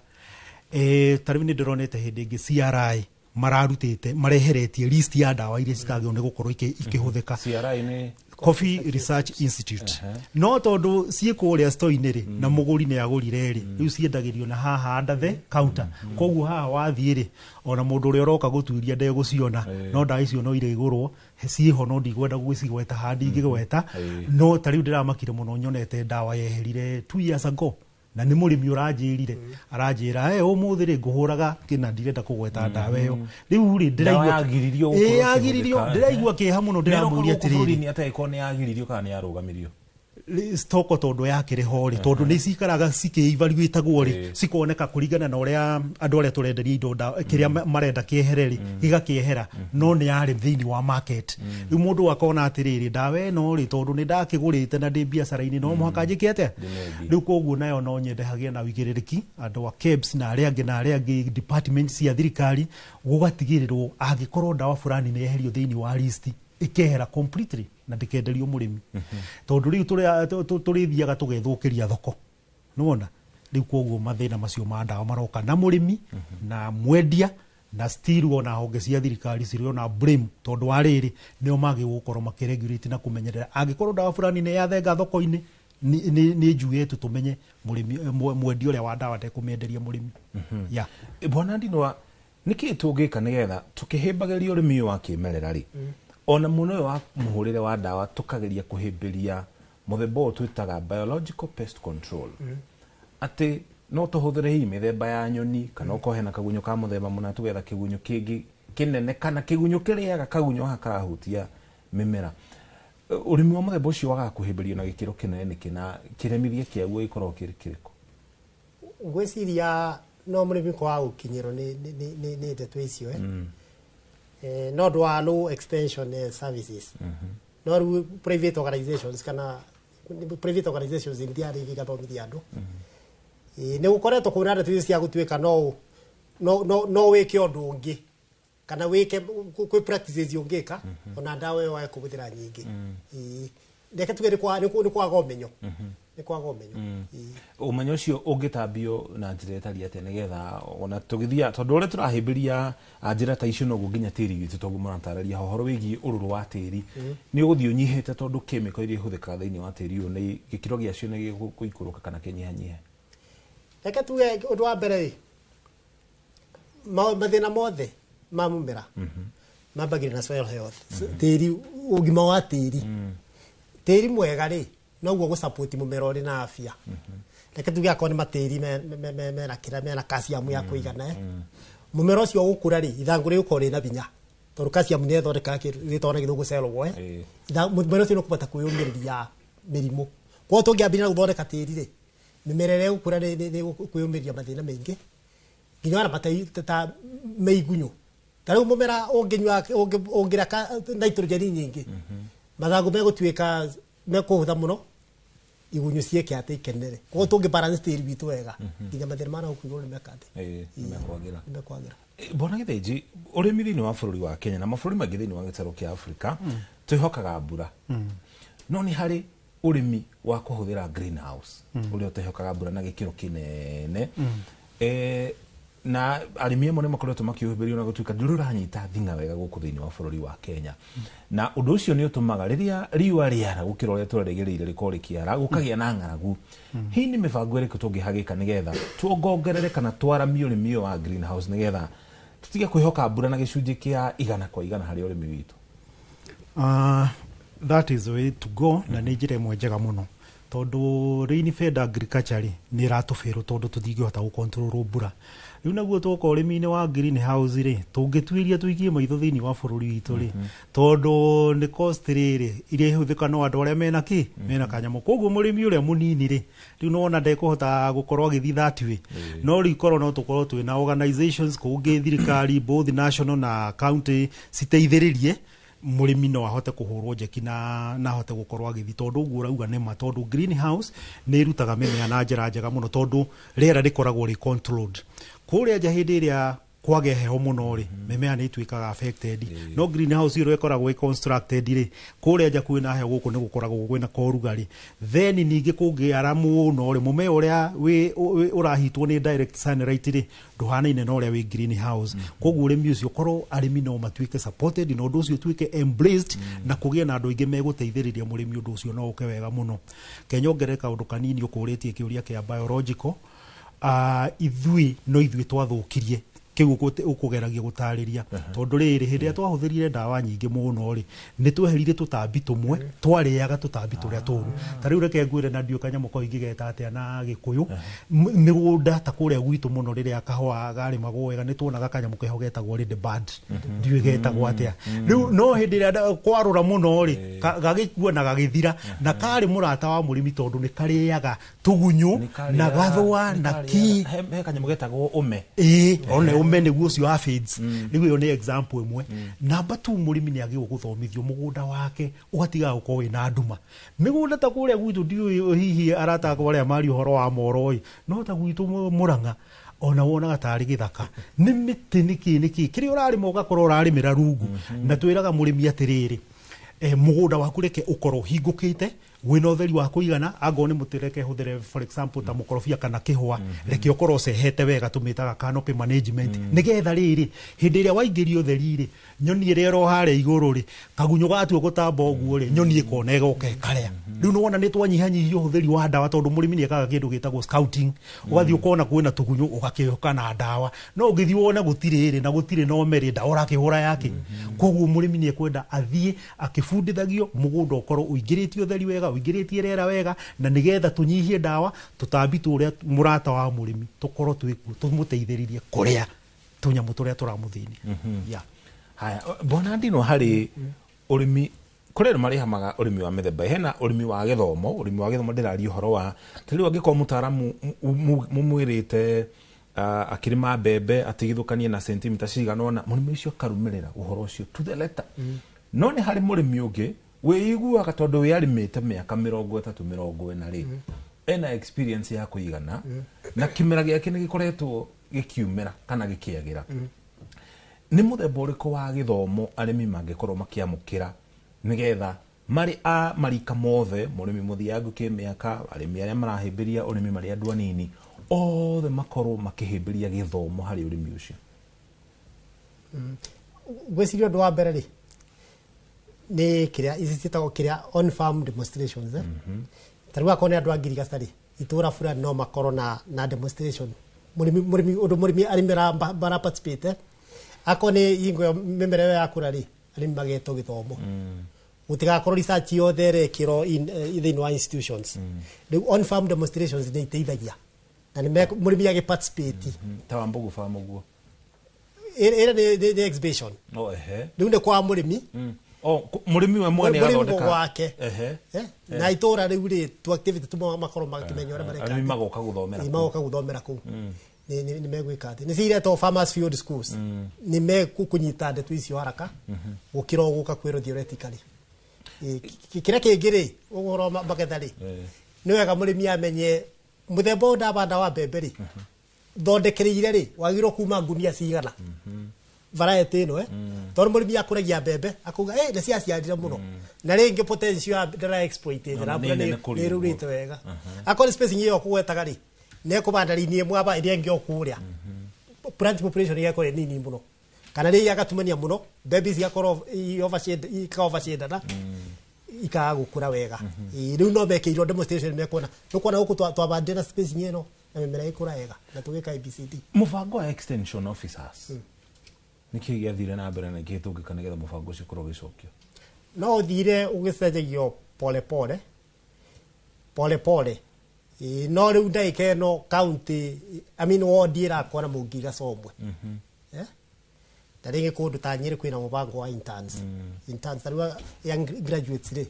ta rĩu nĩ ndĩronete hĩndĩ ĩngĩ CRI mararutĩte mareheretie list ya ndawa iria citagĩrĩirwo nĩ gũkorwo ikĩhũthĩka. CRI nĩ Coffee Research Institute. No tondũ ciĩ kũrĩa store-inĩ rĩ, na mũgũri nĩ agũrire rĩ, rĩu ciendagĩrio na haha under the counter. Koguo haha wathiĩ rĩ, ona mũndũ ũrĩa ũroka gũtuĩria ndegũciona, no ndawa icio no irĩgũrwo ciĩho, no ndigwenda gwĩcigweta haha, ndingĩgweta. No ta rĩu ndĩramakire mũno nyonete ndawa yeherire 2 years ago, na nĩ mũrĩmi ũranjĩrire, aranjĩra, "Ĩ, ũmũthĩ rĩ ngũhũraga kĩna, ndirenda kũgweta ndawa ĩyo." Rĩu rĩ Ndawa ndĩraigua yagiririo Ĩ, gũkorwo yagiririo. ĩkĩhũthĩka. Ndĩraigua kĩeha mũno, ndĩramũria Nĩ atĩrĩrĩ, bũrũri-inĩ atagĩkorwo nĩ yagiririo kana nĩ yarũgamirio? Stoko tondũ yakĩrĩ ho rĩ, tondũ nĩ cikaraga cikĩivaluĩtagwo rĩ, cikoneka kũringana na ũrĩa andũ arĩa tũrenderia indo kĩrĩa marenda kĩehere rĩ, gĩgakĩehera, no nĩ yarĩ thĩinĩ wa market. Rĩu mũndũ akona atĩrĩrĩ, ndawa ĩno rĩ, tondũ nĩ ndakĩgũrĩte na ndĩ biacara-inĩ, no mũhaka njĩke atĩa? Rĩu koguo nayo no nyende hagĩe na ũigĩrĩrĩki, andũ a KEBS na arĩa angĩ na arĩa angĩ, department cia thirikari, gũgatigĩrĩrwo angĩkorwo ndawa fulani nĩ yeherio thĩinĩ wa list, ĩkehera completely na ndĩkenderio mũrĩmi, tondũ rĩu tũrĩthiaga tũgethũkĩria thoko, nĩwona? Rĩu koguo mathĩna macio ma ndawa maroka na mũrĩmi na mwendia, na still ona honge cia thirikari cirĩ ona blame, tondũ wa rĩrĩ, nĩo magĩrĩirwo gũkorwo makĩregulate na kũmenyerera angĩkorwo ndawa fulani nĩ yathenga thoko-inĩ, nĩ njuu yetu tũmenye mũrĩmi, mwendia ũrĩa wa ndawa ndekũmĩenderia mũrĩmi. Yeah. Bwana Ndinwa, nĩkĩ tũngĩka nĩgetha tũkĩhĩmbagĩria ũrĩmi ũyũ wa kĩmerera rĩ, ona mũno ũyũ wa mũhũrĩre wa ndawa, tũkageria kũhĩmbĩria mũthemba ũyũ twĩtaga biological pest control, atĩ no tũhũthĩre hihi mĩthemba ya nyoni, kana ũkorwo hena kagunyũ ka mũthemba mũna, tũgetha kĩgunyũ kĩngĩ kĩnene kana kĩgunyũ kĩrĩaga kagunyũ gaka karahutia mĩmera? Ũrĩmi wa mũthemba ũcio wagaga kũhĩmbĩrio na gĩkĩro kĩnene nĩkĩ, na kĩremithia kĩaguo gĩkoragwo kĩrĩ kĩrĩkũ? Ngwĩciria no mũrĩmi kwaga gũkinyĩrwo nĩ ndeto icio, eh. No ũndũ wa no extension services, no rĩu private organizations kana private organizations ithiaga igathomithia andũ. Nĩ gũkoretwo kwĩna ndeto icio cia gũtuĩka no wĩke ũndũ ũngĩ kana wĩke kwĩ practices ũngĩka ona ndawa ĩyo wage kũhũthĩra nyingĩ. Reke tuge nĩ kwaga ũmenyo, nĩ kwaga ũmenyo. Ũmenyo ũcio ũngĩtambio na njĩra ĩtariĩ atĩa, nĩgetha ona tũgĩthia, tondũ ũrĩa tũrahĩmbĩria njĩra ta icio, noguo nginya tĩri witũ, toguo mũratarĩria ũhoro wĩgiĩ ũrũrũ wa tĩri, nĩ ũgũthiĩ ũnyihĩte, tondũ kĩmĩko iria ihũthĩkaga thĩinĩ wa tĩri ũyũ, nĩ gĩkĩro gĩacio nĩ gĩgũikũrũka kana kĩnyihanyihe? Reke tuge ũndũ wa mbere rĩ, mathĩna mothe ma mũmera mambagĩrĩria na soil health, tĩri, ũgima wa tĩri. Tĩri mwega rĩ, noguo gũsupport mũmera ũrĩ na afya. Reke tuge akorwo nĩ matĩri mena kĩrĩa, mena calcium ya kũigana, eh. Mũmera ũcio ũgũkũra rĩ, ithangũ rĩgũkorwo rĩna hinya, tondũ calcium nĩ ĩthondekaga kĩndũ gĩtagwo na Gĩthũngũ cell wall, eh. Mũmera ũcio nĩ ũkũhota kwĩyũmĩrĩria mĩrimũ. Koguo tũngĩambĩrĩria na gũthondeka tĩri rĩ, mĩmera ĩrĩa ĩgũkũra nĩ ĩkwĩyũmĩrĩria mathĩna maingĩ, nginya ona ta mĩigunyũ. Ta rĩu mũmera ũngĩnyua, ũngĩrĩa nitrogen nyingĩ, mathangũ megũtuĩka mekũhũtha mũno, igunyũ ciĩke atĩ ikenere. Koguo tũngĩ balance tĩri witũ wega, nginya mathĩna ma nagũkũ igũrũ nĩ meka atĩ Nĩ mekwagĩra. Nĩ mekwagĩra. Bwana Gĩthĩnji, ũrĩmi thĩinĩ wa bũrũri wa Kenya na mabũrũri maingĩ thĩinĩ wa gĩtarũ kĩa Afrika, twĩhokaga mbura, no nĩ harĩ ũrĩmi wa kũhũthĩra greenhouse ũrĩa ũtehokaga mbura na gĩkĩro kĩnene. Na arĩmi amwe nĩ makoretwo makĩũhĩmbĩrio, na gũtuĩka ndũrĩ ũranyita thing'a wega gũkũ thĩinĩ wa bũrũri wa Kenya, na ũndũ ũcio nĩ ũtũmaga rĩrĩa riũa rĩara gũkĩra ũrĩa tũrerĩgĩrĩire rĩkorwo rĩkĩara, gũkagĩa na ng'aragu. Hihi nĩ mĩbango ĩrĩkũ tũngĩhagĩka nĩgetha tuongongerere kana twaramie ũrĩmi ũyũ wa greenhouse, nĩgetha tũtige kwĩhoka mbura na gĩcunjĩ kĩa 100% harĩ ũrĩmi witũ? That is the way to go, na nĩ njĩra ĩmwe njega mũno, tondũ rain fed agriculture rĩ, nĩ ĩratũbĩrwo, tondũ tũtingĩhota gũcontrol mbura. Rĩu naguo twoka ũrĩmi-inĩ wa greenhouse rĩ, tũngĩtuĩria tũikie maitho thĩinĩ wa bũrũri witũ rĩ, tondũ nĩ cost rĩrĩ iria ihũthĩka no andũ arĩa mena kĩ, mena kanyamũ. Koguo mũrĩmi ũrĩa mũnini rĩ, rĩu nĩwona ndekũhota gũkorwo agĩthiĩ that way. No rĩu korwo no tũkorwo twĩna organizations kũngĩ, thirikari both national na county, citeithĩrĩrie mũrĩmi, no ahote kũhũrwo njeki na ahote gũkorwo agĩthiĩ, tondũ ũguo ũrauga nĩ ma, tondũ greenhouse nĩ ĩrutaga mĩmera na njĩra njega mũno, tondũ rĩera rĩkoragwo rĩ controlled kũrĩa nja hĩndĩ ĩrĩa Kwagĩa heho mũno rĩ, mĩmera nĩ ituĩkaga affected. No greenhouse ĩrĩa ĩkoragwo ĩ constructed rĩ, kũrĩa nja kwĩna heho, gũkũ nĩ gũkoragwo kwĩna korugarĩ. Then ningĩ kũngĩara mũno rĩ, mũmera ũrĩa wĩ ũrahitwo nĩ direct sunlight rĩ, ndũhanaine na ũrĩa wĩ greenhouse. Koguo ũrĩmi ũcio korwo arĩmi no matuĩke supported na ũndũ ũcio ũtuĩke embraced na kũgĩe na andũ aingĩ megũteithĩrĩria mũrĩmi, ũndũ ũcio no ũke wega mũno. Kenyongerere kaũndũ kanini, ũkũrĩtie kĩũria kĩa biological. Ithuĩ no ithuĩ twathũkirie kĩu ũkũgeragia gũtarĩria, tondũ rĩrĩ, hĩndĩ ĩrĩa twahũthĩrire ndawa nyingĩ mũno rĩ, nĩ tweherire tũtambi tũmwe twarĩaga tũtambi tũrĩa tũru. Ta rĩu reke ngwĩre, na ndiũĩ kanyamũ kau ingĩgeta atĩa na Gĩkũyũ. Mĩgũnda ta kũrĩa gwitũ mũno, rĩrĩa kahũa garĩmagwo wega, nĩ tuonaga kanyamũ keho getagwo ladybird, ndiũĩ getagwo atĩa rĩu. No hĩndĩ ĩrĩa kwarũra mũno rĩ, gagĩkua na gagĩthira, na karĩ mũrata wa mũrĩmi tondũ nĩ karĩaga tũgunyũ na gathũa na ki. He kanyamũ getagwo ũme. Ĩĩ, one ũme nĩguo ũcio, aphids. Rĩu ĩyo nĩ example ĩmwe. Namba tu, mũrĩmi nĩ agĩrĩirwo gũthomithio mũgũnda wake ũgatigaga gũkorwo wĩna nduma. Mĩgũnda ta kũrĩa gwitũ, ndiũĩ hihi arata akwa arĩa maria ũhoro wa moro ĩ, no ta gwitũ Mũrang'a ona wonaga tarĩ gĩthaka, nĩ mĩtĩ, nĩkĩ nĩkĩ, kĩrĩa ũrarĩma ũgakorwo ũrarĩmĩra rungu. Na twĩraga mũrĩmi atĩrĩrĩ, mũgũnda waku reke ũkorwo ũhingũkĩte, wĩna ũtheri wa kũigana. Angorwo nĩ mũtĩ, reke hũthĩre for example ta mũkorobia kana kĩhũa, reke ũkorwo ũcehete wega, tũmĩtaga canopy management, nĩgetha rĩrĩ, hĩndĩ ĩrĩa waingĩria ũtheri rĩ, nyoni ĩrĩa ĩro harĩa igũrũ rĩ, kagunyũ gatua gũtamba ũguo rĩ, nyoni ĩkona ĩgoka ĩkarĩa. Rĩu nĩwona nĩ twanyihanyihia ũhũthĩri wa ndawa, tondũ mũrĩmi nĩ ekaga kĩndũ gĩtagwo scouting, ũgathiĩ ũkona kwĩna tũgunyũ, ũgakĩũka na ndawa. No ũngĩthiĩ wone gũtirĩ rĩ, na gũtirĩ na ũmerĩ, ndawa ũrakĩhũra yake. Koguo mũrĩmi nĩ ekwenda athiĩ akĩbundithagio mũgũnda ũkorwo ũingĩrĩtie ũtheri wega, ũingĩrĩtie rĩera wega, na nĩgetha tũnyihie ndawa, tũtambi tũrĩa mũrata wa mũrĩmi tũkorwo twĩkuo, tũmũteithĩrĩrie kũrĩa tũnyamũ tũrĩa tũramũthĩnia. Yeah. Haya, bwana Ndino, harĩ ũrĩmi kũrĩ andũ marĩhamaga ũrĩmi wa mĩthemba. Hena ũrĩmi wa gĩthomo. Ũrĩmi wa gĩthomo ndĩraria ũhoro wa ta rĩu angĩkorwo mũtaaramu mũmwĩrĩte akĩrĩma mbembe atigithũkanie na sentimita cigana ũna, mũrĩmi ũcio akarũmĩrĩra ũhoro ũcio to the letter. No nĩ harĩ mũrĩmi ũngĩ wĩiguaga tondũ we arĩmĩte mĩaka 30, 40 rĩ, ena experience ya kũigana na kĩmera gĩake nĩ gĩkoretwo gĩkiumĩra kana gĩkĩagĩra. Nĩ mũthemba ũrĩkũ wa gĩthomo arĩmi mangĩkorwo makĩamũkĩra nĩgetha marĩ a marika mothe, mũrĩmi mũthiangu kĩmĩaka, arĩmi arĩa marahĩmbĩria ũrĩmi marĩ andũ anini, othe makorwo makĩhĩmbĩria gĩthomo harĩ ũrĩmi ũcio? Ngwĩciria ũndũ wa mbere rĩ, nĩ kĩrĩa ici ciĩtagwo kĩrĩa on farm demonstrations, eh? Ta rĩu akorwo nĩ andũ a ngirigaca rĩ, itũra fulani no makorwo na demonstration, mũrĩmi ũndũ mũrĩmi arĩmi bara participate, eh? Akorwo nĩ hingo ĩyo mĩmera ĩyo yakũra rĩ, arĩmi magetwo gĩthomo, gũtigakorwo research yothe ĩrekĩrwo thĩinĩ wa institutions. Rĩu on farm demonstrations nĩ iteithagia na nĩ mũrĩmi agĩ participate. Ta wa Mbugu Farm ũguo? Ĩrĩa nĩ exhibition. Oh, ehe. Rĩu nĩ kwa mũrĩmi. Oh, mũrĩmi we mwene Mũrĩmi agathondeka gwake. Ehe. Na itũra rĩu rĩ, tu activity tu makorwo makĩmenya ũrĩa mareka. Arĩmi magoka gũthomera Ĩ, kũu. magoka gũthomera kũu. Nĩ megwĩka atĩ nĩ ciretwo farmers field schools. Nĩ mekũnyita ndeto icio haraka gũkĩra o gũka kwĩrwo theoretically. Ĩ, kĩrĩa kĩngĩ rĩ, ũhoro wa magetha rĩ, nĩ wega mũrĩmi amenye mũthemba ũyũ ndabanda wa mbembe rĩ, thondekereire rĩ, wagĩrĩirwo kuma ngunia cigana variety ĩno, eh? Tondũ mũrĩmi akũragia mbembe akauga nĩ ciaciarire mũno, na rĩngĩ potential ya ndara exploit Na na nĩ mbura nene nĩ kũrĩ nĩ ũguo. ĩrurĩte wega. Akorwo spacing ĩyo kũgwetaga rĩ, nĩ ekũbanda rini ĩmwe aba ĩrĩa ĩngĩ o kũrĩa, plant population ĩgakorwo ĩ nini mũno, kana rĩrĩa agatumania mũno, mbembe ici igakorwo i overshade, ika overshadana, ikaga gũkũra wega. Ĩ, rĩu no mekĩirwo demonstration, mekuona nĩkuona gũkũ twabandire na spacing ĩno na mĩmera ĩkũra wega na tũgĩka ABCD. Mũbango wa extension officers, nĩkĩ gĩathire na mbere na nĩkĩ tũngĩka nĩgetha mũbango ũcio ũkorwo ũgĩcokio? No ũthire ũgĩcenjagio pole pole pole pole. Ĩ, no rĩu ndagĩka ĩno county, I mean ward, ĩrakora mũngirigaca ũmwe. Eh? Ta rĩngĩ kũndũ ta Nyĩrĩ kwĩna mũbango wa interns. Interns, ta rĩu young graduates rĩ,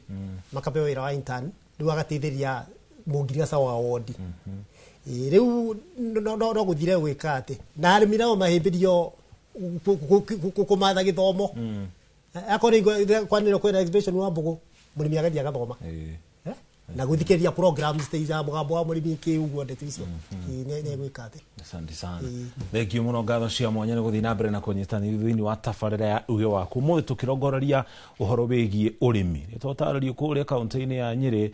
makaheo wĩra wa intern, rĩu agateithĩria mũngirigaca wa wodi. Ĩ, rĩu no gũthire gwĩka atĩ na arĩmi nao mahĩmbĩrio kũmatha gĩthomo. Akorwo nĩ kwanĩrĩrwo kwĩna exhibition wa mbũgũ, mũrĩmi agathiĩ agathoma. Eh? Na gũthikĩrĩria programs ta ya Mũgambo wa Mũrĩmi kĩ ũguo ndeto icio. Ĩĩ, nĩ gwĩka atĩ. Asante sana, thengiũ mũno. Ngatho cia mwanya nĩ gũthiĩ na mbere na kũnyitanĩra thĩinĩ wa tabarĩra ya Uge Waku. Ũmũthĩ tũkĩrongoreria ũhoro wĩgiĩ ũrĩmi. Nĩ twatarĩrio kũrĩa kaũntĩ-inĩ ya Nyĩrĩ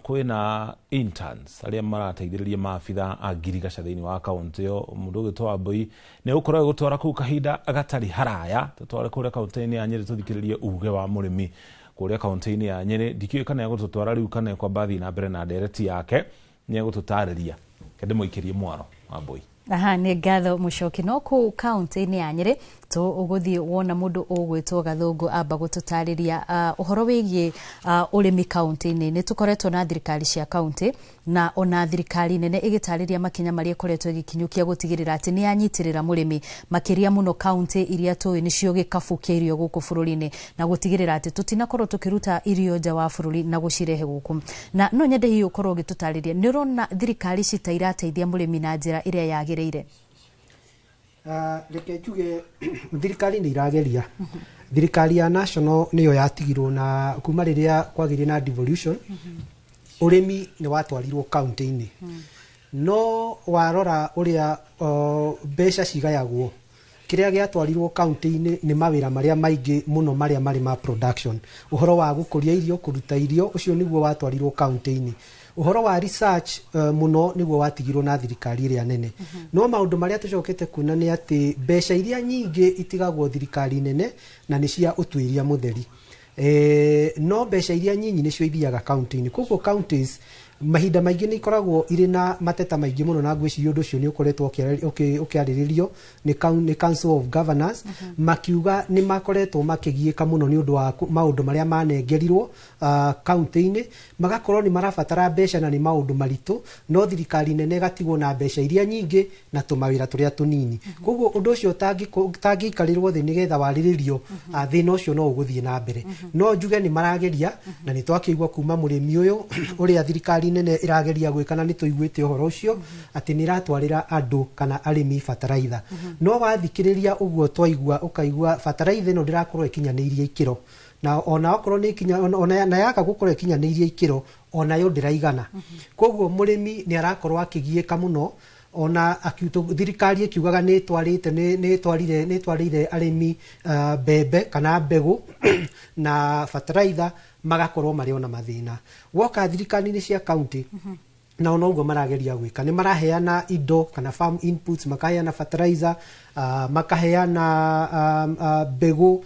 kwĩna interns arĩa marateithĩrĩria maabitha a ngirigaca thĩinĩ wa kaũntĩ ĩyo. Mũndũ ũgĩtwo Wambui nĩ ũgũkorwo agĩgũtwara kũu kahinda gatarĩ haraya, tũtware kũrĩa kaũntĩ-inĩ ya Nyĩrĩ tũthikĩrĩrie uge wa mũrĩmi kũrĩa kaũntĩ-inĩ ya Nyĩrĩ. Ndikĩũĩ kana egũtũtwara rĩu kana ekwamba athiĩ na mbere na ndereti yake. Nĩ egũtũtarĩria kendemũikĩrie mwaro Wambui. Aha, nĩ ngatho Mũcoki. No kũu kaũntĩ-inĩ ya Nyĩrĩ tũgũthiĩ wona mũndũ ũgwĩtwo Gathũngũ amba gũtũtarĩria ũhoro wĩgiĩ ũrĩmi kaũntĩ-inĩ. Nĩ tũkoretwo na thirikari cia kaũntĩ na ona thirikari nene ĩgĩtarĩria makinya marĩa ĩkoretwo ĩgĩkinyũkia gũtigĩrĩra atĩ nĩ yanyitĩrĩra mũrĩmi, makĩria mũno kaũntĩ iria tũĩ nĩcio gĩkabũ kĩa irio gũkũ bũrũri-inĩ, na gũtigĩrĩra atĩ tũtinakorwo tũkĩruta irio nja wa bũrũri na gũcirehe gũkũ. Na no nyende hihi ũkorwo ũgĩtũtarĩria, nĩ ũrona thirikari ici ta irateithia mũrĩmi na njĩra ĩrĩa yagĩrĩire? Reke njuge thirikari nĩ irageria. Thirikari ya national nĩyo yatigirwo na kuma rĩrĩa kwagĩire na devolution, ũrĩmi nĩ watwarirwo kaunti-inĩ. No warora ũrĩa mbeca cigayagwo, kĩrĩa gĩatwarirwo kaunti-inĩ nĩ mawĩra marĩa maingĩ mũno marĩa marĩ ma production, ũhoro wa gũkũria irio, kũruta irio, ũcio nĩguo watwarirwo kaunti-inĩ. Ũhoro wa research mũno nĩguo watigirwo na thirikari ĩrĩa nene. No maũndũ marĩa tũcokete kuona nĩ atĩ mbeca iria nyingĩ itigagwo thirikari nene na nĩ cia ũtuĩria mũtheri, no mbeca iria nyinyi nĩcio ithiaga kaunti-inĩ. Koguo counties mahinda maingĩ nĩ ikoragwo irĩ na mateta maingĩ mũno, na ngwĩciria ũndũ ũcio nĩ ũkoretwo ũkĩarĩrĩrio nĩ Council of Governors, makiuga nĩ makoretwo makĩgiĩka mũno nĩ ũndũ wa maũndũ marĩa manengerirwo kaunti-inĩ, magakorwo nĩ marabatara mbeca na nĩ maũndũ maritũ, no thirikari nene ĩgatigwo na mbeca iria nyingĩ na tũmawĩra tũrĩa tũnini. Koguo ũndũ ũcio ũtangĩikarĩrwo thĩ nĩgetha warĩrĩrio, thĩna ũcio no ũgũthiĩ na mbere. No njuge nĩ marageria, na nĩ twakĩigua kuma mũrĩmi ũyũ ũrĩa thirikari nene ĩrageria gwĩka, na nĩ tũiguĩte ũhoro ũcio atĩ nĩ ĩratwarĩra andũ kana arĩmi bataraitha. No wathikĩrĩria ũguo twaigua, ũkaigua bataraitha ĩno ndĩrakorwo ĩkinyanĩirie ikĩro, na ona okorwo nĩ ikinya ona na yaga gũkorwo ĩkinyanĩirie ikĩro, onayo ndĩraigana. Koguo mũrĩmi nĩ arakorwo akĩgiĩka mũno. Ona thirikari ĩkiugaga nĩ ĩtwarĩte nĩ ĩtwarire nĩ ĩtwarĩire arĩmi mbembe kana mbegũ na bataraitha, magakorwo marĩ ona mathĩna. Woka thirikari-inĩ cia kaunti, na ona ũguo marageria gwĩka, nĩ maraheana indo kana farm inputs, makaheana fertilizer, makaheana mbegũ,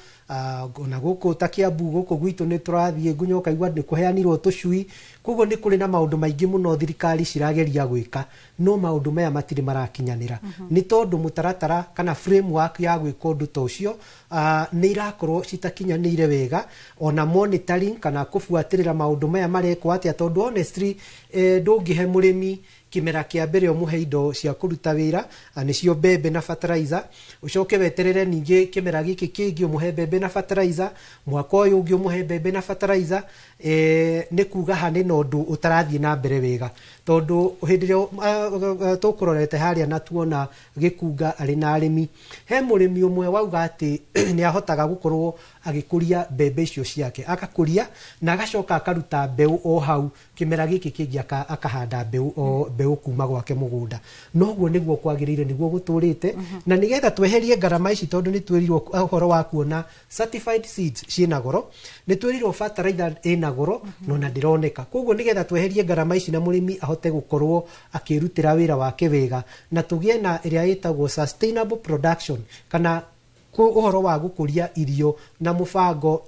ona gũkũ ta Kiambu gũkũ gwitũ nĩ tũrathiĩ ngunya ũkaigua nĩ kũheanirwo tũcui. Koguo nĩ kũrĩ na maũndũ maingĩ mũno thirikari cirageria gwĩka, no maũndũ maya matirĩ marakinyanĩra nĩ tondũ mũtaratara kana framework ya gwĩka ũndũ ta ũcio nĩ irakorwo citakinyanĩire wega, ona monitoring kana kũbuatĩrĩra maũndũ maya marekwo atĩa. Tondũ honestly, ndũngĩhe mũrĩmi kĩmera kĩa mbere ũmũhe indo cia kũruta wĩra, nĩcio mbembe na fertilizer, ũcoke weterere ningĩ kĩmera gĩkĩ kĩngĩ ũmũhe mbembe na fertilizer, mwaka ũyũ ũngĩ ũmũhe mbembe na fertilizer, nĩ kuga hanĩ na ũndũ ũtarathiĩ na mbere wega. Tondũ hĩndĩ ĩrĩa tũkũrorete harĩa na tuona gĩkunga arĩ na arĩmi, he mũrĩmi ũmwe wauga atĩ nĩ ahotaga gũkorwo agĩkũria mbembe icio ciake, agakũria na agacoka akaruta mbeũ o hau, kĩmera gĩkĩ kĩngĩ akahanda mbeũ o mbeũ kuma gwake mũgũnda. Noguo nĩguo kwagĩrĩire, nĩguo gũtũrĩte, na nĩgetha tweherie ngarama ici, tondũ nĩ twĩrirwo ũhoro wa kuona certified seeds ciĩna goro, nĩ twĩrirwo fertilizer ĩna goro no na ndĩroneka. Koguo nĩgetha tweherie ngarama ici na mũrĩmi ahote gũkorwo akĩrutĩra wĩra wake wega na tũgĩe na ĩrĩa ĩtagwo sustainable production, kana ũhoro wa gũkũria irio na mũbango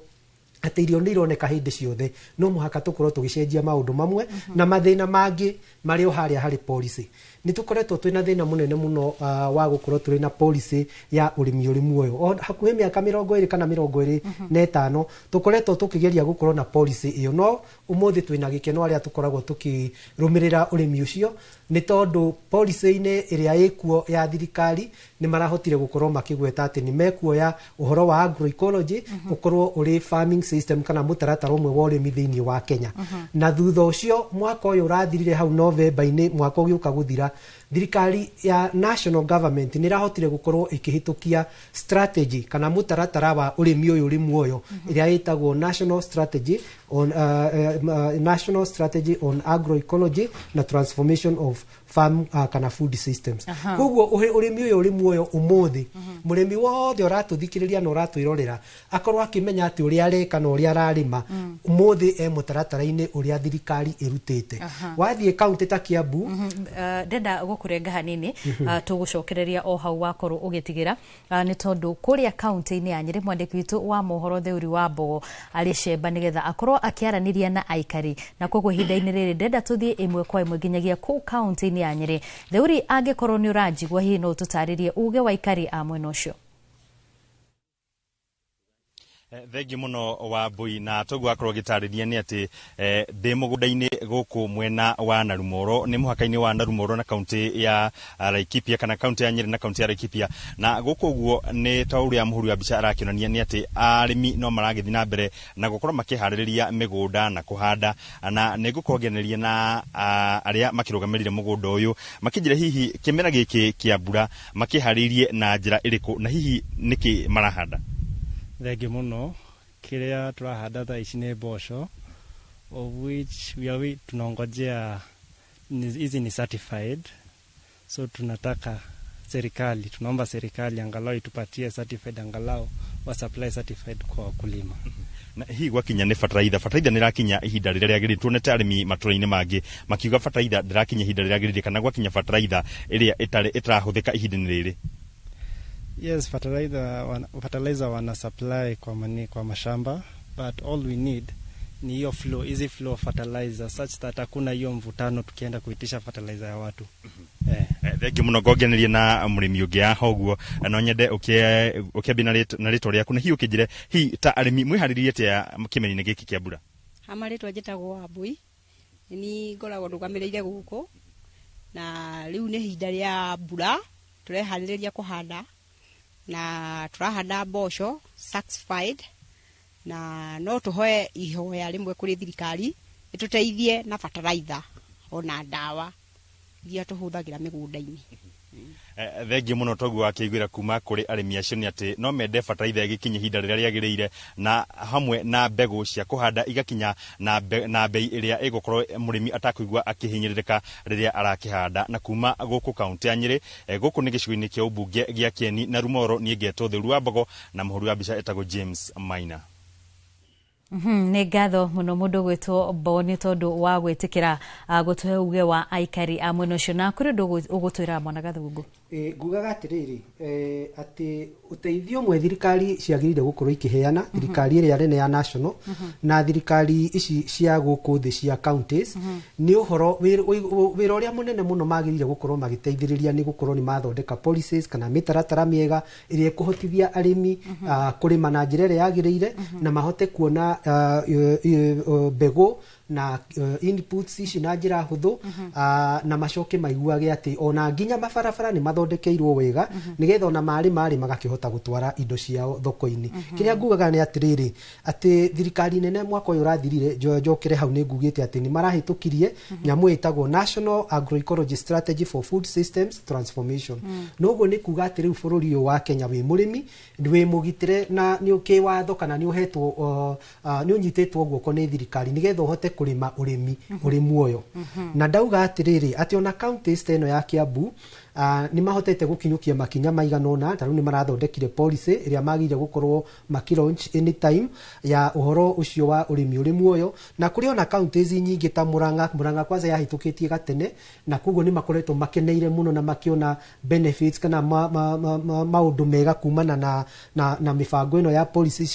atĩ irio nĩ ironeka hĩndĩ ciothe, no mũhaka tũkorwo tũgĩcenjia maũndũ mamwe. Na mathĩna mangĩ marĩ o harĩa harĩ policy. Nĩ tũkoretwo twĩna thĩna mũnene mũno wa gũkorwo tũrĩ na policy ya ũrĩmi ũrĩ muoyo. O hakuhĩ mĩaka 20 kana 25 tũkoretwo tũkĩgeria gũkorwo na policy ĩyo, no ũmũthĩ twĩna gĩkeno arĩa tũkoragwo tũkĩrũmĩrĩra ũrĩmi ũcio, nĩ tondũ policy-inĩ ĩrĩa ĩkuo ya thirikari nĩ marahotire gũkorwo makĩgweta atĩ nĩ mekuoya ũhoro wa agroecology ũkorwo ũrĩ farming system kana mũtaratara ũmwe wa ũrĩmi thĩinĩ wa Kenya. Na thutha ũcio mwaka ũyũ ũrathirire hau Novemba-inĩ, mwaka ũgĩũka gũthira, Thirikari ya national government nĩ ĩrahotire gũkorwo ĩkĩhĩtũkia strategy kana mũtaratara wa ũrĩmi ũyũ ũrĩ muoyo, ĩrĩa ĩtagwo National Strategy on Agroecology na Transformation of Farm kana Food Systems. Koguo ũrĩmi ũyũ ũrĩ muoyo, ũmũthĩ mũrĩmi wothe ũratũthikĩrĩria na ũratwĩrorera akorwo akĩmenya atĩ ũrĩa areka na ũrĩa ararĩma ũmũthĩ e mũtaratara-inĩ ũrĩa thirikari ĩrutĩte. Wathiĩ kaunti ta Kiambu, Ndenda gũkũrenga hanini. Tũgũcokereria o hau wakorwo ũgĩtigĩra, nĩ tondũ kũrĩa kaunti-inĩ ya Nyĩrĩ mwandĩki witũ wa mohoro Theuri wa Mbogo arĩ cemba nĩgetha akorwo akĩaranĩria na aikari, na koguo ihinda-inĩ rĩrĩ ndenda tũthiĩ ĩmwe kwa ĩmwe nginyagia kũu kaunti-inĩ ya Nyĩrĩ. Theuri, angĩkorwo nĩ ũranjigua, hihi no ũtũtarĩrie uge wa aikari a mwena ũcio? Thengiũ mũno Wambui, na toguo akorwo gĩtarĩria nĩ atĩ ndĩ mũgũnda-inĩ gũkũ mwena wa Narumoro, nĩ mũhaka-inĩ wa Narumoro na kaunti ya Laikipia, kana kaunti ya Nyĩrĩ na kaunti ya Laikipia. Na gũkũ ũguo nĩ ta ũrĩa mũhũri wa mbica arakĩonania nĩ atĩ arĩmi no maragĩthiĩ na mbere na gũkorwo makĩharĩrĩria mĩgũnda na kũhanda, na nĩ ngũkorwo ngĩaranĩria na arĩa makĩrũgamĩrĩire mũgũnda ũyũ makĩnjĩra hihi kĩmera gĩkĩ kĩa mbura makĩharĩirie na njĩra ĩrĩkũ na hihi nĩkĩ marahanda. Thengiũ mũno. Kĩrĩa tũrahanda thaa ici nĩ mboco, of which we are tunaongojea hizi ni certified, so tunataka serikali, tunaomba serikali angalau itupatie certified, angalau wa supply certified kwa wakulima. Na hihi gwakinya nĩ bataraitha, bataraitha nĩ ĩrakinya ihinda rĩrĩa rĩagĩrĩire? Tuonete arĩmi matũra-inĩ mangĩ makiuga bataraitha ndĩrakinya ihinda rĩrĩa rĩagĩrĩire, kana gwakinya bataraitha ĩrĩa ĩtarĩ ĩtarahũthĩka ihinda-inĩ rĩrĩ. Yes, fertilizer wana supply kwa mashamba, but all we need ni hiyo flow, easy flow of fertilizer such that hakuna hiyo mvutano tukienda kuitisha fertilizer ya watu. Thengiũ mũno. Ngongeneria na mũrĩmi ũngĩ haha ũguo, no nyende ũkĩambie na rĩtwa rĩaku na hihi ũkĩnjĩre hihi ta arĩmi mwĩharĩrĩrie atĩa kĩmera-inĩ gĩkĩ kĩa mbura. Ha marĩtwa njĩtagwo Wambui, nĩ niĩ ngoragwo ndũgamĩrĩire gũkũ, na rĩu nĩ ihinda rĩa mbura, tũreharĩrĩria kũhanda na tũrahanda mboco certified, na no tũhoe ihoya rĩmwe kũrĩ thirikari ĩtũteithie na fertilizer ona ndawa iria tũhũthagĩra mĩgũnda-inĩ. Thengiũ mũno. Toguo wakĩiguĩra kuma kũrĩ arĩmi acio nĩ atĩ no mende bataraitha ĩgĩkinye ihinda rĩrĩa rĩagĩrĩire, na hamwe na mbegũ cia kũhanda igakinya na bei ĩrĩa ĩgũkorwo mũrĩmi atakũigua akĩhinyĩrĩrĩka rĩrĩa arakĩhanda. Na kuma gũkũ kaunti ya Nyĩrĩ, gũkũ nĩ gĩcigo-inĩ kĩa ũmbunge gĩa Kĩeni na Rumoro, niĩ ngetwo Theuru wa Mbogo na mũhũri wa mbica etagwo James Maina. Nĩ ngatho mũno mũndũ gwĩtwo Mbogo nĩ tondũ wa gwĩtĩkĩra gũtũhe uge wa aikari a mwena ũcio. Na kũrĩ ũndũ ũgũtwĩra, mwana Gathungu? Ngugaga atĩrĩrĩ, atĩ ũteithio ũmwe thirikari ciagĩrĩire gũkorwo ikĩheana, thirikari ĩrĩa nene ya national na thirikari ici cia gũkũ thĩ cia counties, nĩ ũhoro wĩra ũrĩa mũnene mũno magĩrĩire gũkorwo magĩteithĩrĩria nĩ gũkorwo nĩ mathondeka policies kana mĩtaratara mĩega ĩrĩa ĩkũhotithia arĩmi kũrĩma na njĩra ĩrĩa yagĩrĩire, na mahote kuona mbegũ na inputs ici na njĩra hũthũ, na macoke maiguage atĩ ona nginya mabarabara nĩ mathondekeirwo wega, nĩgetha ona marĩ marĩ magakĩhota gũtwara indo ciao thoko-inĩ. Kĩrĩa ngugaga nĩ atĩrĩrĩ, atĩ thirikari nene mwaka ũyũ ũrathirire, njokere hau, nĩ ngugĩte atĩ nĩ marahĩtũkirie nyamũ ĩtagwo National Agroecology Strategy for Food Systems Transformation. Noguo nĩ kuga atĩ rĩu bũrũri ũyũ wa Kenya wĩ mũrĩmi wĩ mũgitĩre na nĩ kĩwatho kana nĩ ũhetwo nĩ ũnyitĩtwo guoko nĩ thirikari nĩgetha ũhote kũrĩma ũrĩmi ũrĩ muoyo. Na ndauga atĩrĩrĩ, atĩ ona counties ta ĩno ya Kiambu nĩ mahotete gũkinyũkia makinya maigana ũna. Ta rĩu nĩ marathondekire policy ĩrĩa magĩrĩire gũkorwo makĩ-launch anytime ya ũhoro ũcio wa ũrĩmi ũrĩ muoyo. Na kũrĩ ona counties nyingĩ ta Murang'a. Murang'a kwanza yahĩtũkĩtie gatene, na koguo nĩ makoretwo makeneire mũno na makĩona benefits kana maũndũ mega kumana na mĩbango ĩno ya policy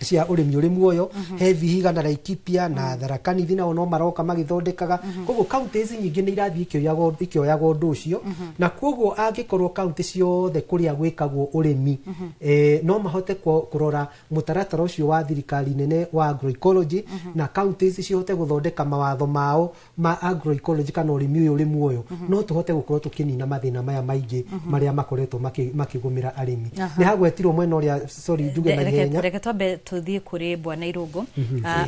cia ũrĩmi ũrĩ muoyo. He Vihiga na Laikipia na Tharaka Nithi nao no maroka magĩthondekaga. Koguo counties nyingĩ nĩ irathiĩ ikĩoyaga ũndũ ũcio, na koguo angĩkorwo county ciothe kũrĩa gwĩkagwo ũrĩmi no mahote kũrora mũtaratara ũcio wa thirikari nene wa agroecology, na counties cihote gũthondeka mawatho mao ma agroecology kana ũrĩmi ũyũ ũrĩ muoyo, no tũhote gũkorwo tũkĩnina mathĩna maya maingĩ marĩa makoretwo makĩgũmĩra arĩmi. Nĩ hagwetirwo mwena ũrĩa, sorry, njuge na ihenya. Reke twambe Tũthiĩ kũrĩ Bwana Irũngũ,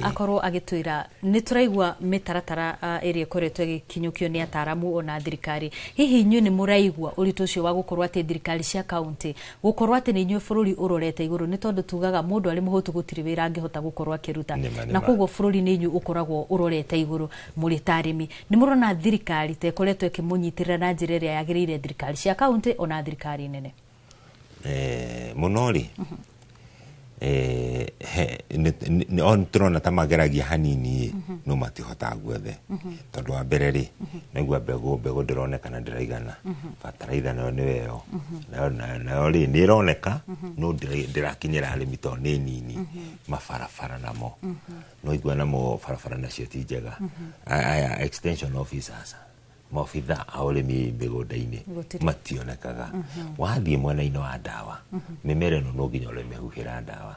akorwo agĩtwĩra nĩ tũraigua mĩtaratara ĩrĩa ĩkoretwo ĩgĩkinyũkio nĩ ataramu ona thirikari. Hihi inyuĩ nĩ mũraigua ũritũ ũcio wa gũkorwo atĩ thirikari cia kaunti gũkorwo atĩ nĩ inyuĩ bũrũri ũrorete igũrũ, nĩ tondũ tugaga mũndũ arĩ mũhũtu gũtirĩ wĩra angĩhota gũkorwo akĩruta, Nĩma, na nĩma. koguo bũrũri nĩ inyuĩ ũkoragwo ũrorete igũrũ mũrĩ ta arĩmi. Nĩ mũrona thirikari ta ĩkoretwo ĩkĩmũnyitĩrĩra na njĩra ĩrĩa yagĩrĩire, thirikari cia kaunti ona thirikari nene? Mũno rĩ, o tũrona ta mageragia hanini ĩ, no matihotaga guothe, tondũ wa mbere rĩ, naigua mbegũ ndĩronekana, ndĩraigana. Bataraitha nayo nĩyo ĩyo, nayo rĩ nĩ ĩroneka, no ndĩrakinyĩra arĩmi tondũ nĩ nini. Mabarabara namo, no igua namo barabara nacio ti njega. Aya extension officers, maobitha a ũrĩmi mĩgũnda-inĩ Gũtirĩ. mationekaga. Wathiĩ mwena-inĩ wa ndawa, mĩmera ĩno no nginya ũrĩmĩhuhĩra ndawa.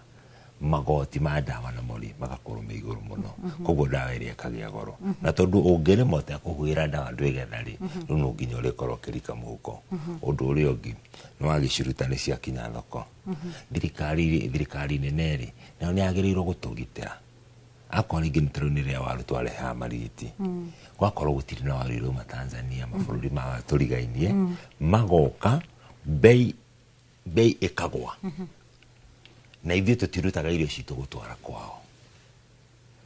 Magoti ma ndawa namo rĩ magakorwo me igũrũ mũno, koguo ndawa ĩrĩa ĩkagĩa goro, na tondũ ũngĩrĩma ũtekũhuhĩra ndawa ndwĩgetha rĩ, rĩu no nginya ũrĩkorwo ũkĩrika mũhuko. Ũndũ ũrĩa ũngĩ nĩ wagĩciruta nĩ ciakinya thoko, thirikari nene rĩ nayo nĩ yagĩrĩirwo gũtũgitĩra. Akorwo rĩngĩ nĩ tarĩu nĩ rĩrĩa waru twarehaga marigiti, gwakorwo gũtirĩ na waru irauma Tanzania, mabũrũri ma tũrigainie, magoka bei ĩkagwa, na ithuĩ tũtirutaga irio citũ gũtwara kwao.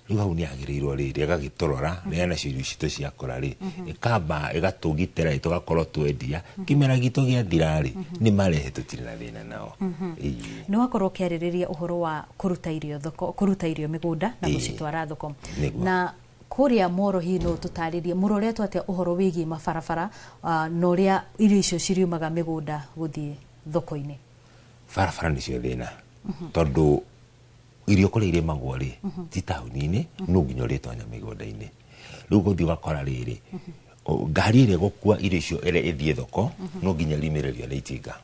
Rĩu hau nĩ yagĩrĩirwo rĩrĩ ĩgagĩtũrora rĩrĩa nacio irio citũ ciakũra rĩ, ĩkamba ĩgatũgitĩra ĩ, tũgakorwo twendia kĩmera gitũ gĩathira rĩ, nĩ marehe, tũtirĩ na thĩna nao. Ĩĩ. Nĩ wakorwo ũkĩarĩrĩria ũhoro wa kũruta irio thoko, kũruta irio mĩgũnda na gũcitwara thoko. Nĩguo. Na kũrĩa Moro, hihi no tũtarĩrie mũroretwo atĩa ũhoro wĩgiĩ mabarabara na ũrĩa irio icio ciriumaga mĩgũnda gũthiĩ thoko-inĩ? Barabara nĩcio thĩna, tondũ irio kũrĩa irĩmagwo rĩ, ti taũni-inĩ, no nginya ũrĩtonya mĩgũnda-inĩ. Rĩu gũthiĩ ũgakora rĩrĩ, ngari ĩrĩa ĩgũkua irio icio ĩrĩa ĩthiĩ thoko no nginya rimĩrĩrio nĩ itinga,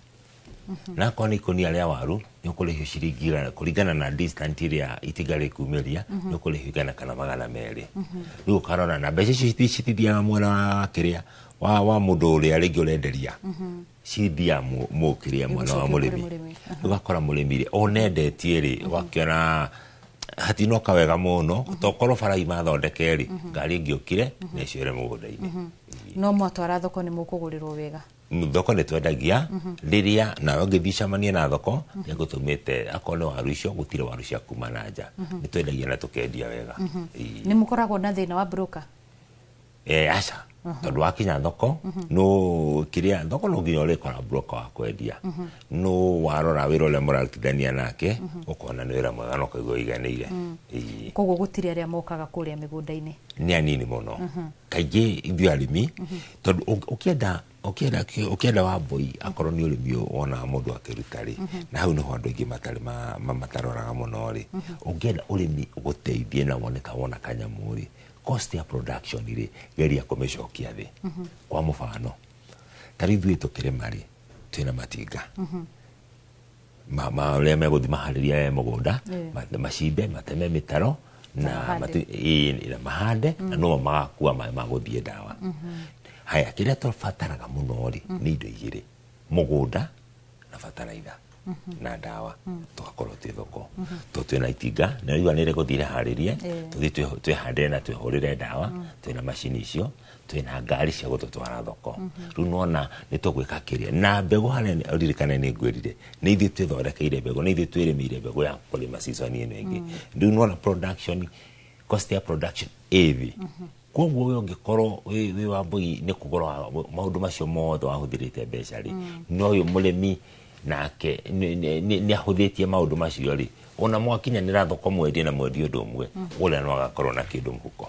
na akorwo nĩ ikũnia rĩa waru nĩ ũkũrĩhio ciringi 100 kũringana na distance ĩrĩa itinga rĩkumĩria, nĩ ũkũrĩhio 100 kana 200. Rĩu ũkarora na mbeca icio citithiaga mwena wa kĩrĩa wa mũndũ ũrĩa rĩngĩ ũrenderia, cithiaga mũkĩrĩa mwena wa Ĩgũcokio kũrĩ mũrĩmi. Mũrĩmi. Ũgakora mũrĩmi rĩ onendetie rĩ, ũgakĩona hatinoka wega mũno, tokorwo bara imathondeke rĩ, ngari ĩngĩũkire na ĩciore mũgũnda-inĩ. No mwatwara thoko nĩ mũkũgũrĩrwo wega? Thoko nĩ twendagia rĩrĩa nawe ũngĩthiĩ cemanie na thoko nĩ ngũtũmĩte, akorwo nĩ waru icio gũtirĩ waru cia kuma na nja, nĩ twendagia na tũkendia wega. Ĩĩ. Nĩ mũkoragwo na thĩna wa broker? Aca, tondũ wakinya thoko, no kĩrĩa thoko no nginya ũrĩkora broker wa kwendia, no warora wĩra ũrĩa mũrarutithania nake, ũkona nĩ wĩra mwega na ũkaigua ũiganĩire. Ĩĩ. Koguo gũtirĩ arĩa mokaga kũrĩa mĩgũnda-inĩ? Nĩ anini mũno. Kaingĩ ithuĩ arĩmi, tondũ ũkĩenda wa mbũi, akorwo nĩ ũrĩmi wonaga mũndũ akĩruta rĩ, na hau nĩho andũ aingĩ matarĩ mataroraga mũno rĩ, ũngĩenda ũrĩmi ũgũteithie na wone ta wona kanyamũ rĩ, cost ya production rĩ, geria kũmĩcokia thĩ. Kwa mũbano, ta rĩu ithuĩ tũkĩrĩma rĩ, twĩna matinga marĩa megũthiĩ maharĩrie mũgũnda, macimbe, mateme mĩtaro na mahande. Ĩĩ, na mahande, na no magakua maĩ ma gũthiĩ ndawa. Haya, kĩrĩa tũbataraga mũno rĩ nĩ indo igĩrĩ, mũgũnda na bataraitha na ndawa, tũgakorwo twĩ thoko tondũ twĩna itinga na rĩu nĩ rĩgũthiĩ rĩharĩrie, tũthiĩ twĩhandĩre na twĩhũrĩre ndawa. Twĩna macini icio, twĩna ngari cia gũtũtwara thoko. Rĩu nona nĩ tũgwĩka kĩrĩa na mbegũ harĩa ũririkane nĩ ngwĩrire nĩ ithuĩ twĩthondekeire mbegũ, nĩ ithuĩ twĩrĩmĩire mbegũ ya kũrĩma season ĩno ĩngĩ. Rĩu nona production cost ya production ĩ thĩ. Koguo we ũngĩkorwo wĩ wa mbũi nĩ kũgũra maũndũ macio mothe wahũthĩrĩte mbeca rĩ, no ũyũ mũrĩmi nake nĩ ahũthĩtie maũndũ macio rĩ, ona mwakinyanĩra thoko mwendie na mwendie ũndũ ũmwe, ũrĩa no agakorwo na kĩndũ mũhuko.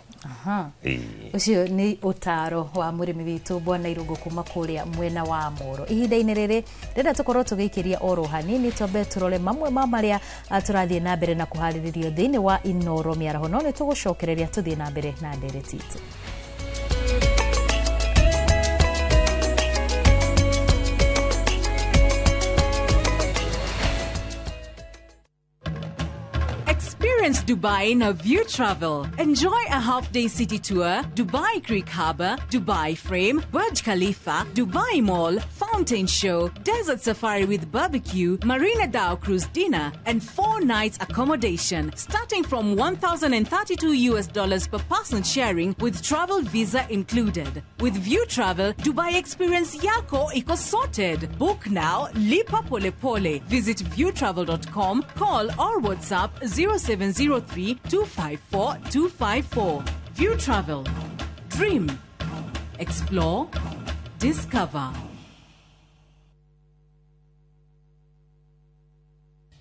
Ĩĩ. Ũcio nĩ ũtaro wa mũrĩmi witũ Bwana Irũngũ kuma kũrĩa mwena wa Moro. Ihinda-inĩ rĩrĩ rĩrĩa tũkorwo tũgĩikĩria oro hanini, twambe tũrore mamwe ma marĩa tũrathiĩ na mbere na kũharĩrĩrio thĩinĩ wa Inoro Mĩaraho, no nĩ tũgũcokereria tũthiĩ na mbere na ndereti itũ. Experience Experience Dubai na View Travel. Enjoy a half-day city tour, Dubai Creek Harbour, Dubai Frame, Burj Khalifa, Dubai Mall, Fountain Show, Desert Safari with barbecue, Marina Dhow Cruise dinner, and 4 nights accommodation, starting from $1,032 per person sharing with travel visa included. With View Travel, Dubai experience yako iko sorted. Book now, lipa pole pole. Visit viewtravel.com, call or WhatsApp 0703 254 254. View Travel. Dream. Explore. Discover.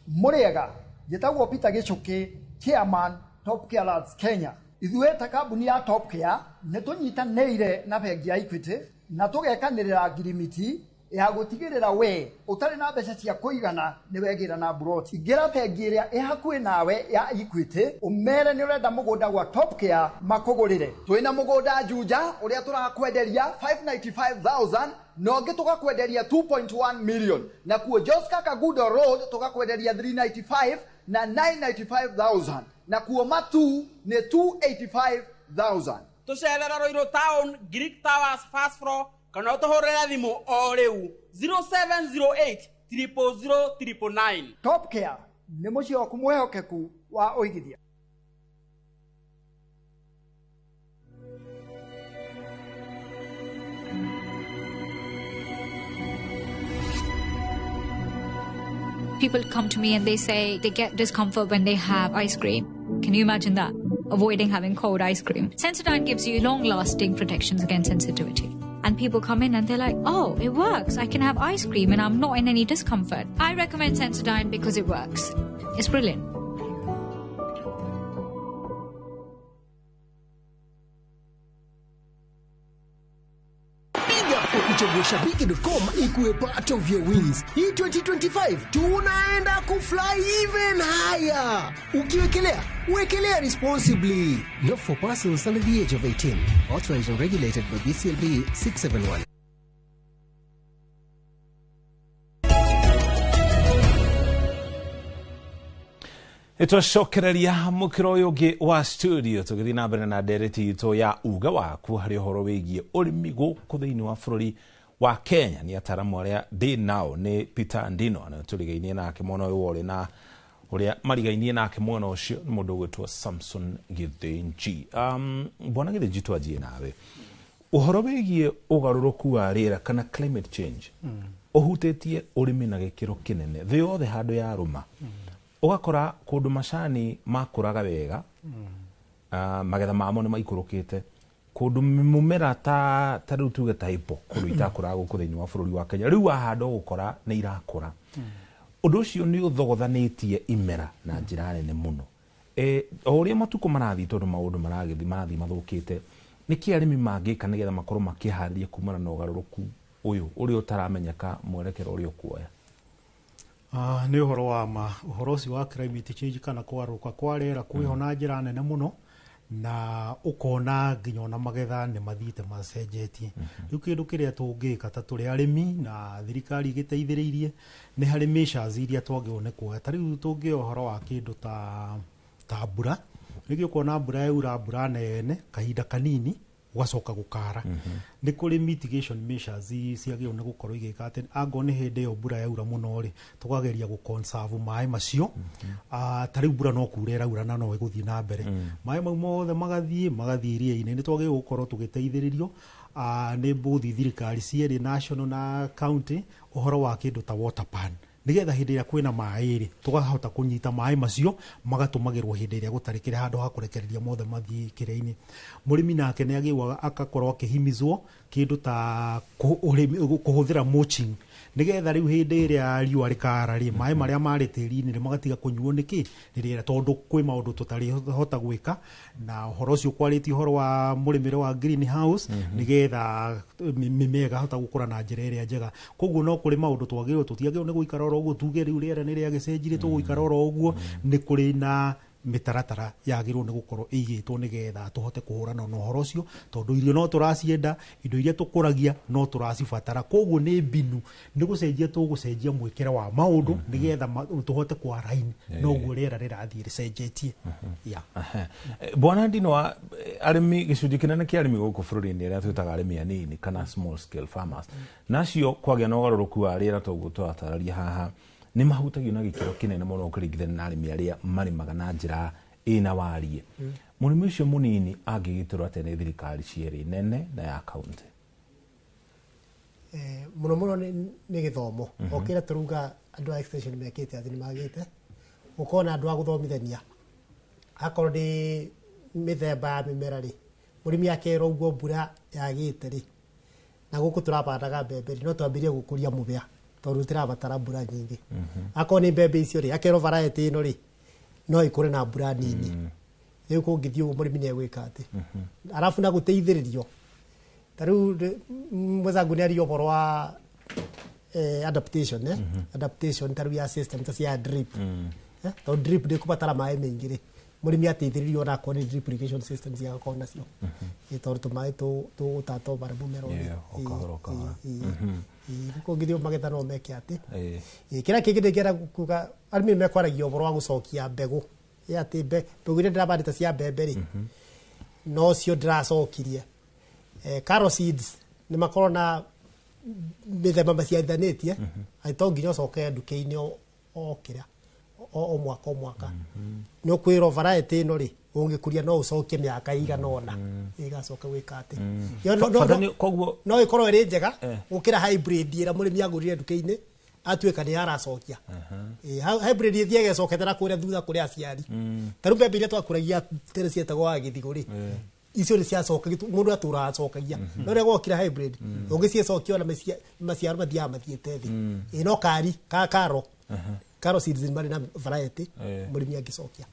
Muriega, njĩtagwo Peter Gĩchũkĩ, chairman Top Care Lads Kenya. Ithuĩ ta kambuni ya Top Care nĩ tũnyitanĩire na bengi ya Equity na tũgekanĩrĩra ngirimiti ya gũtigĩrĩra we ũtarĩ na mbeca cia kũigana nĩ wegĩra na mburoti. Ingĩra bengi ĩrĩa ĩ hakuhĩ nawe ya Equity ũmere nĩ ũrenda mũgũnda gwa Top Care makũgũrĩre. Twĩna mũgũnda Juja ũrĩa tũrakwenderia 595,000 na ũngĩ tũgakwenderia 2.1 million, na kuo Joska Kagudo Road tũgakwenderia 395 na 995,000, na kuo Matu nĩ 285,000. Tũcerera Ruiru Town, Greek Towers first floor, kana ũtũhũrĩre thimũ o rĩu 0708 000 999. Top Care nĩ mũciĩ waku mwĩhokeku wa ũigithia. People come to me and they say they get discomfort when they have ice cream. Can you imagine that? Avoiding having cold ice cream. Sensodyne gives you long-lasting protections against sensitivity. And people come in and they're like, oh, it works. I can have ice cream and I'm not in any discomfort. I recommend Sensodyne because it works. It's brilliant. Uchague shabiki.com ikuwe part of your wins. Hii 2025 tunaenda kufly even higher. Ukiwekelea, wekelea responsibly. Not for persons under the age of 18. Authorized and regulated by BCLB 671. Nĩtwacokereria mũkĩro ũyũ ũngĩ wa studio tũgĩthiĩ na mbere na ndereti itũ ya uga waku harĩ ũhoro wĩgiĩ ũrĩmi gũkũ thĩinĩ wa bũrũri wa Kenya. Nĩ ataramu arĩa ndĩ nao nĩ Peter Ndino na tũrigainie nake mwena ũyũ wa ũrĩ na ũrĩa marigainie nake mwena ũcio nĩ mũndũ ũgwĩtwo Samson Gĩthĩnji. Bwana Gĩthĩnji, twanjie nawe ũhoro wĩgiĩ ũgarũrũku wa rĩera kana climate change ũhutĩtie ũrĩmi na gĩkĩro kĩnene thĩ yothe handũ ya rũma. Ũgakora kũndũ macani makũraga wega, magetha mamo nĩ maikũrũkĩte, kũndũ mũmera ta rĩu tuge ta ipo kũndũ itakũraga gũkũ thĩinĩ wa bũrũri wa Kenya rĩu wahanda ũgũkora nĩ irakũra. Ũndũ ũcio nĩ ũthogothanĩtie imera na njĩra nene mũno. O ũrĩa matukũ marathiĩ, tondũ maũndũ marathiĩ mathũkĩte, nĩkĩ arĩmi mangĩka nĩgetha makorwo makĩharĩria kumana na ũgarũrũku ũyũ ũrĩa ũtaramenyeka mwerekero ũrĩa ũkuoya? Nĩ ũhoro wa ma, ũhoro ũcio wa climate change kana kũgarũrũka kwa rĩera kwĩho na njĩra nene mũno, na ũkona nginya ona magetha nĩ mathiĩte macenjetie. Rĩu kĩndũ kĩrĩa tũngĩka ta tũrĩ arĩmi na thirikari ĩgĩteithĩrĩirie nĩ harĩ measures iria twagĩrĩirwo nĩ kuoya. Ta rĩu tũngĩoya ũhoro wa kĩndũ ta mbura, rĩngĩ ũkona mbura yaura mbura nene kahinda kanini ũgacoka gũkara. Nĩ kũrĩ mitigation measures ciagĩrĩirwo nĩ gũkorwo igĩka atĩ angorwo nĩ hĩndĩ ĩyo mbura yaura mũno rĩ, tũkageria gũ conserve maĩ macio. Ta rĩu mbura no kura ĩraura na no ĩgũthiĩ na mbere, maĩ mau mothe magathiĩ iria-inĩ. Nĩ twagĩrĩirwo gũkorwo tũgĩteithĩrĩrio nĩ both thirikari cierĩ, national na county, ũhoro wa kĩndũ ta water pan, nĩgetha hĩndĩ ĩrĩa kwĩna maĩ rĩ tũkahota kũnyita maĩ macio magatũmagĩrwo hĩndĩ ĩrĩa gũtarĩ kĩrĩa handũ ha kũrekereria mothe mathiĩ kĩrĩa-inĩ. Mũrĩmi nake nĩ agĩrĩirwo akakorwo akĩhimizwo kĩndũ ta kũhũthĩra mulching, nĩgetha rĩu hĩndĩ ĩrĩa riũa rĩkara rĩ maĩ marĩa marĩ tĩri-inĩ rĩ magatiga kũnyuo nĩkĩ nĩ rĩera, tondũ kwĩ maũndũ tũtarĩhota gwĩka. Na ũhoro ũcio kwarĩtie ũhoro wa mũrĩmĩre wa greenhouse, nĩgetha mĩmera ĩkahota gũkũra na njĩra ĩrĩa njega. Koguo no kũrĩ maũndũ twagĩrĩirwo, tũtiagĩrĩirwo nĩ gũikara oro ũguo tuge rĩu rĩera nĩ rĩagĩcenjirie tũgũikara oro ũguo. Nĩ kũrĩ na mĩtaratara yagĩrĩirwo nĩ gũkorwo ĩigĩtwo nĩgetha tũhote kũhũrana na ũhoro ũcio, tondũ irio no tũracienda, indo iria tũkũragia no tũracibatara. Koguo nĩ mbinu nĩ gũcenjia tũgũcenjia mwĩkĩre wa maũndũ nĩgetha tũhote kũaraini noguo rĩera rĩrathiĩ rĩcenjetie. Bwana Ndinwa, arĩmi gĩcunjĩ kĩnene kĩa arĩmi gũkũ bũrũri-inĩ arĩa twĩtaga arĩmi anini kana small scale farmers, nacio kwagĩa na ũgarũrũku wa rĩera toguo tũratararia haha, nĩ mahutagio na gĩkĩro kĩnene mũno ũkĩringithania na arĩmi arĩa marĩmaga na njĩra ĩna wariĩ. Mũrĩmi ũcio mũnini angĩgitĩrwo atĩa nĩ thirikari cierĩ, nene na ya kaunti? Mũno mũno nĩ gĩthomo. O kĩrĩa tũrauga andũ a extension mekĩte atĩ nĩ magĩte gũkorwo na andũ a gũthomithania, akorwo nĩ mĩthemba ya mĩmera rĩ, mũrĩmi akerwo ũguo mbura yagĩte rĩ, na gũkũ tũrabandaga mbembe rĩ, no twambĩrĩrie gũkũria mũbĩa tondũ tũrabatara mbura nyingĩ. Akorwo nĩ mbembe icio rĩ, akerwo variety ĩno rĩ, no ĩkũre na mbura nini. Rĩu kũngĩthiĩ ũguo mũrĩmi nĩ egwĩka atĩ arabu na gũteithĩrĩrio. Ta rĩu mwenzangu nĩ aria ũhoro wa adaptation, adaptation ta rĩu ya system ta cia drip, tondũ drip ndĩkũbatara maĩ maingĩ rĩ, mũrĩmi ateithĩrĩrio ona akorwo nĩ drip irrigation systems agakorwo nacio, tondũ tũmaĩ tũgũtata o barĩa mũmera ũrĩ. Kũngĩthiĩ magetha no meke atĩ. Kĩrĩa kĩngĩ ndĩngĩenda kuga, arĩmi nĩ mekwaragia ũhoro wa gũcokia mbegũ, atĩ mbegũ iria ndĩrabandĩte cia mbembe rĩ, no cio ndĩracokirie. Carrot seeds nĩ makorwo na mĩthemba maciarithanĩtie, atĩ to nginya ũcoke nduka-inĩ o kĩrĩa o mwaka o mwaka. Nĩ ũkwĩrwo variety ĩno rĩ, ũngĩkũria no ũcokie mĩaka ĩigana ũna ĩgacoka gwĩka atĩ. No ĩkorwo ĩrĩ njega gũkĩra hybrid ĩrĩa mũrĩmi agũrire nduka-inĩ atuĩka nĩ aracokia. Hybrid ĩthiaga ĩcokete na kũrĩa thutha kũrĩ aciari. Ta rĩu mbembe iria twakũragia tene cietagwo wa gĩthigũ rĩ, icio nĩ ciacokagio, mũndũ atũraga acokagia. No rĩrĩa gwokire hybrid, ũngĩcicokia ona maciaro mathiaga mathiĩte thĩ. No kari, karo, karo seeds marĩ na variety mũrĩmi angĩcokia.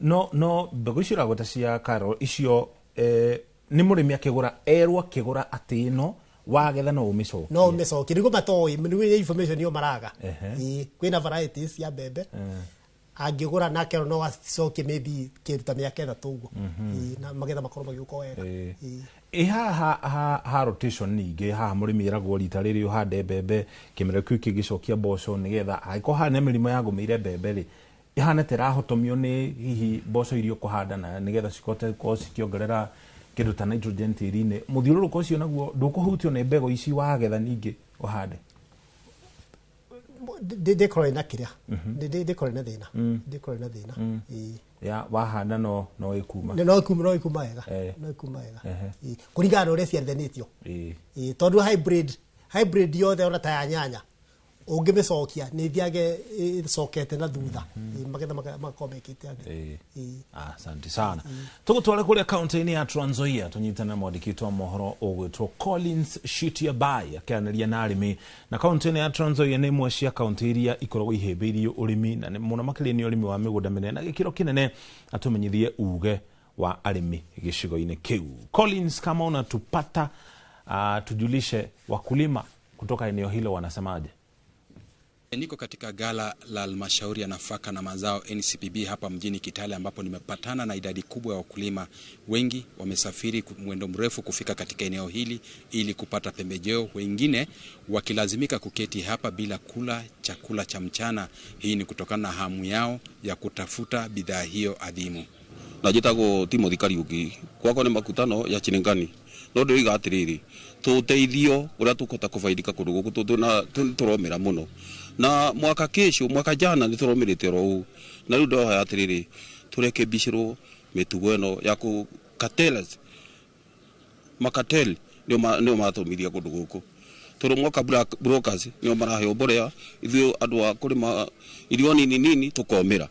No mbegũ icio ũragweta cia karo icio, nĩ mũrĩmi akĩgũra erwo akĩgũra atĩ ĩno wagetha no ũmĩcokie. No ũmĩcokie, nĩguo matoĩ, nĩguo information ĩyo maraga. Kwĩna varieties cia mbembe, angĩgũra na akerwo no acokie maybe kĩndũ ta mĩaka 3 ũguo, na magetha makorwo magĩũka wega. Ĩ haha ha rotation ningĩ, haha mũrĩmi eragwo rita rĩrĩ ũhande mbembe, kĩmera kĩu kĩngĩcokia mboco, nĩgetha angĩkorwo haha nĩ mĩrimũ yagũmĩire mbembe rĩ, ĩhane ta ĩrahotomio nĩ hihi mboco iria ũkũhanda, na nĩgetha cihote gũkorwo cikĩongerera kĩndũ ta nitrogen tĩri-inĩ. Mũthiũrũrũko ũcio naguo ndũkũhutio nĩ mbegũ ici wagetha ningĩ ũhande. Ndĩkorwo ĩna kĩrĩa, ndĩkorwo ĩna thĩna, ndĩkorwo ĩna thĩna. Ya wahanda no ĩkuma. No ĩkuma wega, no ĩkuma wega. Kũringana na ũrĩa ciarithanĩtio. Tondũ hybrid yothe ona ta ya nyanya, ũngĩmĩcokia nĩ ĩthiage ĩcokete na thutha, magetha makorwo mekĩte atĩ. Asante sana. Tũgũtware kũrĩa kaunti-inĩ ya Trans Nzoia tũnyitane na mwandĩki witũ wa mohoro ũgwĩtwo Collins Shitiabai akĩaranĩria na arĩmi. Na kaunti-inĩ ya Trans Nzoia nĩ imwe cia kaunti iria ikoragwo ihĩmbĩirie ũrĩmi, na mũno makĩria nĩ ũrĩmi wa mĩgũnda mĩnene na gĩkĩro kĩnene. Atũmenyithie uge wa arĩmi gĩcigo-inĩ kĩu. Collins, kama unatupata, tujulishe wakulima kutoka eneo hilo wanasemaje? Niko katika gala la halmashauri ya nafaka na mazao NCPB hapa mjini Kitale, ambapo nimepatana na idadi kubwa ya wakulima. Wengi wamesafiri mwendo mrefu kufika katika eneo hili ili kupata pembejeo, wengine wakilazimika kuketi hapa bila kula chakula cha mchana. Hii ni kutokana na hamu yao ya kutafuta bidhaa hiyo adhimu. Najitagwo Timothy Kariuki, kwakwa ni makutano ya Chiringani. No ndĩroiga atĩrĩrĩ, tũteithio ũrĩa tũkũhota kũbaidika kũndũ gũkũ tondũ tũromĩra mũno. Na mwaka kesho, mwaka jana nĩ tũromĩrĩte oro ũũ. Na rĩu ndohoya atĩrĩrĩ, tũrekebicĩrwo mĩtugo ĩno ya kũ cartels. Makatel nĩo matũmithia kũndũ gũkũ. Tondũ mwaka brokers nĩo maraheo mbolea, ithuĩ andũ a kũrĩma irio nini nini tũkomĩra.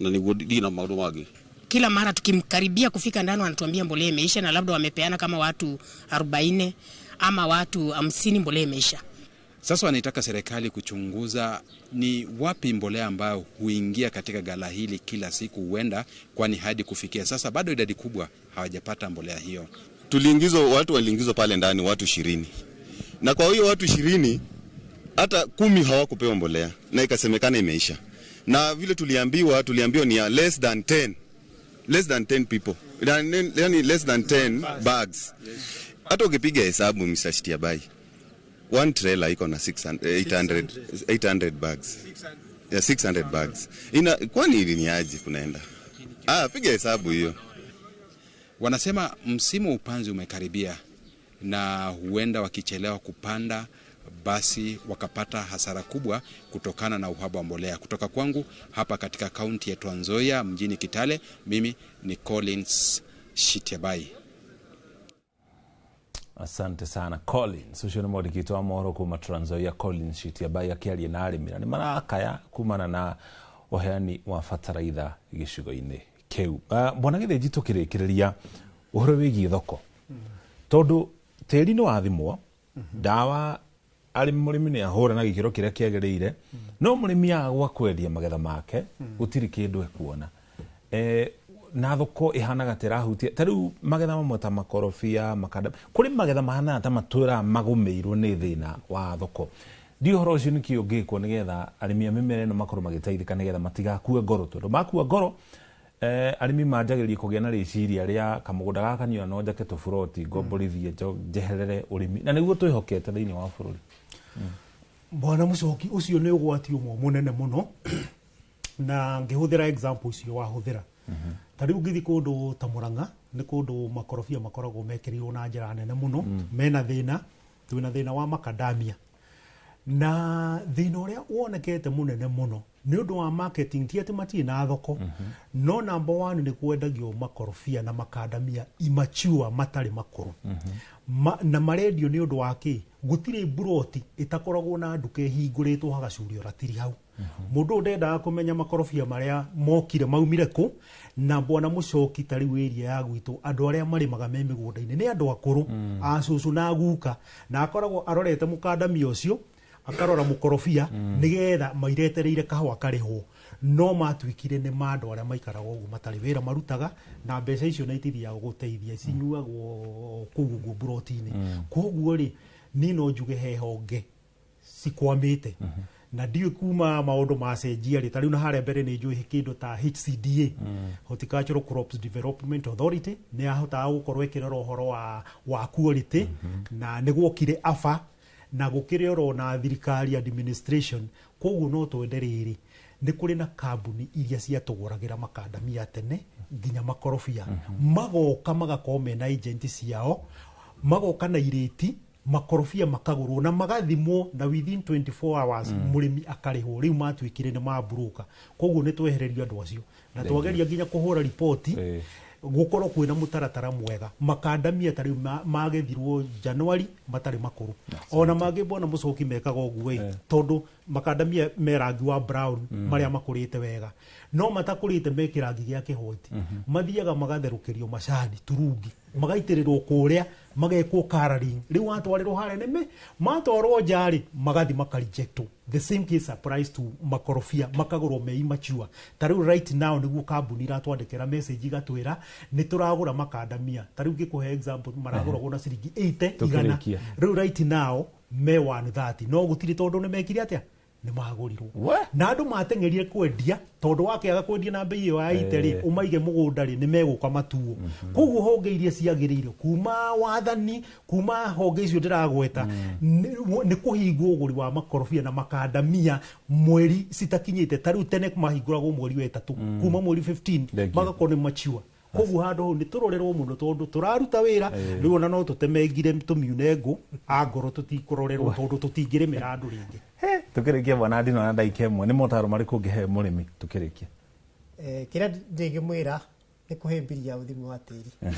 Na nĩguo ndina maũndũ mangĩ. Kila mara tukimkaribia kufika ndani wanatuambia mbolea imeisha, na labda wamepeana kama watu 40 ama watu 50, mbolea imeisha. Sasa wanaitaka serikali kuchunguza ni wapi mbolea ambayo huingia katika gala hili kila siku huenda, kwani hadi kufikia sasa bado idadi kubwa hawajapata mbolea hiyo. Tuliingizwa, watu waliingizwa pale ndani watu 20. Na kwa hiyo watu 20 hata 10 hawakupewa mbolea na ikasemekana imeisha. Na vile tuliambiwa ni ya less than 10. Less than 10 people. Yani less than 10 bags. Hata ukipiga hesabu Mr. Shitiabai, one trailer iko na 800 bags. Yeah, 600 bags. Ina kwani ili ni aje kunaenda? Piga hesabu hiyo. Wanasema msimu upanzi umekaribia na huenda wakichelewa kupanda basi wakapata hasara kubwa kutokana na uhaba wa mbolea. Kutoka kwangu hapa katika kaunti ya Trans Nzoia mjini Kitale, mimi ni Collins Shitiabai. Asante sana Collins. Ucio nĩ mwandĩki wa mohoro kuma Trans Nzoia Collins Shitiabai akĩaria na arĩmi na nĩ marakaya kumana na ũheani wa bataraitha gĩcigo-inĩ kĩu. Bwana Gĩthĩnji, tũkĩrĩkĩrĩria ũhoro wĩgiĩ thoko, tondũ tĩri nĩ wathimwo, ndawa mũrĩmi nĩ ahũra na gĩkĩro kĩrĩa kĩagĩrĩire, no mũrĩmi agwa kwendia magetha make gũtirĩ kĩndũ ekuona. Na thoko ĩhanaga ta ĩrahutia ta rĩu magetha mamwe ta makorobia, makanda, kũrĩ magetha mahanaga ta matũra magũmĩirwo nĩ thĩna wa thoko. Ndi ũhoro ũcio nĩkĩ ũngĩkwo nĩgetha arĩmi a mĩmera ĩno makorwo magĩteithĩka nĩgetha matigakue ngoro, tondũ makua ngoro arĩmi manjagĩrĩria kũgĩa na rĩciria rĩa kamũgũnda gaka niona no njake tũburoti ngomborithie njeherere ũrĩmi, na nĩguo twĩhokete thĩinĩ wa bũrũri. Bwana Mũcoki, ũcio nĩ ũgwati ũmwe mũnene mũno, na ngĩhũthĩra example ũcio wahũthĩra. Ta rĩu ngĩthiĩ kũndũ ta Murang'a, nĩ kũndũ makorobia makoragwo mekĩrĩirwo na njĩra nene mũno, mena thĩna, twĩna thĩna wa makadamia. Na thĩna ũrĩa wonekete mũnene mũno nĩ ũndũ wa marketing, ti atĩ matirĩ na thoko, no number one nĩ kwendagio makorobia na makadamia immature, matarĩ makũrũ. Na marendio nĩ ũndũ wa kĩ? Gũtirĩ buroti ĩtakoragwo na nduka ĩhingũrĩtwo hagacurio ratiri hau. Mũndũ ndendaga kũmenya makorobia marĩa mokire maumire kũ. Na bwana Mũcoki, ta rĩu area ya gwitũ andũ arĩa marĩmaga me mĩgũnda-inĩ nĩ andũ akũrũ, a cũcũ na guka, na akoragwo arorete mũkandamia ũcio, akarora mũkorobia nĩgetha mairetereire kahũa karĩhwo. No matuĩkire nĩ ma andũ arĩa maikaraga ũguo matarĩ wĩra marutaga, na mbeca icio na itithiaga gũteithia, cinyuagwo kũu ũguo buroti-inĩ. Koguo rĩ, niĩ no njuge he honge cikwamĩte, na ndiũĩ kuma maũndũ macenjia rĩ, ta rĩu na harĩa mbere nĩ njũĩ kĩndũ ta HCDA, Horticultural Crops Development Authority, nĩ yahotaga gũkorwo ĩkĩrora ũhoro wa quality, na nĩ gwokire AFA, na gũkĩrĩ oro na thirikari administration. Koguo no twende rĩrĩ, nĩ kũrĩ na kambuni iria ciatũgũragĩra makandamia tene nginya makorobia, magoka magakorwo mena agent ciao, magoka na irĩti, makorobia makagũrwo na magathimwo, na within 24 hours mũrĩmi akarĩhwo. Rĩu matuĩkire nĩ maburoka. Koguo nĩ twehererio andũ acio, na twageria nginya kũhũra riboti gũkorwo kwĩna mũtaratara mwega. Makandamia ta rĩu magethirwo January matarĩ makũrũ, ona mangĩ bwana Mũcoki mekaga ũguo, tondũ makandamia me rangi wa brown marĩa makũrĩte wega, no matakũrĩte me kĩrangi gĩa kĩhwaiti, mathiaga magatherũkĩrio macani turungi, magaitĩrĩrwo kũrĩa, magekwo coloring. Rĩu watwarĩrwo harĩa nĩme matwarwo nja rĩ, magathi makarejectwo. The same case applies to makorobia, makagũrwo me immature. Ta rĩu right now nĩguo kambuni iratwandĩkĩra message igatwĩra nĩ tũragũra makandamia. Ta rĩu ngĩkũhe example, maragũragwo na ciringi 80 igana, rĩu right now me 130, no gũtirĩ, tondũ nĩ mekire atĩa? Nĩ magũrirwo na andũ mateng'erire kwendia, tondũ wakĩaga kwendia na mbei ĩyo ya ite rĩ, ũmaige mũgũnda rĩ, nĩ megũka matuo. Koguo honge iria ciagĩrĩire kuma wathani, kuma honge icio ndĩragweta, nĩ kũhingwo ũgũri wa makorobia na makandamia mweri citakinyĩte. Ta rĩu tene mahingũragwo mweri wa 3, kuma mweri 15 magakorwo nĩ mature. Koguo handũ hau nĩ tũrorerwo mũno, tondũ tũraruta wĩra rĩu ona no tũtemengire tũmiune ngũ, angorwo tũtikũrorerwo, tondũ tũtingĩrĩmĩra andũ rĩngĩ. Tũkĩrĩkia bwana Ndino na ndagĩka ĩmwe, nĩ motaro marĩkũ ũngĩhe mũrĩmi tũkĩrĩkia? Kĩrĩa ndĩngĩmwĩra nĩ kũhĩmbĩria ũthimi wa tĩri.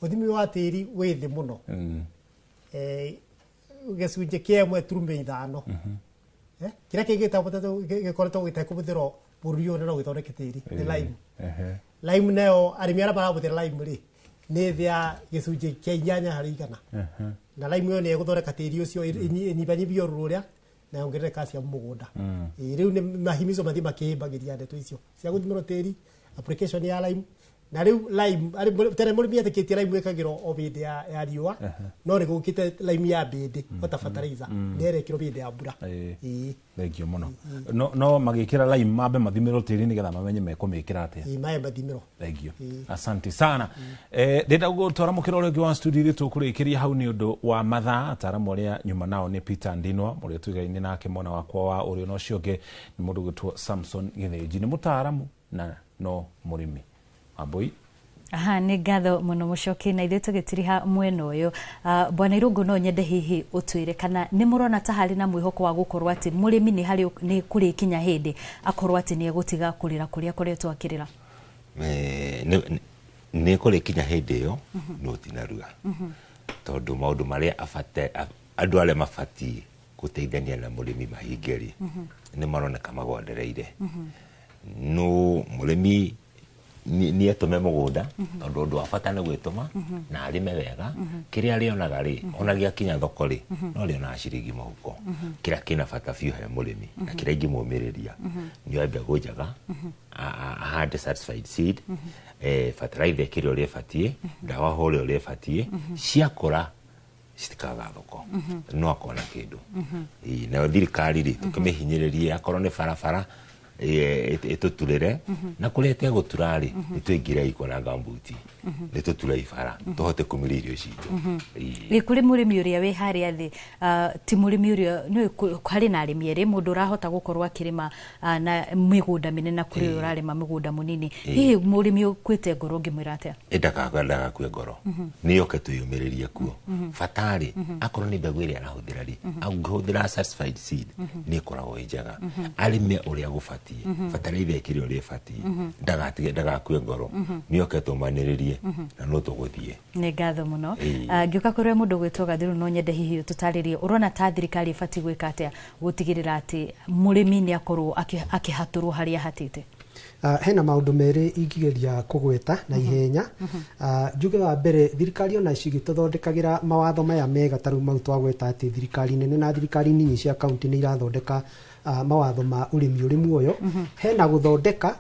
Ũthimi wa tĩri wĩ thĩ mũno, gĩcunjĩ kĩa 1.5. Kĩrĩa kĩngĩ gĩkoretwo gĩtekũhũthĩrwo bũrũri ũyũ no gĩthondeke tĩri nĩ lime. Lime nayo arĩmi arĩa marahũthĩra lime rĩ, nĩ thĩ ya gĩcunjĩ kĩa 8 harĩ igana, na lime ĩyo nĩ ĩgũthondeka tĩri ũcio, ĩnyibanyibie ũrũrũ ũrĩa na yongerere calcium mũgũnda. Rĩu nĩ mahimizo mathiĩ makĩhĩmbagĩria ndeto icio cia gũthimĩrwo tĩri, application ya lime Na rĩu lime tene mũrĩmi etĩkĩtie lime ĩkagĩrwo o hĩndĩ ya riũa, no nĩ gũkĩte lime ya mbĩndĩ ota fertilizer nĩ ĩrekĩrwo hĩndĩ ya mbura. Ĩĩ. Thengio mũno. No magĩkĩra lime mambe mathimĩrwo tĩri nĩgetha mamenye mekũmĩkĩra atĩa. Ĩĩ, maĩ mathimĩrwo. Thengio, asante sana. Ndĩrenda gũtwara mũkĩra ũrĩa ũngĩ wa studio itũ tũkũrĩkĩria hau nĩ ũndũ wa mathaa. Ataaramu arĩa nyuma nao nĩ Peter Ndinwa mũrĩa tuigaine nake mwena wakwa wa ũrĩo, na ũcio ũngĩ nĩ mũndũ ũgwĩtwo Samson Gĩthĩnji, nĩ mũtaaramu na no mũrĩmi. Wambui. Aha, nĩ ngatho mũno Mũcoki, na ithuĩ tũgĩtiriha mwena ũyũ. Bwana Irũngũ, no nyende hihi ũtwĩre kana nĩ mũrona ta harĩ na mwĩhoko wa gũkorwo atĩ mũrĩmi nĩ harĩ nĩ kũrĩkinya hĩndĩ akorwo atĩ nĩ egũtiga kũrĩra kũrĩa akoretwo akĩrĩra? Nĩ kũrĩkinya hĩndĩ ĩyo, no ti narua, tondũ maũndũ marĩa andũ arĩa mabatiĩ gũteithania na mũrĩmi mahinge rĩ, nĩ maroneka magwandereire. No mũrĩmi nĩ etũme mũgũnda, tondũ ũndũ wa bata nĩ gwĩtũma na arĩme wega. Kĩrĩa arĩonaga rĩ, ona gĩakinya thoko rĩ, no rĩonaga ciringi mũhuko. Kĩrĩa kĩna bata biũ he mũrĩmi na kĩrĩa ingĩmũmĩrĩria nĩ oe mbegũ njega, ahande certified seed, fertilizer ĩkĩre ũrĩa ĩbatiĩ, ndawa hũre ũrĩa ĩbatiĩ, ciakũra citikaga thoko, no akona kĩndũ. Ĩĩ, nayo thirikari rĩ, tũkĩmĩhinyĩrĩrie, akorwo nĩ barabara ĩtũturĩre, na kũrĩa ĩtegũtura rĩ, nĩ tũingĩre iko na gambuti, nĩ tũture ibara tũhote kũmĩria irio citũ. Ĩĩ. Ĩ kũrĩ mũrĩmi ũrĩa wĩ harĩa thĩ, ti mũrĩmi ũrĩa nĩ harĩ na arĩmi erĩ, mũndũ ũrahota gũkorwo akĩrĩma na mĩgũnda mĩnene na kũrĩ ũrĩa ũrarĩma mũgũnda mũnini. Hihi mũrĩmi ũkuĩte ngoro ũngĩmwĩra atĩa? Ndagakue ngoro, nĩ yoke twĩyũmĩrĩrie kuo. Bata rĩ, akorwo nĩ mbegũ ĩrĩa arahũthĩra rĩ, angĩhũthĩra certified seed nĩ ĩkoragwo ĩ njega. Arĩme ũrĩa gũbatiĩ, bataraitha ĩkĩre ũrĩa ĩbatiĩ, ndagatige, ndagakue ngoro, nĩ oke tũmanĩrĩrie na no tũgũthiĩ. Nĩ ngatho mũno. Ĩĩ. Ngĩũka kũrĩ mũndũ ũgwĩtwo Gathiru, no nyende hihi ũtũtarĩrie ũrona ta thirikari ĩbatiĩ gwĩka atĩa gũtigĩrĩra atĩ mũrĩmi nĩ akorwo akĩhatũrwo harĩa ahatĩte? Hena maũndũ merĩ ingĩgeria kũgweta na ihenya. Njuge wa mbere, thirikari ona cigĩtũthondekagĩra mawatho maya mega, ta rĩu mau twagweta atĩ thirikari nene na thirikari nini cia kaunti nĩ irathondeka mawatho ma ũrĩmi ũrĩ muoyo, hena gũthondeka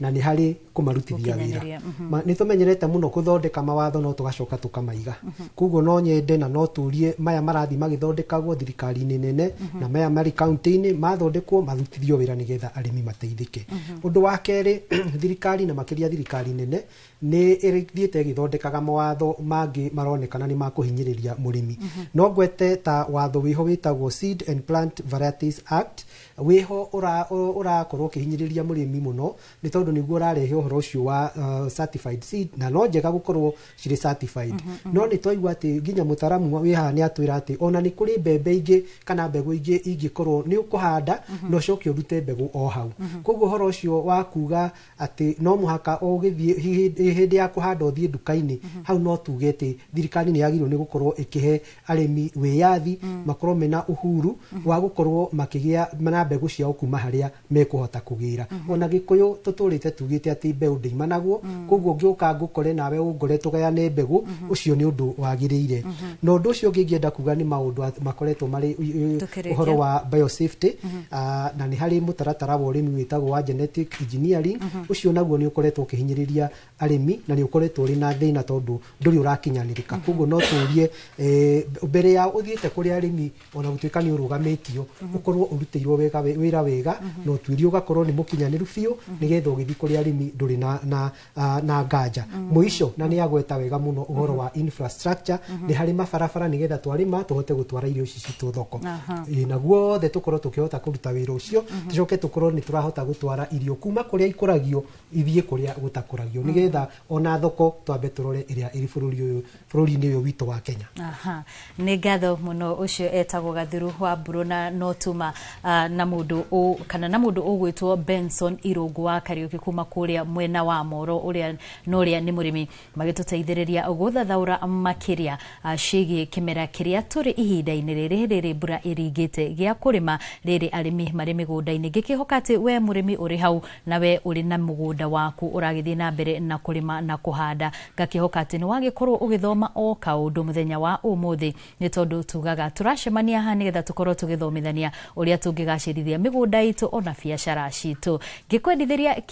na nĩ harĩ kũmarutithia wĩra. Gũkinyanĩria. Nĩ tũmenyerete mũno gũthondeka mawatho no tũgacoka tũkamaiga. Koguo no nyende na no tũrie maya marathiĩ magĩthondekagwo thirikari-inĩ nene na maya marĩ kaunti-inĩ mathondekwo marutithio wĩra nĩgetha arĩmi mateithĩke. Ũndũ wa kerĩ, thirikari na makĩria thirikari nene nĩ ĩthiĩte ĩgĩthondekaga mawatho mangĩ maronekana nĩ makũhinyĩrĩria mũrĩmi. No ngwete ta watho wĩho wĩtagwo Seed and Plant Varieties Act, wĩho ũrakorwo ũkĩhinyĩrĩria mũrĩmi mũno, nĩ tondũ nĩguo ũrarehe ũhoro ũcio wa certified seed, na no njega gũkorwo cirĩ certified, no nĩ twaigua atĩ nginya mũtaramu wĩ haha nĩ atwĩra atĩ ona nĩ kũrĩ mbembe ingĩ kana mbegũ ingĩ ingĩkorwo nĩ ũkũhanda na ũcoke ũrute mbegũ o hau. Koguo ũhoro ũcio wa kuga atĩ no mũhaka ũgĩthiĩ hĩndĩ ya kũhanda ũthiĩ nduka-inĩ, hau no tuge atĩ thirikari nĩ yagĩrĩirwo nĩ gũkorwo ĩkĩhe arĩmi wĩyathi, makorwo mena uhuru wa gũkorwo makĩgĩa na mbegũ ciao kuma harĩa mekũhota kũgĩra. Ona Gĩkũyũ tũtũrĩte tugĩte atĩ mbeũ ndĩimanagwo, koguo ngĩũka ngũkore nawe ũngore tũgayane mbegũ, ũcio nĩ ũndũ wagĩrĩire. Na ũndũ ũcio ũngĩ ingĩenda kuga nĩ maũndũ makoretwo marĩ Tũkĩrĩkia. ũhoro wa biosafety, na nĩ harĩ mũtaratara wa ũrĩmi wĩtagwo wa genetic engineering. Ũcio naguo nĩ ũkoretwo ũkĩhinyĩrĩria arĩmi na nĩ ũkoretwo ũrĩ na thĩna tondũ ndũrĩ ũrakinyanĩrĩka. Koguo no tũrie, mbere ya ũthiĩte kũrĩ arĩmi, ona gũtuĩka nĩ ũrũgamĩtio, ũkorwo ũrutĩirwo wega wĩra wega na ũtuĩria ũgakorwo nĩ mũkinyanĩru biũ, nĩgetha ũgĩthiĩ kũrĩ arĩmi ndũrĩ na nganja. Mũico, na nĩ agweta wega mũno ũhoro wa infrastructure, nĩ harĩ mabarabara nĩgetha twarĩma tũhote gũtwara irio ici citũ thoko. Ĩĩ, na guothe tũkorwo tũkĩhota kũruta wĩra ũcio, tũcoke tũkorwo nĩ tũrahota gũtwara irio kuma kũrĩa ikũragio ithiĩ kũrĩa gũtakũragio, nĩgetha ona thoko twambe tũrore ĩrĩa ĩrĩ bũrũri ũyũ, bũrũri-inĩ ũyũ witũ wa Kenya. Aha, nĩ ngatho mũno. Ũcio etagwo Gathuru wa Mburu, na no tuma na mũndũ kana na mũndũ ũgwĩtwo Benson Irũngũ wa Kariũki kuma kũrĩa mwena wa Moro, ũrĩa na ũrĩa nĩ mũrĩmi, magĩtũteithĩrĩria gũthathaũra makĩria ciĩgiĩ kĩmera kĩrĩa tũrĩ ihinda-inĩ rĩrĩ rĩrĩ mbura ĩringĩte gĩa kũrĩma, rĩrĩ arĩmi marĩ mĩgũnda-inĩ. Ngĩkĩhoka atĩ we mũrĩmi ũrĩ hau na we ũrĩ na mũgũnda waku ũragĩthiĩ na mbere na kũrĩma na kũhanda, ngakĩhoka atĩ nĩ wagĩkorwo ũgĩthoma o kaũndũ mũthenya wa ũmũthĩ, nĩ tondũ tugaga tũracemania haha nĩgetha tũkorwo tũgĩthomithania ũrĩa tũngĩgacĩrithia. kwagĩrithia mĩgũnda itũ ona biacara citũ. Ngĩkwendithĩria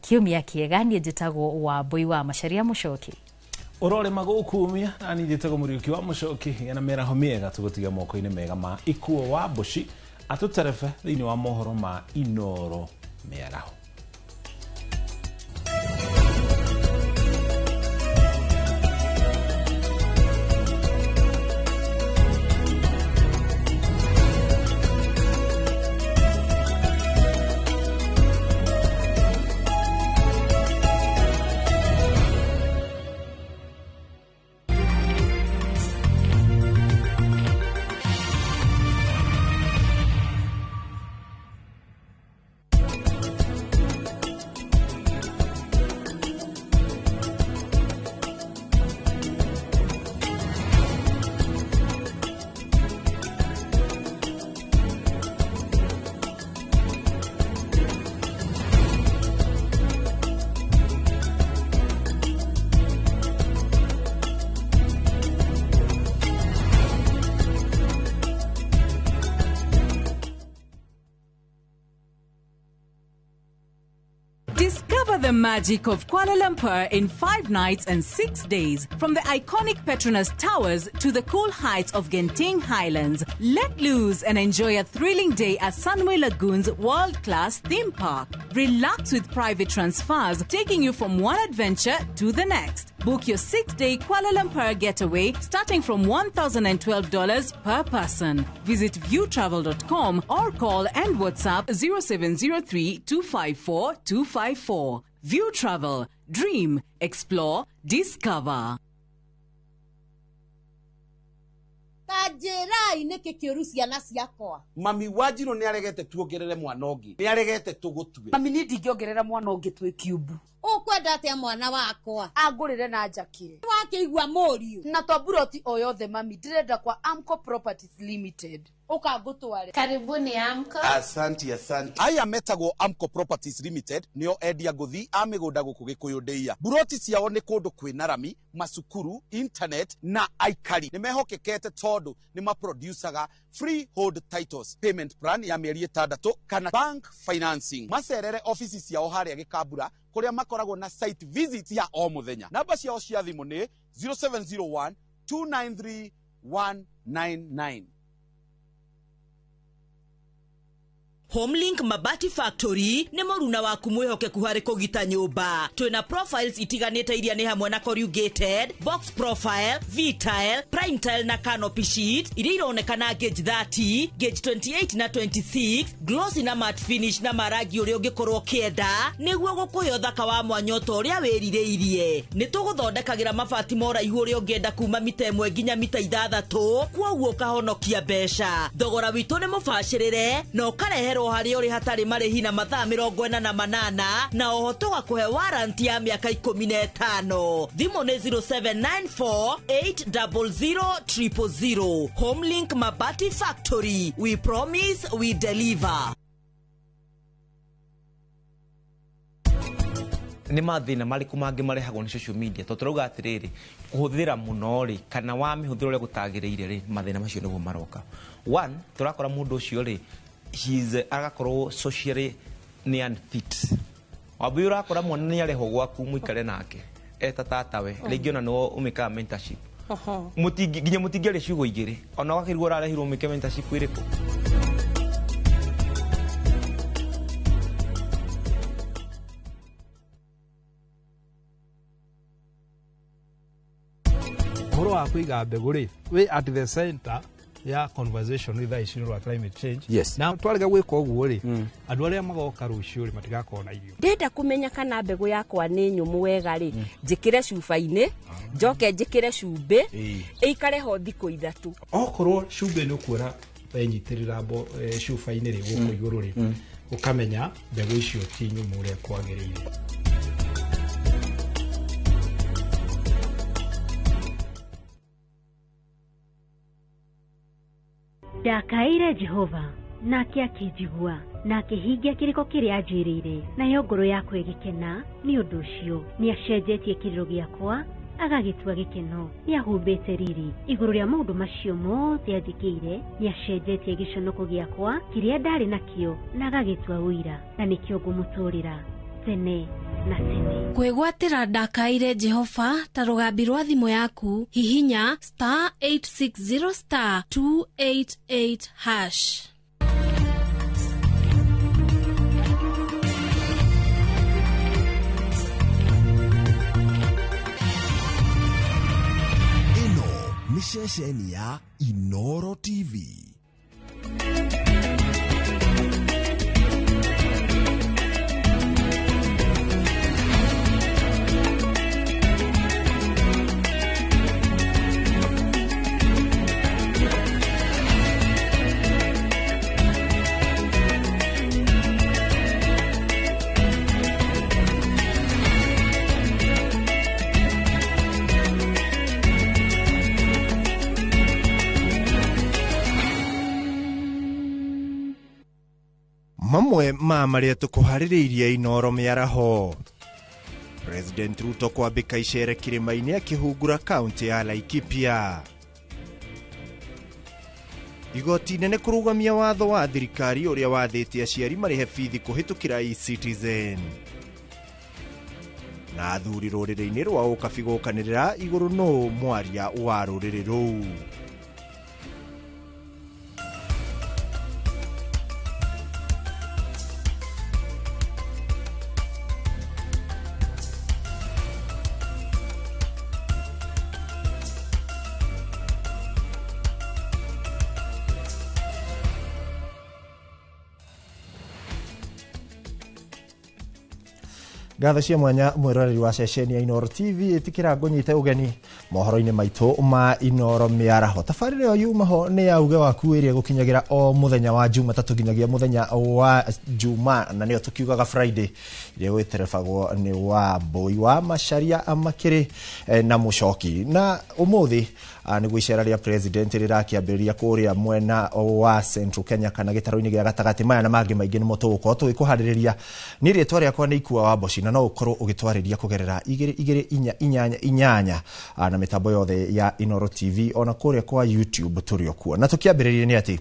kiumia kĩega, niĩ njĩtagwo Wambui wa Macharia Mũcoki. Ũrorĩma gũkumia na niĩ njĩtagwo Mũriũki wa Mũcoki na mĩaraho mĩega tũgũtiga moko-inĩ mega ma Ikuo wa Mbuci atũterebe thĩinĩ wa mohoro ma Inoro mĩaraho. Discover the magic of Kuala Lumpur in 5 nights and 6 days. From the iconic Petronas Towers to the cool heights of Genting Highlands. Let loose and enjoy a thrilling day at Sunway Lagoon's world-class theme park. Relax with private transfers, taking you from one adventure to the next. Book your 6-day Kuala Lumpur getaway starting from $1,012 per person. Visit viewtravel.com or call and WhatsApp 0703 254 254. View Travel. Dream, explore, discover. Tanjĩrai nĩkĩ kĩũru ciana ciakwa. Mami wa Njirũ nĩ aregete tuongerere mwana ũngĩ, nĩ aregete tũgũtue. Mami niĩ ndingĩongerera mwana ũngĩ twĩ kiumbu. Ũkwenda atĩa mwana wakwa? Angũrĩre na njakĩre. Wakĩigua mũriũ. Na to buroti o yothe mami, ndĩrenda kwa Amco Properties Limited. Ũkangũtware. Karibuni Amco. Asanti, asanti. Aya metagwo Amco Properties Limited nĩo endia ngũthi a mĩgũnda gũkũ Gĩkũyũ ndĩia. Buroti ciao nĩ kũndũ kwĩna rami, macukuru, internet na aikari. Nĩ mehokekete tondũ nĩ maproducaga freehold titles, payment plan ya mĩeri 6 kana bank financing. Macerere ofici ciao harĩa Gĩkambura kũrĩa makoragwo na site visit ya o mũthenya. Namba ciao cia thimũ nĩ 0701 293 199. Homelink Mabati Factory nĩ mũruna waku mwĩhokeku harĩ kũgita nyũmba. Twĩna profiles itiganĩte iria nĩ hamwe na corrugated, box profile, V-tile, prime tile na canopy sheet iria ironekana gauge 30, gauge 28 na 26, glossy na matte finish na marangi ũrĩa ũngĩkorwo ũkĩenda nĩguo gũkũhe ũthaka wa mwanya ta ũrĩa wĩrirĩirie. Nĩ tũgũthondekagĩra mabati ma ũraihu ũrĩa ũngĩenda kuma mita 1 nginya mita 6, kwoguo ũkahonokia mbeca. Thogora witũ nĩ mũbacĩrĩre na ũkarehe harĩ ũrĩ hatarĩ marĩhi na mathaa 48 na oho tũgakũhe warranty ya mĩaka 15. Thimũ nĩ 0794 800 000. Homelink Mabati Factory. We promise, we deliver. Nĩ mathĩna marĩkũ mangĩ marehagwo nĩ social media tondũ tũrauga atĩrĩrĩ kũhũthĩra mũno rĩ kana wamĩhũthĩra ũrĩa gũtagĩrĩire rĩ mathĩna macio nĩguo maroka. One, tũrakora mũndũ ũcio rĩ he's agakorwo socially ni unfit. Wambi urakora mwana ni arehwo gwaku muikare nake eta tatawe rĩngĩ ona nĩwe ũmĩkaga mentorship. Mũtingi nginya mũtingĩaria ciugo igĩrĩ ona wakĩrigwo ũrarehirwo ũmĩke mentorship ĩrĩkũ. Ũhoro wa kũiga mbegũ rĩ wĩ at the center ya conversation thaa ici rwa climate change. Yes. Na twarega gwĩka ũguo rĩ andũ arĩa magoka rũciũ rĩ matigakorwo na irio. Ndĩrenda kũmenya kana mbegũ yakwa nĩ nyũmũ wega rĩ njĩkĩre cuba-inĩ njoke njĩkĩre cumbĩ ĩikare ho thikũ 3. Okorwo cumbĩ nĩ ũkuona wenyitĩrĩra cuba-inĩ rĩ gũkũ igũrũ rĩ ũkamenya mbegũ icio ti nyũmũ ũrĩa kwagĩrĩire. Ndakaĩire Jehova nake akĩnjigua na akĩhingia kĩrĩko kĩrĩa anjĩrĩire, nayo ngoro yakwa ĩgĩkena nĩ ũndũ ũcio. Nĩacenjetie kĩrĩro gĩakwa Agagĩtua gĩkeno. Nĩahumbĩte riri igũrũ rĩa maũndũ macio mothe anjĩkĩire. Nĩacenjetie gĩconoko gĩakwa kĩrĩa ndarĩ nakĩo na agagĩtua ũira, na nĩkĩo ngũmũtũũrĩra tene na tene. Kwĩgwatĩra ndakaire Jehova ta rũgambi rwa thimũ yaku, hihinya star 860 star 288 hash. Ĩno nĩ ceceni ya Inoro TV. Mamwe ma marĩa tũkũharĩrĩirie Inoro mĩaraho. President Ruto kwambĩka icere kĩrĩma-inĩ akĩhungura kaunti ya Laikipia. Igoti inene kũrũgamia watho wa thirikari ũrĩa wathĩte aciari marĩhe bithi kũhĩtũkĩra eCitizen. Na athuri rũrĩrĩ-inĩ rwa Ũkabi gũkanĩrĩra igũrũ nũ mwaria wa rũrĩrĩ rũu. Ngatho cia mwanya mwiroreri wa ceceni ya Inoro TV itikira ngũnyite ũgeni mohoro-inĩ maitũ ma Inoro mĩaraho. Tabarĩra ĩyo yumaho nĩ ya uge waku ĩrĩa ĩgũkinyagĩra o mũthenya wa Jumatatũ nginyagia mũthenya wa Juma, na nĩyo tũkiugaga Friday, ĩrĩa ĩgwĩterebagwo nĩ wa Mbũi wa Macharia Makĩrĩ na Mũcoki. Na ũmũthĩ nĩguo icera rĩa president rĩrakĩambĩrĩria kũrĩa mwena wa Central Kenya kana gĩtarũ-inĩ gĩa gatagatĩ. Maya na mangĩ maingĩ nĩmo tũgũkorwo tũgĩkũharĩrĩria. Niĩ rĩtwa rĩakwa nĩ Ikua wa Mboci, na no ũkorwo ũgĩtwarĩria kũgerera 2 2 4 8 8 na mĩtambo yothe ya Inoro TV ona kũrĩa kwa YouTube tũrĩ o kuo. Na tũkĩambĩrĩria nĩ atĩ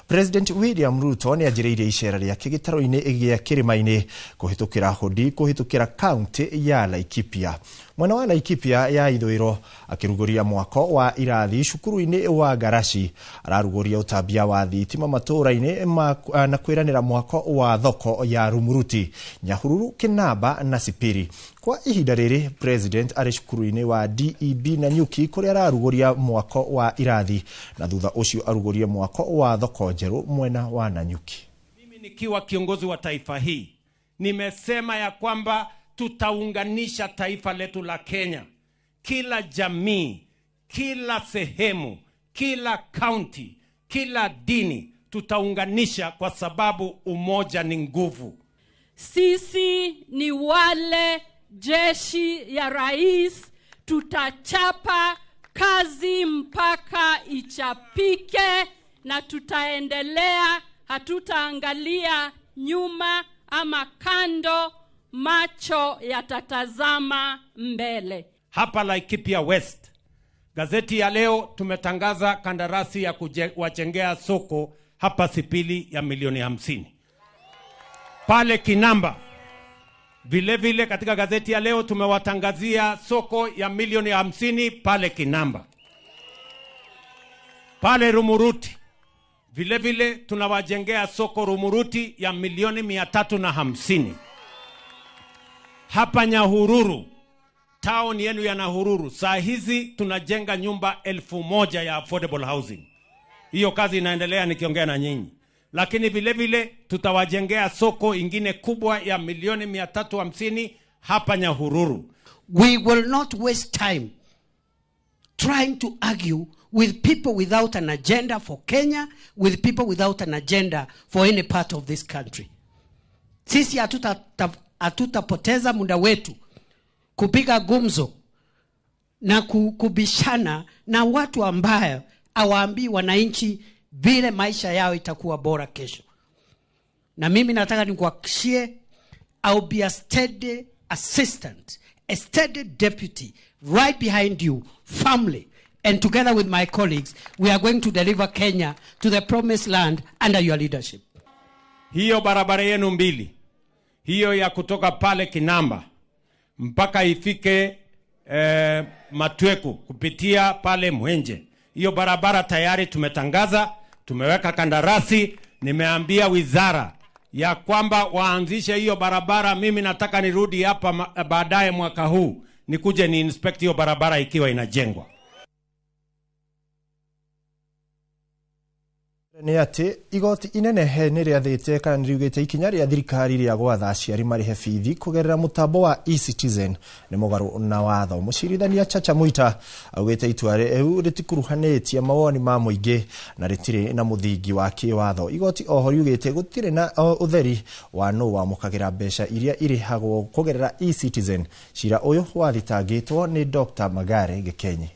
President William Ruto nĩ anjĩrĩirie icera rĩake gĩtarũ-inĩ gĩa kĩrĩma-inĩ kũhĩtũkĩra hũndi kũhĩtũkĩra kaunti ya Laikipia. Mwena wa Laikipia ya ithũĩro akĩrugũria mwako wa irathi cukuru-inĩ wa Garaci, ararugũria ũtambia wa thitima matũũra-inĩ na kwĩranĩra mwako wa thoko ya Rumuruti, Nyahururu, Kĩnamba na Sipiri. Kwa ihinda rĩrĩ President arĩ cukuru-inĩ wa DEB na Nyuki kũrĩa ararugũria mwako wa irathi, na thutha ũcio arugũrie mwako wa thoko njerũ mwena wa Nanyuki. Mimi nikiwa kiongozi wa taifa hii nimesema ya kwamba tutaunganisha taifa letu la Kenya. Kila jamii, kila sehemu, kila county, kila dini tutaunganisha, kwa sababu umoja ni nguvu. Sisi ni wale jeshi ya rais, tutachapa kazi mpaka ichapike, na tutaendelea, hatutaangalia nyuma ama kando, macho yatatazama mbele. Hapa Laikipia West, gazeti ya leo tumetangaza kandarasi ya kuwajengea soko hapa Sipili ya milioni 50. Pale Kinamba vile vile katika gazeti ya leo tumewatangazia soko ya milioni 50 pale Kinamba. Pale Rumuruti vile vile tunawajengea soko Rumuruti ya milioni 350. Hapa Nyahururu, town yenu ya Nyahururu, saa hizi tunajenga nyumba 1000 ya affordable housing. Hiyo kazi inaendelea nikiongea na nyinyi. Lakini vile vile tutawajengea soko ingine kubwa ya milioni 350 hapa Nyahururu. We will not waste time trying to argue with people without an agenda for Kenya, with people without an agenda for any part of this country. Sisi hatutapoteza muda wetu kupiga gumzo na kubishana na watu ambayo hawaambii wananchi vile maisha yao itakuwa bora kesho. Na mimi nataka nikuhakikishie, I'll be a steady assistant, a steady deputy right behind you firmly. And together with my colleagues, we are going to deliver Kenya to the promised land under your leadership. Hiyo barabara yenu mbili, hiyo ya kutoka pale Kinamba mpaka ifike Matweku kupitia pale Mwenje, hiyo barabara tayari tumetangaza, tumeweka kandarasi. Nimeambia wizara ya kwamba waanzishe hiyo barabara. Mimi nataka nirudi hapa baadaye mwaka huu nikuje ni inspect hiyo barabara ikiwa inajengwa. Nĩ atĩ igoti inene nĩ rĩathĩte kana nĩ riugĩte ikinya rĩa thirikari rĩa gwatha aciari marĩhe bithi kũgerera mũtambo wa eCitizen nĩ mũgarũ na watho. Mũcirithania Chacha Mwita augĩte itua rĩu rĩtikuruhanĩtie mawoni ma mũingĩ na rĩtirĩ na mũthingi wa kĩwatho. Igoti oho riugĩte gũtirĩ na ũtheri wa nũ wamũkagĩra mbeca iria irĩhagwo kũgerera eCitizen. Cira ũyũ wathitangĩtwo nĩ Dr. Magare Gĩkenyi.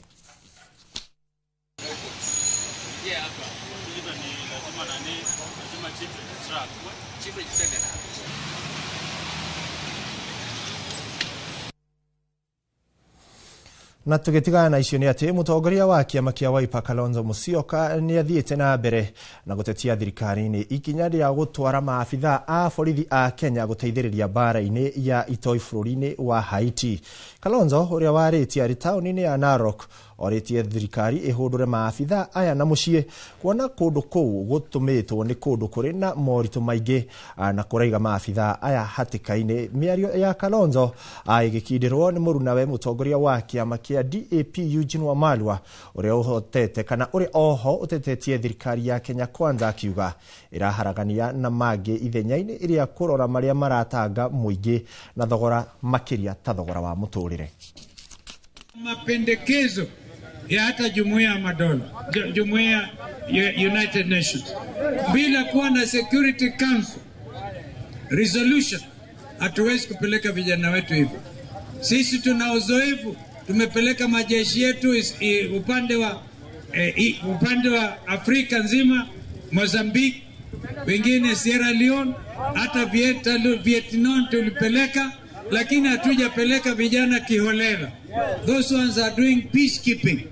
Na tũgĩtigana na icio nĩ atĩ mũtongoria wa kĩama kĩa Wiper Kalonzo Musyoka nĩ athiĩte na mbere na gũtetia thirikari-inĩ ikinya rĩa gũtwara maabithaa a borithi a Kenya gũteithĩrĩria mbara-inĩ ya itoi bũrũri-inĩ wa Haiti. Kalonzo ũrĩa warĩtie arĩ taũni-inĩ ya Narok orĩtie thirikari ĩhũndũre maabithaa aya na mũciĩ kuona kũndũ kũu gũtũmĩtwo nĩ kũndũ kũrĩ na moritũ maingĩ na kũraiga maabithaa aya hatĩka-inĩ. Mĩario ya Kalonzo ĩgĩkindĩrwo nĩ mũrunawe mũtongoria wa kĩama kĩa DAP Eugene Wamalwa ũrĩa ũhotete kana ũrĩa oho ũtetetie thirikari ya Kenya Kwanza akiuga ĩraharagania na mangĩ ithenya-inĩ rĩa kũrora marĩa maratanga mũingĩ na thogora makĩria ta thogora wa mũtũrĩre. Mapendekezo ya hata jumuiya ya madola, jumuiya ya United Nations, bila kuwa na Security Council resolution hatuwezi kupeleka vijana wetu hivyo. Sisi tuna uzoefu, tumepeleka majeshi yetu upande wa Afrika nzima, Mozambique, wengine Sierra Leone, hata Vietnam tulipeleka, lakini hatujapeleka vijana kiholela. Those ones are doing peacekeeping.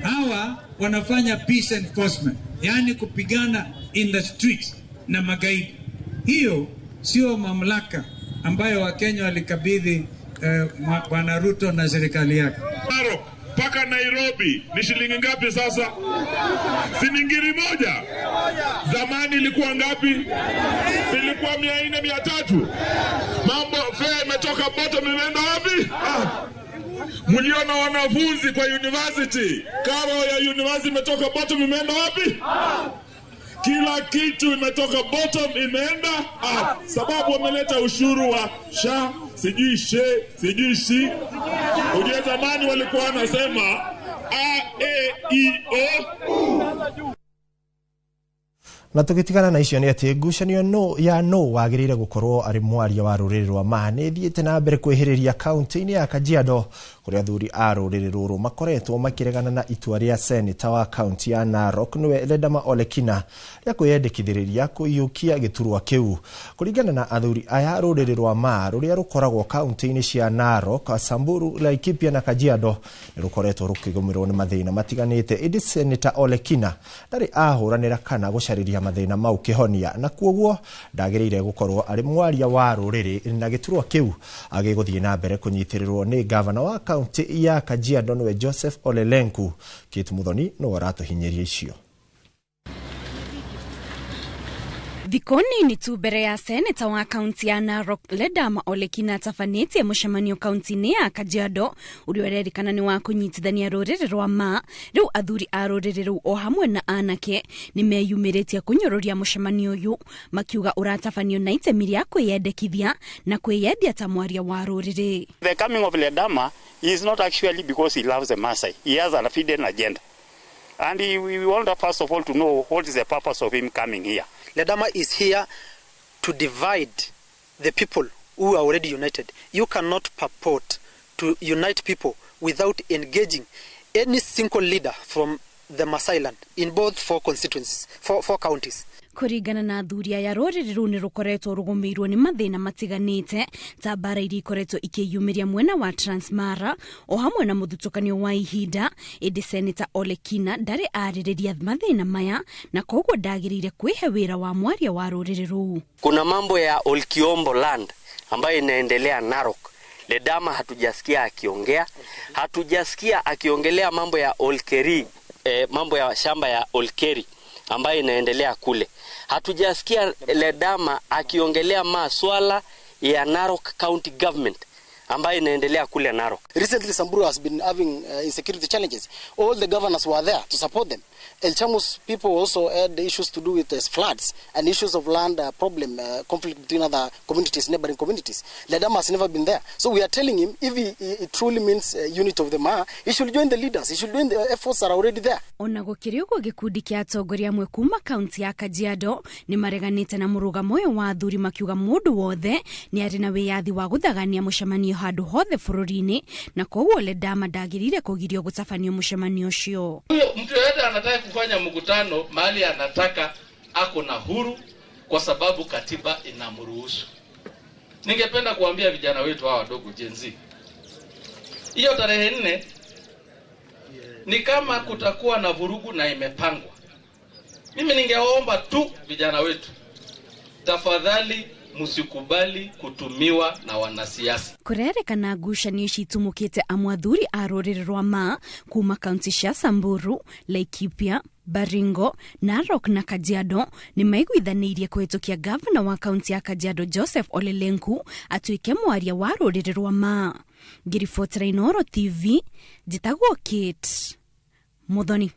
Hawa wanafanya peace enforcement, yani kupigana in the streets na magaidi. Hiyo sio mamlaka ambayo Wakenya walikabidhi Bwana Ruto na serikali yake. Narok mpaka Nairobi ni shilingi ngapi sasa? Si ni ngiri moja? Zamani ilikuwa ngapi? Ilikuwa 400, 300. Mambo fare imetoka bottom imeenda wapi? Mliona wanafunzi kwa university, karo ya university imetoka bottom imeenda wapi? Kila kitu imetoka bottom imeenda up. Sababu wameleta ushuru wa sha, sijui she, sijui shi. Ujue zamani walikuwa wanasema A, E, I, O. Na tũgĩtigana na icio nĩ atĩ ngucanio ya nũ wagĩrĩire gũkorwo arĩ mwaria wa rũrĩrĩ rwa Maa nĩ ĩthiĩte na mbere kwĩhĩrĩria kaunti-inĩ ya Kajiado kũrĩa athuri a rũrĩrĩ rũrũ makoretwo makĩregana na itua rĩa seneta wa kaunti ya Narok nĩwe Ledama Olekina rĩa kwĩyendekithĩrĩria kũiyũkia gĩturwa kĩu. Kũringana na athuri aya, rũrĩrĩ rwa Maa rũrĩa rũkoragwo kaunti-inĩ cia Narok, Samburu, Laikipia na Kajiado nĩ rũkoretwo rũkĩgũmĩrwo nĩ mathĩna matiganĩte, ĩndĩ seneta Olekina ndarĩ ahũranĩra kana gũcarĩria mathĩna mau kĩhonia na kuoguo ndagĩrĩire gũkorwo arĩ mwaria wa rũrĩrĩ na gĩturwa kĩu agĩgũthiĩ na mbere kũnyitĩrĩrwo nĩ gavana wa kaunti ya Kajiado nĩwe Joseph Ole Lenku. Kate Muthoni nĩwe ũratũhinyĩria icio. Thikũ nini tu mbere ya seneta wa kaunti ya Narok Ledama Olekina atabanĩtie mũcemanio kaunti-inĩ ya Kajiado ũrĩa ũrerĩkana nĩ wa kũnyitithania rũrĩrĩ rwa Maa. Rĩu athuri a rũrĩrĩ rũu o hamwe na anake nĩ meyumĩrĩtie kũnyũrũria mũcemanio ũyũ makiuga ũratabanio na itemi rĩa kwĩyendekithia na kwĩyendia ta mwaria wa rũrĩrĩ. The coming of Ledama is not actually because he loves the Maasai. He has a hidden agenda. And we want first of all to know what is the purpose of him coming here. Ledama is here to divide the people who are already united. You cannot purport to unite people without engaging any single leader from the Maasai land in both four constituencies, four counties. Kũringana na athuri aya, rũrĩrĩ rũu nĩ rũkoretwo rũgũmĩirwo nĩ mathĩna matiganĩte ta mbara iria ikoretwo ikĩyumĩria mwena wa Transmara o hamwe na mũthutũkanio wa ihinda. Ĩndĩ Seneta Ole Kina ndarĩ arĩrĩria mathĩna maya na koguo ndagĩrĩire kwĩhe wĩra wa mwaria wa rũrĩrĩ rũu. Kuna mambo ya Olkiombo land ambayo inaendelea Narok. Ledama hatujasikia akiongea, hatujasikia akiongelea mambo ya Olkeri, mambo ya shamba ya Olkeri ambayo inaendelea kule. Hatujasikia Ledama akiongelea maswala ya Narok County Government ambayo inaendelea kule Narok. Recently, Samburu has been having insecurity challenges. All the governors were there to support them. Ilchamus people also had issues to do with floods and issues of land problem, conflict between other communities, neighboring communities. Ledama has never been there. So we are telling him if he truly means unit of the Maa, he should join the leaders. He should join the efforts that are already there. Ona gũkĩrĩ ũguo, gĩkundi kĩa atongoria amwe kuma kaunti ya Kajiado nĩ mareganĩte na mũrũgamo ũyũ wa athuri, makiuga mũndũ wothe nĩ arĩ na wĩyathi wa gũthagania mũcemanio handũ hothe bũrũri-inĩ na koguo Ledama ndagĩrĩire kũgirio gũtabania mũcemanio ũcio. Huyo mtu yeyote anataka kufanya mkutano mahali anataka ako na huru kwa sababu katiba inamruhusu. Ningependa kuambia vijana wetu hawa wadogo Gen Z, hiyo tarehe 4 ni kama kutakuwa na vurugu na imepangwa. Mimi ningewaomba tu vijana wetu, tafadhali msikubali kutumiwa na wanasiasa. Kũrerĩkana ngucanio ici itumũkĩte amwe athuri a rũrĩrĩ rwa Maa kuma kaunti cia Samburu, Laikipia, Baringo, Narok na Kajiado nĩ maiguithanĩirie kũhĩtũkia gavana wa kaunti ya Kajiado Joseph Ole Lenku atuĩke mwaria wa rũrĩrĩ rwa Maa. Ngĩribotera Inooro TV, njĩtagwo Kate Muthoni.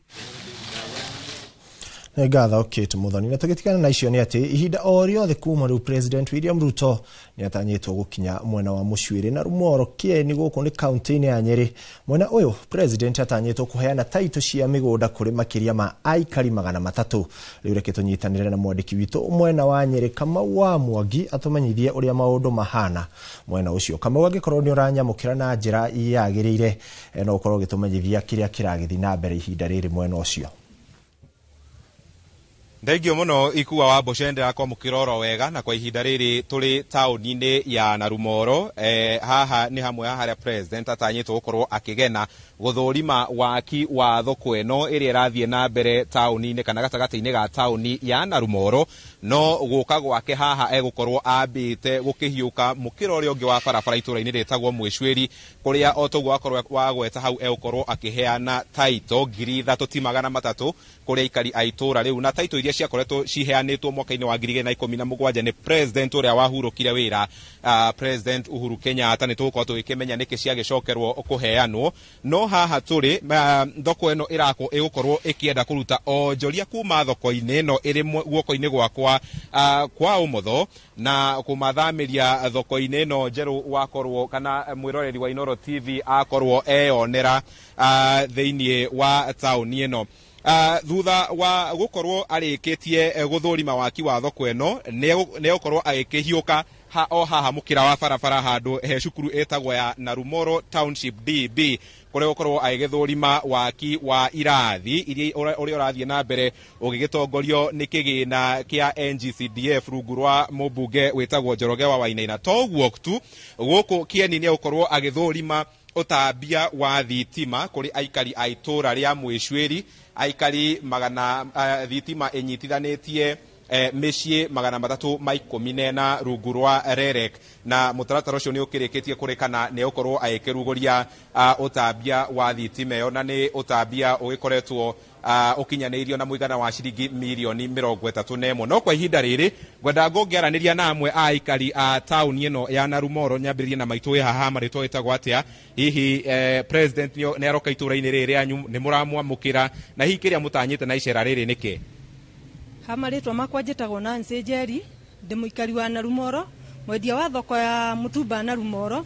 Nĩ ngatho Kate Muthoni. Na tũgĩtigana na icio nĩ atĩ ihinda o rĩothe kuma rĩu President William Ruto nĩ atanyĩtwo gũkinya mwena wa Mũcuĩrĩ na Rumoro Kĩeni gũkũ nĩ kaunti-inĩ ya Nyĩrĩ. Mwena ũyũ President atanyĩtwo kũheana taitũ cia mĩgũnda kũrĩ makĩria ma aikari 300. Rĩu reke tũnyitanĩre na mwandĩki witũ mwena wa Nyĩrĩ Kamau wa Mwangi atũmenyithie ũrĩa maũndũ mahana mwena ũcio. Kamau, angĩkorwo nĩ ũranyamũkĩra na njĩra yagĩrĩire, no ũkorwo ũgĩtũmenyithia kĩrĩa kĩragĩthiĩ na mbere ihinda rĩrĩ mwena ũcio. Thengio muno Ikua wa Mbũce, ndĩrakwamũkĩra oro wega. Na kwa ihinda rĩrĩ tũrĩ taũni-inĩ ya Narumoro. Haha nĩ hamwe ha harĩa president atanyĩtwo gũkorwo akĩgena gũthũrima waki wa thoko ĩno ĩrĩa ĩrathiĩ na mbere taũni-inĩ kana gatagatĩ-inĩ ga taũni ya Narumoro. No gũka gwake haha egũkorwo ambĩte gũkĩhiũka mũkĩra ũrĩa ũngĩ wa barabara itũra-inĩ rĩtagwo Mwĩcuĩri, kũrĩa o toguo wakorwo wagweta hau egũkorwo akĩheana taito 3,300 kũrĩ aikari a itũra rĩu, na taito iria ciakoretwo ciheanĩtwo mwaka-inĩ wa 2017 nĩ president ũrĩa wahurũkire wĩra, President Uhuru Kenyatta. Nĩ tũgũkorwo tũgĩkĩmenya nĩkĩ ciagĩcokerwo kũheanwo. No haha tũrĩ, thoko ĩno ĩrakwo ĩgũkorwo ĩkĩenda kũruta onjoria kuma thoko-inĩ ĩno ĩrĩ guoko-inĩ gwakwa kwa ũmotho na kũmathamĩria thoko-inĩ ĩno njerũ wakorwo kana mwĩroreri wa Inooro TV akorwo eyonera thĩinĩ wa taũni ĩno. Thutha wa gũkorwo arĩkĩtie gũthũrima waki wa thoko ĩno, nĩ egũkorwo agĩkĩhiũka ha o haha mũkĩra wa barabara handũ he cukuru ĩtagwo ya Narumoro Township DB, kũrĩa gũkorwo agĩgĩthũrima waki wa irathi iria ũrĩa ũrathiĩ na mbere ũgĩgĩtongorio nĩ kĩgĩna kĩa NGCDF rungu rwa mũmbunge wĩtagwo Njoroge wa Wainaina. Toguo tu, gũkũ Kĩeni nĩ egũkorwo agĩthũrima ũtambia wa thitima kũrĩ aikari a itũra rĩa Mwĩcuĩri, aikari magana thitima ĩnyitithanĩtie mĩciĩ 314 rungu rwa REREC, na mũtaratara ũcio nĩ ũkĩrĩkĩtie kũrĩkana nĩ ũkorwo agĩkĩrugũria ũtambia wa thitima ĩyo, na nĩ ũtambia ũgĩkoretwo ũkinyanĩirio na mũigana wa ciringi mirioni 31. No kwa ihinda rĩrĩ ngwenda ngũngĩaranĩria na amwe a aikari a taũni ĩno ya Narumoro. Nyambĩrĩrie na maitũ wĩ haha, marĩtwa wĩtagwo atĩa? Hihi president nĩ aroka itũra-inĩ rĩrĩ rĩanyu, nĩ mũramwamũkĩra, na hihi kĩrĩa mũtanyĩte na icera rĩrĩ nĩkĩ? Ha marĩtwa makwa njĩtagwo Nancy Njeri, ndĩ mũikari wa Narumoro, mwendia wa thoko ya mũtumba Narumoro.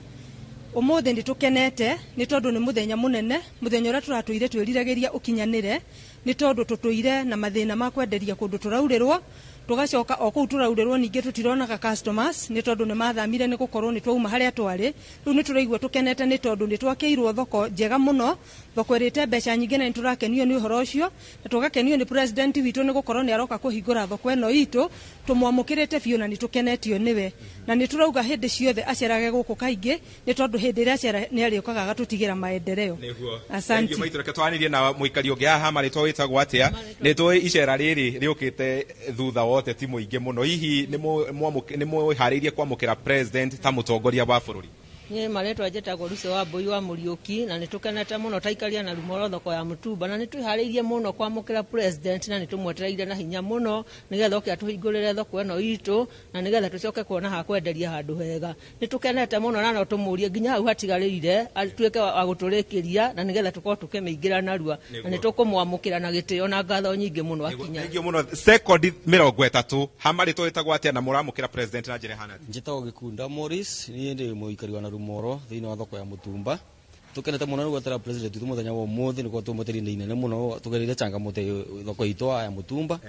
Ũmũthĩ nĩ tũkenete nĩ tondũ nĩ mũthenya mũnene, mũthenya ũrĩa tũratũire twĩriragĩria ũkinyanĩre, nĩ tondũ tũtũire na mathĩna ma kwenderia kũndũ tũraurĩrwo. Tugacoka o kũu tũraurĩrwo ningĩ tũtironaga customers nĩ tondũ nĩ mathamire nĩ gũkorwo nĩ twauma harĩa twarĩ. Rĩu nĩ tũraigua tũkenete nĩ tondũ nĩ twakĩirwo thoko njega mũno, thoko ĩrĩte mbeca nyingĩ, na nĩ tũrakenio nĩ ũhoro ũcio, na tũgakenio nĩ president witũ nĩ gũkorwo nĩ aroka kũhingũra thoko ĩno itũ. Tũmwamũkĩrĩte biũ na nĩ tũkenetio nĩwe, na nĩ tũrauga hĩndĩ ciothe acerage gũkũ kaingĩ, nĩ tondũ hĩndĩ ĩrĩa acera nĩ arĩũkaga agatũtigĩra maendeleo. Nĩguo. Asante. Thank you, maitũ. Reke twanĩrie na mũikari ũngĩ haha. Marĩtwa wĩtagwo atĩa? Nĩ tũĩ icera rĩrĩ rĩũkĩte thutha wa ũteti mũingĩ mũno. Hihi nĩ mwĩharĩirie kwamũkĩra president ta mũtongoria wa bũrũri? Niĩ marĩtwa njĩtagwo Lucy wa Mbũi wa Mũriũki, na nĩ tũkenete mũno ta ikaria na Rumoro thoko ya mũtumba, na nĩ twĩharĩirie mũno kwamũkĩra president, na nĩ tũmwetereire na hinya mũno nĩgetha oke atũhingũrĩre thoko ĩno itũ, na nĩgetha tũcoke kuona ha kwenderia handũ hega. Nĩ tũkenete mũno, na no tũmũrie nginya hau hatigarĩire atuĩke wa gũtũrĩkĩria, na nĩgetha tũkorwo tũkĩmĩingĩra narua, na nĩ tũkũmwamũkĩra na gĩtĩo na ngatho nyingĩ mũno akinya. Thank you mũno. Sekondi 30. Ha marĩtwa wĩtagwo atĩa, na mũramũkĩra president na njĩra ĩhana atĩa? Njĩtagwo Gĩkunda Morris, niĩ ndĩ mũikari wa Narumoro thĩinĩ wa thoko ya mũtumba. Tũkenete mũno nĩ gwetera president witũ mũthenya wa ũmũthĩ, nĩguo tũmũte ihinda inene mũno tũgereire changamoto thoko itũ ya mũtumba.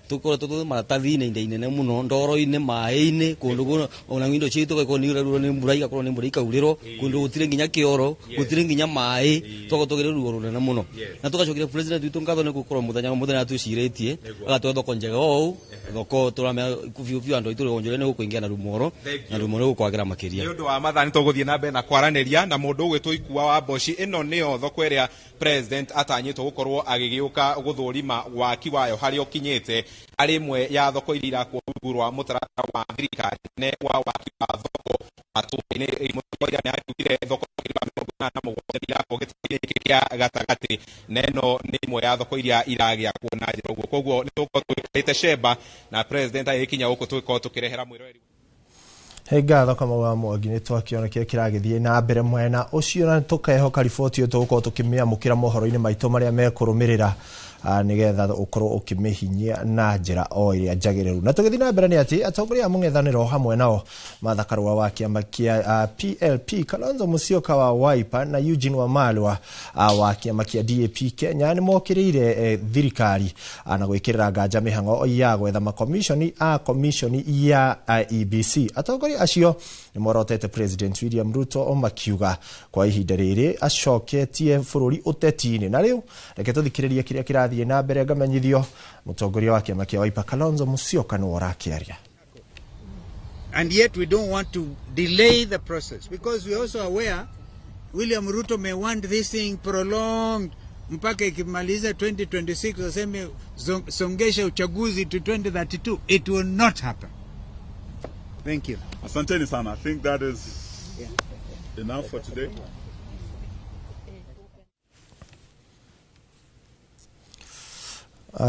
Tũkoretwo twĩ maratathi-inĩ ihinda inene mũno, ndoro-inĩ, maĩ-inĩ, kũndũ ona indo citũ igakorwo nĩ iraurĩrwo nĩ mbura, igakorwo nĩ mbura ikaurĩrwo kũndũ gũtirĩ nginya kĩoro, gũtirĩ nginya maĩ. Twakorwo tũgereire ruo rũnene mũno, na tũgacokeria president witũ ngatho nĩ gũkorwo mũthenya wa mũthenya atwĩcirĩtie, agatũhe thoko njega ũũ, thoko tũramenya biũ biũ andũ aitũ onjoria nĩ gũkũingĩra na Rumoro, na Rumoro nĩ gũkwagĩra makĩria. Nĩ ũndũ wa mathaa, nĩ tũgũthiĩ na mbere na kwaranĩria na mũndũ ũgwĩtwo Ikua wa Mboci. Ĩno nĩyo thoko ĩrĩa president atanyĩtwo gũkorwo agĩgĩũka gũthũrima waki wayo harĩa ũkinyĩte, arĩ ĩmwe ya thoko iria irakwo rungu rwa mũtaratara wa thirikari nene wa waki wa thoko matũra-inĩ. Mũtongoria nĩ akiugire thoko 87 irakwo gĩtaro-inĩ gĩkĩ kĩa gatagatĩ, na ĩno nĩ ĩmwe ya thoko iria iragĩakwo na njĩra ũguo. Koguo nĩ tũgũkorwo tũikarĩte cemba na president agĩkinya gũkũ, tũgĩkorwo tũkĩrehera mwĩroreri. He ngatho Kamau wa Mwangi. Nĩ twakĩona kĩrĩa kĩragĩthiĩ na mbere mwena ũcio, na tũkehoka riboti ĩyo tũgũkorwo tũkĩmĩamũkĩra mohoro-inĩ maitũ marĩa mekũrũmĩrĩra, nĩgetha ũkorwo ũkĩmĩhinyia na njĩra o ĩrĩa njagĩrĩru. Na tũgĩthiĩ na mbere nĩ atĩ atongoria a mũng'ethanĩro, hamwe nao Martha Karua wa kĩama kĩa PLP, Kalonzo Musyoka wa Wiper na Eugene Wamalwa wa kĩama kĩa DAP Kenya, nĩ mokĩrĩire thirikari na gwĩkĩrĩra nganja mĩhang'o ya gwetha makomishoni a komishoni ya IEBC. Atongoria acio nĩ morotete President William Ruto, makiuga kwa ihinda rĩrĩ acoketie bũrũri ũteti-inĩ. Na rĩu reke tũthikĩrĩrie kĩrĩa kĩrathiĩ na mbere. Ngamenyithio mũtongoria wa kĩama kĩa Wiper Kalonzo Musyoka nĩwe ũrakĩaria. And yet we don't want to delay the process because we're also aware William Ruto may want this thing prolonged mpaka ikimaliza 2026 aseme songesha uchaguzi to 2032. It will not happen. Thank you. Asanteni sana. I think that is enough for today.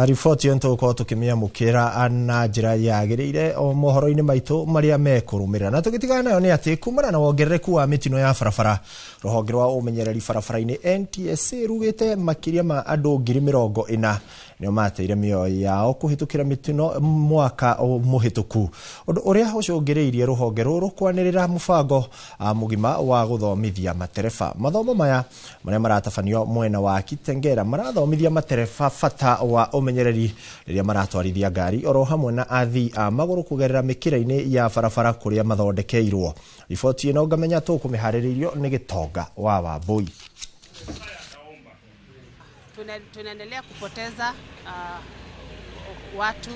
Riboti ĩyo nĩtũgũkorwo tũkĩmĩamũkĩra na njĩra yagĩrĩire o mohoro-inĩ maitũ marĩa mekũrũmĩrĩra. Na tũgĩtigana nayo nĩ atĩ kumana na wongerereku wa mĩtino ya barabara, rũhonge rwa ũmenyereri barabara-inĩ NTSA rugĩte makĩria ma andũ 40,000 nĩo mateire mĩoyo yao kũhĩtũkĩra mĩtino mwaka mũhĩtũku, ũndũ ũrĩa ũcũngĩrĩirie rũhonge rũrũ kwanĩrĩra mũbango mũgima wa gũthomithia matereba. Mathomo maya marĩa maratabanio mwena wa Kitengela marathomithia matereba bata wa ũmenyereri rĩrĩa maratwarithia ngari, oro hamwe na athii a magũrũ kũgerera mĩkĩra-inĩ ya barabara kũrĩa mathondekeirwo. Riboti ĩno ngamenya tũkũmĩharĩrĩirio nĩ Gĩtonga wa Wambũi. Tunaendelea kupoteza watu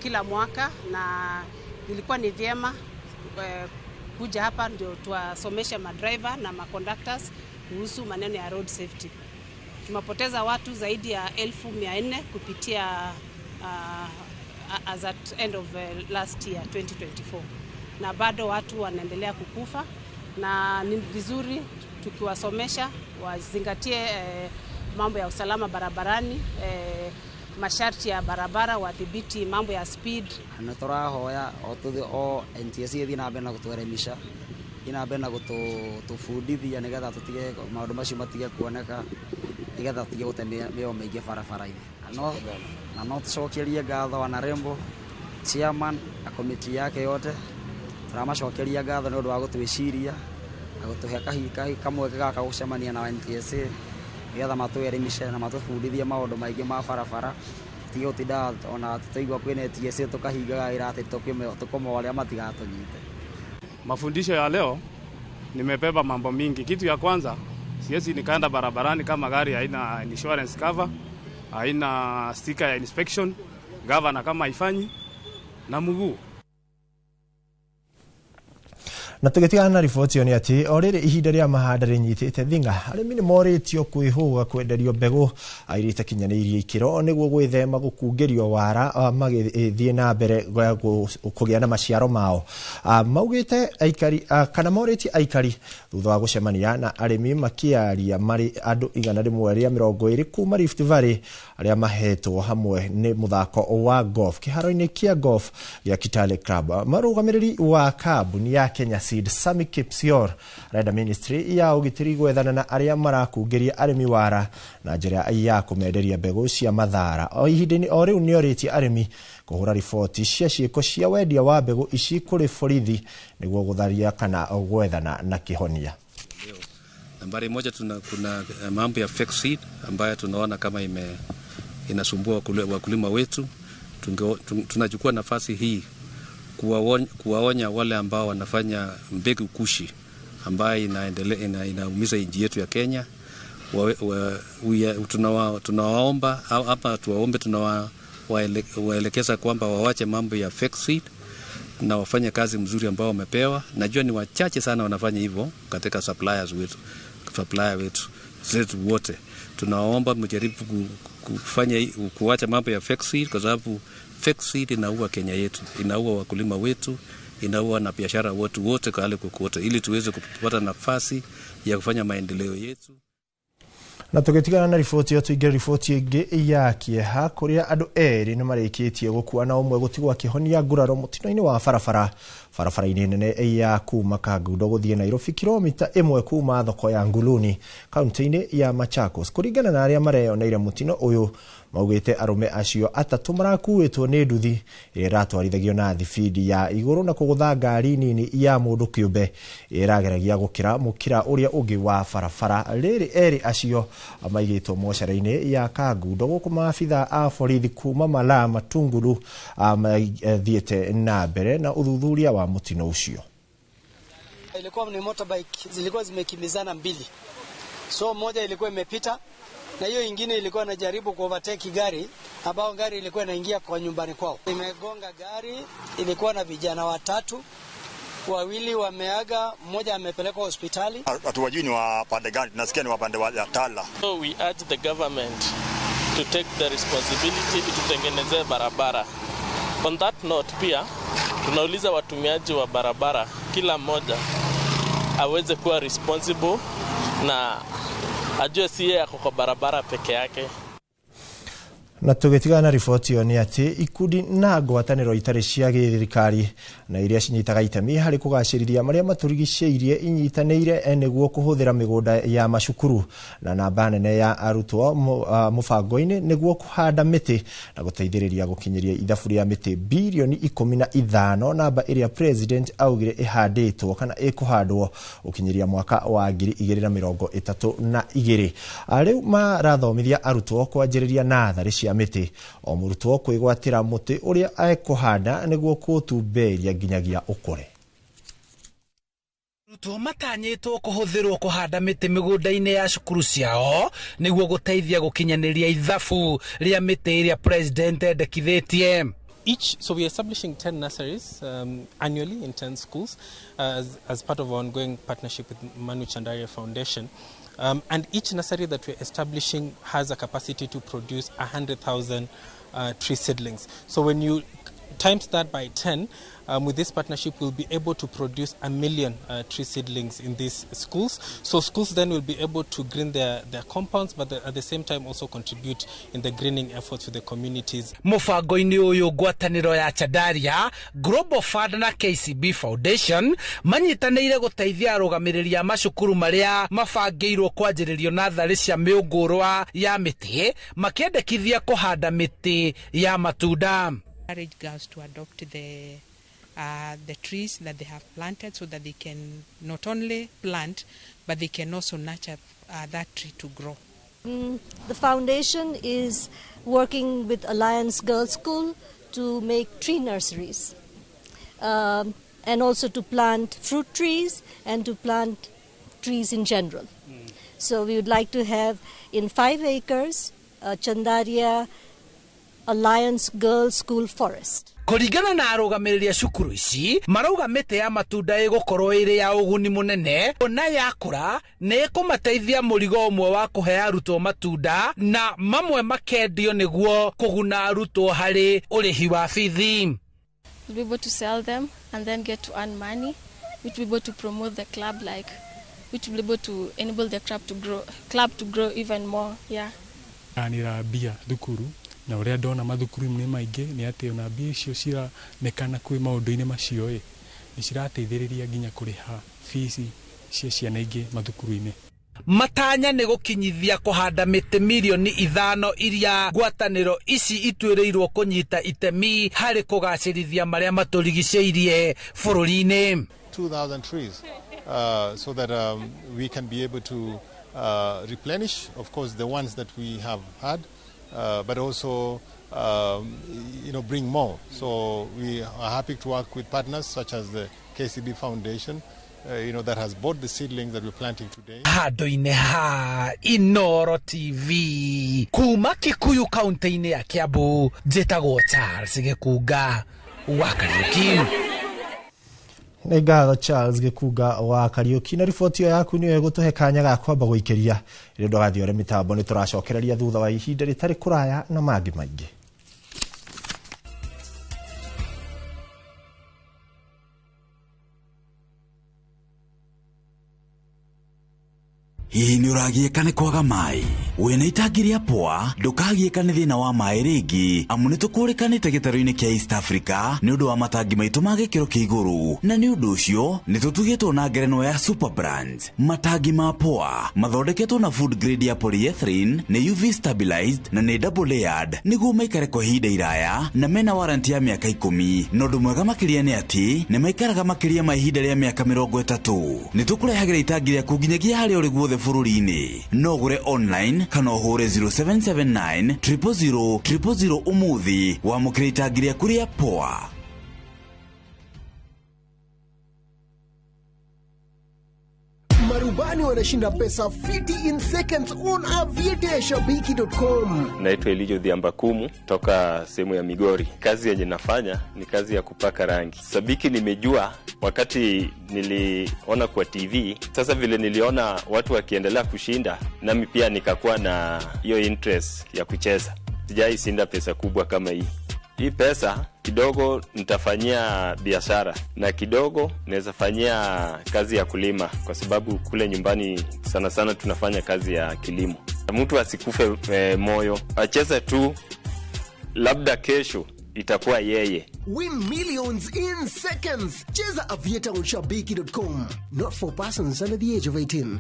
kila mwaka, na ilikuwa ni vyema kuja hapa ndio tuwasomeshe madriver na maconductors kuhusu maneno ya road safety. Tumepoteza watu zaidi ya 400,000 kupitia as at end of last year 2024, na bado watu wanaendelea kukufa, na ni vizuri tukiwasomesha wazingatie mambo ya usalama barabarani, masharti ya barabara, wadhibiti mambo ya speed. Nä tå rahoya o NTSA ĩthiĩ na mbere na gũtũeremisha, ĩthiĩ na mbere na gũtũbundithia nĩgetha tũtige maũndũ macio matige kuoneka, nĩgetha tũtige gũte mĩoyo mĩingĩ barabara-inĩ. No, na no tũcokerie ngatho Wanarembo chairman na komiti yake yote. Tũramacokeria ngatho nĩ ũndũ wa gũtwĩciria na gũtũhe kamweke gaka gũcemania na NTSA nĩgetha matũelimishe na matũbundithie maũndũ maingĩ ma barabara. Tũtige gũtinda ona tũtaigua kwĩna TSA tũkahingaga wĩra atĩ tũkũmoria matigatũnyite. Mafundisho ya leo nimebeba mambo mingi. Kitu ya kwanza, siwezi nikaenda barabarani kama gari haina insurance cover, haina sticker ya inspection, governor kama haifanyi na mguu. Na tũgĩtigana na riboti ĩyo nĩ atĩ o rĩrĩ ihinda rĩa mahanda rĩnyitĩte thing'a, arĩmi nĩ morĩtio kwĩhũga kwenderio mbegũ iria itakinyanĩirie ikĩro nĩguo gwĩthema gũkungĩrio wara magĩthiĩ na mbere kũgĩa na maciaro mao. Maugĩte aikari kana morĩtie aikari thutha wa gũcemania na arĩmi makĩaria marĩ andũ 120 kuma Rift Valley arĩa mahetwo hamwe nĩ mũthako wa golf kĩharo-inĩ kĩa golf gĩa Kitale Club. Marũgamĩrĩri wa kambuni ya Kenya Seed Sami Kipsior arenda ministry ya ũgitĩri gwethana na arĩa marakungĩria arĩmi wara na njĩra ya kũmenderia mbegũ cia mathara. O ihinda-inĩ o rĩu nĩorĩtie arĩmi kũhũra riboti cia ciĩko cia wendia wa mbegũ ici kũrĩ borithi nĩguo gũtharia kana gwethana na kĩhonia. Nambari moja, kuna mambo ya fake seed ambayo tunaona kama inasumbua wakulima wetu. Tunachukua nafasi hii kuwaonya wale ambao wanafanya mbegu kushi ambayo inaumiza nchi yetu ya Kenya. Tunawaomba hapa, tuwaombe, tunawaelekeza kwamba wawache mambo ya fake seed na wafanye kazi mzuri ambao wamepewa. Najua ni wachache sana wanafanya hivyo katika suppliers wetu, supplier wetu zetu wote. Tunawaomba mjaribu kufanya kuacha mambo ya fake seed, kwa sababu fake seed inaua Kenya yetu, inaua wakulima wetu, inaua na biashara wetu wote kwa hali kokote, ili tuweze kupata nafasi ya kufanya maendeleo yetu. Na tũgĩtigana na riboti ĩyo tũingĩre riboti ĩngĩ ya kĩeha kũrĩa andũ erĩ nĩ marĩkĩtie gũkua na ũmwe gũtigwo akĩhonia nguraro mũtino-inĩ wa barabara barabara-inĩ nene ya kuma Kangundo gũthiĩ Nairobi kilomita 1 kuma thoko ya Nguluni kaunti-inĩ ya Machakos. Kũringana na arĩa mareyoneire mũtino ũyũ, maugĩte arũme acio atatũ marakuĩtwo nĩ nduthi ĩrĩa ĩratwarithagio na thibindi ya igũrũ na kũgũtha ngari nini ya mũndũ kĩũmbe ĩrageragia gũkĩra mũkĩra ũrĩa ũngĩ wa barabara. Rĩrĩ erĩ acio maigĩtwo mocarĩ-inĩ ya Kangundo gũkũ maabitha a borithi kuma Malaa Matungulu mathiĩte na mbere na ũthuthuria wa mũtino ũcio. Ilikuwa ni motorbike zilikuwa zimekimbizana mbili, so moja ilikuwa imepita na hiyo ingine ilikuwa inajaribu kuovertake gari ambao gari ilikuwa inaingia kwa nyumbani kwao. Imegonga gari, ilikuwa na vijana watatu, wawili wameaga, mmoja amepelekwa hospitali. Hatuwajui ni wa pande gani, tunasikia ni wa pande wa Tala. So we urge the government to take the responsibility itutengenezee barabara. On that note pia tunauliza watumiaji wa barabara kila mmoja aweze kuwa responsible na ajue si yeye ako kwa barabara peke yake. Na tũgĩtigana na riboti ĩyo nĩ atĩ ikundi na ngwatanĩro itarĩ cia gĩthirikari na iria cinyitaga itemi harĩ kũgacĩrithia marĩa matũrigicĩirie inyitanĩire nĩguo kũhũthĩra mĩgũnda ya macukuru na namba nene ya arutwo mũbango-inĩ nĩguo kũhanda mĩtĩ na gũteithĩrĩria gũkinyĩria ithabu rĩa mĩtĩ birioni 15, namba ĩrĩa president augire ĩhandĩtwo kana ĩkũhandwo gũkinyĩria mwaka wa 2032. Rĩu marathomithia arutwo kwanjĩrĩria natharĩ cia mĩtĩ, o mũrutwo kwĩgwatĩra mũtĩ ũrĩa ekũhanda nĩguo kũũtumberia nginyagia ũkũre. Arutwo matanyĩtwo kũhũthĩrwo kũhanda mĩtĩ mĩgũnda-inĩ ya cukuru ciao nĩguo gũteithia gũkinyanĩria ithabu rĩa mĩtĩ ĩrĩa president endekithĩtie. So we are establishing 10 nurseries annually in 10 schools as part of our ongoing partnership with Manu Chandaria Foundation. And each nursery that we're establishing has a capacity to produce 100,000 tree seedlings. So when you times that by 10, with this partnership we'll be able to produce 1 million tree seedlings in these schools. So schools then will be able to green their compounds, but at the same time also contribute in the greening efforts with the communities. Mũbango-inĩ ũyũ ngwatanĩro ya Chandaria, Global Fund na KCB Foundation manyitanĩire gũteithia arũgamĩrĩri a macukuru marĩa mabangĩirwo kwanjĩrĩrio natharĩ cia mĩũngũrwa ya mĩtĩ makĩendekithia kũhanda mĩtĩ ya matunda. Encourage girls to adopt the trees that they have planted so that they can not only plant but they can also nurture that tree to grow. The foundation is working with Alliance Girls School to make tree nurseries, and also to plant fruit trees and to plant trees in general. So we would like to have in 5 acres a Chandaria Alliance Girls School forest. Kũringana na arũgamĩrĩri a cukuru ici marauga mĩtĩ ya matunda ĩgũkorwo ĩrĩ ya ũguni mũnene ona yakũra nĩ ĩkũmateithia mũrigo ũmwe wa kũhe arutwo matunda na mamwe makendio nĩguo kũguna arutwo harĩ ũrĩhi wa bithi. We'll be able to sell them and then get to earn money, which will be able to promote the club, like which will be able to enable the club to grow even more. Yeah. Anira mbia thukuru na ũrĩa ndona mathukuru-inĩ maingĩ nĩ atĩ ona mbia icio ciranekana kwĩ maũndũ-inĩ macio ĩ nĩ cirateithĩrĩria nginya kũrĩha fees cia ciana ingĩ mathukuru-inĩ. Matanya nĩ gũkinyithia kũhanda mĩtĩ 5 milioni iria ngwatanĩro ici ituĩrĩirwo kũnyita itemi harĩ kũgacĩrithia marĩa matũrigicĩirie bũrũri-inĩ. 2,000 trees so that we can be able to replenish, of course, the ones that we have had, but also bring more. So we are happy to work with partners such as the KCB Foundation, that has bought the seedlings that we're planting today. Handũ-inĩ ha Inoro TV kuma Kikuyu kaunti-inĩ ya Kiambu, njĩtagwo Charles Gĩkunga wa Kariuki. Nĩ ngatho Charles Gĩkunga wa Kariuki na riboti ĩyo yaku nĩyo ĩgũtũhe kanya ga kwamba gũikĩria rĩu ndũgathiĩ mĩtambo nĩ tũracokereria thutha wa ihinda rĩtarĩ kũraya na mangĩ maingĩ. Hihi nĩ ũragiĩka nĩ kwaga maĩ? Wĩna itangi rĩa poa ndũkagiĩka nĩ thĩna wa maĩ rĩngĩ, amu nĩ tũkũrĩkanĩte gĩtarũ-inĩ kĩa East Africa nĩ ũndũ wa matangi maitũ ma gĩkĩro kĩa igũrũ, na nĩ ũndũ ũcio nĩ tũtugĩtwo na ngerenwa ya Super Brands. Matangi ma poa mathondeketwo na food grade ya polyethylene, nĩ UV stabilized na nĩ double layered nĩguo maikare kwa ihinda iraya, na mena warranty ya mĩaka 10. Na ũndũ mwega makĩria nĩ atĩ nĩ maikaraga makĩria ma ihinda rĩa mĩaka 30. Nĩ tũkũrehagĩra itangi rĩaku nginyagia harĩa ũrĩ guothe bũrũri-inĩ. No ũgũre online kana ũhũre 0779 000 000 ũmũthĩ wamũkĩre itangi rĩaku rĩa poa. Marubani wanashinda pesa fiti in seconds on aviateashabiki.com. Naitwa Elijo Dhiambakumu toka sehemu ya Migori. Kazi yenye nafanya ni kazi ya kupaka rangi. Sabiki nimejua wakati niliona kwa TV. Sasa vile niliona watu wakiendelea kushinda, nami pia nikakuwa na hiyo interest ya kucheza. Sijai shinda pesa kubwa kama hii. Hii pesa kidogo nitafanyia biashara na kidogo naweza fanyia kazi ya kulima, kwa sababu kule nyumbani sana sana tunafanya kazi ya kilimo. Mtu asikufe moyo, acheze tu, labda kesho itakuwa yeye. Win millions in seconds. Cheza Aviator on shabiki.com. Not for persons under the age of 18.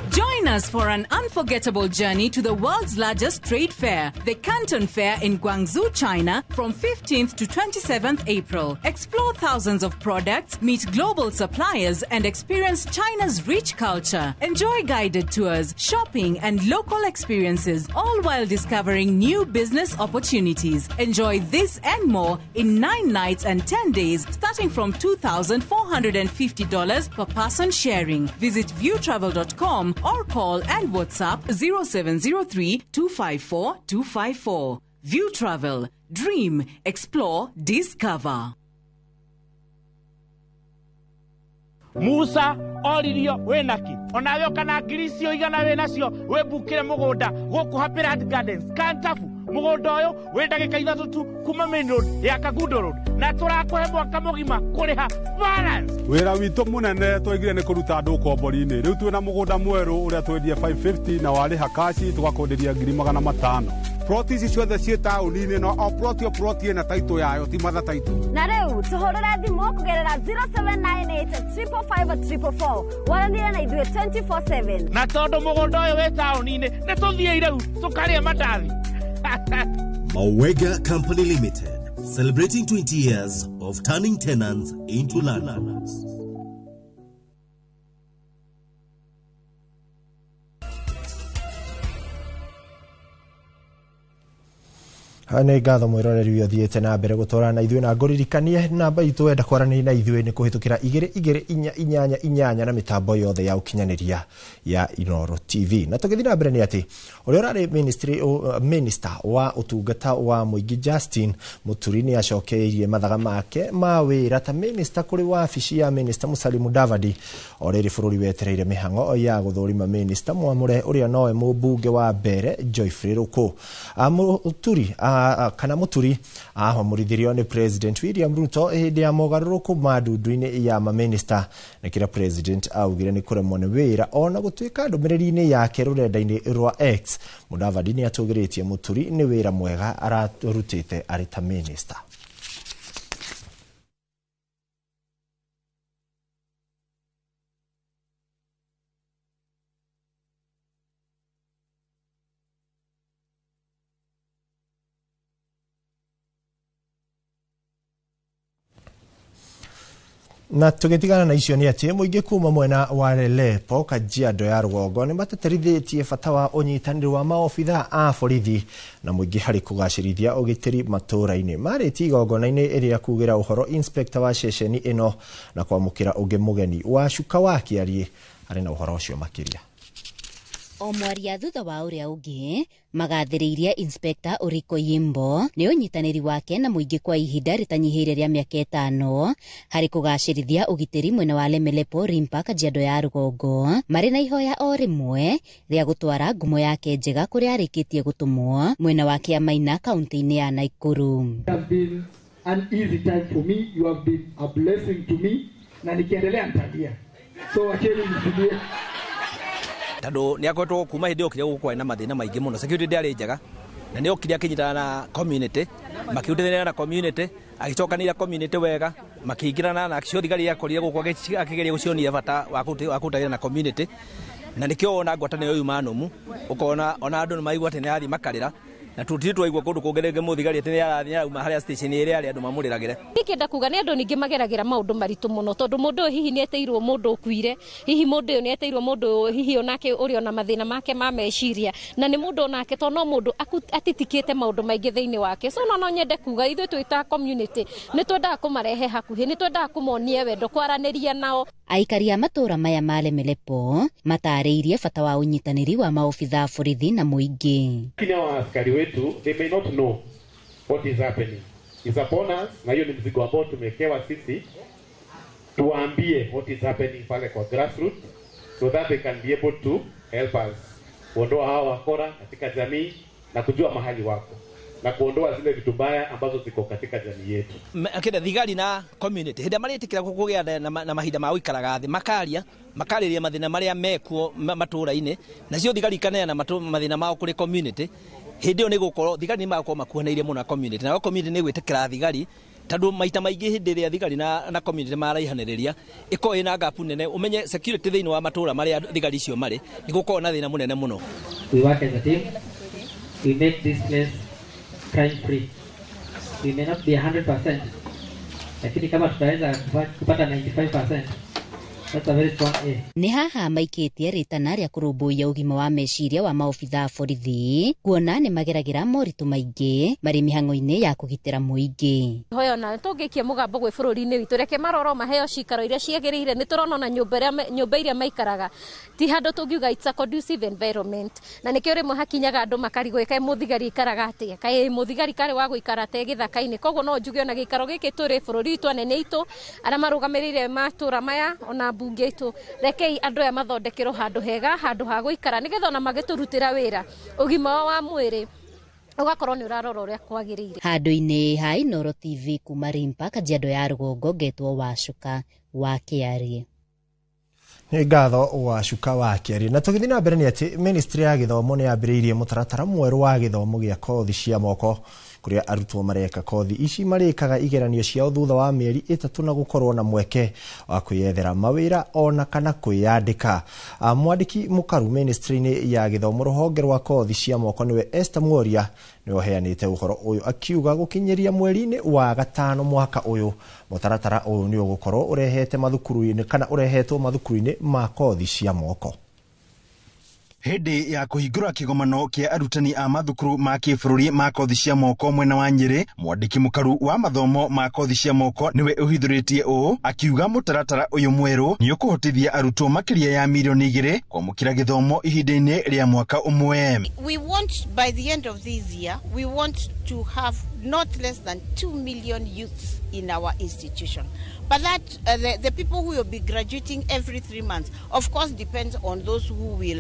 Join us for an unforgettable journey to the world's largest trade fair, the Canton Fair in Guangzhou, China, from 15th to 27th April. Explore thousands of products, meet global suppliers, and experience China's rich culture. Enjoy guided tours, shopping, and local experiences, all while discovering new business opportunities. Enjoy this and more in 9 nights and 10 days, starting from $2,450 per person sharing. Visit viewtravel.com or call and WhatsApp 0703 254 254. View Travel. Dream, explore, discover. Musa oririo wĩnaki onawe kana ngiri icio igana wĩnacio wĩmbukĩre mũgũnda gũkũ Happy Land Gardens Kantafu. Mũgũnda ũyũ wĩ ndagĩka 3 tu kuma main road ya Kangundo Road, na tũrakũhe mwaka mũgima kũrĩha balance. Wĩra witũ mũnene twaigire nĩ kũruta andũ ũkombori-inĩ. Rĩu twĩna mũgũnda mwerũ ũrĩa twendie 550 na warĩha kaci tũgakwenderia 500,000. Ploti ici ciothe ciĩ taũni-inĩ, no o ploti o ploti ĩna taitũ yayo, ti matha taitũ. Na rĩu tũhũrĩre thimũ kũgerera 0798 555 444 waranire na ithuĩ 24/7. Na tondũ mũgũnda ũyũ wĩ taũni-inĩ, nĩ tũthiĩ rĩu tũkarĩe mandathi. Mawega Company Limited, celebrating 20 years of turning tenants into landlords. Nĩ ngatho mwĩroreri ũyũ ũthiĩte na mbere gũtwarana na ithuĩ, na ngũririkanie namba itũ wenda kwaranĩria na ithuĩ nĩ kũhĩtũkĩra 22488 na mĩtambo yothe ya ũkinyanĩria ya Inooro TV. Na tũgĩthiĩ na mbere nĩ atĩ ũrĩa ũrarĩ minister wa ũtungata wa mũingĩ Justin Muturi nĩ acokeirie mathaga make ma wĩra ta minister kũrĩ wabici ya minister Musalia Mudavadi, o rĩrĩ bũrũri wetereire mĩhang'o ya gũthũrima minister mwamũre ũrĩa nowe mũmbunge wa mbere Geoffrey Ruku. Muturi kana Muturi ahomũrithirio nĩ President William Ruto hĩndĩ ya mogarũrũku ma ndundu-inĩ ya maminista, na kĩrĩa President augire nĩ kũremwo nĩ wĩra. Ona gũtuĩka ndũmĩrĩri-inĩ yake rũrenda-inĩ rwa X, Mudavadi nĩ atũgĩrĩtie Muturi nĩ wĩra mwega ararutĩte arĩ ta minista. Na tũgĩtigana na icio nĩ atĩ mũingĩ kuma mwena wa Lelepo Kajiado ya rũgongo nĩ mateterithĩtie bata wa ũnyitanĩri wa maobithaa a borithi na mũingĩ harĩ kũgacĩrithia ũgitĩri matũũra-inĩ. Marĩtie igongona-inĩ rĩa kugĩra ũhoro inspector wa ceceni ĩno na kwamũkĩra ũngĩ mũgeni wa Cuka wa Kĩariĩ arĩ na ũhoro ũcio makĩria. O mwaria thutha wa ũrĩa ũngĩ magathĩrĩirie Inspector Oriko Yimbo nĩ ũnyitanĩri wake na mũingĩ kwa ihinda rĩtanyihĩire rĩa mĩaka 5 harĩ kũgacĩrithia ũgitĩri mwena wa Lemelepo Rimpa Kajiado ya rũgongo, marĩ na ihoya o rĩmwe rĩa gũtwara ngumo yake njega kũrĩa arĩkĩtie gũtũmwo mwena wa Kĩamaina kaunti-inĩ ya Nakuru. It has been an easy time for me. You have been a blessing to me, na nikiendelea nitalia. So acheni nisilie. Tondũ nĩ akoretwo kuma hĩndĩ okire gũkũ kwarĩ na mathĩna maingĩ mũno, security ndĩarĩ njega, na nĩ okire akĩnyitana na community, makĩrutithania na community, agĩcokanĩria community wega, makĩingĩrana na cio thigari akorire gũkũ akĩgeria gũcionia bata wa kũruta wĩra na community, na nĩkĩo wona ngwatanĩro yuma nũmu, ũkona ona andũ nĩ maigua atĩ nĩ arathiĩ makarĩra, na tũtirĩ twaigua kũndũ kũngĩ rĩngĩ mũthigari atĩ nĩ arathiĩ arauma harĩa station ĩrĩa arĩ andũ mamũrĩragĩre. Ingĩenda kuga nĩ andũ ningĩ mageragĩra maũndũ maritũ mũno, tondũ mũndũ ũyũ hihi nĩ eteirwo mũndũ ũkuire, hihi mũndũ ũyũ nĩ eteirwo mũndũ hihi onake ũrĩ ona mathĩna make ma meciria, na nĩ mũndũ onake tondũ no mũndũ atitikĩte maũndũ maingĩ thĩinĩ wake. So no nyende kuga ithuĩ twĩ ta community nĩ twendaga kũmarehe hakuhĩ, nĩ twendaga kũmonia wendo, kwaranĩria nao. Aikari a matũũra maya ma Lemelepo matarĩirie bata wa ũnyitanĩri wa maobithaa a borithi na mũingĩ. Lakini hawa askari wetu they may not know what is happening. It's upon us, na hiyo ni mzigo ambao tumekewa sisi, tuwaambie what is happening pale kwa grassroots so that they can be able to help us kuondoa hawa wakora katika jamii na kujua mahali wako na kuondoa zile vitu mbaya ambazo ziko katika jamii yetu. Akenda thigari na community hĩndĩ marĩtĩkĩra kũgĩa na mahinda ma gũikaraga thĩ, makaria makarĩria mathĩna marĩa mekuo matũũra-inĩ, nacio thigari ikaneana mathĩna mao kũrĩ community. Hĩndĩ ĩyo nĩ gũkorwo thigari nĩ magakorwo makuhanĩirie mũno na community, nayo community nĩ gwĩtĩkĩra thigari, tondũ maita maingĩ hĩndĩ ĩrĩa thigari na community maraihanĩrĩria ĩkorwo ĩna gap nene. Ũmenye security thĩinĩ wa matũũra marĩa thigari icio marĩ nĩ gũkorwo na thĩna mũnene mũno. We work as a team. We make this place crime free. We may not be 100%, lakini kama tutaweza kupata 95%, that's a very strong A. Nĩ haha maikĩtie rĩtana rĩa kũrũmbũiya ũgima wa meciria wa maobithaa a borithi, kuona nĩ mageragĩra moritũ maingĩ marĩ mĩhang'o-inĩ ya kũgitĩra mũingĩ. Hoya ona tũngĩikia mũgambo gwĩ bũrũri-inĩ witũ, reke marorwo maheo cikaro iria ciagĩrĩire. Nĩ tũrona ona nyũmba iria maikaraga ti handũ tũngiuga it's a conducive environment, na nĩkĩo rĩmwe hakinyaga andũ makarigwo kaĩ mũthigari aikaraga atĩa, kaĩ mũthigari karĩ wa gũikara te gĩthaka-inĩ. Koguo no njuge ona gĩikaro gĩkĩ tũrĩ bũrũri witũ, anene aitũ arĩa marũgamĩrĩire matũũra maya ona mbunge itũ, rekei andũ aya mathondekerwo handũ hega, handũ ha gũikara, nĩgetha ona magĩtũrutĩra wĩra ũgima wao wa mwĩrĩ ũgakorwo nĩ ũrarora ũrĩa kwagĩrĩire. Handũ-inĩ ha Inooro TV kuma Rimpa Kajiado ya rũgongo, ngetwo Wacuka wa Kĩariĩ. Nĩ ngatho Wacuka wa Kĩariĩ. Na tũgĩthiĩ na mbere nĩ atĩ ministry ya gĩthomo nĩ yambĩrĩirie mũtaratara mwerũ wa gĩthomo gĩa kothi cia moko, kũrĩa arutwo mareka kothi ici marĩkaga igeranio ciao thutha wa mĩeri 3 na gũkorwo na mweke wa kwĩyethera mawĩra ona kana kwĩyandĩka. Mwandĩki mũkaru ministry-inĩ ya gĩthomo rũhonge rwa kothi cia moko nĩwe Esther Mworia nĩwe ũheanĩte ũhoro ũyũ, akiuga gũkinyĩria mweri-inĩ wa 5 mwaka ũyũ mũtaratara ũyũ nĩ ũgũkorwo ũrehete mathukuru-inĩ kana ũrehetwo mathukuru-inĩ ma kothi cia moko. Hĩndĩ ya kũhingũra kĩgomano kĩa arutani a mathukuru ma kĩbũrũri ma kothi cia moko mwena wa Nyĩrĩ, mwandĩki mũkaru wa mathomo ma kothi cia moko nĩwe ũhithũrĩtie ũũ akiuga mũtaratara ũyũ mwerũ nĩ ũkũhotithia arutwo makĩria ya mirioni 2 kwamũkĩra gĩthomo ihinda-inĩ rĩa mwaka ũmwe. We want, by the end of this year, we want to have not less than 2 million youths in our institution. But that the people who will be graduating every 3 months, of course, depends on those who we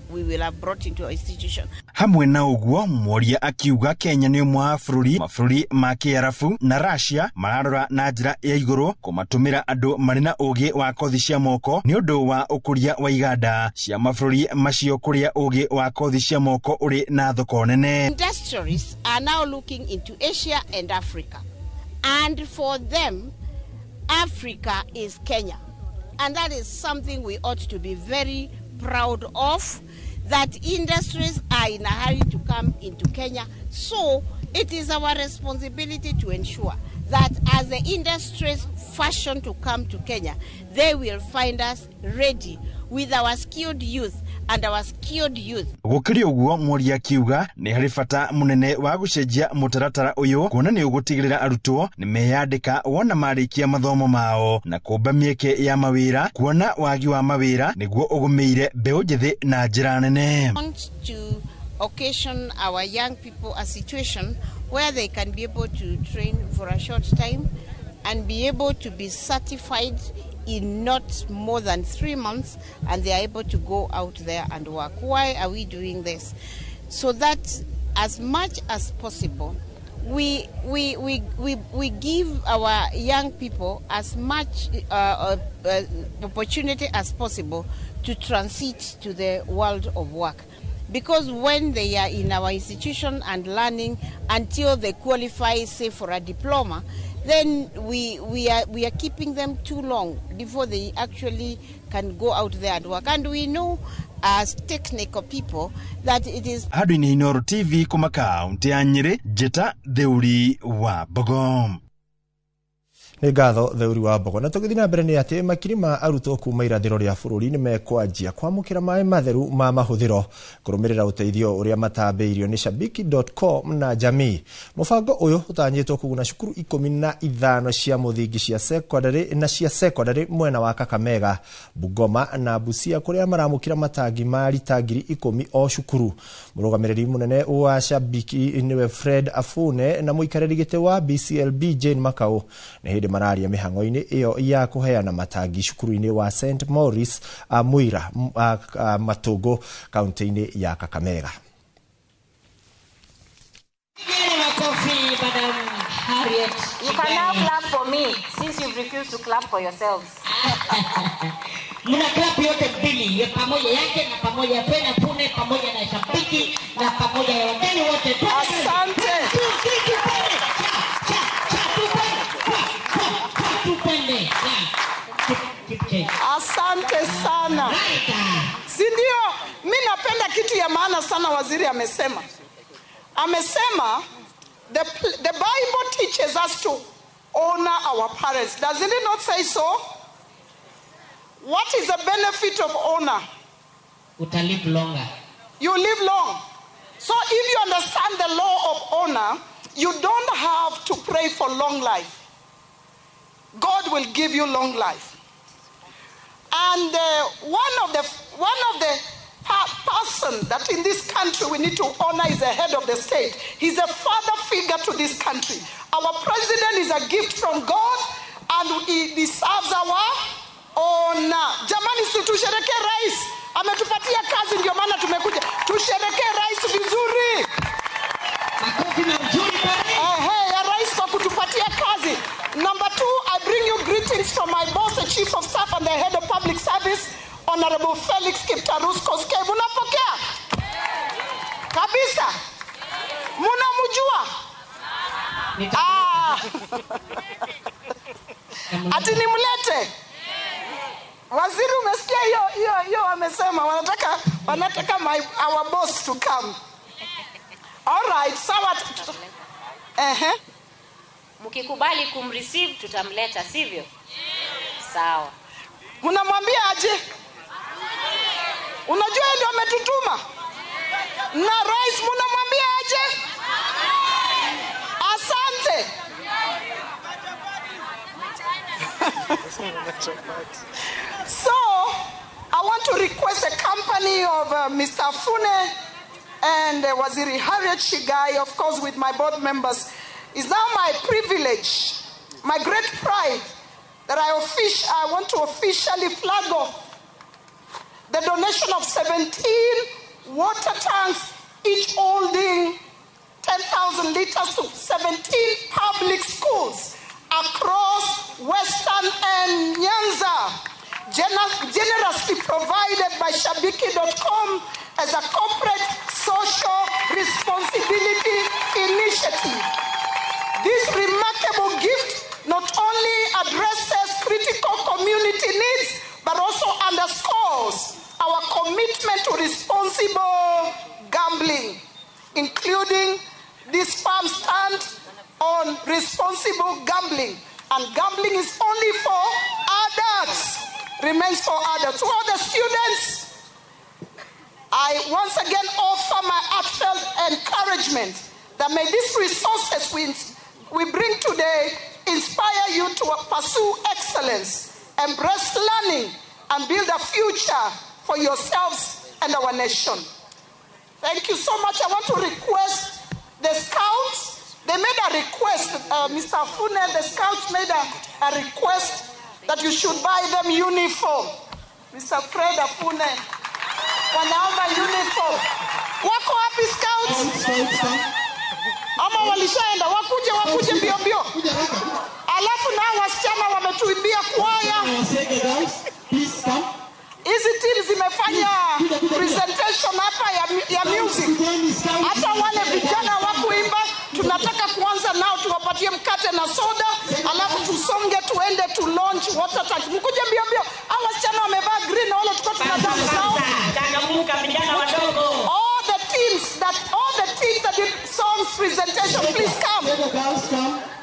will have brought into our institution. Hamwe na ũguo, Mworia akiuga Kenya nĩ ũmwe wa bũrũri mabũrũri ma Kĩarabu na Russia mararora na njĩra ya igũrũ kũmatũmĩra andũ marĩ na ũgĩ wa kothi cia moko nĩ ũndũ wa ũkũria wa iganda cia mabũrũri macio kũrĩa ũgĩ wa kothi cia moko ũrĩ na thoko nene. Industries are now looking into Asia and Africa, and for them, Africa is Kenya, and that is something we ought to be very proud of, that industries are in a hurry to come into Kenya. So it is our responsibility to ensure that as the industries fashion to come to Kenya, they will find us ready with our skilled youth and our skilled youth. Gũkĩrĩ ũguo, Mworia akiuga nĩ harĩ bata mũnene wa gũcenjia mũtaratara ũyũ kuona nĩ ũgũtigĩrĩra arutwo nĩ meyandĩka wona marĩkia mathomo mao na kũmba mĩeke ya mawĩra kuona wagi wa mawĩra nĩguo ũgũmĩire mbeũ njĩthĩ na njĩra nene. Want to occasion our young people a situation where they can be able to train for a short time and be able to be certified in not more than 3 months, and they are able to go out there and work. Why are we doing this? So that as much as possible, we give our young people as much opportunity as possible to transit to the world of work. Because when they are in our institution and learning until they qualify, say, for a diploma, then we are keeping them too long before they actually can go out there and work. And we know as technical people that it is... Handũ-inĩ Inooro TV kuma kaunti ya Nyĩrĩ, Njĩta Theuri wa Mbogo. Nĩ ngatho Theuri wa Mbogo. Na tũgĩthiĩ na mbere nĩ atĩ makiri ma arutwo kuma irathĩro rĩa bũrũri nĩ mekwanjia kwamũkĩra maĩ matheru ma mahũthĩro kũrũmĩrĩra ũteithio ũrĩa matambĩirio nĩ Shabiki.com na Jamii. Mũbango ũyũ ũtanyĩtwo kũguna cukuru 15 cia mũthingi cia sekondarĩ na cia sekondarĩ mwena wa Kakamega, Bungoma na Busia kũrĩa maramũkĩra matangi ma rita 10,000 o cukuru. Mũrũgamĩrĩri mũnene wa Shabiki nĩwe Fred Afune na mũikarĩri gĩtĩ wa BCLB Jane Makau nĩ hĩndĩ mararia mĩhang'o-inĩ ĩyo ya kũheana matangi cukuru-inĩ wa St Maurice Muira Matungu kaunti-inĩ ya Kakamega. You can now clap for me since you've refused to clap for yourselves. Mna clap yote mbili, ya pamoja yake na pamoja ya Fena Pune, pamoja na Shabiki na pamoja ya wageni wote. Asante. Asante sana. Si ndio? Mimi napenda kitu ya maana sana waziri amesema. Amesema the Bible teaches us to honor our parents. Does it not say so? What is the benefit of honor? Uta live longer. You live long. So if you understand the law of honor, you don't have to pray for long life. God will give you long life. And one of the person that in this country we need to honor is the head of the state. He's a father figure to this country. Our president is a gift from God, and he deserves our honor. Jamani, si tushereke rais. Ametupatia kazi, ndio maana tumekuja. Tushereke rais vizuri. Makofi mazuri bwana. Ya rais kwa kutupatia kazi. Number 2, I bring you greetings from my boss, the Chief of Staff and the Head of Public Service, Honorable Felix Kiptarus Koskei. Munapokea? Kabisa. Munamjua? Ah. Ati nimlete? Waziri, umesikia hiyo wamesema wanataka our boss to come. All right, sawa. Mkikubali kumreceive tutamleta, sivyo? Sawa. Mnamwambia aje? Unajua ndio ametutuma. Na rais mnamwambia aje? Asante. So, I want to request the company of Mr. Fune and Waziri Harriet Shigai, of course, with my board members. It's now my privilege, my great pride, that I want to officially flag off the donation of 17 water tanks, each holding 10,000 liters to 17 public schools across Western and Nyanza, generously provided by Shabiki.com as a corporate social responsibility initiative. This remarkable gift not only addresses critical community needs, but also underscores our commitment to responsible gambling, including this firm stand on responsible gambling. And gambling is only for adults, remains for adults. To all the students, I once again offer my heartfelt encouragement that may these resources we bring today inspire you to pursue excellence, embrace learning, and build a future for yourselves and our nation. Thank you so much. I want to request the scouts. They made a request, Mr. Fune, the scouts made a request that you should buy them uniform. Mr. Fred Afune, wanaomba uniform. Wako wapi scouts? Ama walishaenda, wakuje mbio mbio. Alafu na wasichana wametuimbia kwaya. Hizi team zimefanya presentation hapa ya music. Hata wale vijana wakuimba, tunataka kuanza nao, tuwapatie mkate na soda, alafu tusonge tuende tu launch water tank. Mkuje mbio mbio. Hawa wasichana wamevaa green, wale tuko tunadance nao. Changamuka vijana wadogo. All the teams that did songs presentation, please come.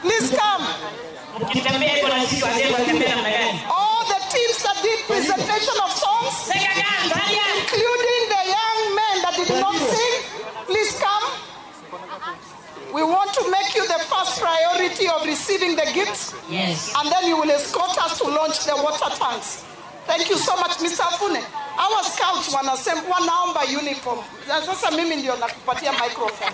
Please come. All the teams that did presentation of songs, including the young men that did not sing, please come. We want to make you the first priority of receiving the gifts. Yes. And then you will escort us to launch the water tanks. Thank you so much, Mr. Fune. Our scouts wanaomba uniform. Sasa mimi ndio nakupatia microphone.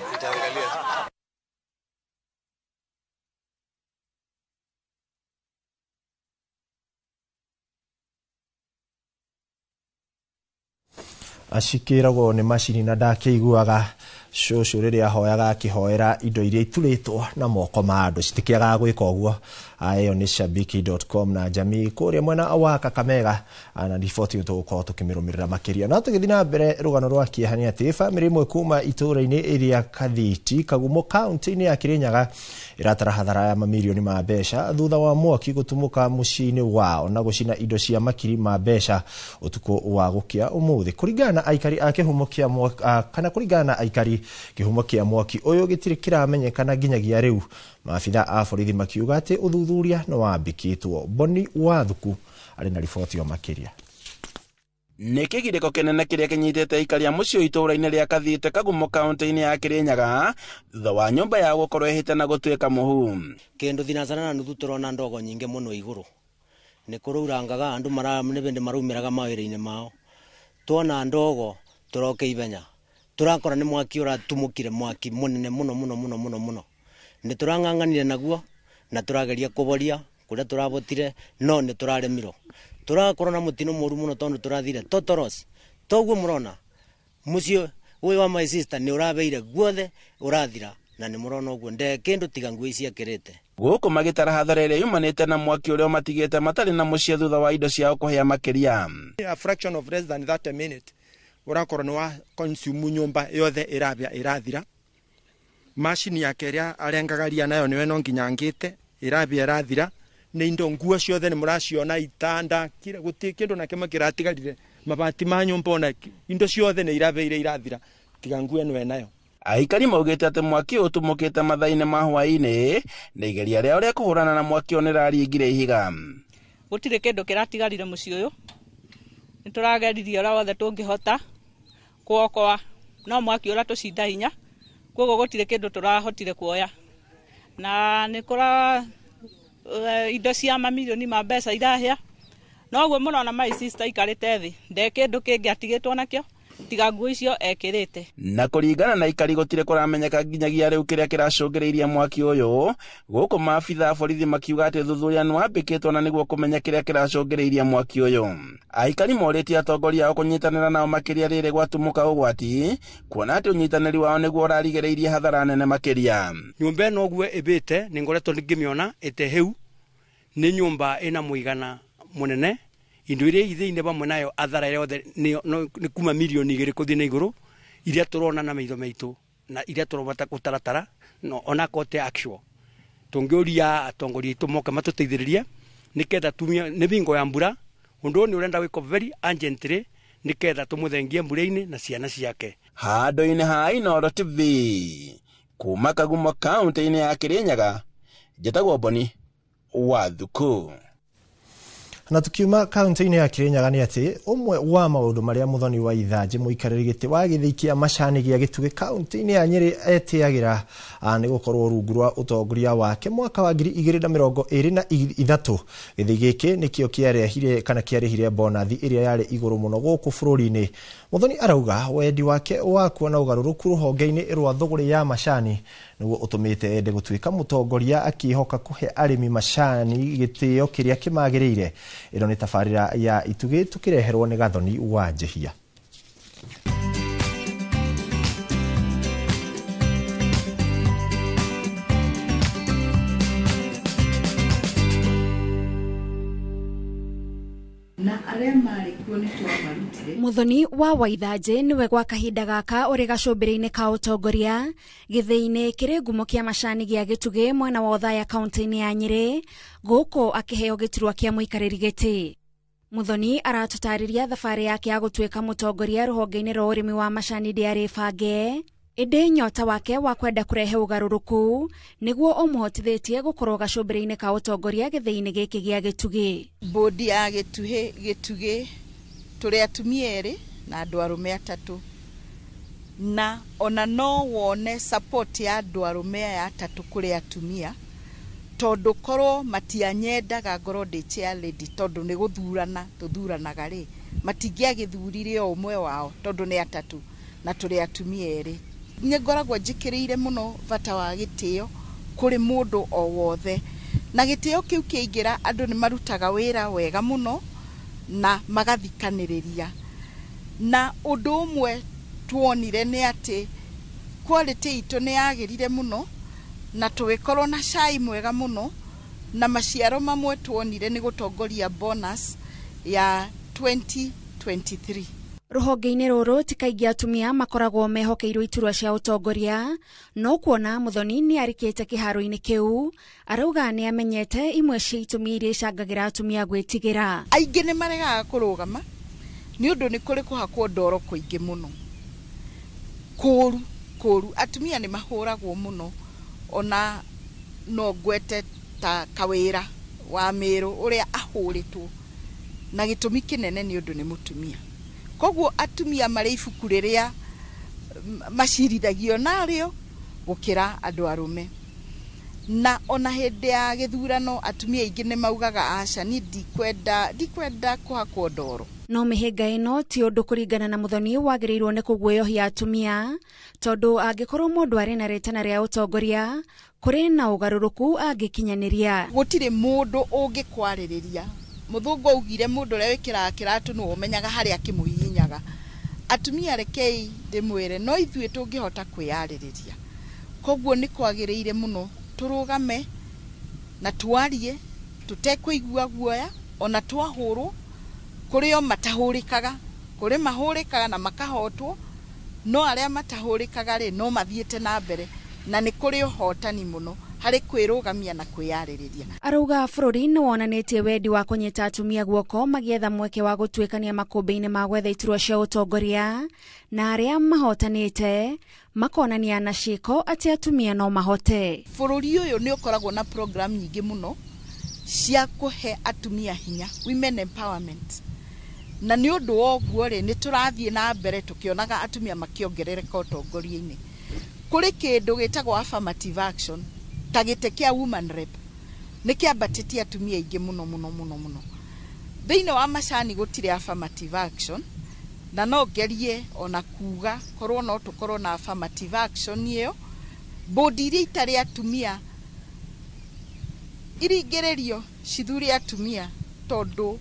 Acikiragwo nĩ macini na ndakĩiguaga cũcũ rĩrĩa ahoyaga akĩhoera indo iria iturĩtwo na moko ma andũ citikĩagaga gwĩka ũguo. Ĩyo nĩ shabiki.com na jamii kũrĩa mwena wa Kakamega, na riboti ĩyo tũgũkorwo tũkĩmĩrũmĩrĩra makĩria. No tũgĩthiĩ na mbere, rũgano rwa kĩeha nĩ atĩ bamĩrĩ ĩmwe kuma itũũra-inĩ ĩrĩa Kathiti Kagumo kaunti-inĩ ya Kirinyaga ĩratara hathara ya mamirioni ma mbeca thutha wa mwaki gũtumũka mũciĩ-inĩ wao na gũcina indo cia makiri ma mbeca ũtukũ wa gũkĩa ũmũthĩ. Kũringana na aikari a kĩhumo kĩa mwaki, kana kũringana na aikari kĩhumo kĩa mwaki ũyũ gĩtirĩ kĩramenyekana nginyagia rĩu. Maabitha a borithi makiuga atĩ ũthuthuria nĩ wambĩkĩtwo. Boni Wathuku arĩ na riboti yo makĩria. Nĩ kĩgirĩko kĩnene kĩrĩa kĩnyitĩte aikari a mũciĩ itũũra-inĩ rĩa Kathite Kagumo kaunti-inĩ ya Kirinyaga thutha wa nyũmba yao gũkorwo ĩhĩte na gũtuĩka mũhu. Kĩndũ thinacana na nuthu tũrona ndogo nyingĩ mũno igũrũ nĩ kũraurangaga andũ nĩ bĩndĩ maraumĩraga mawĩra-inĩ mao. Tuona ndogo tũroke ihenya tũrakora nĩ mwaki ũratumũkire, mwaki mũnene mũno mũno mũno mũno mũno. Nĩ tũrang'ang'anire naguo na tũrageria kũboria kũrĩa tũrabotire, no nĩ tũraremirwo. Tũrakorwo na mũtino mũru mũno tondũ tũrathire totoros. Toguo mũrona mũciĩ ũyũ wa my sister nĩ ũrabeire guothe ũrathira, na nĩ mũrona ũguo nde kĩndũ tiga nguo ici ekĩrĩte. Gũkũ magĩtara hathara ĩrĩa yumanĩte na mwaki ũrĩa ũmatigĩte matarĩ na mũciĩ thutha wa indo ciao kũhĩa makĩria. A fraction of less than 30 minutes ũrakorwo nĩ wa consume nyũmba yothe ĩrabĩa ĩrathira. Macini yake ĩrĩa arengaga ria nayo nĩwe no nginya ngĩte ĩrabĩa ĩrathira. Nĩ indo nguo ciothe nĩ mũraciona, itanda, kila gũtirĩ kĩndũ na kĩmwe kĩratigarire, mabati ma nyũmba ona indo ciothe nĩ irabeire irathira tiga nguo ĩno enayo. Aikari maugĩte atĩ mwaki ũyũ ũtumũkĩte mathaa-inĩ ma hwaĩ-inĩ na igeria rĩao rĩa kũhũrana na mwaki ũyũ nĩraringire ihiga. Gũtirĩ kĩndũ kĩratigarire mũciĩ ũyũ, Nĩ tũrageririe ũrĩa wothe tũngĩhota kuokoa no mwaki ũratũcinda hinya, koguo gũtirĩ kĩndũ tũrahotire kuoya, na nĩ kũra indo cia mamirioni ma mbeca irahĩa. Noguo mũrona my sister ikarĩte thĩ, nde kĩndũ kĩngĩ atigĩtwo nakĩo tiga nguo icio ekĩrĩte. Na kũringana na aikari gũtirĩ kũramenyeka nginyagia rĩu kĩrĩa kĩracũngĩrĩirie mwaki ũyũ, gũkũ maabitha a borithi makiuga atĩ ũthuthuria nĩwambĩkĩtwo na nĩguo kũmenya kĩrĩa kĩracũngĩrĩirie mwaki ũyũ. Aikari morĩtie atongoria ao kũnyitanĩra nao makĩria rĩrĩ gwatumũka ũgwati, kuona atĩ ũnyitanĩri wao nĩguo ũrarigĩrĩirie hathara nene makĩria. Nyũmba ĩno ũguo ĩbĩte nĩ ngoretwo ngĩmĩona ĩte hĩu, nĩ nyũmba ĩna mũigana mũnene, indo iria ithĩinĩ vamwe nayo athara yothe nĩ kuma mirioni 2 kũthiĩ na igũrũ, iria tũrona na maitho maitũ na iria tũrobata gũtaratara no onakorwo ti actual. Tũngĩũria atongoria aitũ moke matũteithĩrĩrie nĩketha tumie nĩ bingo ya mbura, ũndũ ũyũ nĩ ũrenda wĩkwo very urgently nĩketha tũmũthengie mbura-inĩ na ciana ciake. Handũ-inĩ ha Inooro TV kuma Kagumo kaunti-inĩ ya Kirinyaga, njĩtagwo Boni wa Thuku. Na tukiuma kaunti-inĩ ya Kirinyaga nĩ atĩ ũmwe wa maũndũ marĩa Muthoni wa Ithanjĩ mũikarĩri gĩtĩ wa gĩthĩi kĩa macani gĩa Gĩtugĩ kaunti-inĩ ya Nyĩrĩ etĩagĩra nĩ gũkorwo rungu rwa ũtongoria wake mwaka wa 2023 gĩthĩi gĩkĩ nĩkĩo kĩarehire kana kĩarĩhire bonathi ĩrĩa yarĩ igũrũ mũno gũkũ bũrũri-inĩ. Muthoni arauga wendi wake wa kuona ũgarũrũku rũhonge-inĩ rwa thũgũrĩ ya macani nĩguo ũtũmĩte ende gũtuĩka mũtongoria, akĩhoka kũhe arĩmi macani gĩtĩo kĩrĩa kĩmagĩrĩire. Ĩno nĩ tabarĩra ya Itugĩ tũkĩreherwo nĩ Gathoni wa Njehia. Na arĩa marĩ kuo nĩ twamarutire. Muthoni wa Waithanjĩ nĩwe gwa kahinda gaka ũrĩ gacũmbĩrĩ-inĩ ka ũtongoria gĩthĩi-inĩ kĩrĩ ngumo kĩa macani gĩa Gĩtugĩ mwena wa Othaya kaunti-inĩ ya Nyĩrĩ, gũkũ akĩheo gĩturwa kĩa mũikarĩri gĩtĩ. Muthoni aratũtarĩria thabarĩ yake ya gũtuĩka mũtongoria rũhonge-inĩ rwa ũrĩmi wa macani ndĩarĩ bange, ĩndĩ nyota wake wa kwenda kũrehe ũgarũrũku nĩguo ũmũhotithĩtie gũkorwo gacũmbĩrĩ-inĩ ka ũtongoria gĩthĩi-inĩ gĩkĩ gĩa Gĩtugĩ. Bodi ya Gĩtugĩ tũrĩ atumia erĩ na andũ arũme atatũ, na ona no wone support ya andũ arũme aya atatũ kũrĩ atumia, tondũ korwo matianyendaga ngorwo ndĩ chair lady, tondũ nĩ gũthurana tũthuranaga rĩ, matingĩagĩthurire o ũmwe wao tondũ nĩ atatũ na tũrĩ atumia erĩ. Nĩ ngoragwo njĩkĩrĩire mũno bata wa gĩtĩo kũrĩ mũndũ o wothe, na gĩtĩo kĩu kĩaingĩra andũ nĩ marutaga wĩra wega mũno na magathikanĩrĩria. Na ũndũ ũmwe tuonire nĩ atĩ quality itũ nĩ yagĩrire mũno, na tũgĩkorwo na cai mwega mũno, na maciaro mamwe tuonire nĩ gũtongoria bonus ya 2023. Rũhonge-inĩ rũrũ ti kaingĩ atumia makoragwo mehokeirwo iturwa cia ũtongoria, no kuona Muthoni nĩ arikĩte kĩharo-inĩ kĩu, arauga nĩ amenyete imwe cia itũmi iria icangagĩra atumia gwĩtigĩra. Aingĩ nĩ maregaga kũrũgama nĩ ũndũ nĩ kũrĩ kũhakwo ndoro kũingĩ mũno, kũũru kũũru. Atumia nĩ mahũragwo mũno, ona no ngwete ta Kawĩra wa Mĩrũ ũrĩa ahũrĩtwo na gĩtũmi kĩnene nĩ ũndũ nĩ mũtumia. Koguo atumia marĩ ibuku rĩrĩa macirithagio narĩo gũkĩra andũ arũme. Na ona hĩndĩ ya gĩthurano atumia aingĩ nĩ maugaga aca, niĩ ndikwenda kũhakwo ndoro. No mĩhĩnga ĩno ti ũndũ kũringana na Muthoni wagĩrĩirwo nĩ kũguoyohia atumia, tondũ angĩkorwo mũndũ arĩ na rĩtana rĩa ũtongoria kũrĩ na ũgarũrũku angĩkinyanĩria. Gũtirĩ mũndũ ũngĩkwarĩrĩria. Mũthũngũ augire mũndũ ũrĩa wĩkĩraga kĩratũ nĩwe ũmenyaga harĩa kĩmũhihinyaga. Atumia rekei ndĩmwĩre, no ithuĩ tũngĩhota kwĩyarĩrĩria. Koguo nĩ kwagĩrĩire mũno tũrũgame na twarie tũtekũigua guoya, ona twahũrwo. Kũrĩ o matahũrĩkaga, kũrĩ mahũrĩkaga na makahotwo, no arĩa matahũrĩkaga rĩ no mathiĩte na mbere, na nĩ kũrĩ ũhotani mũno harĩ kwĩrũgamia na kwĩyarĩrĩria. Arauga bũrũri nĩ wonanĩtie wendi wa kũnyita atumia guoko magĩetha mweke wa gũtuĩkania makũmbĩ-inĩ ma gwetha iturwa cia ũtongoria, na arĩa mahotanĩte makonania na ciĩko atĩ atumia no mahote. Bũrũri ũyũ nĩ ũkoragwo na program nyingĩ mũno cia kũhe atumia hinya, women empowerment. Na nĩ ũndũ wa ũguo rĩ, nĩ tũrathiĩ na mbere tũkĩonaga atumia makĩongerereka ũtongoria-inĩ. Kũrĩ kĩndũ gĩtagwo affirmative action ta gĩtĩ kĩa woman rep nĩ kĩambatĩtie atumia aingĩ mũno mũno mũno mũno. Thĩinĩ wa macani gũtirĩ affirmative action, na no ngerie ona kuga korwo no tũkorwo na affirmative action ĩyo, bodi iria itarĩ atumia iringĩrĩrio cithure atumia, tondũ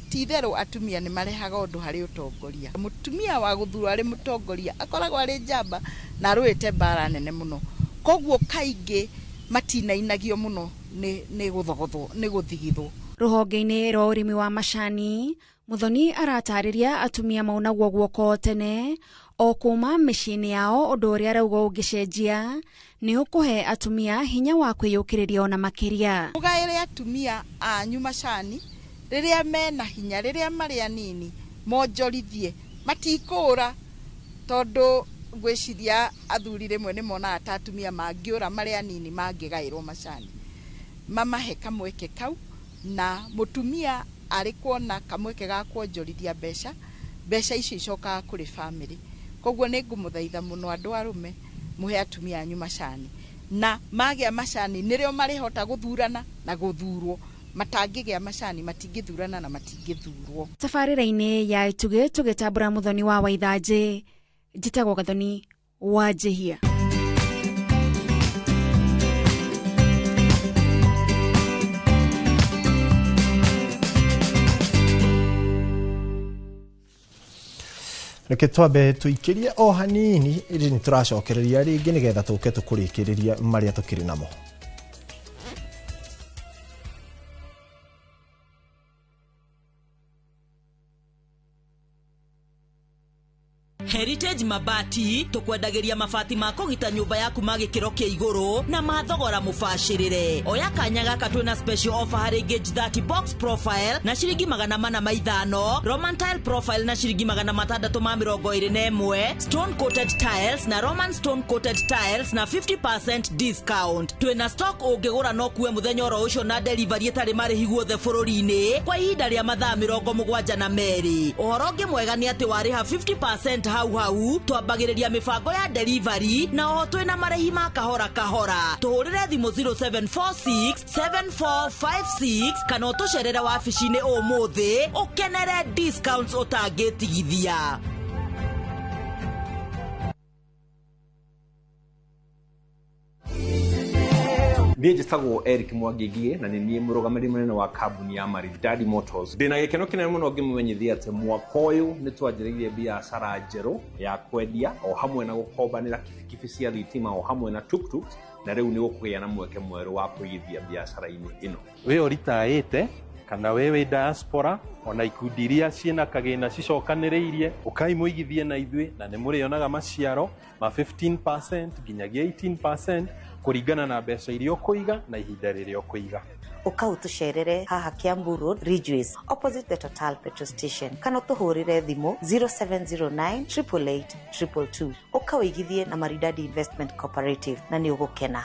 ti itherũ atumia nĩ marehaga ũndũ harĩ ũtongoria. Mũtumia wa gũthurwo arĩ mũtongoria akoragwo arĩ njamba na arũĩte mbara nene mũno, koguo kaingĩ matinainagio mũno nĩ gũthogothwo, nĩ gũthigithwo. Rũhonge-inĩ rwa ũrĩmi wa macani, Muthoni aratarĩria atumia maunagwo guoko tene o kuma mĩciĩ-inĩ yao, ũndũ ũrĩa arauga ũngĩcenjia nĩ ũkũhe atumia hinya wa kwĩyũkĩrĩria ona makĩria. Mũgaĩre atumia anyu macani rĩrĩa mena hinya, rĩrĩa marĩ anini, monjorithie, matikũra, tondũ ngwĩciria athuri rĩmwe nĩ monaga ta atumia mangĩũra marĩ anini mangĩgaĩrwo macani. Mamahe kamweke kau, na mũtumia arĩ kuona kamweke ga kuonjorithia mbeca, mbeca icio icokaga kũrĩ bamĩrĩ. Koguo nĩ ngũmũthaitha mũno andũ arũme mũhe atumia anyu macani, na magĩa macani nĩrĩo marĩhota gũthurana na gũthurwo. Matangĩgĩa macani matingĩthurana na matingĩthurwo. Tabarĩra-inĩ ya Itugĩ tũgĩtambũra Muthoni wa Waithanjĩ, njĩtagwo Gathoni wa Njĩhia. Reke twambe tuikirie o hanini ĩndĩ nĩ tũracokereria rĩngĩ nĩgetha tũke tũkũrĩkĩrĩria marĩa tũkĩrĩ namo. Heritage Mabati tukwendagĩria mabati ma kũgita nyũmba yaku ma gĩkĩro kĩa igũrũ na ma thogora mũbacĩrĩre. Oya kanya gaka twĩna special offer harĩ gauge 30 box profile na ciringi 405, Roman tile profile na ciringi 621, stone coated tiles na Roman stone coated tiles na 50% discount. Twĩna stock ũngĩgũra no kuwe mũthenya oro ũcio na delivery ĩtarĩ marĩhi guothe bũrũri-inĩ kwa ihinda rĩa mathaa 72. Ũhoro ũngĩ mwega nĩ atĩ warĩha 50% hau hau twambagĩrĩria mĩbango ya delivery na oho twĩna marĩhi ma kahora kahora. Tũhũrĩre thimũ 0746 7456 kana ũtũcerere wabici-inĩ ũmũthĩ ũkenere discounts ũtangĩtigithia. Niĩ njĩtagwo Eric Mwangi Ngigĩ na nĩ niĩ mũrũgamĩrĩri mũnene wa kambuni ya Maridadi Motors. Ndĩna gĩkeno kĩnene mũno ngĩmũmenyithia atĩ mwaka ũyũ nĩ twanjĩrĩirie biacara njerũ ya kwendia o hamwe na gũkombanĩra kibikibi cia thitima o hamwe na tuktuks, na rĩu nĩ gũkũgĩa na mweke mwerũ wa kũigithia biacara-inĩ ĩno. Wĩ ũritaĩte kana we wĩ diaspora ona ikundi iria ciĩna kagĩna cicokanĩrĩirie, ũkai mũigithie na ithuĩ na nĩ mũrĩonaga maciaro ma 15% nginyagia 18% kũringana na mbeca iria ũkũiga na ihinda rĩrĩa ũkũiga. Ũka ũtũcerere haha Kiambu Road, Ridgeways, opposite the Total petrol station, kana ũtũhũrĩre thimũ 0709 888 222. Ũka ũigithie na Maridadi Investment Cooperative na nĩ ũgũkena.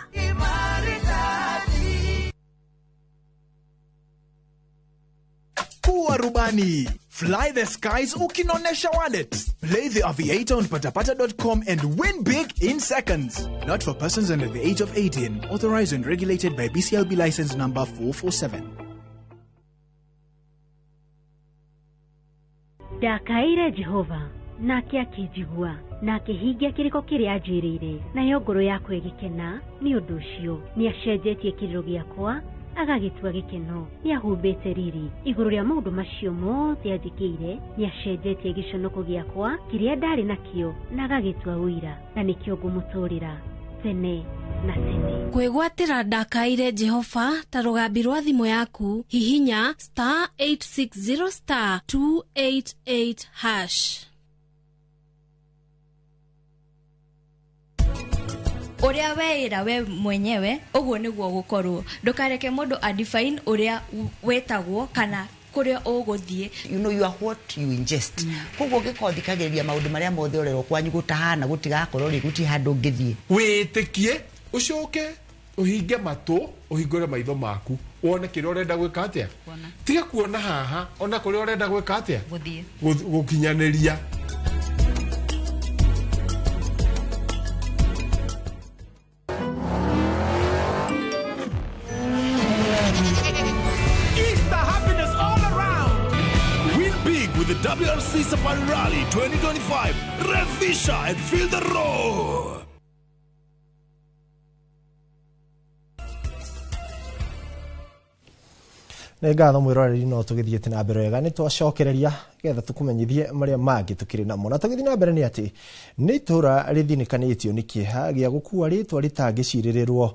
Kuwa rubani. Fly the skies ukinonesha wallet. Play the Aviator on patapata.com and win big in seconds. Not for persons under the age of 18. Authorized and regulated by BCLB license number 447. Ndakaire Jehova nake akĩnjigua na akĩhingia kĩrĩko kĩrĩa anjĩrĩire, nayo ngoro yakwa ĩgĩkena nĩ ũndũ ũcio. Nĩacenjetie kĩrĩro gĩakwa agagĩtua gĩkeno, nĩahumbĩte riri igũrũ rĩa maũndũ macio mothe anjĩkĩire. Nĩacenjetie gĩconoko gĩakwa kĩrĩa ndarĩ nakĩo na agagĩtua ũira, na nĩkĩo ngũmũtũũrĩra tene na tene. Kwĩgwatĩra ndakaire Jehova ta rũgambi rwa thimũ yaku, hihinya star 860 star 288 hash. Uria weira we mwenyewe uguo niguo gukorwo. Ndukareke mundu a define uria wetagwo kana kuria uguthie. You know you are what you ingest. Koguo ngĩkorwo thikagĩrĩria maũndũ marĩa mothe ũrerwo kwanyu gũtahana gũtigakorwo rĩ gũtirĩ handũ ũngĩthiĩ. Wĩtĩkie ũcoke ũhinge matũ ũhingũre maitho maku Wone kĩrĩa ũrenda gwĩka atĩa. Tiga kuona haha ona kũrĩa ũrenda gwĩka atĩa. Gũkinyanĩria. Easter happiness all around. Win big with the WRC Safari Rally 2025. Revisha and feel the roar. Nĩ ngatho mwĩroreri no tũgĩthiĩte na mbere wega nĩ twacokereria getha tũkũmenyithie marĩa mangĩ tũkĩrĩ namo na tũgĩthiĩ na mbere nĩ atĩ nĩ itũra rĩthinĩkanĩtio nĩ kĩeha gĩa gũkua rĩtwa rĩtangĩcirĩrĩrwo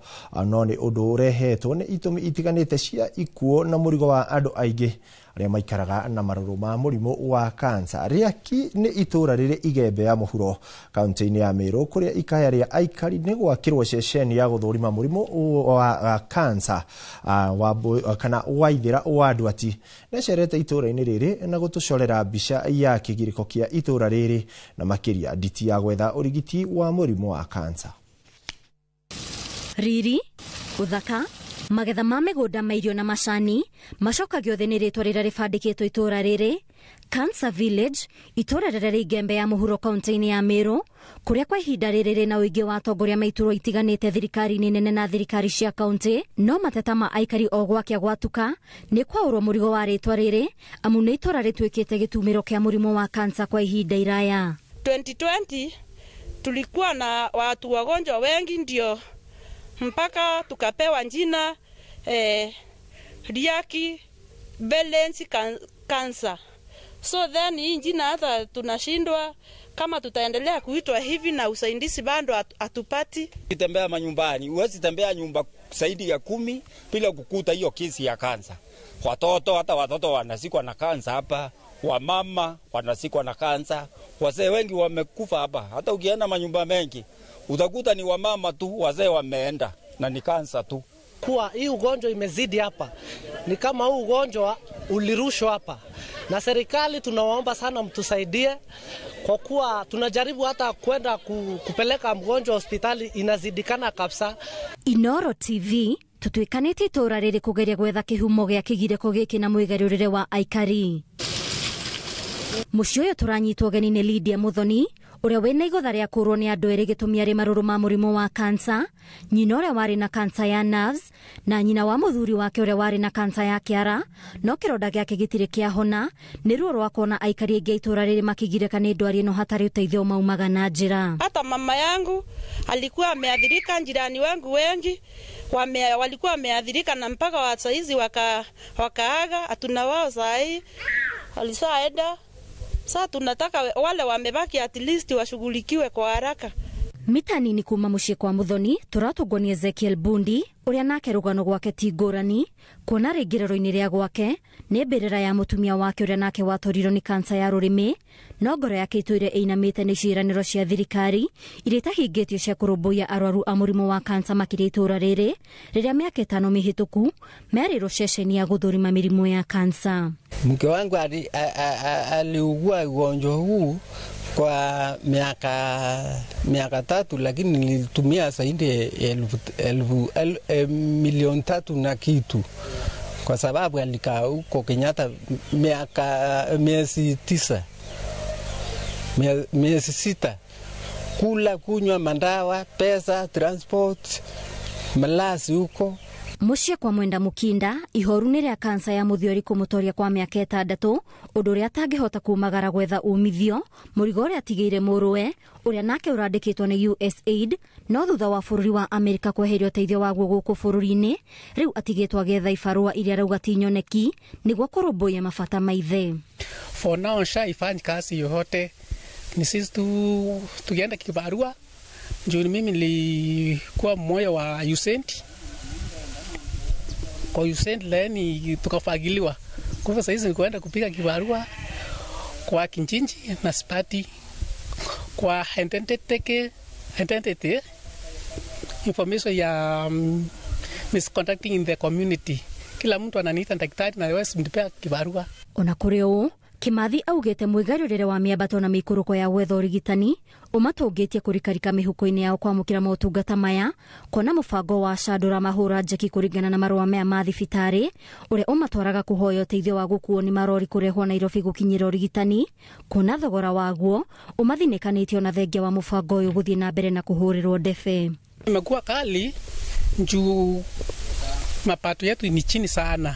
no nĩ ũndũ ũrehetwo nĩ itũmi itiganĩte cia ikuũ na mũrigo wa andũ aingĩ arĩa maikaraga na marũrũ ma mũrimũ wa kansa. Rĩaki nĩ itũra rĩrĩ Igembe ya mũhuro kaunti-inĩ ya Meru kũrĩa ikaya rĩa aikari nĩ gwakĩrwo ceceni ya gũthũrima mũrimũ wa kansa kana waithĩra wa ndwati. Nĩacerete itũra-inĩ rĩrĩ na gũtũcorera mbica ya kĩgirĩko kĩa itũra rĩrĩ na makĩria nditi ya gwetha ũrigiti wa mũrimũ wa kansa. Riri, ũthaka, magetha ma mĩgũnda ma irio na macani macokagio thĩ nĩ rĩtwa rĩrĩa rĩbandĩkĩtwo itũra rĩrĩ Cancer Village, itũra rĩrĩa rĩ Igembe ya mũhuro kaunti-inĩ ya Meru kũrĩa kwa ihinda rĩrĩ rĩna ũingĩ wa atongoria ma itũra itiganĩte thirikari-inĩ nene na thirikari cia kaunti no mateta ma aikari o gwakĩa gwatuka nĩ kwaũrwo mũrigo wa rĩtwa rĩrĩ amu nĩ itũra rĩtuĩkĩte gĩtumĩro kĩa mũrimũ wa kansa kwa ihinda iraya. 2020 tulikuwa na watu wagonjwa wengi ndio mpaka tukapewa jina Riaki Balance Cancer. So then hii jina hata tunashindwa kama tutaendelea kuitwa hivi na usaidizi bado hatupati. Ukitembea manyumbani, huwezi tembea nyumba zaidi ya 10 bila kukuta hiyo kesi ya kansa. Watoto, hata watoto wanazikwa na kansa hapa, wamama wanazikwa na kansa, wazee wengi wamekufa hapa. Hata ukienda manyumba mengi utakuta ni wamama tu, wazee wameenda na ni kansa tu. Kuwa hii ugonjwa imezidi hapa, ni kama huu ugonjwa ulirushwa hapa, na serikali tunawaomba sana mtusaidie, kwa kuwa tunajaribu hata kwenda kupeleka mgonjwa hospitali inazidikana kabisa. Inoro TV tutuikanĩtie itũra rĩrĩ kũgeria gwetha kĩhumo gĩa kĩgirĩko gĩkĩ na mwĩgarũrĩre wa aikari. Mũciĩ ũyũ tũranyitwo ũgeni nĩ Lydia Muthoni ũrĩa wĩna igũtha rĩa kũrwo nĩ andũ erĩ gĩtũmi arĩ marũrũ ma mũrimũ wa kansa, nyina ũrĩa warĩ na kansa ya nerves na nyina wa mũthuri wake ũrĩa warĩ na kansa ya kĩara, no kĩronda gĩake gĩtirĩ kĩahona nĩ ruo rwa kuona aikari aingĩ a itũra rĩrĩ makĩgirĩka nĩ ndwari ĩno hatarĩ ũteithio maumaga na njĩra. Hata mama yangu alikuwa ameathirika, jirani wangu wengi walikuwa wameathirika na mpaka wa saizi wakaaga, hatuna wao sahi walisaenda. Sasa tunataka wale wamebaki at least washughulikiwe kwa haraka. Mita nini kuma muciĩ kwa Muthoni tũratũngwo nĩ Ezekiel Bundi ũrĩa nake rũgano gwake ti ngũrani kuona rĩingĩrĩro-inĩ rĩa gwake nĩ mbĩrĩra ya mũtumia wake ũrĩa nake watorirwo nĩ kansa ya rũrĩmĩ, no ngoro yake ĩtũire ĩinamĩte nĩ ciĩranĩro cia thirikari iria itahingĩtio cia kũrũmbũiya arwaru a mũrimũ wa kansa makĩria itũra rĩrĩ rĩrĩa mĩaka 5 mĩhĩtũku merĩrwo ceceni ya gũthũrima mĩrimũ ya kansa. Mke wangu aliugua ugonjwa huu kwa miaka 3, lakini nilitumia zaidi 3,000,000 na kitu, kwa sababu alikaa huko Kenyatta miezi 9, miezi 6, kula, kunywa mandawa, pesa, transport, malazi huko. Mũciĩ kwa Mwenda Mũkinda ihoru nĩ rĩa kansa ya mũthiori kũmũtoria kwa mĩaka 6 ũndũ ũrĩa atangĩhota kumagara gwetha umithio mũrigo ũrĩa atigĩire mũrũwe ũrĩa nake ũrandĩkĩtwo nĩ USAID, no thutha wa bũrũri wa Amerika kweheria ũteithio waguo gũkũ bũrũri-inĩ rĩu atigĩtwo agĩetha ibarũa iria arauga ti nyoneki nĩguo kũrũmbũiya mabata ma ithe. For now SHA ifanyi kazi yoyote, ni sisi tu tukienda kibarua. Juu mimi nilikuwa mmoja wa USAID, kwa USAID leni tukafagiliwa. Kwa hivyo saizi nikuenda kupiga kibarua kwa kinchinji na sipati kwa identity information ya misconducting in the community. Kila mtu ananiita daktari na wewe simnipea kibarua. Ona kũrĩ ũũ Kimathi augĩte mwĩgarũrĩre wa mĩambato na mĩikũrũko ya gwetha ũrigitani ũmatũngĩtie kũrikarika mĩhuko-inĩ yao kwamũkĩra motungata maya, kuona mũbango wa SHA ndũramahũra njeki kũringana na marũa maya ma thibitarĩ ũrĩa ũmatwaraga kũhoya ũteithio wa gũkuo nĩ marori kũrehwo Nairobi gũkinyĩra ũrigitani, kuona thogora waguo ũmathinĩkanĩtio na thengia wa mũbango ũyũ gũthiĩ na mbere na kũhũrĩrwo ndebe. Imekuwa kali juu mapato yetu ni chini sana.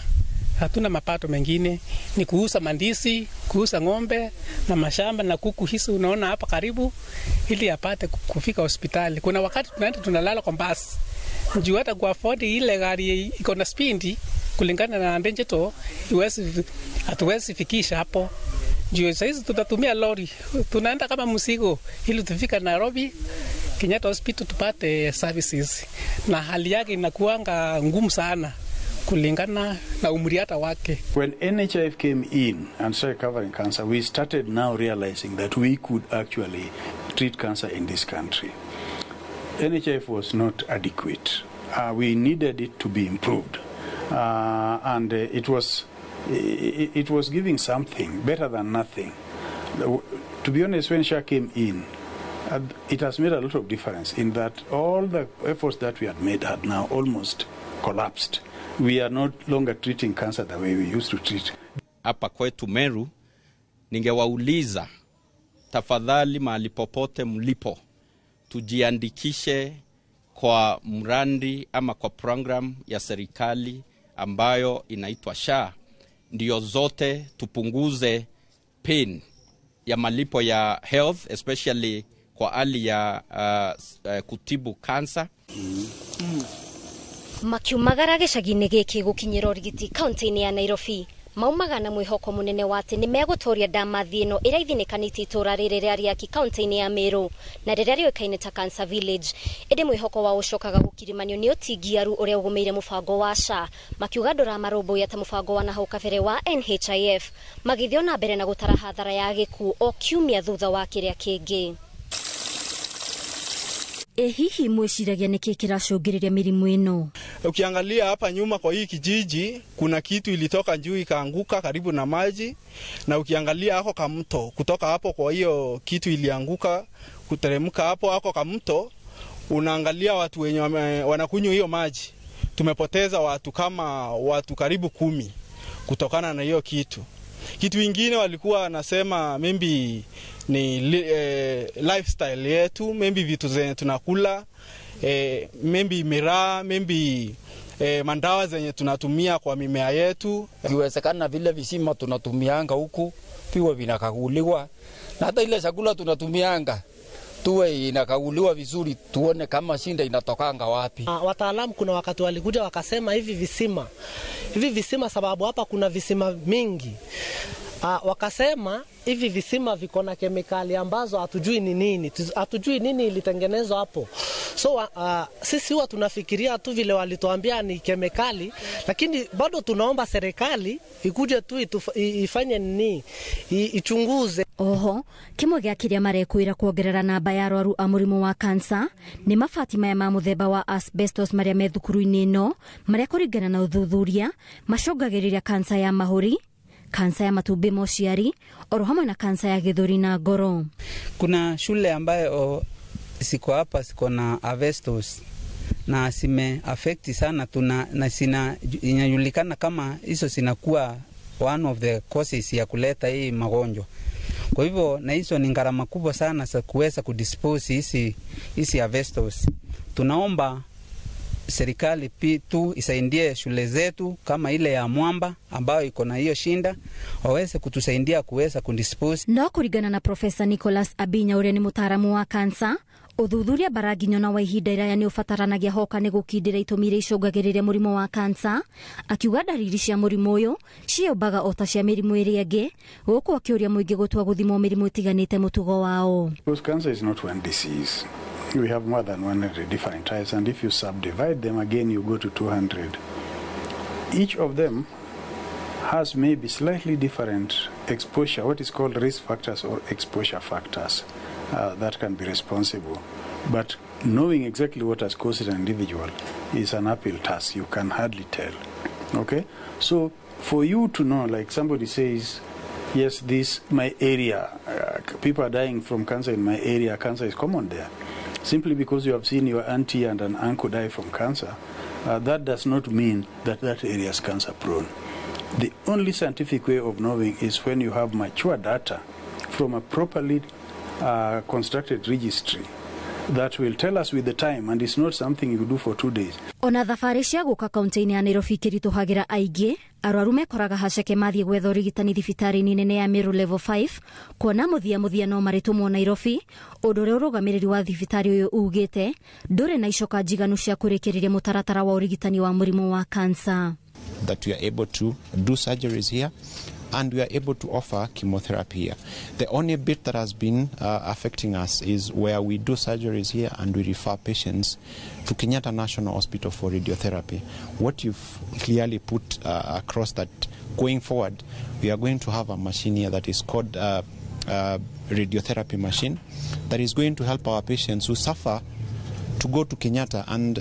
Hatuna mapato mengine, ni kuuza mandisi, kuuza ng'ombe na mashamba na kuku hizi unaona hapa karibu, ili apate kufika hospitali. Kuna wakati tunaenda tunalala kwa basi juu hata ku afford ile gari iko na spindi kulingana na ndenjeto iwezi, hatuwezi fikisha hapo. Juu saizi tutatumia lori, tunaenda kama mzigo ili tufika Nairobi Kenyatta Hospital tupate services, na hali yake inakuanga ngumu sana kulingana na umri hata wake. When NHIF came in and started covering cancer, we started now realizing that we could actually treat cancer in this country. NHIF was not adequate. We needed it to be improved. And it was giving something better than nothing. To be honest, when SHA came in, it has made a lot of difference in that all the efforts that we had made had now almost collapsed. We are not longer treating cancer the way we used to treat. Hapa kwetu Meru, ningewauliza tafadhali, mahali popote mlipo, tujiandikishe kwa mradi ama kwa program ya serikali ambayo inaitwa SHA, ndio zote tupunguze pain ya malipo ya health, especially kwa hali ya kutibu cancer. Makiumagara gĩcagi-inĩ gĩkĩ gũkinyĩra ũrigiti kaunti-inĩ ya Nairobi maumaga na mwĩhoko mũnene wa atĩ nĩmegũtũria ndamathi ĩno ĩrĩa ithinĩkanĩtie itũra rĩrĩ rĩa Riaki kaunti-inĩ ya Meru na rĩrĩa rĩũĩkaine ta Cancer Village. Ĩndĩ mwĩhoko wao ũcokaga gũkirimanio nĩ ũtingiaru ũrĩa ũgũmĩire mũbango wa SHA, makiuga ndũramarũmbũiya ta mũbango wa nahau kabere wa NHIF, magĩthiĩ na mbere na gũtara hathara ya gĩkuũ o kiumia thutha wa kĩrĩa kĩngĩ. Ĩ hihi mwĩciragia nĩkĩ kĩracũngĩrĩria mĩrimũ ĩno? Ukiangalia hapa nyuma kwa hii kijiji kuna kitu ilitoka juu ikaanguka karibu na maji, na ukiangalia hako kamto kutoka hapo kwa hiyo kitu ilianguka kuteremka hapo hako kamto, unaangalia watu wenye wanakunywa hiyo maji. Tumepoteza watu kama watu karibu 10 kutokana na hiyo kitu. Kitu ingine walikuwa nasema maybe ni lifestyle yetu, maybe vitu zenye tunakula, maybe miraa, maybe mandawa zenye tunatumia kwa mimea yetu. Ikiwezekana vile visima tunatumianga huku piwa vinakaguliwa, na hata ile chakula tunatumianga tuwe inakaguliwa vizuri, tuone kama shinda inatokanga wapi. Wataalamu kuna wakati walikuja wakasema hivi visima, sababu hapa kuna visima mingi. Wakasema hivi visima viko na kemikali ambazo hatujui ni nini, hatujui nini ilitengenezwa hapo. So sisi huwa tunafikiria tu vile walituambia ni kemikali, lakini bado tunaomba serikali ikuje tu ifanye nini, ichunguze. Oho kimwe gĩa kĩrĩa marekwĩra kuongerera namba ya arwaru a mũrimũ wa kansa nĩ mabati maya ma mũthemba wa asbestos marĩa me thukuru-inĩ ĩno, marĩa kũringana na ũthuthuria macũngagĩrĩria kansa ya mahũri, kansa ya matumbĩ ma ũciari, oro hamwe na kansa ya gĩthũri na ngoro. Kuna shule ambayo siko hapa siko na asbestos na sime affect sana tuna, na sina inajulikana kama hizo zinakuwa one of the causes ya kuleta hii magonjwa. Kwa hivyo na hizo ni gharama kubwa sana za kuweza kudispose hizi asbestos. Tunaomba serikali tu isaidie shule zetu kama ile ya Mwamba ambayo iko na hiyo shinda, waweze kutusaidia kuweza kudispose. No kuringana na Professor Nicholas Abinya uria ni mutaaramu wa kansa, uthuthuria baranginyo na wa ihinda iraya ni ubataranagia hoka ni gukindira itumi iria icũngagĩrĩria mũrimũ wa kansa, akiuga ndariri cia mũrimũ ũyũ ciĩyũmbaga o ta cia mĩrimũ ĩrĩa ĩngĩ, gũkũ akĩũria mũingĩ gũtua gũthimwo mĩrimũ ĩtiganĩte mũtugo wao. Because cancer is not one disease. We have more than 100 different types, and if you subdivide them again, you go to 200. Each of them has maybe slightly different exposure, what is called risk factors or exposure factors that can be responsible. But knowing exactly what has caused an individual is an uphill task. You can hardly tell. Okay? So for you to know, like somebody says, Yes, this my area, people are dying from cancer in my area, cancer is common there. Simply because you have seen your auntie and an uncle die from cancer, that does not mean that that area is cancer prone. The only scientific way of knowing is when you have mature data from a properly constructed registry that will tell us with the time, and it's not something you do for 2 days. Ona thabarĩ cia gũka kaunti-inĩ ya Nairobi ikĩritũhagĩra aingĩ, arwaru mekoraga haceke mathiĩ gwetha ũrigitani thibitarĩ-inĩ nene ya Meru Level 5 kuona mũthia mũthia no marĩtũmwo Nairobi, ũndũ ũrĩa ũrũgamĩrĩri wa thibitarĩ ũyũ ugĩte ndũrĩ na icoka njiganu cia kũrĩkĩrĩria mũtaratara wa ũrigitani wa mũrimũ wa kansa. That we are able to do surgeries here and we are able to offer chemotherapy here. The only bit that has been affecting us is where we do surgeries here and we refer patients to Kenyatta National Hospital for radiotherapy. What you've clearly put across that going forward, we are going to have a machine here that is called radiotherapy machine that is going to help our patients who suffer to go to Kenyatta. And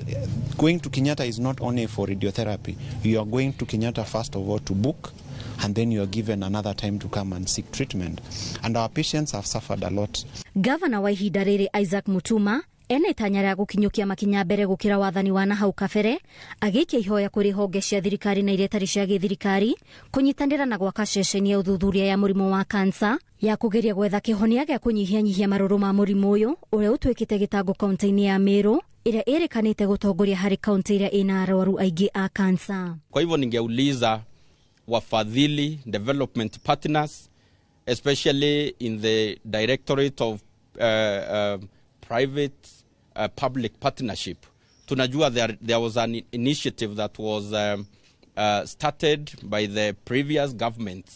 going to Kenyatta is not only for radiotherapy. You are going to Kenyatta first of all to book, and then you are given another time to come and seek treatment. And our patients have suffered a lot. Gavana wa ihinda rĩrĩ Isaac Mutuma ena itanya rĩa gũkinyũkia makinya mbere gũkĩra wathani wa nahau kabere, agĩikia ihoya kũrĩ honge cia thirikari na iria itarĩ cia gĩthirikari kũnyitanĩra na gwaka ceceni ya ũthuthuria ya mũrimũ wa kansa ya kũgeria gwetha kĩhonia gĩa kũnyihianyihia marũrũ ma mũrimũ ũyũ ũrĩa ũtuĩkĩte gĩtango kaunti-inĩ ya Meru ĩrĩa ĩrĩkanĩte gũtongoria harĩ kaunti ĩrĩa ĩna arwaru aingĩ a kansa. Kwa hivyo ningeuliza wafadhili, development partners, especially in the Directorate of Private Public Partnership. Tunajua there was an initiative that was started by the previous government.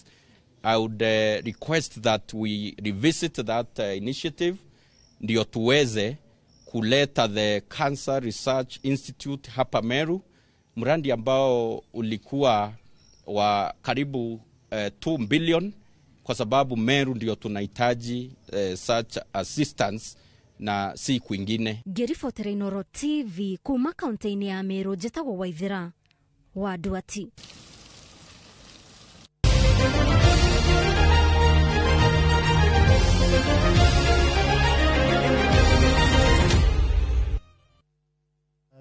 I would request that we revisit that initiative ndio tuweze kuleta the Cancer Research Institute hapa Meru, mradi ambao ulikuwa wa karibu 2 billion, kwa sababu Meru ndio tunahitaji such assistance na si kwingine. Ngĩribotera Inooro TV kuma kaunti-inĩ ya Meru, njĩtagwo Waithera wa Nduati.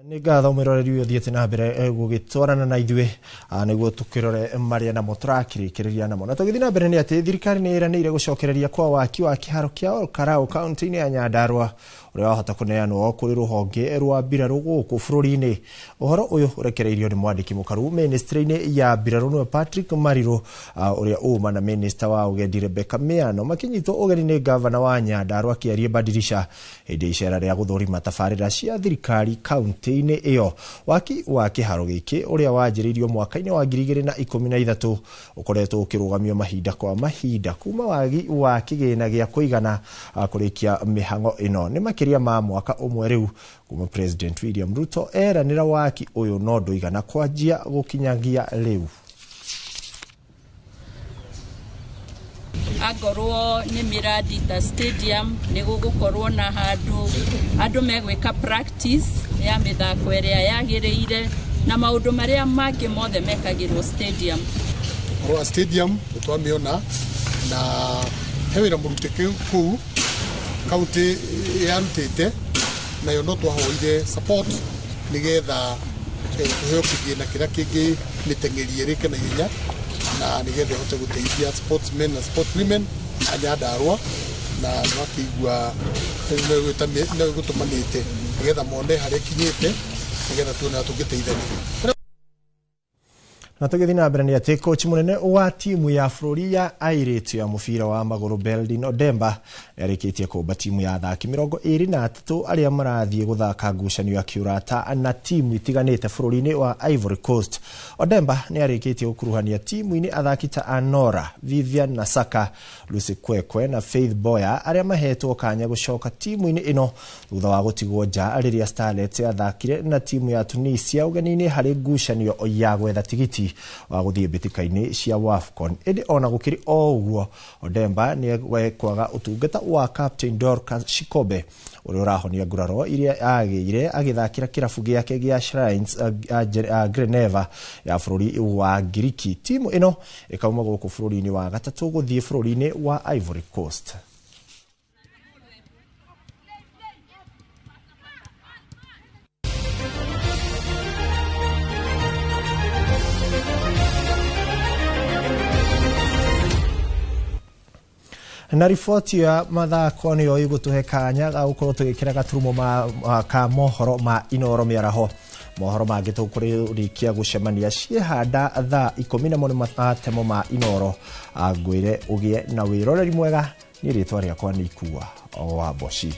Nĩ ngatho mwĩroreri ũyũ ũthiĩte na mbere gũgĩtwarana na ithuĩ nĩguo tũkĩrore marĩa namo tũrakĩrĩkĩrĩria namo. Na tũgĩthiĩ na mbere nĩ atĩ thirikari nĩ ĩranĩire gũcokereria kwa waki wa kĩharo kĩa Olkarau kaunti-inĩ ya Nyandarua ũrĩa wahota kũneanwo kũrĩ rũhonge rwa mbirarũ gũkũ bũrũri-inĩ. Ũhoro ũyũ ũrekereirio nĩ mwandĩki mũkaru ministry-inĩ ya mbirarũ nĩwe Patrick Mariru, ũrĩa uma na minista wa ũgendi Rebecca Miano makĩnyitwo ũgeni nĩ gavana wa Nyandarua Kĩarie Badirisha hĩndĩ ya icera rĩa gũthũrima tabarĩra cia thirikari kaunti-inĩ ĩyo. Waki wa kĩharo gĩkĩ ũrĩa wanjĩrĩirio mwaka-inĩ wa 2013 ũkoretwo ũkĩrũgamio mahinda kwa mahinda kuma wagi wa kĩgĩna gĩa kũigana kũrĩkia mĩhang'o ĩno. Nĩ makĩria ma mwaka ũmwe rĩu kuma President William Ruto eranĩra waki ũyũ no ndũigana kwanjia gũkinyagia rĩu. Angorwo nĩ mĩradi ta stadium nĩ gũgũkorwo na handũ andũ megwĩka practice ya mĩthako ĩrĩa yagĩrĩire na maũndũ marĩa mangĩ mothe mekagĩrwo stadium. Ũhoro wa stadium nĩ twamĩona na he wĩra mũrute kũu kaunti yarutĩte nayo no twahoire support nĩgetha tũheo kĩgĩna kĩrĩa kĩngĩ mĩteng'erie rĩke na ihenya na nĩgetha ĩhote gũteithia sportsmen na sportswomen a Nyandarua na nĩwakĩigua nĩgũtũmanĩte nĩgetha mone harĩa ĩkinyĩte nĩgetha tuone tũngĩteithania. Na tũgĩthiĩ na mbere nĩ atĩ coach mũnene wa timu ya bũrũri ya airĩtu ya mũbira wa magũrũ Beldin Odemba nĩarĩkĩtie kũmba timu ya athaki 23 arĩa marathiĩ gũthaka ngucanio ya kĩũrata na timu itiganĩte bũrũri-inĩ wa Ivory Coast. Odemba nĩarĩkĩtie gũkuruhania timu-inĩ athaki ta Anora, Vivian Nasaka, Lucy Kwekwe na Faith Boya arĩa mahetwo kanya gũcoka timu-inĩ ĩno thutha wa gũtigwo nja rĩrĩa Starlets yathakire na timu ya Tunisia ũgeni-inĩ harĩ ngucanio ya gwetha tigiti Ũhoti wa gũthiĩ mbĩtĩka-inĩ cia WAFCON. Ĩndĩ ona gũkĩrĩ o ũguo, Odemba nĩ ekwaga ũtungata wa Captain Dorcas Shikobe ũrĩa ũrahonia nguraro iria agĩire agĩthakĩra kĩrabu gĩake gĩa Shrines Greneva ya bũrũri wa Ngiriki. Timu ĩno ĩkauma gũkũ bũrũri-inĩ wa gatatũ gũthiĩ bũrũri-inĩ wa Ivory Coast. Na riboti ya mathako nĩyo ĩgũtũhe kanya ga gũkorwo tũgĩkĩra gaturumo ka mohoro ma Inoro mĩaraho. Mohoro mangĩ tũkũrĩkia gũcemania ciĩhanda thaa 10 namo nĩ matemo ma Inoro. Ngwĩre ũgĩe na wĩroreri mwega. Niĩ rĩtwa rĩakwa nĩ Ikua wa Mboci.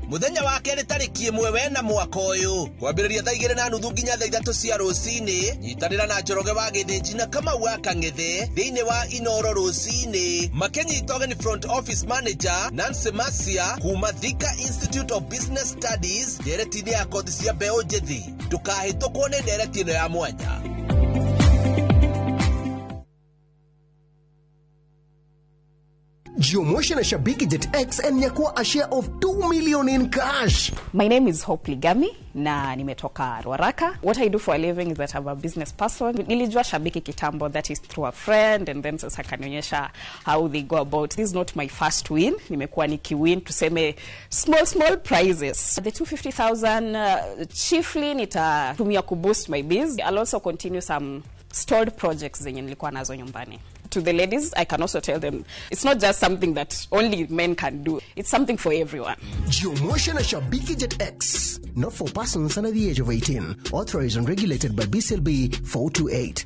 Muthenya wa kerĩ tarĩki 1 wena mwaka ũyũ kwambĩrĩria thaa 2:30 nginya thaa 3 cia rũcinĩ nyitanĩra na Njoroge wa Gĩthĩnji na Kamau wa Kang'ethe thĩinĩ wa Inoro rũcinĩ makĩnyita ũgeni front office manager Nancy Masia kuma Thika Institute of Business Studies ndereti-inĩ ya kothi cia mbeũ njĩthĩ. Ndũkahĩtũkwo nĩ ndereti ĩno ya mwanya. Jiomotion na Shabiki Jet X and nyakua a share of 2 million in cash. My name is Hope Ligami na nimetoka Ruaraka. What I do for a living is that I'm a business person. Nilijua Shabiki kitambo, that is through a friend, and then sasa kanionyesha how they go about. This is not my first win. Nimekuwa nikiwin tuseme small small prizes. The 250,000 chiefly nitatumia kuboost my biz. I'll also continue some stalled projects zenye nilikuwa nazo nyumbani. To the ladies, I can also tell them it's not just something that only men can do. It's something for everyone. Jiomotion na Shabiki Jet X. Not for persons under the age of 18. Authorized and regulated by BCLB 428.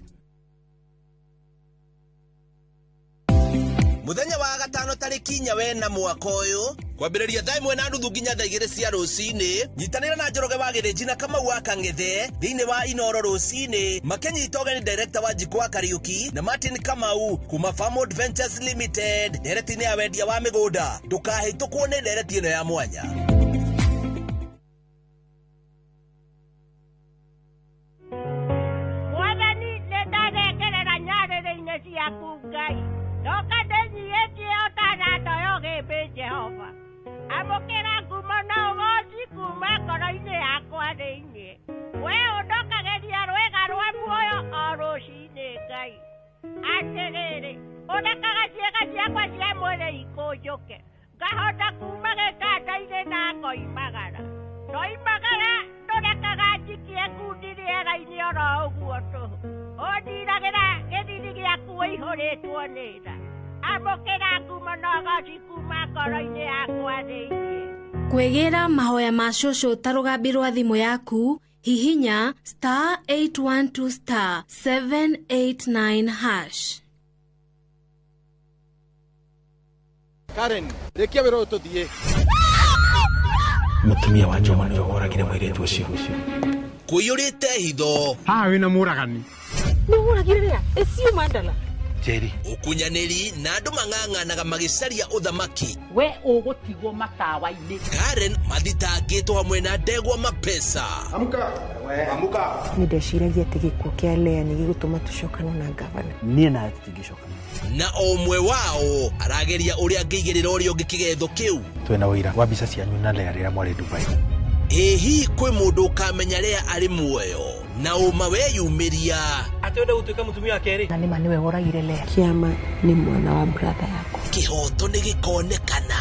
Muthenya wa gatano tarĩki 4 wena mwaka ũyũ kwambĩrĩria thaa 1:30 nginya thaa 2 cia rũcinĩ nyitanĩra na Njoroge wa Gĩthĩnji na Kamau wa Kang'ethe thĩinĩ wa Inoro rũcinĩ makĩnyita ũgeni director wa Njikwa Kariuki na Martin Kamau kuma Farmwood Ventures Limited ndereti-inĩ ya wendia wa mĩgũnda. Ndũkahĩtũkwo nĩ ndereti ĩno ya mwanya. Mwathani nĩndarengerera nyarĩrĩ-inĩ ciaku Ngai ndoka ndĩnyiĩtie ũtanandoyo gĩmbĩ Jehova. Amũkĩra ngumo na ũgooci kuma ngoro-inĩ yakwa thĩinĩ. We ũndokagĩria rwĩga rwa muoyo o rũcinĩ Ngai. Atĩrĩrĩ, ũrekaga ciĩga ciakwa cia mwĩrĩ ikũnjũke, ngahota kuma gĩtanda-inĩ na ngoimagara. Ndoimagara ndũrekaga njikie ngundi rĩera-inĩ oro ũguo tũhũ. Ũndiragĩra gĩthiri gĩaku ũihũrĩtwo nĩ tha. Amũkĩra ngumo na ũgooci kuma ngoro-inĩ yakwa thĩinĩ. Kwĩgĩra mahoya ma cũcũ ta rũgambi rwa thimũ yaku, hihinya *812 *789#. Karen, rĩkia wĩra ũyũ tũthiĩ. Mũtumia wa Njoma nĩwe woragire mũirĩtu ũcio. Kũiyũrĩte hitho. Haha wĩna mũragani. Nĩ woragire rĩa? Ĩcio Mandala. Njeri. Ũkunyanĩri na andũ mang'ang'anaga magĩcaria ũthamaki. We ũgũtigwo matawa-inĩ. Karen mathitangĩtwo hamwe na ndegwa mapesa. Amuka. Amuka. Nĩ ndeciragia atĩ gĩkuũ kĩa Lea nĩ gĩgũtũma tũcokane na ngavana. Niĩ nawe tũtingĩcokana. Na o ũmwe wao arageria ũrĩa angĩigĩrĩra ũrĩa ũngĩ kĩgetho kĩu. Twĩna ũira wa mbica cianyu na Lea rĩrĩa mwarĩ Dubai. Ĩ hihi kwĩ mũndũ ũkamenya Lea arĩ muoyo na ũma weyumĩria atĩ wenda gũtuĩka mũtumia wa kerĩ? Na nĩma nĩwe woragire Lea. Kĩama nĩ mwana wa brother yakwa. Kĩhoto nĩ gĩkonekana.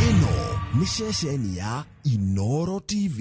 Ĩno nĩ ceceni ya Inoro TV.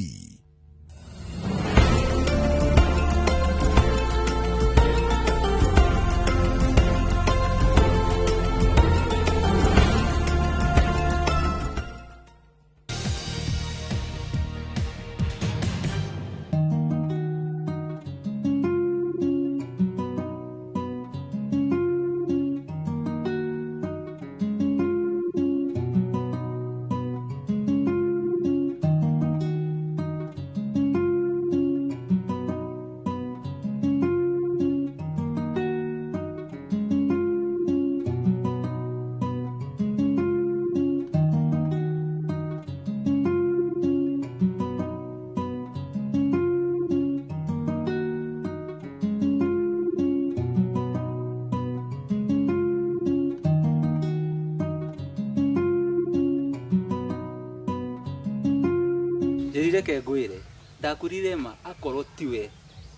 Reke ngwire ndakwirire ma akorwo tiwe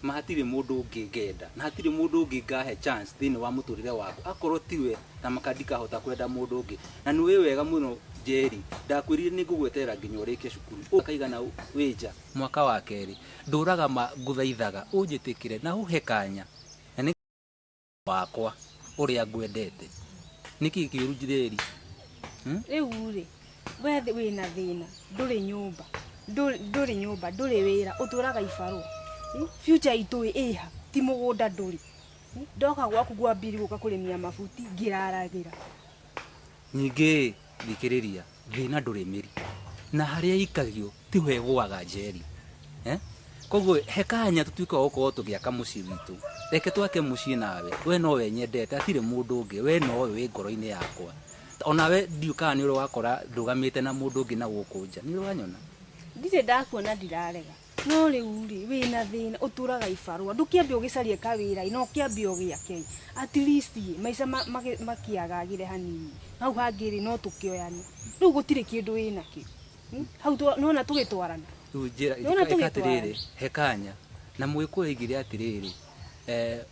ma hatirĩ mũndũ ũngĩ ngenda na hatirĩ mũndũ ũngĩ ngahe chance thĩinĩ wa mũtũrĩre wakwa akorwo tiwe na makandikahota kwenda mũndũ ũngĩ na nĩ wĩ wega mũno Njeri ndakwirire nĩ ngũgweterera nginya ũrĩkie cukuru ũkaigana wĩnja mwaka wa kerĩ ndũraga ma ngũthaithaga ũnjĩtĩkĩre na ũhe kanya na nĩ wakwa ũrĩa ngwendete nĩkĩ kĩũru Njeri? Rĩu rĩ we wĩna thĩna ndũrĩ nyũmba ndũrĩ nyũmba ndũrĩ wĩra ũtũraga ibarũa future itũ ĩha ti mũgũnda ndũrĩ ndoka gwaku gwambiri gũka kũrĩmia mabuti ngĩraragĩra. Ningĩ thikĩrĩria thĩna ndũrĩ mĩri na harĩa ikagio tiho ĩgũaga Njeri. Koguo he kanya tũtuĩke wa gũkorwo tũgĩaka mũciĩ witũ reke twake mũciĩ nawe we nowe nyendete hatirĩ mũndũ ũngĩ we nowe wĩ ngoro-inĩ yakwa onawe ndiũ kana nĩ ũrĩ wakora ndũgamĩte na mũndũ ũngĩ na gũkũ nja nĩ ũrĩ wanyona? Ndirĩ ndakuona ndirarega no rĩu rĩ wĩna thĩna ũtũraga ibarũa ndũkĩambia ũgĩcarie kawĩra no ũkĩambia ũgĩake at least maica makĩagagĩre hanini hau hangĩ rĩ no tũkĩoyane rĩu gũtirĩ kĩndũ wĩnakĩo hau nĩwona tũgĩtwarana rĩu njĩra ĩka atĩrĩrĩ he kanya na mũgĩkũyũ aigire atĩrĩrĩ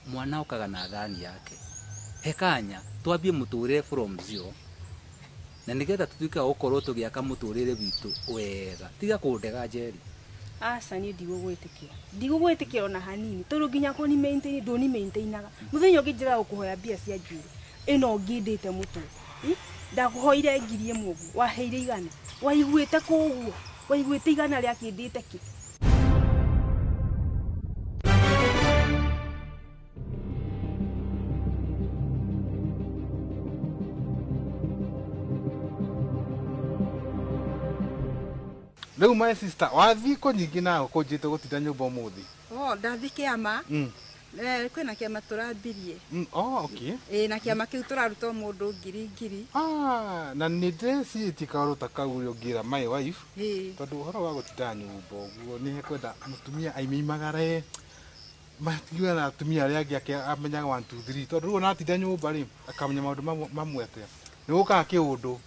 mwana okaga na thani yake he kanya twambie mũtũrĩre from zero na nĩgetha tũtuĩke wa gũkorwo tũgĩaka mũtũrĩre witũ wega tiga kũndega Njeri. Aca niĩ ndigũgwĩtĩkĩra ndigũgwĩtĩkĩra ona hanini tondũ nginya kũni maintain ndũni maintainaga mũthenya ũngĩ njĩraga gũkũhoya mbia cia njuĩrĩ ĩno ngĩndĩte mũtwe ndakũhoire 1000 ũguo waheire 100 waiguĩte kũguo waiguĩte 100 rĩakĩndĩte kĩ? Rĩu my sister wathiĩ kũ nyingĩ na kũnjĩte gũtinda nyũmba ũmũthĩ? Oh, ndathiĩ kĩama. Kwĩna kĩama tũrambirie. Oh, okay. Ĩĩ na kĩama kĩu tũraruta o mũndũ 1,000. Ah, na nĩ ndĩrecirĩtie kaũndũ ta kau ũrĩa ũngĩra my wife. Tondũ ũhoro wa gũtinda nyũmba ũguo nĩ hekwenda mũtumia aimagare matigue na atumia arĩa angĩ ake amenyaga 1 2 3 tondũ rĩu ona atinda nyũmba rĩ akamenya maũndũ mamwe atĩa nĩ gũkaga kĩũndũ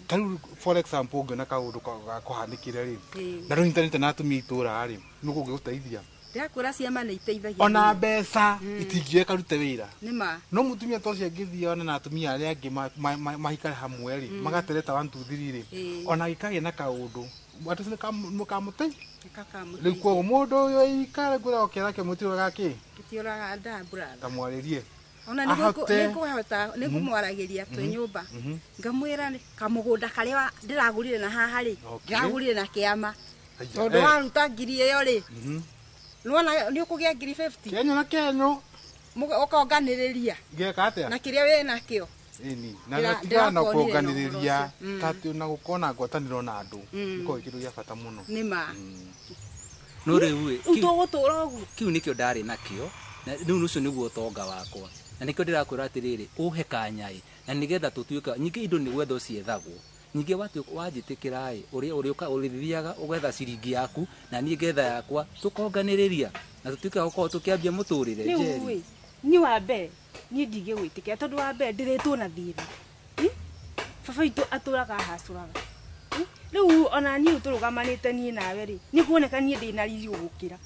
ta rĩu for example ũngĩona kaũndũ gakũhanĩkĩre rĩ na ndũnyitanĩte na atumia itũra rĩ nĩ gũgĩgũteithia Ndĩrakwĩra ciama nĩ iteithagia ona mbeca itingĩoe karute wĩra nĩma no mũtumia ta ũcio angĩthiĩ ona na atumia arĩa angĩ mahikare hamwe rĩ magatereta 1 2 3 rĩ ona gĩkagĩa na kaũndũ atĩ nĩkamũteithia rĩu koguo mũndũ ũyũ aikare ngwĩra okĩra kĩ mũtiũraga kĩ gĩtiũraga nda brother tamwarĩrie ona nĩngũhota nĩngũmwaragĩria twĩ nyũmba ngamwĩra kamũgũnda karĩa ndĩragũrire na haha rĩ ndĩragũrire na kĩama tondũ waruta 1000 ĩyo rĩ nĩwona nĩ ũkũgĩa 50,000 kĩenyo na kĩenyo ũkonganĩrĩria ngeka atĩa na kĩrĩa wĩ nakĩo ĩni na tigana na kũnganĩrĩria tati na gũkorwo na ngwatanĩro na andũ gĩkoragwo kĩndũ gĩa bata mũno nĩma no rĩu tũgũtũra ũguo kĩu nĩkĩo ndarĩ nakĩo na rĩu ũcio nĩguo ũtonga wakwa na nĩkĩo ndĩrakwĩra atĩrĩrĩ ũhe kanyaĩ na nĩgetha tũtuĩka nyingĩ indo nĩ gwetha ciethagwo nyingĩ wanjĩtĩkĩra ĩ ũrĩa ũrĩthiaga ũgetha ciringi yaku na niĩ ngetha yakwa tũkonganĩrĩria na tũtuĩke gũkorwo tũkĩambia mũtũrĩre Njeri. Niĩ wa mbere niĩ ndingĩgwĩtĩkĩra tondũ wa mbere ndĩrĩtwo na thĩna baba witũ atũraga ahacũraga rĩu ona niĩ tũrũgamanĩte niĩ nawe rĩ nĩ kuoneka niĩ ndĩna riri gũgũkĩra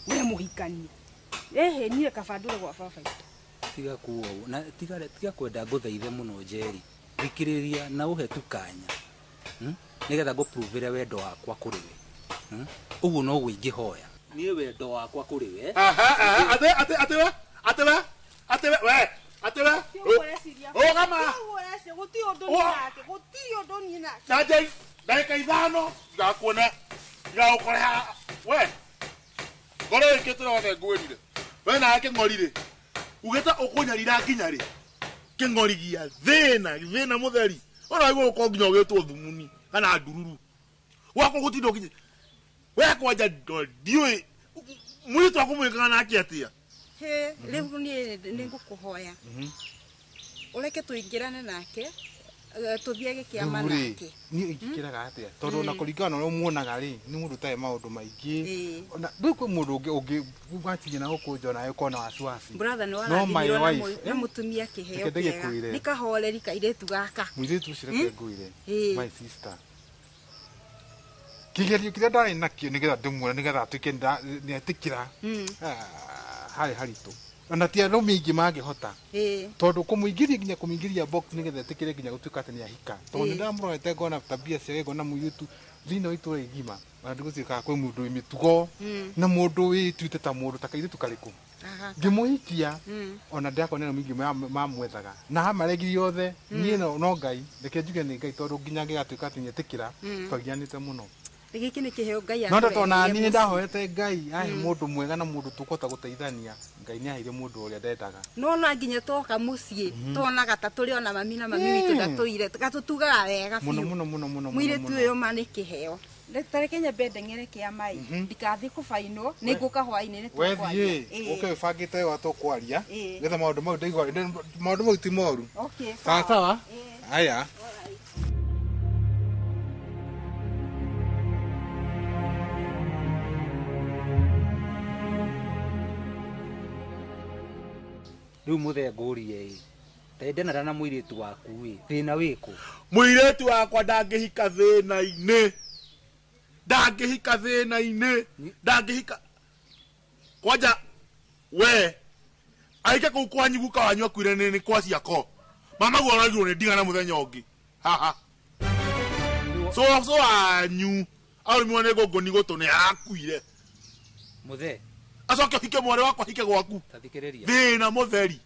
we mũhikania ehe niĩ kaba ndũre gwa baba witũ. Tiga kuga ũguo na tiga kwenda ngũthaithe mũno Njeri thikĩrĩria na ũhe tu kanya nĩgetha ngũpruvĩre wendo wakwa kũrĩ we ũguo noguo ingĩhoya niĩ wendo wakwa kũrĩ we atĩ we atĩ we rũgama gũtirĩ ũndũ niĩ nake gũtirĩ ũndũ niĩ nake na Njeri ndagĩka 5 ndigakuone ndigagũkore haha we ngoro ĩkĩte wothe ngwĩrire we nawe kĩng'ori rĩ ugĩte ũkũnyarira nginya rĩ kĩng'ori gĩa thĩna mũtheri ona waigua gũkorwo nginya ũgĩtwo thumuni kana ndururu gwakwa gũtinda ũkinya we kwanja ndiũĩ mũirĩtu waku mwĩkaga nake atĩa He rĩu niĩ nĩngũkũhoya ũreke tũingĩrane nake tũthiage kĩama nake niĩ ingĩkĩraga atĩa tondũ ona kũringana na ũrĩa muonaga rĩ nĩ mũndũ ũtarĩ maũndũ maingĩ ona rĩu kwĩ mũndũ ũngĩ ũngĩ na gũkũ nja onawe ũkorwo na wasiwasi brother nĩ warathimirwo na mũtumia kĩheo kĩega nĩ kahoreri kairĩtu gaka mũirĩtu ũcio reke ngwĩre my sister Kigerio kiria ndari nakio nigetha ndimwone nigetha atuike nietikira. Hari haritũ. Ona ti arũme aingĩ mangĩhota. Tondũ kũmũingĩria nginya kũmũingĩria box nigetha etĩkĩre nginya gũtuĩka atĩ nĩahika. Tondũ nĩ ndamũrorete ngona tabia ciake ngona mũirĩtu thĩinĩ wa itũra igima. Ona ndigũciria kana kwĩ mũndũ wĩ mĩtugo na mũndũ wĩtuĩte ta mũndũ ta kairĩtu karĩkũ. Ngĩmũhikia ona ndakonera mĩingĩ mamwethaga na amaregire othe niĩ no Ngai reke njuge nĩ Ngai tondũ nginya ngĩgatuĩka atĩ nĩetĩkĩra twagianĩte mũno. Gĩkĩ nĩ kĩheo Ngai no tondũ niĩ ndahoete Ngai ahe mũndũ mwega na mũndũ tũkũhota gũteithania Ngai nĩ aheire mũndũ ũrĩa ndendaga. No na nginya twoka mũciĩ tuonaga ta tũrĩ ona mami na mami witũ ndatũire gatũtugaga wega biũ mũno mũno mũno. Mũirĩtu ũyũ ma nĩ kĩheo. Tareke nyambe ndeng'ere kĩama ĩ ndikathiĩ kũbainwo nĩ ngũka hwainĩ nĩ tũkwaria. Wethiĩ ũke wĩbangĩte wega tũkwaria nĩgetha maũndũ mau ndaigua maũndũ mau ti moru. Sawa sawa. Haya. Riu muthe ngurie i tendenara na muiritu waku i thina wiku muiritu wakwa ndangihika thina-ini ndangihika thina-ini ndangihika kwanja we aike kuu kwanyu guka wanyu akuire ni kwa ciako mama guo aragirwo ni ndigana muthenya ungi haha so so wanyu arumiwo ni ngũngũni gũtũ ni akuire muthe acoke hike mwari wakwa hike gwaku tathikiriria thina mutheri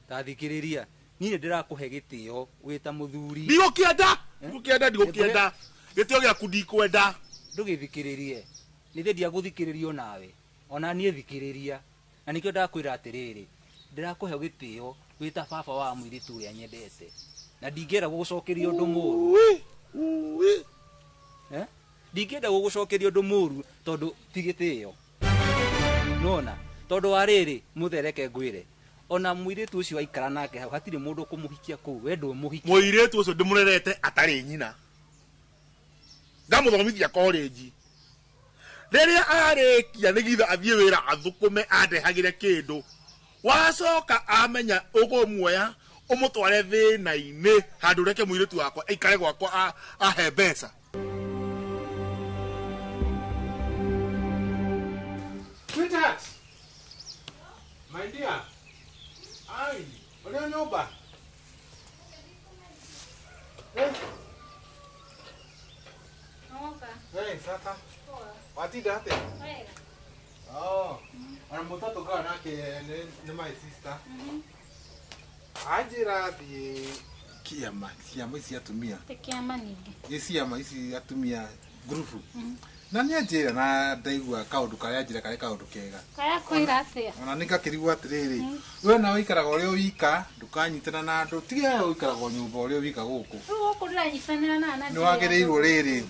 tathikiriria ni ndirakuhe gitio wita muthuri ndigũkĩenda ndigũkĩenda ndigũkĩenda gĩtĩo gĩaku ndikwenda ndũgĩthikĩrĩrie nĩ ndia gũthikĩrĩrio nawe ona niĩ thikĩrĩria na nĩkĩo ndakwĩra atĩrĩrĩ ndĩrakũhe gĩtĩo wĩta baba wa mũirĩtu ũrĩa nyendete na ndingĩenda gũgũcokeria ũndũ mũru ndingĩenda gũgũcokeria ũndũ mũru tondũ ti gĩtĩo nona tondũ wa rĩrĩ mũthereke ngwĩre ona mũirĩtu ũcio aikara nake hau hatirĩ mũndũ ũkũmũhikia kũu we ndũmũhikia mũirĩtu ũcio ndĩmũrerete atarĩ nyina ngamũthomithia college rĩrĩa arĩkia nĩgetha athiĩ wĩra athũkũme andehagĩre kĩndũ wacoka amenya ũkũmuoya ũmũtware thĩna-inĩ handũ reke mũirĩtu wakwa aikare gwakwa ahe mbeca. Sweetheart, my dear, ai, ũrĩ nyũmba? Hey, sasa. Watinda atia? Wega. Oh, ona mũtatu ngawa nake nĩ my sister. Anjĩra thiĩ kĩama, ciama ici atumia. Ti kĩama ningĩ. Nĩ ciama ici atumia ngurubu. Na nĩ anjĩra na ndaigua kaũndũ karĩa anjĩra karĩ kaũndũ kega. Kaya kwĩra atĩa? Ona nĩ ngakĩrigwo atĩrĩrĩ, we nawe ũikaraga ũrĩ o wika, ndũkanyitana na andũ, tiga we ũikaraga o nyũmba ũrĩ o wika gũkũ. Rĩu gũkũ ndĩranyitanĩra na Nĩ wagĩrĩirwo rĩrĩ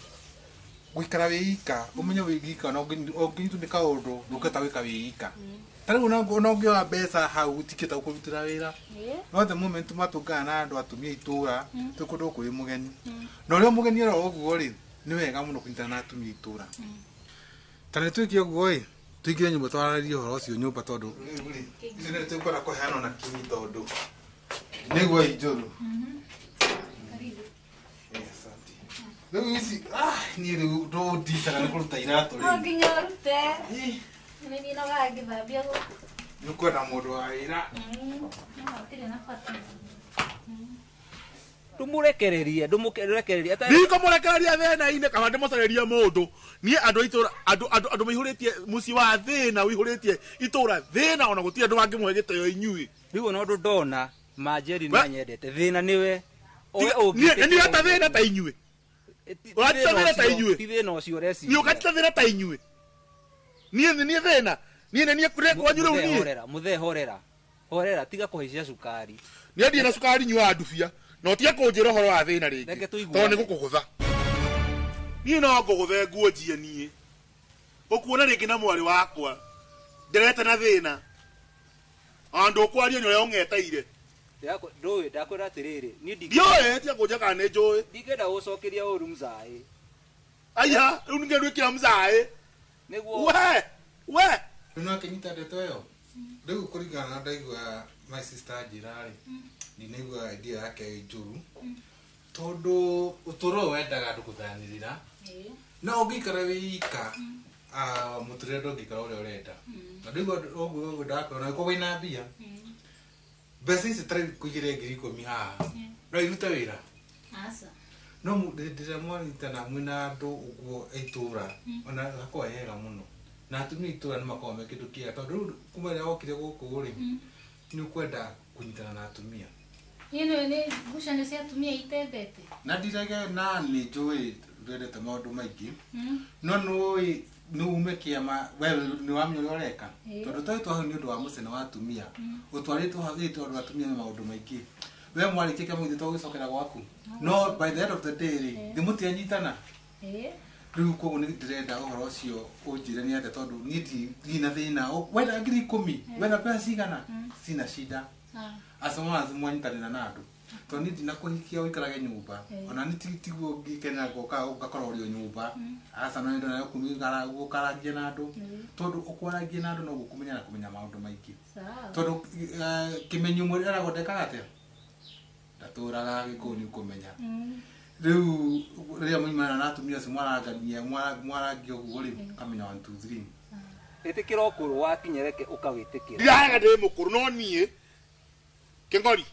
gũikara wĩ ika, ũmenye wĩ ika na ũngĩnyitwo nĩ kaũndũ ndũngĩhota gwĩka wĩ ika. Ta rĩu ona ũngĩoya mbeca hau itingĩhota gũkũrutĩra wĩra. No the moment matũngana na andũ atumia itũra, twĩ kũndũ gũkũ wĩ mũgeni. Na ũrĩa mũgeni oro ũguo rĩ, nĩ wega mũno kũnyitana na atumia itũra. Ta nĩ twĩke ũguo ĩ, tũingĩre nyũmba twarĩrie ũhoro ũcio nyũmba tondũ rĩu rĩ, icio nĩ tũkwenda kũheanwo na kinyi tondũ nĩguo ĩ njũru. Rĩu ici, niĩ rĩu ndũndicaga nĩ kũruta iratũ rĩu. No nginya ũrute. Nĩ niĩ nogaga ngĩthambia gũkũ. Nĩ ũkwenda mũndũ wa wĩra. No hatirĩ na bata. Ndũmũrekererie, ndũmũrekererie. Ndikũmũrekereria thĩna-inĩ kana ndĩmũcarerie mũndũ. Niĩ andũ a itũra, andũ maihũrĩtie mũciĩ wa thĩna, ũihũrĩtie itũra thĩna ona gũtirĩ andũ mangĩmũhe gĩtĩo inyuĩ. Rĩu ona ũndũ ndona, Manjeri nĩ anyendete. Thĩna nĩwe. Niĩ nĩ thĩna ta inyuĩ. Ũratita thĩna ta inyuĩ. Ti thĩna ũcio ũreciria. Niĩ ũgatita thĩna ta inyuĩ. Niĩ nĩ niĩ thĩna. Niĩ nĩ niĩ kũrĩa kwanyu rĩu niĩ. Mũthee horera. Horera tiga kũhaicia cukari. Niĩ ndirĩ na cukari nyuaga ndubia. Na ũtige kũnjĩra ũhoro wa thĩna rĩngĩ. Tondũ nĩ gũkũgũtha. Niĩ no ngũgũthe nguo njie niĩ. Ũkuona rĩngĩ na mwarĩ wakwa. Nderete na thĩna. Ona ndũkwaria nĩ ũrĩa ũng'eteire. Ndũĩ ndakwĩra atĩrĩrĩ, niĩ ndiũĩ tiga kũnjĩra kana nĩ njũĩ. Ndingĩenda gũcokeria ũru mzaĩ. Aya, rĩu ningĩ ndwĩkĩra mzaĩ. Nĩguo. We. Rĩu no akĩnyita ndeto ĩyo. Rĩu kũringana na ndaigua my sister anjĩra rĩ, ndinaigua idea yake ĩ njũru. Tondũ ũtũũro ũyũ wendaga andũ gũthanĩrĩra. No ũngĩikara wĩ ika mũtũrĩre ndũngĩikara ũrĩa ũrenda. Tondũ rĩu ũguo ndakwĩra ona ũngĩkorwo wĩna mbia, mbeca ici tarĩu kũigĩre 10,000 haha no irute wĩra. Aca. No rĩrĩa mwanyitana mwĩna andũ ũguo a itũra, ona hakoragwo he hega mũno, na atumia a itũra nĩ makoragwo me kĩndũ kĩega, tondũ rĩu kuma rĩrĩa wokire gũkũ rĩ, nĩ ũkwenda kũnyitana na atumia. Niĩ nĩ nĩ ngucanio cia atumia itendete. Na ndirege na nĩ njũĩ ndwendete maũndũ maingĩ, no nĩũĩ nĩ ume kĩama we nĩ wamenya ũrĩa ũreka. Tondũ twarĩtwo hau nĩ ũndũ wa mũcene wa atumia, ũtwarĩtwo hau ĩ tondũ atumia nĩ maũndũ maingĩ. We mwarĩkia kĩama githĩ to gũcokera gwaku? No by the end of the day rĩ, thĩ mũtianyitana. Rĩu koguo nĩ ndĩrenda ũhoro ũcio ũnjĩre nĩ atĩa, tondũ niĩ ndirĩ na thĩna. Wenda 10,000, wenda mbeca cigana, sina shida, as long as mwanyitanĩra na andũ, tondũ niĩ ndinakũhikia ũikarage nyũmba. Ona nĩ tiguo ngĩkenera ngoka ũgakorwo ũrĩ o nyũmba. Aca, no nĩ gũkaragia na andũ, tondũ ũkwaragia na andũ no gũkũmenya na kũmenya maũndũ maingĩ. Tondũ kĩmenyi ũmwe eragwo ndekaga atĩa, ndatũraga gĩkũyũ, nĩ ũkũmenya. Rĩu rĩrĩa mũimana na atumia acio mwarangania mwarangia ũguo rĩ, ũkamenya 1 2 3. Ĩtĩkĩra ũkũrũ wakinya, reke ũkawĩtĩkĩra. Ndiraga ndĩ mũkũrũ, no niĩ kĩng'ori.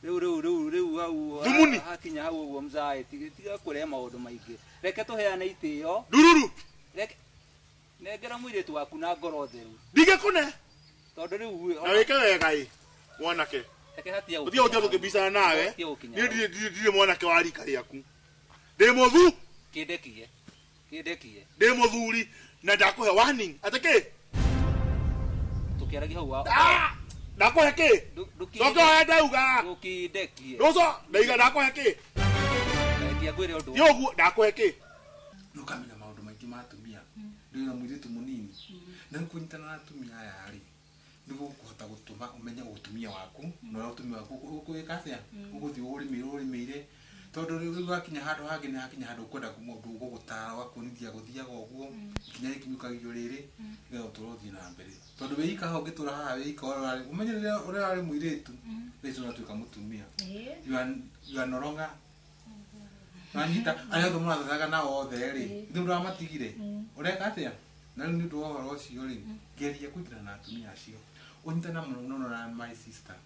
Rĩu hau Thumuni. Hakinya hau ũguo mzae, tiga kũrehe maũndũ maingĩ, reke tũheane itĩo. Ndururu. Reke nengera mũirĩtu waku na ngoro theru. Ndingĩkũne. Tondũ rĩu Na wĩke wega ĩ mwanake. Reke hatia. Ũtige gũtiga tũkĩmbicana nawe. Hatia gũkinya. Niĩ ndirĩ mwanake wa rika rĩaku, ndĩ mũthu. Kĩndekie, kĩndekie. Ndĩ mũthuri na ndakũhe warning atĩ kĩ. Tũkĩaragia hau wa Ndakũhe kĩ? Coka ũrĩa ndauga. Ndũkĩndekie. Rũco ndaiga ndakũhe kĩ? Rekia ngwĩre ũndũ. Ti ũguo, ndakũhe kĩ? Nĩ ũkamenya maũndũ maingĩ ma atumia ndĩ na mũirĩtu mũnini, na rĩu kũnyitana na atumia aya rĩ, nĩguo ũkũhota gũtũma ũmenye ũtumia waku na ũrĩa ũtumia waku ũgwĩka atĩa, ũgũthiĩ ũrĩmĩire ũrĩmĩire, tondũ rĩu wakinya handũ hangĩ nĩ hakinya handũ ũkwenda mũndũ ũgũgũtara, ũgakuonithia gũthiaga ũguo, ikinya rĩkinyũkagio rĩrĩ, nĩgetha ũtũre ũthiĩ na mbere, tondũ wĩika hau ũngĩtũra haha wĩika ũrĩa ũmenye rĩrĩa ũrĩa warĩ mũirĩtu, thaa ici ũratuĩka mũtumia. You are no longer wanyita arĩa othe mũrathathaga nao othe rĩ, ithuĩ ndwamatigire ũreka atĩa? Na rĩu nĩ ũndũ wa ũhoro ũcio rĩ, geria kũingĩra na atumia acio, ũnyitana mũno mũno na my sister,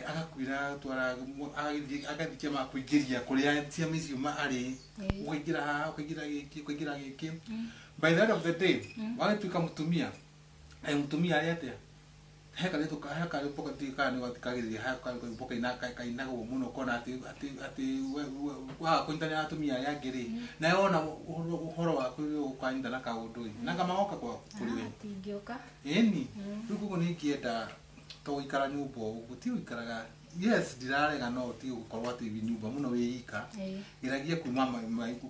agakwĩra twara, agathiĩ agathiĩ kĩama kũingĩria kũrĩa ciama icio arĩ, ũkaingĩra haha, ũkaingĩra gĩkĩ, ũkaingĩra gĩkĩ. By the end of the day wagĩtuĩka mũtumia, mũtumia arĩ atĩa? He karĩtũ, he karĩmbo kana nĩ gathikagĩrĩria, he karĩmbo kainagwo mũno kona atĩ waga kũnyitanĩra na atumia arĩa angĩ rĩ, nawe wona ũhoro waku ũkanyita na kaũndũ ĩ na magoka kwa kũrĩ we. Tingĩũka. Ĩni rĩu koguo nĩ ingĩenda to gũikara nyũmba ũguo, ti gũikaraga, yes, ndirarega, no ti gũkorwo atĩ wĩ nyũmba mũno wĩ ika. Geragia kuma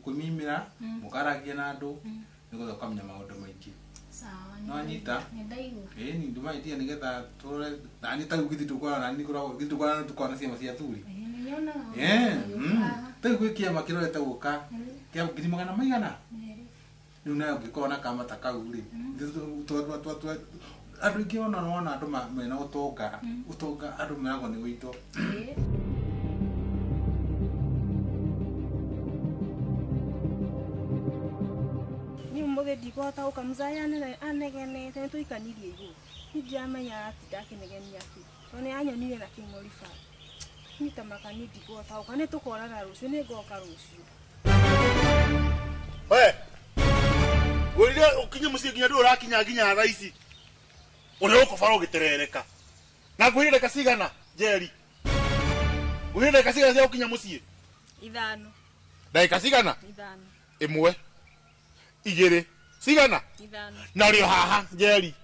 kwĩmimĩra, mũkaragia na andũ, nĩgetha ũkamenya maũndũ maingĩ. Sawa. No anyita. Nĩ ndaigua. Ĩni ndũmaitia nĩgetha tũrore nani ta rĩu githĩ ndũkorana nani githĩ ndũkorana tũkorana ciama cia athuri. Nĩ nyonaga. Ta rĩu gwĩ kĩama kĩrorete gũka kĩa ngiri magana maigana rĩu, nawe ũngĩkorwo na kama ta kau rĩ, andũ aingĩ ona wona andũ mena ũtonga, ũtonga andũ meragwo nĩ wĩindo. Niĩ ũmũthĩ ndikũhota gũka, mzaya anegenete, nĩ tũikanirie igũrũ, niĩ ndiramenya atinda akĩnegenia kĩ, tondũ nĩ anyonire na kĩng'ori bara. Niĩ ta maka niĩ ndikũhota gũka, nĩ tũkorana rũciũ, nĩ ngoka rũciũ. We ngwĩrire ũkinye mũciĩ nginya ndũĩ ũrakinya nginya thaa ici ũrĩa ũkũbara ũgĩterereka, na ngwĩrire ndagĩka cigana, Njeri? Ngwĩrire ndagĩka cigana cia gũkinya mũciĩ? 5. Ndagĩka cigana? 5. 1, 2, cigana? 5. Na ũrĩ o haha, Njeri,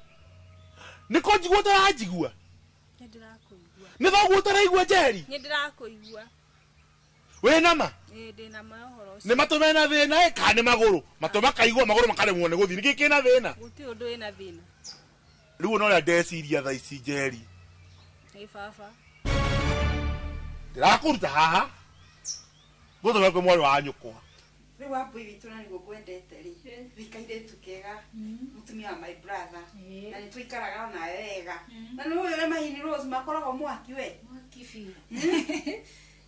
nĩ kũnjigua ũtaranjigua? Nĩ ndĩrakũigua. Nĩ thoguo ũtaraigua, Njeri? Nĩ ndĩrakũigua. Wĩ nama? Ĩĩ, ndĩna ma ũhoro ũcio. Nĩ matũ mena thĩna ĩ kana nĩ magũrũ? Matũ makaigua, magũrũ makaremwo nĩ gũthiĩ, nĩkĩ kĩna thĩna? Gũtirĩ ũndũ wĩna thĩna. Rĩu ona ũrĩa ndeciria thaa ici, Njeri, Ĩ baba. Ndĩrakũruta haha gũtũme kwĩ mwarĩ wa nyũkwa. Rĩu wambui witũ, na nĩguo ngwendete rĩ, wĩ kairĩtu kega, mũtumia wa my brother, na nĩ tũikaraga nawe wega, na nĩ ũĩ ũrĩa mahini rose makoragwo mwaki we. Mwaki biũ.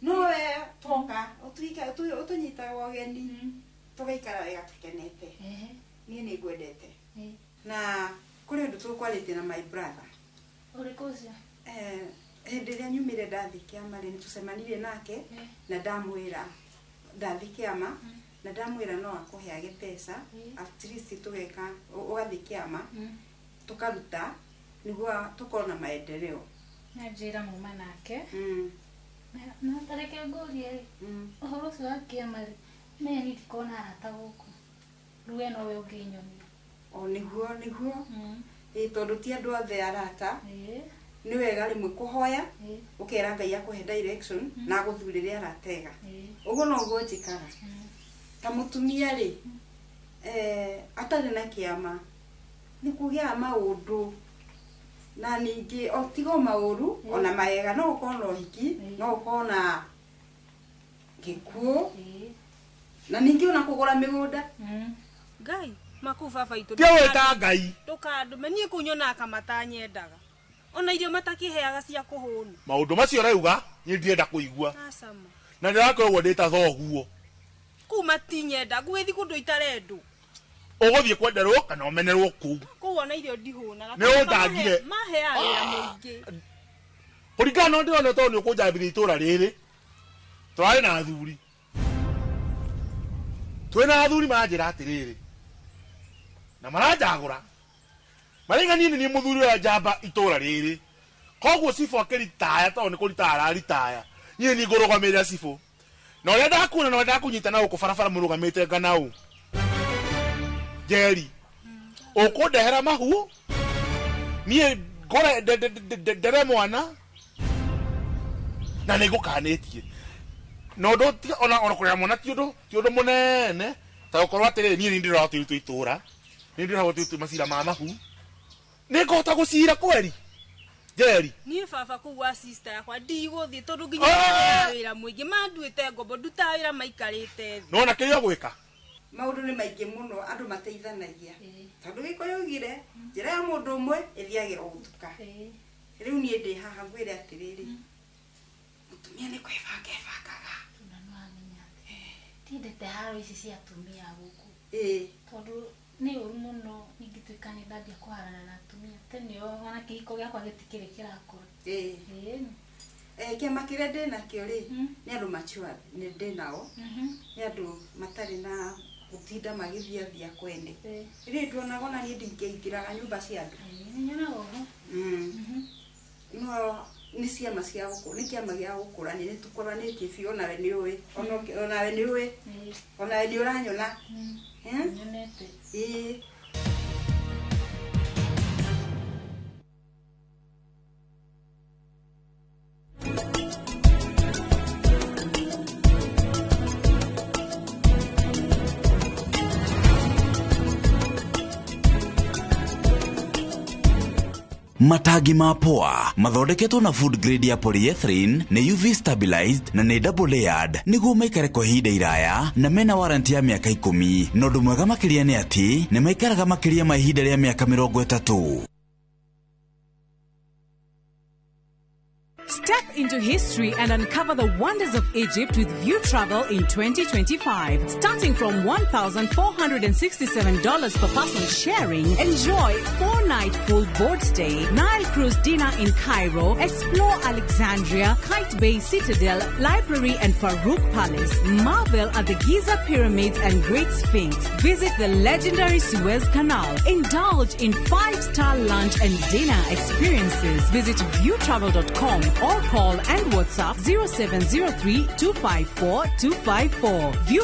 No we twoka ũtũnyitaga ũgeni tũgaikara wega tũkenete. Niĩ nĩ ngwendete. Na kũrĩ ũndũ tũkwarĩtie na my brother. Ũrĩkũ ũcio? Hĩndĩ ĩrĩa nyumire ndathiĩ kĩama rĩ, nĩtũcemanirie nake na ndamwĩra ndathiĩ kĩama na ndamwĩra no akũheage mbeca at least tũgeka ũgathiĩ kĩama tũkaruta nĩguo tũkorwo na maendeleo. Na njĩra muma nake. Na tareke ngũrie rĩ, ũhoro ũcio wa kĩama rĩ, menya niĩ ndikona arata gũkũ. Rĩu we nowe ũngĩnyonia. O nĩguo nĩguo. Ĩĩ tondũ ti andũ othe arata. Nĩ wega rĩmwe kũhoya ũkera Ngai akũhe direction na agũthurĩre arata ega. Ũguo noguo njĩkaga. Ta mũtumia rĩ, atarĩ na kĩama nĩ kũgĩaga maũndũ na ningĩ o tiga maũru ona maega, no gũkorwo na ũhiki, no gũkorwo na gĩkuũ na ningĩ ona kũgũra mĩgũnda. Ngai maku baba itũ Ti wĩta Ngai. Ndũkandũme niĩ kũu nyonaga ka matanyendaga. Ona irio matakĩheaga cia kũhũna. Maũndũ macio ũrauga niĩ ndirenda kũigua. Acama. Na ndĩrakorwo ũguo ndĩ ta thoguo. Kũu matinyenda, ngũgĩthiĩ kũndũ itarendwo. Ũgũthiĩ kwenderwo kana ũmenerwo kũu. Kũu ona irio ndihũnaga. Nĩ ũndangire. Maheaga wĩra mũingĩ. Kũringana na ndĩrona tondũ nĩ ũkũnjambithia itũũra rĩrĩ. Tũrarĩ na athuri. Twĩna athuri maranjĩra atĩrĩrĩ. Na maranjagũra. Maraiga niĩ nĩ niĩ mũthuri ũrĩa njamba itũũra rĩrĩ. Koguo cibũ akĩritaya tondũ nĩ kũritaya araritaya. Niĩ nĩ ngũrũgamĩrĩra cibũ. Na ũrĩa ndakuona na ũrĩa ndakũnyita na gũkũ barabara mũrũgamĩte nganaũ. Njeri, ũkũndehera mahu niĩ ngore ndere mwana na nĩ ngũkanĩtie. Na ũndũ ona kũrera mwana ti ũndũ mũnene ta gũkorwo atĩrĩrĩ niĩ nĩ ndĩrora tũirĩtu twa itũũra, nĩ ndĩrora tũirĩtu macira ma mahu. Nĩ ngũhota gũcira kweri? Njeri. Niĩ baba kũu wa sister yakwa ndigũthiĩ tondũ nginya maheaga wĩra mũingĩ, manduĩte ngombo, ndutaga wĩra maikarĩte thĩ. Nĩwona kĩrĩa ũgwĩka? Maũndũ nĩ maingĩ mũno andũ mateithanagia. Tondũ Gĩkũyũ augire njĩra ya mũndũ ũmwe ĩthiagĩra gũtuka. Rĩu niĩ ndĩ haha ngwĩre atĩrĩrĩ, mũtumia nĩ kwĩbanga ebangaga. Tondũ nĩwamenya atĩ ndiendete haro ici cia atumia gũkũ. Tondũ nĩ ũru mũno ingĩtuĩka nĩ ndambia kũharana na atumia. Tene ona kĩhiko gĩakwa gĩtikĩrĩ kĩrakũra. Kĩama kĩrĩa ndĩ nakĩo rĩ, nĩ andũ mature nĩ ndĩ nao. Nĩ andũ matarĩ na gũtinda magĩthiathia kwene. Rĩrĩ nduonaga ona niĩ ndingĩingĩraga nyũmba cia andũ. Nyonaga ũguo. No nĩ ciama cia gũkũ, nĩ kĩama gĩa gũkũrania, nĩ tũkũranĩtie biũ onawe nĩ ũĩ, onawe nĩ ũĩ, onawe nĩ ũranyona. Nyonete. Ĩĩ. Matangi ma poa mathondeketwo na food grade ya polyethylene nĩ UV stabilized na nĩ double layered nĩguo maikare kwa ihinda iraya na mena warranty ya mĩaka 10 na ũndũ mwega makĩria nĩ atĩ nĩ maikaraga makĩria ma ihinda rĩa mĩaka 30. Step into history and uncover the wonders of Egypt with View Travel in 2025. Starting from $1,467 per person sharing, enjoy 4-night full board stay, Nile cruise dinner in Cairo, explore Alexandria, Kite Bay Citadel, Library and Farouk Palace, marvel at the Giza Pyramids and Great Sphinx, visit the legendary Suez Canal, indulge in 5-star lunch and dinner experiences. Visit viewtravel.com or call and WhatsApp 0703 254 254. View